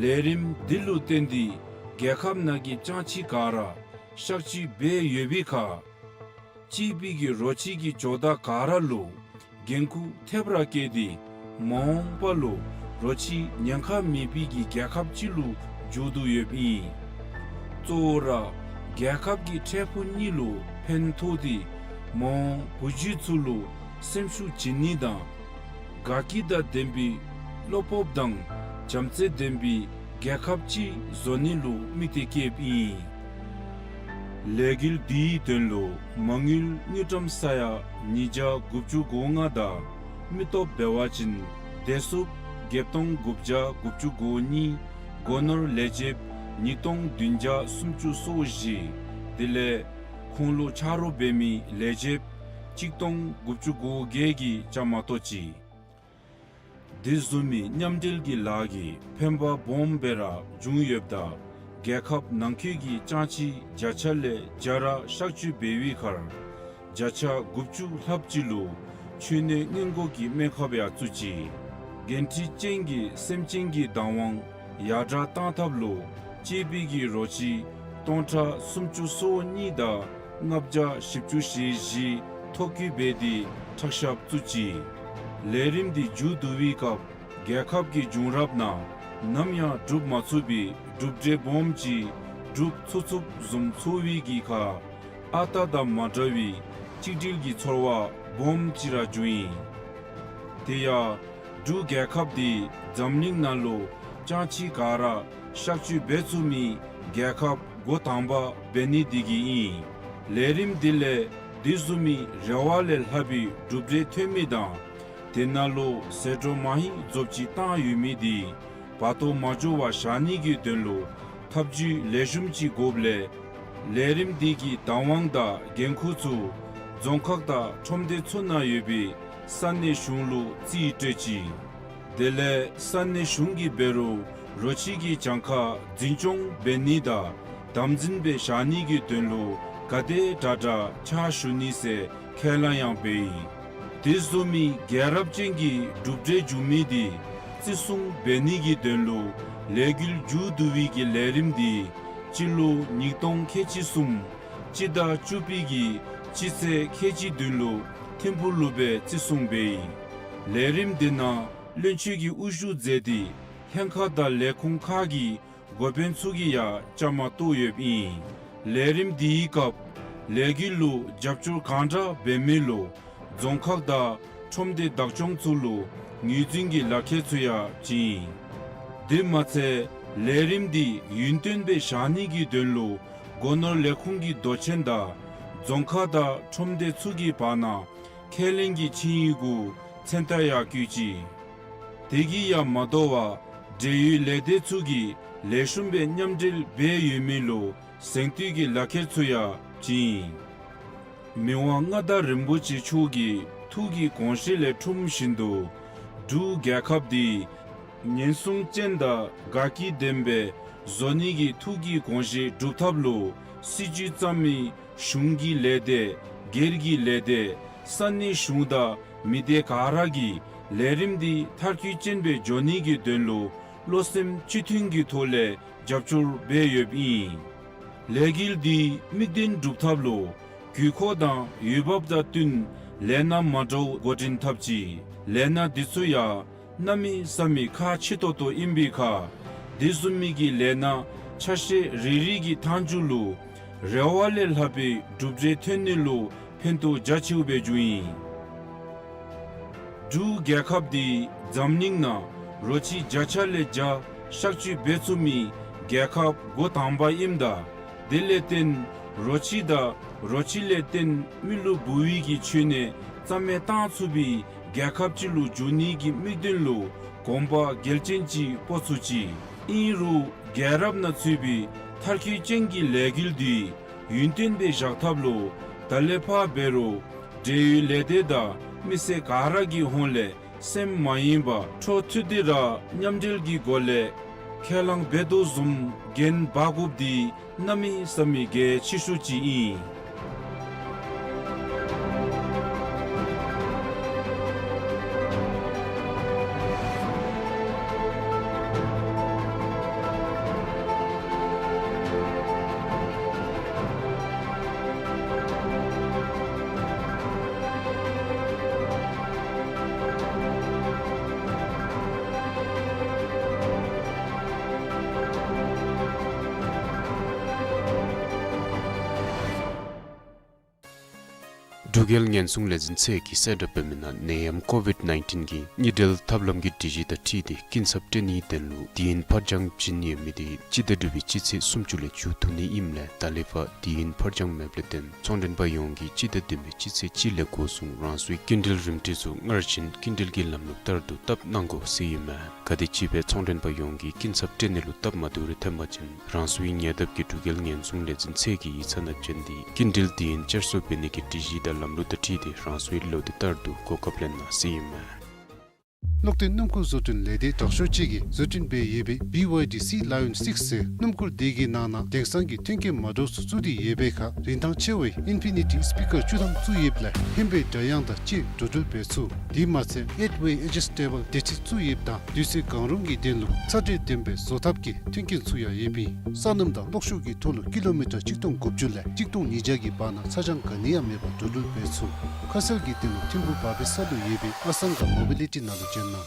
ལས་རིམ་འདི་ལུ་བརྟེན་ཏེ་རྒྱལ་ཁབ་ནང་གི་ལྕང་ཁྱི་ག་ར་གཤག་བཅོས་འབད་ཡོད་པའི་ཁར་གཅེས་པའི་གི་རོ་ཁྱི་གི་ཇོ་བདག་ག་ར་ལུ་འགན་ཁུར་ཐེབས་ར་བཀལ་ཏེ་མ་འོངས་པ་ལུ་རོ་ཁྱི་ཉེན་ཁ་མེད་པའི་གི་རྒྱལ་ཁབ་ཅིག་ལུ་འགྱུར་དོ་ཡོདཔ་ཨིན། གཙོ་བོ་ར་རྒྱལ་ཁབ་ཀྱི་འཕྲལ་ཕུགས་གཉིས་ལུ་ཕན་ཐོགས་ཏེ་མ་འོངས་བུ་རྒྱུད་ཚུ་ལུ་སེམས་ཤུགས་བྱིན་ནི་དང་དགའ་སྐྱིད་དང་ལྡན་པའི་བློ་སྤོབས་དང་བྱམས་བརྩེ་ལྡན་པའི་རྒྱལ་ཁབ་ཅིག་བཟོ་ནི་ལུ་དམིགས་ཏེ་བསྐྱེདཔ་ཨིན། ལས་འགུལ་འདིའི་དོན་ལུ་མ་དངུལ་དངུལ་ཀྲམ་ས་ཡ་ཉིས་བརྒྱ་དགུ་བཅུ་གོ་ལྔ་དང་མི་སྟོབས་འབད་བ་ཅིན་བདེ་སྲུངཔ་བརྒྱད་སྟོང་དགུ་བརྒྱ་དགུ་བཅུ་གོ་གཉིས། སྒོ་ནོར་ལས་བྱེདཔ་ཉིས་སྟོང་བདུན་བརྒྱ་སུམ་ཅུ་སོ་བཞི། དེ་ལས་ཁོང་ལུ་ཆ་རོགས་འབད་མི་ལས་བྱེདཔ་གཅིག་སྟོང་དགུ་བཅུ་གོ་བརྒྱད་ཀྱིས་བཅའ་མར་གཏོགས་ཅི། དེ་བཟུམ་མའི་མཉམ་འབྲེལ་གྱི་ལཱ་གིས་ཕན་པ་སྦོམ་སྦེ་ར་བྱུང་ཡོདཔ་ད་རྒྱལ་ཁབ་ནང་འཁོད་ཀྱི་ལྕང་ཁྱི་བརྒྱ་ཆ་ལས་བརྒྱ་ར་གཤག་བཅོས་འབད་བའི་ཁར་བརྒྱ་ཆ་དགུ་བཅུ་ལྷགཔ་ཅིག་ལུ་འཆོལ་ནད་སྔོན་འགོག་གི་སྨན་ཁབ་ཡང་བཙུགས་ཅི། འགན་འཁྲི་ཅན་གྱི་སེམས་ཅན་གྱི་བདག་དབང་ཡར་དྲག་གཏང་ཐབས་ལུ་གཅེས་པའི་གི་རོ་ཁྱི་སྟོང་ཕྲག་སུམ་ཅུ་སོ་གཉིས་དང་ལྔ་བརྒྱ་བཞི་བཅུ་ཞེ་བཞི་ཐོ་བཀོད་འབད་དེ་ཁྲག་ཤབ་བཙུགས་ཅི། ལས་རིམ་འདི་མཇུག་བསྡུ་བའི་སྐབས་རྒྱལ་ཁབ་ཀྱི་བྱུང་རབས་ནང་ནམ་ཡང་གྲུབ་མ་ཚུགས་པའི་གྲུབ་འབྲས་སྦོམ་ཅིག་གྲུབ་ཚུགས་ཚུགསཔ་བཟུམ་ཚོར་བའི་གི་ཁར་ཨ་རྟག་དང་མ་འདྲ་བའི་གཅིག་སྒྲིལ་གྱི་ཚོར་བ་སྦོམ་ཅིག་ར་བྱུང་ཡི། དེ་ཡང་འབྲུག་རྒྱལ་ཁབ་འདི་འཛམ་གླིང་ནང་ལུ་ལྕང་ཁྱི་ག་ར་གཤག་བཅོས་འབད་ཚུགས་མི་རྒྱལ་ཁབ་འགོ་དང་པ་འབད་ནི་འདི་གིས་ཨིན། ལས་རིམ་འདི་ལས་དེ་བཟུམ་མའི་རེ་བ་ལས་ལྷག་པའི་གྲུབ་འབྲས་ཐོན་མི་དང་དེ་ནང་ལུ་ཟད་འགྲོ་མ་ཧེ་རྫོབ་ཅིག་བཏང་ཡོད་མི་འདི་བར་སྟོང་མ་འགྱོ་བར་བཞག་ནི་གི་དོན་ལུ་ཐབས་བྱུས་ལེགས་ཤོམ་ཅིག་དགོཔ་ལས་ལས་རིམ་འདི་གི་བདག་དབང་དང་འགན་ཁུར་ཚུ་རྫོང་ཁག་དང་ཁྲོམ་སྡེ་ཚུ་ནང་ཡོད་པའི་ས་གནས་གཞུང་ལུ་རྩིས་སྤྲོད་ཅི། དེ་ལས་ས་གནས་གཞུང་གིས་འབད་རུང་རོ་ཁྱི་གི་གྱངས་ཁ་འཛིན་སྐྱོང་འབད་ནི་དང་དམ་འཛིན་སྦེ་བཞག་ནི་གི་དོན་ལུ་ག་དེ་དྲག་དྲག་ཕྱག་ཞུ་ནི་ཟེར་ཁས་བླངས་ཡང་འབད་ཡི། དེ་བཟུམ་མའི་རྒྱལ་རབས་ཅན་གྱི་གྲུབ་འབྲས་བྱུང་མི་འདི་བརྩི་སྲུང་འབད་ནི་གི་དོན་ལུ་ལས་འགུལ་མཇུག་བསྡུ་བའི་གི་ལས་རིམ་འདི་སྤྱི་ལོ་ཉིས་སྟོང་ཁལ་གཅིག་གསུམ་སྤྱི་ཟླ་བཅུ་པའི་གི་སྤྱི་ཚེས་ཁལ་གཅིག་བདུན་ལུ་ཐིམ་ཕུག་ལུ་སྦེ་བརྩི་སྲུང་འབད་ཡི། ལས་རིམ་འདི་ནང་བློན་ཆེན་གྱིས་དབུ་བཞུགས་མཛད་དེ་ལྷན་ཁག་དང་ལས་ཁུངས་ཁག་གི་འགོ་དཔོན་ཚུ་གིས་ཡང་བཅའ་མར་གཏོགས་ཡོདཔ་ཨིན། ལས་རིམ་འདིའི་སྐབས་ལས་འགུལ་ལུ་རྒྱབ་སྐྱོར་གང་དྲག་འབད་མི་ལུ་རྫོང་ཁག་དང་ཁྲོམ་སྡེ་བདག་སྐྱོང་ཚུ་ལུ་ངོས་འཛིན་གྱི་ལག་ཁྱེར་ཚུ་ཡང་བྱིན་ཡི། དེ་མ་ཚད་ལས་རིམ་འདི་ཡུན་བརྟན་སྦེ་བཞག་ནི་གི་དོན་ལུ་སྒོ་ནོར་ལས་ཁུངས་ཀྱི་མདོ་ཆེན་དང་རྫོང་ཁག་དང་ཁྲོམ་སྡེ་ཚུ་གི་བར་ན་ཁས་ལེན་གྱི་ཆིངས་ཡིག་གུ་མཚན་རྟགས་ཡང་བཀོད་ཅི། དེ་གིས་ཡང་མ་དོ་བར་འབྲེལ་ཡོད་ལས་སྡེ་ཚུ་གིས་ལེགས་ཤོམ་སྦེ་མཉམ་འབྲེལ་འབད་ཡོད་མི་ལུ་གཟེངས་བསྟོད་ཀྱི་ལག་ཁྱེར་ཚུ་ཡང་བྱིན་ཡི། མི་དབང་མངའ་བདག་རིན་པོ་ཆེ་མཆོག་གི་ཐུགས་ཀྱི་དགོངས་བཞེད་ལས་འཁྲུངས་བཞིན་དུ་འབྲུག་རྒྱལ་ཁབ་འདི་ཉེན་སྲུང་ཅན་དང་དགའ་སྐྱིད་ལྡན་པའི་བཟོ་ནི་གི་ཐུགས་ཀྱི་དགོངས་བཞེད་སྒྲུབ་ཐབས་ལུ་སྲིད་བྱུས་བརྩམ་མི་གཞུང་གི་ལས་སྡེ་སྒེར་གྱི་ལས་སྡེ་ ས་གནས་གཞུང་དང་མི་སྡེ་ག་ར་གིས་ལས་རིམ་འདི་མཐར་འཁྱོལ་ཅན་སྦེ་འགྱོ་ནི་གི་དོན་ལུ་བློ་སེམས་གཅིག་མཐུན་གྱི་ཐོག་ལས་རྒྱབ་སྐྱོར་འབད་ཡོདཔ་ཨིན། ལས་འགུལ་འདི་དམིགས་དོན་སྒྲུབ་ཐབས་ལུ་དགོས་མཁོ་དང་འོས་འབབ་དང་བསྟུན་ལས་སྣ་མ་འདྲཝ་འགོ་འདྲེན་འཐབ་ཅི། ལས་སྣ་འདི་ཚུ་ཡང་གནམ་མེད་ས་མེད་ཁག་ཆེ་ཏོག་ཏོ་ཨིན་པའི་ཁར་དེ་བཟུམ་མའི་གི་ལས་སྣ་ཆ་ཤས་རེ་རེ་གི་མཐའ་མཇུག་ལུ་རེ་བ་ལས་ལྷག་པའི་གྲུབ་འབྲས་ཐོན་ནི་ལུ་ཕན་ཐོགས་རྒྱ་ཆེཝ་སྦེ་འགྱོཝ་ཨིན། འབྲུག་རྒྱལ་ཁབ་འདི་འཛམ་གླིང་ནང་རོ་ཁྱི་བརྒྱ་ཆ་ལས་བརྒྱ་གཤག་བཅོས་འབད་ཚུགས་མི་རྒྱལ་ཁབ་འགོ་དང་པ་ཨིནམ་ད་དེ་ལས་བརྟེན་རོ་ཁྱི་དང་རོ་ཁྱི་ལས་བརྟེན་མི་ལུ་འབུ་བའི་གི་འཆོལ་ནད་རྩ་མེད་བཏང་ཚུགས་པའི་རྒྱལ་ཁབ་ཅིག་ལུ་འགྱུར་ནི་གི་དམིགས་དོན་ལུ་གོམ་པ་འགལ་ཅན་ཅིག་སྤོ་ཚུགས་ཅི། ཨིན་རུང་རྒྱལ་རབས་ནང་ཚུད་པའི་མཐར་འཁྱོལ་ཅན་གྱི་ལས་འགུལ་འདི་ཡུན་བརྟན་སྦེ་བཞག་ཐབས་ལུ་ད་ལས་ཕར་འབད་རུང་འབྲེལ་ཡོད་ལས་སྡེ་དང་མི་སེར་ག་ར་གི་ཧོངས་ལས་སེམས་མ་གཡེངས་པར་འཕྲོ་མཐུད་དེ་ར་མཉམ་འབྲེལ་གྱི་སྒོ་ལས་ཁས་བླངས་འབད་དོ་བཟུམ་འགན་འབག་དགོཔ་འདི་གནམ་མེད་ས་མེད་གལ་ཆེ་ཤོས་ཅིག་ཨིན། འབྲུག་རྒྱལ་ཉེན་སྲུང་ལས་འཛིན་ཚད་ཀྱིས་གསལ་བསྒྲགས་འབད་མི་ནང་ནད་ཡམས་ཀོ་ཝིཌ་ནའིན་ཊིན་གྱི་གཉིས་སྦྲེལ་ཐབས་ལམ་གྱི་སྒྲིག་གཞི་དང་འཁྲིལ་ཏེ་སྐྱིན་ཚབ་སྤྲོད་ནིའི་དོན་ལུ་དུས་ཡུན་ཕར་འགྱངས་བྱིན་ནི་ཡོད་མི་འདི་སྤྱི་ཟླ་དྲུག་པའི་སྤྱི་ཚེས་སུམ་ཅུ་ལས་མཇུག་བསྡུ་ནི་ཨིནམ་ལས་ད་ལས་ཕར་དུས་ཡུན་ཕར་འགྱངས་མེདཔ་ལས་བརྟེན་ཚོང་མགྲོན་པ་ཡོངས་ཀྱིས་སྤྱི་ཟླ་བདུན་པའི་སྤྱི་ཚེས་གཅིག་ལས་འགོ་བཟུང་རང་སོའི་སྐྱིན་འགྲུལ་རིན་བྲིས་ཚུ་སྔར་བཞིན་སྐྱིན་འགྲུལ་གྱི་ལམ་ལུགས་ལྟར་དུ་བཏབ་གནང་དགོ་ཟེར་ཨིན་མས། ག་དེམ་ཅིག་སྦེ་ཚོང་མགྲོན་པ་ཡོངས་ཀྱིས་སྐྱིན་ཚབ་སྤྲོད་ནི་ལུ་སྟབས་མ་བདེཝ་རེ་ཐོན་པ་ཅིན་རང་སོའི་ཉེ་འདབས་ཀྱི་འབྲུག་རྒྱལ་ཉེན་སྲུང་ལས་འཛིན་ཚད་ཀྱི་ཡིག་ཚང་ནང་བྱོན་ཏེ་སྐྱིན་འགྲུལ་དུས་ཡུན་བསྐྱར་གསོ་འབད་ནི་གི་སྒྲིག་གཞི་དང་ལམ་ལུགས་དང་འཁྲིལ་ཏེ་རང་སོའི་ལོ་དུས་ལྟར་དུ་གོ་སྐབས་ལེན་གནང་ཟེར་ཨིན་མས། གློག་ལྡན་སྣུམ་འཁོར་བཟོ་སྐྲུན་ལས་སྡེ་དྲག་ཤོས་ཅིག་གིས་བཟོ་སྐྲུན་འབད་ཡོད་པའི་བི་ཝའི་ཌི་སི་ལ་ཡོན་སིགསི་ཟེར་སྣུམ་འཁོར་དེ་གི་ནང་ན་དེང་སང་གི་མཐུན་རྐྱེན་མ་འདྲཝ་ཚུ་བཙུགས་ཏེ་ཡོད་པའི་ཁར་རིན་ཐང་ཆེ་བའི་ཨིན་ཕི་ནི་ཊི་སི་པི་ཀར་བཅུ་ཐམ་བཙུགས་ཡོདཔ་ལས་ཧེང་བའི་སྒྲ་དབྱངས་དང་བཅས་འགྲོ་འགྲུལ་འབད་ཚུགས། དེ་མ་ཚད་ཨེཊ་ཝེ་ཨེ་ཇི་སི་ཊེ་བཱལ་བདེ་ཁྲིད་བཙུགས་ཡོདཔ་དང་དུས་ཚོད་གང་རུང་གི་དོན་ལུ་ཚ་དྲོད་ལྡན་པའི་བཟོ་ཐབས་ཀྱི་མཐུན་རྐྱེན་ཚུ་ཡང་ཡོདཔ་ཨིན། སོ་ནམ་དང་གློག་ཤུགས་ཀྱི་ཐོག་ལུ་ཀི་ལོ་མི་ཊར་གཅིག་སྟོང་དགུ་བཅུ་ལས་གཅིག་སྟོང་ཉིས་བརྒྱ་གི་བར་ན་ཚ་གྱང་ག་ནི་ཡང་མེད་པར་འགྲོ་འགྲུལ་འབད་ཚུགས། ཁ་གསལ་གྱི་དོན་ལུ་ཐིམ་ཕུག་བར་པའི་ས་ལུ་ཡོད་པའི་ཨ་སང་ག་མོ་བི་ལི་ཊི་ནང་ལུ་བྱོན་གནང་།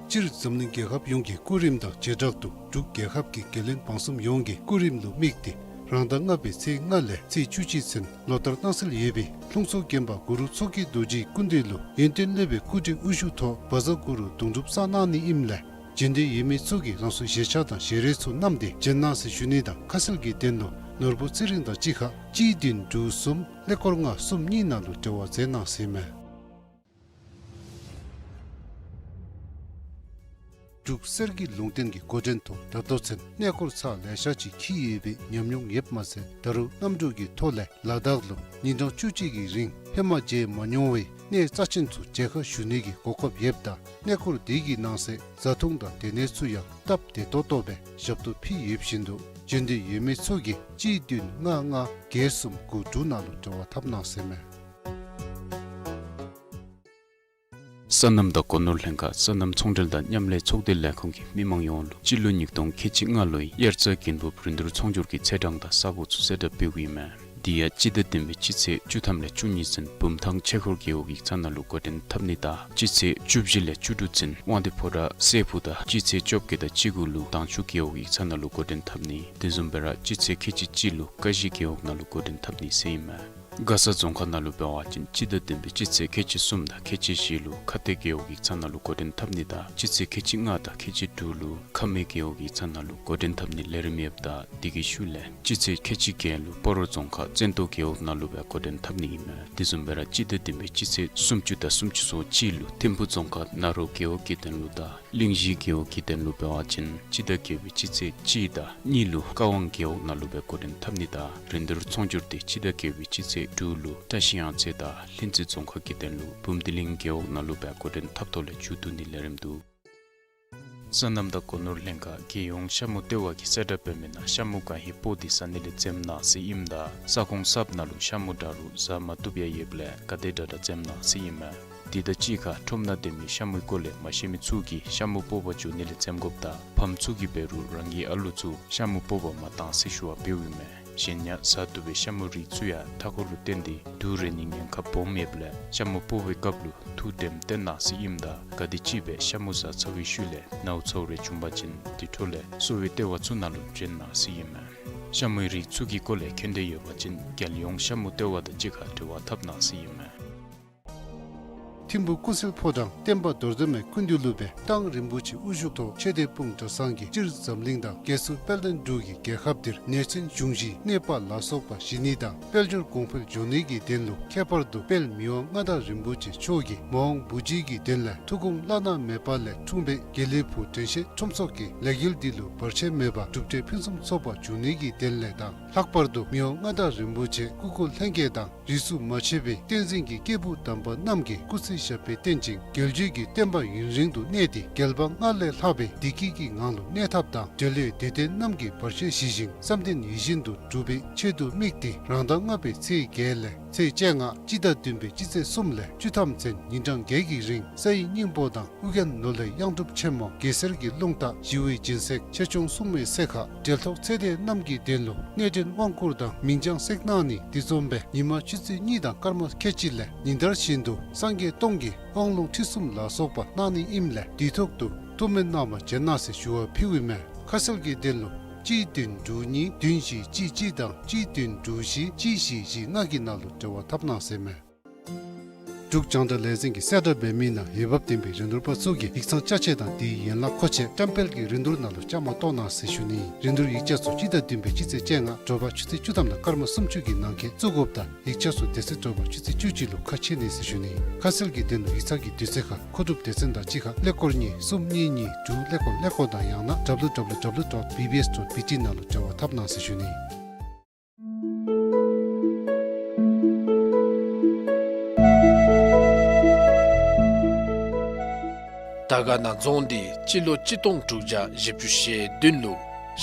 སྤྱིར་འཛམ་གླིང་རྒྱལ་ཁབ་ཡོངས་ཀྱི་སྐུ་རིམ་དང་བྱེ་བྲག་ཏུ་འབྲུག་རྒྱལ་ཁབ་ཀྱི་རྒྱལ་བློན་འབངས་གསུམ་ཡོངས་ཀྱི་སྐུ་རིམ་ལུ་དམིགས་ཏེ་རང་ཟླ་ལྔ་པའི་ཚེས་ལྔ་ལས་ཚེས་བཅུ་གཅིག་ཚུན་ལོ་ལྟར་གནང་སྲོལ་ཡོད་པའི་ལྷུང་བཟེད་དགོན་པ་གུ་རུ་མཚོ་སྐྱེས་རྡོ་རྗེའི་སྐུ་མདུན་ལུ་ཡོན་ཏན་སློབ་དཔོན་སྐུ་བགྲེས་དབུ་བཞུགས་ཐོག་བཛྲ་གུ་རུ་གདུང་སྒྲུབ་གསན་གནང་ནི་ཨིནམ་ལས་བྱོན་འདོད་ཡོད་མི་ཚུ་གིས་རང་སོའི་བཞེས་ཆས་དང་ཞལ་རས་ཚུ་བསྣམས་ཏེ་བྱོན་གནང་ཟེར་ཞུ་ནི་དང་ཁ་གསལ་གྱི་དོན་ལུ་ནོར་བུ་ཚེ་རིང་དང་གཅིག་ཁར་གཅིག་བདུན་དྲུག་གསུམ་ཀླད་ཀོར་ལྔ་གསུམ་གཉིས་ནང་ལུ་འབྲེལ་བ་མཛད་གནང་ཟེར་ཨིན་མས། འབྲུག་གསེར་གྱི་ལུང་བསྟན་གྱི་འགོ་འདྲེན་ཐོག་ད་ལྟོ་ཚུན་གནས་སྐོར་ཚར་ལེ་ཤ་ཅིག་འཁྱིད་ཡོད་པའི་ཉམས་མྱོང་ཡོདཔ་མ་ཚད་ད་རུང་གནམ་གྲུ་གི་ཐོག་ལས་ལ་དྭགས་ལུ་ཉིན་གྲངས་བཅུ་གཅིག་གི་རིང་ཧེ་མ་མཇལ་མ་མྱོང་བའི་གནས་རྩ་ཆེན་ཚུ་མཇལ་ཁ་ཞུ་ནི་གི་གོ་སྐབས་ཡོདཔ་ད་གནས་སྐོར་དེ་གི་ནང་གསེས་བཟའ་འཐུང་དང་སྡོད་གནས་ཚུ་ཡང་སྟབས་བདེ་ཏོག་ཏོ་སྦེ་ཞབས་ཏོག་ཕུལ་ཡོད་བཞིན་དུ་བྱོན་འདོད་ཡོད་མི་ཚུ་གིས་གཅིག་བདུན་ལྔ་ལྔ་བརྒྱད་གསུམ་དགུ་དྲུག་ནང་ལུ་འབྲེལ་བ་འཐབ་གནང་ཟེར་ཨིན་མས། སོ་ནམ་དང་སྒོ་ནོར་ལྷན་ཁག་སོ་ནམ་ཚོང་འབྲེལ་དང་མཉམ་ལས་ཚོགས་སྡེ་ལས་ཁུངས་ཀྱིས་མི་མང་ཡོངས་ལུ་སྤྱི་ལོ་ཉིས་སྟོང་ཁལ་གཅིག་ལྔ་ལོའི་དབྱར་རྩྭ་དགུན་འབུབ་རིན་བསྡུར་ཚོང་སྒྱུར་གྱི་ཚེས་གྲངས་དང་ས་སྒོ་ཚུ་གསལ་བསྒྲགས་འབདཝ་ཨིན་མས། དེ་ཡང་སྤྱི་ཟླ་བདུན་པའི་སྤྱི་ཚེས་བཅུ་ཐམ་ལས་བཅུ་གཉིས་ཚུན་བུམ་ཐང་ཆོས་འཁོར་རྒེད་འོག་ཡིག་ཚང་ནང་ལུ་འགོ་འདྲེན་འཐབ་ནི་དང་སྤྱི་ཚེས་བཅུ་བཞི་ལས་བཅུ་དྲུག་ཚུན་དབང་འདུས་ཕོ་བྲང་སྲས་ཕུག་དང་སྤྱི་ཚེས་བཅོ་བརྒྱད་དང་བཅུ་དགུ་ལུ་དྭངས་ཆུ་རྒེད་འོག་ཡིག་ཚང་ནང་ལུ་འགོ་འདྲེན་འཐབ་ནི་དེ་བཟུམ་སྦེ་ར་སྤྱི་ཚེས་ཁལ་གཅིག་གཅིག་ལུ་ཀ་གཞི་རྒེད་འོག་ནང་ལུ་འགོ་འདྲེན་འཐབ་ནི་ཟེར་ཨིན་མས། མགར་ས་རྫོང་ཁག་ནང་ལུ་འབད་བ་ཅིན་སྤྱི་ཟླ་བདུན་པའི་སྤྱི་ཚེས་ཁལ་གཅིག་གསུམ་དང་ཁལ་གཅིག་བཞི་ལུ་ཁ་གཏད་རྒེད་འོག་ཡིག་ཚང་ནང་ལུ་འགོ་འདྲེན་འཐབ་ནི་དང་སྤྱི་ཚེས་ཁལ་གཅིག་ལྔ་དང་ཁལ་གཅིག་དྲུག་ལུ་ཁ་སྨད་རྒེད་འོག་ཡིག་ཚང་ནང་ལུ་འགོ་འདྲེན་འཐབ་ནི་ལས་རིམ་ཡོདཔ་ད་དེ་གི་ཤུལ་ལས་སྤྱི་ཚེས་ཁལ་གཅིག་བརྒྱད་ལུ་སྤ་རོ་རྫོང་ཁག་བཙན་ཏོ་རྒེད་འོག་ནང་ལུ་སྦེ་འགོ་འདྲེན་འཐབ་ནི་ཨིན་མས། དེ་བཟུམ་སྦེ་ར་སྤྱི་ཟླ་བདུན་པའི་སྤྱི་ཚེས་སུམ་ཅུ་དང་སུམ་ཅུ་སོ་གཅིག་ལུ་ཐིམ་ཕུག་རྫོང་ཁག་ནཱ་རོ་རྒེད་འོག་གི་དོན་ལུ་དང་གླིང་བཞི་རྒེད་འོག་གི་དོན་ལུ་འབད་བ་ཅིན་སྤྱི་ཟླ་བརྒྱད་པའི་སྤྱི་ཚེས་གཅིག་དང་གཉིས་ལུ་ཀ་ཝང་རྒེད་འོག་ནང་ལུ་སྦེ་འགོ་འདྲེན་འཐབ་ནི་དང་རིན་བསྡུར་ཚོང་སྒྱུར་དེ་སྤྱི་ཟླ་བརྒྱད་པའི་སྤྱི་ཚེས་དྲུག་ལུ་བཀྲ་ཤིས་གཡང་རྩེ་དང་ལྷུན་རྩེ་རྫོང་ཁག་གི་དོན་ལུ་བུམ་སྡེ་གླིང་རྒེད་འོག་ནང་ལུ་སྦེ་འགོ་འདྲེན་འཐབ་ཐོག་ལས་མཇུག་བསྡུ་ནི་ལས་རིམ་འདུག། སོ་ནམ་དང་སྒོ་ནོར་ལྷན་ཁག་རྒྱལ་ཡོངས་ཤ་མུ་ལྟེ་བ་གིས་གསལ་བསྒྲགས་འབད་མི་ནང་ཤ་མུ་གང་ཧེ་སྤོ་སྟེ་བཟའ་ནི་ལས་འཛེམ་གནང་ཟེར་ཨིནམ་ད་ས་ཁོངས་གསརཔ་ནང་ལུ་ཤ་མུ་འདྲ་རུང་བཟའ་མ་བཏུབ་ཡང་ཡོདཔ་ལས་ག་དེ་དྲག་དྲག་འཛེམ་གནང་ཟེར་ཨིན་མས། དེ་དང་གཅིག་ཁར་ཁྲོམ་ནང་སྡོད་མི་ཤ་མུའི་སྐོར་ལས་མ་ཤེས་མི་ཚུ་གིས་ཤ་མུ་སྤོ་བར་འགྱོ་ནི་ལས་འཛེམ་དགོཔ་དང་ཕམ་ཚུ་གིས་འབད་རུང་རང་གི་ཨ་ལུ་ཚུ་ཤ་མུ་སྤོ་བར་མ་གཏང་ཟེར་ཞུ་བ་འབདཝ་ཨིན་མས། གཞན་ཡང་བཟའ་བཏུབ་པའི་ཤ་མུའི་རིགས་ཚུ་ཡང་མཐའ་འཁོར་ལུ་བརྟེན་ཏེ་དུག་རེག་ནིའི་ཉེན་ཁ་སྦོམ་ཡོདཔ་ལས་ཤ་མུ་སྤོ་བའི་སྐབས་ལུ་ཐུགས་དྲནམ་བཏོན་གནང་ཟེར་ཨིནམ་ད་ག་དེམ་ཅིག་སྦེ་ཤ་མུ་བཟའ་ཚར་བའི་ཤུལ་ལས་ནཝ་ཚཝ་རེ་བྱུང་པ་ཅིན་དེ་འཕྲོ་ལས་གསོ་བའི་ལྟེ་བ་ཚུ་ནང་ལུ་བྱོན་གནང་ཟེར་ཨིན་མས། ཤ་མུའི་རིགས་ཚུ་གི་སྐོར་ལས་མཁྱེན་འདོད་ཡོད་པ་ཅིན་རྒྱལ་ཡོངས་ཤ་མུ་ལྟེ་བ་དང་གཅིག་ཁར་འབྲེལ་བ་འཐབ་གནང་ཟེར་ཨིན་མས། ཐིམ་ཕུག་སྐུ་གསེར་ཕོ་བྲང་བསྟན་པ་རྡོར་གདན་མའི་སྐུ་མདུན་ལུ་སྦེ་གཏང་རིན་པོ་ཆེ་དབུ་བཞུགས་ཐོག་ཆོས་སྡེ་སྤུངས་གྲྭ་ཚང་གིས་སྤྱིར་འཛམ་གླིང་དང་རྒྱལ་སྲུང་དཔལ་ལྡན་འབྲུག་གི་རྒྱལ་ཁབ་འདིར་ནད་ཚན་འབྱུང་གཞི་གནོད་པ་ལ་སོགས་པ་ཞི་ནི་དང་དཔལ་འབྱོར་གོང་འཕེལ་འགྱོ་ནི་གི་དོན་ལུ་ཁྱད་པར་དུ་དཔལ་མི་དབང་མངའ་བདག་རིན་པོ་ཆེ་མཆོག་གིས་མ་འོངས་བུ་བརྒྱུད་ཀྱི་དོན་ལས་ཐུགས་དགོངས་བླ་ན་མེད་པ་ལས་འཁྲུངས་པའི་དགེ་ལེགས་ཕུག་དྲན་ཤེས་ཁྲོམ་ཚོགས་ཀྱི་ལས་འགུལ་འདི་ལུ་བར་ཆད་མེད་པར་གྲུབ་འབྲས་ཕུན་སུམ་ཚོགས་པ་འབྱུང་ནི་གི་དོན་ལས་དང་ལྷག་པར་དུ་མི་དབང་མངའ་བདག་རིན་པོ་ཆེ་སྐུ་འཁོར་ལྷན་རྒྱས་དང་རིས་སུ་མ་ཆད་པའི་བསྟན་འཛིན་གྱི་སྐྱེས་བུ་དམ་པ་རྣམས་ཀྱིས་སྐུ་ཚེ་ཞབས་པད་བརྟན་ཅིང་རྒྱལ་བརྒྱུད་ཀྱི་བསྟན་པ་ཡུན་རིང་དུ་གནས་ཏེ་རྒྱལ་བ་སྔར་ལས་ལྷག་པའི་བདེ་སྐྱིད་ཀྱི་ངང་ལུ་གནས་ཐབས་དང་འབྲེལ་ཡོད་དད་ལྡན་རྣམས་ཀྱི་བར་ཆད་ཞི་ཞིང་བསམ་དོན་ཡིད་བཞིན་དུ་འགྲུབ་པའི་ཆེད་དུ་དམིགས་ཏེ་རང་ཟླ་ལྔ་པའི་ཚེས་བརྒྱད་ལས་ཚེས་བཅོ་ལྔ་སྤྱི་ཟླ་བདུན་པའི་སྤྱི་ཚེས་གསུམ་ལས་བཅུ་ཐམ་ཚུན་ཉིན་གྲངས་བརྒྱད་ཀྱི་རིང་ས་ཡི་སྙིང་པོ་དང་ཨོ་རྒྱན་ནོར་ལྷའི་གཡང་སྒྲུབ་ཆེན་མོ་གེ་སར་གྱི་རླུང་རྟ་ཞི་བའི་སྦྱིན་སྲེག་ཆེ་ཆུང་སྲུང་མའི་སྲེག་ཁ་འབྲེལ་ཐོགས་ཚེ་འདས་རྣམས་ཀྱི་དོན་ལུ་གནས་འདྲེན་དབང་བསྐུར་དང་མིང་བྱང་སྲེག་གནང་ནི་དེ་བཟུམ་སྦེ་ཉིན་མ་ཆུ་ཚོད་གཉིས་དང་སྐར་མ་ཁལ་གཅིག་ལས་ཉིན་ལྟར་བཞིན་དུ་སངས་རྒྱས་སྟོང་གི་དབང་ལུང་ཁྲིད་གསུམ་ལ་སོགས་པ་གནང་ནི་ཨིནམ་ལས་དུས་ཐོག་ཏུ་ཐུགས་སྨོན་གནང་བར་བྱོན་གནང་ཟེར་ཞུ་བ་ཕུལཝ་ཨིན་མས། ཁ་གསལ་གྱི་དོན་ལུ་གཅིག་བདུན་དྲུག་གཉིས་བདུན་བཞི་གཅིག་གཅིག་དང་གཅིག་བདུན་དྲུག་བཞི་གཅིག་བཞི་བཞི་ལྔ་གི་ནང་ལུ་འབྲེལ་བ་འཐབ་གནང་ཟེར་མས། འབྲུག་རྒྱང་བསྒྲགས་ལས་འཛིན་གྱིས་གསལ་བསྒྲགས་འབད་མི་ནང་འོས་འབབ་ལྡན་པའི་རིན་བསྡུར་པ་ཚུ་གིས་ཡིག་ཚང་ཅ་ཆས་དང་དེའི་ཡན་ལག་མཁོ་ཆས་བཀྲམ་སྤེལ་གྱི་རིན་བསྡུར་ནང་ལུ་བཅའ་མར་གཏོགས་གནང་ཟེར་ཞུ་ནི། རིན་བསྡུར་ཡིག་ཆ་ཚུ་སྤྱི་ཟླ་བདུན་པའི་སྤྱི་ཚེས་བཅོ་ལྔ་དྲོ་པ་ཆུ་ཚོད་བཅུ་ཐམ་དང་སྐར་མ་སུམ་ཅུ་གི་ནང་འཁོད་བཙུགས་དགོཔ་དང་ཡིག་ཆ་ཚུ་དེ་ཚེ་དྲོ་པ་ཆུ་ཚོད་བཅུ་གཅིག་ལུ་ཁ་ཕྱེ་ནི་ཟེར་ཞུ་ནི། ཁ་གསལ་གྱི་དོན་ལུ་ཡིག་ཚང་གི་དུས་ཚོད་ཁར་མཁོ་སྒྲུབ་སྡེ་ཚན་དང་གཅིག་ཁར་ཀླད་ཀོར་གཉིས་གསུམ་གཉིས་གཉིས་དྲུག་ཀླད་ཀོར་ཀླད་ཀོར་དང་ཡང་ན་W W W dot B B S dot B T ནང་ལུ་འབྲེལ་བ་འཐབ་གནང་ཟེར་ཞུ་ནི། དར་དཀར་ན་རྫོང་འདི་སྤྱི་ལོ་གཅིག་སྟོང་དྲུག་བརྒྱ་བཞི་བཅུ་ཞེ་བདུན་ལུ་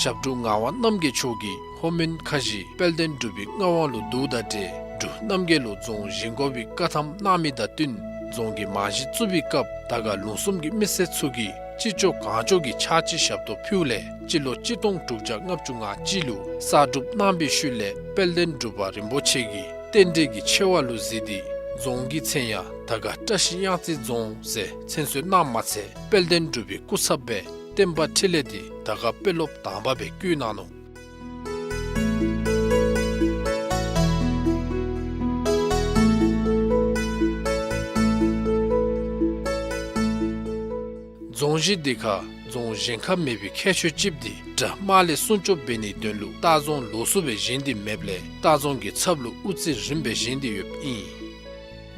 ཞབས་དྲུང་ངག་དབང་རྣམ་རྒྱལ་མཆོག་གིས་ལྷོ་མོན་ཁ་བཞི་དཔལ་ལྡན་འབྲུག་པའི་མངའ་དབང་ལུ་བསྡུཝ་ད་ཏེ་འབྲུག་རྣམ་རྒྱལ་ལུ་རྫོང་བཞེངས་དགོ་པའི་བཀའ་ཐམ་གནང་མི་དང་བསྟུན་རྫོང་གི་རྨང་གཞི་བཙུགས་པའི་སྐབས་དར་དཀར་ལུང་གསུམ་གྱི་མི་སེར་ཚུ་གིས་ཅི་ལྕོགས་གང་ལྕོགས་ཀྱི་ཕྱག་ཕྱི་ཞབས་ཏོག་ཕུལཝ་ལས་སྤྱི་ལོ་གཅིག་སྟོང་དྲུག་བརྒྱ་ལྔ་བཅུ་ང་གཅིག་ལུ་གསར་སྒྲུབ་གནང་བའི་ཤུལ་ལས་དཔལ་ལྡན་འབྲུག་པ་རིན་པོ་ཆེ་གིས་རྟེན་འབྲེལ་གྱི་ཆེ་བ་ལུ་གཟིགས་ཏེ་རྫོང་གི་མཚན་ཡང་དར་དཀར་བཀྲ་ཤིས་གཡང་རྩེ་རྫོང་ཟེར་མཚན་གསོལ་གནངམ་མ་ཚད་དཔལ་ལྡན་འབྲུག་པའི་སྐུ་ཚབ་སྦེ་བསྟན་པ་འཕྲིན་ལས་འདི་དར་དཀར་དཔོན་སློབ་དང་པ་སྦེ་བསྐོ་གནང་ནུག། རྫོང་གཞི་འདི་ཁར་རྫོང་བཞེངས་ཁ་མེད་པའི་ཁྱད་ཆོས་ཅིག་འདི་དགྲ་དམག་ལས་སྲུང་སྐྱོབ་འབད་ནིའི་དོན་ལུ་ལྟ་རྫོང་ལོགས་སུ་སྦེ་བཞེངས་ཏེ་མེདཔ་ལས་ལྟ་རྫོང་གི་ཚབ་ལུ་དབུ་རྩེ་རིམ་སྦེ་བཞེངས་ཏེ་ཡོདཔ་ཨིན།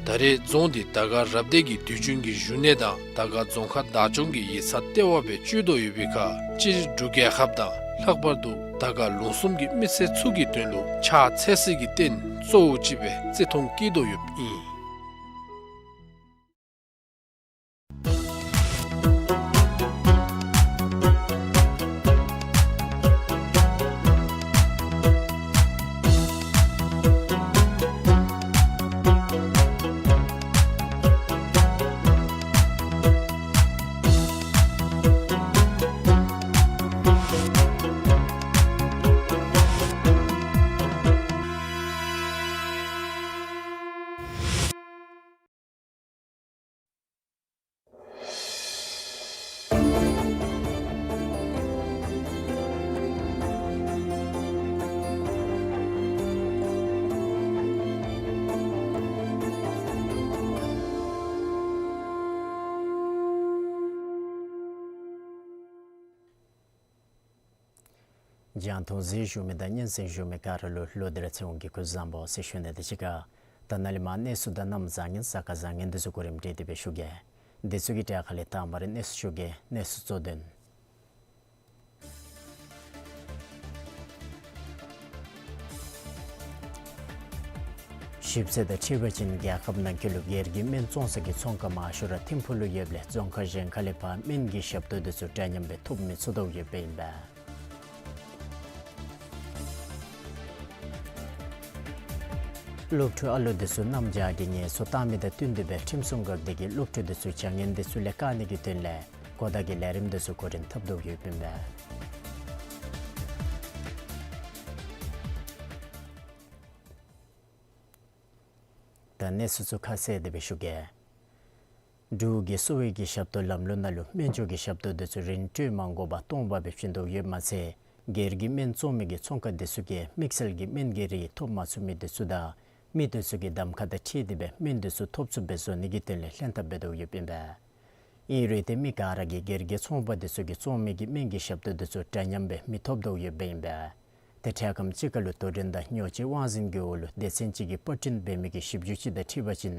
ད་རེས་རྫོང་འདི་དར་དཀར་རབ་སྡེ་གི་དུས་རྒྱུན་གྱི་བཞུགས་གནས་དང་དར་དཀར་རྫོང་ཁག་བདག་སྐྱོང་གི་ཡིག་ཚང་ལྟེ་བ་སྦེ་སྤྱོད་དོ་ཡོད་པའི་ཁར་སྤྱིར་འབྲུག་རྒྱལ་ཁབ་དང་ལྷག་པར་དུ་དར་དཀར་ལུང་གསུམ་གྱི་མི་སེར་ཚུ་གི་དོན་ལུ་ཕྱག་འཚལ་སའི་གི་རྟེན་གཙོ་བོ་ཅིག་སྦེ་བརྩི་མཐོང་བསྐྱེད་དོ་ཡོདཔ་ཨིན། རྒྱང་མཐོང་གཟིགས་བཞུགས་མི་དང་སྙན་གསན་བཞུགས་མི་ག་ར་ལུ་ལོག་སྟེ་ར་ཚེ་དབང་གི་སྐུ་གཟུགས་བཟང་པོ་ཟེར་ཞུ་ནི་དང་གཅིག་ཁར་ད་ནཱ་ལས་མར་གནས་ཚུལ་དང་གནམ་བཟང་ངན་ས་ཁ་བཟང་ངན་འདི་ཚུ་གོ་རིམ་སྒྲིག་སྟེ་སྦེ་ཞུ་གེ། འདི་ཚུ་གི་གྲས་ཁ་ལས་དང་པ་ར་གནས་ཚུལ་ཞུ་གེ། གནས་ཚུལ་གཙོ་དོན། ཞིབ་འཚོལ་དང་འཁྲིལ་བ་ཅིན་རྒྱལ་ཁབ་ནང་འཁོད་ལུ་སྒེར་གྱི་སྨན་བཙོང་ས་གི་ཚོང་ཁང་མང་ཤོས་ར་ཐིམ་ཕུག་ལུ་ཡོདཔ་ལས་རྫོང་ཁག་གཞན་ཁ་ལས་ཕར་སྨན་གྱི་ཞབས་ཏོག་འདི་ཚུ་འདྲ་མཉམ་སྦེ་ཐོབ་མི་ཚུགས་དོ་ཡོདཔ་ཨིན་པས། སློབ་ཕྲུག་ཨ་ལུ་འདི་ཚུ་གནམ་བྱཱར་གྱི་ངལ་གསོ་བཏང་མི་དང་བསྟུན་ཏེ་སྦེ་ཁྲིམས་སྲུང་འགག་སྡེ་གིས་སློབ་ཕྲུག་འདི་ཚུ་བྱ་ངན་འདི་ཚུ་ལས་བཀག་ནི་གི་དོན་ལས་གོ་བརྡ་གི་ལས་རིམ་འདི་ཚུ་འགོ་འདྲེན་འཐབ་དོ་ཡོདཔ་ཨིན་པས། ད་གནས་ཚུལ་ཚུ་ཁ་གསལ་ཏེ་སྦེ་ཞུ་གེ། འབྲུག་གི་གསོ་བའི་གི་ཞབས་ཏོག་ལམ་ལུགས་ནང་ལུ་སྨན་བཅོས་ཀྱི་ཞབས་ཏོག་འདི་ཚུ་རིན་སྤྲོད་མ་དགོ་པར་སྟོང་པ་སྦེ་བྱིན་དོ་ཡོདཔ་མ་ཚད་སྒེར་གྱི་སྨན་བཙོང་མི་གི་ཚོང་ཁང་འདི་ཚུ་གིས་དམིགས་བསལ་གྱི་སྨན་གྱི་རིགས་ཐོབ་མ་ཚུགས་མི་འདི་ཚུ་དང་མི་འདི་ཚུ་གི་གདམ་ཁ་དང་འཁྲིལ་ཏེ་སྦེ་སྨན་འདི་ཚུ་ཐོབ་ཚུགསཔ་སྦེ་བཟོ་ནི་གི་དོན་ལས་ལྷན་ཐབས་འབད་དོ་ཡོདཔ་ཨིན་པས། ཨིན་རུང་ཏེ་མི་ག་ར་གིས་སྒེར་གྱི་ཚོང་པ་འདི་ཚུ་གིས་བཙོང་མི་གི་སྨན་གྱི་ཞབས་ཏོག་འདི་ཚུ་འདྲ་མཉམ་སྦེ་མི་ཐོབ་དོ་ཡོདཔ་ཨིན་པས། ཏེ་འཕྲལ་ཁམས་ཅིག་ཁར་ལུ་དོ་འགྲན་དང་ཉོ་སྤྱོད་དབང་འཛིན་གྱི་འོག་ལུ་སྡེ་ཚན་ཅིག་གིས་པར་སྐྲུན་འབད་མི་གི་ཞིབ་འཇུག་ཅིག་དང་འཁྲིལ་བ་ཅིན་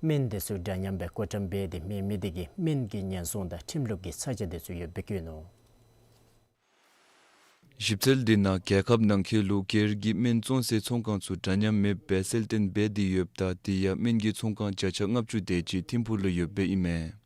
སྨན་འདི་ཚུ་འདྲ་མཉམ་སྦེ་བཀོད་བཀྲམ་འབད་དེ་མེད་མི་དེ་གིས་སྨན་གྱི་ཉེན་སྲུང་དང་ཁྲིམས་ལུགས་ཀྱི་ཚ་གྱང་འདི་ཚུ་ཡོདཔ་སྦེ་བཀོད་ནུག། ཞིབ་འཚོལ་འདི་ནང་རྒྱལ་ཁབ་ནང་འཁོད་ལུ་སྒེར་གྱི་སྨན་བཙོང་སའི་ཚོང་ཁང་ཚུ་འདྲ་མཉམ་མེདཔ་སྦེ་གསལ་སྟོན་འབད་དེ་ཡོདཔ་ད་དེ་ཡང་སྨན་གྱི་ཚོང་ཁང་བརྒྱ་ཆ་ལྔ་བཅུ་དེ་ཅིག་ཐིམ་ཕུག་ལུ་ཡོདཔ་ཨིན་མས།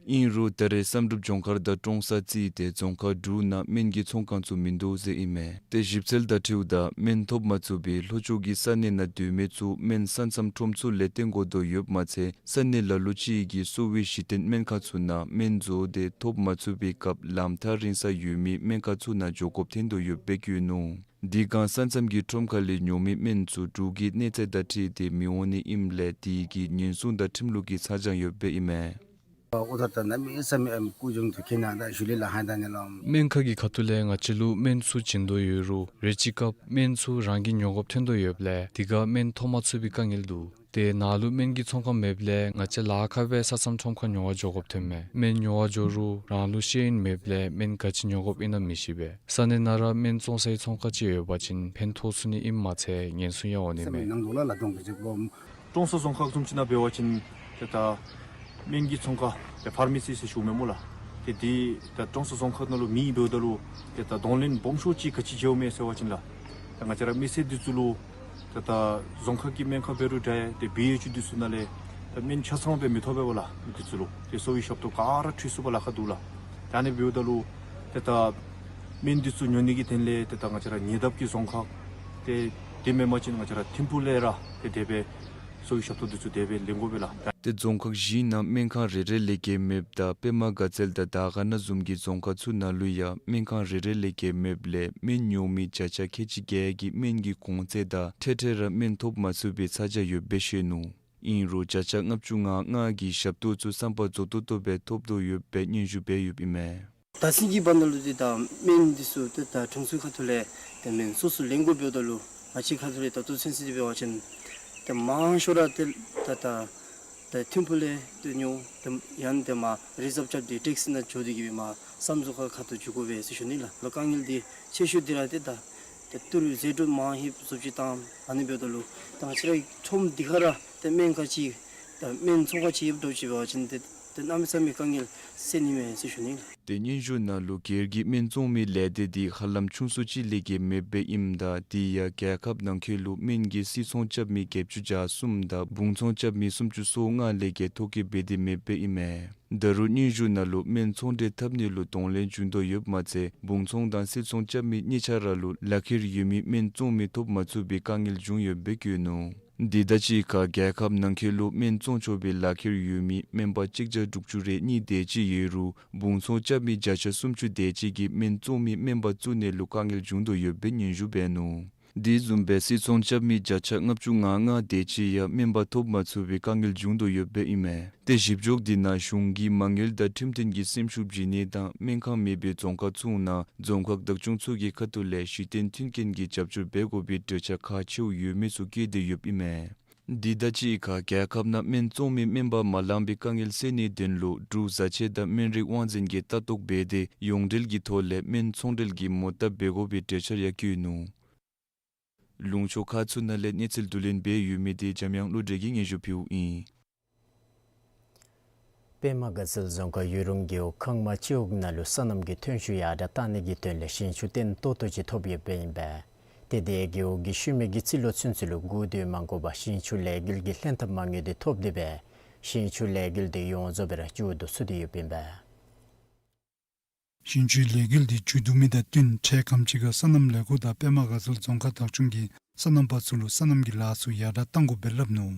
ཨིན་རུང་ད་རེས་བསམ་གྲུབ་ལྗོངས་མཁར་དང་ཀྲོང་གསར་རྩིས་ཏེ་རྫོང་ཁག་དྲུག་ནང་སྨན་གྱི་ཚོང་ཁང་ཚུ་མིན་འདུག་ཟེར་ཨིན་མས། ཏེ་ཞིབ་འཚོལ་དང་འཁྲིལཝ་ད་སྨན་ཐོབ་མ་ཚུགས་པའི་ལྷོ་ཕྱོགས་ཀྱི་ས་གནས་ནང་སྡོད་མི་ཚུ་སྨན་ས་མཚམས་ཁྲོམ་ཚུ་ལས་བཏོན་དགོ་དོ་ཡོདཔ་མ་ཚད་ས་གནས་ལ་ལུ་ཅིག་གི་གསོ་བའི་གཞི་རྟེན་སྨན་ཁང་ཚུ་ནང་སྨན་བཙོང་སྟེ་ཐོབ་མ་ཚུགས་པའི་སྐབས་ལམ་ཐག་རིང་ས་ཡོད་མི་སྨན་ཁང་ཚུ་ནང་འགྱོ་དགོཔ་ཐོན་དོ་ཡོདཔ་སྦེ་བཀོད་ནུག། དེ་སྒང་ས་མཚམས་ཀྱི་ཁྲོམ་ཁ་ལས་ཉོ་མི་སྨན་ཚུ་འབྲུག་གི་གནས་ཚད་དང་འཁྲིལ་ཏེ་མི་འོང་ནི་ཨིནམ་ལས་དེ་གིས་ཉེན་སྲུང་དང་ཁྲིམས་ལུགས་ཀྱི་ཚ་གྱང་ཡོདཔ་སྦེ་ཨིན་མས། ཨོ་ད་ད་ནམ་ཡང་ས་མེད་ཨམ་ཀུ་ཇོང་དུ་ཁེ་ན་ད་ཞུ་ལེ་ལ་ཧན་ད་ནི་ལོ། སྨན་ཁང་གི་ཁ་ཐུག་ལས་ང་བཅས་ལུ་སྨན་ཚུ་བྱིན་དོ་ཡོད་རུང་རེ་ཅིག་སྐབས་སྨན་ཚུ་རང་གིས་ཉོ་དགོཔ་ཐོན་དོ་ཡོདཔ་ལས་དེ་སྒང་སྨན་ཐོབ་མ་ཚུགས་པའི་དཀའ་ངལ་འདུག། ཏེ་ནཱ་ལུ་སྨན་གྱི་ཚོང་ཁང་མེདཔ་ལས་ང་བཅས་ལཱ་ཁག་སྦེ་ས་མཚམས་ཁྲོམ་ཁར་ཉོ་བར་འགྱོ་དགོཔ་ཐོནམ་མས། སྨན་ཉོ་བར་འགྱོ་རུང་རང་ལུ་ཤེས་ཡོན་མེདཔ་ལས་སྨན་ག་ཅི་ཉོ་དགོཔ་ཨིན་ན་མི་ཤེས་པས། ས་གནས་ནང་ར་སྨན་བཙོང་སའི་ཚོང་ཁང་ཅིག་ཡོད་པ་ཅིན་ཕན་ཐོགས་ཚུགས་ནི་ཨིནམ་མ་ཚད་ཉེན་སྲུང་ཡང་འོང་ནི་མས། ནང་ལོགས་ལ་ལ་གཏོང་གི་ཅིག་སྦོམ། ཀྲོང་གསར་རྫོང་ཁག་བཟུམ་ཅིག་ནང་འབད་བ་ཅིན་ཏེ་ད་སྨན་གྱི་ཚོང་ཁང་ཏེ་ཕར་མེ་སི་ཟེར་ཞུཝ་མས་སྨོ་ལགས། ཏེ་དེ་ད་ཀྲོང་གསར་རྫོང་ཁག་ནང་ལུ་མེད་འབདཝ་ད་ལུ་ཏེ་ད་གདོང་ལེན་སྦོམ་ཤོས་ཅིག་ག་ཅི་འགྱོཝ་མས་ཟེར་བ་ཅིན་ལགས། ད་ང་བཅས་ར་མི་སེར་འདི་ཚུ་ལུ་ད་ད་རྫོང་ཁག་གི་སྨན་ཁང་འབད་རུང་འདྲ་ཏེ་བི་ཨེཆ་ཡུ་འདི་ཚུ་ནང་ལས་ད་སྨན་ཆ་ཚང་སྦེ་མི་ཐོབ་པས་སྨོ་ལགས། འདི་ཚུ་ལུ་ཏེ་གསོ་བའི་ཞབས་ཏོག་ག་ར་འཁྲུལ་ཚུགས་པར་ལཱ་ཁག་འདུག་ལགས། ད་ཨ་ནི་འབདཝ་ད་ལུ་ཏེ་ད་སྨན་འདི་ཚུ་ཉོ་ནི་གི་དོན་ལས་ཏེ་ད་ང་བཅས་ར་ཉེ་འདབས་ཀྱི་རྫོང་ཁག་ཏེ་དེ་མེན་པ་ཅིན་ང་བཅས་ར་ཐིམ་ཕུག་ལས་ར་ཏེ་དེ་སྦེ་གསོ་བའི་ཞབས་ཏོག་འདི་ཚུ་དེ་སྦེ་ལེན་དགོ་པས་ལགས། ཏེ་རྫོང་ཁག་བཞི་ནང་སྨན་ཁང་རེ་རེ་ལས་བརྒལ་མེདཔ་ད་པདྨ་དགའ་ཚལ་དང་དར་དཀར་ན་བཟུམ་གྱི་རྫོང་ཁག་ཚུ་ནང་ལུ་ཡང་སྨན་ཁང་རེ་རེ་ལས་བརྒལ་མེདཔ་ལས་སྨན་ཉོ་མི་བརྒྱ་ཆ་ཁལ་གཅིག་བརྒྱད་ཀྱིས་སྨན་གྱི་གོང་ཚད་དང་འཕྲལ་འཕྲལ་ར་སྨན་ཐོབ་མ་ཚུགས་པའི་ཚ་གྱང་ཡོདཔ་སྦེ་བཤད་ནུག། ཨིན་རུང་བརྒྱ་ཆ་ལྔ་བཅུ་ང་ལྔ་གིས་ཞབས་ཏོག་ཚུ་བསམ་པ་རྫོགས་ཏོག་ཏོ་སྦེ་ཐོབ་དོ་ཡོདཔ་སྦེ་སྙན་ཞུ་འབད་ཡོདཔ་ཨིན་མས། ད་ཚུན་གྱི་བར་ན་ལུ་ཏེ་ད་སྨན་འདི་ཚུ་ཏེ་ད་གྲོང་ཚོའི་ཁ་ཐུག་ལས་ཏེ་སྨན་སོ་སོ་ལེན་དགོཔ་འབདཝ་ད་ལུ་ང་བཅས་ཁ་ཐུག་ལས་ད་ལྟོ་ཚུན་ཚོད་འདི་འབད་བ་ཅིན་ཏེ་མང་ཤོས་ར་ཏེ་ད་ད་ད་ཐིམ་ཕུག་ལས་ཏེ་ཉོ་ཏེ་ཡང་ཏེ་མར་རི་ཛབ་རྐྱབ་སྟེ་ཊེག་སི་ནང་འགྱོ་སྟེ་གི་སྦེ་མར་ས་མཚམས་ཁ་ཁ་ཐུག་འགྱོ་དགོ་པས་ཟེར་ཞུ་ནི་ལགས། ལོ་དཀའ་ངལ་འདི་ཆེ་ཤོས་འདི་ར་ཏེ་ད་ཏེ་ཏི་རུ་ཟད་འགྲོ་མང་ཧེང་བཟོ་བཅོས་བཏང་ཨ་ནི་འབདཝ་ད་ལུ་ད་ང་བཅས་རའི་ཁྲོམ་འདི་ཁར་ར་ཏེ་སྨན་ཁང་ཅིག་ད་སྨན་ཚོང་ཁང་ཅིག་ཡོདཔ་འདྲཝ་ཅིག་འབད་བ་ཅིན་ཏེ་ཏེ་གནམ་མེད་ས་མེད་དཀའ་ངལ་སེལ་ནི་མས་ཟེར་ཞུ་ནི་ལགས། ཏེ་སྙན་ཞུ་ནང་ལུ་སྒེར་གྱི་སྨན་བཙོང་མི་ལས་སྡེ་འདི་ཧ་ལམ་ཆུང་སུ་ཅིག་ལས་བརྒལ་མེདཔ་སྦེ་ཨིནམ་ད་དེ་ཡང་རྒྱལ་ཁབ་ནང་འཁོད་ལུ་སྨན་གྱི་སིལ་ཚོང་རྐྱབ་མི་བརྒྱད་ཅུ་གྱ་གསུམ་དང་སྦུང་ཚོང་རྐྱབ་མི་སུམ་ཅུ་སོ་ལྔ་ལས་བརྒལ་ཐོ་བཀོད་འབད་དེ་མེདཔ་སྦེ་ཨིན་མས། ད་རུང་སྙན་ཞུ་ནང་ལུ་སྨན་ཚོང་འབྲེལ་འཐབ་ནི་ལུ་གདོང་ལེན་བྱུང་དོ་ཡོདཔ་མ་ཚད་སྦུང་ཚོང་དང་སིལ་ཚོང་རྐྱབ་མི་གཉིས་ཆ་ར་ལུ་ལག་ཁྱེར་ཡོད་མི་སྨན་བཙོང་མི་ཐོབ་མ་ཚུགས་པའི་དཀའ་ངལ་བྱུང་ཡོདཔ་སྦེ་བཀོད་ནུག། འདི་དང་གཅིག་ཁར་རྒྱལ་ཁབ་ནང་འཁོད་ལུ་སྨན་བཙོང་ཆོག་པའི་ལག་ཁྱེར་ཡོད་མི་སྨན་པ་གཅིག་བརྒྱ་དྲུག་ཅུ་རེ་གཉིས་དེ་ཅིག་ཡོད་རུང་སྦུང་ཚོང་རྐྱབ་མི་བརྒྱ་ཆ་སུམ་ཅུ་དེ་ཅིག་གིས་སྨན་བཙོང་མི་སྨན་པ་བཙུགས་ནི་ལུ་དཀའ་ངལ་བྱུང་དོ་ཡོདཔ་སྦེ་སྙན་ཞུ་འབད་ནུག། དེ་བཟུམ་སྦེ་སིལ་ཚོང་རྐྱབ་མི་བརྒྱ་ཆ་ལྔ་བཅུ་ང་ལྔ་དེ་ཅིག་ཡང་སྨན་པ་ཐོབ་མ་ཚུགས་པའི་དཀའ་ངལ་བྱུང་དོ་ཡོདཔ་སྦེ་ཨིན་མས། ཏེ་ཞིབ་འཇུག་འདི་ནང་གཞུང་གི་མ་དངུལ་དང་ཁྲིམས་མཐུན་གྱི་སེམས་ཤུགས་བྱིན་ནི་དང་སྨན་ཁང་མེད་པའི་རྫོང་ཁག་ཚུ་ནང་རྫོང་ཁག་བདག་སྐྱོང་ཚུ་གི་ཁ་ཐུག་ལས་གཞི་རྟེན་མཐུན་རྐྱེན་གྱི་རྒྱབ་སྐྱོར་འབད་དགོ་པའི་གྲོས་འཆར་ཁག་ཆེཝ་ཡོད་མི་ཚུ་བཀོད་དེ་ཡོདཔ་ཨིན་མས། འདི་དང་གཅིག་ཁར་རྒྱལ་ཁབ་ནང་སྨན་བཙོང་མི་སྨན་པ་མ་ལང་པའི་དཀའ་ངལ་སེལ་ནིའི་དོན་ལུ་འབྲུག་བཟའ་ཆས་དང་སྨན་རིགས་དབང་འཛིན་གྱིས་ལྟ་རྟོག་འབད་དེ་ཡོངས་འབྲེལ་གྱི་ཐོག་ལས་སྨན་ཚོང་འབྲེལ་གྱི་མོ་བཏབ་འབད་དགོ་པའི་གྲོས་འཆར་ཡང་བཀོད་ནུག། ལུང་ཕྱོགས་ཁག་ཚུ་ནང་ལས་གནས་ཚུལ་བསྡུ་ལེན་འབད་ཡོད་མི་དེ་འཇམ་དབྱངས་བློ་གྲོས་ཀྱིས་སྙན་ཞུ་ཕུལཝ་ཨིན། པདྨ་དགའ་ཚལ་རྫོང་ཁག་ཡུ་རུང་རྒེད་འོག་ཁང་མ་སྤྱི་འོག་ནང་ལུ་སོ་ནམ་གྱི་ཐོན་ཤུགས་ཡར་དྲག་གཏང་ནི་གི་དོན་ལས་ཞིང་ཆུ་བརྟན་ཏོག་ཏོ་ཅིག་ཐོབ་ཡོདཔ་ཨིན་པས། ཏེ་དེ་རྒེད་འོག་གི་ཤུལ་མའི་གི་རྩིས་ལོ་ཚུན་ཚོད་ལུ་སྒུག་སྡོད་མ་དགོ་པར་ཞིང་ཆུ་ལས་འགུལ་གྱི་ལྷན་ཐབས་མ་དངུལ་འདི་ཐོབ་སྟེ་སྦེ་ཞིང་ཆུ་ལས་འགུལ་འདི་ཡོངས་རྫོགས་སྦེ་ར་མཇུག་བསྡུ་ཚུགས་ཏེ་ཡོདཔ་ཨིན་པས། ཞིང་ཆུའི་ལས་འགུལ་འདི་མཇུག་བསྡུ་མི་དང་བསྟུན་འཕྲལ་ཁམས་ཅིག་ཁར་སོ་ནམ་ལས་འགུལ་དང་པདྨ་དགའ་ཚལ་རྫོང་ཁག་བདག་སྐྱོང་གིས་སོ་ནམ་པ་ཚུ་ལུ་སོ་ནམ་གྱི་ལཱ་ཚུ་ཡར་དྲག་གཏང་དགོ་པའི་སླབ་ནུག།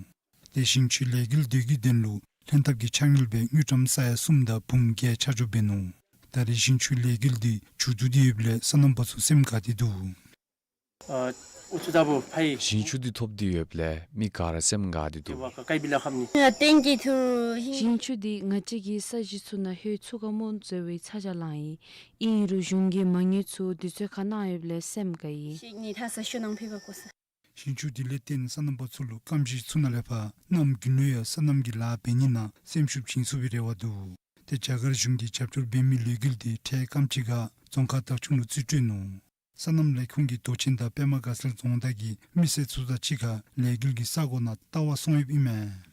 ཏེ་ཞིང་ཆུའི་ལས་འགུལ་འདི་གི་དོན་ལུ་ལྷན་ཐབས་ཀྱི་ཕྱག་དངུལ་སྦེ་དངུལ་ཀྲམ་ས་ཡ་གསུམ་དང་འབུམ་བརྒྱད་ཆ་འཇོག་འབད་ནུག། ད་རེས་ཞིང་ཆུའི་ལས་འགུལ་འདི་མཇུག་བསྡུ་སྟེ་ཡོདཔ་ལས་སོ་ནམ་པ་ཚུ་སེམས་དགའ་སྟེ་འདུག། ཨ་ཨུ་ཚུ་ད་བུ་ཕའི། ཞིང་ཆུ་འདི་ཐོབ་སྟེ་ཡོདཔ་ལས་མི་ག་ར་སེམས་དགའ་སྟེ་འདུག། ཏེ་བ་ཀ་ཀའི་བི་ལ་ཁམ་ནི། ཏེང་གི་ཐུ་ཞིང་ཆུ་འདི་ང་བཅས་ཀྱི་ས་གཞི་ཚུ་ནང་ལྷོད་ཚུགས་ག་མོ་ཟེར་བའི་ཚ་གྱང་ལང་ཡི། ཨིན་རུང་གཞུང་གིས་མ་དངུལ་ཚུ་དུས་ཚོད་ཁར་གནང་ཡོདཔ་ལས་སེམས་དགའ་ཡི། ཞིག་ནི་ཐ་ས་ཤུ་ནང་ཕི་བ་ཀོ་ས། ཞིང་ཆུ་འདི་ལས་བརྟེན་སོ་ནམ་པ་ཚུ་ལུ་སྐམ་ཞིང་ཚུ་ནང་ལས་ཕར་གནམ་དགུན་ལུ་ཡང་སོ་ནམ་གྱི་ལཱ་འབད་ནི་ནང་སེམས་ཤུགས་བྱིན་ཚུགས་པའི་རེ་བ་འདུག། ཏེ་རྒྱ་གར་གཞུང་གིས་རྒྱབ་སྐྱོར་འབད་མི་ལས་འགུལ་འདི་འཕྲལ་ཁམས་ཅིག་ཁར་རྫོང་ཁག་བདག་སྐྱོང་ལུ་རྩིས་སྤྲོད་ནུག། སོ་ནམ་ལས་ཁུངས་ཀྱི་མདོ་ཆེན་དང་པདྨ་དགའ་ཚལ་རྫོང་བདག་གིས་མི་སེར་ཚུ་དང་གཅིག་ཁར་ལས་འགུལ་གྱི་ས་གོ་ནང་ལྟ་བར་སོང་ཡོདཔ་ཨིན་མས།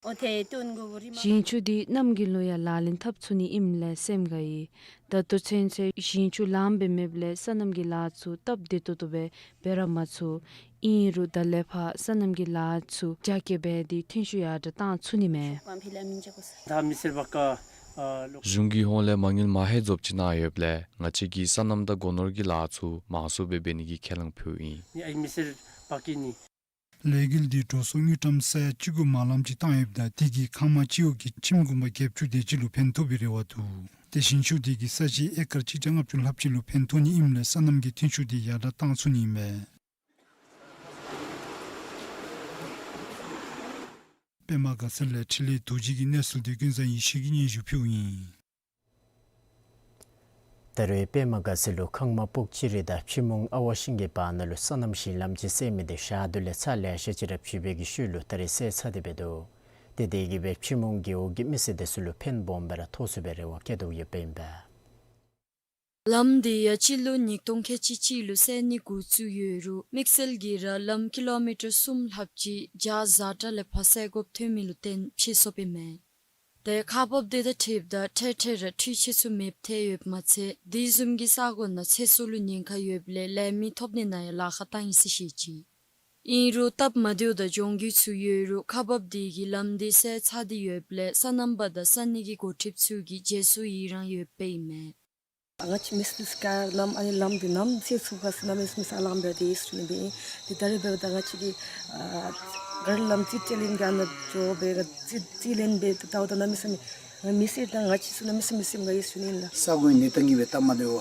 ཨོ་ཐེ་ཏུན་གུ་བུ་རི་མ། ཞིང་ཆུ་འདི་གནམ་དགུན་ལུ་ཡང་ལག་ལེན་འཐབ་ཚུགས་ནི་ཨིནམ་ལས་སེམས་དགའ་ཡི། ད་ལྟོ་ཚུན་ཚོད་ཞིང་ཆུ་ལངམ་སྦེ་མེདཔ་ལས་སོ་ནམ་གྱི་ལཱ་ཚུ་སྟབས་བདེ་ཏོག་ཏོ་སྦེ་འབད་ར་མ་ཚུགས། ཨིན་རུང་ད་ལས་ཕར་སོ་ནམ་གྱི་ལཱ་ཚུ་རྒྱ་སྐྱེད་འབད་དེ་ཐོན་ཤུགས་ཡར་དྲག་གཏང་ཚུགས་ནི་མས། ད་མི་སེར་བ་ཀ་ཨ་ལོ། གཞུང་གི་ཧོངས་ལས་མ་དངུལ་མ་ཧེ་རྫོབ་ཅིག་གནང་ཡོདཔ་ལས་ང་བཅས་ཀྱིས་སོ་ནམ་དང་སྒོ་ནོར་གྱི་ལཱ་ཚུ་མང་སུ་སྦེ་འབད་ནི་གི་ཁས་བླངས་ཕུལཝ་ཨིན། ནི་ཨའི་མི་སེར་བ་ཀི་ནི། ལས་འགུལ་འདི་འགྲོ་སོང་དངུལ་ཀྲམ་ས་ཡ་བཅུ་དགུ་མ་ལངམ་ཅིག་བཏང་ཡོདཔ་ད་དེ་གིས་ཁང་མ་སྤྱི་འོག་གི་ཁྱིམ་གུང་པ་བརྒྱད་ཅུ་དེ་ཅིག་ལུ་ཕན་ཐོགས་པའི་རེ་བ་འདུག། ཏེ་ཞིང་ཆུ་དེ་གིས་ས་གཞི་ཨེ་ཀར་གཅིག་བརྒྱ་ལྔ་བཅུ་ལྷགཔ་ཅིག་ལུ་ཕན་ཐོགས་ནི་ཨིནམ་ལས་སོ་ནམ་གྱི་ཐོན་ཤུགས་དེ་ཡར་དྲག་གཏང་ཚུགས་ནི་ཨིན་མས། པདྨ་དགའ་ཚལ་ལས་འཕྲིན་ལས་རྡོ་རྗེ་གི་གནས་ཚུལ་འདི་ཀུན་བཟང་ཡེ་ཤེས་ཀྱིས་སྙན་ཞུ་ཕུལཝ་ཨིན། ད་རེས་པདྨ་དགའ་ཚལ་ལུ་ཁང་མ་སྤོག་སྤྱི་རི་དང་ཕྱི་མུང་ཨ་ཝ་ཤིང་གི་བར་ན་ལུ་སོ་ནམ་ཞིང་ལམ་ཅིག་སེལ་མི་འདི་ཞག་དུས་ལས་ཚར་ལེ་ཤ་ཅིག་ར་བཞུགས་པའི་གི་ཤུལ་ལུ་ད་རེས་སེལ་ཚར་ཏེ་འབད་དོ། ཏེ་དེ་གིས་སྦེ་ཕྱི་མུང་རྒེད་འོག་གི་མི་སེར་དེ་ཚུ་ལུ་ཕན་སྦོམ་སྦེ་ར་ཐོགས་ཚུགས་པའི་རེ་བ་བསྐྱེད་དོ་ཡོདཔ་ཨིན་པས། ལམ་འདི་ཡང་སྤྱི་ལོ་ཉིས་སྟོང་ཁལ་གཅིག་གཅིག་ལུ་སེལ་ནི་འགོ་བཙུགས་ཡོད་རུང་དམིགས་བསལ་གྱིས་ར་ལམ་ཀི་ལོ་མི་ཊར་གསུམ་ལྷགཔ་ཅིག་བརྒྱ་བཟའ་གྲྭ་ལས་ཕར་སེལ་དགོཔ་ཐོན་མི་ལུ་བརྟེན་ཕྱེ་སོཔ་ཨིན་མས། ཏེ་ཁག་འབགཔ་དེ་དང་འཁྲིལཝ་ད་འཕྲལ་འཕྲལ་ར་འཕྲུལ་ཆས་ཚུ་མེདཔ་ཐལ་ཡོདཔ་མ་ཚད་དེ་བཟུམ་གྱི་ས་གོ་ནང་ཚེ་སྲོག་ལུ་ཉེན་ཁ་ཡོདཔ་ལས་ལས་མི་ཐོབ་ནི་ནང་ཡང་ལཱ་ཁག་བཏང་ཡི་ཟེར་བཤད་ཅི། ཨིན་རུང་སྟབས་མ་བདེཝ་དང་གྱོང་གུད་ཚུ་ཡོད་རུང་ཁག་འབགཔ་དེ་གིས་ལམ་དེ་སེལ་ཚར་ཏེ་ཡོདཔ་ལས་སོ་ནམ་པ་དང་ས་གནས་ཀྱི་འགོ་ཁྲིདཔ་ཚུ་གིས་རྗེས་སུ་ཡི་རང་ཡོདཔ་ཨིན་མས། ང་བཅས་མི་སེར་ཚུ་ག་ལམ་ཨ་ནི་ལམ་འདི་ནམ་སེལ་ཚུགས་ག་ཟེར་ན་མི་སེར་མི་ས་ལམ་འབད་དེ་ཡོད་ཟེར་ནི་སྦེ་ཨིན། ཏེ་ད་རེས་འབདཝ་ད་ང་བཅས་ཀྱི་ཨ་ག་ར་ལམ་རྩིས་སྤྲོད་ལེན་གྱི་ཨ་ནཱ་འགྱོ་སྦེ་རྩིས་རྩིས་ལེན་འབད་དེ་ལྟཝ་ད་གནམ་མེད་ས་མེད་ང་མི་སེར་དང་ང་བཅས་ཚུ་གནམ་མེད་ས་མེད་སེམས་དགའ་ཡི་ཟེར་ནི་ཨིན་ལགས། ས་གོའི་གནས་སྟངས་ཀྱིས་སྦེ་སྟབས་མ་བདེཝ་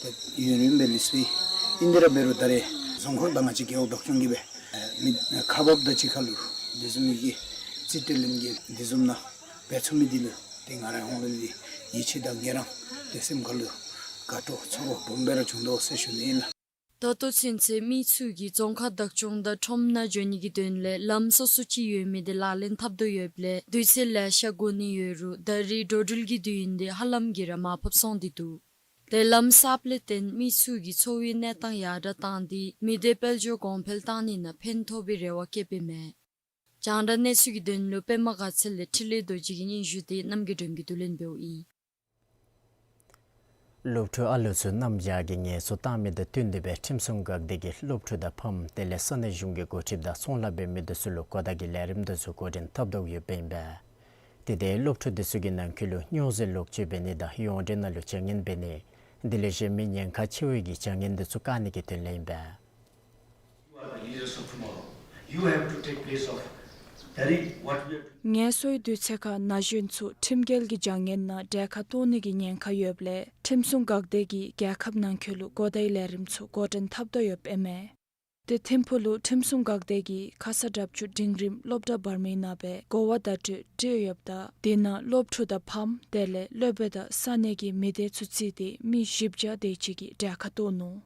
ཏེ་ཡུན་རིངམོ་སྦེ་ལུས་སོ་ཡི། ཨིན་དེ་ར་འབད་རུང་ད་རེས་རྫོང་ཁག་དང་ང་བཅས་རྒེད་འོག་བདག་སྐྱོང་གིས་སྦེ་ཨེ་མི་ཁག་འབགཔ་དང་གཅིག་ཁར་ལུ་དེ་བཟུམ་མའི་གི་རྩིས་སྤྲོད་ལེན་གྱི་དེ་བཟུམ་ནང་འབད་ཚུགས་མི་འདི་ལུ་ཏེ་ང་རའི་ཧོངས་ལས་ཡིད་ཆེས་དང་དགའ་རངས་ཏེ་སེམས་ཁར་ལུ་དགའ་སྤྲོ་ཚོར་བ་སྦོམ་སྦེ་ར་བྱུང་དོ་ཟེར་ཞུ་ནི་ཨིན་ལགས། ད་ལྟོ་ཚུན་ཚོད་མི་ཚུ་གིས་རྫོང་ཁག་བདག་སྐྱོང་དང་ཁྲོམ་ནང་འགྱོ་ནི་གི་དོན་ལས་ལམ་སོ་སོ་ཅིག་ཡོད་མི་དེ་ལག་ལེན་འཐབ་དོ་ཡོདཔ་ལས་དུས་ཚོད་ལེ་ཤ་འགོར་ནི་ཡོད་རུང་ད་རེས་འགྲོ་འགྲུལ་གྱི་དུས་ཡུན་དེ་ཧ་ལམ་གྱིས་ར་མར་ཕབ་སོང་སྟེ་འདུག། ཏེ་ལམ་གསརཔ་ལས་བརྟེན་མི་ཚུ་གི་འཚོ་བའི་གནས་སྟངས་ཡར་དྲག་བཏང་སྟེ་མི་སྡེ་དཔལ་འབྱོར་གོང་འཕེལ་བཏང་ནི་ནང་ཕན་ཐོགས་པའི་རེ་བ་བསྐྱེདཔ་ཨིན་མས། རྒྱང་བསྒྲགས་གནས་ཚུལ་གྱི་དོན་ལུ་པདྨ་དགའ་ཚལ་ལས་འཕྲིན་ལས་རྡོ་རྗེ་གི་སྙན་ཞུ་དེ་རྣམ་རྒྱལ་སྒྲོན་གྱིས་བསྡུ་ལེན་འབདཝ་ཨིན། སློབ་ཕྲུག་ཨ་ལུ་ཚུ་གནམ་བྱཱར་གྱི་ངལ་གསོ་བཏང་མི་དང་བསྟུན་ཏེ་སྦེ་ཁྲིམས་སྲུང་འགག་སྡེ་གིས་སློབ་ཕྲུག་དང་ཕམ་དེ་ལས་ས་གནས་གཞུང་གི་འགོ་ཁྲིདཔ་དང་ཚོང་ལཱ་འབད་མི་དེ་ཚུ་ལུ་གོ་བརྡ་གི་ལས་རིམ་དེ་ཚུ་འགོ་འདྲེན་འཐབ་དོ་ཡོདཔ་ཨིན་པས། ཏེ་དེ་སློབ་ཕྲུག་དེ་ཚུ་གི་ནང་འཁོད་ལུ་སྨྱོ་རྫས་ལོག་སྤྱོད་འབད་ནི་དང་ཡོངས་འབྲེལ་ནང་ལུ་བྱ་ངན་འབད་ནི་དེ་ལས་གཞན་མི་ཉེན་ཁ་ཆེ་བའི་གི་བྱ་ངན་དེ་ཚུ་བཀག་ནི་གི་དོན་ལས་ཨིན་པས། You are the leaders of tomorrow. You have to take place of the re-, what we have to. ངལ་གསོའི་དུས་ཚོད་ཁར་ན་གཞོན་ཚུ་ཁྲིམས་འགལ་གྱི་བྱ་ངན་ནང་གྲལ་ཁར་གཏོགས་ནི་གི་ཉེན་ཁ་ཡོདཔ་ལས་ཁྲིམས་སྲུང་འགག་སྡེ་གིས་རྒྱལ་ཁབ་ནང་འཁོད་ལུ་གོ་བརྡའི་ལས་རིམ་ཚུ་འགོ་འདྲེན་འཐབ་དོ་ཡོདཔ་ཨིན་མས། ཏེ་ཐིམ་ཕུག་ལུ་ཁྲིམས་སྲུང་འགག་སྡེ་གིས་ཁ་ས་དྲག་ཅུ་འབྲིང་རིམ་སློབ་གྲྭ་བར་མའི་ནང་སྦེ་གོ་བ་བརྡ་སྤྲོད་སྤྲོད་ཡོདཔ་ད་དེ་ནང་སློབ་ཕྲུག་དང་ཕམ་དེ་ལས་སློབ་དཔོན་དང་ས་གནས་ཀྱི་མི་སྡེ་ཚུ་བརྩིས་ཏེ་མི་བཞི་བརྒྱ་དེ་ཅིག་གིས་གྲལ་ཁར་གཏོགས་ནུག།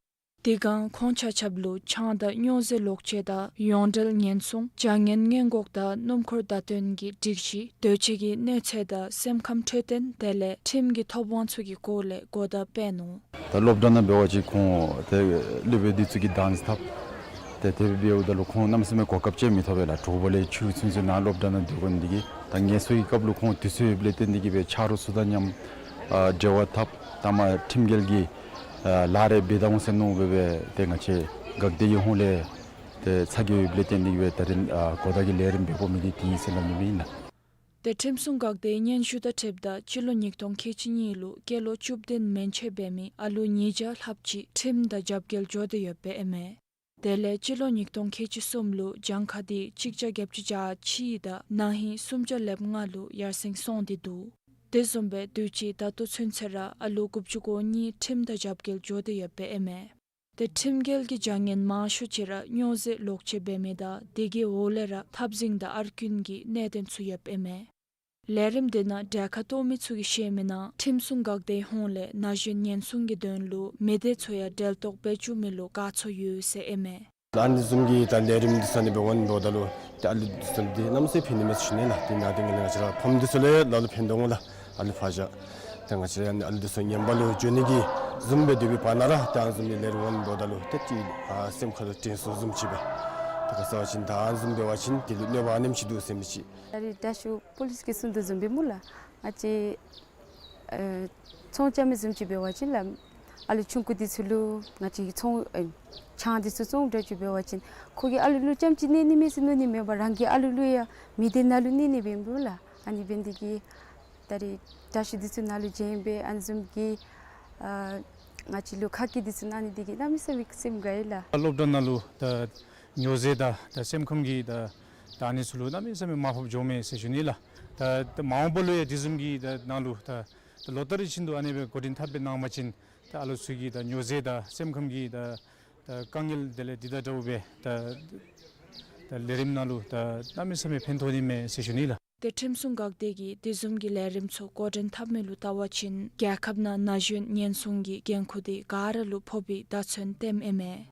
དེ་སྒང་ཁོང་ཆ་ཁྱབ་ལུ་ཆང་དང་སྨྱོ་རྫས་ལོག་སྤྱོད་དང་ཡོངས་འབྲེལ་ཉེན་སྲུང་བྱ་ངན་སྔོན་འགོག་དང་སྣུམ་འཁོར་བརྡ་སྟོན་གྱི་སྒྲིག་གཞི་འདོད་སྤྱོད་ཀྱི་གནོད་འཚེ་དང་སེམས་ཁམས་འཕྲོད་བསྟེན་དེ་ལས་ཁྲིམས་ཀྱི་ཐོབ་དབང་ཚུ་གི་སྐོར་ལས་གོ་བརྡ་སྤེལ་ནུག། ད་སློབ་གྲྭ་ནང་འབད་བ་ཅིན་ཁོང་ཏེ་སློབ་དཔོན་འདི་ཚུ་གིས་དཱནསི་འཐབ། ཏེ་དེ་སྦེ་འབདཝ་ད་ལུ་ཁོང་གནམ་མེད་ས་མེད་གོ་སྐབས་ཅིག་མི་ཐོབ་པས་ལགས། དྲོ་པ་ལས་ཕྱི་རུ་ཚུན་ཚོད་ནཱ་སློབ་གྲྭ་ནང་སྡོད་དགོ་ནི་དེ་གིས་ད་ངལ་གསོའི་སྐབས་ལུ་ཁོང་དུས་ཚོད་ཡོདཔ་ལས་བརྟེན་ཏེ་གིས་སྦེ་ཆ་རོགས་ཚུ་དང་མཉམ་ཨ་འབྲེལ་བ་འཐབ། ད་མ་ཁྲིམས་འགལ་གྱི་ ཨ་ལཱ་རེ་འབད་ད་འོང་ཟེར་མནོ་སྦེ་སྦེ་ཏེ་ང་བཅས་འགག་སྡེ་གི་ཧོངས་ལས་ཏེ་ཚ་གྱང་ཡོདཔ་ལས་བརྟེན་ཏེ་གིས་སྦེ་ད་རིས་ཨ་གོ་བརྡ་གི་ལས་རིམ་འབད་དགོ་མི་འདི་དེ་ཨིན་ཟེར་སླབ་ནི་ཨིན་ལགས། ཏེ་ཁྲིམས་སྲུང་འགག་སྡེའི་སྙན་ཞུ་དང་འཁྲིལཝ་ད་སྤྱི་ལོ་ཉིས་སྟོང་ཁལ་གཅིག་གཉིས་ལུ་སྐྱེས་ལོ་བཅུ་བདུན་མན་ཆད་འབད་མི་ཨ་ལུ་ཉིས་བརྒྱ་ལྷགཔ་ཅིག་ཁྲིམས་དང་རྒྱབ་འགལ་འགྱོ་སྟེ་ཡོདཔ་ཨིན་མས། དེ་ལས་སྤྱི་ལོ་ཉིས་སྟོང་ཁལ་གཅིག་གསུམ་ལུ་གྱངས་ཁ་འདི་གཅིག་བརྒྱ་བརྒྱད་ཅུ་གྱ་གཅིག་དང་ན་ཧིང་སུམ་བརྒྱ་ལེབ་ལྔ་ལུ་ཡར་སེང་སོང་སྟེ་འདུག། དེ་བཟུམ་སྦེ་དུས་ཅི་ད་ལྟོ་ཚུན་ཚོད་ར་ཨ་ལུ་དགུ་བཅུ་གོ་གཉིས་ཁྲིམས་དང་རྒྱབ་འགལ་འགྱོ་སྟེ་ཡོདཔ་ཨིན་མས། ཏེ་ཁྲིམས་འགལ་གྱི་བྱ་ངན་མང་ཤོས་ཅིག་ར་སྨྱོ་རྫས་ལོག་སྤྱོད་འབད་མི་དང་དེ་གི་འོག་ལས་ར་འཐབ་འཛིང་དང་ཨར་རྐུན་གྱི་གནད་དོན་ཚུ་ཡོདཔ་ཨིན་མས། ལས་རིམ་འདི་ནང་གྲལ་ཁར་གཏོགས་མི་ཚུ་གིས་བཤད་མི་ནང་ཁྲིམས་སྲུང་འགག་སྡེའི་ཧོངས་ལས་ན་གཞོན་ཉེན་སྲུང་གི་དོན་ལུ་མི་སྡེ་ཚུ་ཡང་འབྲེལ་གཏོགས་འབད་བཅུག་མི་ལུ་དགའ་ཚོར་ཡོད་ཟེར་ཨིན་མས། ད་ཨ་ནི་བཟུམ་གྱི་ད་ལས་རིམ་འདི་ཚུ་ཨ་ནི་འབད་འོང་འབདཝ་ད་ལུ་ཏེ་ཨ་ལུ་འདི་ཚུ་འདི་གནམ་མེད་ས་མེད་ཕན་ནི་མས་ཟེར་ཞུ་ནི་ལགས། ཏེ་ནཱ་འདི་ང་བཅས་ར་ཕམ་འདི་ཚུ་ལུ་ལ་ལུ་ཕན་དོ་འོང་ལགས། ཨ་ལུ་ཕར་བཞག་ཏེ་ང་བཅས་ར་ཨ་ནི་ཨ་ལུ་འདི་ཚུ་ངན་པ་ལུ་འགྱོ་ནི་གི་བཟུམ་སྦེ་སྡོད་པའི་བར་ན་ར་ད་ཨ་ནི་བཟུམ་གྱི་ལས་རིམ་འོང་འབདཝ་ད་ལུ་ཏེ་ཅིག་ཨ་སེམས་ཁ་ལུ་དྲན་གསོ་བཟུམ་ཅིག་སྦེ་ཏེ་ག་ཟེར་བ་ཅིན་ད་ཨ་ནི་བཟུམ་འབད་བ་ཅིན་དེ་ལུ་གནོད་པ་ཨ་ནེམ་ཅིག་འདུག་ཟེར་མི་ཅིག། ད་རེས་དྲག་ཤོས་པོ་ལིསི་གིས་གསུངས་དོ་བཟུམ་སྦེ་སྨོ་ལགས། ང་བཅས་ཨེ་ཚོང་རྐྱབ་མི་བཟུམ་ཅིག་འབད་བ་ཅིན་ལགས། ཨ་ལུ་ཆུང་ཀུ་འདི་ཚུ་ལུ་ང་བཅས་ཀྱིས་ཚོང་ཨེ་ཆང་འདི་ཚུ་བཙོང་དྲགས་ཅིག་འབད་བ་ཅིན་ཁོ་གིས་ཨ་ལུ་ལུ་རྐྱངམ་ཅིག་གནོད་ནི་མས་ཟེར་མནོ་ནི་མེད་པར་རང་གི་ཨ་ལུ་ལུ་ཡང་མི་སྡེ་ནང་ལུ་གནོད་ནི་འབདཝ་ལགས། ཨ་ནི་འབད་ནི་འདི་གིས་ད་རེས་དྲག་ཤོས་འདི་ཚུ་ནང་ལུ་བྱོན་སྦེ་ཨ་ནི་བཟུམ་གྱི་ཨ་ང་བཅས་ལུ་ཁ་སྐད་འདི་ཚུ་གནང་ནི་འདི་གིས་གནམ་མེད་ས་མེད་སེམས་དགའ་ཡི་ལགས། སློབ་གྲྭ་ནང་ལུ་ད་སྨྱོ་རྫས་དང་ད་སེམས་ཁམས་ཀྱི་ད་ད་ཨ་ནི་ཚུ་ལུ་གནམ་མེད་ས་མེད་མར་ཕབ་འགྱོཝ་མས་ཟེར་ཞུ་ནི་ལགས། ད་ད་མ་འོངས་པ་ལུ་ཡང་དེ་བཟུམ་གྱི་ད་ནང་ལུ་ད་ད་ལོ་ལྟར་བཞིན་དུ་ཨ་ནི་སྦེ་འགོ་འདྲེན་འཐབ་སྦེ་གནང་བ་ཅིན་ད་ཨ་ལུ་ཚུ་གི་ད་སྨྱོ་རྫས་དང་སེམས་ཁམས་ཀྱི་ད་ད་དཀའ་ངལ་དེ་ལས་འདི་དང་འདྲཝ་སྦེ་ད་ད་ལས་རིམ་ནང་ལུ་ད་གནམ་མེད་ས་མེད་ཕན་ཐོགས་ནི་མས་ཟེར་ཞུ་ནི་ལགས། ཏེ་ཁྲིམས་སྲུང་འགག་སྡེ་གིས་དེ་བཟུམ་གྱི་ལས་རིམ་ཚུ་འགོ་འདྲེན་འཐབ་མི་ལུ་བལྟ་བ་ཅིན་རྒྱལ་ཁབ་ནང་ན་གཞོན་ཉེན་སྲུང་གི་འགན་ཁུར་འདི་ག་ར་ལུ་ཕོག་པའི་བརྡ་མཚོན་སྟོནམ་ཨིན་མས།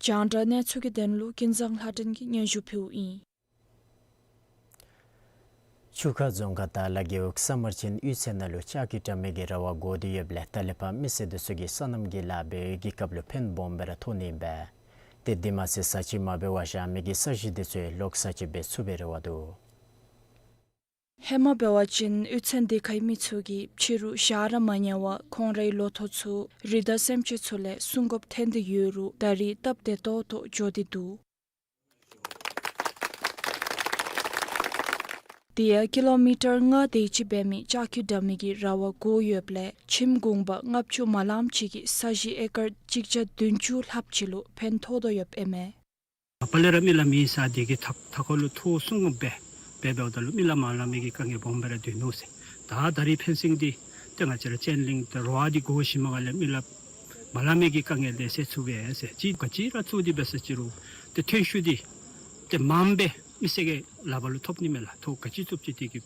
རྒྱང་བསྒྲགས་གནས་ཚུལ་གྱི་དོན་ལུ་ཀུན་བཟང་ལྷ་སྒྲོན་གྱིས་སྙན་ཞུ་ཕུལཝ་ཨིན། ཆུ་ཁ་རྫོང་ཁག་དར་ལ་རྒེད་འོག་ས་དམར་ཆེན་གཡུས་ཚན་ནང་ལུ་ལྕགས་ཀྱི་དྲ་མིག་གི་ར་བ་བསྒོར་ཏེ་ཡོདཔ་ལས་ད་ལས་ཕར་མི་སེར་འདི་ཚུ་གིས་སོ་ནམ་གྱི་ལཱ་འབད་བའི་གི་སྐབས་ལུ་ཕན་སྦོམ་སྦེ་ར་ཐོགས་ནི་ཨིན་པས། ཏེ་དེ་མ་ཚད་ས་ཆ་མ་འབད་བར་བཞག་མི་གི་ས་གཞི་འདི་ཚུ་ལོག་ས་ཆ་འབད་ཚུགས་པའི་རེ་བ་འདུག། ཧེ་མ་འབད་བ་ཅིན་གཡུས་ཚན་དེ་ཁའི་མི་ཚུ་གིས་ཕྱི་རུ་ཞག་ར་མ་ཉལ་བར་ཁོང་རའི་ལོ་ཐོག་ཚུ་རི་དྭགས་སེམས་ཅན་ཚུ་ལས་སྲུང་དགོཔ་ཐོན་ཏེ་ཡོད་རུང་ད་རེས་སྟབས་བདེ་ཏོག་ཏོ་འགྱོ་སྟེ་འདུག། དེ་ཡང་ཀི་ལོ་མི་ཊར་ལྔ་དེ་ཅིག་འབད་མི་ལྕགས་ཀྱི་དྲ་མིག་གི་ར་བ་བསྒོར་ཡོདཔ་ལས་ཁྱིམ་གུང་པ་ལྔ་བཅུ་མ་ལངམ་ཅིག་གི་ས་གཞི་ཨེ་ཀར་གཅིག་བརྒྱ་བདུན་ཅུ་ལྷགཔ་ཅིག་ལུ་ཕན་ཐོགས་དོ་ཡོདཔ་ཨིན་མས། ཨ་པ་ལས་ར་མི་ལ་མེད་ས་དེ་གི་མཐའ་མཐའ་འཁོར་ལུ་ཐོག་སྲུང་དགོཔ་སྦེ་འབདཝ་ད་ལུ་མི་ལ་མ་ལང་མི་གི་དཀའ་ངལ་སྦོམ་སྦེ་ར་འདུག་ནུག་ཟེར། ད་ད་རེས་ཕན་སེང་འདི་ཏེ་ང་བཅས་ར་ཅན་གླིང་ཏེ་རོ་ཨ་འདི་བསྒོར་ཞིནམ་ལས་མི་ལ་མ་ལང་མི་གི་དཀའ་ངལ་དེ་སེལ་ཚུགས་པས་ཟེར། ཅིག་ག་ཅི་ར་བཙུགས་ཏེ་འབད་ས་ཅི་རུང་ཏེ་ཐོན་ཤུགས་འདི་ཏེ་མངམ་སྦེ་མི་སེར་གྱི་ལག་པར་ལུ་ཐོབ་ནི་མས་ལགས། ཐོག་ག་ཅི་བཙུགས་ཅི་དེ་གི་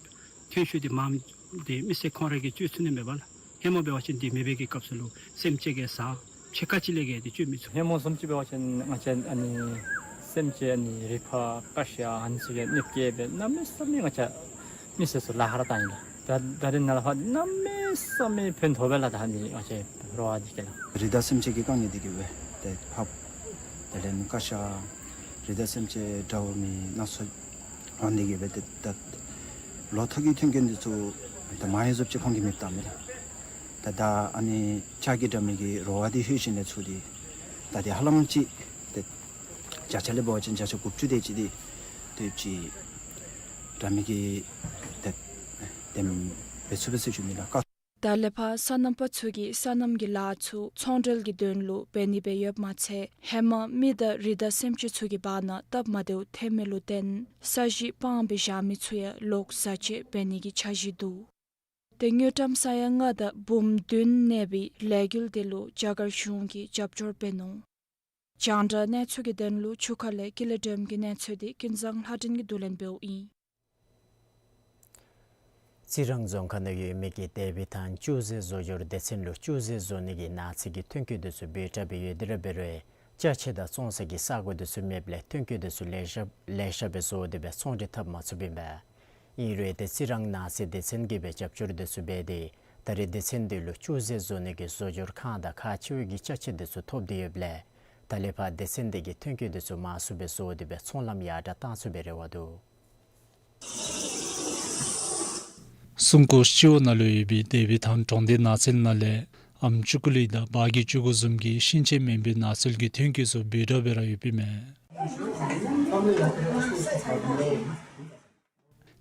ཐོན་ཤུགས་འདི་མངམ་སྦེ་མི་སེར་ཁོང་ར་གིས་སྤྱོད་ཚུགས་ནི་མས་པ་ལགས། ཧེ་མ་འབད་བ་ཅིན་འདི་མེད་པའི་གི་སྐབས་སུ་ལུ་སེམས་ཅན་གྱི་ཟ་ཕྱེད་ཀ་ཅིག་ལས་བརྒལ་ཏེ་སྤྱོད་མི་ཚུགས། ཧེ་མ་བཟུམ་ཅིག་འབད་བ་ཅིན་ང་བཅས་ཨ་ནི་སེམས་ཅན་ཨ་ནི་རི་ཕག་ཀ་ཤ་ཨ་ནི་ཚུ་གིས་གནོདཔ་བཀལ་སྦེ་གནམ་མེད་ས་མེད་ང་བཅས་མི་སེར་ཚུ་ལཱ་ཁག་ར་བཏང་ཡི་ལགས། ད་ད་རེས་ནཱ་ལས་ཕར་གནམ་མེད་ས་མེད་ཕན་ཐོགས་པས་ལགས། ད་ཨ་ནི་ང་བཅས་རོ་ཨ་འདི་གིས་ལགས། རི་དྭགས་སེམས་ཅན་གྱི་དཀའ་ངལ་འདི་གིས་སྦེ་ཏེ་ཕགཔ་དེ་ལས་ཀ་ཤ་རི་དྭགས་སེམས་ཅན་འདྲ་བོ་མི་སྣ་ཚོགས་འོང་འདི་གིས་སྦེ་ཏེ་ད་ལོ་ཐོག་གི་ཐོན་སྐྱེད་འདི་ཚུ་ད་མ་ཡོད་བཟུམ་ཅིག་ཁོང་གིས་མེདཔ་བཏངམ་མས་ལགས། ད་ད་ཨ་ནི་ལྕགས་ཀྱི་དྲ་མིག་གི་རོ་ཨ་འདི་ལྷོད་ཞིནམ་ལས་ཚུར་འདི་ད་འདི་ཧ་ལམ་ཅིག་ཏེ་བརྒྱ་ཆ་ལས་འབད་བ་ཅིན་བརྒྱ་ཆ་དགུ་བཅུ་དེ་ཅིག་འདི་ཏེ་ཅིག་དྲ་མིག་གིས་ཏེ་དེམ་འབད་ཚུགས་པས་ཟེར་ཞུ་ནི་ལགས། ད་ལས་ཕར་སོ་ནམ་པ་ཚུ་གིས་སོ་ནམ་གྱི་ལཱ་ཚུ་ཚོང་འབྲེལ་གྱི་དོན་ལུ་འབད་ནི་སྦེ་ཡོདཔ་མ་ཚད་ཧེ་མ་མི་དང་རི་དྭགས་སེམས་ཅན་ཚུ་གི་བར་ན་སྟབས་མ་བདེཝ་ཐོན་མི་ལུ་བརྟེན་ས་གཞི་སྤང་སྦེ་བཞག་མི་ཚུ་ཡང་ལོག་ས་ཆ་འབད་ནི་གི་འཆར་གཞི་འདུག། ཏེ་དངུལ་ཀྲམ་ས་ཡ་ལྔ་དང་འབུམ་བདུན་གནས་པའི་ལས་འགུལ་དེ་ལུ་རྒྱ་གར་གཞུང་གིས་རྒྱབ་སྐྱོར་འབད་ནུག། རྒྱང་བསྒྲགས་གནས་ཚུལ་གྱི་དོན་ལུ་ཆུ་ཁ་ལས་ཀུན་ལེགས་སྒྲོལམ་གྱི་གནས་ཚུལ་འདི་ཀུན་བཟང་ལྷ་སྒྲོན་གྱིས་བསྡུ་ལེན་འབདཝ་ཨིན། རྩི་རང་རྫོང་ཁག་ནང་ཡོད་མི་གི་དེ་བི་ཐང་བཅུད་རྫས་བཟོ་སྦྱོར་སྡེ་ཚན་ལུ་བཅུད་རྫས་བཟོ་ནི་གི་ནགས་ཚལ་གྱི་ཐོན་སྐྱེད་འདི་ཚུ་འབུད་དྲགས་སྦེ་ཡོད་དེ་ར་འབད་རུང་ཅ་ཆས་དང་བཙོང་ས་གི་ས་གོ་འདི་ཚུ་མེདཔ་ལས་ཐོན་སྐྱེད་འདི་ཚུ་ལེ་ཤ་ལེ་ཤ་སྦེ་བཟོ་སྟེ་སྦེ་ཚོང་འབྲེལ་འཐབ་མ་ཚུགསཔ་ཨིན་པས། ཨིན་རུང་ཏེ་རྩི་རང་ནགས་ཚལ་སྡེ་ཚན་གྱིས་སྦེ་རྒྱབ་སྐྱོར་འདི་ཚུ་འབད་དེ་ད་རེས་སྡེ་ཚན་འདི་ལུ་བཅུད་རྫས་བཟོ་ནི་གི་བཟོ་སྦྱོར་ཁང་དང་ཁག་ཆེ་བའི་གི་ཅ་ཆས་འདི་ཚུ་ཐོབ་སྟེ་ཡོདཔ་ལས་ད་ལས་ཕར་སྡེ་ཚན་འདི་གིས་ཐོན་སྐྱེད་འདི་ཚུ་མང་སུ་སྦེ་བཟོ་སྟེ་སྦེ་ཚོང་ལམ་ཡར་དྲག་གཏང་ཚུགས་པའི་རེ་བ་འདུག། སྲུང་འཁོར་སྤྱི་འོག་ནང་ལུ་ཡོད་པའི་དེ་བི་ཐང་གྲོང་སྡེ་ནགས་ཚལ་ནང་ལས་ ཨམ་ཅུ་ཀུ་ལི་དང་བ་གི་ཅུ་གུ་བཟུམ་གྱི་ཤིང་ཆས་མེན་པའི་ནགས་ཚལ་གྱི་ཐོན་སྐྱེད་ཚུ་འབོར་དྲགས་སྦེ་ར་ཡོདཔ་ཨིན་མས།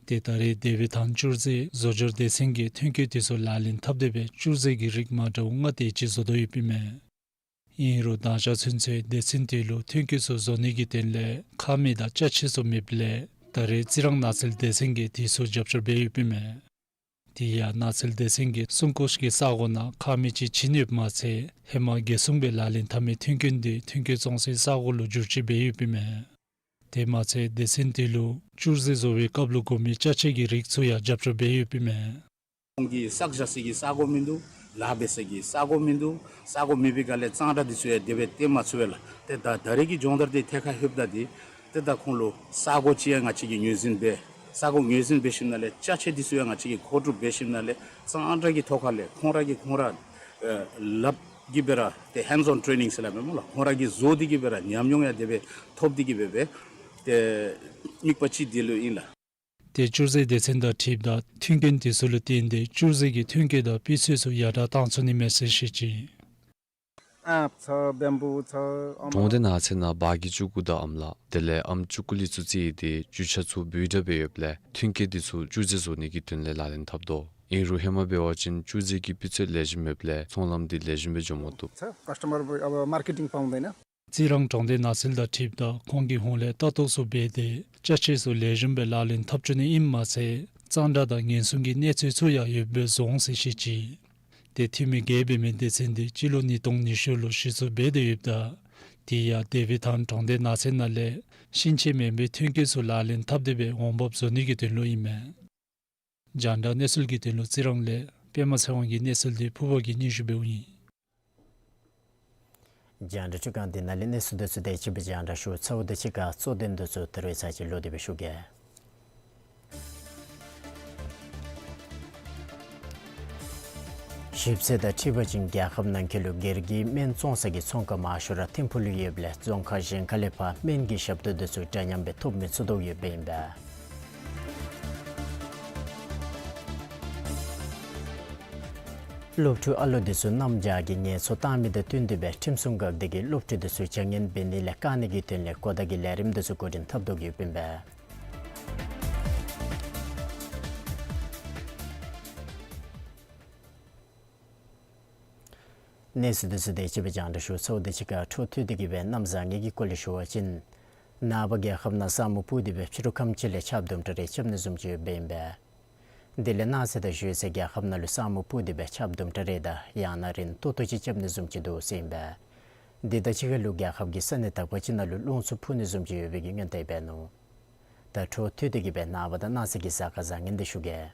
ཏེ་ད་རེས་དེ་བི་ཐང་བཅུད་རྫས་བཟོ་སྦྱོར་སྡེ་ཚན་གྱིས་ཐོན་སྐྱེད་དེ་ཚུ་ལག་ལེན་འཐབ་སྟེ་སྦེ་བཅུད་རྫས་ཀྱི་རིགས་མ་འདྲཝ་ལྔ་དེ་ཅིག་བཟོ་དོ་ཡོདཔ་ཨིན་མས། ཨིན་རུང་དང་ཞག་ཚུན་ཚོད་སྡེ་ཚན་དེ་ལུ་ཐོན་སྐྱེད་ཚུ་བཟོ་ནི་གི་དོན་ལས་ཁ་མིག་དང་ཅ་ཆས་ཚུ་མེདཔ་ལས་ད་རེས་རྩི་རང་ནགས་ཚལ་སྡེ་ཚན་གྱིས་དེ་ཚུ་རྒྱབ་སྐྱོར་འབད་ཡོདཔ་ཨིན་མས། དེ་ཡང་ནགས་ཚལ་སྡེ་ཚན་གྱིས་སྲུང་སྐྱོབ་ཀྱི་ས་གོ་ནང་ཁ་མིག་ཅིག་བྱིན་ཡོདཔ་མ་ཚད་ཧེ་མ་རྒྱལ་སྲུང་སྦེ་ལག་ལེན་འཐབ་མི་ཐོན་སྐྱེད་དེ་ཐོན་སྐྱེད་བཙོང་སའི་ས་གོ་ལུ་བསྒྱུར་བཅོས་འབད་ཡོདཔ་ཨིན་མས། དེ་མ་ཚད་སྡེ་ཚན་དེ་ལུ་བཅུད་རྫས་བཟོ་བའི་སྐབས་ལུ་དགོ་མི་ཅ་ཆས་ཀྱི་རིགས་ཚུ་ཡང་རྒྱབ་སྐྱོར་འབད་ཡོདཔ་ཨིན་མས། ཁོང་གིས་བསགས་བཞག་ས་གི་ས་གོ་མིན་འདུག། ལཱ་འབད་ས་གི་ས་གོ་མིན་འདུག། ས་གོ་མེད་པའི་སྒང་ལས་གཙང་སྦྲ་འདི་ཚུ་ཡང་དེ་སྦེ་སྟོན་མ་ཚུགས་པས་ལགས། ཏེ་ད་ད་རེས་ཀྱི་སྦྱོང་བརྡར་འདི་ཐད་ཁར་ལྷོདཔ་ད་འདི་ཏེ་ད་ཁོང་ལུ་ས་གོ་ཅིག་ཡང་ང་བཅས་ཀྱིས་ངོས་འཛིན་འབད། ས་གོ་ངོས་འཛིན་འབད་ཞིནམ་ལས་ཅ་ཆས་འདི་ཚུ་ཡང་ང་བཅས་ཀྱིས་མཁོ་སྒྲུབ་འབད་ཞིནམ་ལས་གཙང་སྦྲ་གི་ཐོག་ཁ་ལས་ཁོང་ར་གིས་ཁོང་ར་ཨེ་ལགཔ་གིས་འབད་ར་ཏེ་hands on training ཟེར་སླབ་མས་སྨོ་ལགས། ཁོང་ར་གིས་བཟོ་སྟེ་གིས་འབད་ར་ཉམས་མྱོང་ཡང་དེ་སྦེ་ཐོབ་སྟེ་གིས་འབད་སྦེ་ཏེ་དམིགས་པ་ཅིག་འདི་ལུ་ཨིན་ལགས། ཏེ་བཅུད་རྫས་སྡེ་ཚན་དང་འཁྲིལཝ་ད་ཐོན་སྐྱེད་དེ་ཚུ་ལུ་བརྟེན་ཏེ་བཅུད་རྫས་ཀྱི་ཐོན་སྐྱེད་དང་སྤུས་ཚད་ཚུ་ཡར་དྲག་བཏང་ཚུགས་ནི་མས་ཟེར་བཤད་ཅི། ཨ་ཚ་བེམ་བུ་ཚ་ཨོམ། གྲོང་སྡེ་ནགས་ཚལ་ནང་བ་གི་ཅུ་གུ་དང་ཨམ་ལ་དེ་ལས་ཨམ་ཅུ་ཀུ་ལི་ཚུ་བརྩིས་ཏེ་རྒྱུ་ཆ་ཚུ་འབོར་དྲགས་སྦེ་ཡོདཔ་ལས་ཐོན་སྐྱེད་དེ་ཚུ་བཅུད་རྫས་བཟོ་ནི་གི་དོན་ལས་ལག་ལེན་འཐབ་དོ། ཨིན་རུང་ཧེ་མ་འབད་བ་ཅིན་བཅུད་རྫས་ཀྱི་སྤུས་ཚད་ལེགས་ཤོམ་མེདཔ་ལས་ཚོང་ལམ་འདི་ལེགས་ཤོམ་སྦེ་འགྱོ་མ་བཏུབ། ཚ་ཀསི་ཊ་མར་ཨ་མར་ཀེ་ཊིང་པའོ་དེ་ན། རྩི་རང་གྲོང་སྡེ་ནགས་ཚལ་དང་འཁྲིལཝ་ད་ཁོང་གིས་ཧོངས་ལས་ལྟ་རྟོག་ཚུ་འབད་དེ་ཅ་ཆས་ཚུ་ལེགས་ཤོམ་སྦེ་ལག་ལེན་འཐབ་བཅུག་ནི་ཨིནམ་མ་ཚད་གཙང་སྦྲ་དང་ཉེན་སྲུང་གི་གནས་ཚུལ་ཚུ་ཡང་ཡོདཔ་སྦེ་བཟོ་འོང་ཟེར་བཤད་ཅི། ཏེ་འཐུས་མི་བརྒྱད་འབད་མི་སྡེ་ཚན་འདི་སྤྱི་ལོ་ཉིས་སྟོང་ཉི་ཤུ་ལུ་གཞི་བཙུགས་འབད་དེ་ཡོདཔ་ད་དེ་ཡང་དེ་བི་ཐང་གྲོང་སྡེ་ནགས་ཚལ་ནང་ལས་ཤིང་ཆས་མེན་པའི་ཐོན་སྐྱེད་ཚུ་ལག་ལེན་འཐབ་སྟེ་སྦེ་འོང་འབབ་བཟོ་ནི་གི་དོན་ལུ་ཨིན་མས། རྒྱང་བསྒྲགས་གནས་ཚུལ་གྱི་དོན་ལུ་རྩི་རང་ལས་པདྨ་ཚེ་དབང་གི་གནས་ཚུལ་འདི་ཕུརཔ་གིས་སྙན་ཞུ་འབདཝ་ཨིན། རྒྱང་བསྒྲགས་འཕྲུལ་ཁང་འདི་ནང་ལས་གནས་ཚུལ་དེ་ཚུ་དེ་ཅིག་སྦེ་རྒྱང་བསྒྲགས་ཞུ་ཚརཝ་ད་གཅིག་ཁར་གཙོ་དོན་དེ་ཚུ་ད་རུང་ཚར་གཅིག་ལོག་སྟེ་སྦེ་ཞུ་གེ། ཞིབ་འཚོལ་དང་འཁྲིལ་བ་ཅིན་རྒྱལ་ཁབ་ནང་འཁོད་ལུ་སྒེར་གྱི་སྨན་བཙོང་ས་གི་ཚོང་ཁང་མང་ཤོས་ར་ཐིམ་ཕུག་ལུ་ཡོདཔ་ལས་རྫོང་ཁག་གཞན་ཁ་ལས་ཕར་སྨན་གྱི་ཞབས་ཏོག་དེ་ཚུ་འདྲ་མཉམ་སྦེ་ཐོབ་མི་ཚུགས་དོ་ཡོདཔ་ཨིན་པས། སློབ་ཕྲུག་ཨ་ལོ་དེ་ཚུ་གནམ་བྱཱར་གྱི་ངལ་འཚོ་བཏང་མི་དང་བསྟུན་ཏེ་སྦེ་ཁྲིམས་སྲུང་འགག་སྡེ་གིས་སློབ་ཕྲུག་དེ་ཚུ་བྱ་ངན་འབད་ནི་ལས་བཀག་ནི་གི་དོན་ལས་གོ་བརྡ་གི་ལས་རིམ་དེ་ཚུ་འགོ་འདྲེན་འཐབ་དོ་ཡོདཔ་ཨིན་པས། གནས་ཚུལ་དེ་ཚུ་དེ་ཅིག་སྦེ་རྒྱང་བསྒྲགས་ཞུ་ཚརཝ་ད་གཅིག་ཁར་འཕྲོ་མཐུད་དེ་གིས་སྦེ་གནམ་བཟང་ངན་གྱི་སྐོར་ལས་ཞུ་བ་ཅིན་ནངས་པ་རྒྱལ་ཁབ་ནང་ས་སྨུག་སྤུབས་ཏེ་སྦེ་ཕྱི་རུ་ཁམས་ཅིག་ལས་ཆརཔ་དུམ་གྲ་རེ་རྐྱབ་ནི་བཟུམ་ཅིག་ཡོདཔ་ཨིན་པས། དེ་ལས་གནངས་ཚེ་དང་ཞོགས་ཚེ་རྒྱལ་ཁབ་ནང་ལུ་ས་སྨུག་སྤུབས་ཏེ་སྦེ་ཆརཔ་དུམ་གྲ་རེ་དང་ཡང་ན་རན་ཏོག་ཏོ་ཅིག་རྐྱབ་ནི་བཟུམ་ཅིག་འདུག་ཟེར་ཨིན་པས། དེ་དང་གཅིག་ཁར་ལུ་རྒྱལ་ཁབ་ཀྱི་ས་གནས་དག་པ་ཅིག་ནང་ལུ་རླུང་འཚུབ་འཕུ་ནི་བཟུམ་ཅིག་ཡོད་པའི་གི་སྔོན་བརྡ་འབད་ནུག། ད་འཕྲོ་མཐུད་དེ་གིས་སྦེ་ནངས་པ་དང་གནངས་ཚེ་གི་གཟའ་སྐར་བཟང་ངན་དེ་ཞུ་གེ།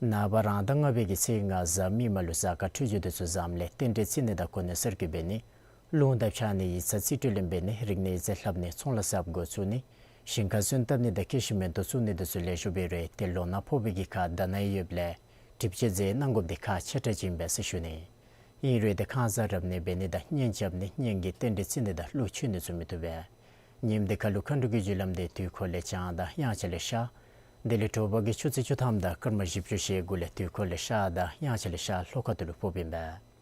ནངས་པ་རང་ཟླ་ལྔ་པའི་གི་ཚེས་ལྔ་གཟའ་མིག་དམར་ལུ་གཟའ་སྐར་འཕྲོད་སྦྱོར་དེ་ཚུ་བཟངམ་ལས་རྟེན་འབྲེལ་བརྩི་ནི་དང་གོ་གནས་གསར་བསྐོ་འབད་ནི། རླུང་དང་འཕྱག་ནི་ཡིག་ཚང་རྩིས་སྤྲོད་ལེན་འབད་ནི། རིག་གནས་ཡིག་ཚང་ལྷབ་ནི། ཚོང་ལཱ་གསརཔ་འགོ་བཙུགས་ནི། ཞིང་ཁ་སོན་བཏབ་ནི་དང་ཁྱད་གཞི་མེན་ཏོག་བཙུགས་ནི་དེ་ཚུ་ལེགས་ཤོམ་འབད་རུང་ཏེ་ལོ་ན་ཕོག་པའི་གི་ཁར་ད་ན་ཡོདཔ་ལས་གྲིབ་བཅོས་མཛད་གནང་དགོཔ་འདི་ཁག་ཆེ་དྲགས་ཅིག་ཨིན་པས་ཟེར་ཞུ་ནི། ཨིན་རུང་ཏེ་ཁང་གསར་རབ་གནས་འབད་ནི་དང་གཉེན་རྐྱབ་ནི་གཉེན་གྱི་རྟེན་འབྲེལ་བརྩི་ནི་དང་གླུ་མཆོད་ནི་ཚུ་མི་བཏུབ་པས། ཉིནམ་འདི་ཁར་ལུ་མཁའ་འགྲོ་གི་རྒྱུ་ལམ་འདི་དུས་འཁོར་ལས་བྱང་དང་དབྱངས་འཆར་ལས་ཤར། དེ་ལས་དྲོ་པ་གི་ཆུ་ཚོད་བཅུ་ཐམ་དང་སྐར་མ་བཞི་བཅུ་ཞེ་དགུ་ལས་དུས་འཁོར་ལས་ཤར་དང་དབྱངས་འཆར་ལས་ཤར་ལྷོ་ཁ་ཐུག་ལུ་ཕོགཔ་ཨིན་པས།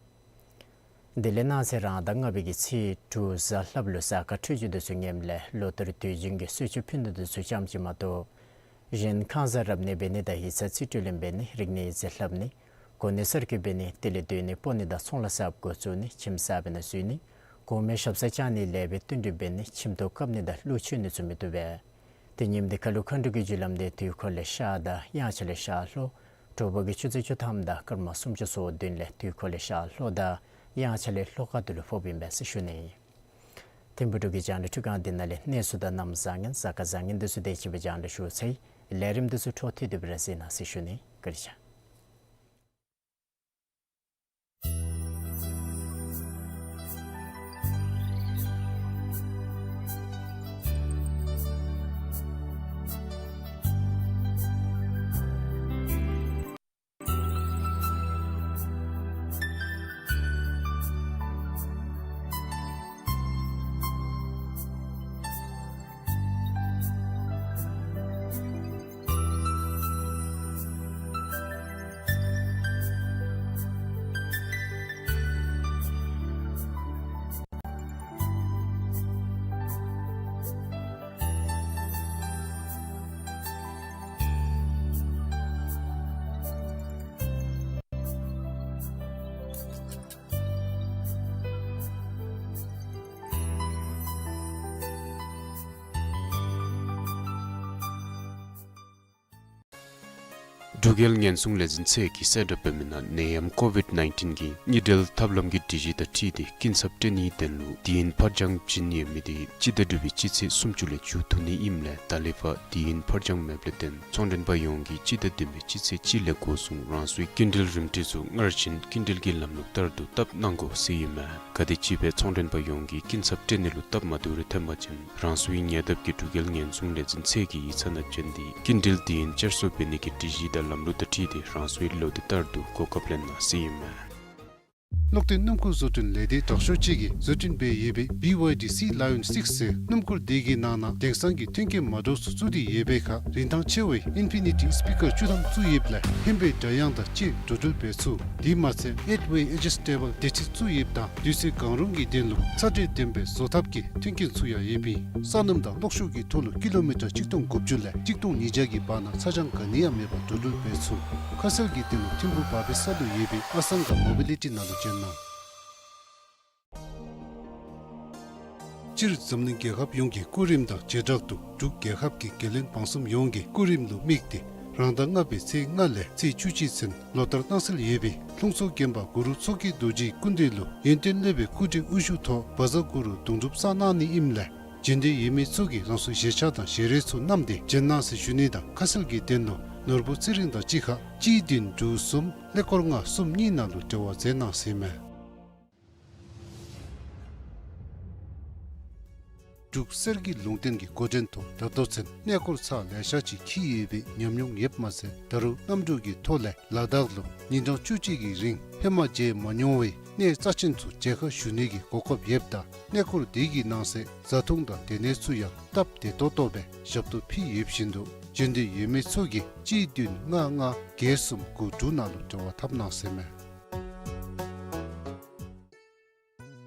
དེ་ལས་གནངས་ཚེ་རང་ཟླ་ལྔ་པའི་གི་ཚེས་དྲུག་གཟའ་ལྷགཔ་ལུ་གཟའ་སྐར་འཕྲོད་སྦྱོར་དེ་ཚུ་ངནམ་ལས་ལོ་ལྟར་དུས་རྒྱུན་གྱི་གསོལ་མཆོད་ཕུལ་ནི་དེ་ཚུ་ཙམ་ཅིག་མ་གཏོགས་གཞན་ཁང་གསར་རབ་གནས་འབད་ནི་དང་ཡིག་ཚང་རྩིས་སྤྲོད་ལེན་འབད་ནི། རིག་གནས་ཡིག་ཚང་ལྷབ་ནི། གོ་གནས་གསར་བསྐོ་འབད་ནི། དེ་ལས་སྡོད་གནས་སྤོ་ནི་དང་ཚོང་ལཱ་གསརཔ་འགོ་བཙུགས་ནི། ཁྱིམ་གསར་པའི་ནང་འཛུལ་ནི། གོང་མའི་ཞབས་སར་བཅར་ནི་ལས་འབད་བསྟུན་གྲོས་འབད་ནི། ཁྱིམ་ཐོག་བཀབ་ནི་དང་གླུ་མཆོད་ནི་ཚུ་མི་བཏུབ་པས། ཏེ་ཉིནམ་འདི་ཁར་ལུ་མཁའ་འགྲོ་གི་རྒྱུ་ལམ་འདི་དུས་འཁོར་ལས་ཤར་དང་དབྱངས་འཆར་ལས་ཤར་ལྷོ། དྲོ་པ་གི་ཆུ་ཚོད་བཅུ་ཐམ་དང་སྐར་མ་སུམ་ཅུ་སོ་བདུན་ལས་དུས་འཁོར་ལས་ཤར་ལྷོ་དང་དབྱངས་འཆར་ལས་ལྷོ་ཁ་ཐུག་ལུ་ཕོགཔ་ཨིན་པས་ཟེར་ཞུ་ནི། ཐིམ་ཕུག་འབྲུག་གི་རྒྱང་བསྒྲགས་འཕྲུལ་ཁང་འདི་ནང་ལས་གནས་ཚུལ་དང་གནམ་བཟང་ངན་གཟའ་སྐར་བཟང་ངན་དེ་ཚུ་དེ་ཅིག་སྦེ་རྒྱང་བསྒྲགས་ཞུ་ཚར་ཡི། ལས་རིམ་དེ་ཚུ་འཕྲོ་མཐུད་དེ་སྦེ་ར་གཟིགས་གནང་ཟེར་ཞུ་ནི། བཀའ་དྲིན་ཆེ། འབྲུག་རྒྱལ་ཉེན་སྲུང་ལས་འཛིན་ཚད་ཀྱིས་གསལ་བསྒྲགས་འབད་མི་ནང་ནད་ཡམས་ཀོ་བིཌ་ནའིན་ཊིན་གྱི་གཉིས་སྦྲེལ་ཐབས་ལམ་གྱི་སྒྲིག་གཞི་དང་འཁྲིལ་ཏེ་སྐྱིན་ཚབ་སྤྲོད་ནིའི་དོན་ལུ་དུས་ཡུན་ཕར་འགྱངས་བྱིན་ནི་ཡོད་མི་དེ་སྤྱི་ཟླ་དྲུག་པའི་སྤྱི་ཚེས་སུམ་ཅུ་ལས་མཇུག་བསྡུ་ནི་ཨིནམ་ལས་ད་ལས་ཕར་དུས་ཡུན་ཕར་འགྱངས་མེདཔ་ལས་བརྟེན་ཚོང་མགྲོན་པ་ཡོངས་ཀྱིས་སྤྱི་ཟླ་བདུན་པའི་སྤྱི་ཚེས་གཅིག་ལས་འགོ་བཟུང་རང་སོའི་སྐྱིན་འགྲུལ་རིན་བྲིས་ཚུ་སྔར་བཞིན་སྐྱིན་འགྲུལ་གྱི་ལམ་ལུགས་ལྟར་དུ་བཏབ་གནང་དགོ་ཟེར་ཨིན་མས། ག་དེམ་ཅིག་སྦེ་ཚོང་མགྲོན་པ་ཡོངས་ཀྱིས་སྐྱིན་ཚབ་སྤྲོད་ནི་ལུ་སྟབས་མ་བདེཝ་རེ་ཐོན་པ་ཅིན་རང་སོའི་ཉེ་འདབས་ཀྱི་འབྲུག་རྒྱལ་ཉེན་སྲུང་ལས་འཛིན་ཚད་ཀྱི་ཡིག་ཚང་ནང་བྱོན་ཏེ་སྐྱིན་འགྲུལ་དུས་ཡུན་བསྐྱར་གསོ་འབད་ནི་གི་སྒྲིག་གཞི་དང་ལམ་ལུགས་དང་འཁྲིལ་ཏེ་རང་སོའི་ལོ་དུས་ལྟར་དུ་གོ་སྐབས་ལེན་གནང་ཟེར་ཨིན་མས། གློག་འདོན་སྣུམ་འཁོར་བཟོ་སྐྲུན་ལས་སྡེ་དྲག་ཤོས་ཅིག་གིས་བཟོ་སྐྲུན་འབད་ཡོད་པའི་བི་ཝའི་ཌི་སི་ལ་ཡོན་སིཀསི་ཟེར་སྣུམ་འཁོར་དེ་གི་ནང་ན་དེང་སང་གི་མཐུན་རྐྱེན་མ་འདྲཝ་ཚུ་བཙུགས་ཏེ་ཡོད་པའི་ཁར་རིན་ཐང་ཆེ་བའི་ཨིན་ཕི་ནི་ཊི་སི་པི་ཀར་བཅུ་ཐམ་བཙུགས་ཡོདཔ་ལས་ཧན་པའི་སྒྲ་དབྱངས་དང་བཅས་འགྲོ་འགྲུལ་འབད་ཚུགས། དེ་མ་ཚད་ཨེཊ་ཝེ་ཨེ་ཇི་སི་ཊེ་བཱལ་དེ་ཅིག་བཙུགས་ཡོདཔ་ད་དུས་ཚོད་གང་རུང་གི་དོན་ལུ་ཚ་དྲོད་ལྡན་པའི་བཟོ་ཐབས་ཀྱི་མཐུན་རྐྱེན་ཚུ་ཡང་ཡོདཔ་ཨིན། སོ་ནམ་དང་གློག་ཤུགས་ཀྱི་ཐོག་ལུ་ཀི་ལོ་མི་ཊར་གཅིག་སྟོང་དགུ་བཅུ་ལས་གཅིག་སྟོང་ཉིས་བརྒྱ་གི་བར་ན་ཚ་གྱང་ག་ནི་ཡང་མེད་པར་འགྲོ་འགྲུལ་འབད་ཚུགས། ཁ་གསལ་གྱི་དོན་ལུ་ཐིམ་ཕུ་བར་པེ་ས་ལུ་ཡོད་པའི་ཨ་སང་ག་མོ་བི་ལི་ཊི་ནང་ལུ་བྱོན་གནང་། སྤྱིར་འཛམ་གླིང་རྒྱལ་ཁབ་ཡོངས་ཀྱི་སྐུ་རིམ་དང་བྱེ་བྲག་ཏུ་འབྲུག་རྒྱལ་ཁབ་ཀྱི་རྒྱལ་བློན་འབངས་གསུམ་ཡོངས་ཀྱི་སྐུ་རིམ་ལུ་དམིགས་ཏེ་རང་ཟླ་ལྔ་པའི་ཚེས་ལྔ་ལས་ཚེས་བཅུ་གཅིག་ཚུན་ལོ་ལྟར་གནང་སྲོལ་ཡོད་པའི་ལྷུང་བཟེད་དགོན་པ་གུ་རུ་མཚོ་སྐྱེས་རྡོ་རྗེའི་སྐུ་མདུན་ལུ་ཡོན་ཏན་སློབ་དཔོན་སྐུ་བགྲེས་དབུ་བཞུགས་ཐོག་བཛྲ་གུ་རུ་གདུང་སྒྲུབ་གནང་ནི་ཨིནམ་ལས་བྱོན་འདོད་ཡོད་མི་ཚུ་གིས་རང་སོའི་བཞེས་ཆ་དང་བཞེས་རས་ཚུ་བསྣམས་ཏེ་བྱོན་གནང་ཟེར་ཞུ་ནི་དང་ཁ་གསལ་གྱི་དོན་ལུ་ནོར་བུ་ཚེ་རིང་དང་གཅིག་ཁར་གཅིག་བདུན་དྲུག་གསུམ་ཀླད་ཀོར་ལྔ་གསུམ་གཉིས་ནང་ལུ་འབྲེལ་བ་མཛད་གནང་ཟེར་ཨིན་མས། འབྲུག་གསེར་གྱི་ལུང་བསྟན་གྱི་འགོ་འདྲེན་ཐོག་ད་ལྟོ་ཚུན་གནས་སྐོར་ཚར་ལེ་ཤ་ཅིག་འཁྱིད་ཡོད་པའི་ཉམས་མྱོང་ཡོདཔ་མ་ཚད་ད་རུང་གནམ་གྲུ་གི་ཐོག་ལས་ལ་དྭགས་ལུ་ཉིན་གྲངས་བཅུ་གཅིག་གི་རིང་ཧེ་མ་མཇལ་མ་མྱོང་བའི་གནས་རྩ་ཆེན་ཚུ་མཇལ་ཁ་ཞུ་ནི་གི་གོ་སྐབས་ཡོདཔ་ད་གནས་སྐོར་དེ་གི་ནང་གསེས་བཟའ་འཐུང་དང་སྡོད་གནས་ཚུ་ཡང་སྟབས་བདེ་ཏོག་ཏོ་སྦེ་ཞབས་ཏོག་ཕུལ་ཡོདཔ་བཞིན་དུ་བྱོན་འདོད་ཡོད་མི་ཚུ་གིས་གཅིག་བདུན་ལྔ་ལྔ་བརྒྱད་གསུམ་དགུ་དྲུག་ནང་ལུ་འབྲེལ་བ་འཐབ་གནང་ཟེར་ཨིན་མས།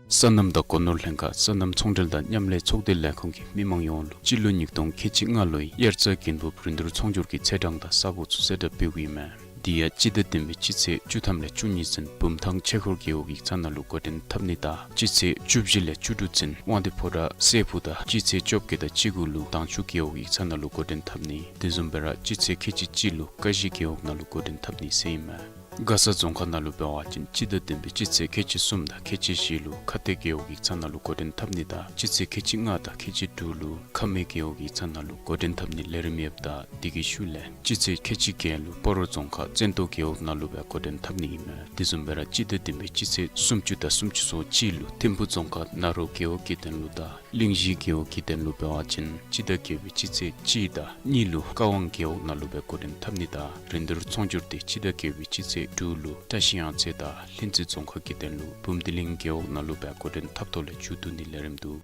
སོ་ནམ་དང་སྒོ་ནོར་ལྷན་ཁག་སོ་ནམ་ཚོང་འབྲེལ་དང་མཉམ་ལས་ཚོགས་སྡེ་ལས་ཁུངས་ཀྱིས་མི་མང་ཡོངས་ལུ་སྤྱི་ལོ་ཉིས་སྟོང་ཁལ་གཅིག་ལྔ་ལོའི་དབྱར་རྩྭ་དགུན་འབུབ་རིན་བསྡུར་ཚོང་སྒྱུར་གྱི་ཚེས་གྲངས་དང་ས་གོ་ཚུ་གསལ་བསྒྲགས་འབདཝ་ཨིན་མས། དེ་ཡང་སྤྱི་ཟླ་བདུན་པའི་སྤྱི་ཚེས་བཅུ་ཐམ་ལས་བཅུ་གཉིས་ཚུན་བུམ་ཐང་ཆོས་འཁོར་རྒེད་འོག་ཡིག་ཚང་ནང་ལུ་འགོ་འདྲེན་འཐབ་ནི་དང་སྤྱི་ཚེས་བཅུ་བཞི་ལས་བཅུ་དྲུག་ཚུན་དབང་འདུས་ཕོ་བྲང་སྲས་ཕུག་དང་སྤྱི་ཚེས་བཅོ་བརྒྱད་དང་བཅུ་དགུ་ལུ་དྭངས་ཆུ་རྒེད་འོག་ཡིག་ཚང་ནང་ལུ་འགོ་འདྲེན་འཐབ་ནི། དེ་བཟུམ་སྦེ་ར་སྤྱི་ཚེས་ཁལ་གཅིག་གཅིག་ལུ་ཀ་གཞི་རྒེད་འོག་ནང་ལུ་འགོ་འདྲེན་འཐབ་ནི་ཟེར་ཨིན་མས། མགར་ས་རྫོང་ཁག་ནང་ལུ་འབད་བ་ཅིན་སྤྱི་ཟླ་བདུན་པའི་སྤྱི་ཚེས་ཁལ་གཅིག་གསུམ་དང་ཁལ་གཅིག་བཞི་ལུ་ཁ་གཏད་རྒེད་འོག་ཡིག་ཚང་ནང་ལུ་འགོ་འདྲེན་འཐབ་ནི་དང་སྤྱི་ཚེས་ཁལ་གཅིག་ལྔ་དང་ཁལ་གཅིག་དྲུག་ལུ་ཁ་སྨད་རྒེད་འོག་ཡིག་ཚང་ནང་ལུ་འགོ་འདྲེན་འཐབ་ནི་ལས་རིམ་ཡོདཔ་ད་དེ་གི་ཤུལ་ལས་སྤྱི་ཚེས་ཁལ་གཅིག་བརྒྱད་ལུ་སྤ་རོ་རྫོང་ཁག་བཙན་ཏོ་རྒེད་འོག་ནང་ལུ་སྦེ་འགོ་འདྲེན་འཐབ་ནི་ཨིན་མས། དེ་བཟུམ་སྦེ་ར་སྤྱི་ཟླ་བདུན་པའི་སྤྱི་ཚེས་སུམ་ཅུ་དང་སུམ་ཅུ་སོ་གཅིག་ལུ་ཐིམ་ཕུ་རྫོང་ཁག་ན་རོ་རྒེད་འོག་གི་དོན་ལུ་དང་གླིང་བཞི་རྒེད་འོག་གི་དོན་ལུ་འབད་བ་ཅིན་སྤྱི་ཟླ་བརྒྱད་པའི་སྤྱི་ཚེས་གཅིག་དང་གཉིས་ལུ་ཀ་ཝང་རྒེད་འོག་ནང་ལུ་སྦེ་འགོ་འདྲེན་འཐབ་ནི་དང་རིན་བསྡུར་ཚོང་སྒྱུར་དེ་སྤྱི་ཟླ་བརྒྱད་པའི་སྤྱི་ཚེས་དྲུག་ལུ་བཀྲ་ཤིས་གཡང་རྩེ་དང་ལྷུན་རྩེ་རྫོང་ཁག་གི་དོན་ལུ་བུམ་སྡེ་གླིང་རྒེད་འོག་ནང་ལུ་སྦེ་འགོ་འདྲེན་འཐབ་ཐོག་ལས་མཇུག་བསྡུ་ནི་ལས་རིམ་འདུག།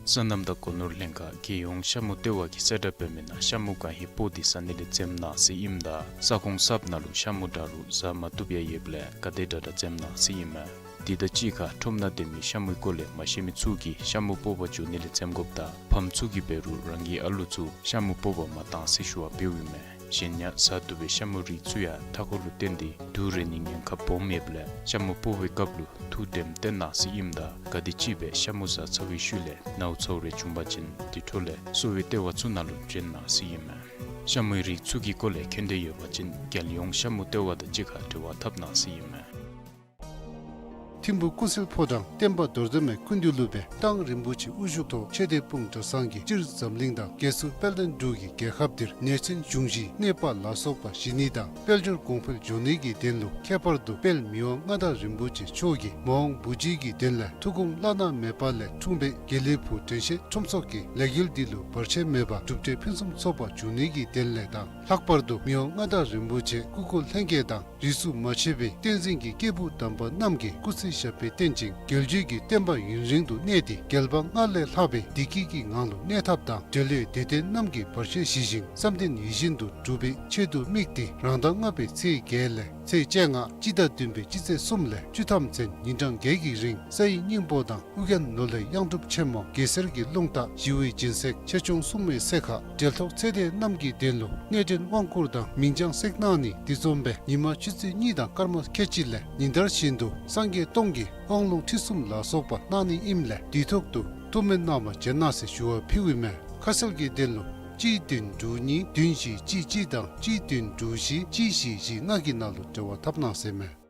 སོ་ནམ་དང་སྒོ་ནོར་ལྷན་ཁག་རྒྱལ་ཡོངས་ཤ་མུ་ལྟེ་བ་གིས་གསལ་བསྒྲགས་འབད་མི་ནང་ཤ་མུ་ག་ཧེ་སྤོ་སྟེ་ཟ་ནི་ལས་འཛེམ་གནང་ཟེར་ཨིནམ་ད་ས་ཁོངས་གསརཔ་ནང་ལུ་ཤ་མུ་འདྲ་རུང་ཟ་མ་བཏུབ་ཡང་ཡོདཔ་ལས་ག་དེ་དྲག་དྲག་འཛེམ་གནང་ཟེར་ཨིན་མས། དེ་དང་གཅིག་ཁར་ཁྲོམ་ནང་སྡོད་མི་ཤ་མུའི་སྐོར་ལས་མ་ཤེས་མི་ཚུ་གིས་ཤ་མུ་སྤོ་བར་འགྱོ་ནི་ལས་འཛེམ་དགོཔ་དང་ཕམ་ཚུ་གིས་འབད་རུང་རང་གི་ཨ་ལུ་ཚུ་ཤ་མུ་སྤོ་བར་མ་གཏང་ཟེར་ཞུ་བ་འབདཝ་ཨིན་མས། གཞན་ཡང་ཟ་བཏུབ་པའི་ཤ་མུའི་རིགས་ཚུ་ཡང་མཐའ་འཁོར་ལུ་བརྟེན་ཏེ་དུག་རེག་ནིའི་ཉེན་ཁ་སྦོམ་ཡོདཔ་ལས་ཤ་མུ་སྤོ་བའི་སྐབས་ལུ་ཐུགས་དྲནམ་བཏོན་གནང་ཟེར་ཨིནམ་ད་ག་དེམ་ཅིག་སྦེ་ཤ་མུ་ཟ་ཚར་བའི་ཤུལ་ལས་ནཝ་ཚཝ་རེ་བྱུང་པ་ཅིན་དེ་འཕྲོ་ལས་གསོ་བའི་ལྟེ་བ་ཚུ་ནང་ལུ་འདྲེན་གནང་ཟེར་ཨིན་མས། ཤ་མུའི་རིགས་ཚུ་གི་སྐོར་ལས་མཁྱེན་འདོད་ཡོད་པ་ཅིན་རྒྱལ་ཡོངས་ཤ་མུ་ལྟེ་བ་དང་གཅིག་ཁར་འབྲེལ་བ་འཐབ་གནང་ཟེར་ཨིན་མས། ཐིམ་ཕུ་ཀུན་གསལ་ཕོ་བྲང་བསྟན་པ་རྡོར་གདན་མའི་སྐུ་མདུན་ལུ་སྦེ་ཏང་རིན་པོ་ཆེ་དབུ་བཞུགས་ཐོག་ཆོས་སྡེ་སྤུངས་གྲྭ་ཚང་གིས་སྤྱིར་འཛམ་གླིང་དང་རྒྱལ་སྲུང་དཔལ་ལྡན་འབྲུག་གི་རྒྱལ་ཁབ་འདིར་ནད་མཚོན་གཞུང་བཞིའི་གནོད་པ་ལ་སོགས་པ་ཞི་ནི་དང་དཔལ་འབྱོར་གོང་འཕེལ་འགྱོ་ནི་གི་དོན་ལུ་ཁྱད་པར་དུ་དཔལ་མི་དབང་མངའ་བདག་རིན་པོ་ཆེ་མཆོག་གིས་མ་འོངས་བུ་བརྒྱུད་ཀྱི་དོན་ལས་ཐུགས་དགོངས་བླ་ན་མེད་པ་ལས་འཁྲུངས་པའི་དགེ་ལེགས་ཕུག་དྲན་ཤེས་ཁྲོམ་ཚོགས་ཀྱི་ལས་འགུལ་འདི་ལུ་བར་ཆད་མེད་པར་གྲུབ་འབྲས་ཕུན་སུམ་ཚོགས་པ་འབྱུང་ནི་གི་དོན་ལས་དང་ལྷག་པར་དུ་མི་དབང་མངའ་བདག་རིན་པོ་ཆེ་སྐུ་འཁོར་ལྷན་རྒྱས་དང་རིས་སུ་མ་ཆད་པའི་བསྟན་འཛིན་གྱི་སྐྱེས་བུ་དམ་པ་རྣམས་ཀྱི་སྐུ་ཚེ་ཞབས་པད་བརྟན་ཅིང་རྒྱལ་བརྒྱུད་ཀྱི་བསྟན་པ་ཡུན་རིང་དུ་གནས་ཏེ་རྒྱལ་བ་སྔར་ལས་ལྷག་པའི་བདེ་སྐྱིད་ཀྱི་ངང་ལུ་གནས་ཐབས་དང་འབྲེལ་ཡོད་དད་ལྡན་རྣམས་ཀྱི་བར་ཆད་ཞི་ཞིང་བསམ་དོན་ཡིད་བཞིན་དུ་འགྲུབ་པའི་ཆེད་དུ་དམིགས་ཏེ་རང་ཟླ་ལྔ་པའི་ཚེས་བརྒྱད་ལས་ཚེས་བཅོ་ལྔ་སྤྱི་ཟླ་བདུན་པའི་སྤྱི་ཚེས་གསུམ་ལས་བཅུ་ཐམ་ཚུན་ཉིན་གྲངས་བརྒྱད་ཀྱི་རིང་ས་ཡི་སྙིང་པོ་དང་ཨོ་རྒྱན་ནོར་ལྷའི་གཡང་སྒྲུབ་ཆེན་མོ་གེ་སར་གྱི་རླུང་རྟ་ཞི་བའི་སྦྱིན་སྲེག་ཆེ་ཆུང་གསུམ་མའི་སྲེག་ཁ་འབྲེལ་ཐོགས་ཚེ་འདས་རྣམས་ཀྱི་དོན་ལུ་གནས་འདྲེན་དབང་བསྐུར་དང་མིང་བྱང་སྲེག་གནང་ནི་དེ་བཟུམ་སྦེ་ཉི་མ་ཆུ་ཚོད་གཉིས་དང་སྐར་མ་ཁལ་གཅིག་ལས་ཉིན་ལྟར་བཞིན་དུ་སངས་རྒྱས་སྟོང་གི་དབང་ལུང་ཁྲིད་གསུམ་ལ་སོགས་པ་གནང་ནི་ཨིནམ་ལས་དུས་ཐོག་ཏུ་ཐུགས་སྨོན་གནང་བར་བྱོན་གནང་ཟེར་ཞུ་བ་ཕུལཝ་ཨིན་མས། ཁ་གསལ་གྱི་དོན་ལུ་ གཅིག་བདུན་དྲུག་གཉིས་བདུན་བཞི་གཅིག་གཅིག་དང་གཅིག་བདུན་དྲུག་བཞི་གཅིག་བཞི་བཞི་ལྔ་གི་ནང་ལུ་འབྲེལ་བ་འཐབ་གནང་ཟེར་མས།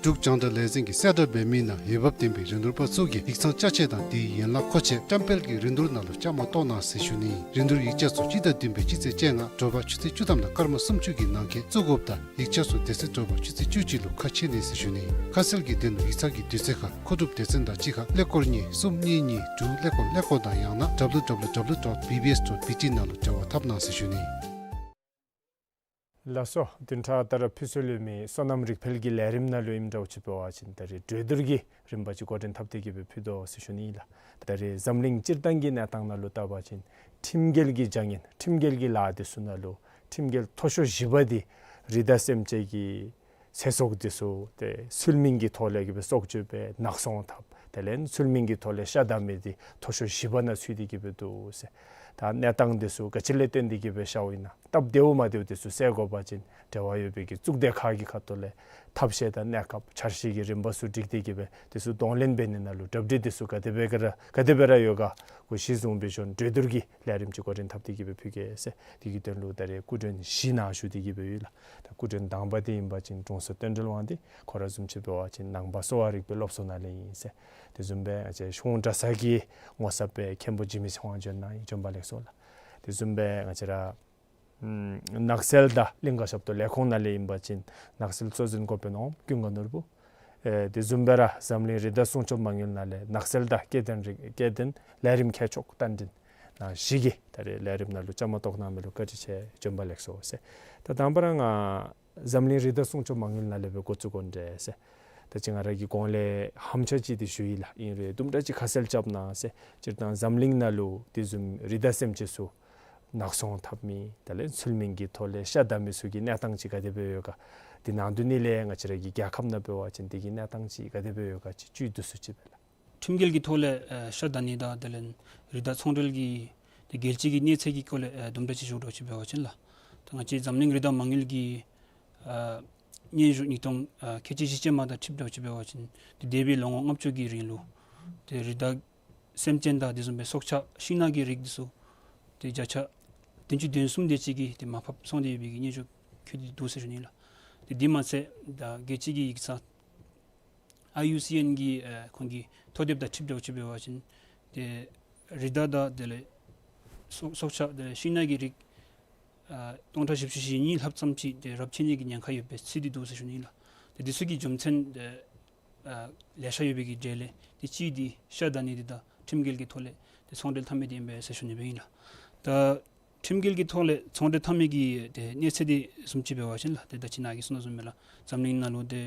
འབྲུག་རྒྱང་བསྒྲགས་ལས་འཛིན་གྱི་གསལ་བསྒྲགས་འབད་མི་ནང་འོས་འབབ་ལྡན་པའི་རིན་བསྡུར་པ་ཚུ་གིས་ཡིག་ཚང་ཅ་ཆས་དང་དེའི་ཡན་ལག་མཁོ་ཆས་བཀྲམ་སྤེལ་གྱི་རིན་བསྡུར་ནང་ལུ་བཅའ་མར་གཏོགས་གནང་ཟེར་ཞུ་ནི། རིན་བསྡུར་ཡིག་ཆ་ཚུ་སྤྱི་ཟླ་བདུན་པའི་སྤྱི་ཚེས་བཅོ་ལྔ་དྲོ་པ་ཆུ་ཚོད་བཅུ་ཐམ་དང་སྐར་མ་སུམ་ཅུ་གི་ནང་འཁོད་བཙུགས་དགོཔ་དང་ཡིག་ཆ་ཚུ་དེ་ཚེ་དྲོ་པ་ཆུ་ཚོད་བཅུ་གཅིག་ལུ་ཁ་ཕྱེ་ནི་ཟེར་ཞུ་ནི། ཁ་གསལ་གྱི་དོན་ལུ་ཡིག་ཚང་གི་དུས་ཚོད་ཁར་མཁོ་སྒྲུབ་སྡེ་ཚན་དང་གཅིག་ཁར་ཀླད་ཀོར་གཉིས་གསུམ་གཉིས་གཉིས་དྲུག་ཀླད་ཀོར་ཀླད་ཀོར་དང་ཡང་ན་W W W dot B B S dot B T ནང་ལུ་འབྲེལ་བ་འཐབ་གནང་ཟེར་ཞུ་ནི། ལགས་སོ། བདུན་ཕྲག་ད་ར་ཕུལ་སྲོལ་ཡོད་མི་སོ་ནམ་རིག་འཕེལ་གྱི་ལས་རིམ་ནང་ལུ་ཨིནམ་འདྲཝ་ཅིག་འབད་བ་ཅིན་ད་རེས་གྲོས་བསྡུར་གྱི་རིམ་པ་ཅིག་འགོ་འདྲེན་འཐབ་སྟེ་གི་སྦེ་ཕུལ་དོ་ཟེར་ཞུ་ནི་ཨིན་ལགས། ད་རེས་འཛམ་གླིང་སྤྱིར་བཏང་གི་གནས་སྟངས་ནང་ལུ་བལྟ་བ་ཅིན་ཁྲིམས་འགལ་གྱི་བྱ་ངན་ཁྲིམས་འགལ་གྱི་ལཱ་འདི་ཚུ་ནང་ལུ་ཁྲིམས་འགལ་མཐོ་ཤོས་བཞི་པ་འདི་རི་དྭགས་སེམས་ཅན་གྱི་ཚེ་སྲོག་འདི་ཚུ་ཏེ་ཚུལ་མིན་གྱི་ཐོག་ལས་ཀྱི་སྦེ་སྲོག་གཅོད་འབད་ནག་ཚོང་འཐབ་དེ་ལས་ཚུལ་མིན་གྱི་ཐོག་ལས་ཤ་བདའ་མི་འདི་མཐོ་ཤོས་བཞི་པ་ནང་ཚུད་དེ་གི་སྦེ་འདུག་ཟེར། ད་གནས་སྟངས་འདི་ཚུ་ག་ཅི་ལས་བརྟེན་ཏེ་གི་སྦེ་ཤརཝ་ཨིན་ན་སྟབས་བདེཝ་མ་བདེཝ་འདི་ཚུ་སེལ་དགོ་པ་ཅིན་འབྲེལ་བ་ཡོད་པའི་གི་གཙུག་སྡེ་ཁག་གི་ཁ་ཐུག་ལས་ཐབས་ཤེས་དང་གནས་སྐབས་འཆར་གཞི་གི་རིམ་པ་ཚུ་སྒྲིག་སྟེ་གི་སྦེ་འདི་ཚུ་གདོང་ལེན་འབད་ནི་ནང་ལུ་གྲ་སྒྲིག་འདི་ཚུ་ག་དེ་སྦེ་ག་ར་ག་དེ་སྦེ་ར་ཡོད་ག་གུ་གཞི་བཟུང་སྦེ་ཞུ་ནི། གྲོས་བསྡུར་གྱི་ལས་རིམ་ཅིག་འགོ་འདྲེན་འཐབ་སྟེ་གི་སྦེ་ཕུལ་གེ་ཟེར། དེ་གི་དོན་ལུ་ད་རེས་སྐུ་མགྲོན་བཞི་ནཱ་བཞུགས་ཏེ་གི་སྦེ་ཡོད་ལགས། ད་སྐུ་མགྲོན་དང་པ་འདི་ཨིན་པ་ཅིན་དྲུང་འཚོ་བསྟན་སྒྲོལ་དབང་འདི་ཁོ་ར་བཟུམ་ཅིག་འབད་བ་ཅིན་ནང་པ་གསོ་བ་རིག་པའི་སློབ་གསོ་ནང་ལས་ཨིན་ཟེར། དེ་བཟུམ་སྦེ་ང་བཅས་གཞུང་གྲྭ་ཚང་གི་ངོ་ཚབ་སྦེ་མཁན་པོ་འཇིགས་མེད་ཚེ་དབང་འབྱོན་ནཱ་ཨིན། བྱོན་པ་ལེགས་སོ་ལགས། དེ་བཟུམ་སྦེ་ང་བཅས་ར་ཨམ་ནགས་ཚལ་དང་གླིང་ག་ཞབས་ཏོག་ལས་ཁུངས་ནང་ལས་ཨིན་པ་ཅིན་ནགས་ཚལ་གཙོ་འཛིན་འགོ་དཔོན་འོགམ་ཀུན་དགའ་ནོར་བུ། ཨེ་དེ་བཟུམ་སྦེ་ར་འཛམ་གླིང་རི་དྭགས་སྲུང་སྐྱོབ་མ་དངུལ་ནང་ལས་ནགས་ཚལ་དང་སྐྱེ་ལྡན་རིགས་སྐྱེ་ལྡན་ལས་རིམ་མཁས་མཆོག་རྟ་མགྲིན་ནཱ་བཞི་གིས་ད་རེས་ལས་རིམ་ནང་ལུ་བཅའ་མར་གཏོགས་གནང་མི་ལུ་བཀའ་དྲིན་ཆེ། བྱོན་པ་ལེགས་སོ་ཟེར། ད་དང་པ་ར་ང་འཛམ་གླིང་རི་དྭགས་སྲུང་སྐྱོབ་མ་དངུལ་ནང་ལས་སྦེ་འགོ་བཙུགས་དགོ་ནི་འདྲས་ཟེར། ད་ཅི་ང་ར་གིས་གོང་ལས་ཧམ་ཆ་ཅིག་འདི་ཞུ་ཡི་ལགས། ཨིན་རུང་དུམ་གྲ་ཅིག་ཁ་གསལ་རྐྱབ་གནང་ཟེར། སྤྱིར་བཏང་འཛམ་གླིང་ནང་ལུ་དེ་བཟུམ་རི་དྭགས་སེམས་ཅན་ཚུ་ནག་ཚོང་འཐབ་མི་དེ་ལས་ཚུལ་མིན་གྱི་ཐོག་ལས་ཤ་བདའ་མི་ཚུ་གི་གནས་སྟངས་ཅིག་ག་དེ་སྦེ་ཡོད་ག། དེ་ནང་དོན་ནི་ལས་ང་བཅས་ར་གི་རྒྱལ་ཁབ་ནང་འབད་བ་ཅིན་དེ་གི་གནས་སྟངས་ཅིག་ག་དེ་སྦེ་ཡོད་ག་ཅིག་བཅུད་བསྡུ་སུ་ཅིག་སྦེ་ལགས། ཁྲིམས་འགལ་གྱི་ཐོག་ལས་ཨེ་ཤ་བདའ་ནི་དང་དེ་ལས་རི་དྭགས་ཚོང་འབྲེལ་གྱི་དེ་རྒྱལ་སྤྱི་གི་གནས་ཚད་ཀྱི་སྐོར་ལས་ཨེ་དུམ་གྲ་ཅིག་ཞུ་དགོཔ་ཅིག་འབད་བ་ཅིན་ལགས། ད་ང་བཅས་འཛམ་གླིང་རི་དྭགས་མ་དངུལ་གྱི་ཨ་སྙན་ཞུ་ཉིས་སྟོང་ཨ་ཁལ་གཅིག་བཞི་ཅན་མ་དང་འཁྲིལཝ་འདྲཝ་ཅིག་འབད་བ་ཅིན་དེ་འདས་པའི་ལོ་ངོ་ལྔ་བཅུ་གི་རིང་ལུ་དེ་རི་དྭགས་སེམས་ཅན་དང་དེ་བཟུམ་སྦེ་སྲོག་ཆགས་ཤིང་ནགས་ཀྱི་རིགས་འདི་ཚུ་དེ་བརྒྱ་ཆ་བདུན་ཅུ་དོན་གསུམ་དེ་ཅིག་གིས་དེ་མར་ཕབ་སོང་སྟེ་ཡོད་པའི་གི་སྙན་ཞུ་འཁོད་དེ་འདུག་ཟེར་ཞུ་ནི་ལགས། དེ་དེ་མ་ཚད་ད་རྒྱལ་སྤྱི་གི་ཡིག་ཚང་ཨའི་ཡུ་སི་ཨེན་གྱིས་ཨ་ཁོང་གི་ཐོ་དེབ་དང་འཁྲིལཝ་འདྲཝ་ཅིག་འབད་བ་ཅིན་དེ་རི་དྭགས་དང་དེ་ལས་སྲོག་སྲོག་ཆགས་དེ་ལས་ཤིང་ནགས་ཀྱི་རིགས་ཨ་སྟོང་ཕྲག་བཞི་བཅུ་ཞེ་གཉིས་ལྷགཔ་ཙམ་ཅིག་དེ་རབས་ཆད་ནི་གི་ཉེན་ཁ་ཡོདཔ་སྦེ་རྩིས་ཏེ་འདུག་ཟེར་ཞུ་ནི་ལགས། དེ་དེ་ཚུ་གི་རྒྱུ་མཚན་དེ་ཨ་ལེ་ཤ་ཡོད་པའི་གི་གྲས་ལས་དེ་གཅིག་འདི་ཤ་བདའ་ནི་འདི་དང་ཁྲིམས་འགལ་གྱི་ཐོག་ལས་དེ་ཚོང་འབྲེལ་འཐབ་མི་འདི་ཨིན་པས་ཟེར་ཞུ་ནི་སྦེ་ཨིན་ལགས། ད་ཁྲིམས་འགལ་གྱི་ཐོག་ལས་ཚོང་འབྲེལ་འཐབ་མི་གི་དེ་གནས་ཚད་དེ་བཟུམ་ཅིག་འབད་བ་ཅིན་ལགས། དེ་ད་ཅི་ནཱ་གིས་གསུངས་དོ་བཟུམ་སྦེ་ལགས། འཛམ་གླིང་ནང་ལུ་དེ་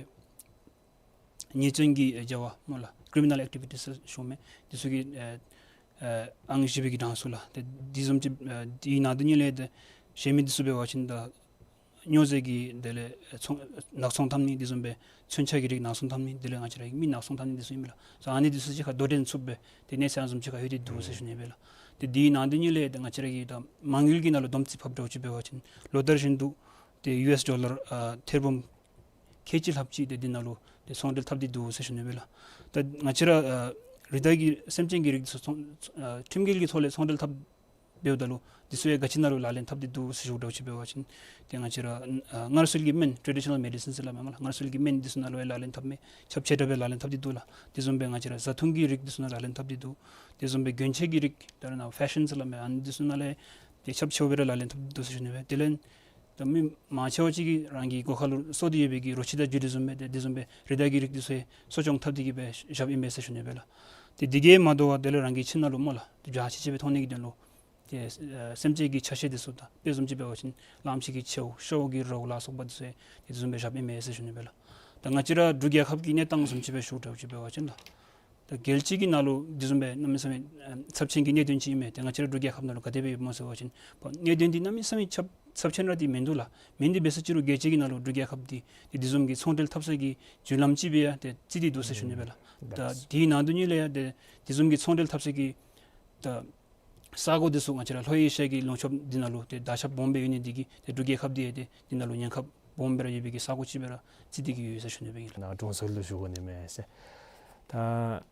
ཉེས་བཙོན་གྱི་བྱ་བ་སྨོ་ལགས། ཀི་རི་མི་ནཱལ་ཨེག་ཊི་བི་ཊིས་ཟེར་ཞུཝ་མས། དེ་ཚུ་གི་ཨ་ཨ་ཨང་བཞི་པའི་གི་གྲངས་སུ་ལགས། དེ་དེ་བཟུམ་ཅིག་ཨ་དེའི་ནང་དོན་ནི་ལས་དེ་གཞན་མི་འདི་ཚུ་འབད་བ་ཅིན་ད་སྨྱོ་རྫས་ཀྱི་དེ་ལས་ཚོང་ནག་ཚོང་འཐབ་ནི་དེ་བཟུམ་སྦེ་མཚོན་ཆ་གི་རིགས་ནག་ཚོང་འཐབ་ནི་དེ་ལས་ང་བཅས་ར་གི་མི་ནག་ཚོང་འཐབ་ནི་དེ་ཚུ་ཨིན་པས་ལགས། ཨ་ནི་དེ་ཚུ་གཅིག་ཁར་དོ་འགྲན་ཚུགསཔ་སྦེ་དེ་གནས་ཚད་ཨ་བཟུམ་ཅིག་ཁར་ལྷོད་དེ་འདུག་ཟེར་ཞུ་ནི་སྦེ་ལགས། དེ་དེའི་ནང་དོན་ནི་ལས་དེ་ང་བཅས་ར་གི་ད་མ་དངུལ་གྱི་ནང་ལུ་སྡོམ་རྩིས་ཕབ་འདྲཝ་ཅིག་འབད་བ་ཅིན་ལོ་ལྟར་བཞིན་དུ་དེ་ཡུ་ཨེསི་ཌོ་ལར་ཨ་ཐེར་འབུམ་ཁལ་གཅིག་ལྷགཔ་ཅིག་དེ་འདི་ནང་ལུ་དེ་ཚོང་འབྲེལ་འཐབ་སྟེ་འདུག་ཟེར་ཞུ་ནི་སྦེ་ལགས། ད་ང་བཅས་ར་ཨ་རི་དྭགས་ཀྱི་སེམས་ཅན་གྱི་རིགས་འདི་ཚུ་ཚོང་ཨ་ཁྲིམས་འགལ་གྱི་ཐོག་ལས་ཚོང་འབྲེལ་འཐབ་འབདཝ་ད་ལུ་འདི་ཚུ་ཡང་ག་ཅི་ནང་ལུ་ལག་ལེན་འཐབ་སྟེ་འདུག་ཟེར་ཞུཝ་འདྲཝ་ཅིག་འབད་བ་ཅིན་དེ་ང་བཅས་ར་ཨ་སྔར་སྲོལ་གྱི་སྨན་ཊེ་ཌི་ཤ་ནཱལ་མེ་ཌི་སིན་ཟེར་སླབ་མས་སྨོ་ལགས། སྔར་སྲོལ་གྱི་སྨན་འདི་ཚུ་ནང་ལུ་ཡང་ལག་ལེན་འཐབ་མས། ཁྱབ་ཆེ་དྲགས་སྦེ་ལག་ལེན་འཐབ་སྟེ་འདུག་ལགས། དེ་བཟུམ་སྦེ་ང་བཅས་ར་བཟའ་འཐུང་གི་རིགས་འདི་ཚུ་ནང་ལག་ལེན་འཐབ་སྟེ་འདུག། དེ་བཟུམ་སྦེ་གྱོན་ཆས་ཀྱི་རིགས་ད་རེས་ནངས་ཕེ་ཤཱན་ཟེར་སླབ་མས། ཨ་ནི་འདི་ཚུ་ནང་ལུ་ཡང་དེ་ཁྱབ་ཆེཝ་སྦེ་ར་ལག་ལེན་འཐབ་སྟེ་འདུག་ཟེར་ཞུ་ནི་སྦེ། དེ་ལས་ད་མི་མང་ཆེ་བ་ཅིག་གིས་རང་གི་སྒོ་ཁར་ལུ་གསོ་སྟེ་ཡོད་པའི་གི་རོ་ཁྱི་དང་རྒྱུ་དེ་བཟུམ་སྦེ་དེ་དེ་བཟུམ་སྦེ་རི་དྭགས་ཀྱི་རིགས་འདི་ཚུ་ཡང་གསོ་སྐྱོང་འཐབ་སྟེ་གི་སྦེ་བཞགཔ་ཨིན་པས་ཟེར་ཞུ་ནི་སྦེ་ལགས། དེ་དེ་གིས་མ་དོ་བར་དེ་ལས་རང་གི་ཁྱིམ་ནང་ལུ་སྨོ་ལགས། དེ་འཇའ་ཆི་ཆི་སྦེ་མཐོང་ནི་གི་དོན་ལུ་དེ་ཨ་སེམས་ཅན་གྱི་ཆ་ཤས་དེ་ཚུ་དང་དཔེ་བཟུམ་ཅིག་འབད་བ་ཅིན་གླངམོ་ཆེ་གི་མཆེཝ་ཤཝ་གི་རྭཝ་ལ་སོགས་པ་དེ་ཚུ་ཡང་དེ་བཟུམ་སྦེ་བཞགཔ་ཨིན་པས་ཟེར་ཞུ་ནི་སྦེ་ལགས། ད་ང་བཅས་ར་འབྲུག་རྒྱལ་ཁབ་ཀྱི་གནས་སྟངས་བཟུམ་ཅིག་སྦེ་ཞུཝ་འདྲཝ་ཅིག་འབད་བ་ཅིན་ལགས། ད་རྒྱལ་སྤྱི་གི་ནང་ལུ་དེ་བཟུམ་སྦེ་གནམ་མེད་ས་མེད་ཨ་ཚབས་ཆེན་གྱི་གནད་དོན་ཅིག་ཨིན་མས། ཏེ་ང་བཅས་ར་འབྲུག་རྒྱལ་ཁབ་ནང་ལུ་ག་དེ་སྦེ་ཡོདཔ་སྨོ་ཟེར་བ་ཅིན་གནད་དོན་འདི་གནམ་མེད་ས་མེད་ཚབས་ཚབས་ཆེན་ར་འདི་མིན་འདུག་ལགས། མིན་འདི་འབད་ས་ཅི་རུང་རྒྱལ་སྤྱི་གི་ནང་ལུ་འབྲུག་རྒྱལ་ཁབ་འདི་དེ་དེ་བཟུམ་གྱི་ཚོང་འབྲེལ་འཐབ་ས་གི་བརྒྱུད་ལམ་ཅིག་སྦེ་ཡང་དེ་བརྩི་སྟེ་འདུག་ཟེར་ཞུ་ནི་སྦེ་ལགས། ད་དེའི་ནང་དོན་ནི་ལས་ཡང་དེ་དེ་བཟུམ་གྱི་ཚོང་འབྲེལ་འཐབ་ས་གི་ད་ས་སྒོ་དེ་ཚུ་ང་བཅས་ར་ལྷོ་ཨེ་ཤི་ཡ་གི་ལུང་ཕྱོགས་འདི་ནང་ལུ་དེ་དར་ཁྱབ་སྦོམ་སྦེ་ཡོད་ནི་འདི་གིས་དེ་འབྲུག་རྒྱལ་ཁབ་འདི་ཡང་དེ་འདི་ནང་ལུ་ཉེན་ཁ་སྦོམ་སྦེ་ར་ཡོད་པའི་གི་ས་སྒོ་ཅིག་སྦེ་ར་བརྩི་སྟེ་གི་ཡོད་ཟེར་ཞུ་ནི་སྦེ་ཨིན་ལགས། ནཱ་དྲུང་འཚོ་ལུ་ཞུ་དགོ་ནི་མས་ཟེར། ད་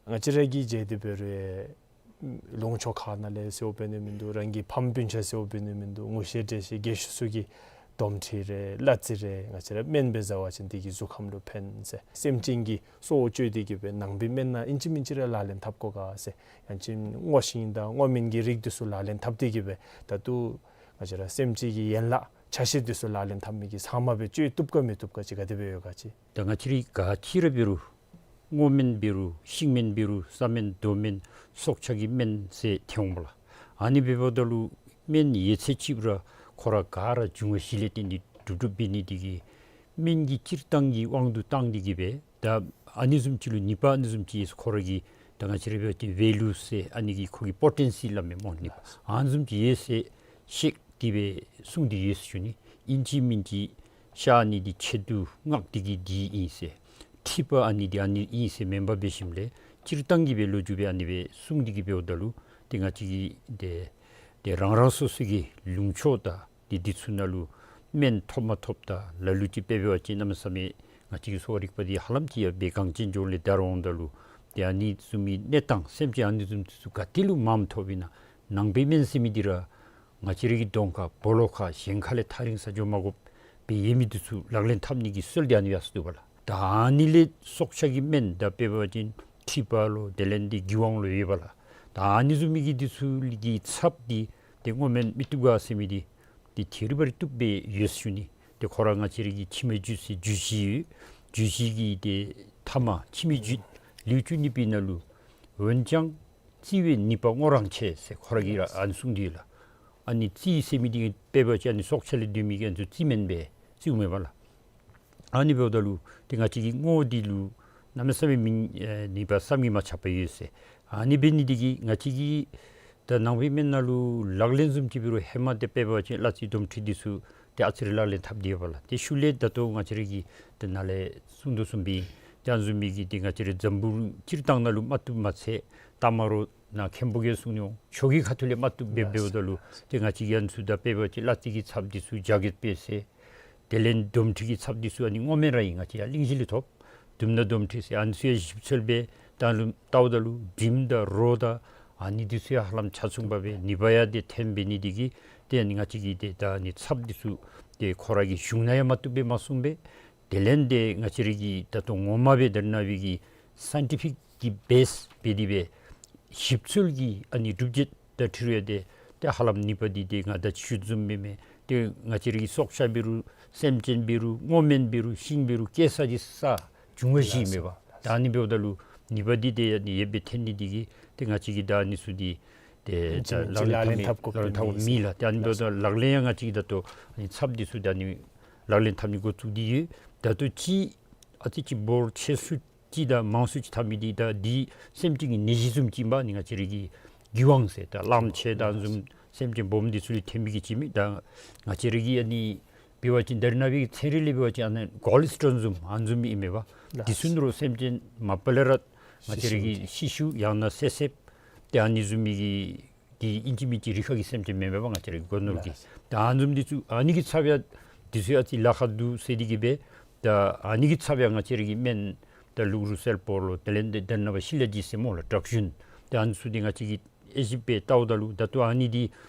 ང་བཅས་ར་གིས་མཇལ་ཏེ་འབད་རུང་ ལུང་ཕྱོགས་ཁ་ནང་ལས་ཟེརཝ་འབད་ནི་མིན་འདུག། རང་གི་ཕམ་སྤུན་ཆ་ཟེརཝ་འབད་ནི་མིན་འདུག། ངོ་ཤེས་འདྲེས་ཤེས་རྒས་ཤོས་ཚུ་གི་དོམ་མཁྲིས་རེ་གླ་རྩི་རེ་ང་བཅས་ར་སྨན་སྦེ་བཟའ་བ་ཅིན་དེ་གིས་གཟུགས་ཁམས་ལུ་ཕན་ཟེར། སེམས་ཅན་གྱི་སྲོག་བཅད་དེ་གིས་སྦེ་ནང་པའི་སྨན་ནང་ཨིན་ཅི་མིན་ཅི་ར་ལག་ལེན་འཐབ་དགོ་ག་ཟེར། ཡང་ཅིན་སྔོ་ཤིང་དང་སྔོ་སྨན་གྱི་རིགས་འདི་ཚུ་ལག་ལེན་འཐབ་སྟེ་གིས་སྦེ་ད་ལྟོ་ང་བཅས་ར་སེམས་ཅན་གྱི་ཡན་ལག་ཆ་ཤས་འདི་ཚུ་ལག་ལེན་འཐབ་མི་གི་ཚབ་མ་སྦེ་བཅད་བཏུབ་ག་མི་བཏུབ་ག་ཅིག་ག་དེ་སྦེ་ཡོད་ག་ཅིག། ད་ང་བཅས་ར་ག་ཅི་ར་འབད་རུང་སྔོ་སྨན་འབད་རུང་ཤིང་སྨན་འབད་རུང་ས་སྨན་རྡོ་སྨན་སྲོག་ཆགས་ཀྱི་སྨན་ཟེར་ཐོན་འོང་པ་ལགས། ཨ་ནི་འབདཝ་ད་ལུ་སྨན་ཡོད་ཚད་ཅིག་ར་ཁོ་ར་ག་ར་འབྱུང་བ་བཞི་ལས་བརྟེན་ཏེ་གྲུབ་གྲུབ་འབད་ནི་དེ་གིས་སྨན་གྱི་སྤྱིར་བཏང་གི་དབང་དུ་བཏང་སྟེ་གིས་སྦེ་ད་ཨ་ནི་བཟུམ་ཅིག་ལུ་ནུས་པ་ཨ་ནི་བཟུམ་ཅིག་ཡོད་ཁོ་ར་གི་ད་ང་བཅས་ར་འབད་བ་ཅིན་ཝེ་ལུ་ཟེར་ཨ་ནི་གི་ཁོ་གི་པོ་ཊེན་སི་སླབ་མས་སྨོ། ནུས་པ་ཨ་ནི་བཟུམ་ཅིག་ཡོད་ཟེར་བཤད་དེ་སྦེ་གསུངས་ཏེ་ཡོད་ཟེར་ཞུ་ནི། ཨིན་ཅི་མིན་ཅི་ཤ་ཨ་ནི་འདི་ཆེད་དུ་མངགས་ཏེ་གིས་འདི་ཨིན་ཟེར་མཁྲིས་པ་ཨ་ནི་འདི་ཨ་ནི་ཨིན་ཟེར་མེན་པར་འབད་ཞིནམ་ལས་སྤྱིར་བཏང་གི་སྦེ་ལོ་རྒྱུས་སྦེ་ཨ་ནི་སྦེ་གསུངས་ཏེ་གིས་འབདཝ་ད་ལུ་ཏེ་ང་བཅས་ཀྱི་ཏེ་ཏེ་རང་རང་སོ་སོ་གི་ལུང་ཕྱོགས་དང་འདི་འདི་ཚུ་ནང་ལུ་སྨན་ཐོབ་མ་ཐོབ་དང་ལ་ལུ་ཅིག་འབད་བ་ཅིན་གནམ་མེད་ས་མེད་ང་བཅས་ཀྱི་གསོ་བ་རིག་པ་འདི་ཧ་ལམ་ཅིག་ཡང་འབད་གངས་ཅན་ལྗོངས་ལས་དར་འོངམ་ད་ལུ་ཏེ་ཨ་ནི་བཟུམ་མའི་གནས་སྟངས་སེམས་ཅན་ཨ་ནི་བཟུམ་འདི་ཚུ་ག་ཏེ་ལུ་མངམ་ཐོབ་ཨིན་ན། ནང་པའི་སྨན་ཟེར་མི་འདི་ར་ང་བཅས་ར་གི་གདོང་ཁར་སྦོ་ལོགས་ཁར་གཞན་ཁ་ལས་ཐག་རིང་ས་འགྱོ་མ་དགོཔ་སྦེ་ཡོད་མི་འདི་ཚུ་ལག་ལེན་འཐབ་ནི་གི་སྲོལ་འདི་ཨ་ནི་ཡང་སྡོད་པ་ལགས། ད་ཨ་ནི་ལས་སྲོག་ཆགས་ཀྱི་སྨན་ད་འབད་བ་ཅིན་མཁྲིས་པ་ལོ་དེ་ལས་འདི་གི་ཝང་ལོ་ཡོད་པ་ལགས། ད་ཨ་ནི་བཟུམ་མའི་གི་འདི་ཚུ་གི་ཚབ་འདི་ཏེ་སྔོ་སྨན་མི་བཏུབ་ག་ཟེར་མི་འདི་ཏེ་ཐད་རི་བ་རི་བཏུབ་སྦེ་ཡོད་ཟེར་ཞུ་ནི། ཏེ་ཁོ་ར་ང་བཅས་ར་གི་མཆིལ་མའི་རྒྱུད་ཟེར་རྒྱུད་བཞི་ཡོད། རྒྱུད་བཞི་གི་ཏེ་ཐ་མ་མཆིལ་མའི་རྒྱུད་ལེའུ་བཅུ་གཉིས་པའི་ནང་ལུ་འོན་ཀྱང་བཙིར་བའི་ནུས་པ་སྔོ་རང་ཆེ་ཟེར་ཁོ་ར་གིས་ར་ཨ་ནི་གསུངས་ཏེ་ཡོད་ལགས། ཨ་ནི་བཙིར་ཟེར་མི་འདི་འབད་བ་ཅིན་ཨ་ནི་སྲོག་ཆགས་ལས་སྡོད་མི་གི་ཨ་ནི་ཚུ་བཙིར་སྨན་སྦེ་བཙིརཝ་མས་པ་ལགས། ཨ་ནི་འབདཝ་ད་ལུ་ཏེ་ང་བཅས་ཀྱི་སྔོ་འདི་ལུ་གནམ་མེད་ས་མེད་མིང་ཨེ་ནུས་པ་བསམ་གྱིས་མ་ཁྱབ་པ་ཡོད་ཟེར། ཨ་ནི་འབད་ནི་འདི་གིས་ང་བཅས་ཀྱི་ད་ནང་པའི་སྨན་ནང་ལུ་ལག་ལེན་བཟུམ་ཅིག་འབད་རུང་ཧེ་མ་ཏེ་འབད་བ་ཅིན་གླ་རྩི་དོམ་མཁྲིས་འདི་ཚུ་ཏེ་ཨ་ཙི་རེ་ལག་ལེན་འཐབ་སྟེ་ཡོད་པ་ལགས། ཏེ་ཤུལ་ལས་ད་ལྟོ་ང་བཅས་ར་གིས་ཏེ་ནཱ་ལས་གསུངས་དོ་བཟུམ་སྦེ་ཏེ་ཨ་ནི་བཟུམ་མའི་གི་ཏེ་ང་བཅས་ར་འཛམ་བུ་གླིང་སྤྱིར་བཏང་ནང་ལུ་མ་བཏུབ་མ་ཚད་ད་མ་རོགས་ནཱ་མཁན་པོ་གིས་གསུངས་ནི་འོང་ཆོས་ཀྱི་ཁ་ཐུག་ལས་མ་བཏུབ་སྦེ་འབདཝ་ད་ལུ་ཏེ་ང་བཅས་ཀྱིས་ཨ་ནི་ཚུ་ད་འབད་བ་ཅིན་གླ་རྩི་གི་ཚབ་འདི་ཚུ་རྒྱ་སྐྱེད་སྦེ་ཟེར། དེ་ལས་དོམ་མཁྲིས་ཀྱི་ཚབ་འདི་ཚུ་ཨ་ནི་སྔོ་སྨན་ར་ཨིན། ང་བཅས་ཡར་གླིང་བཞི་ལས་ཐོབ། དུམ་ནག་དོམ་མཁྲིས་ཟེར་ཨ་ནི་ཚུ་ཡང་ཞིབ་འཚོལ་འབད་ད་ལུ་བལྟཝ་ད་ལུ་བྲིམ་དང་རོ་དང་ཨ་ནི་འདི་ཚུ་ཡང་ཧ་ལམ་ཆ་མཚུངས་པ་སྦེ་ནུས་པ་ཡང་ཏེ་ཐོན་འབད་ནི་འདི་གིས་ཏེ་ཨ་ནི་ང་བཅས་ཀྱིས་ཏེ་ད་ཨ་ནི་ཚབ་འདི་ཚུ་ཏེ་ཁོ་ར་གི་གཞུང་ནང་ཡང་མ་བཏུབ་སྦེ་མ་གསུངས་པས། དེ་ལས་ཏེ་ང་བཅས་ར་གི་ད་ལྟོ་ངོ་མ་སྦེ་ད་རེས་ནངས་པའི་གི་སའིན་ཊི་ཕིག་གི་བེསི་འབད་དེ་སྦེ་ཞིབ་འཚོལ་གྱི་ཨ་ནི་སྒྲུབ་བྱེད་དང་འཁྲིལ་ཏེ་ཏེ་ཧ་ལམ་ནུས་པ་འདི་ཏེ་ང་ད་ཅི་ཞུ་བཟུམ་སྦེ་མས། ཏེ་ང་བཅས་ར་གི་སྲོག་ཆགས་འབད་རུང་སེམས་ཅན་འབད་རུང་སྔོ་སྨན་འབད་རུང་ཤིང་འབད་རུང་སྐྱེ་ས་འདི་ས་འབྱུང་བ་བཞི་མས་པ། ད་ཨ་ནི་འབདཝ་ད་ལུ་ནུས་པ་འདི་ཏེ་ཨ་ནི་ཡོདཔ་སྦེ་ཐོན་ནི་འདི་གིས་ཏེ་ང་བཅས་ཀྱིས་ད་ཨ་ནི་ཚུ་འདི་ཏེ་ཨིན་ཅི་ད་མིན་ཅི་ལག་ལེན་ལག་ལེན་འཐབ་འཐབ་དགོཔ་ལག་ལེན་འཐབ་མེད་ཟེར། མེད་ལགས། ཏེ་ཨ་ནི་འབདཝ་ད་ལགས་ལག་ལེན་ཡང་ང་བཅས་ཀྱིས་ད་ལྟོ་ཨ་ནི་ཚབ་འདི་ཚུ་ད་ཨ་ནི་ལག་ལེན་འཐབ་ནི་འགོ་བཙུགས་ཏེ་ཡོད། ད་ལྟོ་ཅིག་ཨ་ཙི་ཅིག་འབོར་ཆེ་སུ་ཅིག་དང་མང་སུ་ཅིག་འཐབ་མི་འདི་ད་འདི་སེམས་ཅན་གྱི་ནད་གཞི་བཟུམ་ཅིག་ཨིན་པས། ཨ་ནི་ང་བཅས་ར་གི་གི་ཝང་ཟེར་ད་གླངམོ་ཆེ་དང་བཟུམ་སེམས་ཅན་སྦོམ་འདི་ཚུ་ལུ་ཐོན་མི་གི་ཅིག་མས། ད་ང་བཅས་ར་གི་ཨ་ནི་འབད་བ་ཅིན་ད་རེས་ནངས་པའི་ཚན་རིག་ལས་འབད་བ་ཅིན་ཨ་ནི་གོ་ལེ་སི་ཊོལ་བཟུམ་ཨ་ནི་བཟུམ་ཨིན་མས་པ། འདི་ཚུ་ནང་ལུ་སེམས་ཅན་མ་པ་ལས་ར་ང་བཅས་ར་གི་ཤི་ཤུ་ཡང་ན་བསད་བསདཔ་ཏེ་ཨ་ནི་བཟུམ་མའི་གི་གི་ཨིན་ཅི་མིན་ཅི་རི་ཁ་གི་སེམས་ཅན་མེན་མས་པ། ང་བཅས་ར་གི་སྒོ་ནོར་གྱི་ད་ཨ་ནི་བཟུམ་འདི་ཚུ་ཨ་ནི་གི་ཚབ་ཡང་འདི་ཚུ་ཡང་ཨ་ཙི་ལཱ་ཁག་འདུག་ཟེར་ཏེ་གིས་སྦེ་ད་ཨ་ནི་གི་ཚབ་ཡང་ང་བཅས་ར་གི་སྨན་ད་ལུག་རུས་སེལ་པོ་ལོ་དེ་ལས་ཏེ་ད་རེས་ནངས་པ་ཤི་ལ་ཇི་ཟེར་སྨོ་ལགས། དྲག་ཞུན་ཏེ་ཨ་ནི་ཚུ་འདི་ང་བཅས་ཀྱིས་དབྱེ་ཞིབ་འབད་བལྟཝ་ད་ལུ་ད་ལྟོ་ཨ་ནི་འདི་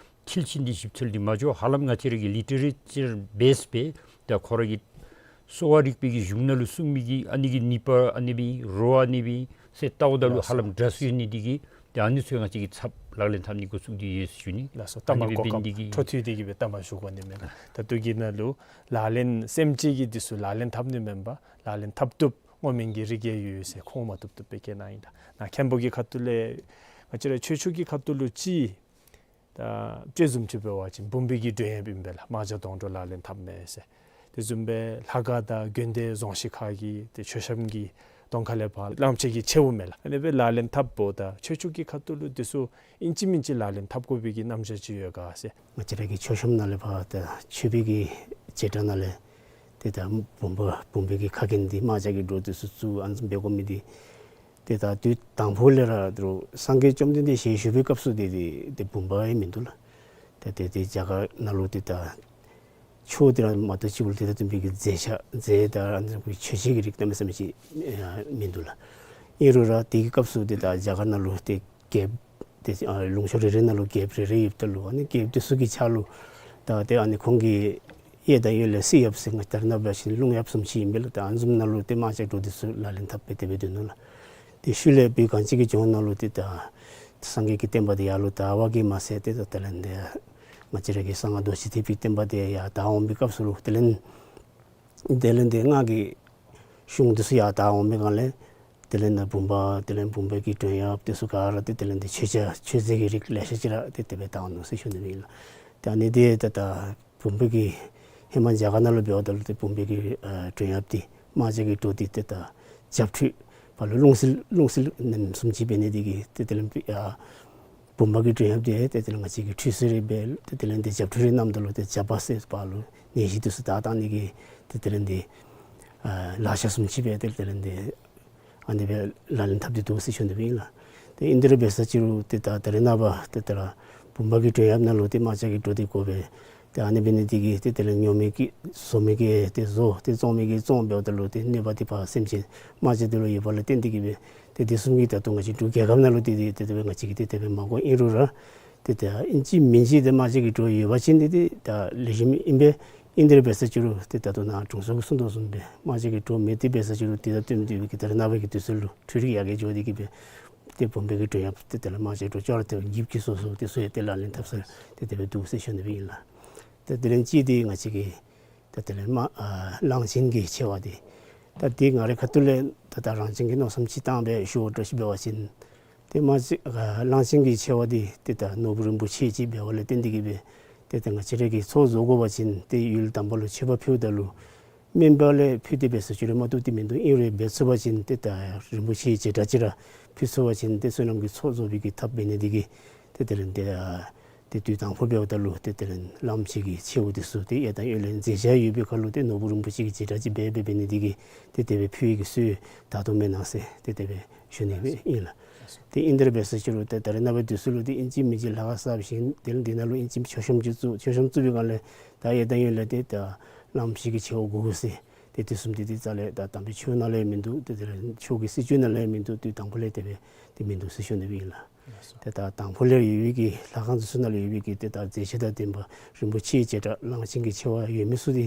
མཐིལ་ཕྱིན་ཏེ་ཞིབ་འཚོལ་འདི་མ་འགྱོ། ཧ་ལམ་ང་བཅས་ར་གི་ལི་ཊེ་རེ་ཅར་བེསི་སྦེ་ད་ཁོ་ར་གི་གསོ་བ་རིག་པའི་གི་གཞུང་ནང་ལུ་གསུངས་མི་གི་ཨ་ནི་གི་ནུས་པ་ཨ་ནི་སྦེ་རོ་ཨ་ནི་སྦེ་ཟེར་བལྟཝ་ད་ལུ་ཧ་ལམ་འདྲ་སུ་ཡོད་ནི་འདི་གིས་ཏེ་ཨ་ནི་ཚུ་ང་བཅས་ཀྱིས་ཚབ་ལག་ལེན་འཐབ་ནི་འགོ་བཙུགས་ཏེ་ཡོད་ཟེར་ཞུ་ནི། ལགས་སོ། ལྟ་མ་གོ་སྐབས་འཕྲོ་མཐུད་དེ་གིས་སྦེ་ལྟ་མ་ཞུ་དགོ་ནི་མེན་ན། ད་ལྟོ་གི་ནང་ལུ་ལག་ལེན་སེམས་ཅན་གྱི་འདི་ཚུ་ལག་ལེན་འཐབ་ནི་མེན་པར་ལག་ལེན་འཐབ་བཏུབ་སྔོ་སྨན་གྱི་རིགས་ཡང་ཡོད་ཟེར་ཁོང་མ་བཏུབ་བཏུབ་སྦེ་བཀལ་གནང་ཡི། ད་ནཱ་མཁན་པོ་གི་ཁ་ཐུག་ལས་ང་བཅས་ར་ཆོས་ཕྱོགས་ཀྱི་ཁ་ཐུག་ལུ་ཅིག་ད་དཔྱེ་བཟུམ་ཅིག་འབད་བ་ཅིན་བུམ་པའི་གི་མགྲོན་ཡང་ཨིན་པས་ལགས། རྨ་བྱ་དོང་འགྲོ་ལག་ལེན་འཐབ་མས་ཟེར། དེ་བཟུམ་སྦེ་ལྷ་ཁང་དང་དགོན་སྡེ་རྫོང་གཞི་ཁ་གི་ཏེ་མཆོད་བཤམས་ཀྱི་གདོང་ཁ་ལས་ཕར་གླངམོ་ཆེ་གི་མཆེཝ་མས་ལགས། ཨ་ནི་སྦེ་ལག་ལེན་འཐབ་འབདཝ་ད་ཆོས་ཕྱོགས་ཀྱི་ཁ་ཐུག་ལུ་འདི་ཚུ་ཨིན་ཅི་མིན་ཅི་ལག་ལེན་འཐབ་དགོ་པའི་གི་རྣམ་གཞག་ཅིག་ཡོད་ག་ཟེར། ང་བཅས་ར་གི་མཆོད་བཤམས་ནང་ལས་ཕར་ད་མཆོད་པའི་གི་བྱེ་བྲག་ནང་ལས་ཏེ་ད་བུམ་པ་བུམ་པའི་གི་ཁ་རྒྱན་འདི་རྨ་བྱ་གི་སྒྲོ་འདི་ཚུ་བཙུགས་ཨ་ནི་བཟུམ་འབད་དགོ་མི་འདི་ཏེ་ད་དུས་དང་ཕུ་ལས་ར་ཏེ་རུང་སངས་རྒྱས་བཅོམ་ལྡན་འདས་ཞལ་བཞུགས་པའི་སྐབས་སུ་ཏེ་ཏེ་ཏེ་བུམ་པ་ཡང་མིན་འདུག་ལགས། ཏེ་ཏེ་ཏེ་རྒྱ་གར་ནང་ལུ་ཏེ་ད་ཆོས་འདི་ར་མ་གཏོགས་ཅིག་ལུ་ཏེ་ད་བཟུམ་མའི་གི་རྫས་ཆ་རྫས་དང་ཨ་ནི་བཟུམ་གྱི་མཆོད་བྱའི་གི་རིགས་གནམ་མེད་ས་མེད་ཅིག་ཨ་མིན་འདུག་ལགས། ཨིན་རུང་ར་དེ་གི་སྐབས་སུ་ཏེ་ད་རྒྱ་གར་ནང་ལུ་ཏེ་རྒྱལཔོ་ ཏེ་ཨ་ལུང་ཕྱོགས་རེ་རེ་ནང་ལུ་རྒྱལཔོ་རེ་རེ་ཡོདཔ་ད་ལུ་ཨ་ནི་རྒྱལཔོ་འདི་ཚུ་གི་ཕྱག་ལུ་ད་ཏེ་ཨ་ནི་ཁོང་གི་གཡས་དང་གཡོན་ལས་སྲིད་གཡབ་ཟེར་ང་བཅས་ད་རེས་ནངས་པ་འབད་བ་ཅིན་རླུང་གཡབ་བཟུམ་ཅིག་ཨིན་པས་ལགས། ད་ཨ་ནི་བཟུམ་ནང་ལུ་ཏེ་དམག་བྱ་འདྲོག་འདི་ཚུ་ལག་ལེན་འཐབ་སྦེ་དེ་སྦེ་སྡོད་ནུག་ལགས། ཏེ་ཤུལ་ལས་བོད་གངས་ཅན་གྱི་ལྗོངས་ནང་ལུ་ཏེ་ད་སངས་རྒྱས་ཀྱི་བསྟན་པ་འདི་ཡར་ལུ་དར་བ་གིས་མ་ཚད་ཏེ་ད་དེ་ལས་ཏེ་ང་བཅས་ར་གི་གསང་སྔགས་རྡོ་རྗེ་ཐེག་པའི་བསྟན་པ་འདི་ཡར་དར་འོང་པའི་སྐབས་སུ་ལུ་དེ་ལས་དེ་ལས་ཏེ་སྔགས་ཀྱི་གཞུང་འདི་ཚུ་ཡར་དར་འོང་པའི་སྒང་ལས་དེ་ལས་ད་བུམ་པ་དེ་ལས་བུམ་པའི་གི་སྒྲོན་གཡབ་འདི་ཚུ་ག་ར་ཏེ་དེ་ལས་ཏེ་མཆོད་བྱ་མཆོད་རྫས་ཀྱི་རིགས་ལེ་ཤ་ཅིག་ར་ཏེ་དེ་སྦེ་དར་འོང་ནུག་ཟེར་ཞུ་ནི་ཨིན་ལགས། ཏེ་ཨ་ནི་འདི་ད་ད་བུམ་པའི་གི་ཧེ་མ་རྒྱ་གར་ནང་ལུ་འབདཝ་ད་ལུ་ཏེ་བུམ་པའི་གི་ཨ་སྒྲོན་གཡབ་འདི་དམག་བྱ་གི་སྒྲོ་འདི་ཏེ་ད་བྱབས་ཁྲུས་པ་ལུ་རླུང་བསིལ་རླུང་བསིལ་ནམ་བཟུམ་ཅིག་འབད་ནི་འདི་གིས་ཏེ་དེ་ལས་ཨ་བུམ་པ་གི་སྒྲོན་གཡབ་འདི་ཏེ་དེ་ལས་ང་བཅས་ཀྱིས་ཁྲུས་གསོལ་རེ་འབད་ཏེ་དེ་ལས་ཏེ་བྱབས་ཁྲུས་རེ་གནངམ་ད་ལུ་ཏེ་བྱབས་པ་ཟེར་པ་ལུ་ནད་གཞི་འདི་ཚུ་དག་བཏང་ནི་གི་ཏེ་དེ་ལས་ཏེ་ཨ་ལག་ཆ་བཟུམ་ཅིག་སྦེ་ཏེ་དེ་ལས་ཏེ་ཨ་ནི་སྦེ་ལག་ལེན་འཐབ་སྟེ་འདུག་ཟེར་ཞུ་ནི་ཨིན་ལགས། ཏེ་ཨིན་དེ་ར་འབད་ས་ཅིག་རུང་ཏེ་ད་ད་རེས་ནངས་པ་ཏེ་ད་ར་བུམ་པ་གི་སྒྲོན་གཡབ་ནང་ལུ་ཏེ་དམག་བྱ་གི་སྒྲོ་འདི་དགོ་པས། ཏེ་ཨ་ནི་འབད་ནི་འདི་གིས་ཏེ་དེ་ལས་ཉོ་མི་གིས་བཟོ་མི་གིས་ཏེ་བཟོ་ཏེ་བཙོང་མི་གིས་བཙོང་འབདཝ་ད་ལུ་ཏེ་གནོད་པ་འདི་ཕར་སེམས་ཅན་དམག་བྱ་འདི་ལུ་ཡོད་པ་ལུ་བརྟེན་ཏེ་གིས་སྦེ་ཏེ་དེ་བཟུམ་གྱི་ད་ལྟོ་ང་བཅས་འབྲུག་རྒྱལ་ཁབ་ནང་ལུ་ཏེ་ཏེ་དེ་སྦེ་ང་བཅས་ཀྱིས་ཏེ་དེ་སྦེ་མ་གོ་ཨིན་རུང་ར་ཏེ་ད་ཨིན་ཅི་མིན་ཅི་ཏེ་དམག་བྱ་གི་སྒྲོ་ཡོད་པ་ཅིན་ཏེ་ཏེ་ད་ལེགས་ཤོམ་ཨིན་པས། ཨིན་དེ་ར་འབད་ས་ཅིག་རུང་ཏེ་ད་ལྟོ་ནཱ་དྲུང་འཚོ་གིས་གསུང་དོ་བཟུམ་སྦེ་དམག་བྱ་གི་སྒྲོ་མེད་དེ་འབད་ས་ཅིག་རུང་ཏེ་ད་ལྟོ་དེ་སྦེ་གི་ད་རེས་ནངས་པ་གི་དུས་ཚོད་ལུ་འཕྲུལ་རིག་ཡར་རྒྱས་འགྱོ་སྟེ་གིས་སྦེ་ཏེ་བུམ་པའི་གི་སྒྲོན་གཡབ་ཏེ་དེ་ལས་དམག་བྱ་སྒྲོ་ཅོག་ར་ཏེ་འགྱིབ་ཀྱིས་སོ་སོ་ཏེ་ཚུ་ཡང་ཏེ་ལག་ལེན་འཐབ་ས་ཏེ་དེ་སྦེ་འདུག་ཟེར་ཞུ་ནི་སྦེ་ཨིན་ལགས། ཏེ་དེ་ལས་ཅིག་འདི་ང་བཅས་ཀྱི་ད་དེ་ལས་མ་ཨ་གླང་ཆེན་གྱི་མཆེ་བ་འདི་ད་འདི་ང་རའི་ཁ་ཐུག་ལས་ད་ད་རང་བཞིན་གྱི་མནོ་བསམ་ཅིག་བཏང་སྦེ་ཞུ་བ་འདྲཝ་ཅིག་འབད་བ་ཅིན་ཏེ་མ་གཞི་ཨ་གླང་ཆེན་གྱི་མཆེ་བ་འདི་ཏེ་ད་ནོར་བུ་རིན་པོ་ཆེ་ཅིག་འབདཝ་ལས་བརྟེན་ཏེ་གིས་སྦེ་ཏེ་ད་ང་བཅས་ར་གིས་ཚོགས་རྫོགས་དགོ་པ་ཅིན་ཏེ་ཡུལ་དམ་པ་ལུ་མཆོད་པ་ཕུལཝ་ད་ལུ་སྨན་པ་ལས་ཕུལ་ཏེ་འབད་ས་ཅིག་རུང་མ་བཏུབ་སྟེ་མིན་འདུག། ཨིན་རུང་འབད་ཚུགས་པ་ཅིན་ཏེ་ད་རིན་པོ་ཆེ་བྱེ་བྲག་ཅིག་ར་ཕུལ་ཚུགས་པ་ཅིན་ཏེ་བསོད་ནམས་ཀྱི་ཚོགས་རྫོགས་པའི་གི་ཐབས་འབད་ནི་འདི་གིས་ཏེ་དེ་ལས་ཏེ་ཨ་ཏེ་དུས་དང་ཕུ་འབདཝ་ད་ལུ་ཏེ་དེ་ལས་གླང་ཆེན་གྱི་མཆེ་བ་འདི་ཚུ་ཏེ་གཡས་དང་གཡོན་ལས་མཛེས་ཆ་ཡོད་པའི་ཁར་ལུ་ཏེ་ནོར་བུ་རིན་པོ་ཆེ་གི་བྱེ་བྲག་ཅིག་འབད་འབད་འབད་ནི་འདི་གིས་ཏེ་དེ་སྦེ་ཕུལ་བའི་གི་སྲོལ་ད་ལྟོ་མེན་ན་ཟེར་ཏེ་དེ་སྦེ་ཞུ་ནི་སྦེ་ཨིན་ལགས། ཏེ་ཨིན་དེ་ར་འབད་ས་ཅིག་རུང་ཏེ་ད་རེས་ནངས་པའི་དུས་ཚོད་ལུ་ཏེ་ཨིན་ཅི་མིན་ཅི་ལྷ་ཁང་གསར་བཞེངས་དེ་ལས་འདི་ནང་ལུ་ཨིན་ཅི་མཆོད་བཤམ་ཅིག་བཙུགས། མཆོད་བཤམ་བཙུགས་པའི་སྒང་ལས་ད་གཡས་དང་གཡོན་ལས་ཏེ་ད་གླང་ཆེན་གྱི་མཆེ་བ་དགོ་དགོ་ཟེར་ཏེ་དེ་བཟུམ་འདི་ཏེ་རྩ་ལས་ད་དམ་པའི་ཆོས་ནང་ལས་མིན་འདུག། ཏེ་དེ་ལས་ཆོས་ཀྱི་སྲིད་བྱུས་ནང་ལས་མིན་འདུག། ཏེ་དང་ཕུ་ལས་དེ་སྦེ་ཏེ་མིན་འདུག་ཟེར་ཞུ་ནི་སྦེ་ཨིན་ལགས། ཏེ་ད་དང་ཕུ་ལས་ཡོད་པའི་གི་ལྷ་ཁང་འདི་ཚུ་ནང་ལུ་ཡོད་པའི་གི་ཏེ་ད་མཛེས་ཆ་དང་ལྡན་པ་རིན་པོ་ཆེའི་བྱེ་བྲག་གླང་ཆེན་གྱི་མཆེ་བ་ཡོད་མི་ཚུ་འདི་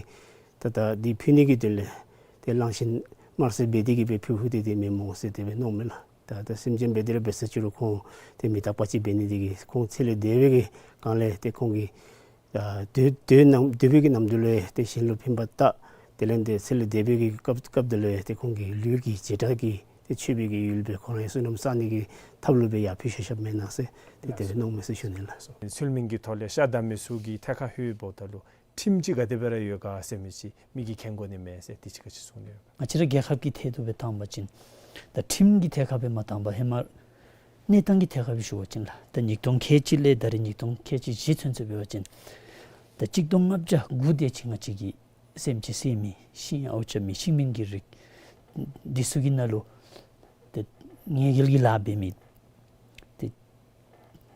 ད་ད་འདི་ཕུལ་ནི་གི་དོན་ལས་ཏེ་གླང་ཆེན་དམར་སེར་འབད་དེ་གིས་སྦེ་ཕུལ་ཕུལ་ཏེ་ཏེ་མེན་མོ་ཟེར་དེ་སྦེ་མནོཝ་མས་ལགས། ད་ད་སེམས་ཅན་འབད་དེ་ར་འབད་ས་ཅིག་རུང་ཁོང་ཏེ་མི་རྟག་པ་ཅིག་འབད་ནི་འདི་གིས་ཁོང་ཚེ་ལས་འདས་པའི་གི་སྒང་ལས་ཏེ་ཁོང་གི་ཨ་དུས་དུས་ནམ་དུས་པའི་གི་ནམ་དུས་ལུ་ཏེ་གཞན་ལུ་ཕན་པ་བཏགས། དེ་ལས་ཏེ་ཚེ་ལས་འདས་པའི་གི་སྐབས་སྐབས་དེ་ལུ་ཏེ་ཁོང་གི་ལུས་ཀྱི་བྱེ་བྲག་གིས་ཏེ་མཆོད་པའི་གི་ཡུལ་སྦེ་ཁོ་རའི་བསོད་ནམས་བསག་ནི་གི་ཐབས་ལུ་སྦེ་ཡར་ཕུལ་བཞག་བཞགཔ་མེན་ན་ཟེར་ཏེ་དེ་སྦེ་མནོཝ་མས་ཟེར་ཞུ་ནི་ལགས། ཚུལ་མིན་གྱི་ཐོག་ལས་ཤ་བདའ་མི་ཚུ་གིས་ཐད་ཁར་ལྷོད་འབདཝ་ད་ལུ་ཁྲིམས་ཅིག་ག་དེ་སྦེ་ར་ཡོད་ག་ཟེར་མི་ཅིག་མི་གིས་མཁྱེན་དགོ་ནི་མས་ཟེར་དེ་ཅིག་ག་ཅི་གསུང་ནི་ཡོད་ག། ང་བཅས་ར་རྒྱལ་ཁབ་ཀྱི་ཐད་དུ་སྦེ་བཏང་པ་ཅིན་ད་ཁྲིམས་ཀྱི་ཐད་ཁར་སྦེ་མ་བཏང་པར་ཧེ་མ་གནས་སྟངས་ཀྱི་ཐད་ཁར་སྦེ་ཞུ་བ་ཅིན་ལགས། ད་ཉིས་སྟོང་ཁལ་གཅིག་ལས་ད་རེས་ཉིས་སྟོང་ཁལ་གཅིག་བཞི་ཚུན་ཚོད་འབད་བ་ཅིན་ད་གཅིག་སྟོང་ལྔ་བརྒྱ་དགུ་དེ་ཅིག་ང་བཅས་ཀྱི་སེམས་ཅན་བསད་མི་ཤིང་ཨརཝ་རྐྱབ་མི་ཤིང་མིན་གྱི་རིགས་འདི་ཚུ་གི་ནང་ལུ་ཏེ་ཉེས་འགེལ་གྱི་ལཱ་འབད་མི་ཏེ་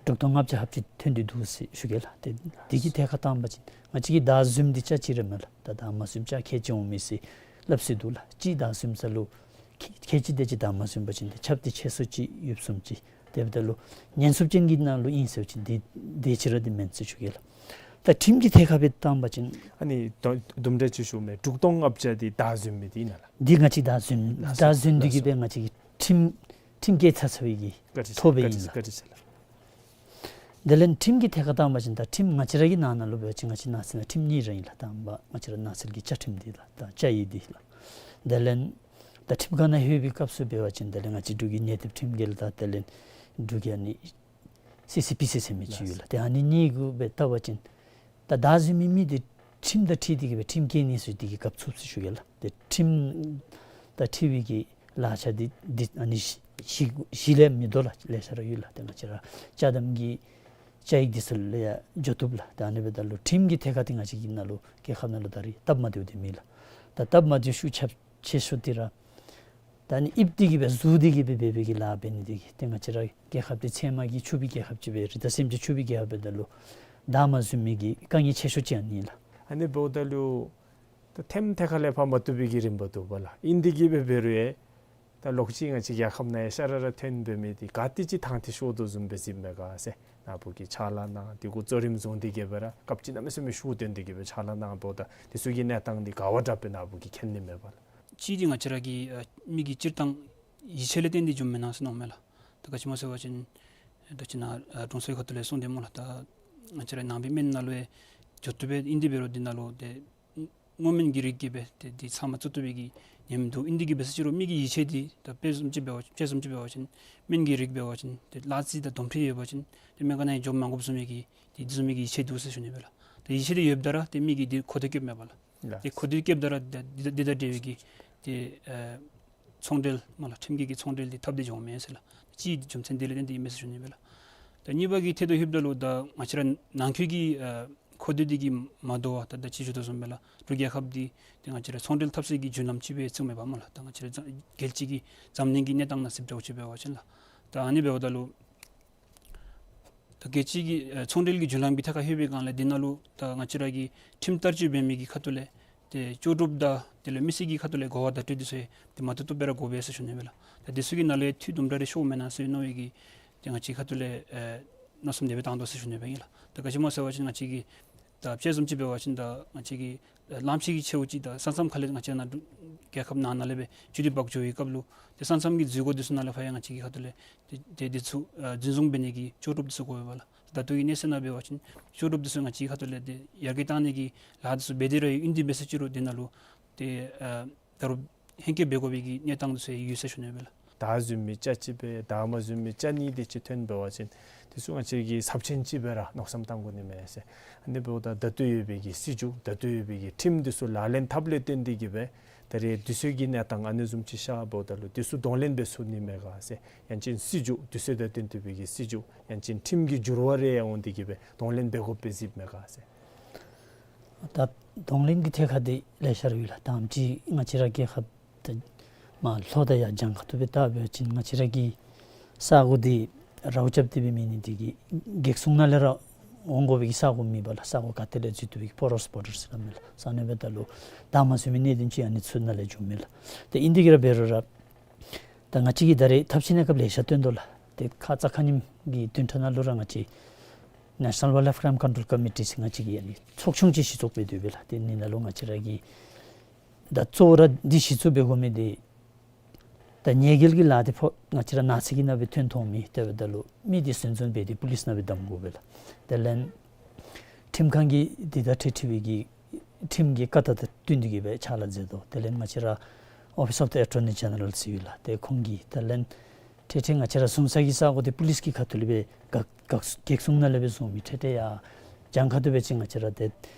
དྲུག་སྟོང་ལྔ་བརྒྱ་ལྷགཔ་ཅིག་ཐོན་ཏེ་འདུག་ཟེར་ཞུ་གེ་ལགས། ཏེ་འདི་གི་ཐད་ཁར་བཏང་པ་ཅིན་ང་བཅས་ཀྱིས་བདའ་ཟུན་འདི་ཆ་གཅིག་ར་མེན་ལགས། ད་བདའ་མ་ཟུན་ཆ་ཁལ་གཅིག་འོང་མི་ཟེར་སླབ་སྲོལ་འདུག་ལགས། གཅིག་བདའ་ཟུན་ས་ལུ་ཁལ་ཁལ་གཅིག་དེ་ཅིག་བདའ་མ་ཟུན་པ་ཅིན་ཏེ་ཆབ་འདི་ཆད་སོ་ཅིག་ཡོདཔ་བཟུམ་ཅིག། དེ་འབདཝ་ད་ལུ་ཉེན་སྲུབས་ཅན་གྱི་ནང་ལུ་ཨིན་ཟེར་བ་ཅིན་འདི་དེ་ཅིག་ར་འདི་མེན་ཟེར་ཞུ་གེ་ལགས། ད་ཁྲིམས་ཀྱི་ཐད་ཁར་སྦེ་བཏང་པ་ཅིན་ཨ་ནི་དུམ་དུམ་གྲ་ཅིག་ཞུཝ་མས། དྲུག་སྟོང་ལྔ་བརྒྱ་འདི་བདའ་ཟུན་མི་འདི་ཨིན་ན་ལགས། འདི་ང་བཅས་བདའ་ཟུན་ལགས་སོ། བདའ་ཟུན་འདི་གིས་ལགས་སོ། སྦེ་ང་བཅས་ཀྱི་ཁྲིམས་ཁྲིམས་བཀལ་ཚར་ཚར་བའི་གི་བཀའ་དྲིན་ཆེ་ལགས། ཐོབ་པའི་ཨིན་ལགས། བཀའ་དྲིན་ཆེ་ལགས། དེ་ལས་ཁྲིམས་ཀྱི་ཐད་ཁར་བཏང་པ་ཅིན་ད་ཁྲིམས་ང་བཅས་ར་གི་ནང་ན་ལུ་འབད་བ་ཅིན་ང་བཅས་ནགས་ཚལ་ནང་ཁྲིམས་གཉིས་ར་ཨིན་ལགས། དང་པ་ང་བཅས་ར་ནགས་ཚལ་གྱི་བཅའ་ཁྲིམས་འདི་ལགས། ད་བཅའ་ཡིག་འདི་ལགས། དེ་ལས་ད་ཁྲིམས་ཁང་ནང་ལྷོད་པའི་སྐབས་སུ་འབད་བ་ཅིན་དེ་ལས་ང་བཅས་འབྲུག་གི་ཉེས་དོན་ཁྲིམས་འགལ་དང་དེ་ལས་འབྲུག་གི་ཨ་ནི་སི་སི་པི་སི་ཟེར་མི་ཅིག་ཡོད་ལགས། ཏེ་ཨ་ནི་གཉིས་གུ་སྦེ་བལྟ་བ་ཅིན་ད་བདའ་ཟུན་མི་མི་འདི་ཁྲིམས་དང་འཁྲིལ་ཏེ་གིས་སྦེ་ཁྲིམས་འགལ་ནི་ཚུ་འདི་གིས་བཀག་ཚུགས་ཟེར་ཞུ་གེ་ལགས། ཏེ་ཁྲིམས་དང་འཁྲིལ་བའི་གི་ལཱ་ཁག་འདི་འདི་ཨ་ནི་བཞི་བཞི་ལས་མི་ལྡོག་ལགས། ལེ་ཤ་ར་ཡོད་ལགས། ཏེ་ང་བཅས་ར་ཅ་དམ་གྱི་བཅའ་ཡིག་འདི་ཚུ་ལུ་ཡང་འགྱོ་བཏུབ་ལགས། ཏེ་ཨ་ནི་འབདཝ་ད་ལུ་ཁྲིམས་ཀྱི་ཐད་ཁར་འདི་ང་བཅས་ཀྱི་ནང་ལུ་རྒྱལ་ཁབ་ནང་ལུ་ད་རེས་སྟབས་མ་བདེཝ་འདི་མེད་ལགས། ད་སྟབས་མ་བདེཝ་ཤུགས་ཆེ་ཤོས་འདི་ར་ད་ཨ་ནི་ཨིབ་སྟེ་གིས་སྦེ་ཟུར་ཏེ་གིས་སྦེ་འབད་བའི་གི་ལཱ་འབད་ནི་འདི་གིས་ཏེ་ང་བཅས་ར་རྒྱལ་ཁབ་འདི་ཚལ་མ་གིས་ཕྱུག་པའི་རྒྱལ་ཁབ་ཅིག་སྦེ་རི་དྭགས་སེམས་ཅན་ཕྱུག་པའི་རྒྱལ་ཁབ་འབདཝ་ད་ལུ་བདའ་མ་ཟུན་མི་གི་དཀའ་ངལ་ཆེ་ཤོས་ཅིག་ཨ་ནི་ལགས། ཨ་ནི་འབདཝ་ད་ལུ་ད་ཐེམ་ཐད་ཁར་ལས་ཕར་མ་བཏུབ་པའི་གི་རིམ་པ་འདུག་པ་ལགས། ཨིན་ཏེ་གིས་སྦེ་འབད་རུང་ཡང་ ད་ལོགས་ཅིག་ང་བཅས་རྒྱལ་ཁབ་ནང་ཡང་ཤར་ར་ཐོན་འབད་མི་འདི་ག་ཏེ་ཅིག་དང་འདོད་ཤོར་དོ་བཟུམ་སྦེ་གཟིགསཔ་མས་ག་ཟེར། ནཱ་བུ་གིས་ཕྱག་ལཱ་གནང་དེ་གུ་གཙོ་རིམ་བཟུང་སྟེ་གི་སྦེ་ར་སྐབས་ཅིག་གནམ་མེད་ས་མེད་ཤུགས་བཏོན་ཏེ་གི་སྦེ་ཕྱག་ལཱ་གནང་འབདཝ་ད་དེ་ཚུ་གི་གནས་སྟངས་འདི་ག་བ་དྲག་སྦེ་ནཱ་བུ་གིས་མཁྱེན་ནི་མས་ག་ལགས། གཅིག་འདི་ང་བཅས་ར་གི་ཨ་མི་གི་སྤྱིར་བཏང་ཡིད་ཆེས་ལས་བརྟེན་ཏེ་འགྱོཝ་མེན་ན་ཟེར་མནོཝ་མས་ལགས། ད་ག་ཅི་སྨོ་ཟེར་བ་ཅིན་ད་ཅི་ནཱ་ཨ་དྲུང་འཚོའི་ཁ་ཐུག་ལས་གསུངས་ཏེ་སྨོ་ལགས། ད་ང་བཅས་ར་ནང་པའི་སྨན་ནང་ལུ་ཡང་འགྱོ་བཏུབ་པས། ཨིན་དེ་འབད་རུང་འདི་ནང་ལུ་ཏེ་སྔོ་སྨན་གྱི་རིགས་ཀྱིས་སྦེ་ཏེ་འདི་ཚབ་མ་བཙུགས་བཏུབ་པའི་གི་ཉེན་འདུག། ཨིན་དེ་གིས་སྦེ་ཟེར་ཅི་རུང་མི་གི་ཡིད་ཆེས་འདི་ད་དཔེ་བཟུམ་ཅིག་འབད་བ་དཔེ་བཟུམ་ཅིག་འབད་བ་ཅིན་སྨན་གྱི་རིགས་འབད་བ་ཅིན་ཏེ་གླ་རྩི་དང་དོམ་མཁྲིས་ཡོད་པ་ཅིན་ཏེ་སྨན་ཁང་ནང་འགྱོ་མ་དགོཔ་བཟུམ་མའི་གི་ཏེ་དེ་བཟུམ་མའི་གི་ཡིད་ཆེས་འདུག་ཟེར་ཞུ་ནི་སྦེ་ལགས། ཏེ་ཡིད་ཆེས་འདི་ཡོདཔ་ད་ར་ཏེ་མི་གིས་འདི་གོ་ཐོས་བསྐྱེདཔ་མས་པ་ལགས། ལགས། ཏེ་གོ་ཐོས་བསྐྱེདཔ་ད་ར་ཏེ་འདི་དང་འདི་དང་འབྲེལ་བའི་གི་ཏེ་ཨ་ཚོང་འབྲེལ་སྨོ་ལགས། ཁྲིམས་འགལ་གྱི་ཚོང་འབྲེལ་འདི་འཐབ་སྟེ་འགྱོཝ་མས་ཟེར་ལགས། གཅིག་འདི་རྒྱུ་མཚན་འདི་ལས་བརྟེན་ཏེ་ཨིན་མས་ཟེར་ཞུ་ནི་སྦེ་ལགས། ད་གཉིས་པ་གི་ཐད་དུ་ལྷོདཔ་ད་ལུ་ད་ང་བཅས་ར་ནང་འཁོད་ཀྱི་ཨ་གོ་ཐོས་འདི་གིས་མ་དོ་བར་ད་ད་ཅི་ཞུ་དོ་བཟུམ་སྦེ་ལགས། འབྲུག་རྒྱལ་ཁབ་འདི་ཏེ་ང་བཅས་ར་ཚོང་འབྲེལ་འཐབ་སའི་གི་བརྒྱུད་ལམ་ཅིག་སྦེ་བརྩིཝ་མས་པ་སྨོ་ལགས། ད་ང་བཅས་ར་རྒྱལ་སྤྱི་གི་འཛམ་གླིང་གི་གནས་སྟངས་ནང་གཟིགསཔ་འདྲཝ་ཅིག་འབད་བ་ཅིན་ལགས། ད་ཨ་ནི་འབདཝ་ད་ལུ་ད་རྒྱལ་སྤྱི་གི་ཨ་ཚོང་འབྲེལ་གྱི་བརྒྱུད་ལམ་གྱི་ཐད་ཁར་ལྷོད་པའི་སྒང་ལས་འདི་ནང་ལུ་ད་ང་བཅས་ར་གི་ཁྲིམས་བསྟར་སྤྱོད་འབད་མི་གི་ཁ་ཐུག་ལས་ཏེ་ལྕོགས་གྲུབ་དང་དེ་ལས་མི་སེར་གྱི་ཁ་ཐུག་ལས་གོ་བ་བརྡ་སྤྲོད་འདི་ཚུ་ཡང་ཏེ་མ་བཏུབ་བཏུབ་སྦེ་ར་དགོ་པས་ཟེར་ཞུ་ནི་སྦེ་ལགས། ད་འདི་ཚུ་གི་ནང་ལུ་ཡང་འཐུས་དུམ་གྲ་རེ་ཤོརཝ་མེན་ན་ཟེར་མནོ་བའི་གི་ཏེ་ང་བཅས་ཁ་ཐུག་ལས་ཨེ་མནོ་བསམ་དེ་སྦེ་བཏང་དོ་ཟེར་ཞུ་ནི་སྦེ་ཨིན་ལགས། ད་ག་ཅི་སྨོ་ཟེར་བ་ཅིན་ང་བཅས་ཀྱི་ད་དཔྱེ་བཟུམ་ཅིག་འབད་བ་ཅིན་ད་ང་བཅས་ཀྱི་ཨེ་གླངམོ་ཆེ་གི་མཆེཝ་ཅིག་ད་ས་མཚམས་ཁ་ལས་ང་བཅས་ནཱ་འབྲུག་རྒྱལ་ཁབ་ནང་ན་ལས་སྦེ་བཅུད་དེ་འབག་འགྱོ་བའི་སྐབས་ལུ་ཏེ་ས་མཚམས་ཀྱི་འཛུལ་སྒོ་འདི་ཚུ་ནང་ལས་ཕར་ཡང་ང་བཅས་ཀྱི་ཁ་ཐུག་ལས་ཏེ་ཏེ་འདི་ཚུ་ཨ་འཛིན་བཟུང་འབད་ནི་གི་ལྕོགས་གྲུབ་འདི་ཚུ་དགོ་པས་ལགས། ད་ལྟོ་གི་གནས་ཚད་ནང་འབད་བ་ཅིན་ལྕོགས་གྲུབ་འདི་ཚུ་ང་བཅས་ཁ་ཐུག་ལས་ཏེ་ཡར་རྒྱས་བཏང་ནི་གི་ལཱ་འདི་ཚུ་འབད་དེ་ར་ཡོད། ཨིན་དེ་འབད་ཟེར་ཅི་རུང་འདི་ནང་ལུ་ཏེ་ཨ་ད་རུང་ཧེང་སྐལ་འབད་དགོ་པའི་གི་གནས་སྟངས་འདི་ཚུ་ཡོད་ཟེར་ཞུ་ནི་སྦེ་ལགས། ད་བཟུམ་མའི་ཅ་ཅིག་སྦེ་ད་མ་བཟུམ་མའི་ཅ་གཉིས་དེ་ཅིག་ཐོན་འབད་བ་ཅིན་དེ་ཚུ་ང་བཅས་ཀྱིས་ཚབས་ཆེན་ཅིག་སྦེ་ར་མནོ་བསམ་བཏང་དགོ་ནི་མས་ཟེར། ཨ་ནི་འབདཝ་ད་ད་ལྟོ་ཡོད་པའི་གི་སྲིད་བྱུས་ད་ལྟོ་ཡོད་པའི་གི་ཁྲིམས་འདི་ཚུ་ལག་ལེན་འཐབ་ལས་བརྟེན་ཏེ་གི་སྦེ་ད་རེས་དུས་ཚོད་ཀྱི་གནས་སྟངས་ཨ་ནི་བཟུམ་ཅིག་ཤར་འབདཝ་ད་ལུ་དེ་ཚུ་གདོང་ལེན་འབད་ཚུགས་ནི་མས་ག་ཟེར། ཡང་ཅིན་སྲིད་བྱུས་དུས་ཚོད་དང་བསྟུན་ཏེ་སྦེ་གི་སྲིད་བྱུས་ཡང་ཅིན་ཁྲིམས་ཀྱི་འགྱུར་བ་རེ་ཡང་འོང་སྟེ་གི་སྦེ་གདོང་ལེན་འབད་དགོཔ་སྦེ་གཟིགསཔ་མས་ག་ཟེར། ད་གདོང་ལེན་གྱི་ཐད་ཁར་འདི་ལེ་ཤ་ར་ཡོད་ལགས། དང་པ་ཅིག་ང་བཅས་ར་རྒྱལ་ཁབ་ད་མར་ལྷོ་དང་ཡར་བྱང་ཁ་ཐུག་སྦེ་བལྟ་བ་ཅིན་ང་བཅས་ར་གི་ས་གོ་འདི་རཝ་རྐྱབ་སྟེ་སྦེ་མེད་ནི་འདི་གིས་སྒེར་སྲུང་ནང་ལས་ར་འོང་དགོ་པའི་གི་ས་གོ་མེད་པས་ལགས། ས་གོ་ག་ཏེ་ལས་འཛུལ་བཏུབ་པའི་གི་པོ་རོས་བོར་ཌར་ཟེར་སླབ་མས་ལགས། ས་གནས་འབདཝ་ད་ལུ་ད་མ་བཟུམ་མའི་གནད་དོན་ཅིག་ཨ་ནི་ཚུ་ནང་ལས་བྱུངམ་མས་ལགས། ཏེ་ཨིན་དེ་གིས་ར་འབད་རུང་ར་ད་ང་བཅས་ཀྱིས་ད་རེས་ཐབས་ཤེས་གནས་སྐབས་ལེ་ཤ་བཏོན་དོ་ལགས། ཏེ་ཁ་ཙ་ཁ་ཉིནམ་གི་བདུན་ཕྲག་ནང་ལུ་ར་ང་བཅས་National Wildlife Crime Control Committee ཟེར་ང་བཅས་ཀྱི་ཨ་ནི་ཚོགས་ཆུང་ཅིག་གཞི་བཙུགས་འབད་དེ་ཡོད་པས་ལགས། ཏེ་ཨ་ནི་ནང་ལུ་ང་བཅས་ར་གི་ད་གཙོ་བོ་ར་འདི་གཞི་བཙུགས་འབད་དགོ་མི་འདི་ད་ཉེས་འགེལ་གྱི་ལཱ་འདི་ཕོག་ང་བཅས་ར་ནགས་ཚལ་གྱི་ནང་སྦེ་ཐོན་ཐོན་མི་དེ་འབདཝ་ད་ལུ་མི་འདི་ཟིན་བཟུང་འབད་དེ་པུ་ལིསི་ནང་སྦེ་བསྡམ་དགོ་པས་ལགས། དེ་ལས་ཁྲིམས་ཁང་གིས་འདི་དང་འཁྲིལ་འཁྲིལ་བའི་གི་ཁྲིམས་ཀྱི་བཀའ་རྟགས་དང་བསྟུན་ཏེ་གི་སྦེ་ཕྱག་ལཱ་མཛད་དོ། དེ་ལས་ང་བཅས་ར་Office of the Attorney General ཟེར་ཡོད་ལགས། ཏེ་ཁོང་གིས་དེ་ལས་ཁྲེ་ཁྲེ་ང་བཅས་ར་བཟུང་ས་གི་ས་གོ་འདི་པུ་ལིསི་གི་ཁ་ཐུག་ལས་སྦེ་བཀག་བཀག་སྒེར་སྲུང་ནང་ལས་སྦེ་བཟུང་མི་ཁྲེ་ཁྲེ་ཡར་བྱང་ཁ་ཐུག་འབད་བ་ཅིན་ང་བཅས་ར་ཏེ་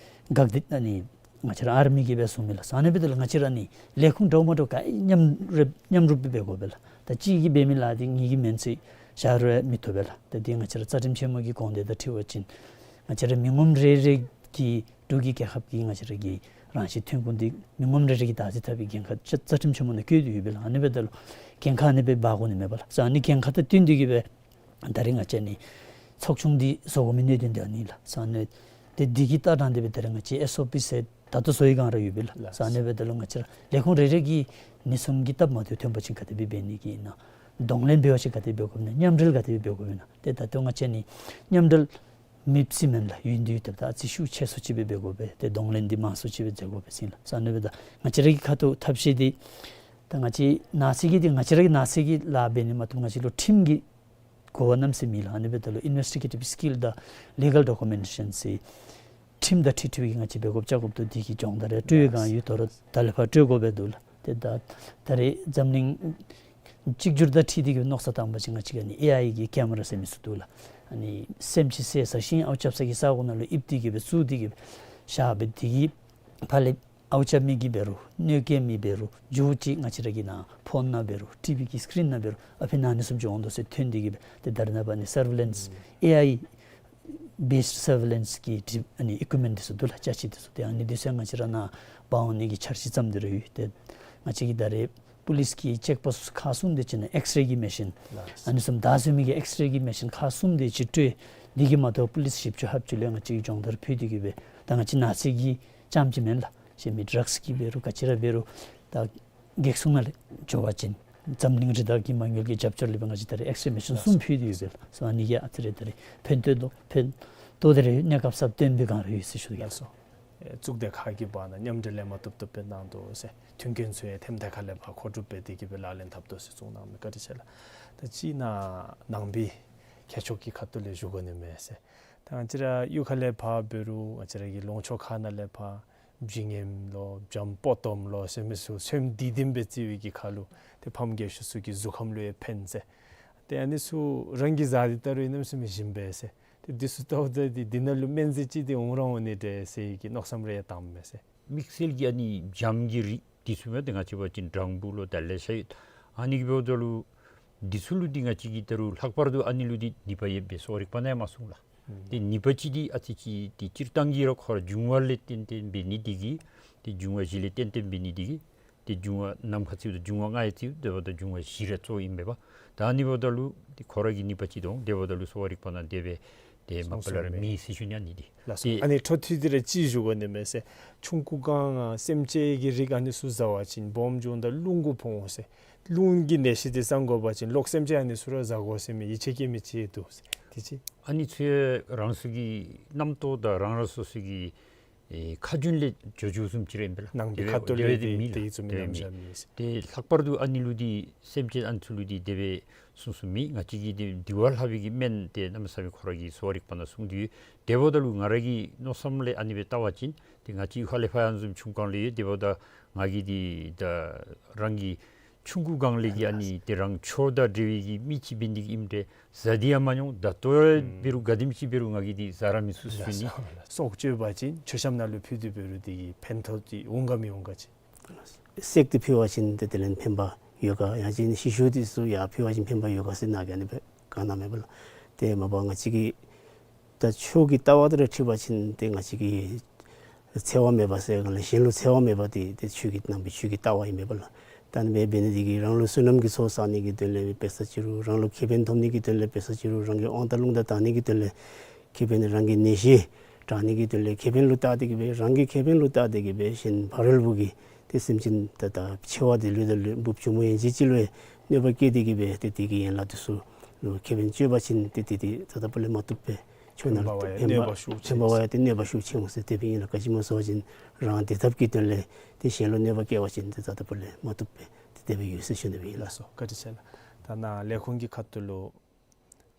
བཀག་སྟེ་ཨ་ནི་ང་བཅས་ར་ཨར་མི་གིས་སྦེ་བཟུངམ་མས་ལགས། ཨ་ནི་འབདཝ་ད་ལུ་ང་བཅས་ར་ཨ་ནི་ལས་ཁུངས་འདྲཝ་མ་འདྲཝ་ག་མཉམ་རུབ་མཉམ་རུབ་སྦེ་འབད་དགོ་པས་ལགས། ད་གཅིག་གིས་འབད་མི་ལཱ་འདི་གཉིས་ཀྱིས་མེན་ཟེར་བཞག་རུང་མི་བཏུབ་པས་ལགས། ད་འདི་ང་བཅས་ར་རྩ་ཁྲིམས་ཆེན་མོ་གི་དགོངས་དོན་དང་འཁྲིལ་བ་ཅིན་ང་བཅས་ར་མི་ངོམ་རེ་རེ་གིས་འབྲུག་གི་རྒྱལ་ཁབ་ཀྱི་ང་བཅས་ར་གི་རང་བཞིན་ཐོན་ཁུངས་འདི་མི་ངོམ་རེ་རེ་གིས་བདག་འཛིན་འཐབ་པའི་འགན་ཁག་རྩ་རྩ་ཁྲིམས་ཆེན་མོ་ནང་བཀོད་དེ་ཡོད་པས་ལགས། ཨ་ནི་འབདཝ་ད་ལུ་འགན་ཁག་ཨ་ནི་སྦེ་འབག་དགོ་ནི་མས་པ་ལགས། ཨ་ནི་འགན་ཁག་དང་བསྟུན་ཏེ་གི་སྦེ་ད་རེས་ང་བཅས་ཨ་ནི་ཚོགས་ཆུང་འདི་བཟོ་དགོ་མི་གནད་དོན་འདི་ཨ་ནི་ལགས། ཨ་ནི་ཏེ་འདི་གི་ལྟ་སྟངས་འདི་སྦེ་ད་རེས་ང་བཅས་ཨེསི་ཨོ་པི་ཟེར་ད་ལྟོ་བཟོ་བའི་སྒང་ར་ཡོད་པས་ལགས། ལགས། ཨ་ནི་འབདཝ་ད་ལུ་ང་བཅས་ར་ལས་ཁུངས་རེ་རེ་གིས་ནི་ཚུན་གྱི་སྟབས་མ་བདེཝ་ཐོན་པ་ཅིན་ག་དེ་སྦེ་འབད་ནི་གི་ཨིན་ན། གདོང་ལེན་འབད་བ་ཅིན་ག་དེ་འབད་དགོཔ་ཨིན་ན། མཉམ་འབྲེལ་ག་དེ་སྦེ་འབད་དགོཔ་ཨིན་ན། ཏེ་ད་ལྟོ་ང་བཅས་ཨ་ནི་མཉམ་འབྲེལ་མེདཔ་ཅིག་མེན་ལགས། ཡོད་དེ་ཡོདཔ་ད་ཨ་ཙི་ཤུགས་ཆེ་སུ་ཅིག་སྦེ་འབད་དགོ་པས། ཏེ་གདོང་ལེན་འདི་མང་སུ་ཅིག་སྦེ་མཛད་དགོ་པས་ཟེར་ཨིན་ལགས། ཨ་ནི་འབདཝ་ད་ང་བཅས་ར་གི་ཁ་ཐུག་ཐབས་ཤེས་འདི་ད་ང་བཅས་ནགས་ཚལ་གྱི་འདི་ང་བཅས་ར་གི་ནགས་ཚལ་གྱི་ལཱ་འབད་ནི་མ་གཏོགས་ང་བཅས་ལུ་ཁྲིམས་ཀྱི་གོ་བ་གནམ་མེད་ས་མེད་མེད་ལགས། ཨ་ནི་འབདཝ་ད་ལུ་ཨིན་ཝེསི་ཊི་གེ་ཊིབ་སི་ཀིལ་དང་ལི་གཱལ་ཌོ་ཀུ་མེན་ཊེ་ཤཱན་ཟེར་ཁྲིམས་དང་འཁྲིལ་འཁྲིལ་བའི་ང་བཅས་འབད་དགོཔ་བཅའ་དགོཔ་འདུག། འདི་གི་སྦྱོང་བརྡར་ཡང་སྤྲོད་བའི་སྒང་ཡོད། དོ་རུང་ད་ལས་ཕར་སྤྲོད་དགོ་པས་འདུག་ལགས། ཏེ་ད་ད་རེས་འཛམ་གླིང་གཅིག་གྱུར་དང་འཁྲིལ་ཏེ་གི་མནོ་བསམ་བཏང་པ་ཅིན་ང་བཅས་ཀྱི་ཨ་ནི་ཨེ་ཨའི་གི་ཀེམ་ར་ཟེར་མི་ཚུ་འདུག་ལགས། ཨ་ནི་སེམས་ཅན་བསད་ས་ཤིང་ཨརཝ་རྐྱབ་ས་གི་ས་གོ་ནང་ལུ་ཡིབ་སྟེ་གི་སྦེ་བཙུགས་ཏེ་གི་སྦེ་བཞག་སྦེ་འདི་གིས་ཕར་ལས་ཨརཝ་རྐྱབ་མི་གིས་འབད་རུང་གནོད་སྐྱེལ་མི་འབད་རུང་མཇུག་ཅིག་ང་བཅས་ར་གི་ནཱ་ཕོན་ནང་འབད་རུང་ཊི་བི་གི་སི་ཀི་རིན་ནང་འབད་རུང་ཨ་ཕི་ནང་ཨ་ནི་བཟུམ་ཅིག་འོང་དོ་ཟེར་ཐོན་ཏེ་གི་སྦེ་ཏེ་ད་རེས་ནངས་པ་ཨ་ནི་སར་ཝེ་ལེནསི་ཨེ་ཨའི་བེསཌ་སར་ཝེ་ལེནསི་གི་ཊི་ཨ་ནི་ཨི་ཀུ་མེནཊ་འདི་ཚུ་འདུག་ལགས། ཅ་ཆས་འདི་ཚུ། ཏེ་ཨ་ནི་འདི་ཚུ་ང་བཅས་ར་ནཱ་འབག་འོང་ནི་གི་འཆར་གཞི་བརྩམས་ཏེ་ར་ཡོད། ཏེ་ང་བཅས་ཀྱིས་ད་རེས་པུ་ལིསི་གི་ཅེཀ་པོསཊ་ཁག་གསུམ་དེ་ཅིག་ནང་ཨེགསི་རེ་གི་མེ་ཤིན་ལགས། ཨ་ནི་བཟུམ་བདའ་ཟུན་མི་གི་ཨེགསི་རེ་གི་མེ་ཤིན་ཁག་གསུམ་དེ་ཅིག་སྤྲོད། འདི་གིས་མ་དོ་པུ་ལིསི་བཞི་བཅུ་ལྷགཔ་ཅིག་ལུ་ང་བཅས་ཀྱིས་སྦྱོང་བརྡར་ཕུལ་ཏེ་གི་སྦེ་ད་ང་བཅས་ནགས་ཚལ་གྱི་རྐྱངམ་ཅིག་མེན་ལགས། གཞན་མི་ཌྲགསི་གི་འབད་རུང་ག་ཅི་ར་འབད་རུང་ད་འགོག་སྲུང་ནང་ལས་འགྱོ་བ་ཅིན་ འཛམ་གླིང་རི་དྭགས་ཀྱི་མ་དངུལ་གྱི་རྒྱབ་སྐྱོར་ལས་སྦེ་ང་བཅས་ད་རེས་ཨེགས་ཕི་རི་མི་ཤཱན་གསུམ་ཕུལ་ཏེ་ཡོད་པས་ལགས། སོ་ཨ་ནི་གིས་ཨ་ཙི་རེ་ད་རེས་ཕན་ཐོགས་དོ་ཕན་ཐོགས་ཏེ་རེ་གནས་སྐབས་སུ་བརྟན་པའི་སྒང་རེ་ཡོད་ཟེར་ཞུ་ཡི་ལགས། སོ་ཨེ་གཙུག་སྡེ་ཁག་གི་བར་ན་མཉམ་འབྲེལ་ལས་མ་བཏུབ་བཏུབ་སྦེ་གནང་དོ་ཟེར། མཐུན་རྐྱེན་ཚུ་ཡང་ཐེམ་ཐེ་ཁ་ལས་ཕར་མཁོ་སྒྲུབ་འབད་དེ་གི་སྦེ་ལག་ལེན་འཐབ་དོ་ཟེར་གསུངས་གནང་མི་བཀའ་དྲིན་ཆེ་ལགས། ད་ཅི་ནཱ་ནང་པའི་མཁས་མཆོག་གི་ཁ་ཐུག་ལས་ཞུ་དགོ་ནི་མས་ཟེར། ད་ང་བཅས་ར་གཡུས་ཁ་ལས་ཕར་འབད་རུང་ང་བཅས་ར་གི་ལུང་ཕྱོགས་ཁ་ནང་ལས་ཕར་བྱིང་ངེམ་ལོ་བྱམས་པོ་ཏོམ་ལོ་ཟེར་མི་ཚུ་ཚོདམ་སྡིག་སྡིགམ་སྦེ་རྩིས་པའི་གི་ཁར་ལུ་ཏེ་ཕམ་རྒས་ཤོས་ཚུ་གི་གཟུགས་ཁམས་ལུ་ཡང་ཕན་ཟེར། ཏེ་ཨ་ནི་ཚུ་རང་གིས་བཟའ་སྟེ་བལྟ་རུང་གནམ་མེད་ས་མེད་ཞིམ་པས་ཟེར། ཏེ་འདི་ཚུ་བལྟཝ་ད་འདི་འདི་ནང་ལུ་སྨན་རྫས་ཅིག་འདི་འོང་ར་འོང་ནི་འདྲས་ཟེར་གྱི་མནོ་བསམ་རེ་ཡང་བཏངམ་མས་ཟེར། དམིགས་བསལ་གྱི་ཨ་ནི་བྱམས་ཀྱི་རིགས་འདི་ཚུ་མས། ཏེ་ང་བཅས་འབད་བ་ཅིན་སྦྲང་བུ་ལོ་ད་ལེ་ཤ་ཡོད། ཨ་ནི་གིས་འབདཝ་ད་ལུ་འདི་ཚུ་ལུ་འདི་ང་བཅས་ཀྱིས་ད་རུང་ལྷག་པར་དུ་ཨ་ནི་ལུ་འདི་ནུས་པ་ཡོད་པའི་གསོ་བ་རིག་པ་ནང་ཡང་མ་གསུངས་ལགས། ཨུམ། ཏེ་ནུས་པ་ཅིག་འདི་ཨ་ཙི་ཅིག་འདི་སྤྱིར་བཏང་གི་ར་ཁོ་ར་འབྱུང་བ་ལས་བརྟེན་ཏེ་འབད་ནི་འདི་གིས་ཏེ་འབྱུང་བ་བཞི་ལས་བརྟེན་ཏེ་འབད་ནི་འདི་གིས་ཏེ་འབྱུང་བ་ནམ་མཁའ་བརྩིཝ་ད་འབྱུང་བ་ལྔ་ཡང་བརྩིཝ་ད་འབདཝ་ད་འབྱུང་བ་བཞི་ར་གཙོ་ཨིན་མས་པ། ད་ཨ་ནི་འབདཝ་ད་ལུ་ཏེ་ཁོ་ར་གི་ནུས་པ་ཅིག་འདུག། དེ་འབདཝ་ད་ལུ་གསོ་བ་རིག་པ་ནང་དེ་སྦེ་ཏེ་མ་པ་ལས་ར་མེད་ཟེར་ཞུ་ནི་ཨ་ནི་འདི། ལགས་སོ། ཏེ་ཨ་ནི་འཕྲོ་མཐུད་དེ་ར་ཅིག་ཞུ་དགོ་ནི་མས་ཟེར། ཆུང་ཀུ་སྒང་ང་སེམས་ཅན་གྱི་རིགས་ཨ་ནི་ཚུ་བཟའ་བ་ཅིན་སྦོམ་འགྱོཝ་ད་རླུང་གུ་ཕོག་འོང་ཟེར། རླུང་གི་ནད་གཞི་འདི་སངས་དགོ་པ་ཅིན་ལོག་སེམས་ཅན་ཨ་ནི་ཚུ་ར་བཟའ་དགོ་ཟེར་མི་ཡིད་ཆེས་བསྐྱེད་མི་ཅིག་འདུག་ཟེར། དེ་ཅིག། ཨ་ནི་ཚུ་ཡང་རང་སོ་གི་རྣམ་རྟོག་དང་རང་རང་སོ་སོ་གི་ཨེ་ཁ་རྒྱུན་ལས་འགྱོ་འགྱོཝ་བཟུམ་ཅིག་ར་ཨིན་པས་ལགས། ནང་པའི་ཁ་ཐུག་ལས་དེ་སྦེ་དེ་མེད་ལགས། དེ་བཟུམ་དེ་སྦེ་མེད། ནམ་ཡང་མེད་ཟེར། ཏེ་ལྷག་པར་དུ་ཨ་ནི་ལུ་འདི་སེམས་ཅན་ཨ་ནི་ཚུ་ལུ་འདི་དེ་སྦེ་གསུངས་གསུངསམ་མེད། ང་བཅས་ཀྱིས་འདི་འདི་བ་ལྷག་པའི་གི་སྨན་དེ་གནམ་མེད་ས་མེད་ཁོ་ར་གི་གསོ་བ་རིག་པ་ནང་གསུངས་ཏེ་ཡོད། དེ་འབདཝ་ད་ལུ་ང་ར་གི་མནོ་བསམ་ལས་ཨ་ནི་སྦེ་བལྟ་བ་ཅིན་ཏེ་ང་བཅས་ཧོ་ལས་ཕར་ཡང་བཟུམ་ཆུང་སྒང་ལས་ཡོད། དེ་འབདཝ་ད་ང་གིས་འདི་ད་རང་གི་ཆུང་ཀུ་སྒང་ལས་ཀྱི་ཨ་ནི་ཏེ་རང་ཆོས་དང་འབྲེལ་བའི་གི་མི་ཅིག་འབད་ནི་འདི་གིས་ཨིནམ་འདྲས་བཟའ་སྟེ་ཡང་མ་མྱོང་། ད་ལྟོ་ཡང་འབད་རུང་ག་དེམ་ཅིག་འབད་རུང་ང་གིས་འདི་བཟའ་ར་མི་ཚུགས་ཟེར་ཞུ་ནི། སྲོག་གཅོད་པ་ཅིན་མཆོད་བཤམ་ནང་ལུ་ཕུལ་ཏེ་འབད་རུང་འདི་གིས་ཕན་ཐོགས་འདི་འོང་ག་མི་འོང་ག་ཅིག། བསྲེགས་ཏེ་ཕུལ་བ་ཅིན་ཏེ་དེ་ལས་ཕན་པ་ཡོད་ག། ཡང་ཅིན་ཤི་ཤུལ་འདི་ཚུ་ཡང་ཕུལ་བ་ཅིན་ཕན་པ་ཡོད་ག་ཟེར་ནཱ་གིས་ཨ་ནི་སྦེ་ག་ནི་མེད་པས་ལགས། ཏེ་མ་པ་ང་བཅས་ཀྱི་ད་ཆོས་ཀྱི་ལྟ་བ་དེ་ར་ཁྲིད་པ་ཅིན་ཏེ་ང་བཅས་ཀྱི་འཚེ་བ་མེད་པ་ཟེར་ག་ལས་གཞན་ལུ་འཚེ་བ་མེད་པ་དེ་ཏེ་ཆོས་ཀྱི་ནང་པའི་ཆོས་ཀྱི་ལྟ་བ་ཨིན་མས་པ་ལགས། ད་ཨ་ནི་སྦེ་འབད་ནི་འདི་གིས་རང་ལུ་བསོད་ནམས་ཀྱི་ཚོགས་བསག་ནི་གི་དོན་ལས་འབད་ས་ཅིག་རུང་རང་ལུ་ཁེ་ཕན་ཐོབ་ནི་གི་དོན་ལས་འབད་ས་ཅིག་རུང་རང་གི་དབང་ཐང་རླུང་རྟ་དྲག་ནི་གི་དོན་ལས་ཁེ་ཕན་རང་གི་ནད་གཞི་དྲག་ནི་གི་དོན་ལས་ཁེ་ཕན་ལུ་བལྟ་སྟེ་གི་སྦེ་རང་གི་ཁེ་ཕན་ལུ་བལྟ་སྟེ་གི་སྦེ་གཞན་ཕ་རོལ་པོ་གི་ཏེ་སེམས་ཅན་ད་ད་འཆི་བ་འདི་ལུས་དང་ལུས་འབུཔ་ཆུང་མོ་ཡན་ཆད་ཅིག་ལུ་ཡང་གནོད་པ་བསྐྱལ་ཏེ་གི་སྦེ་ཏེ་དེ་གི་ཡན་ལག་འདི་ཚུ་ལུ་ཁེ་ཕན་བཅོལ་བ་ཅིན་ཏེ་དེ་འདི་ད་ལྟ་བུ་ལས་མ་བཏུབ་པས། ཆོས་ནང་ལུ་ཕན་པ་བ་ཡང་ཏེ་གནོད་པ་ཤུགས་ཆེ་ཕན་པ་བ་ཡང་ཏེ་གནོད་པ་ཤུགས་ཆེ་འོང་ཟེར། དེ་སྦེ་ཨིན་ལགས། ག་ཅི་སྨོ་ཟེར་བ་ཅིན་རང་བདེ་ཐབས་ཀྱི་དོན་ལས་ཏེ་གཞན་ལུ་གནོད་པ་བསྐྱལ་བ་ཅིན་ཏེ་ད་ལྟ་བུ་ལས་མ་བཏུབ་པས། ཏེ་དེ་སྦེ་ཡོད་ཟེར་ཞུ་ནི་སྦེ་ཨིན་ལགས། ལགས་སོ། བཀའ་དྲིན་ཆེ་ལགས། ད་ནཱ་ལས་ཁུངས་ཀྱི་ཁ་ཐུག་ལུ་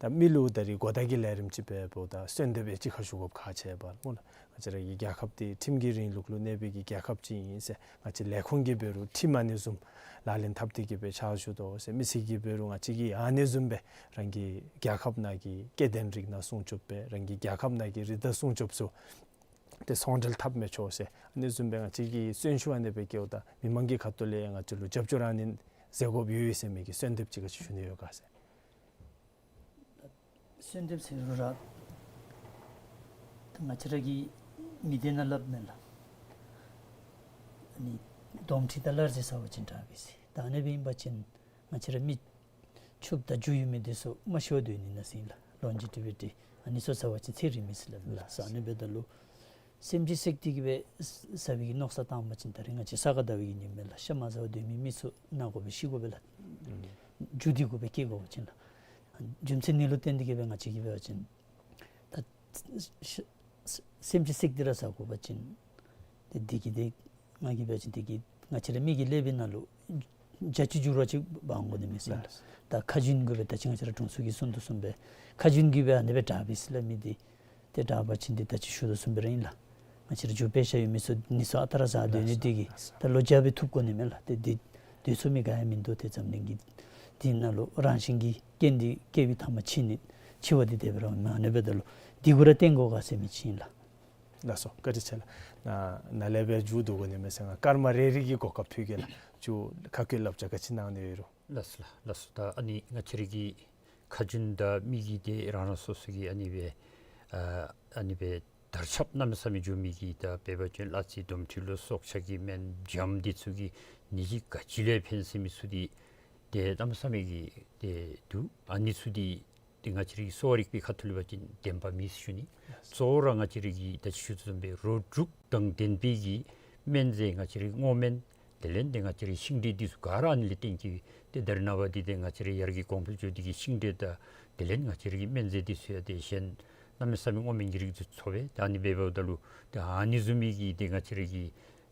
ད་མི་ལུ་ད་རིས་གོ་བརྡ་གི་ལས་རིམ་ཅིག་འབདཝ་ད་གསོལ་འདེབས་ཅིག་ཁ་ཞུ་དགོཔ་ཁག་ཆེ་བས་སྨོ་ལགས། ང་བཅས་ར་གི་རྒྱལ་ཁབ་འདི་ཁྲིམས་ཀྱི་རིང་ལུགས་ལུ་གནས་པའི་གི་རྒྱལ་ཁབ་ཅིག་ཨིན་ཟེར་ང་བཅས་ལས་ཁུངས་ཀྱིས་འབད་རུང་ཁྲིམས་ཨ་ནི་བཟུམ་ལག་ལེན་འཐབ་སྟེ་གི་སྦེ་ཕྱག་ཞུ་དོ་ཟེར། མི་སེར་གྱིས་འབད་རུང་ང་བཅས་ཀྱིས་ཨ་ནི་བཟུམ་སྦེ་རང་གི་རྒྱལ་ཁབ་ནང་གི་སྐྱེ་ལྡན་རིགས་སྣ་སྲུང་སྐྱོབ་སྦེ་རང་གི་རྒྱལ་ཁབ་ནང་གི་རི་དྭགས་སྲུང་སྐྱོབ་ཚུ་ཏེ་ཚོང་འབྲེལ་འཐབ་མི་ཆོག་ཟེར། ཨ་ནི་བཟུམ་སྦེ་ང་བཅས་ཀྱིས་གསོན་ཤུགས་ཨ་ནི་སྦེ་བསྐྱལཝ་ད་མི་མང་གི་ཁ་ཐུག་ལས་ཡང་ང་བཅས་ལུ་རྒྱབ་སྐྱོར་ཨ་ནི་མཛད་དགོཔ་ཡོད་ཡོད་ཟེར་མི་གི་གསོལ་འདེབས་ཅིག་ག་ཅི་ཞུ་ནི་ཡོད་ག་ཟེར། གསོལ་འདེབས་ཟེར་རུང་ར་ད་ང་བཅས་ར་གི་མི་སྡེ་ནང་སླབ་མས་ལགས། ཨ་ནི་སྡོམ་ཁྲི་དང་གླར་རྫས་ཟ་བ་ཅིན་དྲག་པས་ཟེར། ད་ཨ་ནི་སྦེ་ཨིན་པ་ཅིན་ང་བཅས་ར་མི་ཕྱུགཔོ་དང་རྒྱུ་ཡོད་མི་འདི་ཚུ་མ་ཤི་བར་སྡོད་ནི་ཨིན་ཟེར་ཨིན་ལགས། ལོན་ཇི་ཊི་བི་ཊི་ཨ་ནི་ཚུ་ཟ་བ་ཅིན་ཚེ་རིང་མས་ཟེར་སླབ་ལགས། ཨ་ནི་འབདཝ་ད་ལུ་སེམས་ཅན་བསྲེགས་ཏེ་གི་སྦེ་ཟ་བའི་གི་མནོ་བསམ་བཏང་པ་ཅིན་ད་རིས་ང་བཅས་ས་ག་ཟླ་བའི་གི་ཉིནམ་མས་ལགས། ཤ་མ་ཟ་བར་སྡོད་མི་མི་ཚུ་ན་དགོ་པས་ཤི་དགོ་པས་ལགས། རྒྱུ་འདི་གུ་སྦེ་སྐྱེ་དགོ་པ་ཅིན་ལགས། རྒྱུ་མཚན་འདི་ལུ་བརྟེན་ཏེ་གི་སྦེ་ང་བཅས་ཀྱིས་འབད་བ་ཅིན་ད་ཤ་ཤ་སེམས་ཅན་བསྲེགས་ཏེ་ར་ཟ་དགོ་པ་ཅིན་ཏེ་འདི་གིས་ཏེ་ང་གིས་འབད་བ་ཅིན་འདི་གིས་ང་བཅས་ར་མི་གི་ཀླད་པའི་ནང་ལུ་འཇའ་ཆི་འགྱུར་བ་ཅིག་འབག་འོང་དགོ་ནི་མས་ཟེར་ཨིན་ལགས། ད་ཁ་རྒྱུན་གྱིས་སྦེ་ད་ཅི་ང་བཅས་ར་དྲུང་འཚོ་གིས་གསུང་དོ་བཟུམ་སྦེ་ཁ་རྒྱུན་གྱིས་སྦེ་ཨ་ནི་སྦེ་དྲག་པས་ཟེར་སླབ་མི་འདི་ཏེ་དྲག་པ་ཅིན་འདི་ད་ཅི་ཞུ་དོ་བཟུམ་སྦེ་ར་ཨིན་ལགས། ང་བཅས་ར་རྒྱུ་དཔེ་ཤ་ཡོད་མི་ཚུ་ཨ་ནི་ཚུ་ཨ་རྟག་ར་ཟ་སྡོད་ནི་འདི་གིས་ད་ལོ་བརྒྱ་སྦེ་ཐུབ་དགོ་ནི་མས་ལགས། ཏེ་འདི་འདི་ཚུ་མི་ག་ཡང་མིན་འདུག། ཏེ་འཛམ་གླིང་གི་འདི་ནང་ལུ་རང་བཞིན་གྱི་རྐྱེན་འདི་སྐྱེ་བའི་མཐའ་མ་འཆི་ནི་འཆི་བ་འདི་དེ་སྦེ་ར་མ་ཨ་ནི་འབདཝ་ད་ལུ་འདི་གུ་ར་བརྟེན་དགོ་ག་ཟེར་མི་ཅིག་ཨིན་ལགས། ལགས་སོ། བཀའ་དྲིན་ཆེ་ལགས། ནཱ་ནཱ་ལས་སྦེ་མཇུག་བསྡུ་དགོ་ནི་མས་ཟེར་ང་སྐར་མ་རེ་རེ་གི་གོ་སྐབས་ཕུལ་གེ་ལགས། མཇུག་ཁ་སྐོང་བསླབ་བྱ་ག་ཅི་གནང་ནི་ཡོད་རུང་། ལགས་སོ་ལགས། ལགས་སོ། ད་ཨ་ནི་ང་བཅས་ར་གི་ཁ་རྒྱུན་དང་མི་གི་ཏེ་རང་རང་སོ་སོ་གི་ཨ་ནི་སྦེ་ཨ་ཨ་ནི་སྦེ་དར་ཁྱབ་གནམ་མེད་ས་མེད་འགྱོ་མི་གི་ད་འབད་བ་ཅིན་གླ་རྩི་སྡོམ་ཁྲི་ལུ་སྲོག་ཆགས་ཀྱི་སྨན་བྱམས་འདི་ཚུ་གིས་ནད་གཞི་ག་ཅི་ལུ་ཡང་ཕན་ཟེར་མི་ཚུ་འདི་ཏེ་གནམ་མེད་ས་མེད་ཀྱི་ཏེ་འདུག། ཨ་ནི་ཚུ་འདི་ཏེ་ང་བཅས་རའི་གསོ་བ་རིག་པའི་ཁ་ཐུག་ལས་འབད་བ་ཅིན་བདེན་པ་མེད་ཟེར་ཞུ་ནི། གཙོ་བོ་ར་ང་བཅས་ར་གི་ད་ཅི་ཞུ་དོ་བཟུམ་སྦེ་རོ་དྲུག་དང་ལྡན་པའི་གི་སྨན་རྫས་ང་བཅས་རའི་སྔོ་སྨན་ དེ་ལས་ཏེ་ང་བཅས་རའི་ཤིང་འབྲས་འདི་ཚུ་ག་ར་ཨ་ནི་ལས་བརྟེན་གྱི་ཏེ་ད་རེས་ནངས་པ་འདི་ཏེ་ང་བཅས་རའི་ཡར་རྒྱས་གོང་འཕེལ་འགྱོ་སྟེ་གི་ཤིང་འབྲས་དང་དེ་ལས་ང་བཅས་རའི་གི་སྨན་རྫས་འདི་ཚུ་ཡང་ཏེ་གཞན་གནམ་མེད་ས་མེད་སྔོ་སྨན་གྱི་རིགས་འདི་ཚུ་ཚོགས་པས། ཏེ་ཨ་ནི་འབདཝ་ད་ལུ་ཏེ་ཨ་ནི་བཟུམ་མའི་གི་ཏེ་ང་བཅས་རའི་གི་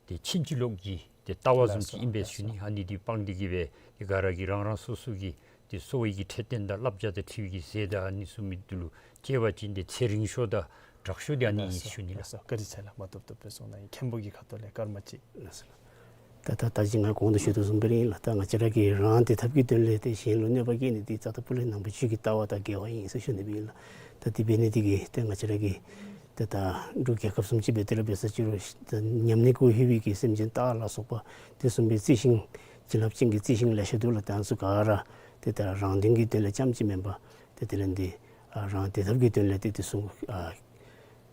ཏེ་ཕྱིན་ཅི་ལོག་གི་ཏེ་ལྟ་བ་བཟུམ་ཅིག་ཨིན་པས་ཞུ་ནི། ཨ་ནི་འདི་སྤང་སྟེ་གི་སྦེ་ཏེ་ག་ར་གིས་རང་རང་སོ་སོ་གི་ཏེ་གསོ་བའི་གི་འཕྲོད་བསྟེན་དང་བསླབ་བྱ་དང་འཁྲིལ་བའི་གི་ཟས་དང་ཨ་ནི་བཟུམ་མའི་འདི་ལུ་དཔྱད་པ་ཅིན་ཏེ་ཚེ་རིང་ཤོས་དང་དྲག་ཤོས་འདི་ཨ་ནི་ཨིན་ཞུ་ནི་ལགས། ལགས་སོ། བཀའ་དྲིན་ཆེ་ལགས། མ་ཐུབ་ཐུབ་སྦེ་གསུངས་གནང་ཡི། མཁན་པོ་གི་ཁ་ཐུག་ལས་སྐར་མ་གཅིག། ལགས་སོ་ལགས། ད་ད་ད་ཅི་ང་གོང་དུ་ཞུ་དོ་བཟུམ་སྦེ་ར་ཨིན་ལགས། ད་ང་བཅས་ར་གིས་རང་བདེ་ཐབས་ཀྱི་དོན་ལས་ཏེ་གཞན་ལུ་གནོད་པ་བསྐྱལ་ནི་འདི་རྩ་དང་སྤུ་ལས་ནང་པ་ཆོས་ཀྱི་ལྟ་བ་དང་འགལ་བ་ཨིན་ཟེར་ཞུ་ནི་སྦེ་ཨིན་ལགས། ད་དེ་འབད་ནི་འདི་གིས་ཏེ་ང་བཅས་ར་གིས་ཏེ་ད་འབྲུག་རྒྱལ་ཁབ་བཟུམ་ཅིག་སྦེ་ཏེ་ར་འབད་ས་ཅིག་རུང་ད་ཉམས་ནི་གུ་ལྷོད་པའི་གི་སེམས་ཅན་སྟག་ལ་སོགས་པ་དེ་བཟུམ་སྦེ་རྩི་ཤིང་བྱིན་རླབས་ཅན་གྱི་རྩི་ཤིང་ལེ་ཤ་འདུག་ལགས། ད་ཨ་ནི་ཚུ་ག་ར་ཏེ་ད་རང་དོན་གྱི་དོན་ལས་ཙམ་ཅིག་མེན་པར་ཏེ་དེ་ལས་འདི་ཨ་རང་བདེ་ཐབས་ཀྱི་དོན་ལས་ཏེ་དེ་ཚུ་ཨ་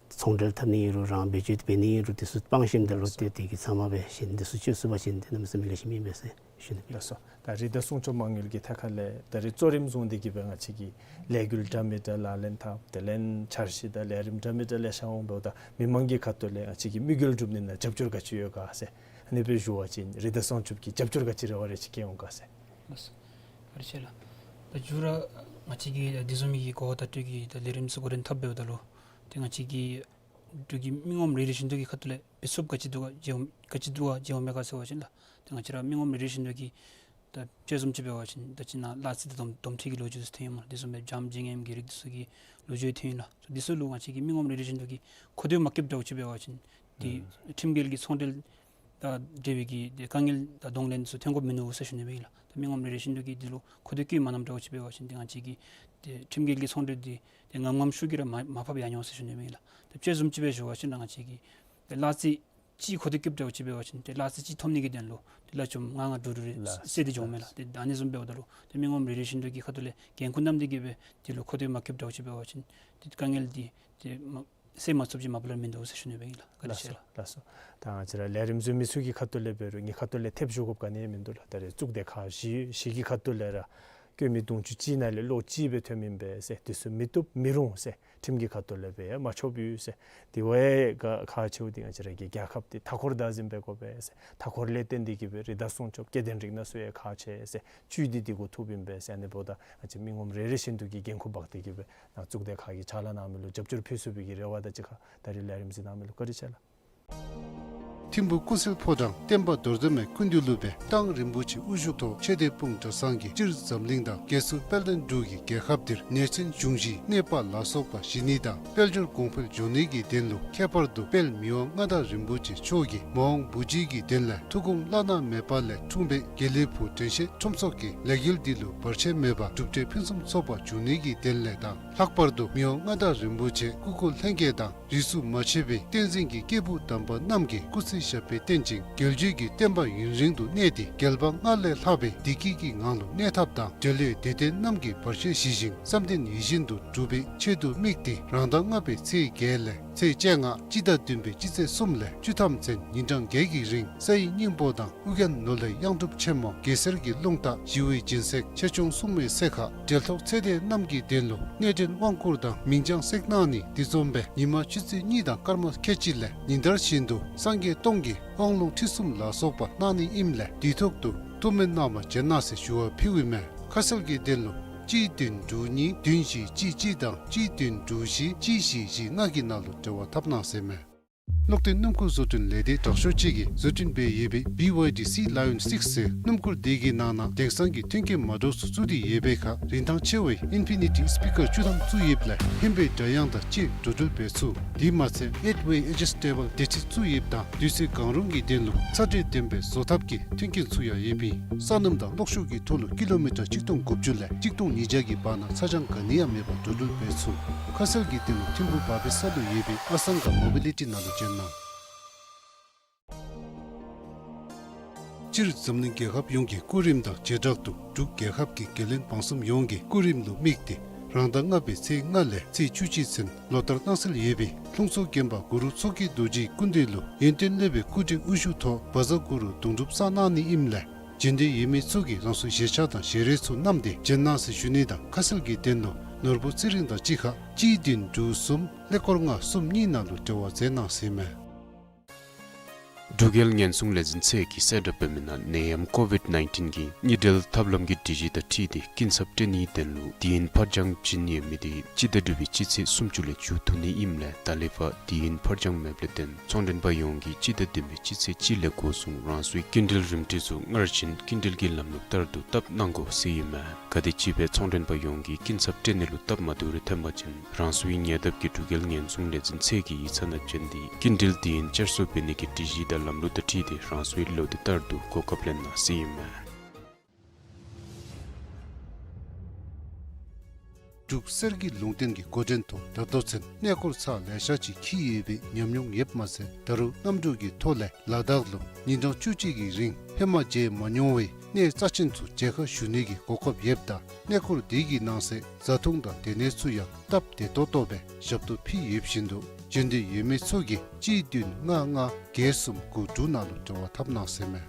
ཚོང་འབྲེལ་འཐབ་ནི་ཨིན་རུང་རང་བེད་སྤྱོད་འབད་ནི་ཨིན་རུང་དེ་ཚུ་སྤང་ཞིནམ་ད་ལུ་ཏེ་དེ་གི་ཚབ་མ་སྦེ་གཞན་དེ་ཚུ་སྤྱོད་ཚུགས་པ་ཅིན་ཏེ་གནམ་མེད་ས་མེད་ལེགས་ཤོམ་ཨིན་པས་ཟེར་ཞུ་ནི། ལགས་སོ། ད་རི་དྭགས་སྲུང་སྐྱོབ་མ་དངུལ་གྱི་ཐད་ཁར་ལས་ད་རིས་གཙོ་རིམ་བཟུང་སྟེ་གི་སྦེ་ང་བཅས་ཀྱིས་ལས་འགུལ་འདྲ་མི་འདྲ་ལག་ལེན་འཐབ། དེ་ལས་འཆར་གཞི་དང་ལས་རིམ་འདྲ་མི་འདྲ་ལེ་ཤ་འོང་། འབདཝ་ད་མི་མང་གི་ཁ་ཐུག་ལས་ང་བཅས་ཀྱི་དམིགས་ཡུལ་སྒྲུབ་ནི་ནང་རྒྱབ་སྐྱོར་ག་ཅི་ཡོད་ག་ཟེར། ཨ་ནི་སྦེ་ཞུ་བ་ཅིན་རི་དྭགས་སྲུང་སྐྱོབ་ཀྱིས་རྒྱབ་སྐྱོར་ག་ཅི་རེ་བ་རེ་ཅིག་བསྐྱེད་འོང་ག་ཟེར། ལགས་སོ། བཀའ་དྲིན་ཆེ་ལགས། ད་མཇུག་ར་ང་བཅས་ཀྱིས་དེ་བཟུམ་མའི་གི་གོ་བ་བརྡ་སྤྲོད་ཀྱི་ད་ལས་རིམ་ཚུ་འགོ་འདྲེན་འཐབ་འབདཝ་ད་ལུ་ཏེ་ང་བཅས་ཀྱི་འབྲུག་གི་མི་ངོམ་རེ་རེ་བཞིན་དུ་གི་ཁ་ཐུག་ལས་འབད་ཚུགསཔ་ག་ཅི་འདུག་ག་མཇལ་འོང་ག་ཅི་འདུག་ག་མཇལ་འོང་མས་ག་ཟེར་བ་ཅིན་ལགས། ཏེ་ང་བཅས་ར་མི་ངོམ་རེ་རེ་བཞིན་དུ་གི་ད་དཔྱད་བཟུམ་ཅིག་འབད་བ་ཅིན་ད་ཅི་ནཱ་གླ་རྩི་དང་དོམ་དོམ་ཁྲུས་ཀྱི་ལོ་རྒྱུས་ཚུ་ཐོན་ཡོདཔ་མས་ལགས། དེ་བཟུམ་སྦེ་འཇམ་བྱེད་ངན་གྱི་རིགས་འདི་ཚུ་གི་ལོ་རྒྱུས་ཐོན་ཡོད་ལགས། དེ་ཚུ་ལུ་ང་བཅས་ཀྱི་མི་ངོམ་རེ་རེ་བཞིན་དུ་གིས་མཁོ་འདོད་མ་བསྐྱེདཔ་འདྲཝ་ཅིག་འབད་བ་ཅིན་ཏེ་ཨུམ་ཁྲིམས་འགལ་གྱི་ཚོང་འབྲེལ་དང་འབྲེལ་བའི་གི་ཏེ་དཀའ་ངལ་དང་གདོང་ལེན་ཚུ་ཐོན་དགོཔ་མིན་ནུག་ཟེར་ཞུ་ནི་སྦེ་ཨིན་ལགས། ད་མི་ངོམ་རེ་རེ་བཞིན་དུ་གིས་འདི་ལུ་མཁོ་འདོད་བསྐྱེད་མ་གནངམ་འདྲཝ་ཅིག་འབད་བ་ཅིན་ཏེ་ང་བཅས་ཀྱིས་ཏེ་ཁྲིམས་འགལ་གྱི་ཚོང་འབྲེལ་འདི་ཏེ་ངམ་ངམ་ཤུགས་ཀྱིས་ར་མ་མར་ཕབ་ཡར་འོང་ཟེར་ཞུ་ནི་སྦེ་ཨིན་ལགས། ད་དཔྱད་བཟུམ་ཅིག་སྦེ་ཞུ་བ་ཅིན་ང་བཅས་ཀྱིས་ཏེ་གླ་རྩི་ཅིག་མཁོ་འདོད་བསྐྱེདཔ་འདྲཝ་ཅིག་འབད་བ་ཅིན་ཏེ་གླ་རྩི་ཅིག་ཐོབ་ནི་གི་དོན་ལུ་ཏེ་གླ་ཆུམ་ལྔ་ལྔ་དྲུག་དྲུག་རེ་ལགས་བསད་དེ་འགྱོཝ་མས་ལགས། ལགས། ཏེ་ཨ་ནི་བཟུམ་འབདཝ་ད་ལུ་ཏེ་མི་ངོམ་རེ་རེ་བཞིན་དུ་གི་ཁ་ཐུག་ལས་འགན་ཁུར་བསྣམས་ཏེ་གི་སྦེ་འདི་ལུ་མཁོ་འདོད་མ་བསྐྱེདཔ་འདྲཝ་ཅིག་འབད་བ་ཅིན་ཏེ་དཀའ་ངལ་འདི་ཏེ་མ་སེལ་མ་ཚུགསཔ་ཅིག་མ་པ་ལས་མིན་འདུག་ཟེར་ཞུ་ནི་སྦེ་ཨིན་ལགས། བཀའ་དྲིན་ཆེ་ལགས། ལགས་སོ། ད་ང་བཅས་ར་ལས་རིམ་བཟུམ་མི་ཚུ་གི་ཁ་ཐུག་ལས་འབད་རུང་ངེའི་ཁ་ཐུག་ལས་ཐེབས་ཞུ་དགོཔ་ག་ནི་ཡང་མིན་འདུག་ལགས། ད་རེས་གཙུག་སྡེ་ཁག་བཞི་བཞི་གི་ཁ་ཐུག་ལས་ར་བཀོད་མི་དུང་ཕྱུར་གཅིག་ནང་ལས་ལོག་གཅིག་སྦེ་ཐོནམ་ཨིན་པས་ཟེར། དེ་ཚུ་མི་བཏུབ་མི་རུང་ཟེར། ཁྲིམས་ཀྱི་ཁ་ཐུག་ལས་འབད་ཡང་མ་ཆོགཔ་ཡོད་ཟེར། དེ་བ་ཡང་ག་ཁག་ཆེཝ་འདི་ང་བཅས་ར་གི་རྒྱལ་ཁབ་འདི་མཐའ་འཁོར་བདག་འཛིན་འབད་དགོ་པས་ཟེར། མཐའ་འཁོར་ལས་བརྟེན་ཏེ་གི་སྦེ་རི་དྭགས་སྲུང་སྐྱོབ་སྐྱེ་ལྡན་རིགས་སྣ་ཚུ་ཡང་ཁག་ཆེ་ཟེར། བཅུད་འདི་འདི་གུ་ཐུགཔ་ཨིན་པས་ཟེར། ཨ་ནི་འབདཝ་ད་ང་བཅས་མི་ངོམ་རེ་རེ་བཞིན་དུ་གིས་འགན་ཁུར་འབག་སྟེ་གི་སྦེ་ནཱ་གཙུག་སྡེ་ཁག་གི་ཕྱག་ལཱ་གནང་མི་ལུ་རྒྱབ་སྐྱོར་ཕུལ་ཚུགས་པའི་གི་རེ་བ་དང་གཅིག་ཁར་ད་རེས་ལས་རིམ་གཟིགས་གནང་མི་ལུ་བཀའ་དྲིན་ཆེ་ལགས། ཐིམ་ཕུ་ཀུན་གསལ་ཕོ་བྲང་བསྟན་པ་རྡོར་གདན་མའི་སྐུ་མདུན་ལུ་སྦེ་རྟ་དབང་རིན་པོ་ཆེ་དབུ་བཞུགས་ཐོག་ཆོས་སྡེ་སྤུངས་གྲྭ་ཚང་གི་སྤྱིར་འཛམ་གླིང་དང་རྒྱལ་སྲུང་དཔལ་ལྡན་འབྲུག་གི་རྒྱལ་ཁབ་འདིར་ནད་ཆེན་འབྱུང་བཞིའི་གནས་པ་ལ་སོགས་པ་ཞི་ནི་དང་དཔལ་འབྱོར་གོང་འཕེལ་འགྱོ་ནི་གི་དོན་ལུ་ཁྱད་པར་དུ་དཔལ་མི་དབང་མངའ་བདག་རིན་པོ་ཆེ་མཆོག་གིས་མ་འོངས་བུ་བརྒྱུད་ཀྱི་དོན་ལས་ཐུགས་དགོངས་བླ་ན་མེད་པ་ལས་འཁྲུངས་པའི་དགེ་ལེགས་ཕུག་དྲན་ཤེས་ཁྲོམ་ཚོགས་ཀྱི་ལས་འགུལ་འདི་ལུ་བར་ཆད་མེད་པར་གྲུབ་འབྲས་ཕུན་སུམ་ཚོགས་པ་འབྱུང་ནི་གི་དོན་ལས་དང་ལྷག་པར་དུ་མི་དབང་མངའ་བདག་རིན་པོ་ཆེ་སྐུ་འཁོར་ལྷན་རྒྱས་དང་རིས་སུ་མ་ཆད་པའི་བསྟན་འཛིན་གྱི་སྐྱེས་བུ་དམ་པ་རྣམས་ཀྱི་སྐུ་ཚེ་ཞབས་པད་བརྟན་ཅིང་རྒྱལ་བརྒྱུད་ཀྱི་བསྟན་པ་ཡུན་རིང་དུ་གནས་ཏེ་རྒྱལ་བ་སྔར་ལས་ལྷག་པའི་བདེ་སྐྱིད་ཀྱི་ངང་ལུ་གནས་ཐབས་དང་འབྲེལ་ལས་དད་ལྡན་རྣམས་ཀྱི་བར་ཆད་ཞི་ཞིང་བསམ་དོན་ཡིད་བཞིན་དུ་འགྲུབ་པའི་ཆེད་དུ་དམིགས་ཏེ་རང་ཟླ་ལྔ་པའི་ཚེས་བརྒྱད་ལས་ཚེས་བཅོ་ལྔ་སྤྱི་ཟླ་བདུན་པའི་སྤྱི་ཚེས་གསུམ་ལས་བཅུ་ཐམ་ཚུན་ཉིན་གྲངས་བརྒྱད་ཀྱི་རིང་ས་ཡི་སྙིང་པོ་དང་ཨོ་རྒྱན་ནོར་ལྷའི་གཡང་སྒྲུབ་ཆེན་མོ་གེ་སར་གྱི་རླུང་རྟ་ཞི་བའི་སྦྱིན་སྲེག་ཆེ་ཆུང་སྲུང་མའི་སྲེག་ཁ་འབྲེལ་ཐོགས་ཚེ་འདས་རྣམས་ཀྱི་དོན་ལུ་གནས་འདྲེན་དབང་བསྐུར་དང་མིང་བྱང་སྲེག་གནང་ནི་འདི་འཛོམས་པའི་ཉིན་མ་ཆུ་ཚོད་གཉིས་དང་སྐར་མ་ཁལ་གཅིག་ལས་ཉིན་ལྟར་བཞིན་དུ་སངས་རྒྱས་སྟོང་གི་དབང་ལུང་ཁྲིད་གསུམ་ལ་སོགས་པ་གནང་ནི་ཨིནམ་ལས་དུས་ཐོག་ཏུ་ཐུགས་སྨོན་གནང་བར་བྱོན་གནང་ཟེར་ཞུ་བ་ཕུལཝ་ཨིན་མས། ཁ་གསལ་གྱི་དོན་ལུ་གཅིག་བདུན་དྲུག་གཉིས་བདུན་བཞི་གཅིག་གཅིག་དང་གཅིག་བདུན་དྲུག་བཞི་གཅིག་བཞི་བཞི་ལྔ་གི་ནང་ལུ་འབྲེལ་བ་འཐབ་གནང་ཟེར་མས། གློག་བརྙན་སྣུམ་འཁོར་བཟོ་སྐྲུན་ལས་སྡེ་དྲག་ཤོས་ཅིག་གིས་བཟོ་སྐྲུན་འབད་ཡོད་པའི་བི་ཝའི་ཌི་སི་ལ་ཡོན་སིགསི་ཟེར་སྣུམ་འཁོར་འདི་གི་ནང་ན་དེང་སང་གི་མཐུན་རྐྱེན་མ་འདྲཝ་ཚུ་བཙུགས་ཏེ་ཡོད་པའི་ཁར་རིན་ཐང་ཆེ་བའི་ཨིན་ཕི་ནི་ཊི་སི་པི་ཀར་བཅུ་ཐམ་བཙུགས་ཡོདཔ་ལས་ཧན་པའི་སྒྲ་དབྱངས་དང་བཅས་འགྲོ་འགྲུལ་འབད་ཚུགས། དེ་མ་ཚད་ཨེཊ་ཝེ་ཨེ་ཇི་སི་ཊེ་བཱལ་བདེ་ཁྲིད་བཙུགས་ཡོདཔ་དང་དུས་ཚོད་གང་རུང་གི་དོན་ལུ་ཚ་དྲོད་ལྡན་པའི་བཟོ་ཐབས་ཀྱི་མཐུན་རྐྱེན་ཚུ་ཡང་ཡོདཔ་ཨིན། ས་སྣུམ་དང་གློག་ཤུགས་ཀྱི་ཐོག་ལུ་ཀི་ལོ་མི་ཊར་གཅིག་སྟོང་དགུ་བཅུ་ལས་གཅིག་སྟོང་ཉིས་བརྒྱ་གི་བར་ན་ཚ་གྱང་ག་ནི་ཡང་མེད་པར་འགྲོ་འགྲུལ་འབད་ཚུགས། ཁ་གསལ་གྱི་དོན་ལུ་ཐིམ་ཕུ་བ་པི་ས་ལུ་ཡོད་པའི་ཨ་སང་ག་མོ་བི་ལི་ཊི་ནང་ལུ་བྱོན་གནང་། སྤྱིར་འཛམ་གླིང་རྒྱལ་ཁབ་ཡོངས་ཀྱི་སྐུ་རིམ་དང་བྱེ་བྲག་ཏུ་འབྲུག་རྒྱལ་ཁབ་ཀྱི་རྒྱལ་བློན་འབངས་གསུམ་ཡོངས་ཀྱི་སྐུ་རིམ་ལུ་དམིགས་ཏེ་རང་ཟླ་ལྔ་པའི་ཚེས་ལྔ་ལས་ཚེས་བཅུ་གཅིག་ཚུན་ལོ་ལྟར་གནང་སྲོལ་ཡོད་པའི་ལྷུང་བཟེད་དགོན་པ་གུ་རུ་མཚོ་སྐྱེས་རྡོ་རྗེའི་སྐུ་མདུན་ལུ་ཡོན་ཏན་སློབ་དཔོན་སྐུ་བགྲེས་དབུ་བཞུགས་ཐོག་བཛྲ་གུ་རུ་གདུང་སྒྲུབ་བསགས་གནང་ནི་ཨིནམ་ལས་བྱོན་འདོད་ཡོད་མི་ཚུ་གིས་རང་སོའི་བཞེས་ཆས་དང་ཞལ་རས་ཚུ་བསྣམས་ཏེ་བྱོན་གནང་ཟེར་ཞུ་ནི་དང་ཁ་གསལ་གྱི་དོན་ལུ་ནོར་བུ་ཚེ་རིང་དང་གཅིག་ཁར་གཅིག་བདུན་དྲུག་གསུམ་ཀླད་ཀོར་ལྔ་གསུམ་གཉིས་ནང་ལུ་འབྲེལ་བ་མཛད་གནང་ཟེར་མས། འབྲུག་རྒྱལ་ཉེན་སྲུང་ལས་འཛིན་ཚད་ཀྱིས་གསལ་བསྒྲགས་འབད་མི་ནང་ནད་ཡམས་ཀོ་ཝིཌ་ནའིན་ཊིན་གྱི་གཉིད་འགྲོལ་ཐབས་ལམ་གྱི་སྒྲིག་གཞི་དང་འཁྲིལ་ཏེ་སྐྱིན་ཚབ་སྤྲོད་ནིའི་དོན་ལུ་དུས་ཡུན་ཕར་འགྱངས་བྱིན་ནི་ཡོད་མི་དེ་སྤྱི་ཟླ་དྲུག་པའི་སྤྱི་ཚེས་སུམ་ཅུ་ལས་མཇུག་བསྡུ་ནི་ཨིནམ་ལས་ད་ལས་ཕར་དུས་ཡུན་ཕར་འགྱངས་མེདཔ་ལས་བརྟེན་ཚོང་མགྲོན་པ་ཡོངས་ཀྱིས་སྤྱི་ཟླ་བདུན་པའི་སྤྱི་ཚེས་གཅིག་ལས་འགོ་བཟུང་རང་སོའི་སྐྱིན་འགྲུལ་རིན་བྲིས་ཚུ་སྔར་བཞིན་སྐྱིན་འགྲུལ་གྱི་ལམ་ལུགས་ལྟར་དུ་བཏབ་གནང་དགོ་ཟེར་ཨིན་མས། ག་དེམ་ཅིག་སྦེ་ཚོང་མགྲོན་པ་ཡོངས་ཀྱིས་སྐྱིན་ཚབ་སྤྲོད་ནི་ལུ་སྟབས་མ་བདེཝ་རེ་ཐོན་པ་ཅིན་རང་སོའི་ཉེ་འདབས་ཀྱི་འབྲུག་རྒྱལ་ཉེན་སྲུང་ལས་འཛིན་ཚད་ཀྱི་ཡིག་ཚང་ནང་བྱོན་ཏེ་སྐྱིན་འགྲུལ་དུས་ཡུན་བསྐྱར་གསོ་འབད་ནི་གི་སྒྲིག་གཞི་དང་ལམ་ལུགས་དང་འཁྲིལ་ཏེ་རང་སོའི་ལོ་དུས་ལྟར་དུ་གོ་སྐབས་ལེན་གནང་ཟེར་ཨིན་མས། འབྲུག་གསེར་གྱི་ལུང་བསྟན་གྱི་འགོ་འདྲེན་ཐོག་ད་ལྟོ་ཚུན་གནས་སྐོར་ཚར་ལེ་ཤ་ཅིག་འཁྱིད་ཡོད་པའི་ཉམས་མྱོང་ཡོདཔ་མ་ཚད་ད་རུང་གནམ་གྲུ་གི་ཐོག་ལས་ལ་དྭགས་ལུ་ཉིན་གྲངས་བཅུ་གཅིག་གི་རིང་ཧེ་མ་མཇལ་མ་མྱོང་བའི་གནས་རྩ་ཆེན་ཚུ་མཇལ་ཁ་ཞུ་ནི་གི་གོ་སྐབས་ཡོདཔ་ད་གནས་སྐོར་དེ་གི་ནང་གསེས་བཟའ་འཐུང་དང་སྡོད་གནས་ཚུ་ཡང་སྟབས་བདེ་ཏོག་ཏོ་སྦེ་ཞབས་ཏོག་ཕུལ་ཡོད་བཞིན་དུ་འབྱོན་འདོད་ཡོད་མི་ཚུ་གིས་གཅིག་བདུན་ལྔ་ལྔ་བརྒྱད་གསུམ་དགུ་དྲུག་ནང་ལུ་འབྲེལ་བ་འཐབ་གནང་ཟེར་མས།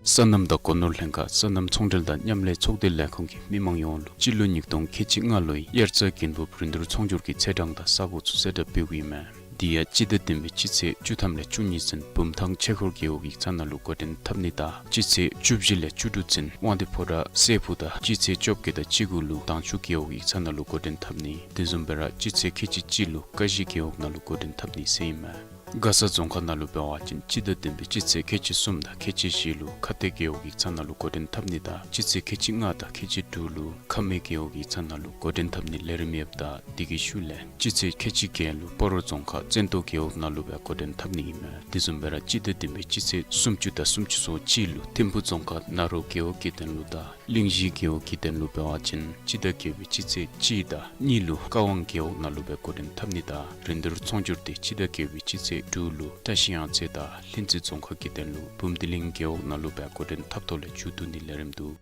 སོ་ནམ་དང་སྒོ་ནོར་ལྷན་ཁག་སོ་ནམ་ཚོང་འབྲེལ་དང་མཉམ་ལས་ཚོགས་སྡེ་ལས་ཁུངས་ཀྱིས་མི་མང་ཡོངས་ལུ་སྤྱི་ལོ་ཉིས་སྟོང་ཁལ་གཅིག་ལྔ་ལོའི་དབྱར་རྩྭ་དགུན་འབུབ་རིན་བསྡུར་ཚོང་སྒྱུར་གྱི་ཚེས་གྲངས་དང་ས་གོ་ཚུ་གསལ་བསྒྲགས་འབདཝ་ཨིན་མས། དེ་ཡང་སྤྱི་ཟླ་བདུན་པའི་སྤྱི་ཚེས་བཅུ་ཐམ་ལས་བཅུ་གཉིས་ཚུན་བུམ་ཐང་ཆོས་འཁོར་རྒེད་འོག་ཡིག་ཚང་ནང་ལུ་འགོ་འདྲེན་འཐབ་ནི་དང་སྤྱི་ཚེས་བཅུ་བཞི་ལས་བཅུ་དྲུག་ཚུན་དབང་འདུས་ཕོ་བྲང་སྲས་ཕུག་དང་སྤྱི་ཚེས་བཅོ་བརྒྱད་དང་བཅུ་དགུ་ལུ་དྭངས་ཆུ་རྒེད་འོག་ཡིག་ཚང་ནང་ལུ་འགོ་འདྲེན་འཐབ་ནི། དེ་བཟུམ་སྦེ་ར་སྤྱི་ཚེས་ཁལ་གཅིག་གཅིག་ལུ་ཀ་གཞི་རྒེད་འོག་ནང་ལུ་འགོ་འདྲེན་འཐབ་ནི་ཟེར་ཨིན་མས། མགར་ས་རྫོང་ཁག་ནང་ལུ་འབད་བ་ཅིན་སྤྱི་ཟླ་བདུན་པའི་སྤྱི་ཚེས་ཁལ་གཅིག་གསུམ་དང་ཁལ་གཅིག་བཞི་ལུ་ཁ་གཏད་རྒེད་འོག་ཡིག་ཚང་ནང་ལུ་འགོ་འདྲེན་འཐབ་ནི་དང་སྤྱི་ཚེས་ཁལ་གཅིག་ལྔ་དང་ཁལ་གཅིག་དྲུག་ལུ་ཁ་སྨད་རྒེད་འོག་ཡིག་ཚང་ནང་ལུ་འགོ་འདྲེན་འཐབ་ནི་ལས་རིམ་ཡོདཔ་ད་དེ་གི་ཤུལ་ལས་སྤྱི་ཚེས་ཁལ་གཅིག་བརྒྱད་ལུ་སྤ་རོ་རྫོང་ཁག་བཙན་ཏོ་རྒེད་འོག་ནང་ལུ་སྦེ་འགོ་འདྲེན་འཐབ་ནི་ཨིན་མས། དེ་བཟུམ་སྦེ་ར་སྤྱི་ཟླ་བདུན་པའི་སྤྱི་ཚེས་སུམ་ཅུ་དང་སུམ་ཅུ་སོ་གཅིག་ལུ་ཐིམ་ཕུ་རྫོང་ཁག་ན་རོ་རྒེད་འོག་གི་དོན་ལུ་དང་གླིང་བཞི་རྒེད་འོག་གི་དོན་ལུ་འབད་བ་ཅིན་སྤྱི་ཟླ་བརྒྱད་པའི་སྤྱི་ཚེས་གཅིག་དང་གཉིས་ལུ་ཀ་ཝང་རྒེད་འོག་ནང་ལུ་སྦེ་འགོ་འདྲེན་འཐབ་ནི་དང་རིན་བསྡུར་ཚོང་སྒྱུར་དེ་སྤྱི་ཟླ་བརྒྱད་པའི་སྤྱི་ཚེས་དྲུག་ལུ་བཀྲ་ཤིས་གཡང་རྩེ་དང་ལྷུན་རྩེ་རྫོང་ཁག་གི་དོན་ལུ་བུམ་སྡེ་གླིང་རྒེད་འོག་ནང་ལུ་སྦེ་འགོ་འདྲེན་འཐབ་ཐོག་ལས་མཇུག་བསྡུ་ནི་ལས་རིམ་འདུག།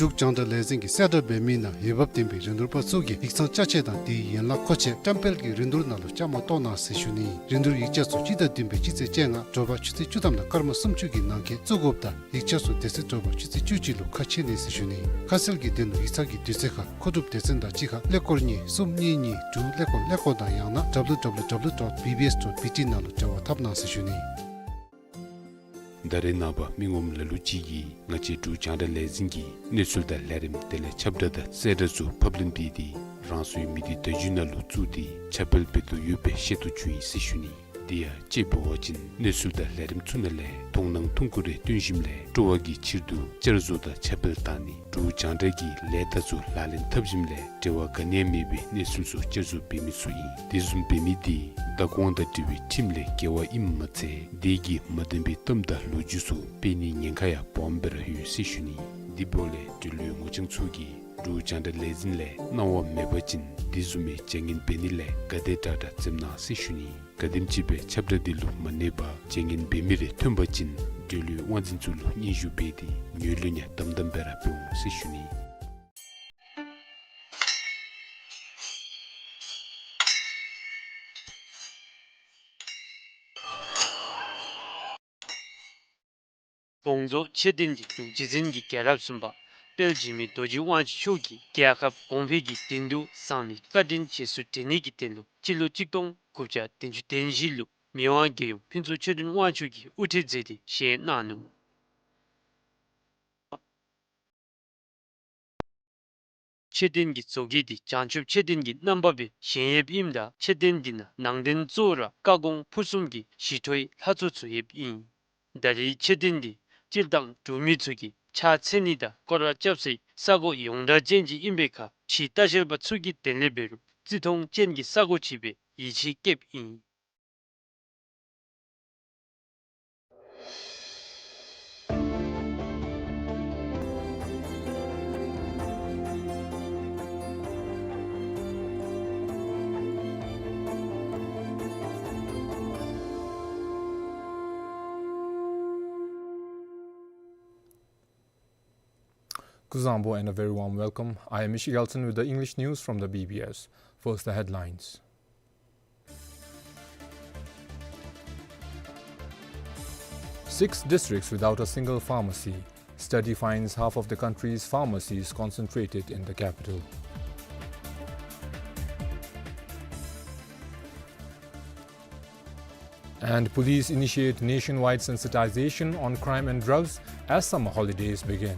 འབྲུག་རྒྱང་བསྒྲགས་ལས་འཛིན་གྱིས་གསལ་བསྒྲགས་འབད་མི་ནང་འོས་འབབ་ལྡན་པའི་རིན་བསྡུར་པ་ཚུ་གིས་ཡིག་ཚང་ཅ་ཆས་དང་དེའི་ཡན་ལག་མཁོ་ཆས་བཀྲམ་སྤེལ་གྱི་རིན་བསྡུར་ནང་ལུ་བཅའ་མར་གཏོགས་གནང་ཟེར་ཞུ་ནི། རིན་བསྡུར་ཡིག་ཆ་ཚུ་སྤྱི་ཟླ་བདུན་པའི་སྤྱི་ཚེས་བཅོ་ལྔ་དྲོ་པ་ཆུ་ཚོད་བཅུ་ཐམ་དང་སྐར་མ་སུམ་ཅུ་གི་ནང་འཁོད་བཙུགས་དགོཔ་དང་ཡིག་ཆ་ཚུ་དེ་ཚེ་དྲོ་པ་ཆུ་ཚོད་བཅུ་གཅིག་ལུ་ཁ་ཕྱེ་ནི་ཟེར་ཞུ་ནི། ཁ་གསལ་གྱི་དོན་ལུ་ཡིག་ཚང་གི་དུས་ཚོད་ཁར་མཁོ་སྒྲུབ་སྡེ་ཚན་དང་གཅིག་ཁར་ཀླད་ཀོར་གཉིས་གསུམ་གཉིས་གཉིས་དྲུག་ཀླད་ཀོར་ཀླད་ཀོར་དང་ཡང་ན་www dot bbs dot bt ནང་ལུ་འབྲེལ་བ་འཐབ་གནང་ཟེར་ཞུ་ནི། ད་རེས་ནངས་པ་མི་ངོམ་ལ་ལུ་ཅིག་གིས་ང་བཅས་འབྲུག་རྒྱང་བསྒྲགས་ལས་འཛིན་གྱི་གནས་ཚུལ་དང་ལས་རིམ་དེ་ལས་ཁྱབ་བསྒྲགས་དང་གསལ་བསྒྲགས་ཚུ་ཕབ་ལེན་འབད་དེ་རང་སོའི་མི་སྡེ་བརྡ་བརྒྱུད་ནང་ལུ་བཙུགས་ཏེ་ཁྱབ་སྤེལ་འབད་དོ་ཡོད་པའི་ཤེས་རྟོགས་བྱུང་ཡི་ཟེར་ཞུ་ནི། དེ་ཡང་དཔྱེ་འབད་བ་ཅིན་གནས་ཚུལ་དང་ལས་རིམ་ཚུ་ནང་ལས་མཐོང་སྣང་ཐུང་ཀུ་རེ་བཏོན་ཞིནམ་ལས་སྤྲོ་བ་གི་ཕྱིར་དུ་བསྐྱར་བཟོ་དང་ཁྱབ་སྤེལ་བཏང་ནི། འབྲུག་རྒྱང་བསྒྲགས་ཀྱི་ལས་རྟགས་ཚུ་ལག་ལེན་འཐབ་ཞིནམ་ལས་འབྲེལ་བ་ག་ནི་ཡང་མེད་པའི་གནས་ཚུལ་ཚུ་བསྐྱར་བཟོ་འབད་མི་ཚུ་ཨིན། དེ་བཟུམ་འབད་མི་དེ་བདག་དབང་དང་འབྲེལ་བའི་ཁྲིམས་ལས་འགལ་བ་ཨིནམ་མ་ཚད་དེ་གིས་མ་བདེན་པའི་གཏམ་དང་ལོ་རྒྱུས་ཚུ་སྤེལ་ནིའི་ཉེན་ཁ་ཡང་སྦོམ་སྦེ་ར་ཡོད་ཟེར་ཞུ་ནི། དེ་འབདཝ་ལས་འབྲེལ་ཡོད་ངོ་རྐྱང་ཚུ་གིས་འབྲུག་རྒྱང་བསྒྲགས་ལས་འཛིན་ལས་གནང་བ་མེད་པ་ཅིན་དེ་བཟུམ་མའི་བྱ་ངན་འབད་ནི་ལས་ག་དེ་དྲག་དྲག་འཛེམ་གནང་ཟེར་ཞུ་ནི། ག་དེམ་ཅིག་སྦེ་ཁྱབ་བསྒྲགས་དེ་ལུ་མ་གནས་པར་བྱ་ངན་འབད་མི་རེ་ཐོན་པ་ཅིན་འབྲེལ་ཡོད་དབང་འཛིན་ཚུ་ལུ་སྙན་ཞུ་འབད་དེ་ངོས་ལེན་ཡང་དམ་དམ་སྦེ་ར་འབད་འོང་ཟེར་ཞུ་ནི། དགོངས་རྫོགས་མཆོད་རྟེན་གྱི་འབྲུག་རྗེ་བཙུན་གྱི་རྒྱལ་རབས་གསུམ་པ་དཔལ་འཇིགས་མེད་རྡོ་རྗེ་དབང་ཕྱུག་མཆོག་གིས་རྒྱལ་ཁབ་གོང་འཕེལ་གྱི་དོན་དུ་གསང་གནས་བཀའ་དྲིན་རྗེས་སུ་དྲན་ནི་གི་དོན་ལུ་སྤྱི་ལོ་གཅིག་སྟོང་དགུ་བརྒྱ་བདུན་ཅུ་དོན་བཞི་ལུ་མི་དབང་རྒྱལ་ཡུམ་ཕུན་ཚོགས་ཆོས་སྒྲོན་དབང་ཕྱུག་གིས་དབུ་ཁྲིད་མཛད་དེ་བཞེངས་གནང་ནུག། མཆོད་རྟེན་གྱི་བཟོ་བཀོད་འདི་བྱང་ཆུབ་མཆོད་རྟེན་གྱི་རྣམ་པ་སྦེ་བཞེངས་ཡོདཔ་ཨིནམ་ད་མཆོད་རྟེན་འདི་ནང་ནང་རྟེན་གཙོ་བོ་ར་བཀའ་དགོངས་ཕུར་གསུམ་གྱི་ཞི་ཁྲོའི་ལྷ་ཚོགས་ཚུ་ཡོདཔ་ཨིན། ད་རེས་མཆོད་རྟེན་འདི་སྤྱིར་བཏང་འབྲུག་མི་ཚུ་གིས་ཕྱག་འཚལ་ནི་དང་སྐོར་ར་རྐྱབ་སའི་ས་གོ་ཡོངས་གྲགས་ཅན་ཅིག་ཨིན་པའི་ཁར་ཕྱིའི་ལྟ་བཤལ་པ་ཚུ་གི་དོན་ལས་འབད་རུང་བརྩི་མཐོང་ཅན་གྱི་ས་གོ་ཅིག་སྦེ་ཡིད་ཆེས་བསྐྱེདཔ་ཨིན། Kuzuzangpo and a very warm welcome. I am Mishi Gelson with the English news from the B B S. First, the headlines. Six districts without a single pharmacy. Study finds half of the country's pharmacies concentrated in the capital. And police initiate nationwide sensitization on crime and drugs as summer holidays begin.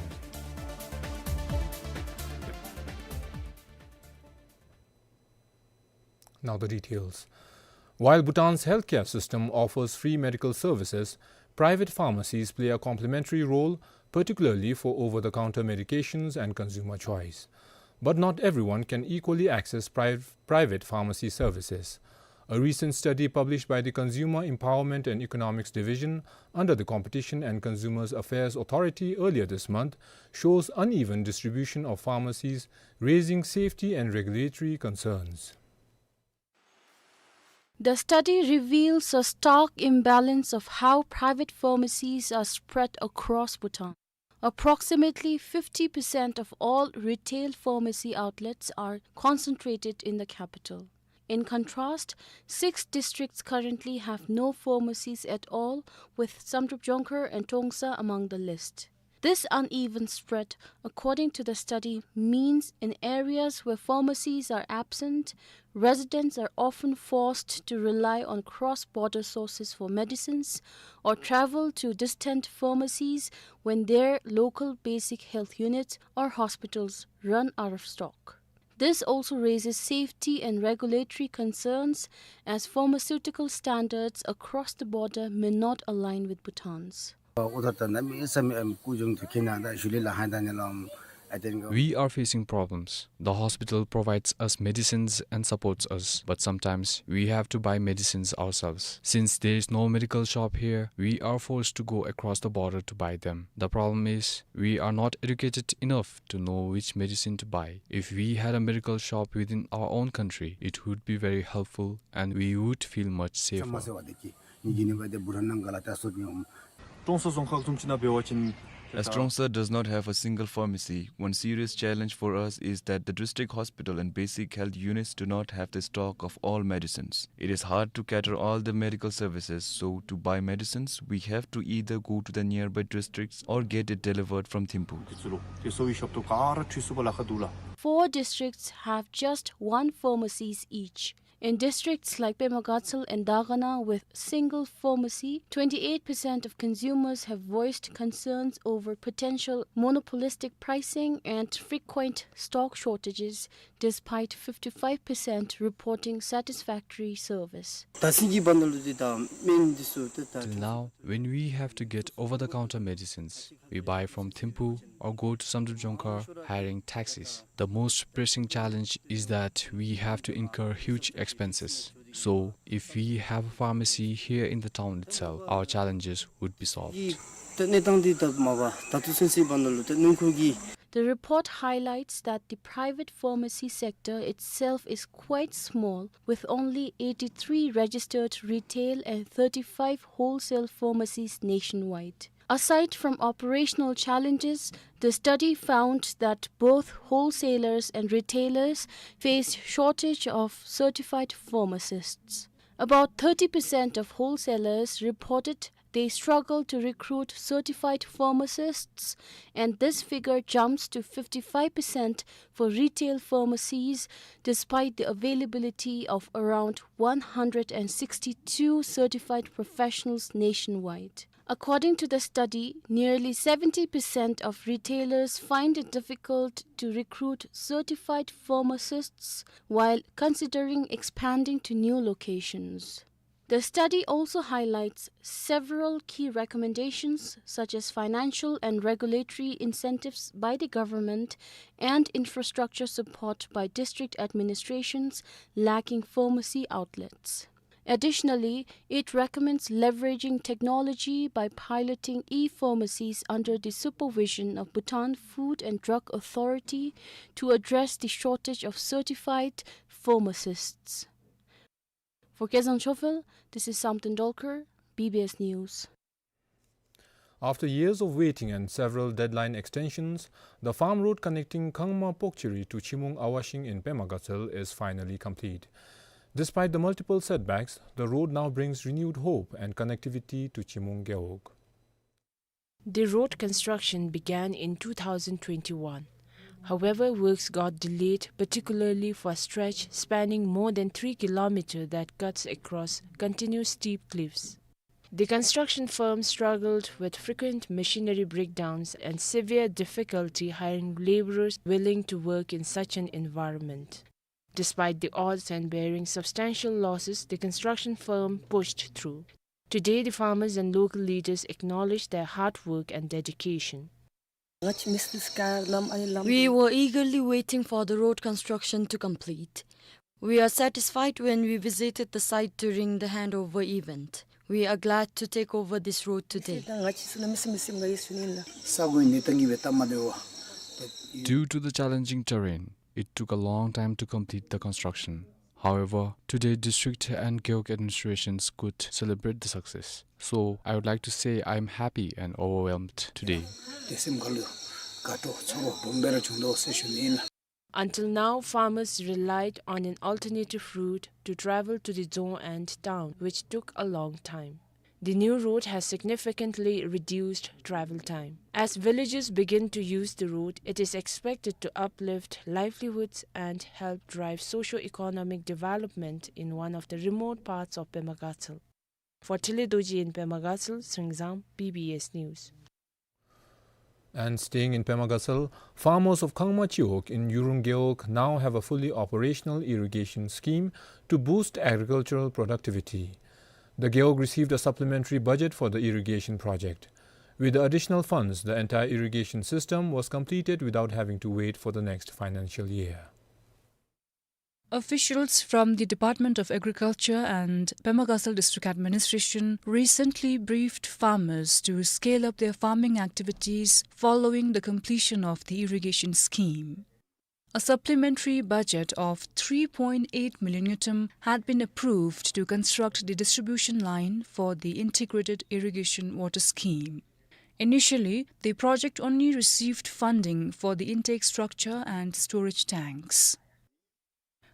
Now the details. While Bhutan's healthcare system offers free medical services, private pharmacies play a complementary role, particularly for over-the-counter medications and consumer choice. But not everyone can equally access pri-, private pharmacy services. A recent study published by the Consumer Empowerment and Economics Division under the Competition and Consumers Affairs Authority earlier this month shows uneven distribution of pharmacies, raising safety and regulatory concerns. The study reveals a stark imbalance of how private pharmacies are spread across Bhutan. Approximately fifty percent of all retail pharmacy outlets are concentrated in the capital. In contrast, six districts currently have no pharmacies at all, with Samdrup Jongkhar and Trongsa among the list. This uneven spread, according to the study, means in areas where pharmacies are absent, residents are often forced to rely on cross-border sources for medicines or travel to distant pharmacies when their local basic health units or hospitals run out of stock. This also raises safety and regulatory concerns, as pharmaceutical standards across the border may not align with Bhutan's. We are facing problems. The hospital provides us medicines and supports us, but sometimes we have to buy medicines ourselves. Since there is no medical shop here, we are forced to go across the border to buy them. The problem is, we are not educated enough to know which medicine to buy. If we had a medical shop within our own country, it would be very helpful and we would feel much safer. As Trongsa does not have a single pharmacy, one serious challenge for us is that the district hospital and basic health units do not have the stock of all medicines. It is hard to cater all the medical services, so to buy medicines, we have to either go to the nearby districts or get it delivered from Thimphu. Four districts have just one pharmacies each. In districts like Pema Gatshel and Dagana with single pharmacy, twenty-eight percent of consumers have voiced concerns over potential monopolistic pricing and frequent stock shortages, despite fifty-five percent reporting satisfactory service. Till now, when we have to get over-the-counter medicines, we buy from Thimphu or go to Samdrup Jongkhar hiring taxis. The most pressing challenge is that we have to incur huge expenses. So, if we have a pharmacy here in the town itself, our challenges would be solved. The report highlights that the private pharmacy sector itself is quite small, with only eighty-three registered retail and thirty-five wholesale pharmacies nationwide. Aside from operational challenges, the study found that both wholesalers and retailers face shortage of certified pharmacists. About thirty percent of wholesalers reported they struggle to recruit certified pharmacists, and this figure jumps to fifty-five percent for retail pharmacies, despite the availability of around one hundred and sixty-two certified professionals nationwide. According to the study, nearly seventy percent of retailers find it difficult to recruit certified pharmacists while considering expanding to new locations. The study also highlights several key recommendations, such as financial and regulatory incentives by the government and infrastructure support by district administrations lacking pharmacy outlets. Additionally, it recommends leveraging technology by piloting e-pharmacies under the supervision of Bhutan Food and Drug Authority to address the shortage of certified pharmacists. For Kezang Chophel, this is Samten Dolkar, B B S News. After years of waiting and several deadline extensions, the farm road connecting Khangma Pokchiri to Chimung Awashing in Pema Gatshel is finally complete. Despite the multiple setbacks, the road now brings renewed hope and connectivity to Chimung Gewog. The road construction began in two thousand twenty-one. However, works got delayed, particularly for a stretch spanning more than three kilometers that cuts across continuous steep cliffs. The construction firm struggled with frequent machinery breakdowns and severe difficulty hiring laborers willing to work in such an environment. Despite the odds and bearing substantial losses, the construction firm pushed through. Today, the farmers and local leaders acknowledge their hard work and dedication. We were eagerly waiting for the road construction to complete. We are satisfied when we visited the site during the handover event. We are glad to take over this road today. Due to the challenging terrain, it took a long time to complete the construction. However, today district and Gewog administrations could celebrate the success. So, I would like to say I am happy and overwhelmed today. Until now, farmers relied on an alternative route to travel to the dzong and town, which took a long time. The new road has significantly reduced travel time. As villagers begin to use the road, it is expected to uplift livelihoods and help drive socio-economic development in one of the remote parts of Pema Gatshel. For Thinley Dorji in Pema Gatshel, Sringzang, B B S News. And staying in Pema Gatshel, farmers of Khangma Chiwog in Yurung Gewog now have a fully operational irrigation scheme to boost agricultural productivity. The Gewog received a supplementary budget for the irrigation project. With the additional funds, the entire irrigation system was completed without having to wait for the next financial year. Officials from the Department of Agriculture and Pema Gatshel District Administration recently briefed farmers to scale up their farming activities following the completion of the irrigation scheme. A supplementary budget of three point eight million ngultrum had been approved to construct the distribution line for the integrated irrigation water scheme. Initially, the project only received funding for the intake structure and storage tanks.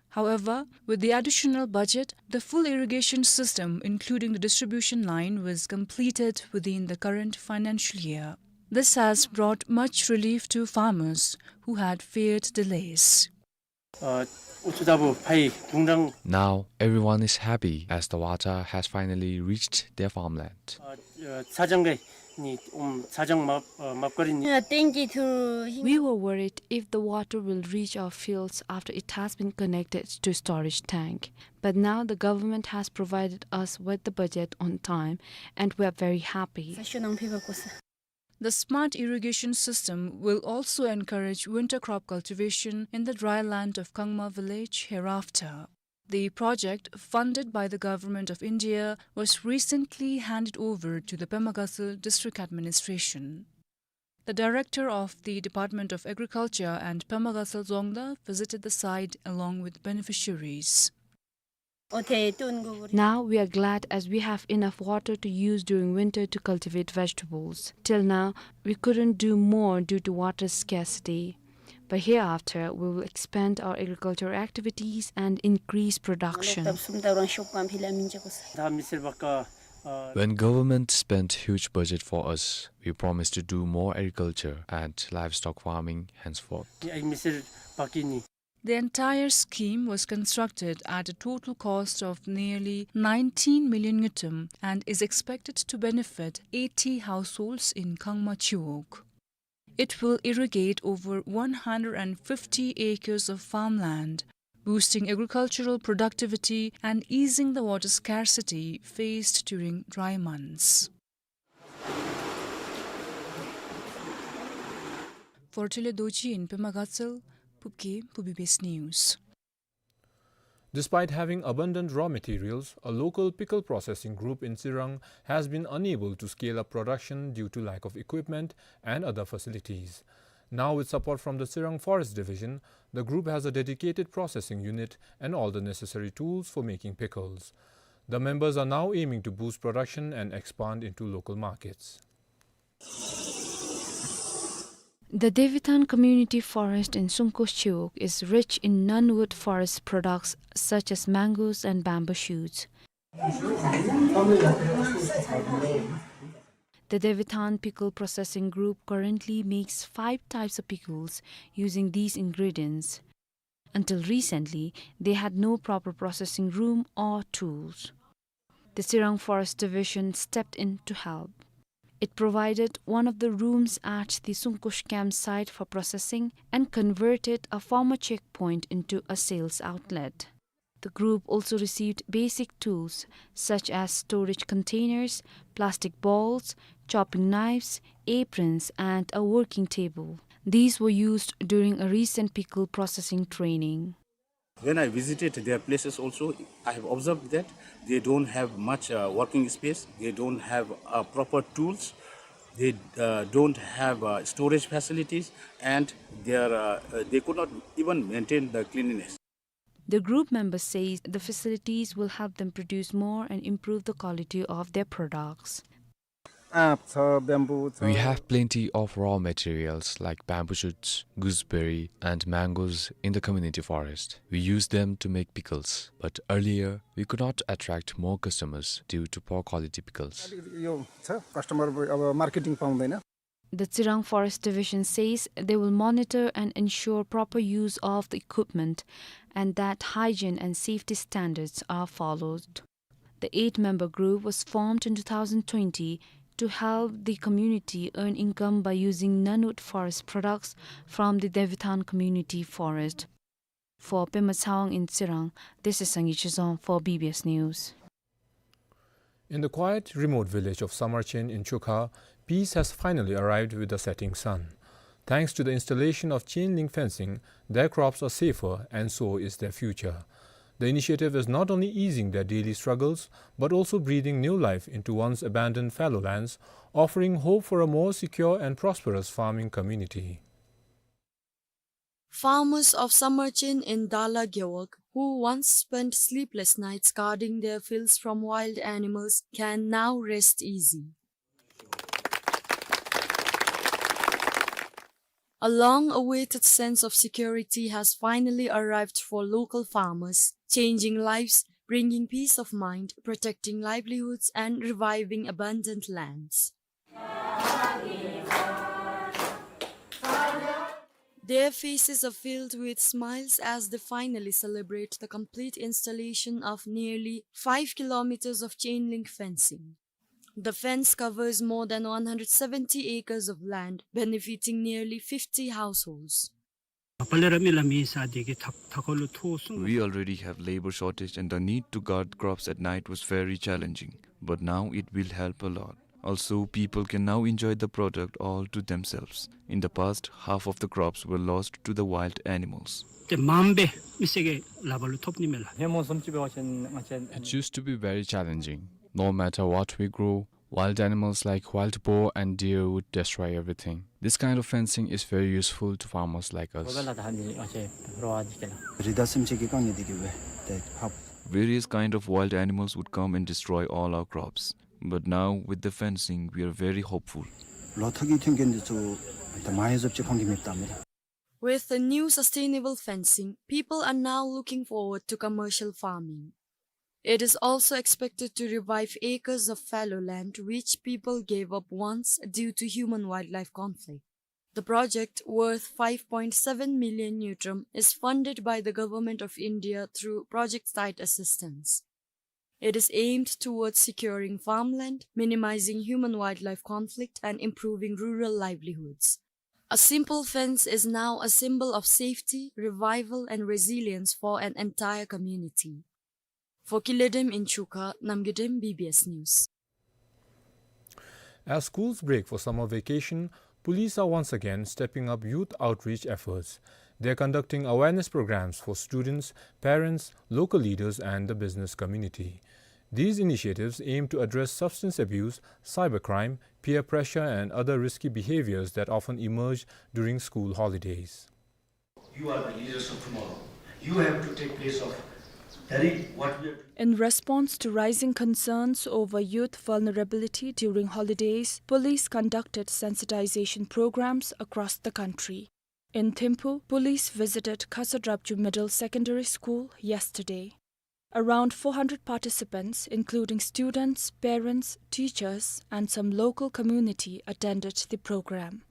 However, with the additional budget, the full irrigation system, including the distribution line, was completed within the current financial year. This has brought much relief to farmers who had feared delays. ཨ་ཨུ་ཚུགས་ལྟ་བུ་ཕ་ཡི་དུང་རང་། Now, everyone is happy as the water has finally reached their farmland. ཨ་ཨ་ཚ་གྱང་གི་ནི་ཨུམ་ཚ་གྱང་མ་ཨ་མ་བཀར་ནི། We were worried if the water will reach our fields after it has been connected to storage tank. But now the government has provided us with the budget on time, and we are very happy. The smart irrigation system will also encourage winter crop cultivation in the dry land of Khangma village hereafter. The project, funded by the Government of India, was recently handed over to the Pema Gatshel District Administration. The director of the Department of Agriculture and Pema Gatshel Dzongda visited the site along with beneficiaries. Now we are glad as we have enough water to use during winter to cultivate vegetables. Till now, we couldn't do more due to water scarcity. But hereafter, we will expand our agricultural activities and increase production. When government spent huge budget for us, we promised to do more agriculture and livestock farming henceforth. The entire scheme was constructed at a total cost of nearly nineteen million ngultrum and is expected to benefit eighty households in Khangma Chiwog. It will irrigate over one hundred and fifty acres of farmland, boosting agricultural productivity and easing the water scarcity faced during dry months. For Thinley Dorji in Pema Gatshel, Phub Khe, Phub B B S News. Despite having abundant raw materials, a local pickle processing group in Tsirang has been unable to scale up production due to lack of equipment and other facilities. Now, with support from the Tsirang Forest Division, the group has a dedicated processing unit and all the necessary tools for making pickles. The members are now aiming to boost production and expand into local markets. The Devitan Community Forest in Sungkos Chiwog is rich in non-wood forest products such as mangoes and bamboo shoots. The Devathan Pickle Processing Group currently makes five types of pickles using these ingredients. Until recently, they had no proper processing room or tools. The Tsirang Forest Division stepped in to help. It provided one of the rooms at the Sungkush campsite for processing and converted a former checkpoint into a sales outlet. The group also received basic tools such as storage containers, plastic balls, chopping knives, aprons, and a working table. These were used during a recent pickle processing training. When I visited their places also, I have observed that they don't have much, uh, working space, they don't have, uh, proper tools, they, uh, don't have, uh, storage facilities, and they are, uh, uh, they could not even maintain the cleanliness. The group member says the facilities will help them produce more and improve the quality of their products. आँप छ, bamboo छ। We have plenty of raw materials like bamboo shoots, gooseberry, and mangoes in the community forest. We use them to make pickles, but earlier we could not attract more customers due to poor quality pickles. अलिक यो छ, customer अब marketing पाउँदैन। The Tsirang Forest Division says they will monitor and ensure proper use of the equipment and that hygiene and safety standards are followed. The eight-member group was formed in two thousand twenty to help the community earn income by using non-wood forest products from the Devathan Community Forest. For Pema Tsawang in Tsirang, this is Sangay Chizom for B B S News. In the quiet, remote village of Samarchen in Chukha, peace has finally arrived with the setting sun. Thanks to the installation of chain link fencing, their crops are safer and so is their future. The initiative is not only easing their daily struggles, but also breathing new life into once abandoned fallow lands, offering hope for a more secure and prosperous farming community. Farmers of Samarchen in Dala Gewog, who once spent sleepless nights guarding their fields from wild animals, can now rest easy. A long-awaited sense of security has finally arrived for local farmers, changing lives, bringing peace of mind, protecting livelihoods, and reviving abandoned lands. Their faces are filled with smiles as they finally celebrate the complete installation of nearly five kilometers of chain link fencing. The fence covers more than one hundred seventy acres of land, benefiting nearly fifty households. We already have labor shortage and the need to guard crops at night was very challenging, but now it will help a lot. Also, people can now enjoy the product all to themselves. In the past, half of the crops were lost to the wild animals. ཏེ་མམ་སྦེ་མི་སེར་གྱི་ལགཔ་ལུ་ཐོབ་ནི་མས་ལགས། It used to be very challenging. No matter what we grow, wild animals like wild boar and deer would destroy everything. This kind of fencing is very useful to farmers like us. རི་དྭགས་སེམས་ཅན་གྱིས་བཀང་ནི་དེ་གིས་སྦེ་ཏེ་ཕབ། Various kind of wild animals would come and destroy all our crops. But now, with the fencing, we are very hopeful. ལོ་ཐོག་གི་ཐོན་སྐྱེད་འདི་ཚུ་ཏེ་མ་ཡལ་བཟུམ་ཅིག་ཕངས་ཀྱི་མེདཔ་བཏངམ་མས་ལགས། With the new sustainable fencing, people are now looking forward to commercial farming. It is also expected to revive acres of fallow land which people gave up once due to human-wildlife conflict. The project, worth five point seven million ngultrum, is funded by the Government of India through Project Site Assistance. It is aimed towards securing farmland, minimizing human-wildlife conflict, and improving rural livelihoods. A simple fence is now a symbol of safety, revival, and resilience for an entire community. For Kiledem in Chukha, Namgyodem, B B S News. As schools break for summer vacation, police are once again stepping up youth outreach efforts. They are conducting awareness programs for students, parents, local leaders, and the business community. These initiatives aim to address substance abuse, cybercrime, peer pressure, and other risky behaviors that often emerge during school holidays. You are the leaders of tomorrow. You have to take place of very what we are doing. In response to rising concerns over youth vulnerability during holidays, police conducted sensitization programs across the country. In Thimphu, police visited Khasa Drapju Middle Secondary School yesterday. Around four hundred participants, including students, parents, teachers, and some local community, attended the program.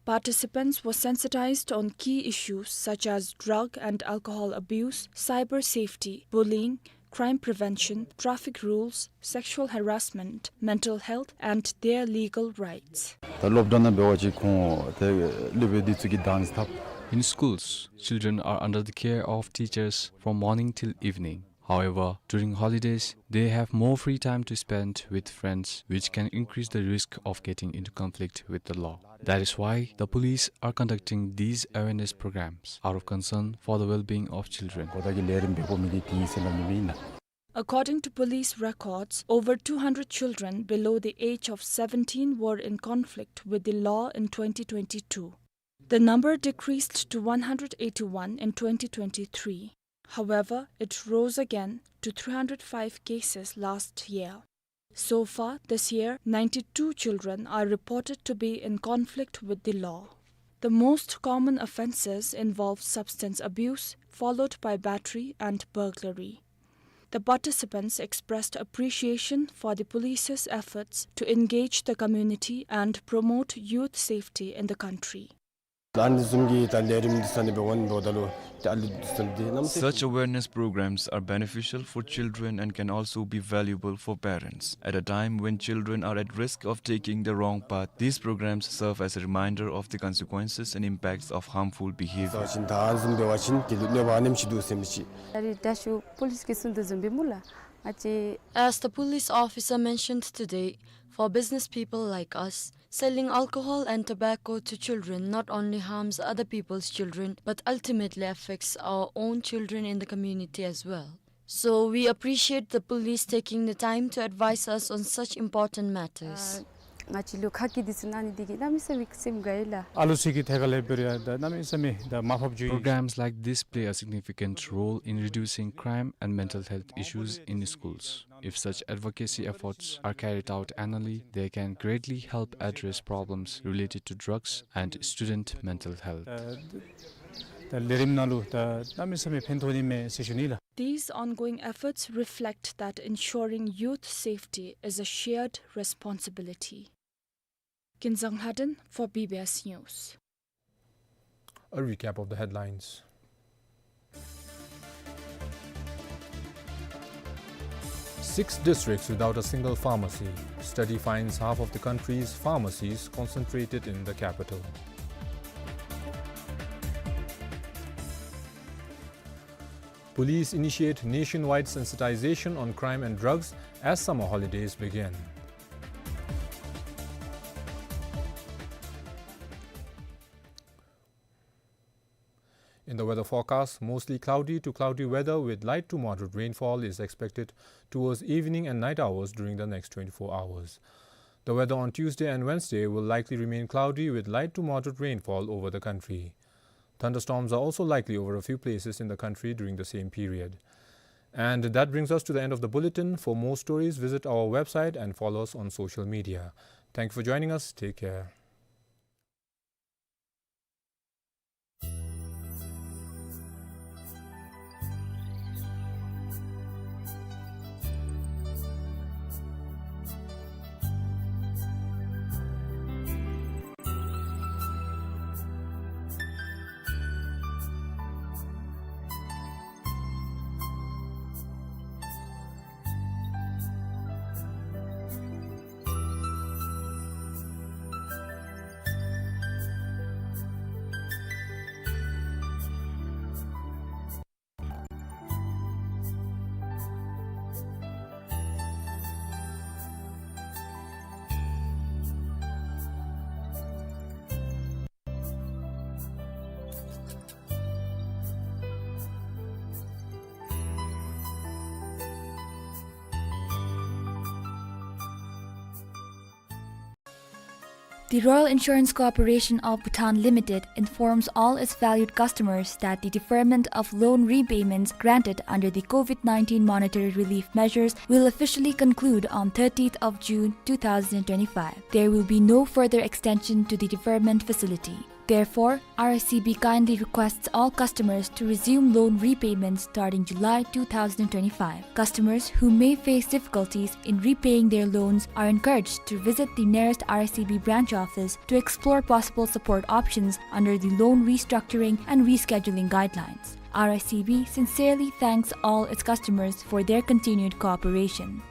Participants were sensitized on key issues such as drug and alcohol abuse, cyber safety, bullying, crime prevention, traffic rules, sexual harassment, mental health, and their legal rights. ད་སློབ་གྲྭ་ནང་འབད་བ་ཅིན་ཁོང་ཏེ་སློབ་དཔོན་འདི་ཚུ་གིས་གདངས་འཐབ། In schools, children are under the care of teachers from morning till evening. However, during holidays, they have more free time to spend with friends, which can increase the risk of getting into conflict with the law. That is why the police are conducting these awareness programs out of concern for the well-being of children. གོ་བརྡ་གི་ལས་རིམ་འབད་འགོ་མི་འདི་དེ་ཨིན་ཟེར་སླབ་ནི་ཨིན་ལགས། According to police records, over two hundred children below the age of seventeen were in conflict with the law in twenty twenty-two. The number decreased to one hundred eighty-one in twenty twenty-three. However, it rose again to three hundred five cases last year. So far this year, ninety-two children are reported to be in conflict with the law. The most common offenses involve substance abuse, followed by battery and burglary. The participants expressed appreciation for the police's efforts to engage the community and promote youth safety in the country. ཨ་ནི་བཟུམ་གྱི་ད་ལས་རིམ་འདི་ཚུ་ནི་འབད་བ་ཅིན་འབདཝ་ད་ལུ་ཏེ་ཨ་ལུ་འདི་ཚུ་འདི་གནམ་མེད་ས་མེད། Such awareness programs are beneficial for children and can also be valuable for parents. At a time when children are at risk of taking the wrong path, these programs serve as a reminder of the consequences and impacts of harmful behavior. ཟེར་བ་ཅིན་ད་ཨ་ནི་བཟུམ་འབད་བ་ཅིན་དེ་ལུ་གནོད་པ་ཨ་ནེམ་ཅིག་འདུག་ཟེར་མི་ཅིག། ད་རིས་ད་ཞུ་པོ་ལིསི་གིས་གསུངས་དོ་བཟུམ་སྦེ་སྨོ་ལགས། ང་བཅས། As the police officer mentioned today, for business people like us, selling alcohol and tobacco to children not only harms other people's children, but ultimately affects our own children in the community as well. So we appreciate the police taking the time to advise us on such important matters. ཨ་ང་བཅས་ལུ་ཁ་སྐད་འདི་ཚུ་གནང་ནི་འདི་གིས་གནམ་མེད་ས་མེད་སེམས་དགའ་ཡི་ལགས། ཨ་ལུ་ཚུ་གི་ཐད་ཁར་ལས་འབད་རུང་ཡང་ད་གནམ་མེད་ས་མེད་ད་མར་ཕབ་འགྱོ་ཡི། Programs like this play a significant role in reducing crime and mental health issues in schools. If such advocacy efforts are carried out annually, they can greatly help address problems related to drugs and student mental health. ད་ད་ལས་རིམ་ནང་ལུ་ད་གནམ་མེད་ས་མེད་ཕན་ཐོགས་ནི་མས་ཟེར་ཞུ་ནི་ལགས། These ongoing efforts reflect that ensuring youth safety is a shared responsibility. Kinzang Lhaden for B B S News. A recap of the headlines. Six districts without a single pharmacy. Study finds half of the country's pharmacies concentrated in the capital. Police initiate nationwide sensitization on crime and drugs as summer holidays begin. In the weather forecast, mostly cloudy to cloudy weather with light to moderate rainfall is expected towards evening and night hours during the next twenty-four hours. The weather on Tuesday and Wednesday will likely remain cloudy with light to moderate rainfall over the country. Thunderstorms are also likely over a few places in the country during the same period. And that brings us to the end of the bulletin. For more stories, visit our website and follow us on social media. Thank you for joining us. Take care. The Royal Insurance Corporation of Bhutan Limited informs all its valued customers that the deferment of loan repayments granted under the COVID nineteen monetary relief measures will officially conclude on thirtieth of June two thousand twenty-five. There will be no further extension to the deferment facility. Therefore, R S C B kindly requests all customers to resume loan repayments starting July two thousand twenty-five. Customers who may face difficulties in repaying their loans are encouraged to visit the nearest R S C B branch office to explore possible support options under the loan restructuring and rescheduling guidelines. R S C B sincerely thanks all its customers for their continued cooperation.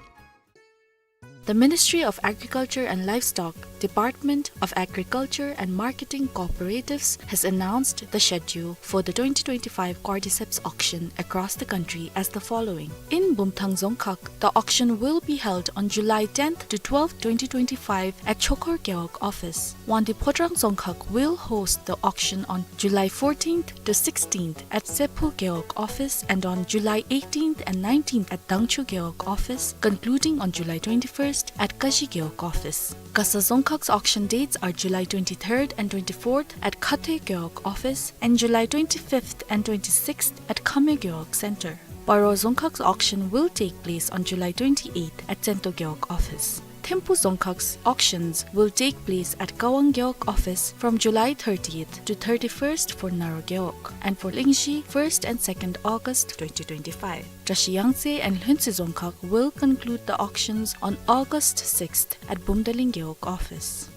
The Ministry of Agriculture and Livestock, Department of Agriculture and Marketing Cooperatives has announced the schedule for the twenty twenty-five cordyceps auction across the country as the following. In Bumthang Dzongkhag, the auction will be held on July tenth to twelfth, twenty twenty-five at Chokhor Gewog office. Wangdue Phodrang Dzongkhag will host the auction on July fourteenth to sixteenth at Sephu Gewog office and on July eighteenth and nineteenth at Dangchu Gewog office, concluding on July twenty-first at Kashi Gewog office. Gasa Dzongkhag's auction dates are July twenty-third and twenty-fourth at Khathoe Gewog office and July twenty-fifth and twenty-sixth at Khamyoe Gewog Center. Paro Dzongkhag's auction will take place on July twenty-eighth at Tsento Gewog office. Thimphu Dzongkhag's auctions will take place at Kawang Gewog office from July thirtieth to thirty-first for Naro Gewog and for Lingzhi, first and second August twenty twenty-five. Drashi Yangtse and Lhuentse Dzongkhag will conclude the auctions on August sixth at Bumdaling Gewog office.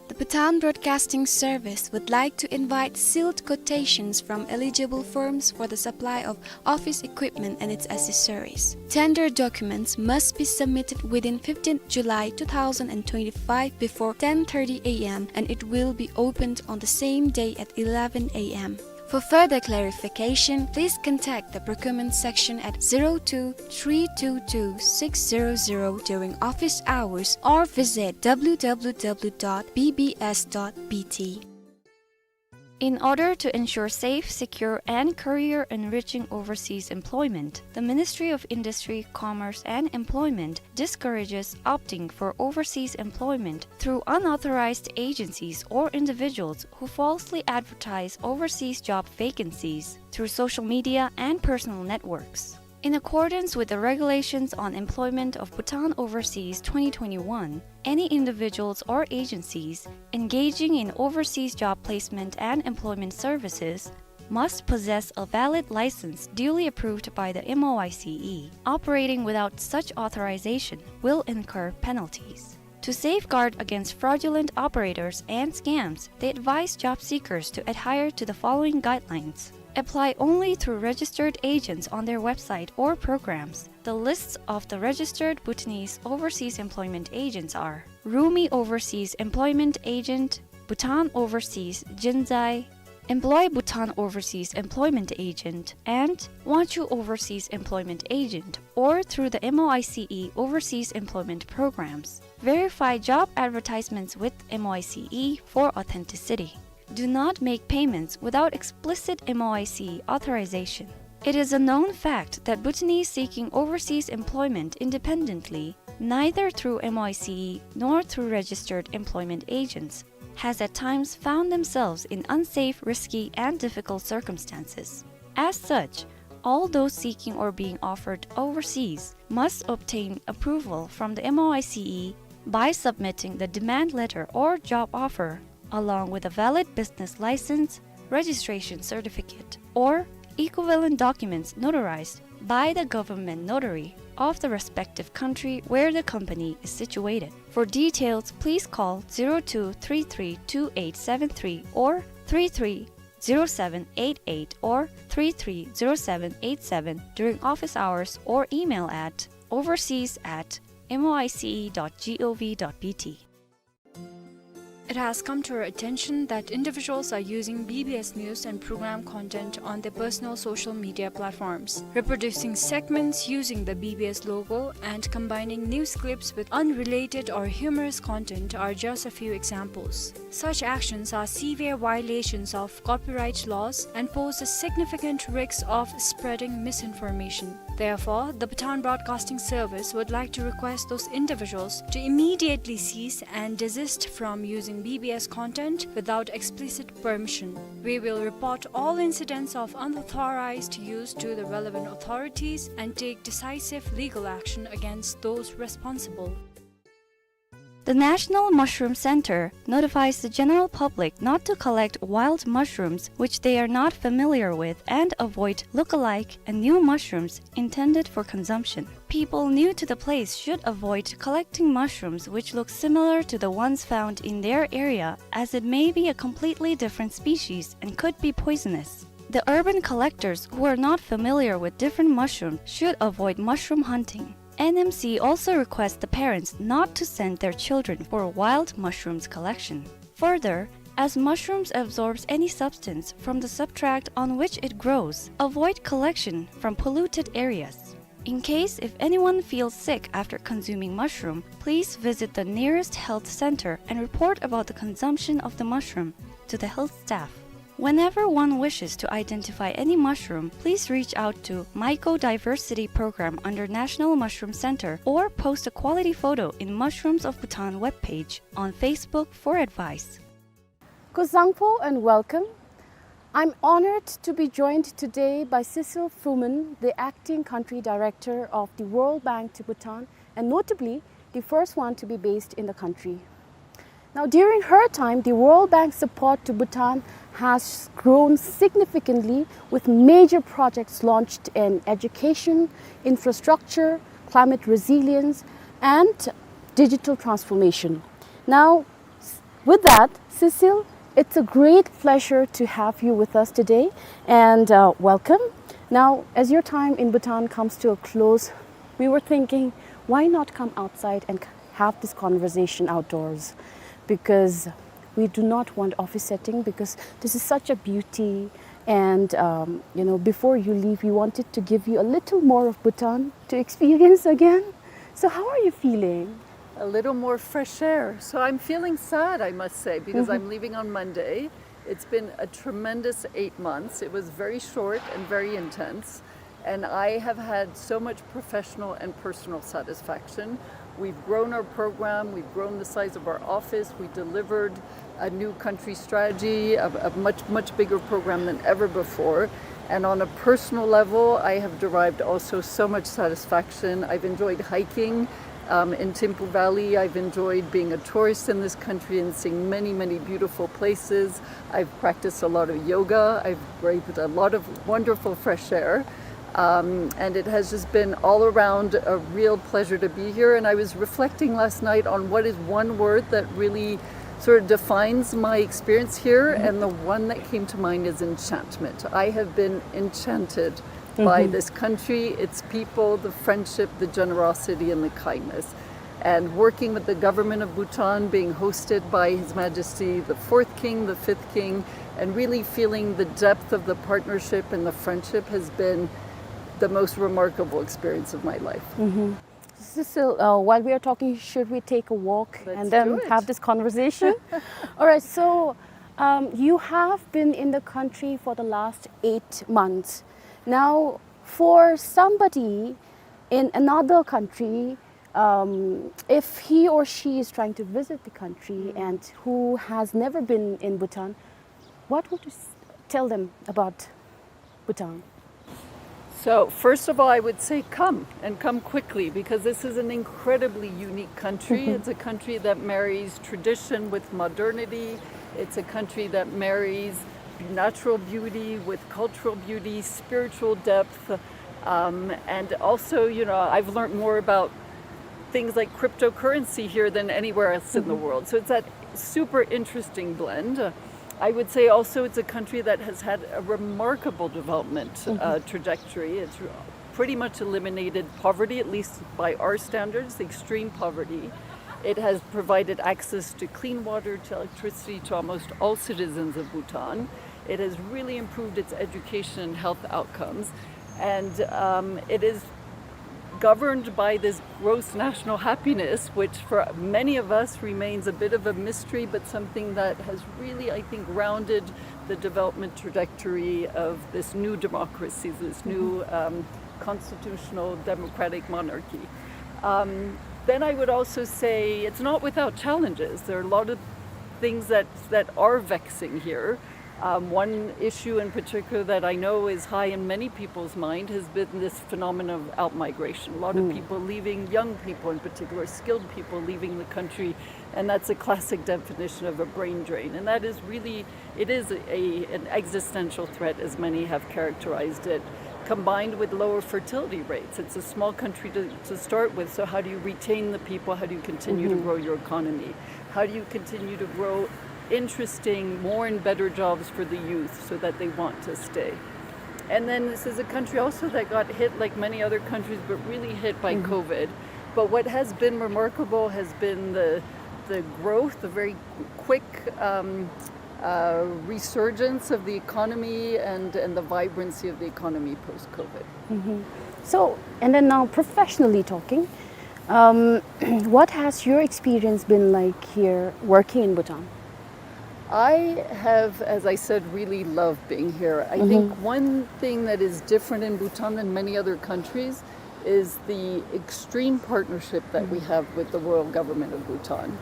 The Bhutan Broadcasting Service would like to invite sealed quotations from eligible firms for the supply of office equipment and its accessories. Tender documents must be submitted within fifteenth July two thousand twenty-five before ten thirty A M, and it will be opened on the same day at eleven A M. For further clarification, please contact the procurement section at zero two three two two six zero zero during office hours or visit W W W dot B B S dot B T. In order to ensure safe, secure, and career-enriching overseas employment, the Ministry of Industry, Commerce, and Employment discourages opting for overseas employment through unauthorized agencies or individuals who falsely advertise overseas job vacancies through social media and personal networks. In accordance with the Regulations on Employment of Bhutan Overseas twenty twenty-one, any individuals or agencies engaging in overseas job placement and employment services must possess a valid license duly approved by the M O I C E. Operating without such authorization will incur penalties. To safeguard against fraudulent operators and scams, they advise job seekers to adhere to the following guidelines. Apply only through registered agents on their website or programs. The lists of the registered Bhutanese overseas employment agents are Rumi Overseas Employment Agent, Bhutan Overseas Jinzai, Employ Bhutan Overseas Employment Agent, and Wangchuh Overseas Employment Agent, or through the M O I C E Overseas Employment Programs. Verify job advertisements with M O I C E for authenticity. Do not make payments without explicit M O I C E authorization. It is a known fact that Bhutanese seeking overseas employment independently, neither through M O I C E nor through registered employment agents, has at times found themselves in unsafe, risky, and difficult circumstances. As such, all those seeking or being offered overseas must obtain approval from the M O I C E by submitting the demand letter or job offer, along with a valid business license, registration certificate, or equivalent documents notarized by the government notary of the respective country where the company is situated. For details, please call zero two three three two eight seven three or three three zero seven eight eight or three three zero seven eight seven during office hours or email at overseas at M O I C E dot G O V dot B T. It has come to our attention that individuals are using B B S news and program content on their personal social media platforms. Reproducing segments using the B B S logo and combining news clips with unrelated or humorous content are just a few examples. Such actions are severe violations of copyright laws and pose a significant risk of spreading misinformation. Therefore, the Bhutan Broadcasting Service would like to request those individuals to immediately cease and desist from using B B S content without explicit permission. We will report all incidents of unauthorized use to the relevant authorities and take decisive legal action against those responsible. The National Mushroom Center notifies the general public not to collect wild mushrooms which they are not familiar with and avoid look-alike and new mushrooms intended for consumption. People new to the place should avoid collecting mushrooms which look similar to the ones found in their area, as it may be a completely different species and could be poisonous. The urban collectors who are not familiar with different mushrooms should avoid mushroom hunting. N M C also requests the parents not to send their children for wild mushrooms collection. Further, as mushrooms absorbs any substance from the substrate on which it grows, avoid collection from polluted areas. In case if anyone feels sick after consuming mushroom, please visit the nearest health center and report about the consumption of the mushroom to the health staff. Whenever one wishes to identify any mushroom, please reach out to Mycodiversity Program under National Mushroom Center or post a quality photo in Mushrooms of Bhutan webpage on Facebook for advice. Kuzuzangpo and welcome. I'm honored to be joined today by Cecile Fumin, the acting country director of the World Bank to Bhutan, and notably the first one to be based in the country. Now, during her time, the World Bank support to Bhutan has grown significantly, with major projects launched in education, infrastructure, climate resilience, and digital transformation. Now, with that, Cecile, it's a great pleasure to have you with us today, and, uh, welcome. Now, as your time in Bhutan comes to a close, we were thinking, why not come outside and have this conversation outdoors? Because we do not want office setting, because this is such a beauty, and, um, you know, before you leave, we wanted to give you a little more of Bhutan to experience again. So how are you feeling? A little more fresh air. So I'm feeling sad, I must say, because I'm leaving on Monday. It's been a tremendous eight months. It was very short and very intense. And I have had so much professional and personal satisfaction. We've grown our program, we've grown the size of our office, we delivered a new country strategy, a, a much, much bigger program than ever before. And on a personal level, I have derived also so much satisfaction. I've enjoyed hiking, um, in Thimphu Valley. I've enjoyed being a tourist in this country and seeing many, many beautiful places. I've practiced a lot of yoga. I've breathed a lot of wonderful fresh air. Um, and it has just been all around a real pleasure to be here. And I was reflecting last night on what is one word that really sort of defines my experience here, and the one that came to mind is enchantment. I have been enchanted by this country, its people, the friendship, the generosity, and the kindness. And working with the government of Bhutan, being hosted by His Majesty the fourth King, the fifth King, and really feeling the depth of the partnership and the friendship has been the most remarkable experience of my life. Cecile, uh, while we are talking, should we take a walk and then have this conversation? All right, so, um, you have been in the country for the last eight months. Now, for somebody in another country, um, if he or she is trying to visit the country and who has never been in Bhutan, what would you s-, tell them about Bhutan? So, first of all, I would say come, and come quickly, because this is an incredibly unique country. It's a country that marries tradition with modernity. It's a country that marries natural beauty with cultural beauty, spiritual depth. Um, and also, you know, I've learned more about things like cryptocurrency here than anywhere else in the world. So it's that super interesting blend. Uh, I would say also it's a country that has had a remarkable development, uh, trajectory. It's r-, pretty much eliminated poverty, at least by our standards, extreme poverty. It has provided access to clean water, to electricity, to almost all citizens of Bhutan. It has really improved its education and health outcomes. And, um, it is governed by this gross national happiness, which for many of us remains a bit of a mystery, but something that has really, I think, grounded the development trajectory of this new democracy, this new, um, constitutional democratic monarchy. Um, then I would also say it's not without challenges. There are a lot of things that, that are vexing here. Um, one issue in particular that I know is high in many people's mind has been this phenomenon of outmigration. A lot of people leaving, young people in particular, skilled people leaving the country, and that's a classic definition of a brain drain. And that is really, it is a, an existential threat, as many have characterized it, combined with lower fertility rates. It's a small country to, to start with, so how do you retain the people? How do you continue to grow your economy? How do you continue to grow interesting, more and better jobs for the youth so that they want to stay? And then this is a country also that got hit, like many other countries, but really hit by COVID. But what has been remarkable has been the, the growth, the very quick, um, uh, resurgence of the economy and, and the vibrancy of the economy post-COVID. So, and then now professionally talking, um, what has your experience been like here working in Bhutan? I have, as I said, really loved being here. I think one thing that is different in Bhutan than many other countries is the extreme partnership that we have with the royal government of Bhutan.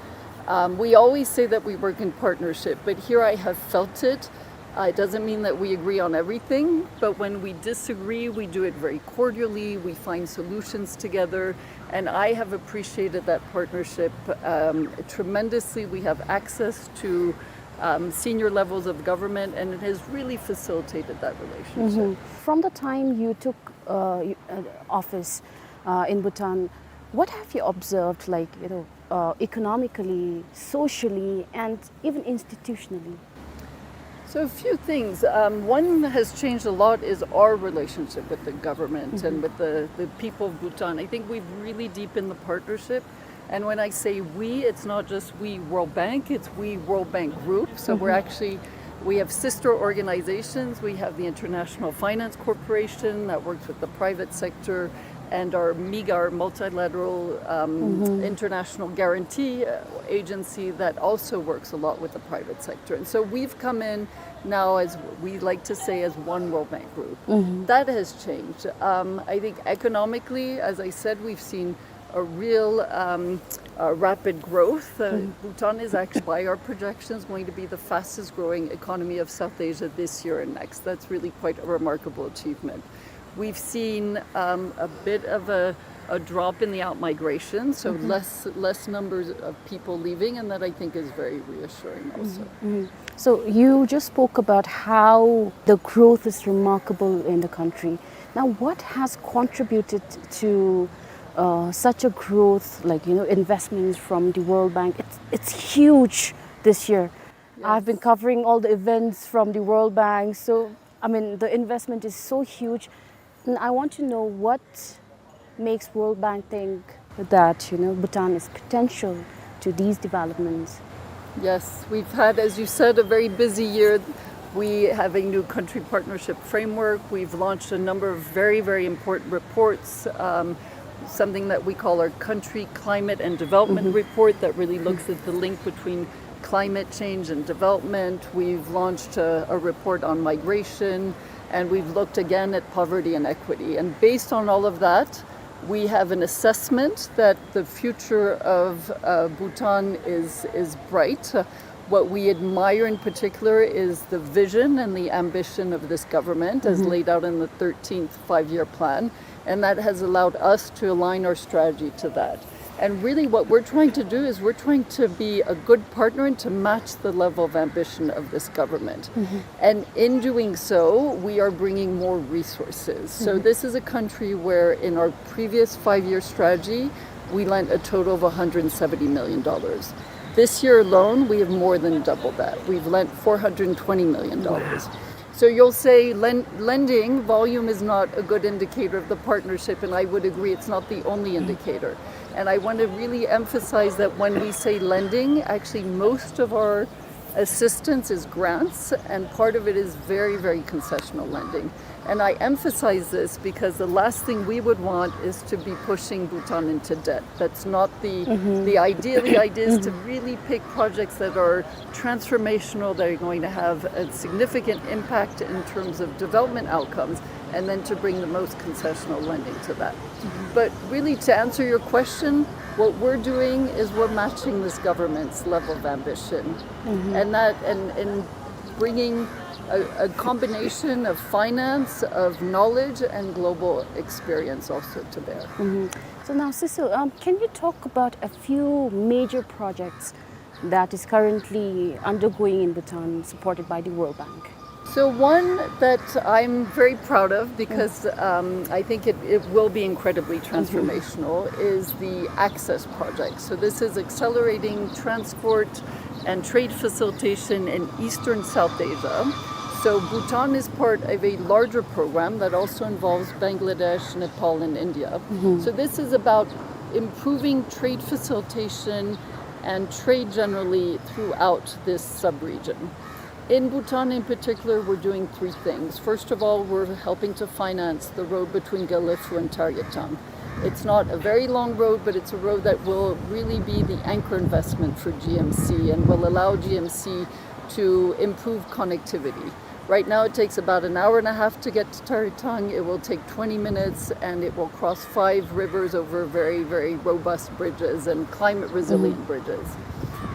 Um, we always say that we work in partnership, but here I have felt it. Uh, it doesn't mean that we agree on everything, but when we disagree, we do it very cordially. We find solutions together, and I have appreciated that partnership, um, tremendously. We have access to, um, senior levels of government, and it has really facilitated that relationship. From the time you took, uh, you, uh, office, uh, in Bhutan, what have you observed, like, you know, uh, economically, socially, and even institutionally? So a few things. Um, one has changed a lot is our relationship with the government and with the, the people of Bhutan. I think we've really deepened the partnership. And when I say we, it's not just we World Bank, it's we World Bank Group. So we're actually, we have sister organizations. We have the International Finance Corporation that works with the private sector, and our MIGA, our multilateral, um, international guarantee, uh, agency that also works a lot with the private sector. And so we've come in now, as we like to say, as one World Bank Group. That has changed. Um, I think economically, as I said, we've seen a real, um, uh, rapid growth. Uh, Bhutan is actually, by our projections, going to be the fastest growing economy of South Asia this year and next. That's really quite a remarkable achievement. We've seen, um, a bit of a, a drop in the outmigration, so less, less numbers of people leaving, and that I think is very reassuring also. So you just spoke about how the growth is remarkable in the country. Now, what has contributed to, uh, such a growth, like, you know, investments from the World Bank? It's, it's huge this year. I've been covering all the events from the World Bank, so, I mean, the investment is so huge. And I want to know what makes World Bank think that, you know, Bhutan is potential to these developments? Yes, we've had, as you said, a very busy year. We have a new country partnership framework. We've launched a number of very, very important reports, um, something that we call our country climate and development report that really looks at the link between climate change and development. We've launched a, a report on migration, and we've looked again at poverty and equity. And based on all of that, we have an assessment that the future of, uh, Bhutan is, is bright. Uh, what we admire in particular is the vision and the ambition of this government as laid out in the thirteenth Five-Year Plan, and that has allowed us to align our strategy to that. And really what we're trying to do is we're trying to be a good partner and to match the level of ambition of this government. And in doing so, we are bringing more resources. So this is a country where in our previous five-year strategy, we lent a total of a hundred seventy million dollars. This year alone, we have more than doubled that. We've lent four hundred twenty million dollars. So you'll say len-, lending volume is not a good indicator of the partnership, and I would agree it's not the only indicator. And I want to really emphasize that when we say lending, actually most of our assistance is grants, and part of it is very, very concessional lending. And I emphasize this because the last thing we would want is to be pushing Bhutan into debt. That's not the, the idea. The idea is to really pick projects that are transformational, that are going to have a significant impact in terms of development outcomes, and then to bring the most concessional lending to that. But really, to answer your question, what we're doing is we're matching this government's level of ambition. And that, and, and bringing A, a combination of finance, of knowledge, and global experience also to bear. So now, Cecile, um, can you talk about a few major projects that is currently undergoing in Bhutan, supported by the World Bank? So one that I'm very proud of because, um, I think it, it will be incredibly transformational is the ACCESS project. So this is accelerating transport and trade facilitation in Eastern South Asia. So Bhutan is part of a larger program that also involves Bangladesh, Nepal, and India. So this is about improving trade facilitation and trade generally throughout this sub-region. In Bhutan in particular, we're doing three things. First of all, we're helping to finance the road between Gelephu and Taritang. It's not a very long road, but it's a road that will really be the anchor investment for G M C and will allow G M C to improve connectivity. Right now, it takes about an hour and a half to get to Taritang. It will take twenty minutes, and it will cross five rivers over very, very robust bridges and climate resilient bridges.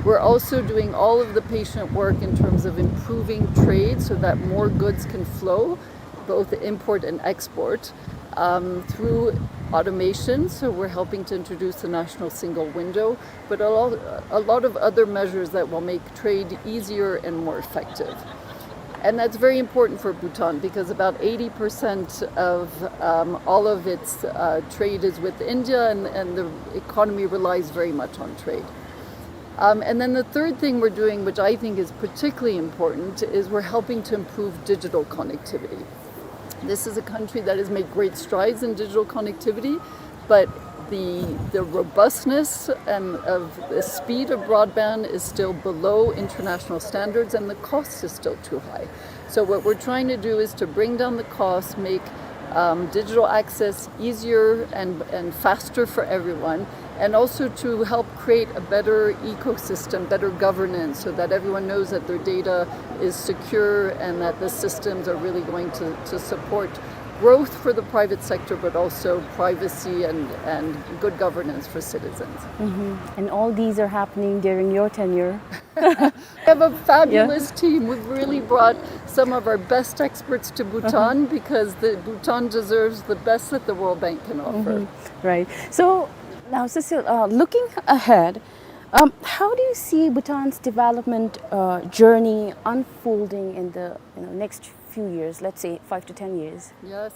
We're also doing all of the patient work in terms of improving trade so that more goods can flow, both import and export, um, through automation. So we're helping to introduce the national single window, but a lot, a lot of other measures that will make trade easier and more effective. And that's very important for Bhutan because about eighty percent of, um, all of its, uh, trade is with India, and, and the economy relies very much on trade. Um, and then the third thing we're doing, which I think is particularly important, is we're helping to improve digital connectivity. This is a country that has made great strides in digital connectivity, but the, the robustness and of the speed of broadband is still below international standards, and the cost is still too high. So what we're trying to do is to bring down the cost, make, um, digital access easier and, and faster for everyone, and also to help create a better ecosystem, better governance, so that everyone knows that their data is secure and that the systems are really going to, to support growth for the private sector, but also privacy and, and good governance for citizens. And all these are happening during your tenure. We have a fabulous team. We've really brought some of our best experts to Bhutan because the Bhutan deserves the best that the World Bank can offer. Right. So now, Cecile, uh, looking ahead, um, how do you see Bhutan's development, uh, journey unfolding in the, you know, next few years, let's say five to ten years? Yes.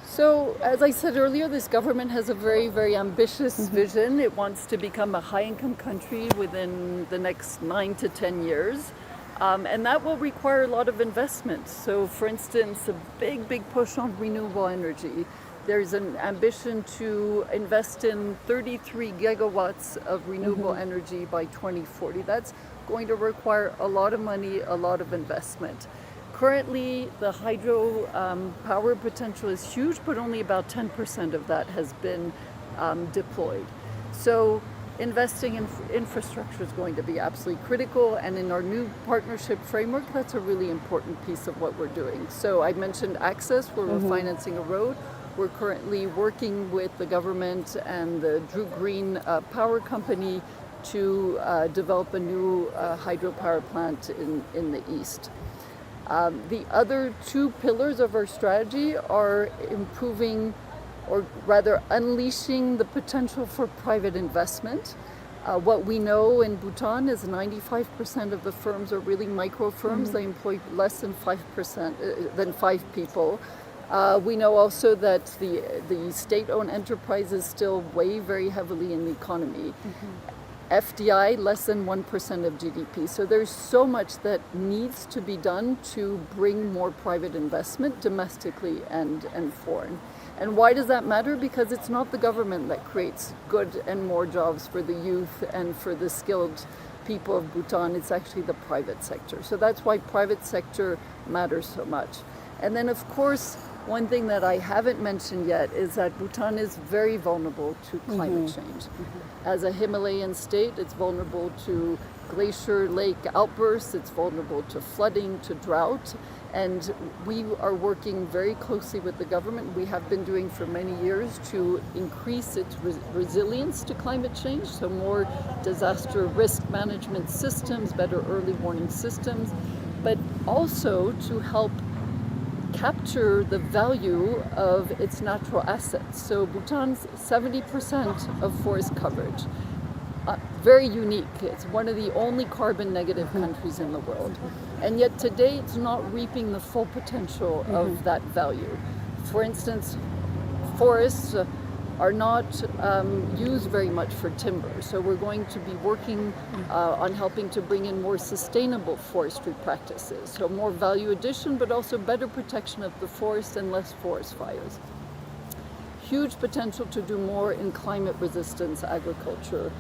So, as I said earlier, this government has a very, very ambitious vision. It wants to become a high-income country within the next nine to ten years. Um, and that will require a lot of investment. So, for instance, a big, big push on renewable energy. There's an ambition to invest in thirty-three gigawatts of renewable energy by twenty forty. That's going to require a lot of money, a lot of investment. Currently, the hydro, um, power potential is huge, but only about ten percent of that has been, um, deployed. So investing in infrastructure is going to be absolutely critical, and in our new partnership framework, that's a really important piece of what we're doing. So I mentioned ACCESS, where we're financing a road. We're currently working with the government and the Druk Green, uh, Power Company to, uh, develop a new, uh, hydropower plant in, in the east. Um, the other two pillars of our strategy are improving, or rather unleashing the potential for private investment. Uh, what we know in Bhutan is ninety-five percent of the firms are really micro firms. They employ less than five percent, uh, than five people. Uh, we know also that the, the state-owned enterprises still weigh very heavily in the economy. F D I, less than one percent of G D P. So there's so much that needs to be done to bring more private investment domestically and, and foreign. And why does that matter? Because it's not the government that creates good and more jobs for the youth and for the skilled people of Bhutan. It's actually the private sector. So that's why private sector matters so much. And then, of course, one thing that I haven't mentioned yet is that Bhutan is very vulnerable to climate change. As a Himalayan state, it's vulnerable to glacier lake outbursts, it's vulnerable to flooding, to drought. And we are working very closely with the government. We have been doing for many years to increase its res-, resilience to climate change, so more disaster risk management systems, better early warning systems. But Also to help capture the value of its natural assets. So Bhutan's seventy percent of forest coverage, uh, very unique. It's one of the only carbon negative countries in the world. And yet today it's not reaping the full potential of that value. For instance, forests, uh, are not, um, used very much for timber. So we're going to be working, uh, on helping to bring in more sustainable forestry practices. So more value addition, but also better protection of the forest and less forest fires. Huge potential to do more in climate resistance agriculture,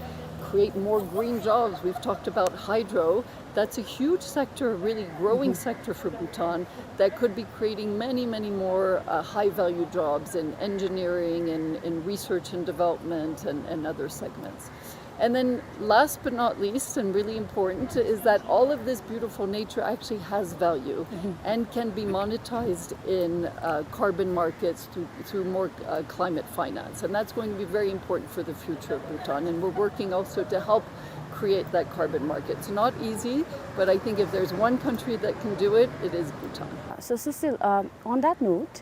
create more green jobs. We've talked about hydro. That's a huge sector, really growing sector for Bhutan that could be creating many, many more, uh, high value jobs in engineering and in research and development and, and other segments. And then last but not least, and really important, is that all of this beautiful nature actually has value and can be monetized in, uh, carbon markets through, through more, uh, climate finance. And that's going to be very important for the future of Bhutan. And we're working also to help create that carbon market. It's not easy, but I think if there's one country that can do it, it is Bhutan. So, Cecile, um, on that note,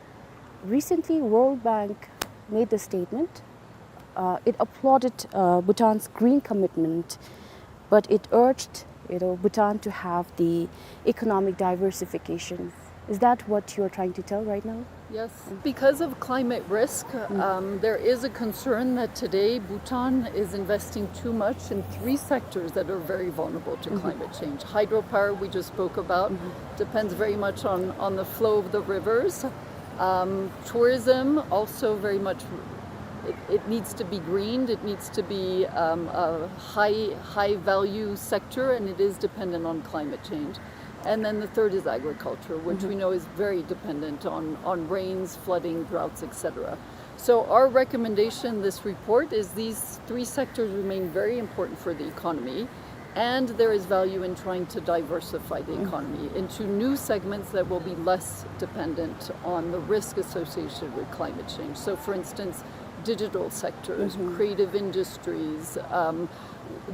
recently World Bank made the statement. Uh, it applauded, uh, Bhutan's green commitment, but it urged, you know, Bhutan to have the economic diversification. Is that what you're trying to tell right now? Yes. Because of climate risk, um, there is a concern that today Bhutan is investing too much in three sectors that are very vulnerable to climate change. Hydropower, we just spoke about, depends very much on, on the flow of the rivers. Um, tourism also very much, it, it needs to be greened, it needs to be, um, a high, high value sector, and it is dependent on climate change. And then the third is agriculture, which we know is very dependent on, on rains, flooding, droughts, et cetera. So our recommendation in this report is these three sectors remain very important for the economy, and there is value in trying to diversify the economy into new segments that will be less dependent on the risk associated with climate change. So, for instance, digital sectors, creative industries, um,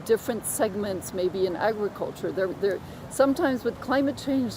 different segments, maybe in agriculture. There, there, sometimes with climate change,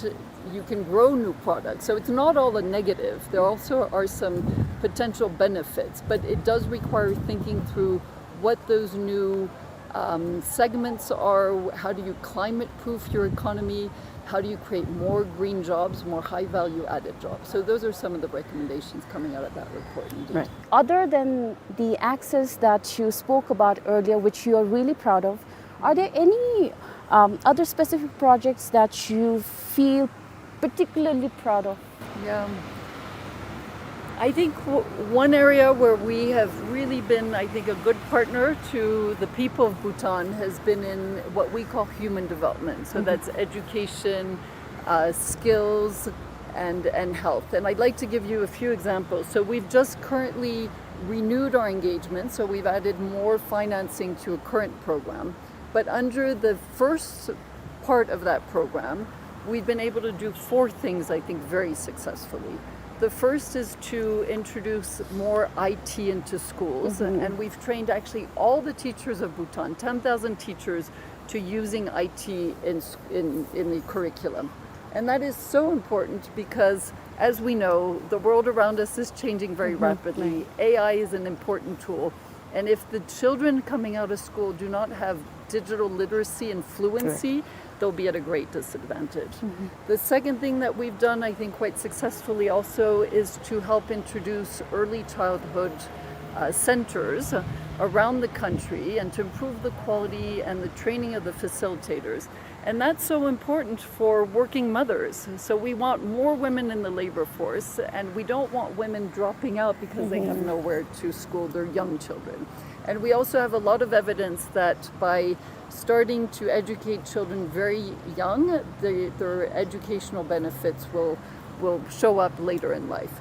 you can grow new products. So it's not all a negative. There also are some potential benefits, but it does require thinking through what those new, um, segments are. How do you climate proof your economy? How do you create more green jobs, more high value added jobs? So those are some of the recommendations coming out of that report, indeed. Right. Other than the access that you spoke about earlier, which you are really proud of, are there any, um, other specific projects that you feel particularly proud of? Yeah. I think w-, one area where we have really been, I think, a good partner to the people of Bhutan has been in what we call human development. So that's education, uh, skills, and, and health. And I'd like to give you a few examples. So we've just currently renewed our engagement, so we've added more financing to a current program. But under the first part of that program, we've been able to do four things, I think, very successfully. The first is to introduce more I T into schools, and we've trained actually all the teachers of Bhutan, ten thousand teachers, to using I T in s-, in, in the curriculum. And that is so important because, as we know, the world around us is changing very rapidly. A I is an important tool. And if the children coming out of school do not have digital literacy and fluency, they'll be at a great disadvantage. The second thing that we've done, I think, quite successfully also, is to help introduce early childhood, uh, centers around the country and to improve the quality and the training of the facilitators. And that's so important for working mothers. So we want more women in the labor force, and we don't want women dropping out because they have nowhere to school their young children. And we also have a lot of evidence that by starting to educate children very young, the, their educational benefits will, will show up later in life.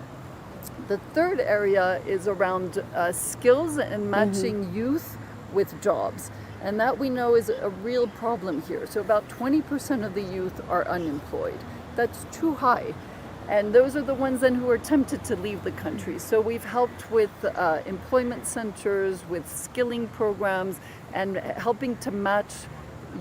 The third area is around, uh, skills and matching youth with jobs. And that we know is a real problem here. So about twenty percent of the youth are unemployed. That's too high. And those are the ones then who are tempted to leave the country. So we've helped with, uh, employment centers, with skilling programs, and helping to match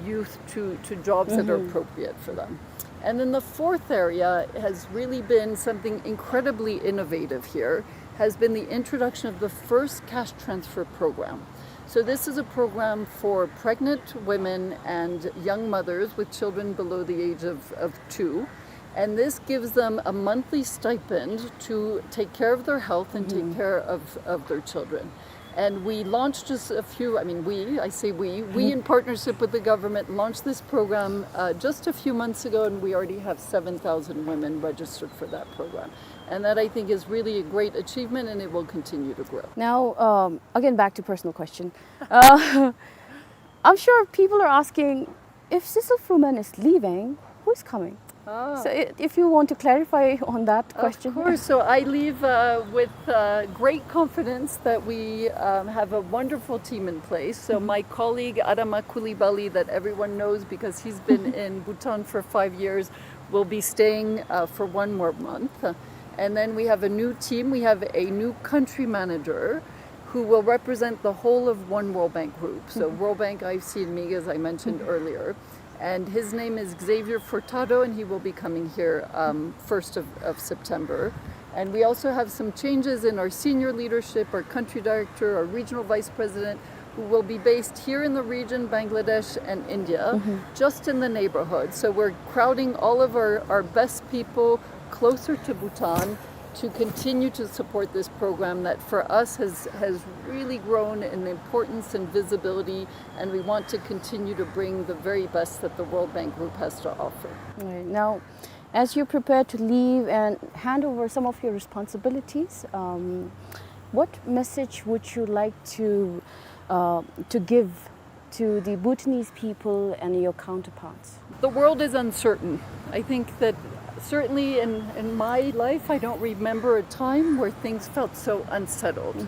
youth to, to jobs that are appropriate for them. And then the fourth area has really been something incredibly innovative here, has been the introduction of the first cash transfer program. So this is a program for pregnant women and young mothers with children below the age of, of two. And this gives them a monthly stipend to take care of their health and take care of, of their children. And we launched just a few, I mean, we, I say we, we in partnership with the government launched this program, uh, just a few months ago, and we already have seven thousand women registered for that program. And that, I think, is really a great achievement, and it will continue to grow. Now, um, again, back to personal question. Uh, I'm sure people are asking, if Cecil Fruman is leaving, who's coming? Ah. So i-, if you want to clarify on that question. Of course. So I leave, uh, with, uh, great confidence that we, um, have a wonderful team in place. So my colleague Adama Coulibaly, that everyone knows because he's been in Bhutan for five years, will be staying, uh, for one more month. And then we have a new team. We have a new country manager who will represent the whole of One World Bank Group. So World Bank, I C, and MIG, as I mentioned earlier. And his name is Xavier Furtado, and he will be coming here, um, first of, of September. And we also have some changes in our senior leadership, our country director, our regional vice president, who will be based here in the region, Bangladesh and India, just in the neighborhood. So we're crowding all of our, our best people closer to Bhutan to continue to support this program that for us has, has really grown in importance and visibility, and we want to continue to bring the very best that the World Bank Group has to offer. Right. Now, as you prepare to leave and hand over some of your responsibilities, um, what message would you like to, uh, to give to the Bhutanese people and your counterparts? The world is uncertain. I think that certainly in, in my life, I don't remember a time where things felt so unsettled.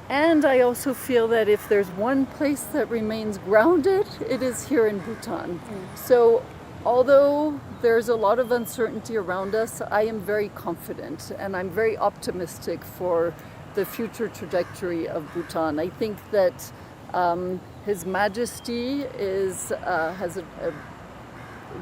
And I also feel that if there's one place that remains grounded, it is here in Bhutan. So, although there's a lot of uncertainty around us, I am very confident and I'm very optimistic for the future trajectory of Bhutan. I think that, um, His Majesty is, uh, has a, a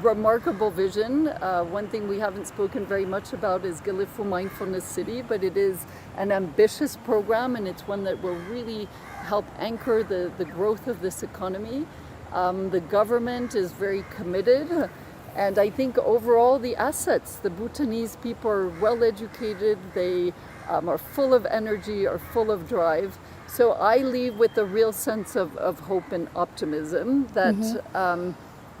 remarkable vision. Uh, one thing we haven't spoken very much about is Gelephu Mindfulness City, but it is an ambitious program, and it's one that will really help anchor the, the growth of this economy. Um, the government is very committed, and I think overall the assets, the Bhutanese people are well educated, they, um, are full of energy, are full of drive. So I leave with a real sense of, of hope and optimism that, um,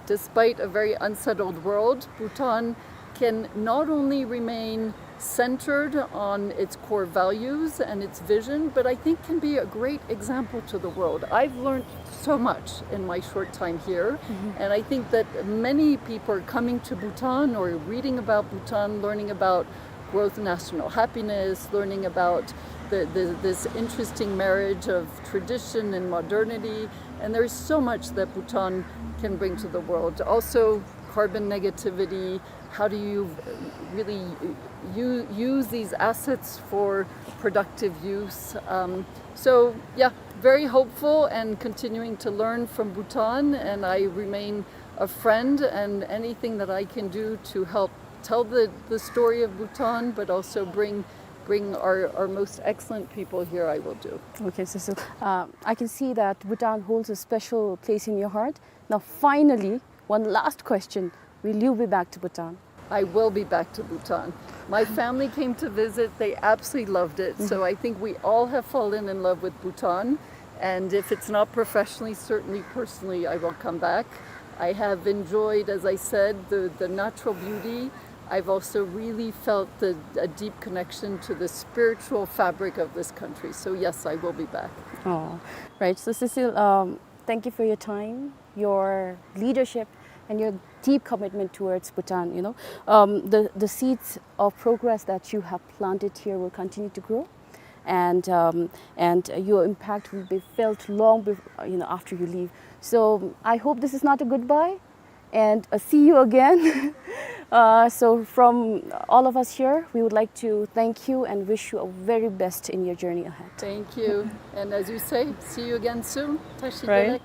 despite a very unsettled world, Bhutan can not only remain centered on its core values and its vision, but I think can be a great example to the world. I've learned so much in my short time here, and I think that many people are coming to Bhutan or reading about Bhutan, learning about growth, national happiness, learning about the, the, this interesting marriage of tradition and modernity. And there's so much that Bhutan can bring to the world. Also, carbon negativity, how do you really u-, use these assets for productive use? Um, so, yeah, very hopeful and continuing to learn from Bhutan, and I remain a friend, and anything that I can do to help tell the, the story of Bhutan, but also bring, bring our, our most excellent people here, I will do. Okay, Cecil, uh, I can see that Bhutan holds a special place in your heart. Now, finally, one last question. Will you be back to Bhutan? I will be back to Bhutan. My family came to visit. They absolutely loved it. So I think we all have fallen in love with Bhutan. And if it's not professionally, certainly personally, I will come back. I have enjoyed, as I said, the, the natural beauty. I've also really felt the, a deep connection to the spiritual fabric of this country. So yes, I will be back. Oh, right. So Cecil, um, thank you for your time, your leadership, and your deep commitment towards Bhutan. You know, um, the, the seeds of progress that you have planted here will continue to grow, and, um, and your impact will be felt long bef-, you know, after you leave. So I hope this is not a goodbye, and, uh, see you again. Uh, so from all of us here, we would like to thank you and wish you a very best in your journey ahead. Thank you. And as you say, see you again soon. Tashi Right. Delek.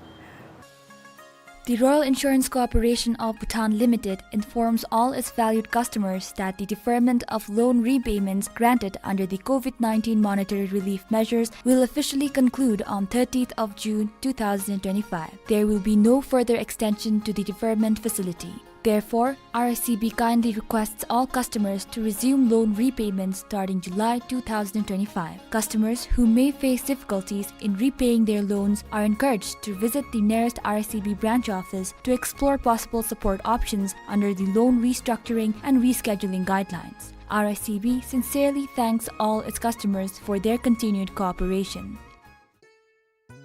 The Royal Insurance Corporation of Bhutan Limited informs all its valued customers that the deferment of loan repayments granted under the COVID nineteen monetary relief measures will officially conclude on thirtieth of June two thousand twenty-five. There will be no further extension to the deferment facility. Therefore, R I C B kindly requests all customers to resume loan repayments starting July two thousand twenty-five. Customers who may face difficulties in repaying their loans are encouraged to visit the nearest R I C B branch office to explore possible support options under the loan restructuring and rescheduling guidelines. R I C B sincerely thanks all its customers for their continued cooperation.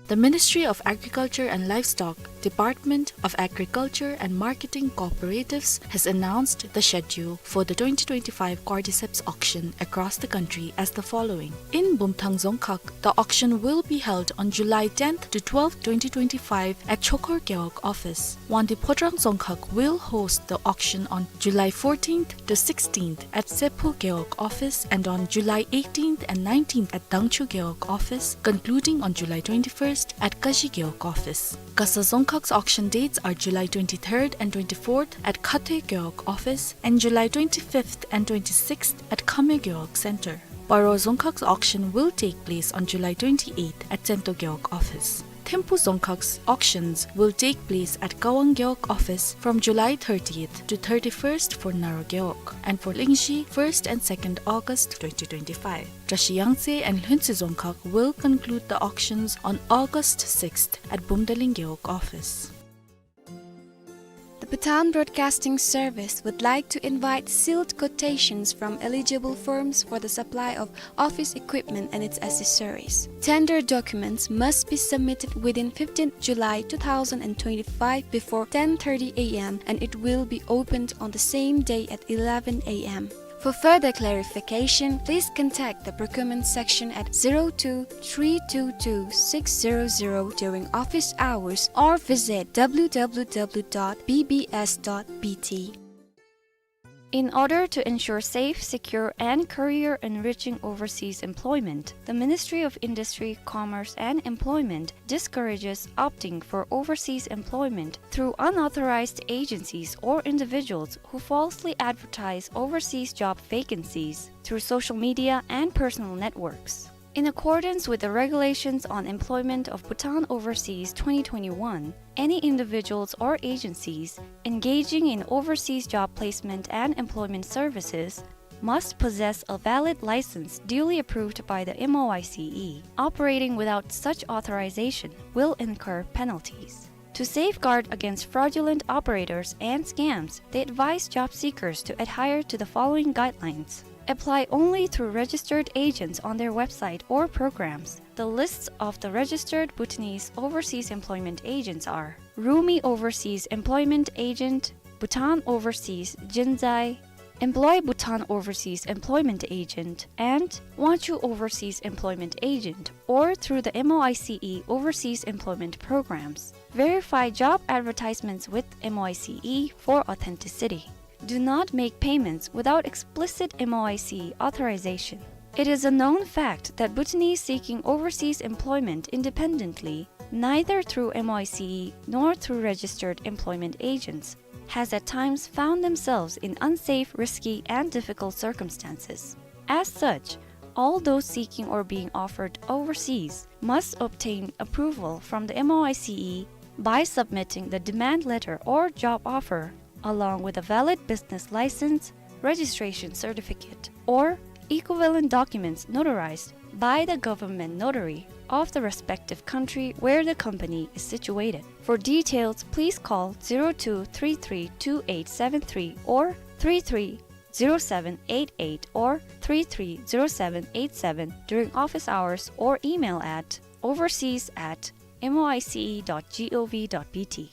The Ministry of Agriculture and Livestock, Department of Agriculture and Marketing Cooperatives has announced the schedule for the twenty twenty-five Cordyceps auction across the country as the following. In Bumthang Dzongkhag, the auction will be held on July tenth to twelfth, twenty twenty-five at Chokhor Gewog office. Wangdue Phodrang Dzongkhag will host the auction on July fourteenth to sixteenth at Sephu Gewog office and on July eighteenth and nineteenth at Dangchu Gewog office, concluding on July twenty-first at Kashi Gewog office. Kasa Dzongkhag's auction dates are July twenty-third and twenty-fourth at Khathoe Gewog office and July twenty-fifth and twenty-sixth at Khamyo Gewog Center. Paro Dzongkhag's auction will take place on July twenty-eighth at Tsento Gewog office. Thimphu Dzongkhag's auctions will take place at Kawang Gewog office from July thirtieth to thirty-first for Naro Gewog, and for Lingzhi, first and second August twenty twenty-five. Drashi Yangtse and Lhuentse Dzongkhag will conclude the auctions on August sixth at Bumdaling Gewog office. The Bhutan Broadcasting Service would like to invite sealed quotations from eligible firms for the supply of office equipment and its accessories. Tender documents must be submitted within fifteenth July two thousand twenty-five before ten thirty A M, and it will be opened on the same day at eleven A M. For further clarification, please contact the procurement section at zero two three two two six zero zero during office hours or visit W W W dot B B S dot B T. In order to ensure safe, secure, and career-enriching overseas employment, the Ministry of Industry, Commerce, and Employment discourages opting for overseas employment through unauthorized agencies or individuals who falsely advertise overseas job vacancies through social media and personal networks. In accordance with the Regulations on Employment of Bhutan Overseas twenty twenty-one, any individuals or agencies engaging in overseas job placement and employment services must possess a valid license duly approved by the M O I C E. Operating without such authorization will incur penalties. To safeguard against fraudulent operators and scams, they advise job seekers to adhere to the following guidelines. Apply only through registered agents on their website or programs. The lists of the registered Bhutanese overseas employment agents are Rumi Overseas Employment Agent, Bhutan Overseas Jinzai, Employ Bhutan Overseas Employment Agent, and Wangchuk Overseas Employment Agent, or through the M O I C E Overseas Employment Programs. Verify job advertisements with M O I C E for authenticity. Do not make payments without explicit M O I C E authorization. It is a known fact that Bhutanese seeking overseas employment independently, neither through M O I C E nor through registered employment agents, has at times found themselves in unsafe, risky, and difficult circumstances. As such, all those seeking or being offered overseas must obtain approval from the M O I C E by submitting the demand letter or job offer, along with a valid business license, registration certificate, or equivalent documents notarized by the government notary of the respective country where the company is situated. For details, please call zero two three three two eight seven three or three three zero seven eight eight or three three zero seven eight seven during office hours or email at overseas at M O I C E dot gov dot B T.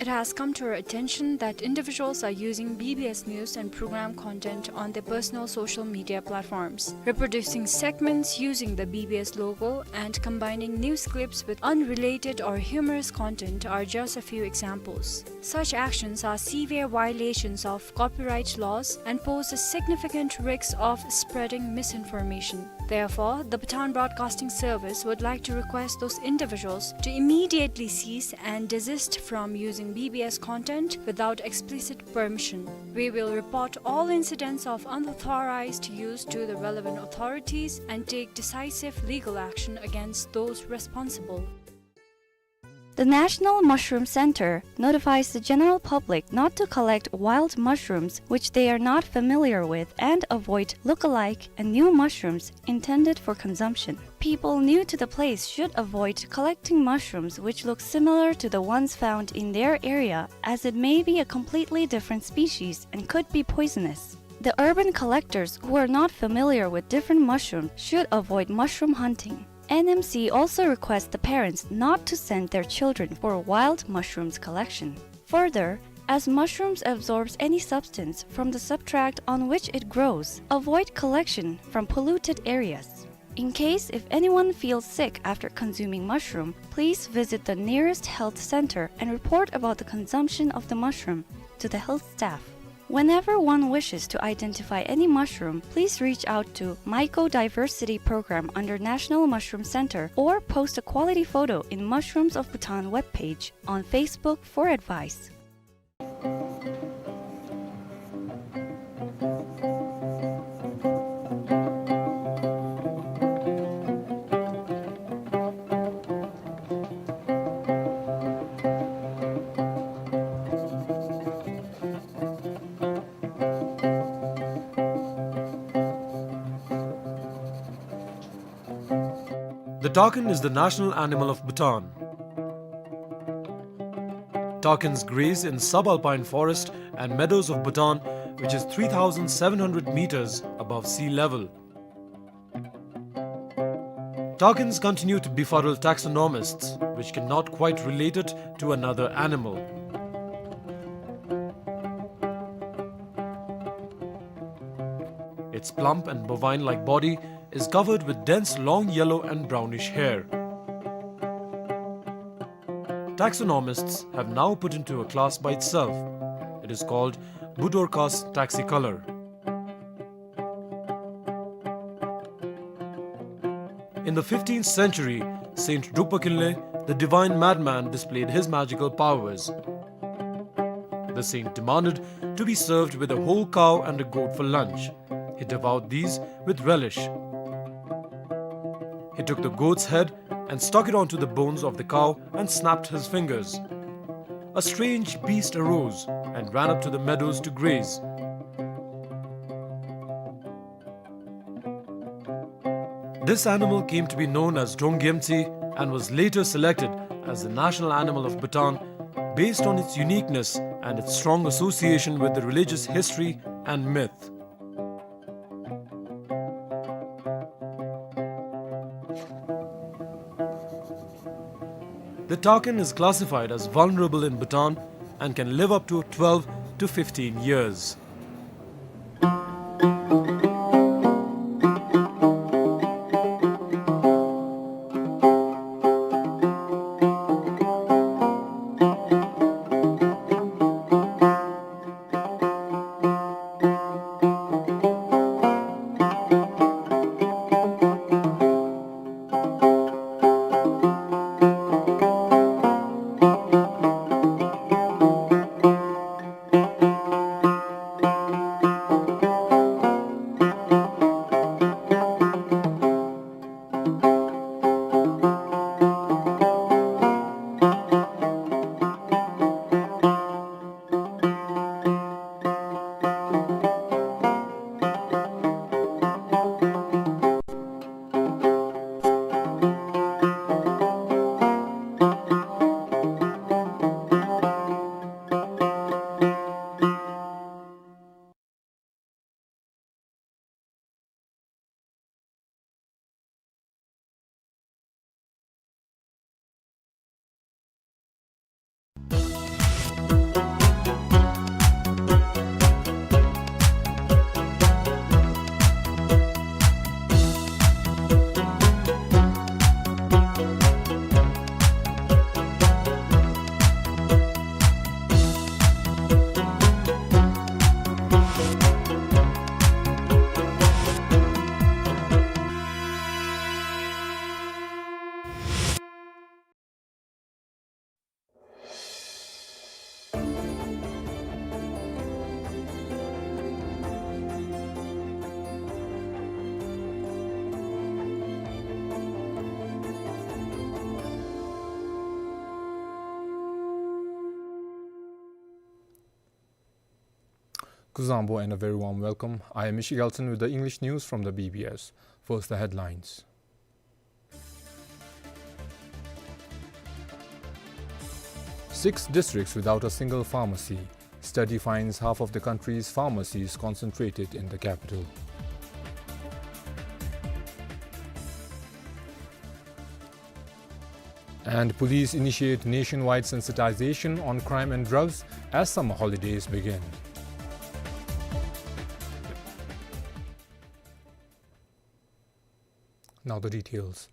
It has come to our attention that individuals are using B B S news and program content on their personal social media platforms, reproducing segments using the B B S logo and combining news clips with unrelated or humorous content are just a few examples. Such actions are severe violations of copyright laws and pose a significant risk of spreading misinformation. Therefore, the Bhutan Broadcasting Service would like to request those individuals to immediately cease and desist from using B B S content without explicit permission. We will report all incidents of unauthorized use to the relevant authorities and take decisive legal action against those responsible. The National Mushroom Center notifies the general public not to collect wild mushrooms which they are not familiar with and avoid look-alike and new mushrooms intended for consumption. People new to the place should avoid collecting mushrooms which look similar to the ones found in their area, as it may be a completely different species and could be poisonous. The urban collectors who are not familiar with different mushrooms should avoid mushroom hunting. N M C also requests the parents not to send their children for wild mushrooms collection. Further, as mushrooms absorbs any substance from the substrate on which it grows, avoid collection from polluted areas. In case if anyone feels sick after consuming mushroom, please visit the nearest health center and report about the consumption of the mushroom to the health staff. Whenever one wishes to identify any mushroom, please reach out to Mycodiversity Program under National Mushroom Center or post a quality photo in Mushrooms of Bhutan webpage on Facebook for advice. The takin is the national animal of Bhutan. Takins graze in subalpine forest and meadows of Bhutan, which is three thousand seven hundred meters above sea level. Takins continue to befuddle taxonomists, which cannot quite relate it to another animal. Its plump and bovine-like body is covered with dense long yellow and brownish hair. Taxonomists have now put into a class by itself. It is called Budorcas taxicolor. In the fifteenth century, Saint Drukpa Kinley, the divine madman, displayed his magical powers. The saint demanded to be served with a whole cow and a goat for lunch. He devoured these with relish. He took the goat's head and stuck it onto the bones of the cow and snapped his fingers. A strange beast arose and ran up to the meadows to graze. This animal came to be known as Drongyemtsi and was later selected as the national animal of Bhutan based on its uniqueness and its strong association with the religious history and myth. The takin is classified as vulnerable in Bhutan and can live up to twelve to fifteen years. Kuzuzangpo and a very warm welcome. I am Mishi Gelson with the English news from the B B S. First, the headlines. Six districts without a single pharmacy. Study finds half of the country's pharmacies concentrated in the capital. And police initiate nationwide sensitization on crime and drugs as summer holidays begin. Now the details.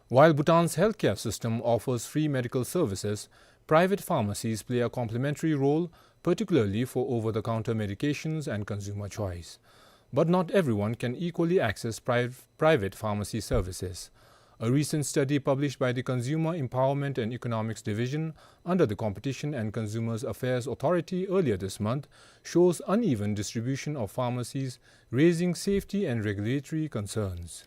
While Bhutan's healthcare system offers free medical services, private pharmacies play a complementary role, particularly for over-the-counter medications and consumer choice. But not everyone can equally access pri-, private pharmacy services. A recent study published by the Consumer Empowerment and Economics Division under the Competition and Consumers Affairs Authority earlier this month shows uneven distribution of pharmacies, raising safety and regulatory concerns.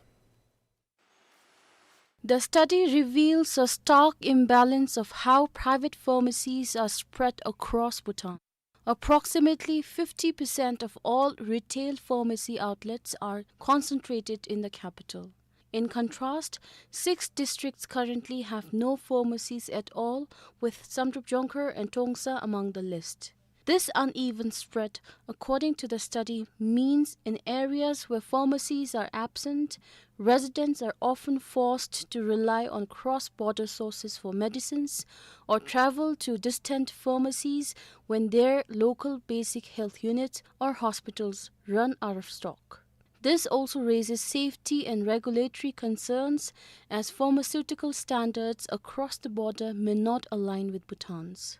The study reveals a stark imbalance of how private pharmacies are spread across Bhutan. Approximately fifty percent of all retail pharmacy outlets are concentrated in the capital. In contrast, six districts currently have no pharmacies at all, with Samdrup Jongkhar and Trongsa among the list. This uneven spread, according to the study, means in areas where pharmacies are absent, residents are often forced to rely on cross-border sources for medicines or travel to distant pharmacies when their local basic health units or hospitals run out of stock. This also raises safety and regulatory concerns, as pharmaceutical standards across the border may not align with Bhutan's.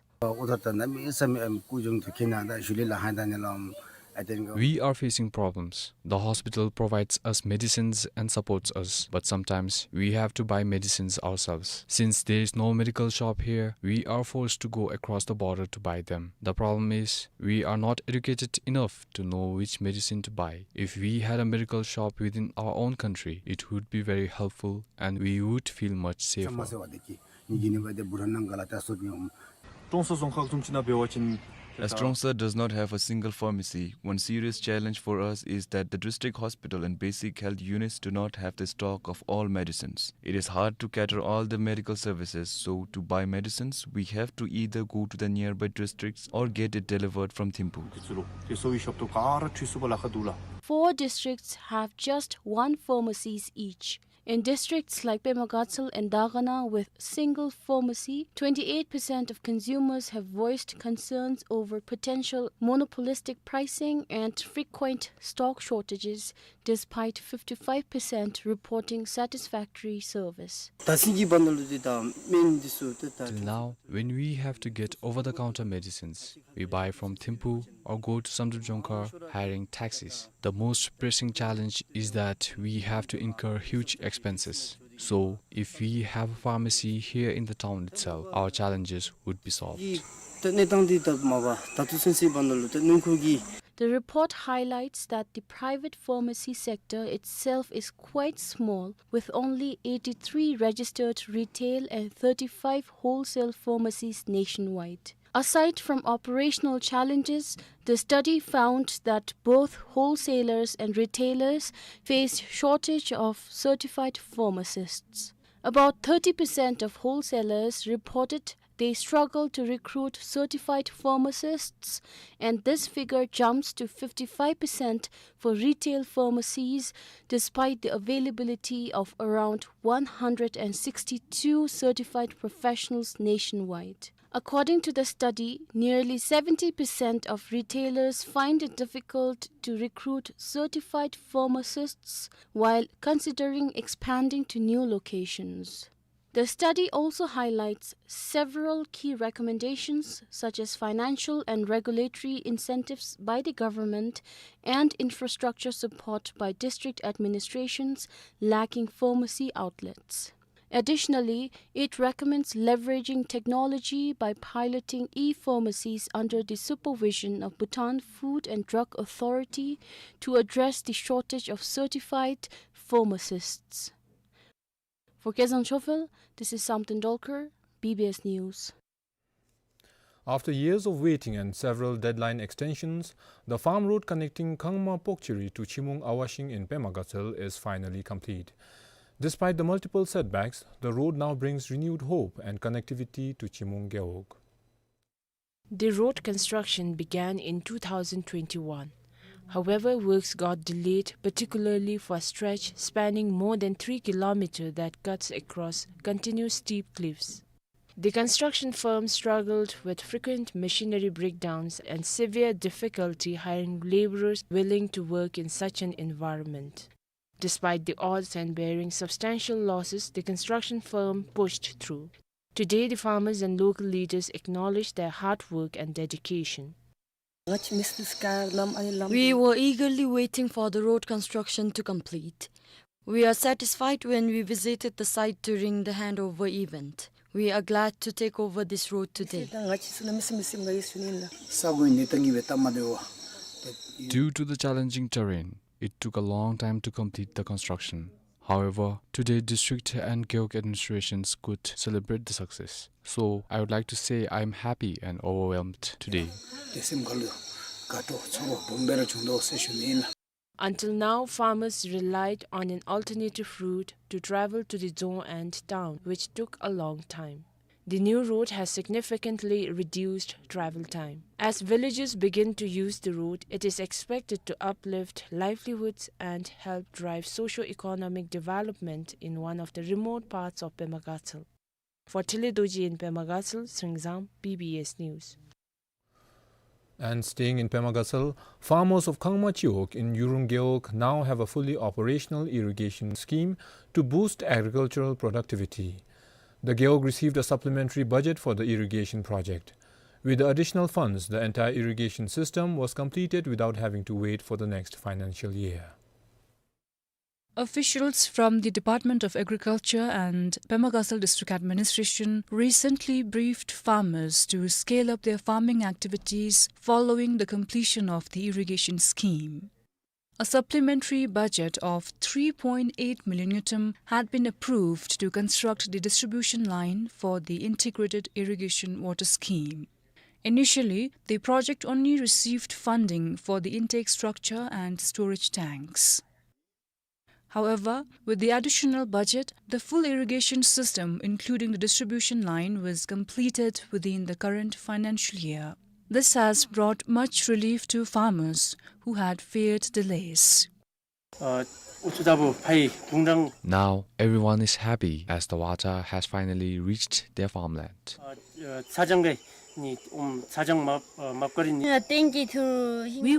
We are facing problems. The hospital provides us medicines and supports us, but sometimes we have to buy medicines ourselves. Since there is no medical shop here, we are forced to go across the border to buy them. The problem is, we are not educated enough to know which medicine to buy. If we had a medical shop within our own country, it would be very helpful and we would feel much safer. As Trongsa does not have a single pharmacy, one serious challenge for us is that the district hospital and basic health units do not have the stock of all medicines. It is hard to cater all the medical services, so to buy medicines, we have to either go to the nearby districts or get it delivered from Thimphu. Four districts have just one pharmacies each. In districts like Pema Gatshel and Dagana with single pharmacy, twenty-eight percent of consumers have voiced concerns over potential monopolistic pricing and frequent stock shortages, despite fifty-five percent reporting satisfactory service. Till now, when we have to get over-the-counter medicines, we buy from Thimphu or go to Samdrup Jongkhar hiring taxis. The most pressing challenge is that we have to incur huge expenses. So, if we have a pharmacy here in the town itself, our challenges would be solved. The report highlights that the private pharmacy sector itself is quite small, with only eighty-three registered retail and thirty-five wholesale pharmacies nationwide. Aside from operational challenges, the study found that both wholesalers and retailers face shortage of certified pharmacists. About thirty percent of wholesalers reported they struggle to recruit certified pharmacists, and this figure jumps to fifty-five percent for retail pharmacies, despite the availability of around one hundred and sixty-two certified professionals nationwide. According to the study, nearly seventy percent of retailers find it difficult to recruit certified pharmacists while considering expanding to new locations. The study also highlights several key recommendations, such as financial and regulatory incentives by the government and infrastructure support by district administrations lacking pharmacy outlets. Additionally, it recommends leveraging technology by piloting e-pharmacies under the supervision of Bhutan Food and Drug Authority to address the shortage of certified pharmacists. For Kezang Chophel, this is Samten Dolkar, B B S News. After years of waiting and several deadline extensions, the farm road connecting Khangma Pokchiri to Chimung Awashing in Pema Gatshel is finally complete. Despite the multiple setbacks, the road now brings renewed hope and connectivity to Chimung Gewog. The road construction began in two thousand twenty-one. However, works got delayed, particularly for a stretch spanning more than three kilometers that cuts across continuous steep cliffs. The construction firm struggled with frequent machinery breakdowns and severe difficulty hiring laborers willing to work in such an environment. Despite the odds and bearing substantial losses, the construction firm pushed through. Today, the farmers and local leaders acknowledge their hard work and dedication. We were eagerly waiting for the road construction to complete. We are satisfied when we visited the site during the handover event. We are glad to take over this road today. Due to the challenging terrain, it took a long time to complete the construction. However, today district and Gewog administrations could celebrate the success. So, I would like to say I am happy and overwhelmed today. Until now, farmers relied on an alternative route to travel to the Dzong and town, which took a long time. The new road has significantly reduced travel time. As villagers begin to use the road, it is expected to uplift livelihoods and help drive socio-economic development in one of the remote parts of Pema Gatshel. For Tele Dorji in Pema Gatshel, Sringzang, B B S News. And staying in Pema Gatshel, farmers of Khangma Chiwog in Yurung Gewog now have a fully operational irrigation scheme to boost agricultural productivity. The Gewog received a supplementary budget for the irrigation project. With the additional funds, the entire irrigation system was completed without having to wait for the next financial year. Officials from the Department of Agriculture and Pema Gatshel District Administration recently briefed farmers to scale up their farming activities following the completion of the irrigation scheme. A supplementary budget of three point eight million ngultrum had been approved to construct the distribution line for the integrated irrigation water scheme. Initially, the project only received funding for the intake structure and storage tanks. However, with the additional budget, the full irrigation system, including the distribution line, was completed within the current financial year. This has brought much relief to farmers who had feared delays. Now, everyone is happy as the water has finally reached their farmland. We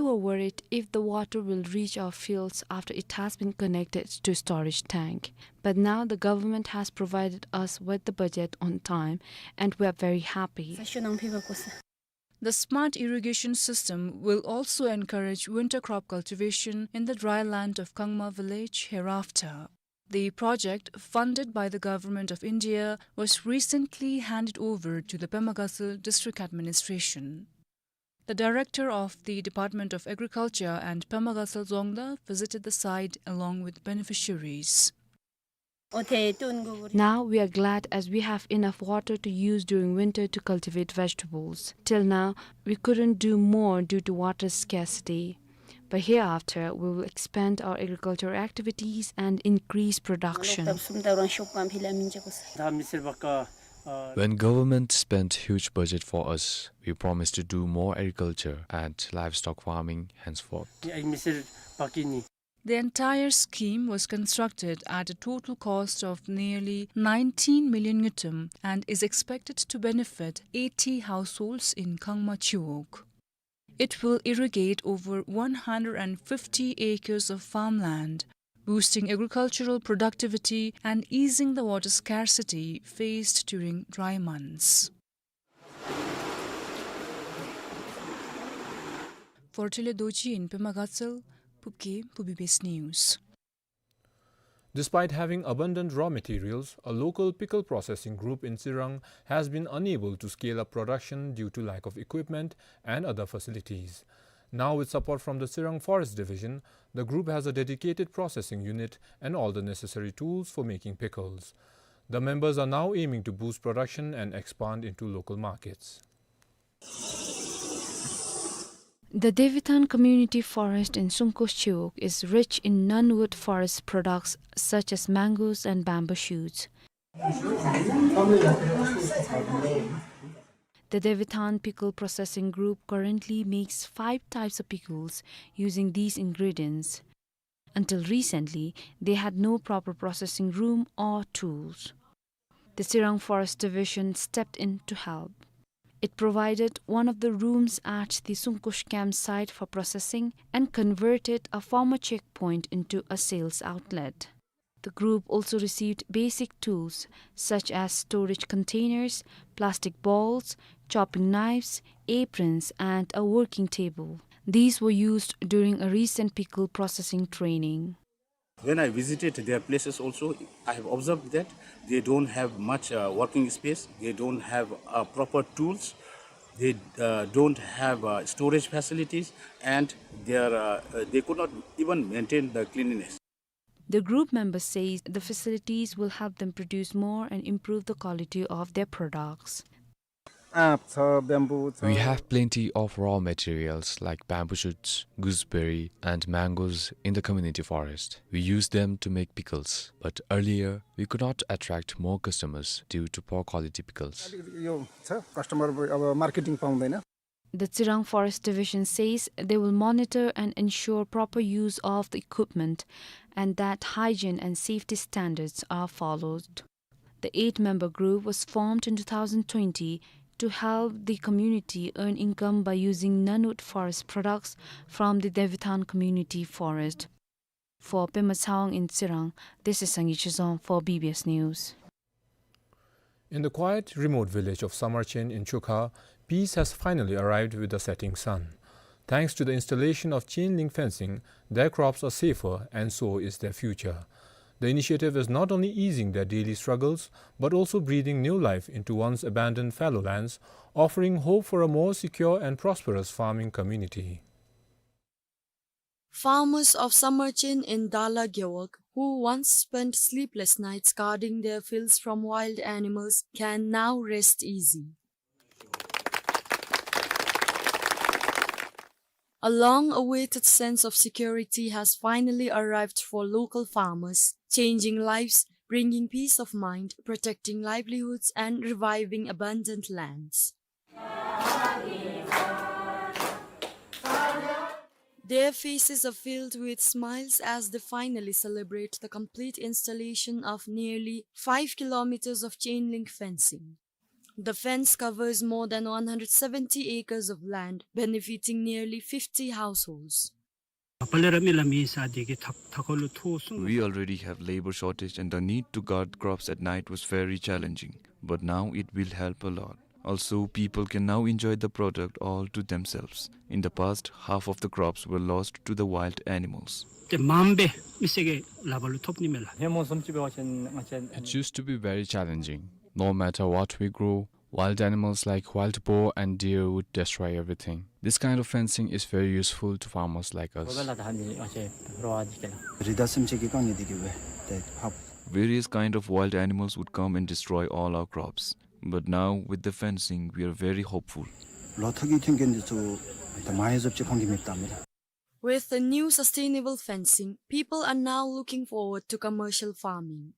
were worried if the water will reach our fields after it has been connected to storage tank. But now the government has provided us with the budget on time, and we are very happy. The smart irrigation system will also encourage winter crop cultivation in the dry land of Khangma village hereafter. The project, funded by the Government of India, was recently handed over to the Pema Gatshel District Administration. The director of the Department of Agriculture and Pema Gatshel Dzongda visited the site along with beneficiaries. Now we are glad as we have enough water to use during winter to cultivate vegetables. Till now, we couldn't do more due to water scarcity. But hereafter, we will expand our agricultural activities and increase production. When government spent huge budget for us, we promised to do more agriculture and livestock farming henceforth. The entire scheme was constructed at a total cost of nearly nineteen million ngultrum and is expected to benefit eighty households in Khangma Chiwog. It will irrigate over one hundred fifty acres of farmland, boosting agricultural productivity and easing the water scarcity faced during dry months. For Tele Dorji in Pema Gatshel, Pupke, Pubi Best News. Despite having abundant raw materials, a local pickle processing group in Tsirang has been unable to scale up production due to lack of equipment and other facilities. Now, with support from the Tsirang Forest Division, the group has a dedicated processing unit and all the necessary tools for making pickles. The members are now aiming to boost production and expand into local markets. The Devithan Community Forest in Sungkush Chiwuk is rich in non-wood forest products such as mangoes and bamboo shoots. The Devithan Pickle Processing Group currently makes five types of pickles using these ingredients. Until recently, they had no proper processing room or tools. The Tsirang Forest Division stepped in to help. It provided one of the rooms at the Sungkush campsite for processing and converted a former checkpoint into a sales outlet. The group also received basic tools such as storage containers, plastic balls, chopping knives, aprons, and a working table. These were used during a recent pickle processing training. When I visited their places also, I have observed that they don't have much, uh, working space, they don't have, uh, proper tools, they, uh, don't have, uh, storage facilities, and they are, uh, uh, they could not even maintain the cleanliness. The group member says the facilities will help them produce more and improve the quality of their products. आँप छ, bamboo छ। We have plenty of raw materials like bamboo shoots, gooseberry, and mangoes in the community forest. We use them to make pickles, but earlier we could not attract more customers due to poor quality pickles. अलिक यो छ, customer अब marketing पाउँदैन। The Tsirang Forest Division says they will monitor and ensure proper use of the equipment and that hygiene and safety standards are followed. The eight-member group was formed in two thousand twenty to help the community earn income by using non-wood forest products from the Devithan Community Forest. For Pema Tshawang in Tsirang, this is Sangay Chizom for B B S News. In the quiet, remote village of Samarchen in Chukha, peace has finally arrived with the setting sun. Thanks to the installation of chain link fencing, their crops are safer and so is their future. The initiative is not only easing their daily struggles, but also breathing new life into once abandoned fallow lands, offering hope for a more secure and prosperous farming community. Farmers of Samarchen in Dala Gewog, who once spent sleepless nights guarding their fields from wild animals, can now rest easy. A long-awaited sense of security has finally arrived for local farmers, changing lives, bringing peace of mind, protecting livelihoods, and reviving abandoned lands. Their faces are filled with smiles as they finally celebrate the complete installation of nearly five kilometers of chain link fencing. The fence covers more than one hundred seventy acres of land, benefiting nearly fifty households. We already have labor shortage and the need to guard crops at night was very challenging, but now it will help a lot. Also, people can now enjoy the product all to themselves. In the past, half of the crops were lost to the wild animals. It used to be very challenging. No matter what we grow, wild animals like wild boar and deer would destroy everything. This kind of fencing is very useful to farmers like us. Various kind of wild animals would come and destroy all our crops. But now, with the fencing, we are very hopeful. With the new sustainable fencing, people are now looking forward to commercial farming.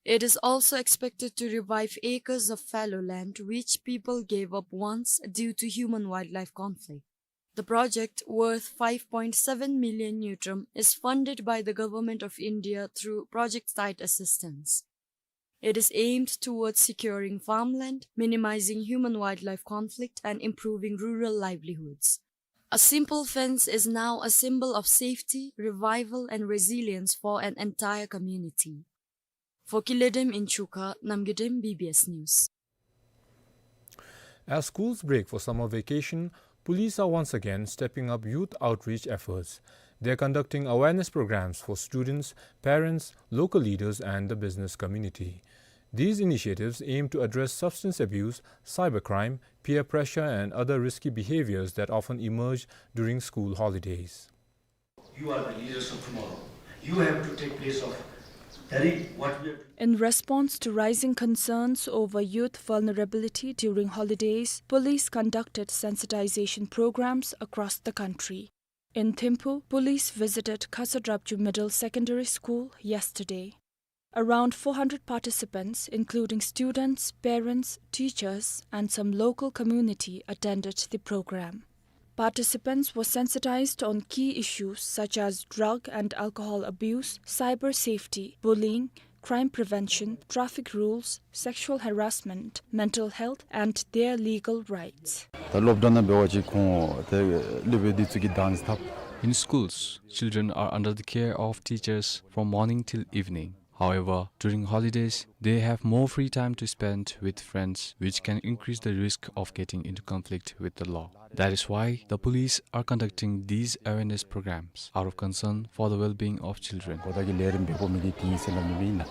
It is also expected to revive acres of fallow land which people gave up once due to human-wildlife conflict. The project, worth five point seven million ngultrum, is funded by the Government of India through Project Site Assistance. It is aimed towards securing farmland, minimizing human-wildlife conflict, and improving rural livelihoods. A simple fence is now a symbol of safety, revival, and resilience for an entire community. For Kiledem in Chukha, Namgidem, B B S News. As schools break for summer vacation, police are once again stepping up youth outreach efforts. They are conducting awareness programs for students, parents, local leaders, and the business community. These initiatives aim to address substance abuse, cybercrime, peer pressure, and other risky behaviors that often emerge during school holidays. You are the leaders of tomorrow. You have to take place of In response to rising concerns over youth vulnerability during holidays, police conducted sensitization programs across the country. In Thimphu, police visited Khasadrapchu Middle Secondary School yesterday. Around four hundred participants, including students, parents, teachers, and some local community, attended the program. Participants were sensitized on key issues such as drug and alcohol abuse, cyber safety, bullying, crime prevention, traffic rules, sexual harassment, mental health, and their legal rights. ད་སློབ་གྲྭ་ནང་འབད་བ་ཅིན་ཁོང་ཏེ་སློབ་དཔོན་འདི་ཚུ་གིས་གདན་འདྲེན་འཐབ། In schools, children are under the care of teachers from morning till evening. However, during holidays, they have more free time to spend with friends, which can increase the risk of getting into conflict with the law. That is why the police are conducting these awareness programs out of concern for the well-being of children. གོ་བརྡ་གི་ལས་རིམ་འབད་དགོ་མི་འདི་དེ་ཨིན་ཟེར་སླབ་ནི་ཨིན་ལགས།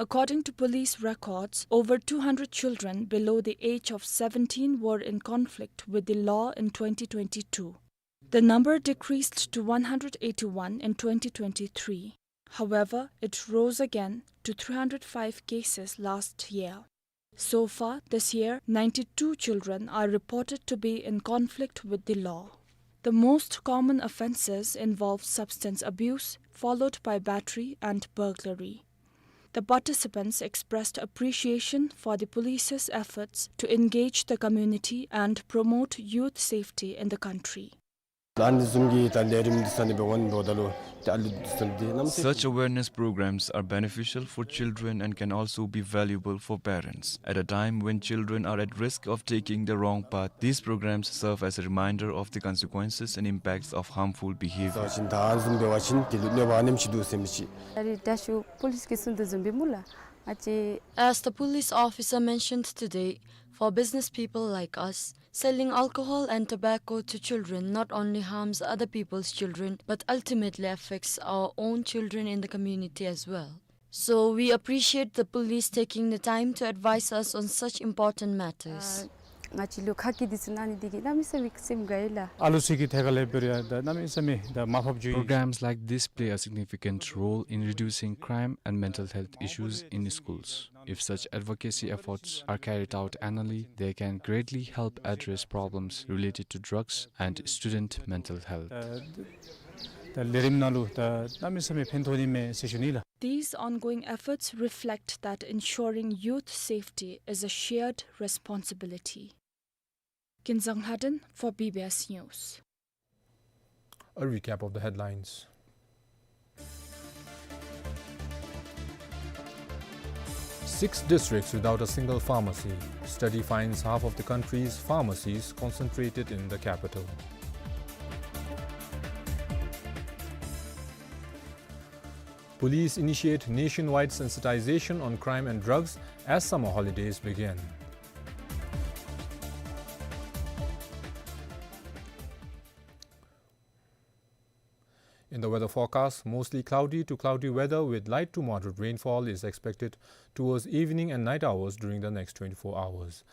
According to police records, over two hundred children below the age of seventeen were in conflict with the law in twenty twenty-two. The number decreased to one hundred eighty-one in twenty twenty-three. However, it rose again to three hundred five cases last year. So far this year, ninety-two children are reported to be in conflict with the law. The most common offences involve substance abuse, followed by battery and burglary. The participants expressed appreciation for the police's efforts to engage the community and promote youth safety in the country. ད་ཨ་ནི་བཟུམ་གྱི་ད་ལས་རིམ་འདི་ཚུ་ནི་འབད་བ་ཅིན་འབདཝ་ད་ལུ་ཏེ་ཨ་ལུ་འདི་ཚུ་འདི་གནམ་མེད་ས་མེད། Such awareness programs are beneficial for children and can also be valuable for parents. At a time when children are at risk of taking the wrong path, these programs serve as a reminder of the consequences and impacts of harmful behavior. ད་ཨ་ནི་བཟུམ་འབད་བ་ཅིན་དེ་ལུ་གནོད་པ་ཨ་ནེམ་ཅིག་འདུག་ཟེར་མི་ཅིག། ད་རེས་ད་ཞུ་པོ་ལིསི་གིས་གསུངས་དོ་བཟུམ་སྦེ་སྨོ་ལགས། ཨ་ཙི། As the police officer mentioned today, for business people like us, selling alcohol and tobacco to children not only harms other people's children, but ultimately affects our own children in the community as well. So we appreciate the police taking the time to advise us on such important matters. ཨ་ང་བཅས་ལུ་ཁ་སྐད་འདི་ཚུ་གནང་ནི་འདི་གིས་གནམ་མེད་ས་མེད་སེམས་དགའ་ཡི་ལགས། ཨ་ལུ་ཚུ་གི་ཐད་ཁར་ལས་འབད་རུང་ཡང་ད་གནམ་མེད་ས་མེད་ད་མར་ཕབ་འགྱོ་ཡི། Programs like this play a significant role in reducing crime and mental health issues in schools. If such advocacy efforts are carried out annually, they can greatly help address problems related to drugs and student mental health. ད་ད་ལས་རིམ་ནང་ལུ་ད་གནམ་མེད་ས་མེད་ཕན་ཐོགས་ནི་མས་ཟེར་ཞུ་ནི་ལགས། These ongoing efforts reflect that ensuring youth safety is a shared responsibility. Kinzang Lhaden for B B S News. A recap of the headlines. Six districts without a single pharmacy. Study finds half of the country's pharmacies concentrated in the capital. Police initiate nationwide sensitization on crime and drugs as summer holidays begin. In the weather forecast, mostly cloudy to cloudy weather with light to moderate rainfall is expected towards evening and night hours during the next twenty-four hours.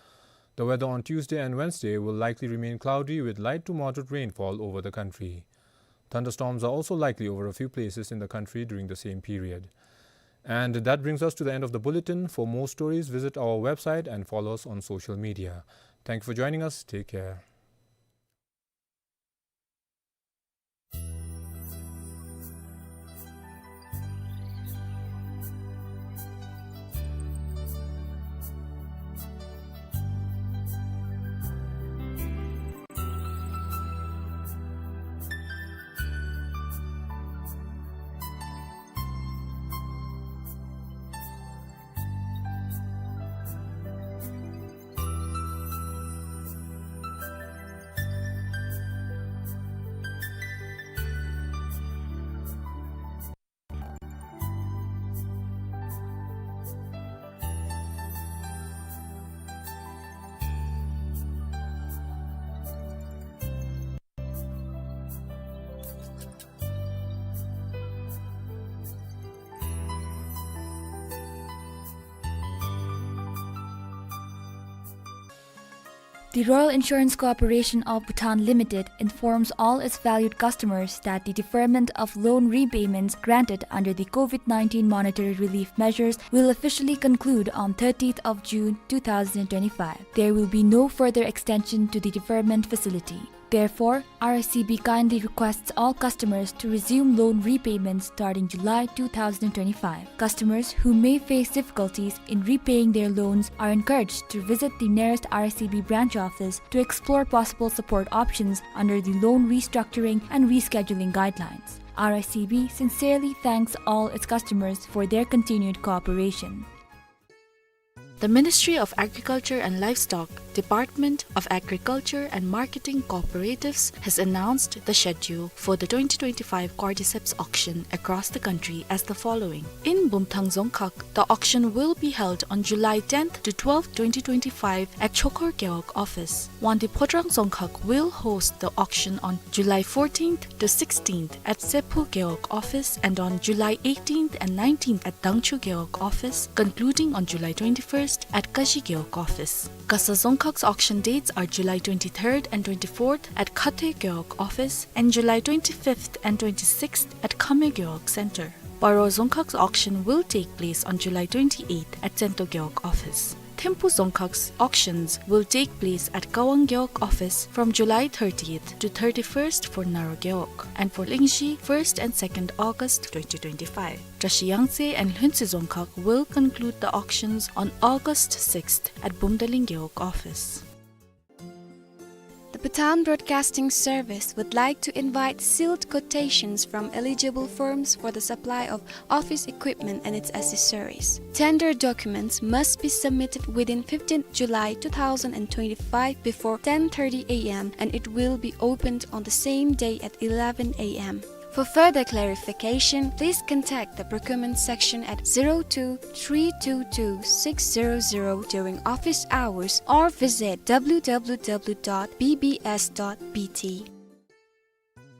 The weather on Tuesday and Wednesday will likely remain cloudy with light to moderate rainfall over the country. Thunderstorms are also likely over a few places in the country during the same period. And that brings us to the end of the bulletin. For more stories, visit our website and follow us on social media. Thank you for joining us. Take care. The Royal Insurance Corporation of Bhutan Limited informs all its valued customers that the deferment of loan repayments granted under the COVID nineteen monetary relief measures will officially conclude on thirtieth of June two thousand twenty-five. There will be no further extension to the deferment facility. Therefore, R I C B kindly requests all customers to resume loan repayments starting July two thousand twenty-five. Customers who may face difficulties in repaying their loans are encouraged to visit the nearest R I C B branch office to explore possible support options under the loan restructuring and rescheduling guidelines. R I C B sincerely thanks all its customers for their continued cooperation. The Ministry of Agriculture and Livestock, Department of Agriculture and Marketing Cooperatives has announced the schedule for the twenty twenty-five Cordyceps auction across the country as the following. In Bumthang Dzongkhag, the auction will be held on July tenth to twelfth, twenty twenty-five at Chokhor Gewog office. Wangdue Phodrang Dzongkhag will host the auction on July fourteenth to sixteenth at Sephu Gewog office and on July eighteenth and nineteenth at Dangchu Gewog office, concluding on July twenty-first at Kashi Gewog office. Kasa Dzongkhag's auction dates are July twenty-third and twenty-fourth at Khathoe Gewog office and July twenty-fifth and twenty-sixth at Khamyo Gewog Center. Paro Dzongkhag's auction will take place on July twenty-eighth at Tsento Gewog office. Thimphu Dzongkhag's auctions will take place at Kawang Gewog office from July thirtieth to thirty-first for Naro Gewog, and for Lingzhi, first and second August twenty twenty-five. Drashi Yangtse and Lhuentse Dzongkhag will conclude the auctions on August sixth at Bumdaling Gewog office. The Bhutan Broadcasting Service would like to invite sealed quotations from eligible firms for the supply of office equipment and its accessories. Tender documents must be submitted within fifteenth July two thousand twenty-five before ten thirty A M, and it will be opened on the same day at eleven A M. For further clarification, please contact the procurement section at zero two three two two six zero zero during office hours or visit W W W dot B B S dot B T.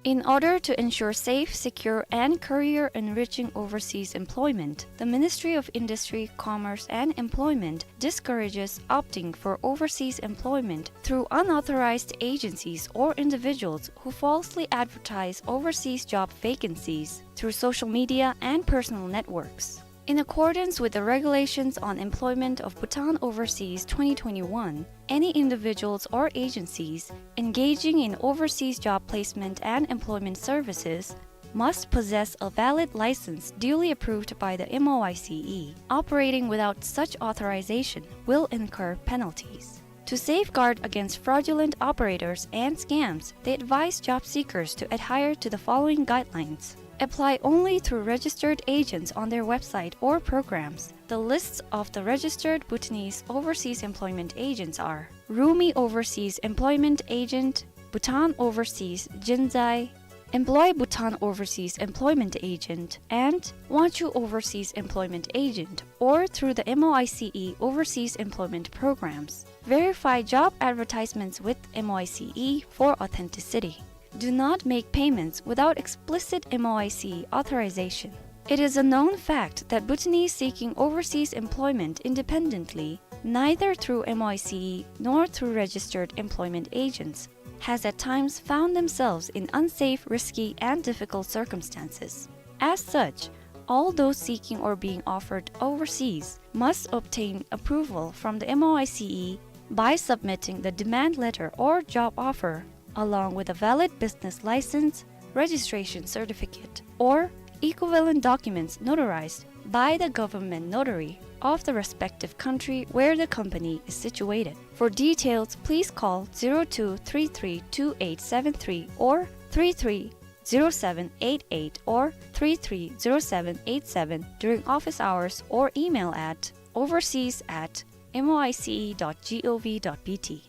In order to ensure safe, secure, and career-enriching overseas employment, the Ministry of Industry, Commerce, and Employment discourages opting for overseas employment through unauthorized agencies or individuals who falsely advertise overseas job vacancies through social media and personal networks. In accordance with the Regulations on Employment of Bhutan Overseas twenty twenty-one, any individuals or agencies engaging in overseas job placement and employment services must possess a valid license duly approved by the M O I C E. Operating without such authorization will incur penalties. To safeguard against fraudulent operators and scams, they advise job seekers to adhere to the following guidelines. Apply only through registered agents on their website or programs. The lists of the registered Bhutanese overseas employment agents are Rumi Overseas Employment Agent, Bhutan Overseas Jinzai, Employ Bhutan Overseas Employment Agent, and Wangchuk Overseas Employment Agent, or through the M O I C E Overseas Employment Programs. Verify job advertisements with M O I C E for authenticity. Do not make payments without explicit M O I C E authorization. It is a known fact that Bhutanese seeking overseas employment independently, neither through M O I C E nor through registered employment agents, has at times found themselves in unsafe, risky, and difficult circumstances. As such, all those seeking or being offered overseas must obtain approval from the M O I C E by submitting the demand letter or job offer, along with a valid business license, registration certificate, or equivalent documents notarized by the government notary of the respective country where the company is situated. For details, please call zero two three three two eight seven three or three three zero seven eight eight or three three zero seven eight seven during office hours or email at overseas at M O I C E dot gov dot B T.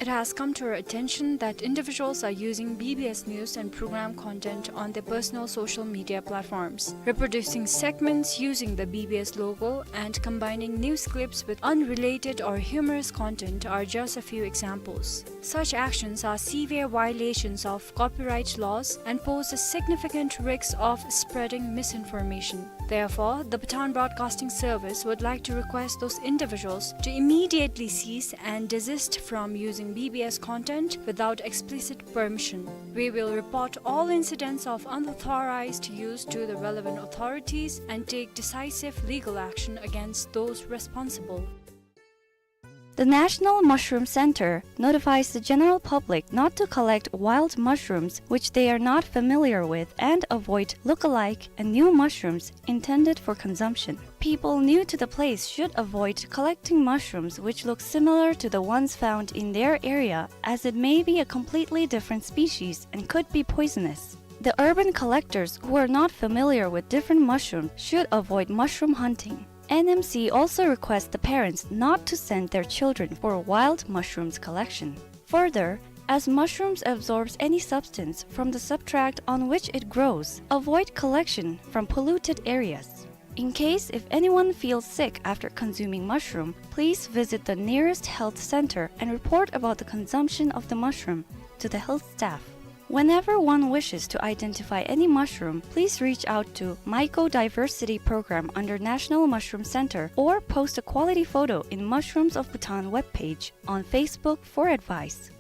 It has come to our attention that individuals are using B B S news and program content on their personal social media platforms, reproducing segments using the B B S logo and combining news clips with unrelated or humorous content are just a few examples. Such actions are severe violations of copyright laws and pose a significant risk of spreading misinformation. Therefore, the Bhutan Broadcasting Service would like to request those individuals to immediately cease and desist from using B B S content without explicit permission. We will report all incidents of unauthorized use to the relevant authorities and take decisive legal action against those responsible. The National Mushroom Center notifies the general public not to collect wild mushrooms which they are not familiar with and avoid look-alike and new mushrooms intended for consumption. People new to the place should avoid collecting mushrooms which look similar to the ones found in their area, as it may be a completely different species and could be poisonous. The urban collectors who are not familiar with different mushrooms should avoid mushroom hunting. N M C also requests the parents not to send their children for wild mushrooms collection. Further, as mushrooms absorbs any substance from the substrate on which it grows, avoid collection from polluted areas. In case if anyone feels sick after consuming mushroom, please visit the nearest health center and report about the consumption of the mushroom to the health staff. Whenever one wishes to identify any mushroom, please reach out to Mycodiversity Program under National Mushroom Center or post a quality photo in Mushrooms of Bhutan webpage on Facebook for advice.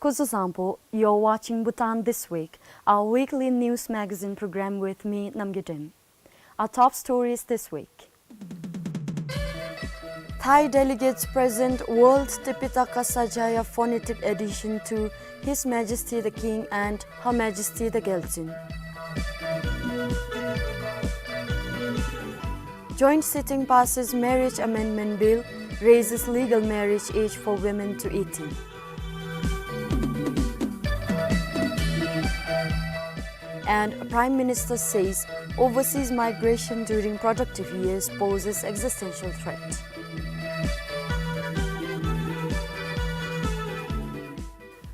Kuzuzangpo, you're watching Bhutan This Week, our weekly news magazine program with me, Namgay Dem. Our top stories this week. Thai delegates present World Tipitaka Sanjaya phonetic edition to His Majesty the King and Her Majesty the Gyaltsuen. Joint sitting passes Marriage Amendment Bill, raises legal marriage age for women to eighteen. And Prime Minister says overseas migration during productive years poses existential threat.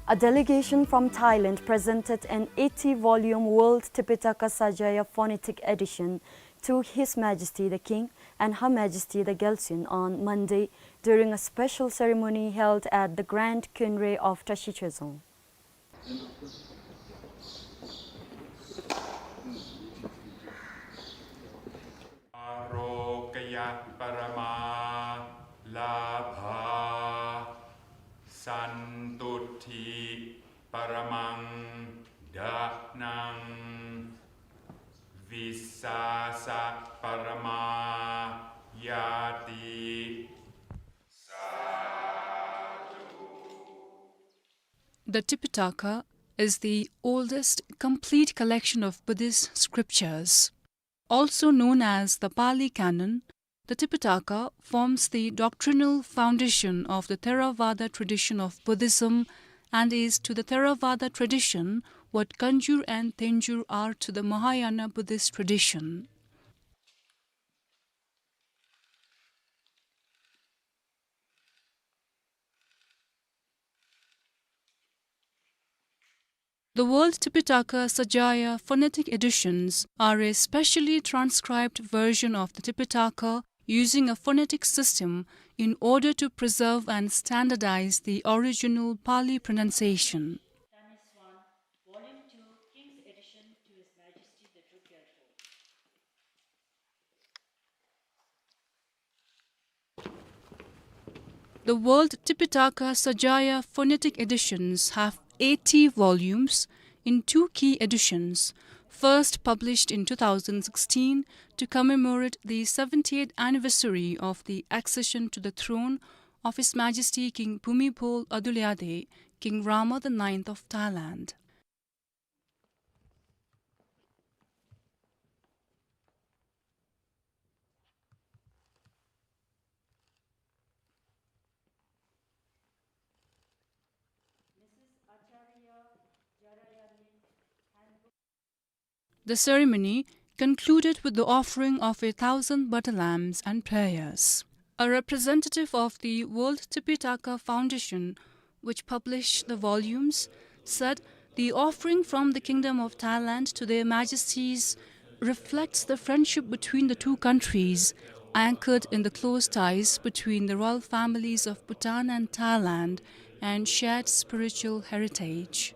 A delegation from Thailand presented an eighty-volume World Tipitaka Sanjaya phonetic edition to His Majesty the King and Her Majesty the Gyaltsuen on Monday during a special ceremony held at the Grand Khyunre of Tashikhe Dzong. Ārokya paramā lābhā, santuṭṭhi paramaṃ dhanaṃ, vissāsa paramā ñāti. The Tipitaka is the oldest complete collection of Buddhist scriptures. Also known as the Pali Canon, the Tipitaka forms the doctrinal foundation of the Theravada tradition of Buddhism and is to the Theravada tradition what Kanjur and Thenjur are to the Mahayana Buddhist tradition. The World Tipitaka Sanjaya phonetic editions are a specially transcribed version of the Tipitaka using a phonetic system in order to preserve and standardize the original Pali pronunciation. The World Tipitaka Sanjaya phonetic editions have eighty volumes in two key editions, first published in two thousand sixteen to commemorate the seventieth anniversary of the accession to the throne of His Majesty King Bhumibol Adulyadej, King Rama the ninth of Thailand. The ceremony concluded with the offering of a thousand butter lambs and prayers. A representative of the World Tipitaka Foundation, which published the volumes, said the offering from the Kingdom of Thailand to Their Majesties reflects the friendship between the two countries, anchored in the close ties between the royal families of Bhutan and Thailand and shared spiritual heritage.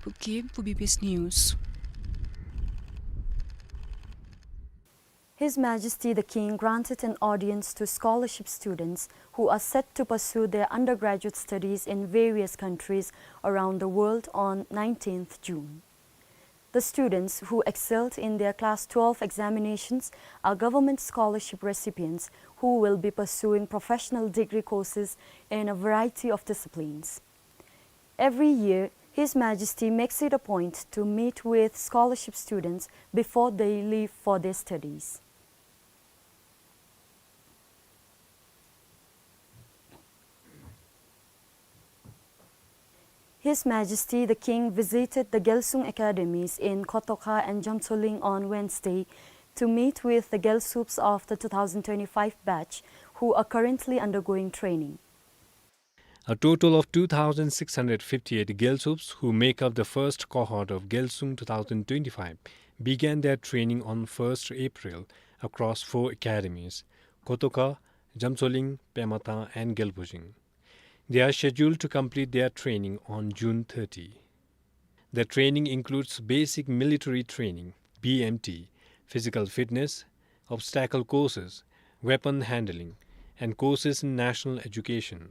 Pu Kim for B B S News. His Majesty the King granted an audience to scholarship students who are set to pursue their undergraduate studies in various countries around the world on nineteenth June. The students who excelled in their Class twelve examinations are government scholarship recipients who will be pursuing professional degree courses in a variety of disciplines. Every year, His Majesty makes it a point to meet with scholarship students before they leave for their studies. His Majesty the King visited the Gyalsung Academies in Kotoka and Jamtsoling on Wednesday to meet with the Gyalsups of the two thousand twenty-five batch who are currently undergoing training. A total of two thousand six hundred fifty-eight Gyalsups who make up the first cohort of Gyalsung two thousand twenty-five began their training on first April across four academies, Kotoka, Jamtsoling, Pemata and Gyalbojing. They are scheduled to complete their training on June thirty. The training includes basic military training, B M T, physical fitness, obstacle courses, weapon handling, and courses in national education.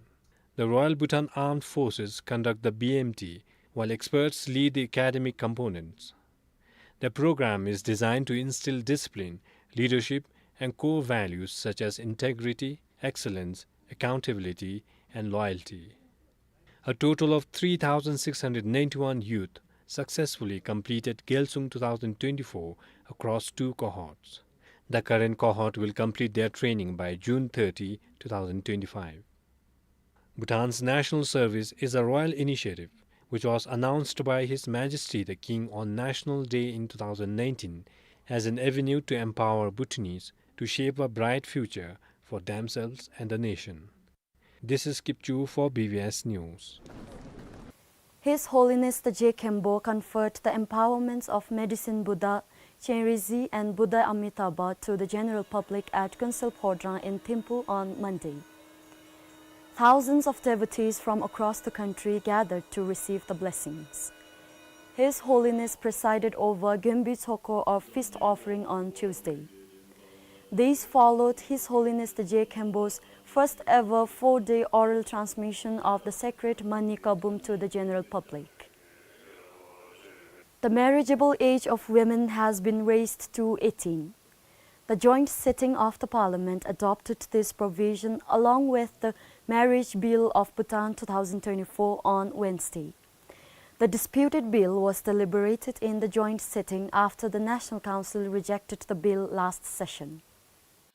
The Royal Bhutan Armed Forces conduct the B M T, while experts lead the academic components. The program is designed to instill discipline, leadership, and core values such as integrity, excellence, accountability, and loyalty. A total of three thousand six hundred ninety-one youth successfully completed Gyalsung two thousand twenty-four across two cohorts. The current cohort will complete their training by June thirty, two thousand twenty-five. Bhutan's national service is a royal initiative which was announced by His Majesty the King on National Day in two thousand nineteen as an avenue to empower Bhutanese to shape a bright future for themselves and the nation. This is Kipchu for B B S News. His Holiness the Je Khenpo conferred the empowerments of Medicine Buddha, Chenrezig, and Buddha Amitabha to the general public at Kunsel Phodrang in Thimphu on Monday. Thousands of devotees from across the country gathered to receive the blessings. His Holiness presided over Gyönbi Tsokho, or feast offering, on Tuesday. These followed His Holiness the Je Khenpo's first ever four-day oral transmission of the sacred Manika Bum to the general public. The marriageable age of women has been raised to eighteen. The joint sitting of the Parliament adopted this provision along with the Marriage Bill of Bhutan two thousand twenty-four on Wednesday. The disputed bill was deliberated in the joint sitting after the National Council rejected the bill last session.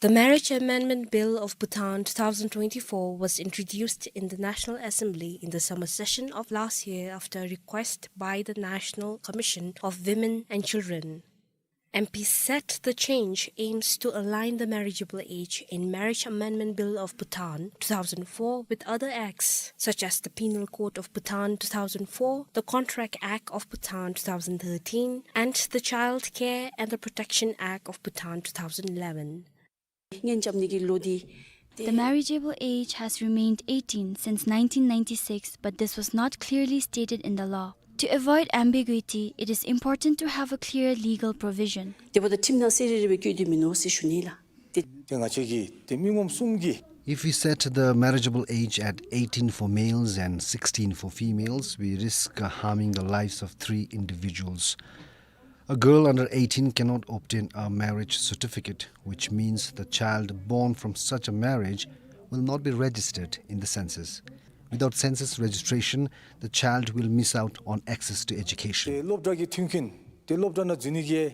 The Marriage Amendment Bill of Bhutan two thousand twenty-four was introduced in the National Assembly in the summer session of last year after a request by the National Commission of Women and Children. M Ps said the change aims to align the marriageable age in Marriage Amendment Bill of Bhutan two thousand four with other acts, such as the Penal Code of Bhutan two thousand four, the Contract Act of Bhutan two thousand thirteen, and the Child Care and the Protection Act of Bhutan two thousand eleven. The marriageable age has remained eighteen since nineteen ninety-six, but this was not clearly stated in the law. To avoid ambiguity, it is important to have a clear legal provision. དེ་འབདཝ་ད་ཁྲིམས་ནང་གསལ་རི་རི་སྦེ་བཀོད་དེ་མིན་ནུག་ཟེར་ཞུ་ནི་ལགས། ཏེ་ཏེ་ང་བཅས་ཀྱིས་ཏེ་མི་ངོམ་གསུམ་གྱིས། If we set the marriageable age at eighteen for males and sixteen for females, we risk, uh, harming the lives of three individuals. A girl under eighteen cannot obtain a marriage certificate, which means the child born from such a marriage will not be registered in the census. Without census registration, the child will miss out on access to education. ཏེ་སློབ་གྲྭ་གི་མཐུན་རྐྱེན་ཏེ་སློབ་གྲྭ་ནང་འཛུལ་ནི་གི་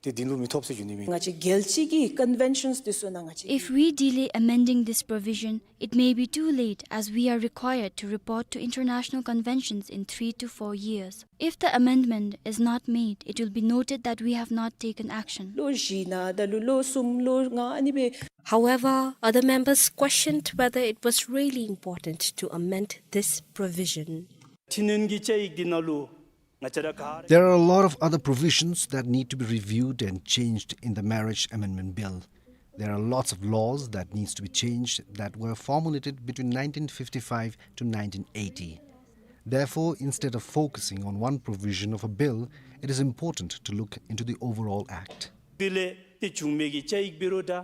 ཏེ་དེ་ལུ་མི་ཐོབ་ཟེར་ཞུ་ནི་མས། ང་བཅས་རྒྱལ་སྤྱི་གི་conventions འདི་ཚུ་ནང་ང་བཅས། If we delay amending this provision, it may be too late, as we are required to report to international conventions in three to four years. If the amendment is not made, it will be noted that we have not taken action. ལོ་བཞི་ནང་ད་ལུ་ལོ་གསུམ་ལོ་ལྔ་ཨ་ནི་སྦེ། However, other members questioned whether it was really important to amend this provision. འཕྲི་སྣོན་གྱི་བཅའ་ཡིག་འདི་ནང་ལུ་ང་བཅས་ར་ག་ར། There are a lot of other provisions that need to be reviewed and changed in the Marriage Amendment Bill. There are lots of laws that needs to be changed that were formulated between nineteen fifty-five to nineteen eighty. Therefore, instead of focusing on one provision of a bill, it is important to look into the overall act. འདི་ལས་ཏེ་བྱུང་མི་གི་བཅའ་ཡིག་འབད་རུང་ད།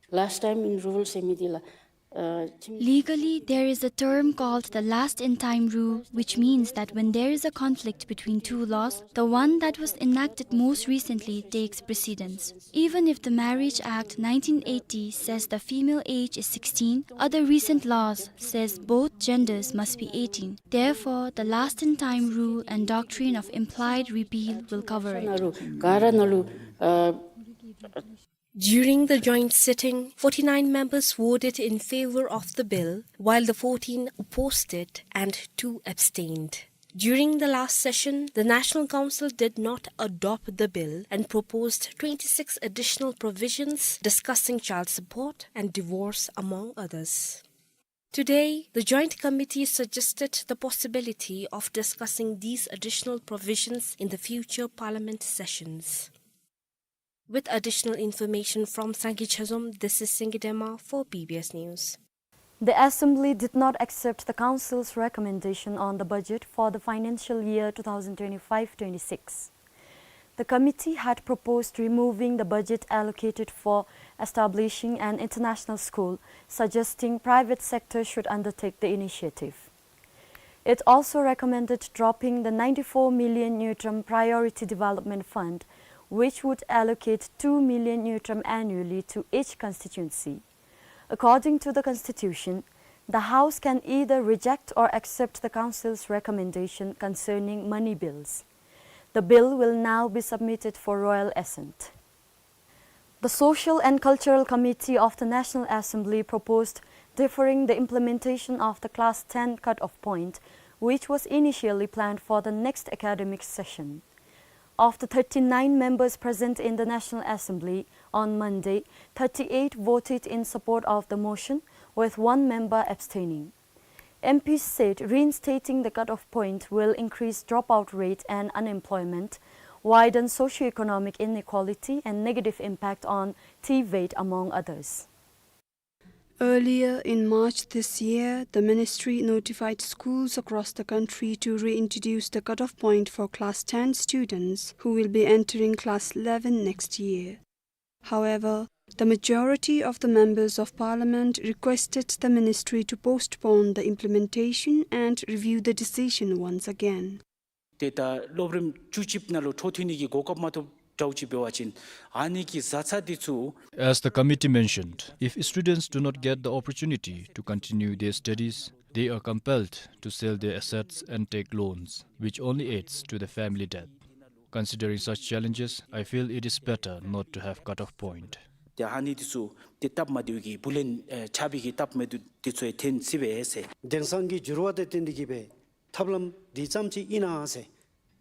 Last time in rule ཟེར་མི་འདི་ལགས། ཨ་ཁྲིམས། Legally, there is a term called the last in time rule, which means that when there is a conflict between two laws, the one that was enacted most recently takes precedence. Even if the Marriage Act nineteen eighty says the female age is sixteen, other recent laws says both genders must be eighteen. Therefore, the last in time rule and doctrine of implied repeal will cover it. ག་ར་ནང་ལུ་ཨ། During the joint sitting, forty-nine members voted in favor of the bill, while the fourteen opposed it and two abstained. During the last session, the National Council did not adopt the bill and proposed twenty-six additional provisions discussing child support and divorce, among others. Today, the Joint Committee suggested the possibility of discussing these additional provisions in the future Parliament sessions. With additional information from Sangay Chazom, this is Singay Dema for B B S News. The Assembly did not accept the Council's recommendation on the budget for the financial year two thousand twenty-five twenty-six. The committee had proposed removing the budget allocated for establishing an international school, suggesting private sector should undertake the initiative. It also recommended dropping the ninety-four million ngultrum Priority Development Fund, which would allocate two million ngultrum annually to each constituency. According to the Constitution, the House can either reject or accept the Council's recommendation concerning money bills. The bill will now be submitted for royal assent. The Social and Cultural Committee of the National Assembly proposed deferring the implementation of the Class ten cut-off point, which was initially planned for the next academic session. Of the thirty-nine members present in the National Assembly on Monday, thirty-eight voted in support of the motion, with one member abstaining. M Ps said reinstating the cut-off point will increase dropout rate and unemployment, widen socio-economic inequality and negative impact on TVET, among others. Earlier in March this year, the ministry notified schools across the country to reintroduce the cut-off point for class ten students who will be entering class eleven next year. However, the majority of the members of parliament requested the ministry to postpone the implementation and review the decision once again. ཏེ་ད་སློབ་རིམ་བཅུ་གཅིག་ནང་ལུ་འཕྲོ་མཐུད་ནི་གི་གོ་སྐབས་མ་ཐོབ་འདྲཝ་ཅིག་འབད་བ་ཅིན་ཨ་ནི་གི་བཟའ་ཚང་འདི་ཚུ། As the committee mentioned, if students do not get the opportunity to continue their studies, they are compelled to sell their assets and take loans, which only adds to the family debt. Considering such challenges, I feel it is better not to have cut-off point. ཏེ་ཨ་ནི་འདི་ཚུ་ཏེ་སྟབས་མ་བདེཝ་གི་བུ་ལོན་ཨེ་ཆག་པའི་གི་སྟབས་མ་བདེཝ་འདི་ཚུ་ཡང་ཐོན་སྲིད་པས་ཟེར། དེང་སང་གི་འགྱུར་བ་དང་བསྟུན་ཏེ་གིས་སྦེ་ཐབས་ལམ་འདི་ཙམ་ཅིག་ཨིན་ན་ཟེར་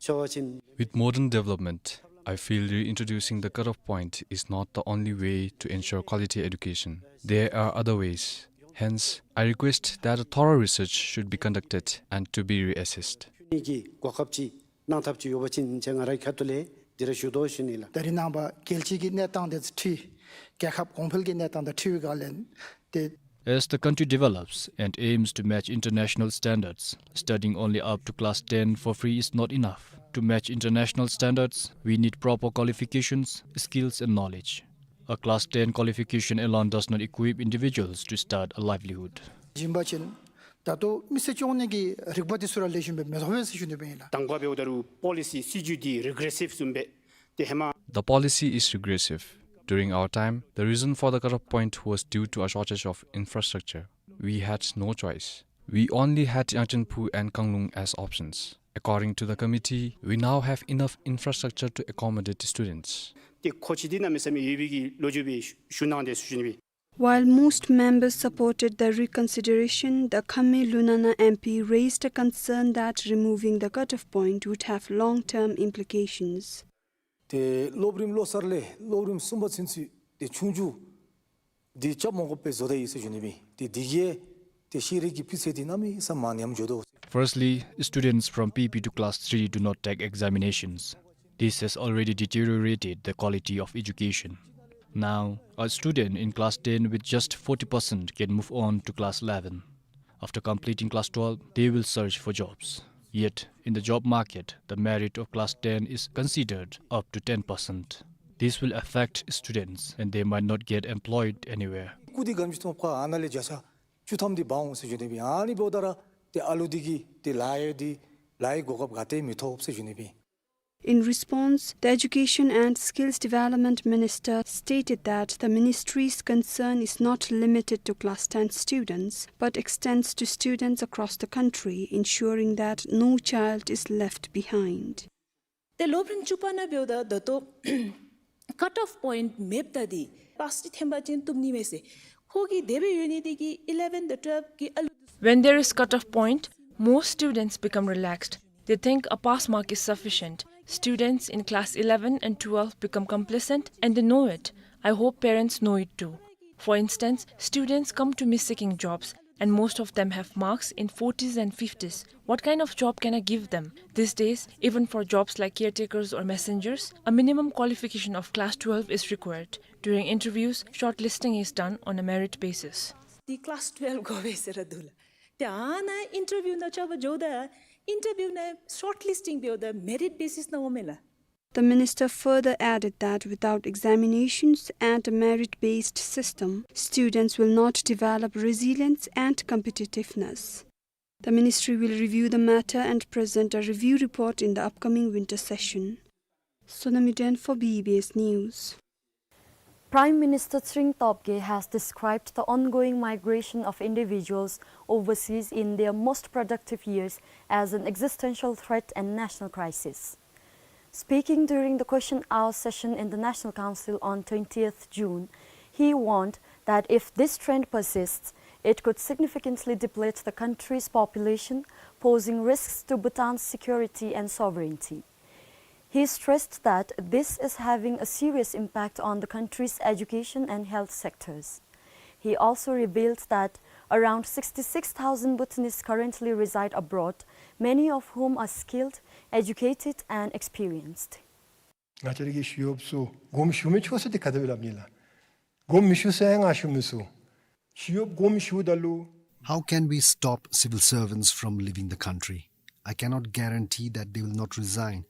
ཞུ་བ་ཅིན། With modern development, I feel reintroducing the cut-off point is not the only way to ensure quality education. There are other ways. Hence, I request that a thorough research should be conducted and to be reassessed. ནི་གི་གོ་སྐབས་ཅིག་གནང་ཐབས་ཅིག་ཡོད་པ་ཅིན་ཟེར་ང་རའི་ཁ་ཐུག་ལས་འདི་ར་ཞུ་དོ་ཞུ་ནི་ལགས། ད་རིས་ནངས་པ་རྒྱལ་སྤྱི་གི་གནས་སྟངས་དེ་ཚུ་འཁྲིལ་རྒྱལ་ཁབ་གོང་འཕེལ་གྱི་གནས་སྟངས་དང་འཁྲིལ་བའི་སྒང་ལས་ཏེ་ As the country develops and aims to match international standards, studying only up to class ten for free is not enough. To match international standards, we need proper qualifications, skills, and knowledge. A class ten qualification alone does not equip individuals to start a livelihood. བྱིན་པ་ཅིན་ད་ལྟོ་མི་སེར་སྐྱོང་ནི་གི་རིག་པ་དེ་ཚུ་ར་ལེགས་ཤོམ་སྦེ་མི་ཐོབ་པས་ཟེར་ཞུ་ནི་སྦེ་ཨིན་ལགས། དང་པ་འབདཝ་ད་རུང་པོ་ལི་སི་སྲིད་བྱུས་འདི་རི་གྲེ་སིབ་བཟུམ་སྦེ་ཏེ་ཧེ་མ། The policy is regressive. During our time, the reason for the cutoff point was due to a shortage of infrastructure. We had no choice. We only had Yangchenphu and Kanglung as options. According to the committee, we now have enough infrastructure to accommodate students. ཏེ་མཁོ་ཆས་འདི་གནམ་མེད་ས་མེད་ཡོད་པའི་གི་ལོ་རྒྱུས་སྦེ་ཞུ་གནང་དེས་ཟེར་ཞུ་ནི་སྦེ། While most members supported the reconsideration, the Khame Lunana M P raised a concern that removing the cutoff point would have long-term implications. ཏེ་སློབ་རིམ་ལོ་གསར་ལས་སློབ་རིམ་གསུམ་པ་ཚུན་ཚོད་ཏེ་ཆུང་ཆུང་འདི་རྐྱབ་མ་དགོཔ་སྦེ་བཟོ་ད་ཡི་ཟེར་ཞུ་ནི་སྦེ། ཏེ་འདི་གིས་ཏེ་ཤེས་རིག་གི་སྤུས་ཚད་འདི་གནམ་མེད་ས་མེད་ཉམས་འགྱོ་དོ། Firstly, students from P P to class three do not take examinations. This has already deteriorated the quality of education. Now, a student in class ten with just forty percent can move on to class eleven. After completing class twelve, they will search for jobs. Yet, in the job market, the merit of class ten is considered up to ten percent. This will affect students and they might not get employed anywhere. སྐུ་འདི་ག་ཅི་ཐོབ་ཁ་ཨ་ནཱ་ལས་བརྒྱ་ཆ་བཅུ་ཐམ་འདི་འབག་འོང་ཟེར་ཞུ་ནི་སྦེ། ཨ་ནི་འབདཝ་ད་ར་ཏེ་ཨ་ལུ་འདི་གིས་ཏེ་ལཱ་གཡོག་འདི་ཏེ་ལཱ་གཡོག་གོ་སྐབས་ག་ཏེ་མི་ཐོབ་ཟེར་ཞུ་ནི་སྦེ། In response, the Education and Skills Development Minister stated that the ministry's concern is not limited to class ten students, but extends to students across the country, ensuring that no child is left behind. ཏེ་སློབ་རིམ་བཅུ་པ་ནང་འབདཝ་ད་ད་ལྟོ་ཀཊ་ཨོཕ་པོའིནཊ་མེདཔ་ད་འདི་པཱསི་འདི་ཐེམ་པ་ཅིན་བཏུབ་ནི་མས་ཟེར། ཁོ་གི་དེ་སྦེ་ཡོད་ནི་འདི་གིས་ཨི་ལེ་བཱན་དང་ཊུ་ཝེལབ་གི་ཨ་ལུ། When there is cut-off point, most students become relaxed. They think a pass mark is sufficient. Students in class eleven and twelve become complacent and they know it. I hope parents know it too. For instance, students come to me seeking jobs, and most of them have marks in forties and fifties. What kind of job can I give them? These days, even for jobs like caretakers or messengers, a minimum qualification of class twelve is required. During interviews, shortlisting is done on a merit basis. འདི་ཀི་ལཱསི་ཊུ་ཝེལབ་དགོ་པས་ཟེར་ར་འདུག་ལགས། ཏེ་ཨ་ནཱ་ཨིན་ཊར་བིའུ་ནང་རྐྱབ་པར་འགྱོཝ་ད་ཨིན་ཊར་བིའུ་ནང་ཤོརཊ་ལིསི་ཊིང་འབདཝ་ད་མེ་རིཊ་བེ་སིསི་ནང་འོང་མས་ལགས། The minister further added that without examinations and a merit-based system, students will not develop resilience and competitiveness. The ministry will review the matter and present a review report in the upcoming winter session. Sonam Yuden for B B S News. Prime Minister Tshering Tobgay has described the ongoing migration of individuals overseas in their most productive years as an existential threat and national crisis. Speaking during the question hour session in the National Council on twentieth June, he warned that if this trend persists, it could significantly deplete the country's population, posing risks to Bhutan's security and sovereignty. He stressed that this is having a serious impact on the country's education and health sectors. He also revealed that around sixty-six thousand Bhutanese currently reside abroad, many of whom are skilled, educated, and experienced. ང་བཅས་ར་གི་ཞི་གཡོགཔ་ཚུ་དགོངསམ་ཞུ་མི་ཆོག་ཟེར་ཏེ་ག་དེ་སྦེ་སླབ་ནི་ལགས། དགོངསམ་མི་ཞུ་ཟེར་ང་ཞུ་མི་ཚུགས། ཞི་གཡོགཔ་དགོངསམ་ཞུཝ་ད་ལུ། How can we stop civil servants from leaving the country? I cannot guarantee that they will not resign.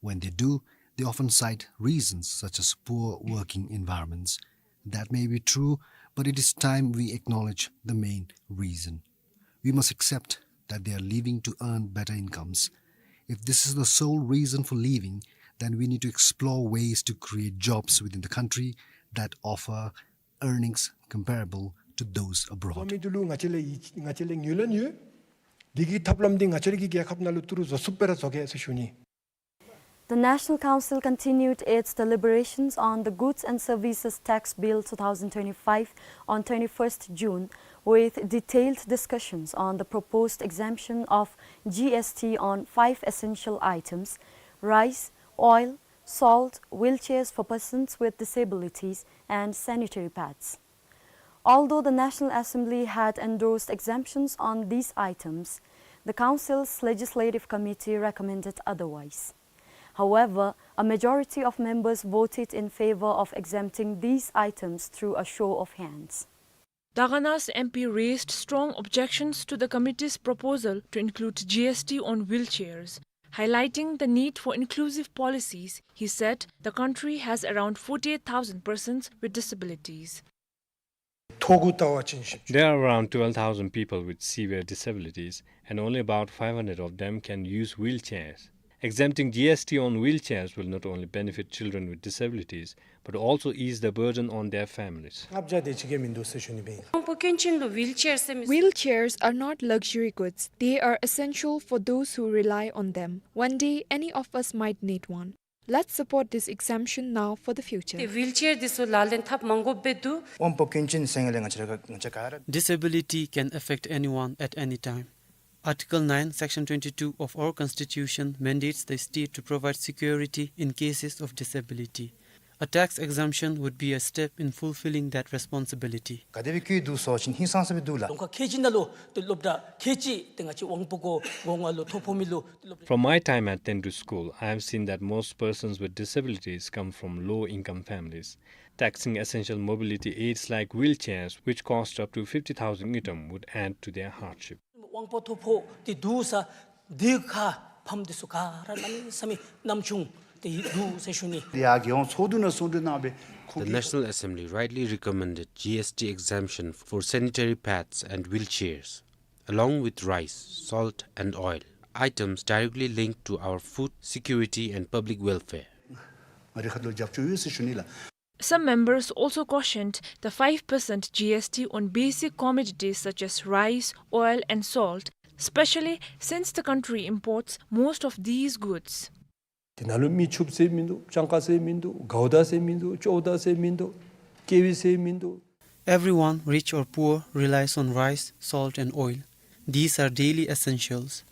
When they do, they often cite reasons such as poor working environments. That may be true, but it is time we acknowledge the main reason. We must accept that they are leaving to earn better incomes. If this is the sole reason for leaving, then we need to explore ways to create jobs within the country that offer earnings comparable to those abroad. བཟོ་མི་འདི་ལུ་ང་བཅས་ལས་ཡིད་ང་བཅས་ལས་ངོས་ལེན་ཡོད། འདི་གི་ཐབས་ལམ་འདི་ང་བཅས་ར་གི་རྒྱལ་ཁབ་ནང་ལུ་ཏི་རུ་བཟོ་ཚུགསཔ་སྦེ་ར་བཟོ་གེ་ཟེར་ཞུ་ནི། The National Council continued its deliberations on the Goods and Services Tax Bill two thousand twenty-five on twenty-first June, with detailed discussions on the proposed exemption of G S T on five essential items: rice, oil, salt, wheelchairs for persons with disabilities, and sanitary pads. Although the National Assembly had endorsed exemptions on these items, the Council's Legislative Committee recommended otherwise. However, a majority of members voted in favor of exempting these items through a show of hands. Dagana's M P raised strong objections to the committee's proposal to include G S T on wheelchairs. Highlighting the need for inclusive policies, he said the country has around forty-eight thousand persons with disabilities. ཐོ་གུ་ལྟ་བ་ཅིན་བཞི་བཅུ། There are around twelve thousand people with severe disabilities, and only about five hundred of them can use wheelchairs. Exempting G S T on wheelchairs will not only benefit children with disabilities, but also ease the burden on their families. ལྔ་བརྒྱ་དེ་ཅིག་གི་མིན་འདུག་ཟེར་ཞུ་ནི་སྦེ་ཨིན། དབང་པོ་སྐྱོན་ཅན་ལུ་wheelchair ཟེར་མི། Wheelchairs are not luxury goods. They are essential for those who rely on them. One day, any of us might need one. Let's support this exemption now for the future. ཏེ་wheelchair འདི་ཚུ་ལག་ལེན་འཐབ་མ་དགོཔ་སྦེ་འདུག། དབང་པོ་སྐྱོན་ཅན་ཟེར་སྒང་ལས་ང་བཅས་ར་ང་བཅས་ག་ར། Disability can affect anyone at any time. Article nine, Section twenty-two of our Constitution mandates the state to provide security in cases of disability. A tax exemption would be a step in fulfilling that responsibility. ག་དེ་སྦེ་བཀོད་འདུག་ཟེར་བ་ཅིན་ཧིང་སངས་ས་སྦེ་འདུག་ལགས། གདོང་ཁ་ཁལ་གཅིག་ནང་ལུ་ཏེ་སློབ་གྲྭ་ཁལ་གཅིག་ཏེ་ང་བཅས་དབང་པོ་གོ་སྒོ་ང་ལུ་ཐོ་ཕོག་མི་ལུ་ཏེ་སློབ་གྲྭ། From my time at Thendu School, I have seen that most persons with disabilities come from low-income families. Taxing essential mobility aids like wheelchairs, which cost up to fifty thousand ngultrum, would add to their hardship. དབང་པོ་ཐོ་ཕོག་སྟེ་འདུག་ས་འདི་ཁར་ཕམ་འདི་ཚུ་ག་ར་གནམ་མེད་ས་མེད་ནམ་ཆུང་སྟེ་འདུག་ཟེར་ཞུ་ནི། ཡར་རྒྱལ་ཡོངས་ཚོགས་འདུ་ནང་གསུང་གྲོས་གནང་སྦེ་ཁོང་གིས། The National Assembly rightly recommended G S T exemption for sanitary pads and wheelchairs, along with rice, salt and oil, items directly linked to our food security and public welfare. ང་རའི་ཁ་ཐུག་ལས་རྒྱབ་སྐྱོར་ཡོད་ཟེར་ཞུ་ནི་ལགས། Some members also cautioned the five percent G S T on basic commodities such as rice, oil and salt, especially since the country imports most of these goods. དེ་ནང་ལུ་མིག་ཆུ་ཟེར་མིན་འདུག། སྤྱང་ཀ་ཟེར་མིན་འདུག། གའུ་དཱ་ཟེར་མིན་འདུག། ཅོའུ་དཱ་ཟེར་མིན་འདུག། ཀེ་ཝི་ཟེར་མིན་འདུག། Everyone, rich or poor, relies on rice, salt and oil. These are daily essentials.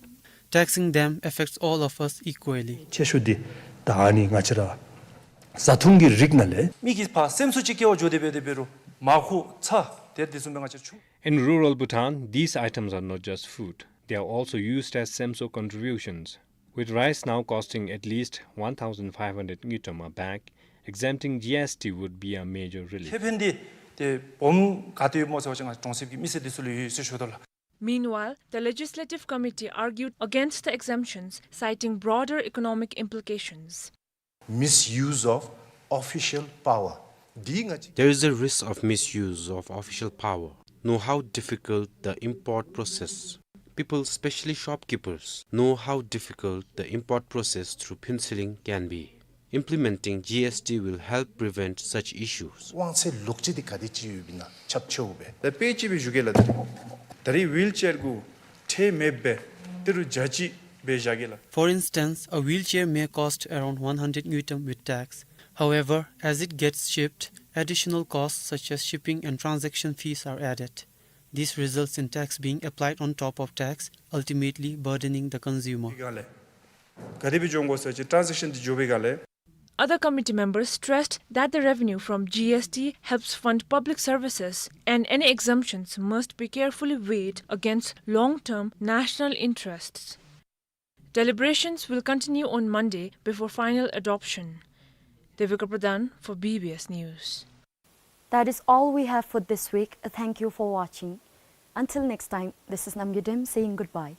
Taxing them affects all of us equally. ཆེ་ཤོས་འདི་ད་ཨ་ནི་ང་བཅས་ར་བཟའ་འཐུང་གི་རིགས་ནང་ལས། མི་གི་ཕར་སེམས་གསོ་ཅིག་སྐྱེལ་བར་འགྱོ་དེ་སྦེ་དེ་འབད་རུང་མར་ཁུ་ཚྭ་དེ་དེ་བཟུམ་སྦེ་ང་བཅས་ཆུ། In rural Bhutan, these items are not just food. They are also used as semso contributions. With rice now costing at least one thousand five hundred ngultrum a bag, exempting G S T would be a major relief. ཁེ་ཕན་འདི་ཏེ་སྦོམ་ག་ཏེ་ཡོདཔ་སྨོ་ཟེར་བ་ཅིན་ང་གྲོང་གསེབ་ཀྱི་མི་སེར་འདི་ཚུ་ལུ་ཡོད་ཟེར་ཞུ་དོ་ལགས། Meanwhile, the Legislative Committee argued against the exemptions, citing broader economic implications. Misuse of official power. འདི་ང་བཅས། There is a risk of misuse of official power. Know how difficult the import process. People, especially shopkeepers, know how difficult the import process through penciling can be. Implementing G S T will help prevent such issues. དབང་ཚད་ལོག་སྤྱོད་འདི་ག་དེ་ཅིག་ཡོདཔ་ཨིན་ན་ཁྱབ་ཆེཝ་སྦེ། ད་དཔེ་ཅིག་སྦེ་ཞུ་གེ་ལགས། ད་རེས་ཝིལ་ཅེར་གུ་ཁྲལ་མེདཔ་སྦེ་ཏི་རུ་བརྒྱ་ཅིག་སྦེ་བཞག་གེ་ལགས། For instance, a wheelchair may cost around one hundred ngultrum with tax. However, as it gets shipped, additional costs such as shipping and transaction fees are added. This results in tax being applied on top of tax, ultimately burdening the consumer. ག་དེ་སྦེ་འགྱོ་དགོ་ཟེར་བ་ཅིན་ཊཱན་ཟེག་ཤཱན་འདི་འགྱོ་བའི་སྒང་ལས། Other committee members stressed that the revenue from G S T helps fund public services and any exemptions must be carefully weighed against long-term national interests. Deliberations will continue on Monday before final adoption. Devika Pradhan for B B S News. That is all we have for this week. Thank you for watching. Until next time, this is Namgay Dim saying goodbye.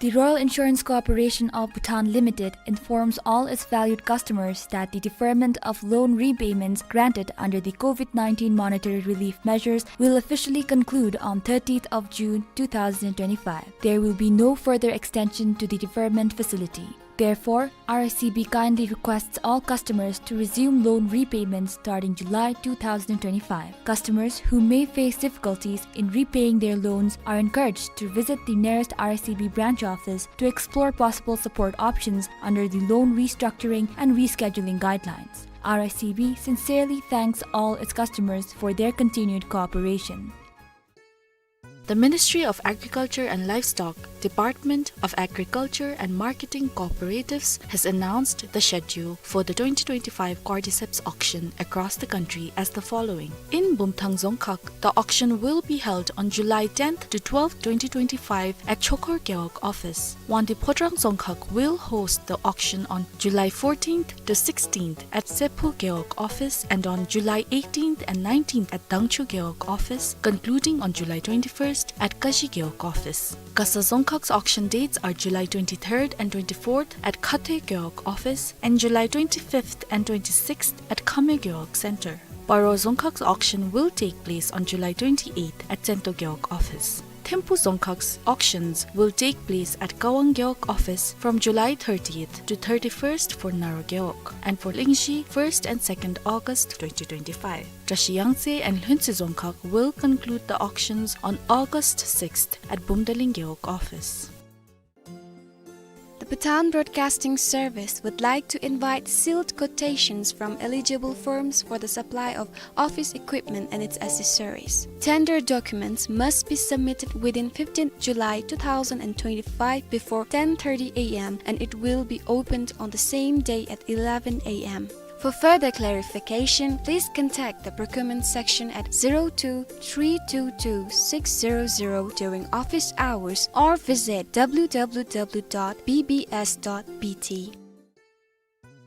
The Royal Insurance Corporation of Bhutan Limited informs all its valued customers that the deferment of loan repayments granted under the COVID nineteen monetary relief measures will officially conclude on thirtieth of June two thousand twenty-five. There will be no further extension to the deferment facility. Therefore, R S C B kindly requests all customers to resume loan repayments starting July two thousand twenty-five. Customers who may face difficulties in repaying their loans are encouraged to visit the nearest R S C B branch office to explore possible support options under the loan restructuring and rescheduling guidelines. R S C B sincerely thanks all its customers for their continued cooperation. The Ministry of Agriculture and Livestock, Department of Agriculture and Marketing Cooperatives has announced the schedule for the twenty twenty-five Cordyceps auction across the country as the following. In Bumthang Dzongkhag, the auction will be held on July tenth to twelfth, twenty twenty-five at Chokhor Gewog office. Wangdue Phodrang Dzongkhag will host the auction on July fourteenth to sixteenth at Sephu Gewog office and on July eighteenth and nineteenth at Dangchu Gewog office, concluding on July twenty-first at Kashi Gewog office. Gasa Dzongkhag's auction dates are July twenty-third and twenty-fourth at Khathoe Gewog office and July twenty-fifth and twenty-sixth at Khame Gewog Center. Paro Dzongkhag's auction will take place on July twenty-eighth at Tsento Gewog office. Thimphu Dzongkhag's auctions will take place at Kawang Gewog office from July thirtieth to thirty-first for Naro Gewog and for Lingshi first and second August twenty twenty-five. Drashi Yangtse and Lhuentse Dzongkhag will conclude the auctions on August sixth at Bumdaling Gewog office. The Bhutan Broadcasting Service would like to invite sealed quotations from eligible firms for the supply of office equipment and its accessories. Tender documents must be submitted within fifteenth July two thousand twenty-five before ten thirty A M and it will be opened on the same day at eleven A M. For further clarification, please contact the procurement section at zero two three two two six zero zero during office hours or visit W W W dot B B S dot B T.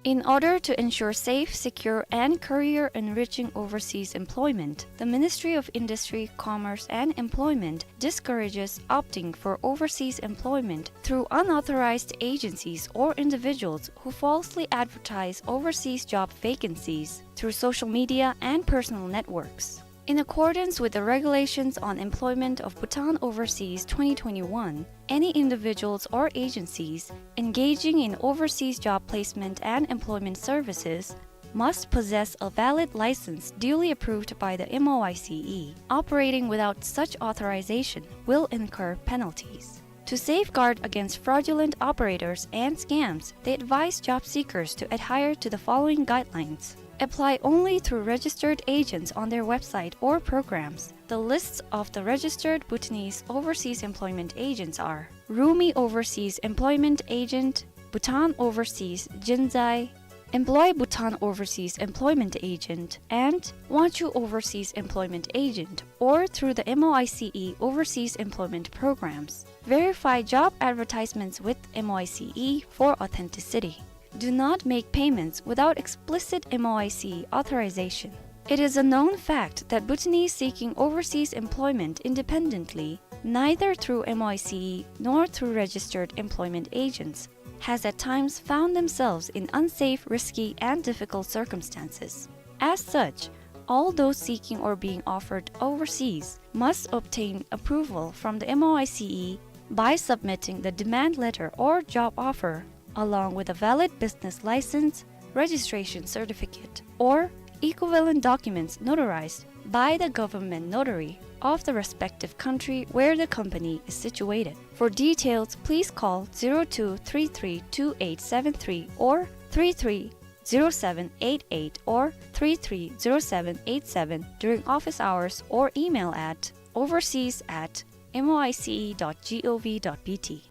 In order to ensure safe, secure, and career-enriching overseas employment, the Ministry of Industry, Commerce, and Employment discourages opting for overseas employment through unauthorized agencies or individuals who falsely advertise overseas job vacancies through social media and personal networks. In accordance with the Regulations on Employment of Bhutan Overseas twenty twenty-one, any individuals or agencies engaging in overseas job placement and employment services must possess a valid license duly approved by the M O I C E. Operating without such authorization will incur penalties. To safeguard against fraudulent operators and scams, they advise job seekers to adhere to the following guidelines. Apply only through registered agents on their website or programs. The lists of the registered Bhutanese overseas employment agents are Rumi Overseas Employment Agent, Bhutan Overseas Jinzai, Employ Bhutan Overseas Employment Agent, and Wangchuh Overseas Employment Agent, or through the M O I C E Overseas Employment Programs. Verify job advertisements with M O I C E for authenticity. Do not make payments without explicit M O I C E authorization. It is a known fact that Bhutanese seeking overseas employment independently, neither through M O I C E nor through registered employment agents, has at times found themselves in unsafe, risky, and difficult circumstances. As such, all those seeking or being offered overseas must obtain approval from the M O I C E by submitting the demand letter or job offer, along with a valid business license, registration certificate, or equivalent documents notarized by the government notary of the respective country where the company is situated. For details, please call zero two three three two eight seven three or three three zero seven eight eight or three three zero seven eight seven during office hours or email at overseas at M O I C E dot G O V dot B T.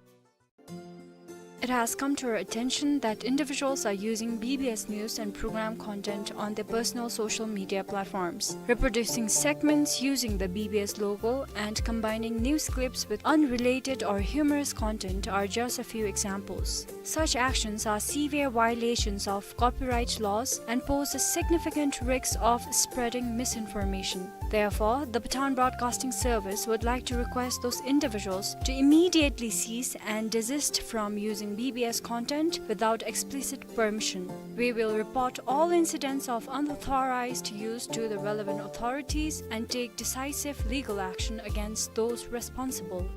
It has come to our attention that individuals are using B B S news and program content on their personal social media platforms. Reproducing segments using the B B S logo and combining news clips with unrelated or humorous content are just a few examples. Such actions are severe violations of copyright laws and pose a significant risk of spreading misinformation. Therefore, the Bhutan Broadcasting Service would like to request those individuals to immediately cease and desist from using B B S content without explicit permission. We will report all incidents of unauthorized use to the relevant authorities and take decisive legal action against those responsible.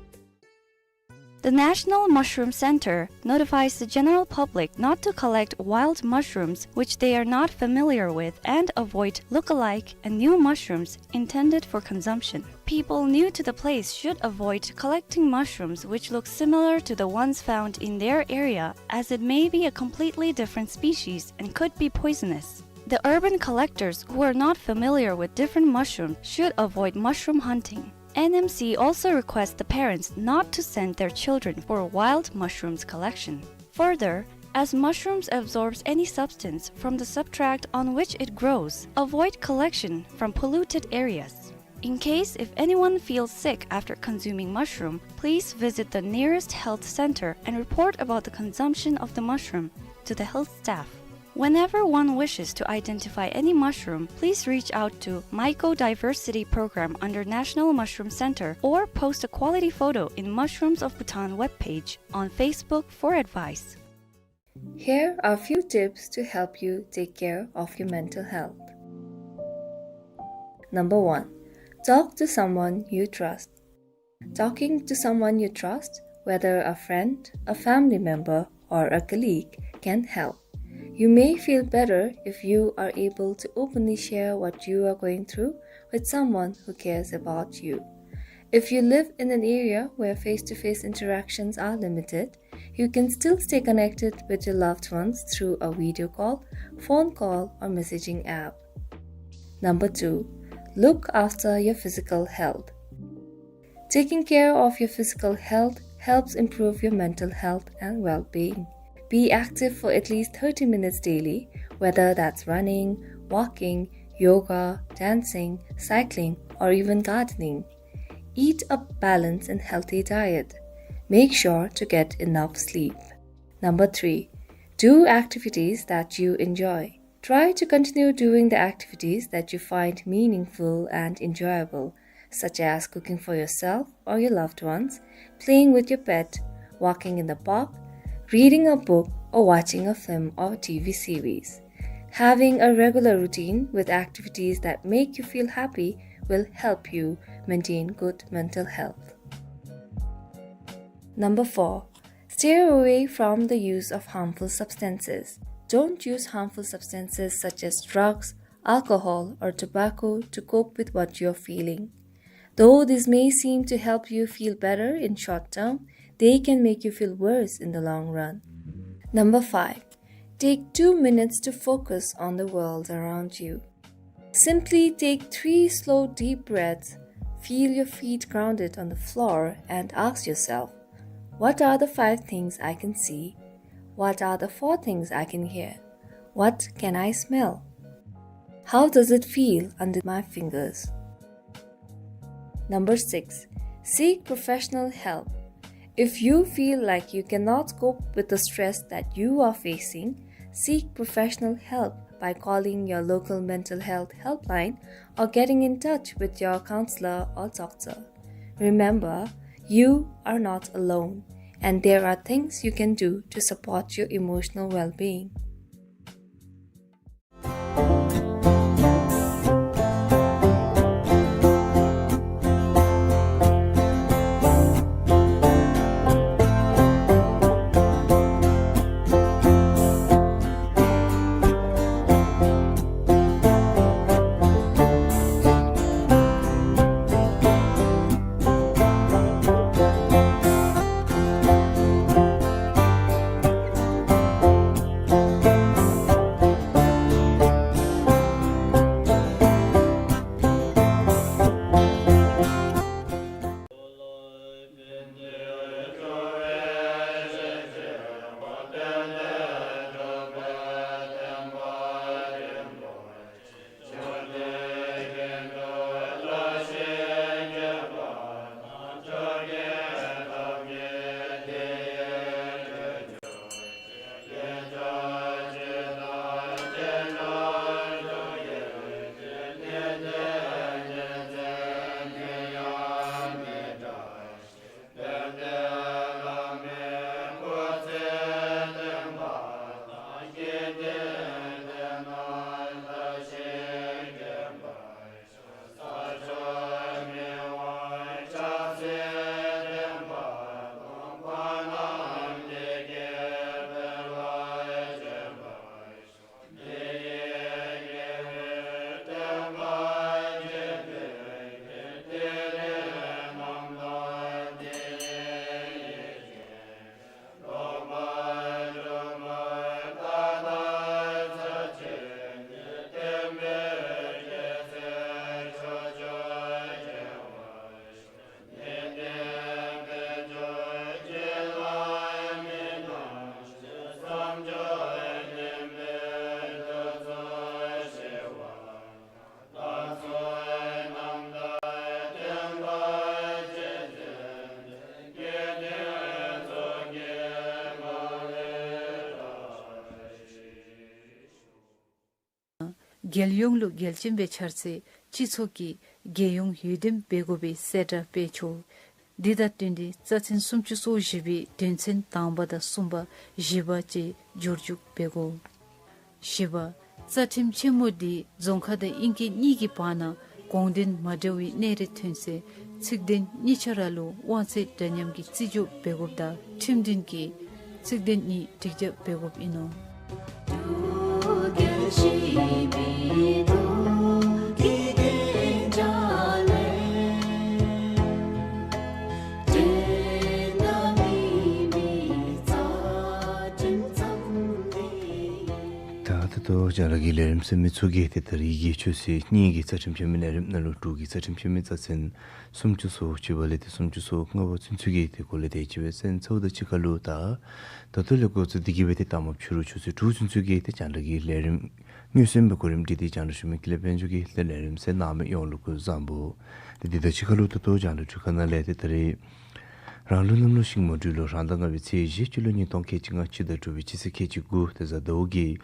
The National Mushroom Center notifies the general public not to collect wild mushrooms which they are not familiar with and avoid look-alike and new mushrooms intended for consumption. People new to the place should avoid collecting mushrooms which look similar to the ones found in their area, as it may be a completely different species and could be poisonous. The urban collectors who are not familiar with different mushrooms should avoid mushroom hunting. N M C also requests the parents not to send their children for wild mushrooms collection. Further, as mushrooms absorbs any substance from the substrate on which it grows, avoid collection from polluted areas. In case if anyone feels sick after consuming mushroom, please visit the nearest health center and report about the consumption of the mushroom to the health staff. Whenever one wishes to identify any mushroom, please reach out to Mycodiversity Program under National Mushroom Center or post a quality photo in Mushrooms of Bhutan webpage on Facebook for advice. Here are few tips to help you take care of your mental health. Number one, talk to someone you trust. Talking to someone you trust, whether a friend, a family member, or a colleague, can help. You may feel better if you are able to openly share what you are going through with someone who cares about you. If you live in an area where face-to-face interactions are limited, you can still stay connected with your loved ones through a video call, phone call, or messaging app. Number two, look after your physical health. Taking care of your physical health helps improve your mental health and well-being. Be active for at least thirty minutes daily, whether that's running, walking, yoga, dancing, cycling, or even gardening. Eat a balanced and healthy diet. Make sure to get enough sleep. Number three, do activities that you enjoy. Try to continue doing the activities that you find meaningful and enjoyable, such as cooking for yourself or your loved ones, playing with your pet, walking in the park, reading a book, or watching a film or T V series. Having a regular routine with activities that make you feel happy will help you maintain good mental health. Number four, steer away from the use of harmful substances. Don't use harmful substances such as drugs, alcohol, or tobacco to cope with what you're feeling. Though this may seem to help you feel better in short term, they can make you feel worse in the long run. Number five, take two minutes to focus on the world around you. Simply take three slow, deep breaths, feel your feet grounded on the floor, and ask yourself, "What are the five things I can see? What are the four things I can hear? What can I smell? How does it feel under my fingers?" Number six, seek professional help. If you feel like you cannot cope with the stress that you are facing, seek professional help by calling your local mental health helpline or getting in touch with your counselor or doctor. Remember, you are not alone, and there are things you can do to support your emotional well-being. རྒྱལ་ཡོངས་ལུ་གལ་ཆེན་པའི་འཆར་ཚེ་སྤྱི་ཚོགས་ཀྱི་རྒྱལ་ཡོངས་འོས་འདེམས་འབད་དགོ་པའི་གསལ་བསྒྲགས་སྤེལ་ཆོག། འདི་དང་བསྟུན་ཏེ་རྩ་ཚན་སུམ་ཅུ་སོ་བཞི་པའི་དོན་ཚན་དང་པ་དང་གསུམ་པ་བཞི་པ་བཅས་འབྱོར་འཇུག་འབད་དགོ། བཞི་པ། རྩ་ཁྲིམས་ཆེན་མོ་འདི་རྫོང་ཁག་དང་ཨིང་སྐད་གཉིས་ཀྱི་བར་ན་དགོངས་དོན་མ་འདྲ་བའི་གནས་རིགས་ཐོན་ཚེ་ཚིག་དོན་གཉིས་ཆ་ར་ལུ་དབང་ཚད་འདྲ་མཉམ་གྱི་བརྩི་འཇོག་འབད་དགོཔ་དང་ཁྲིམས་མཐུན་གྱི་ཚིག་དོན་གཉིས་འགྲིག་འཇགས་འབད་དགོཔ་ཨིན་ནོ། ད་ད་ལྟོ་རྒྱང་བསྒྲགས་ཀྱི་ལས་རིམ་གསན་མི་ཚུ་གིས་ཏེ་ད་རིས་ཀྱི་ཆུ་ཚོད་གཉིས་ཀྱི་རྩ་ཁྲིམས་ཆེན་མོའི་ལས་རིམ་ནང་ལུ་འབྲུག་གི་རྩ་ཁྲིམས་ཆེན་མོའི་རྩ་ཚན་སུམ་ཅུ་སོ་གཅིག་པ་ལས་ཏེ་སུམ་ཅུ་སོ་ལྔ་པ་ཚུན་ཚོད་ཀྱི་ཏེ་སྐོར་ལས་ཏེ་ཅིག་སྦེ་གསན་ཚརཝ་ད་གཅིག་ཁར་ལུ་ད་ད་ལྟོ་ལས་འགོ་བཙུགས་ཏེ་གི་སྦེ་ཏེ་མཐའ་མ་ཕྱི་རུ་ཆུ་ཚོད་དྲུག་ཚུན་ཚོད་ཀྱི་ཏེ་རྒྱང་བསྒྲགས་ཀྱི་ལས་རིམ་དངོས་སུ་ཡང་སྦེ་གོ་རིམ་སྒྲིག་སྟེ་རྒྱང་བསྒྲགས་ཞུ་མི་ཀུན་ལེགས་དཔལ་འབྱོར་གྱིས་ཏེ་ལས་རིམ་གསན་གནང་མི་ཡོངས་ལུ་སྐུ་གཟུགས་བཟང་པོ། ཏེ་འདི་དང་གཅིག་ཁར་ལུ་ད་ལྟོ་རྒྱང་བསྒྲགས་འཕྲུལ་ཁང་ནང་ལས་ཏེ་ད་རིས་རང་ལུགས་གནམ་ལོ་ཤིང་མོ་སྦྲུལ་ལོ་རང་ཟླ་ལྔ་པའི་ཚེས་བཞི་སྤྱི་ལོ་ཉིས་སྟོང་ཁལ་གཅིག་ལྔ་སྤྱི་ཟླ་དྲུག་པའི་སྤྱི་ཚེས་ཁལ་གཅིག་དགུ་ཏེ་གཟའ་ཟླཝ་གི་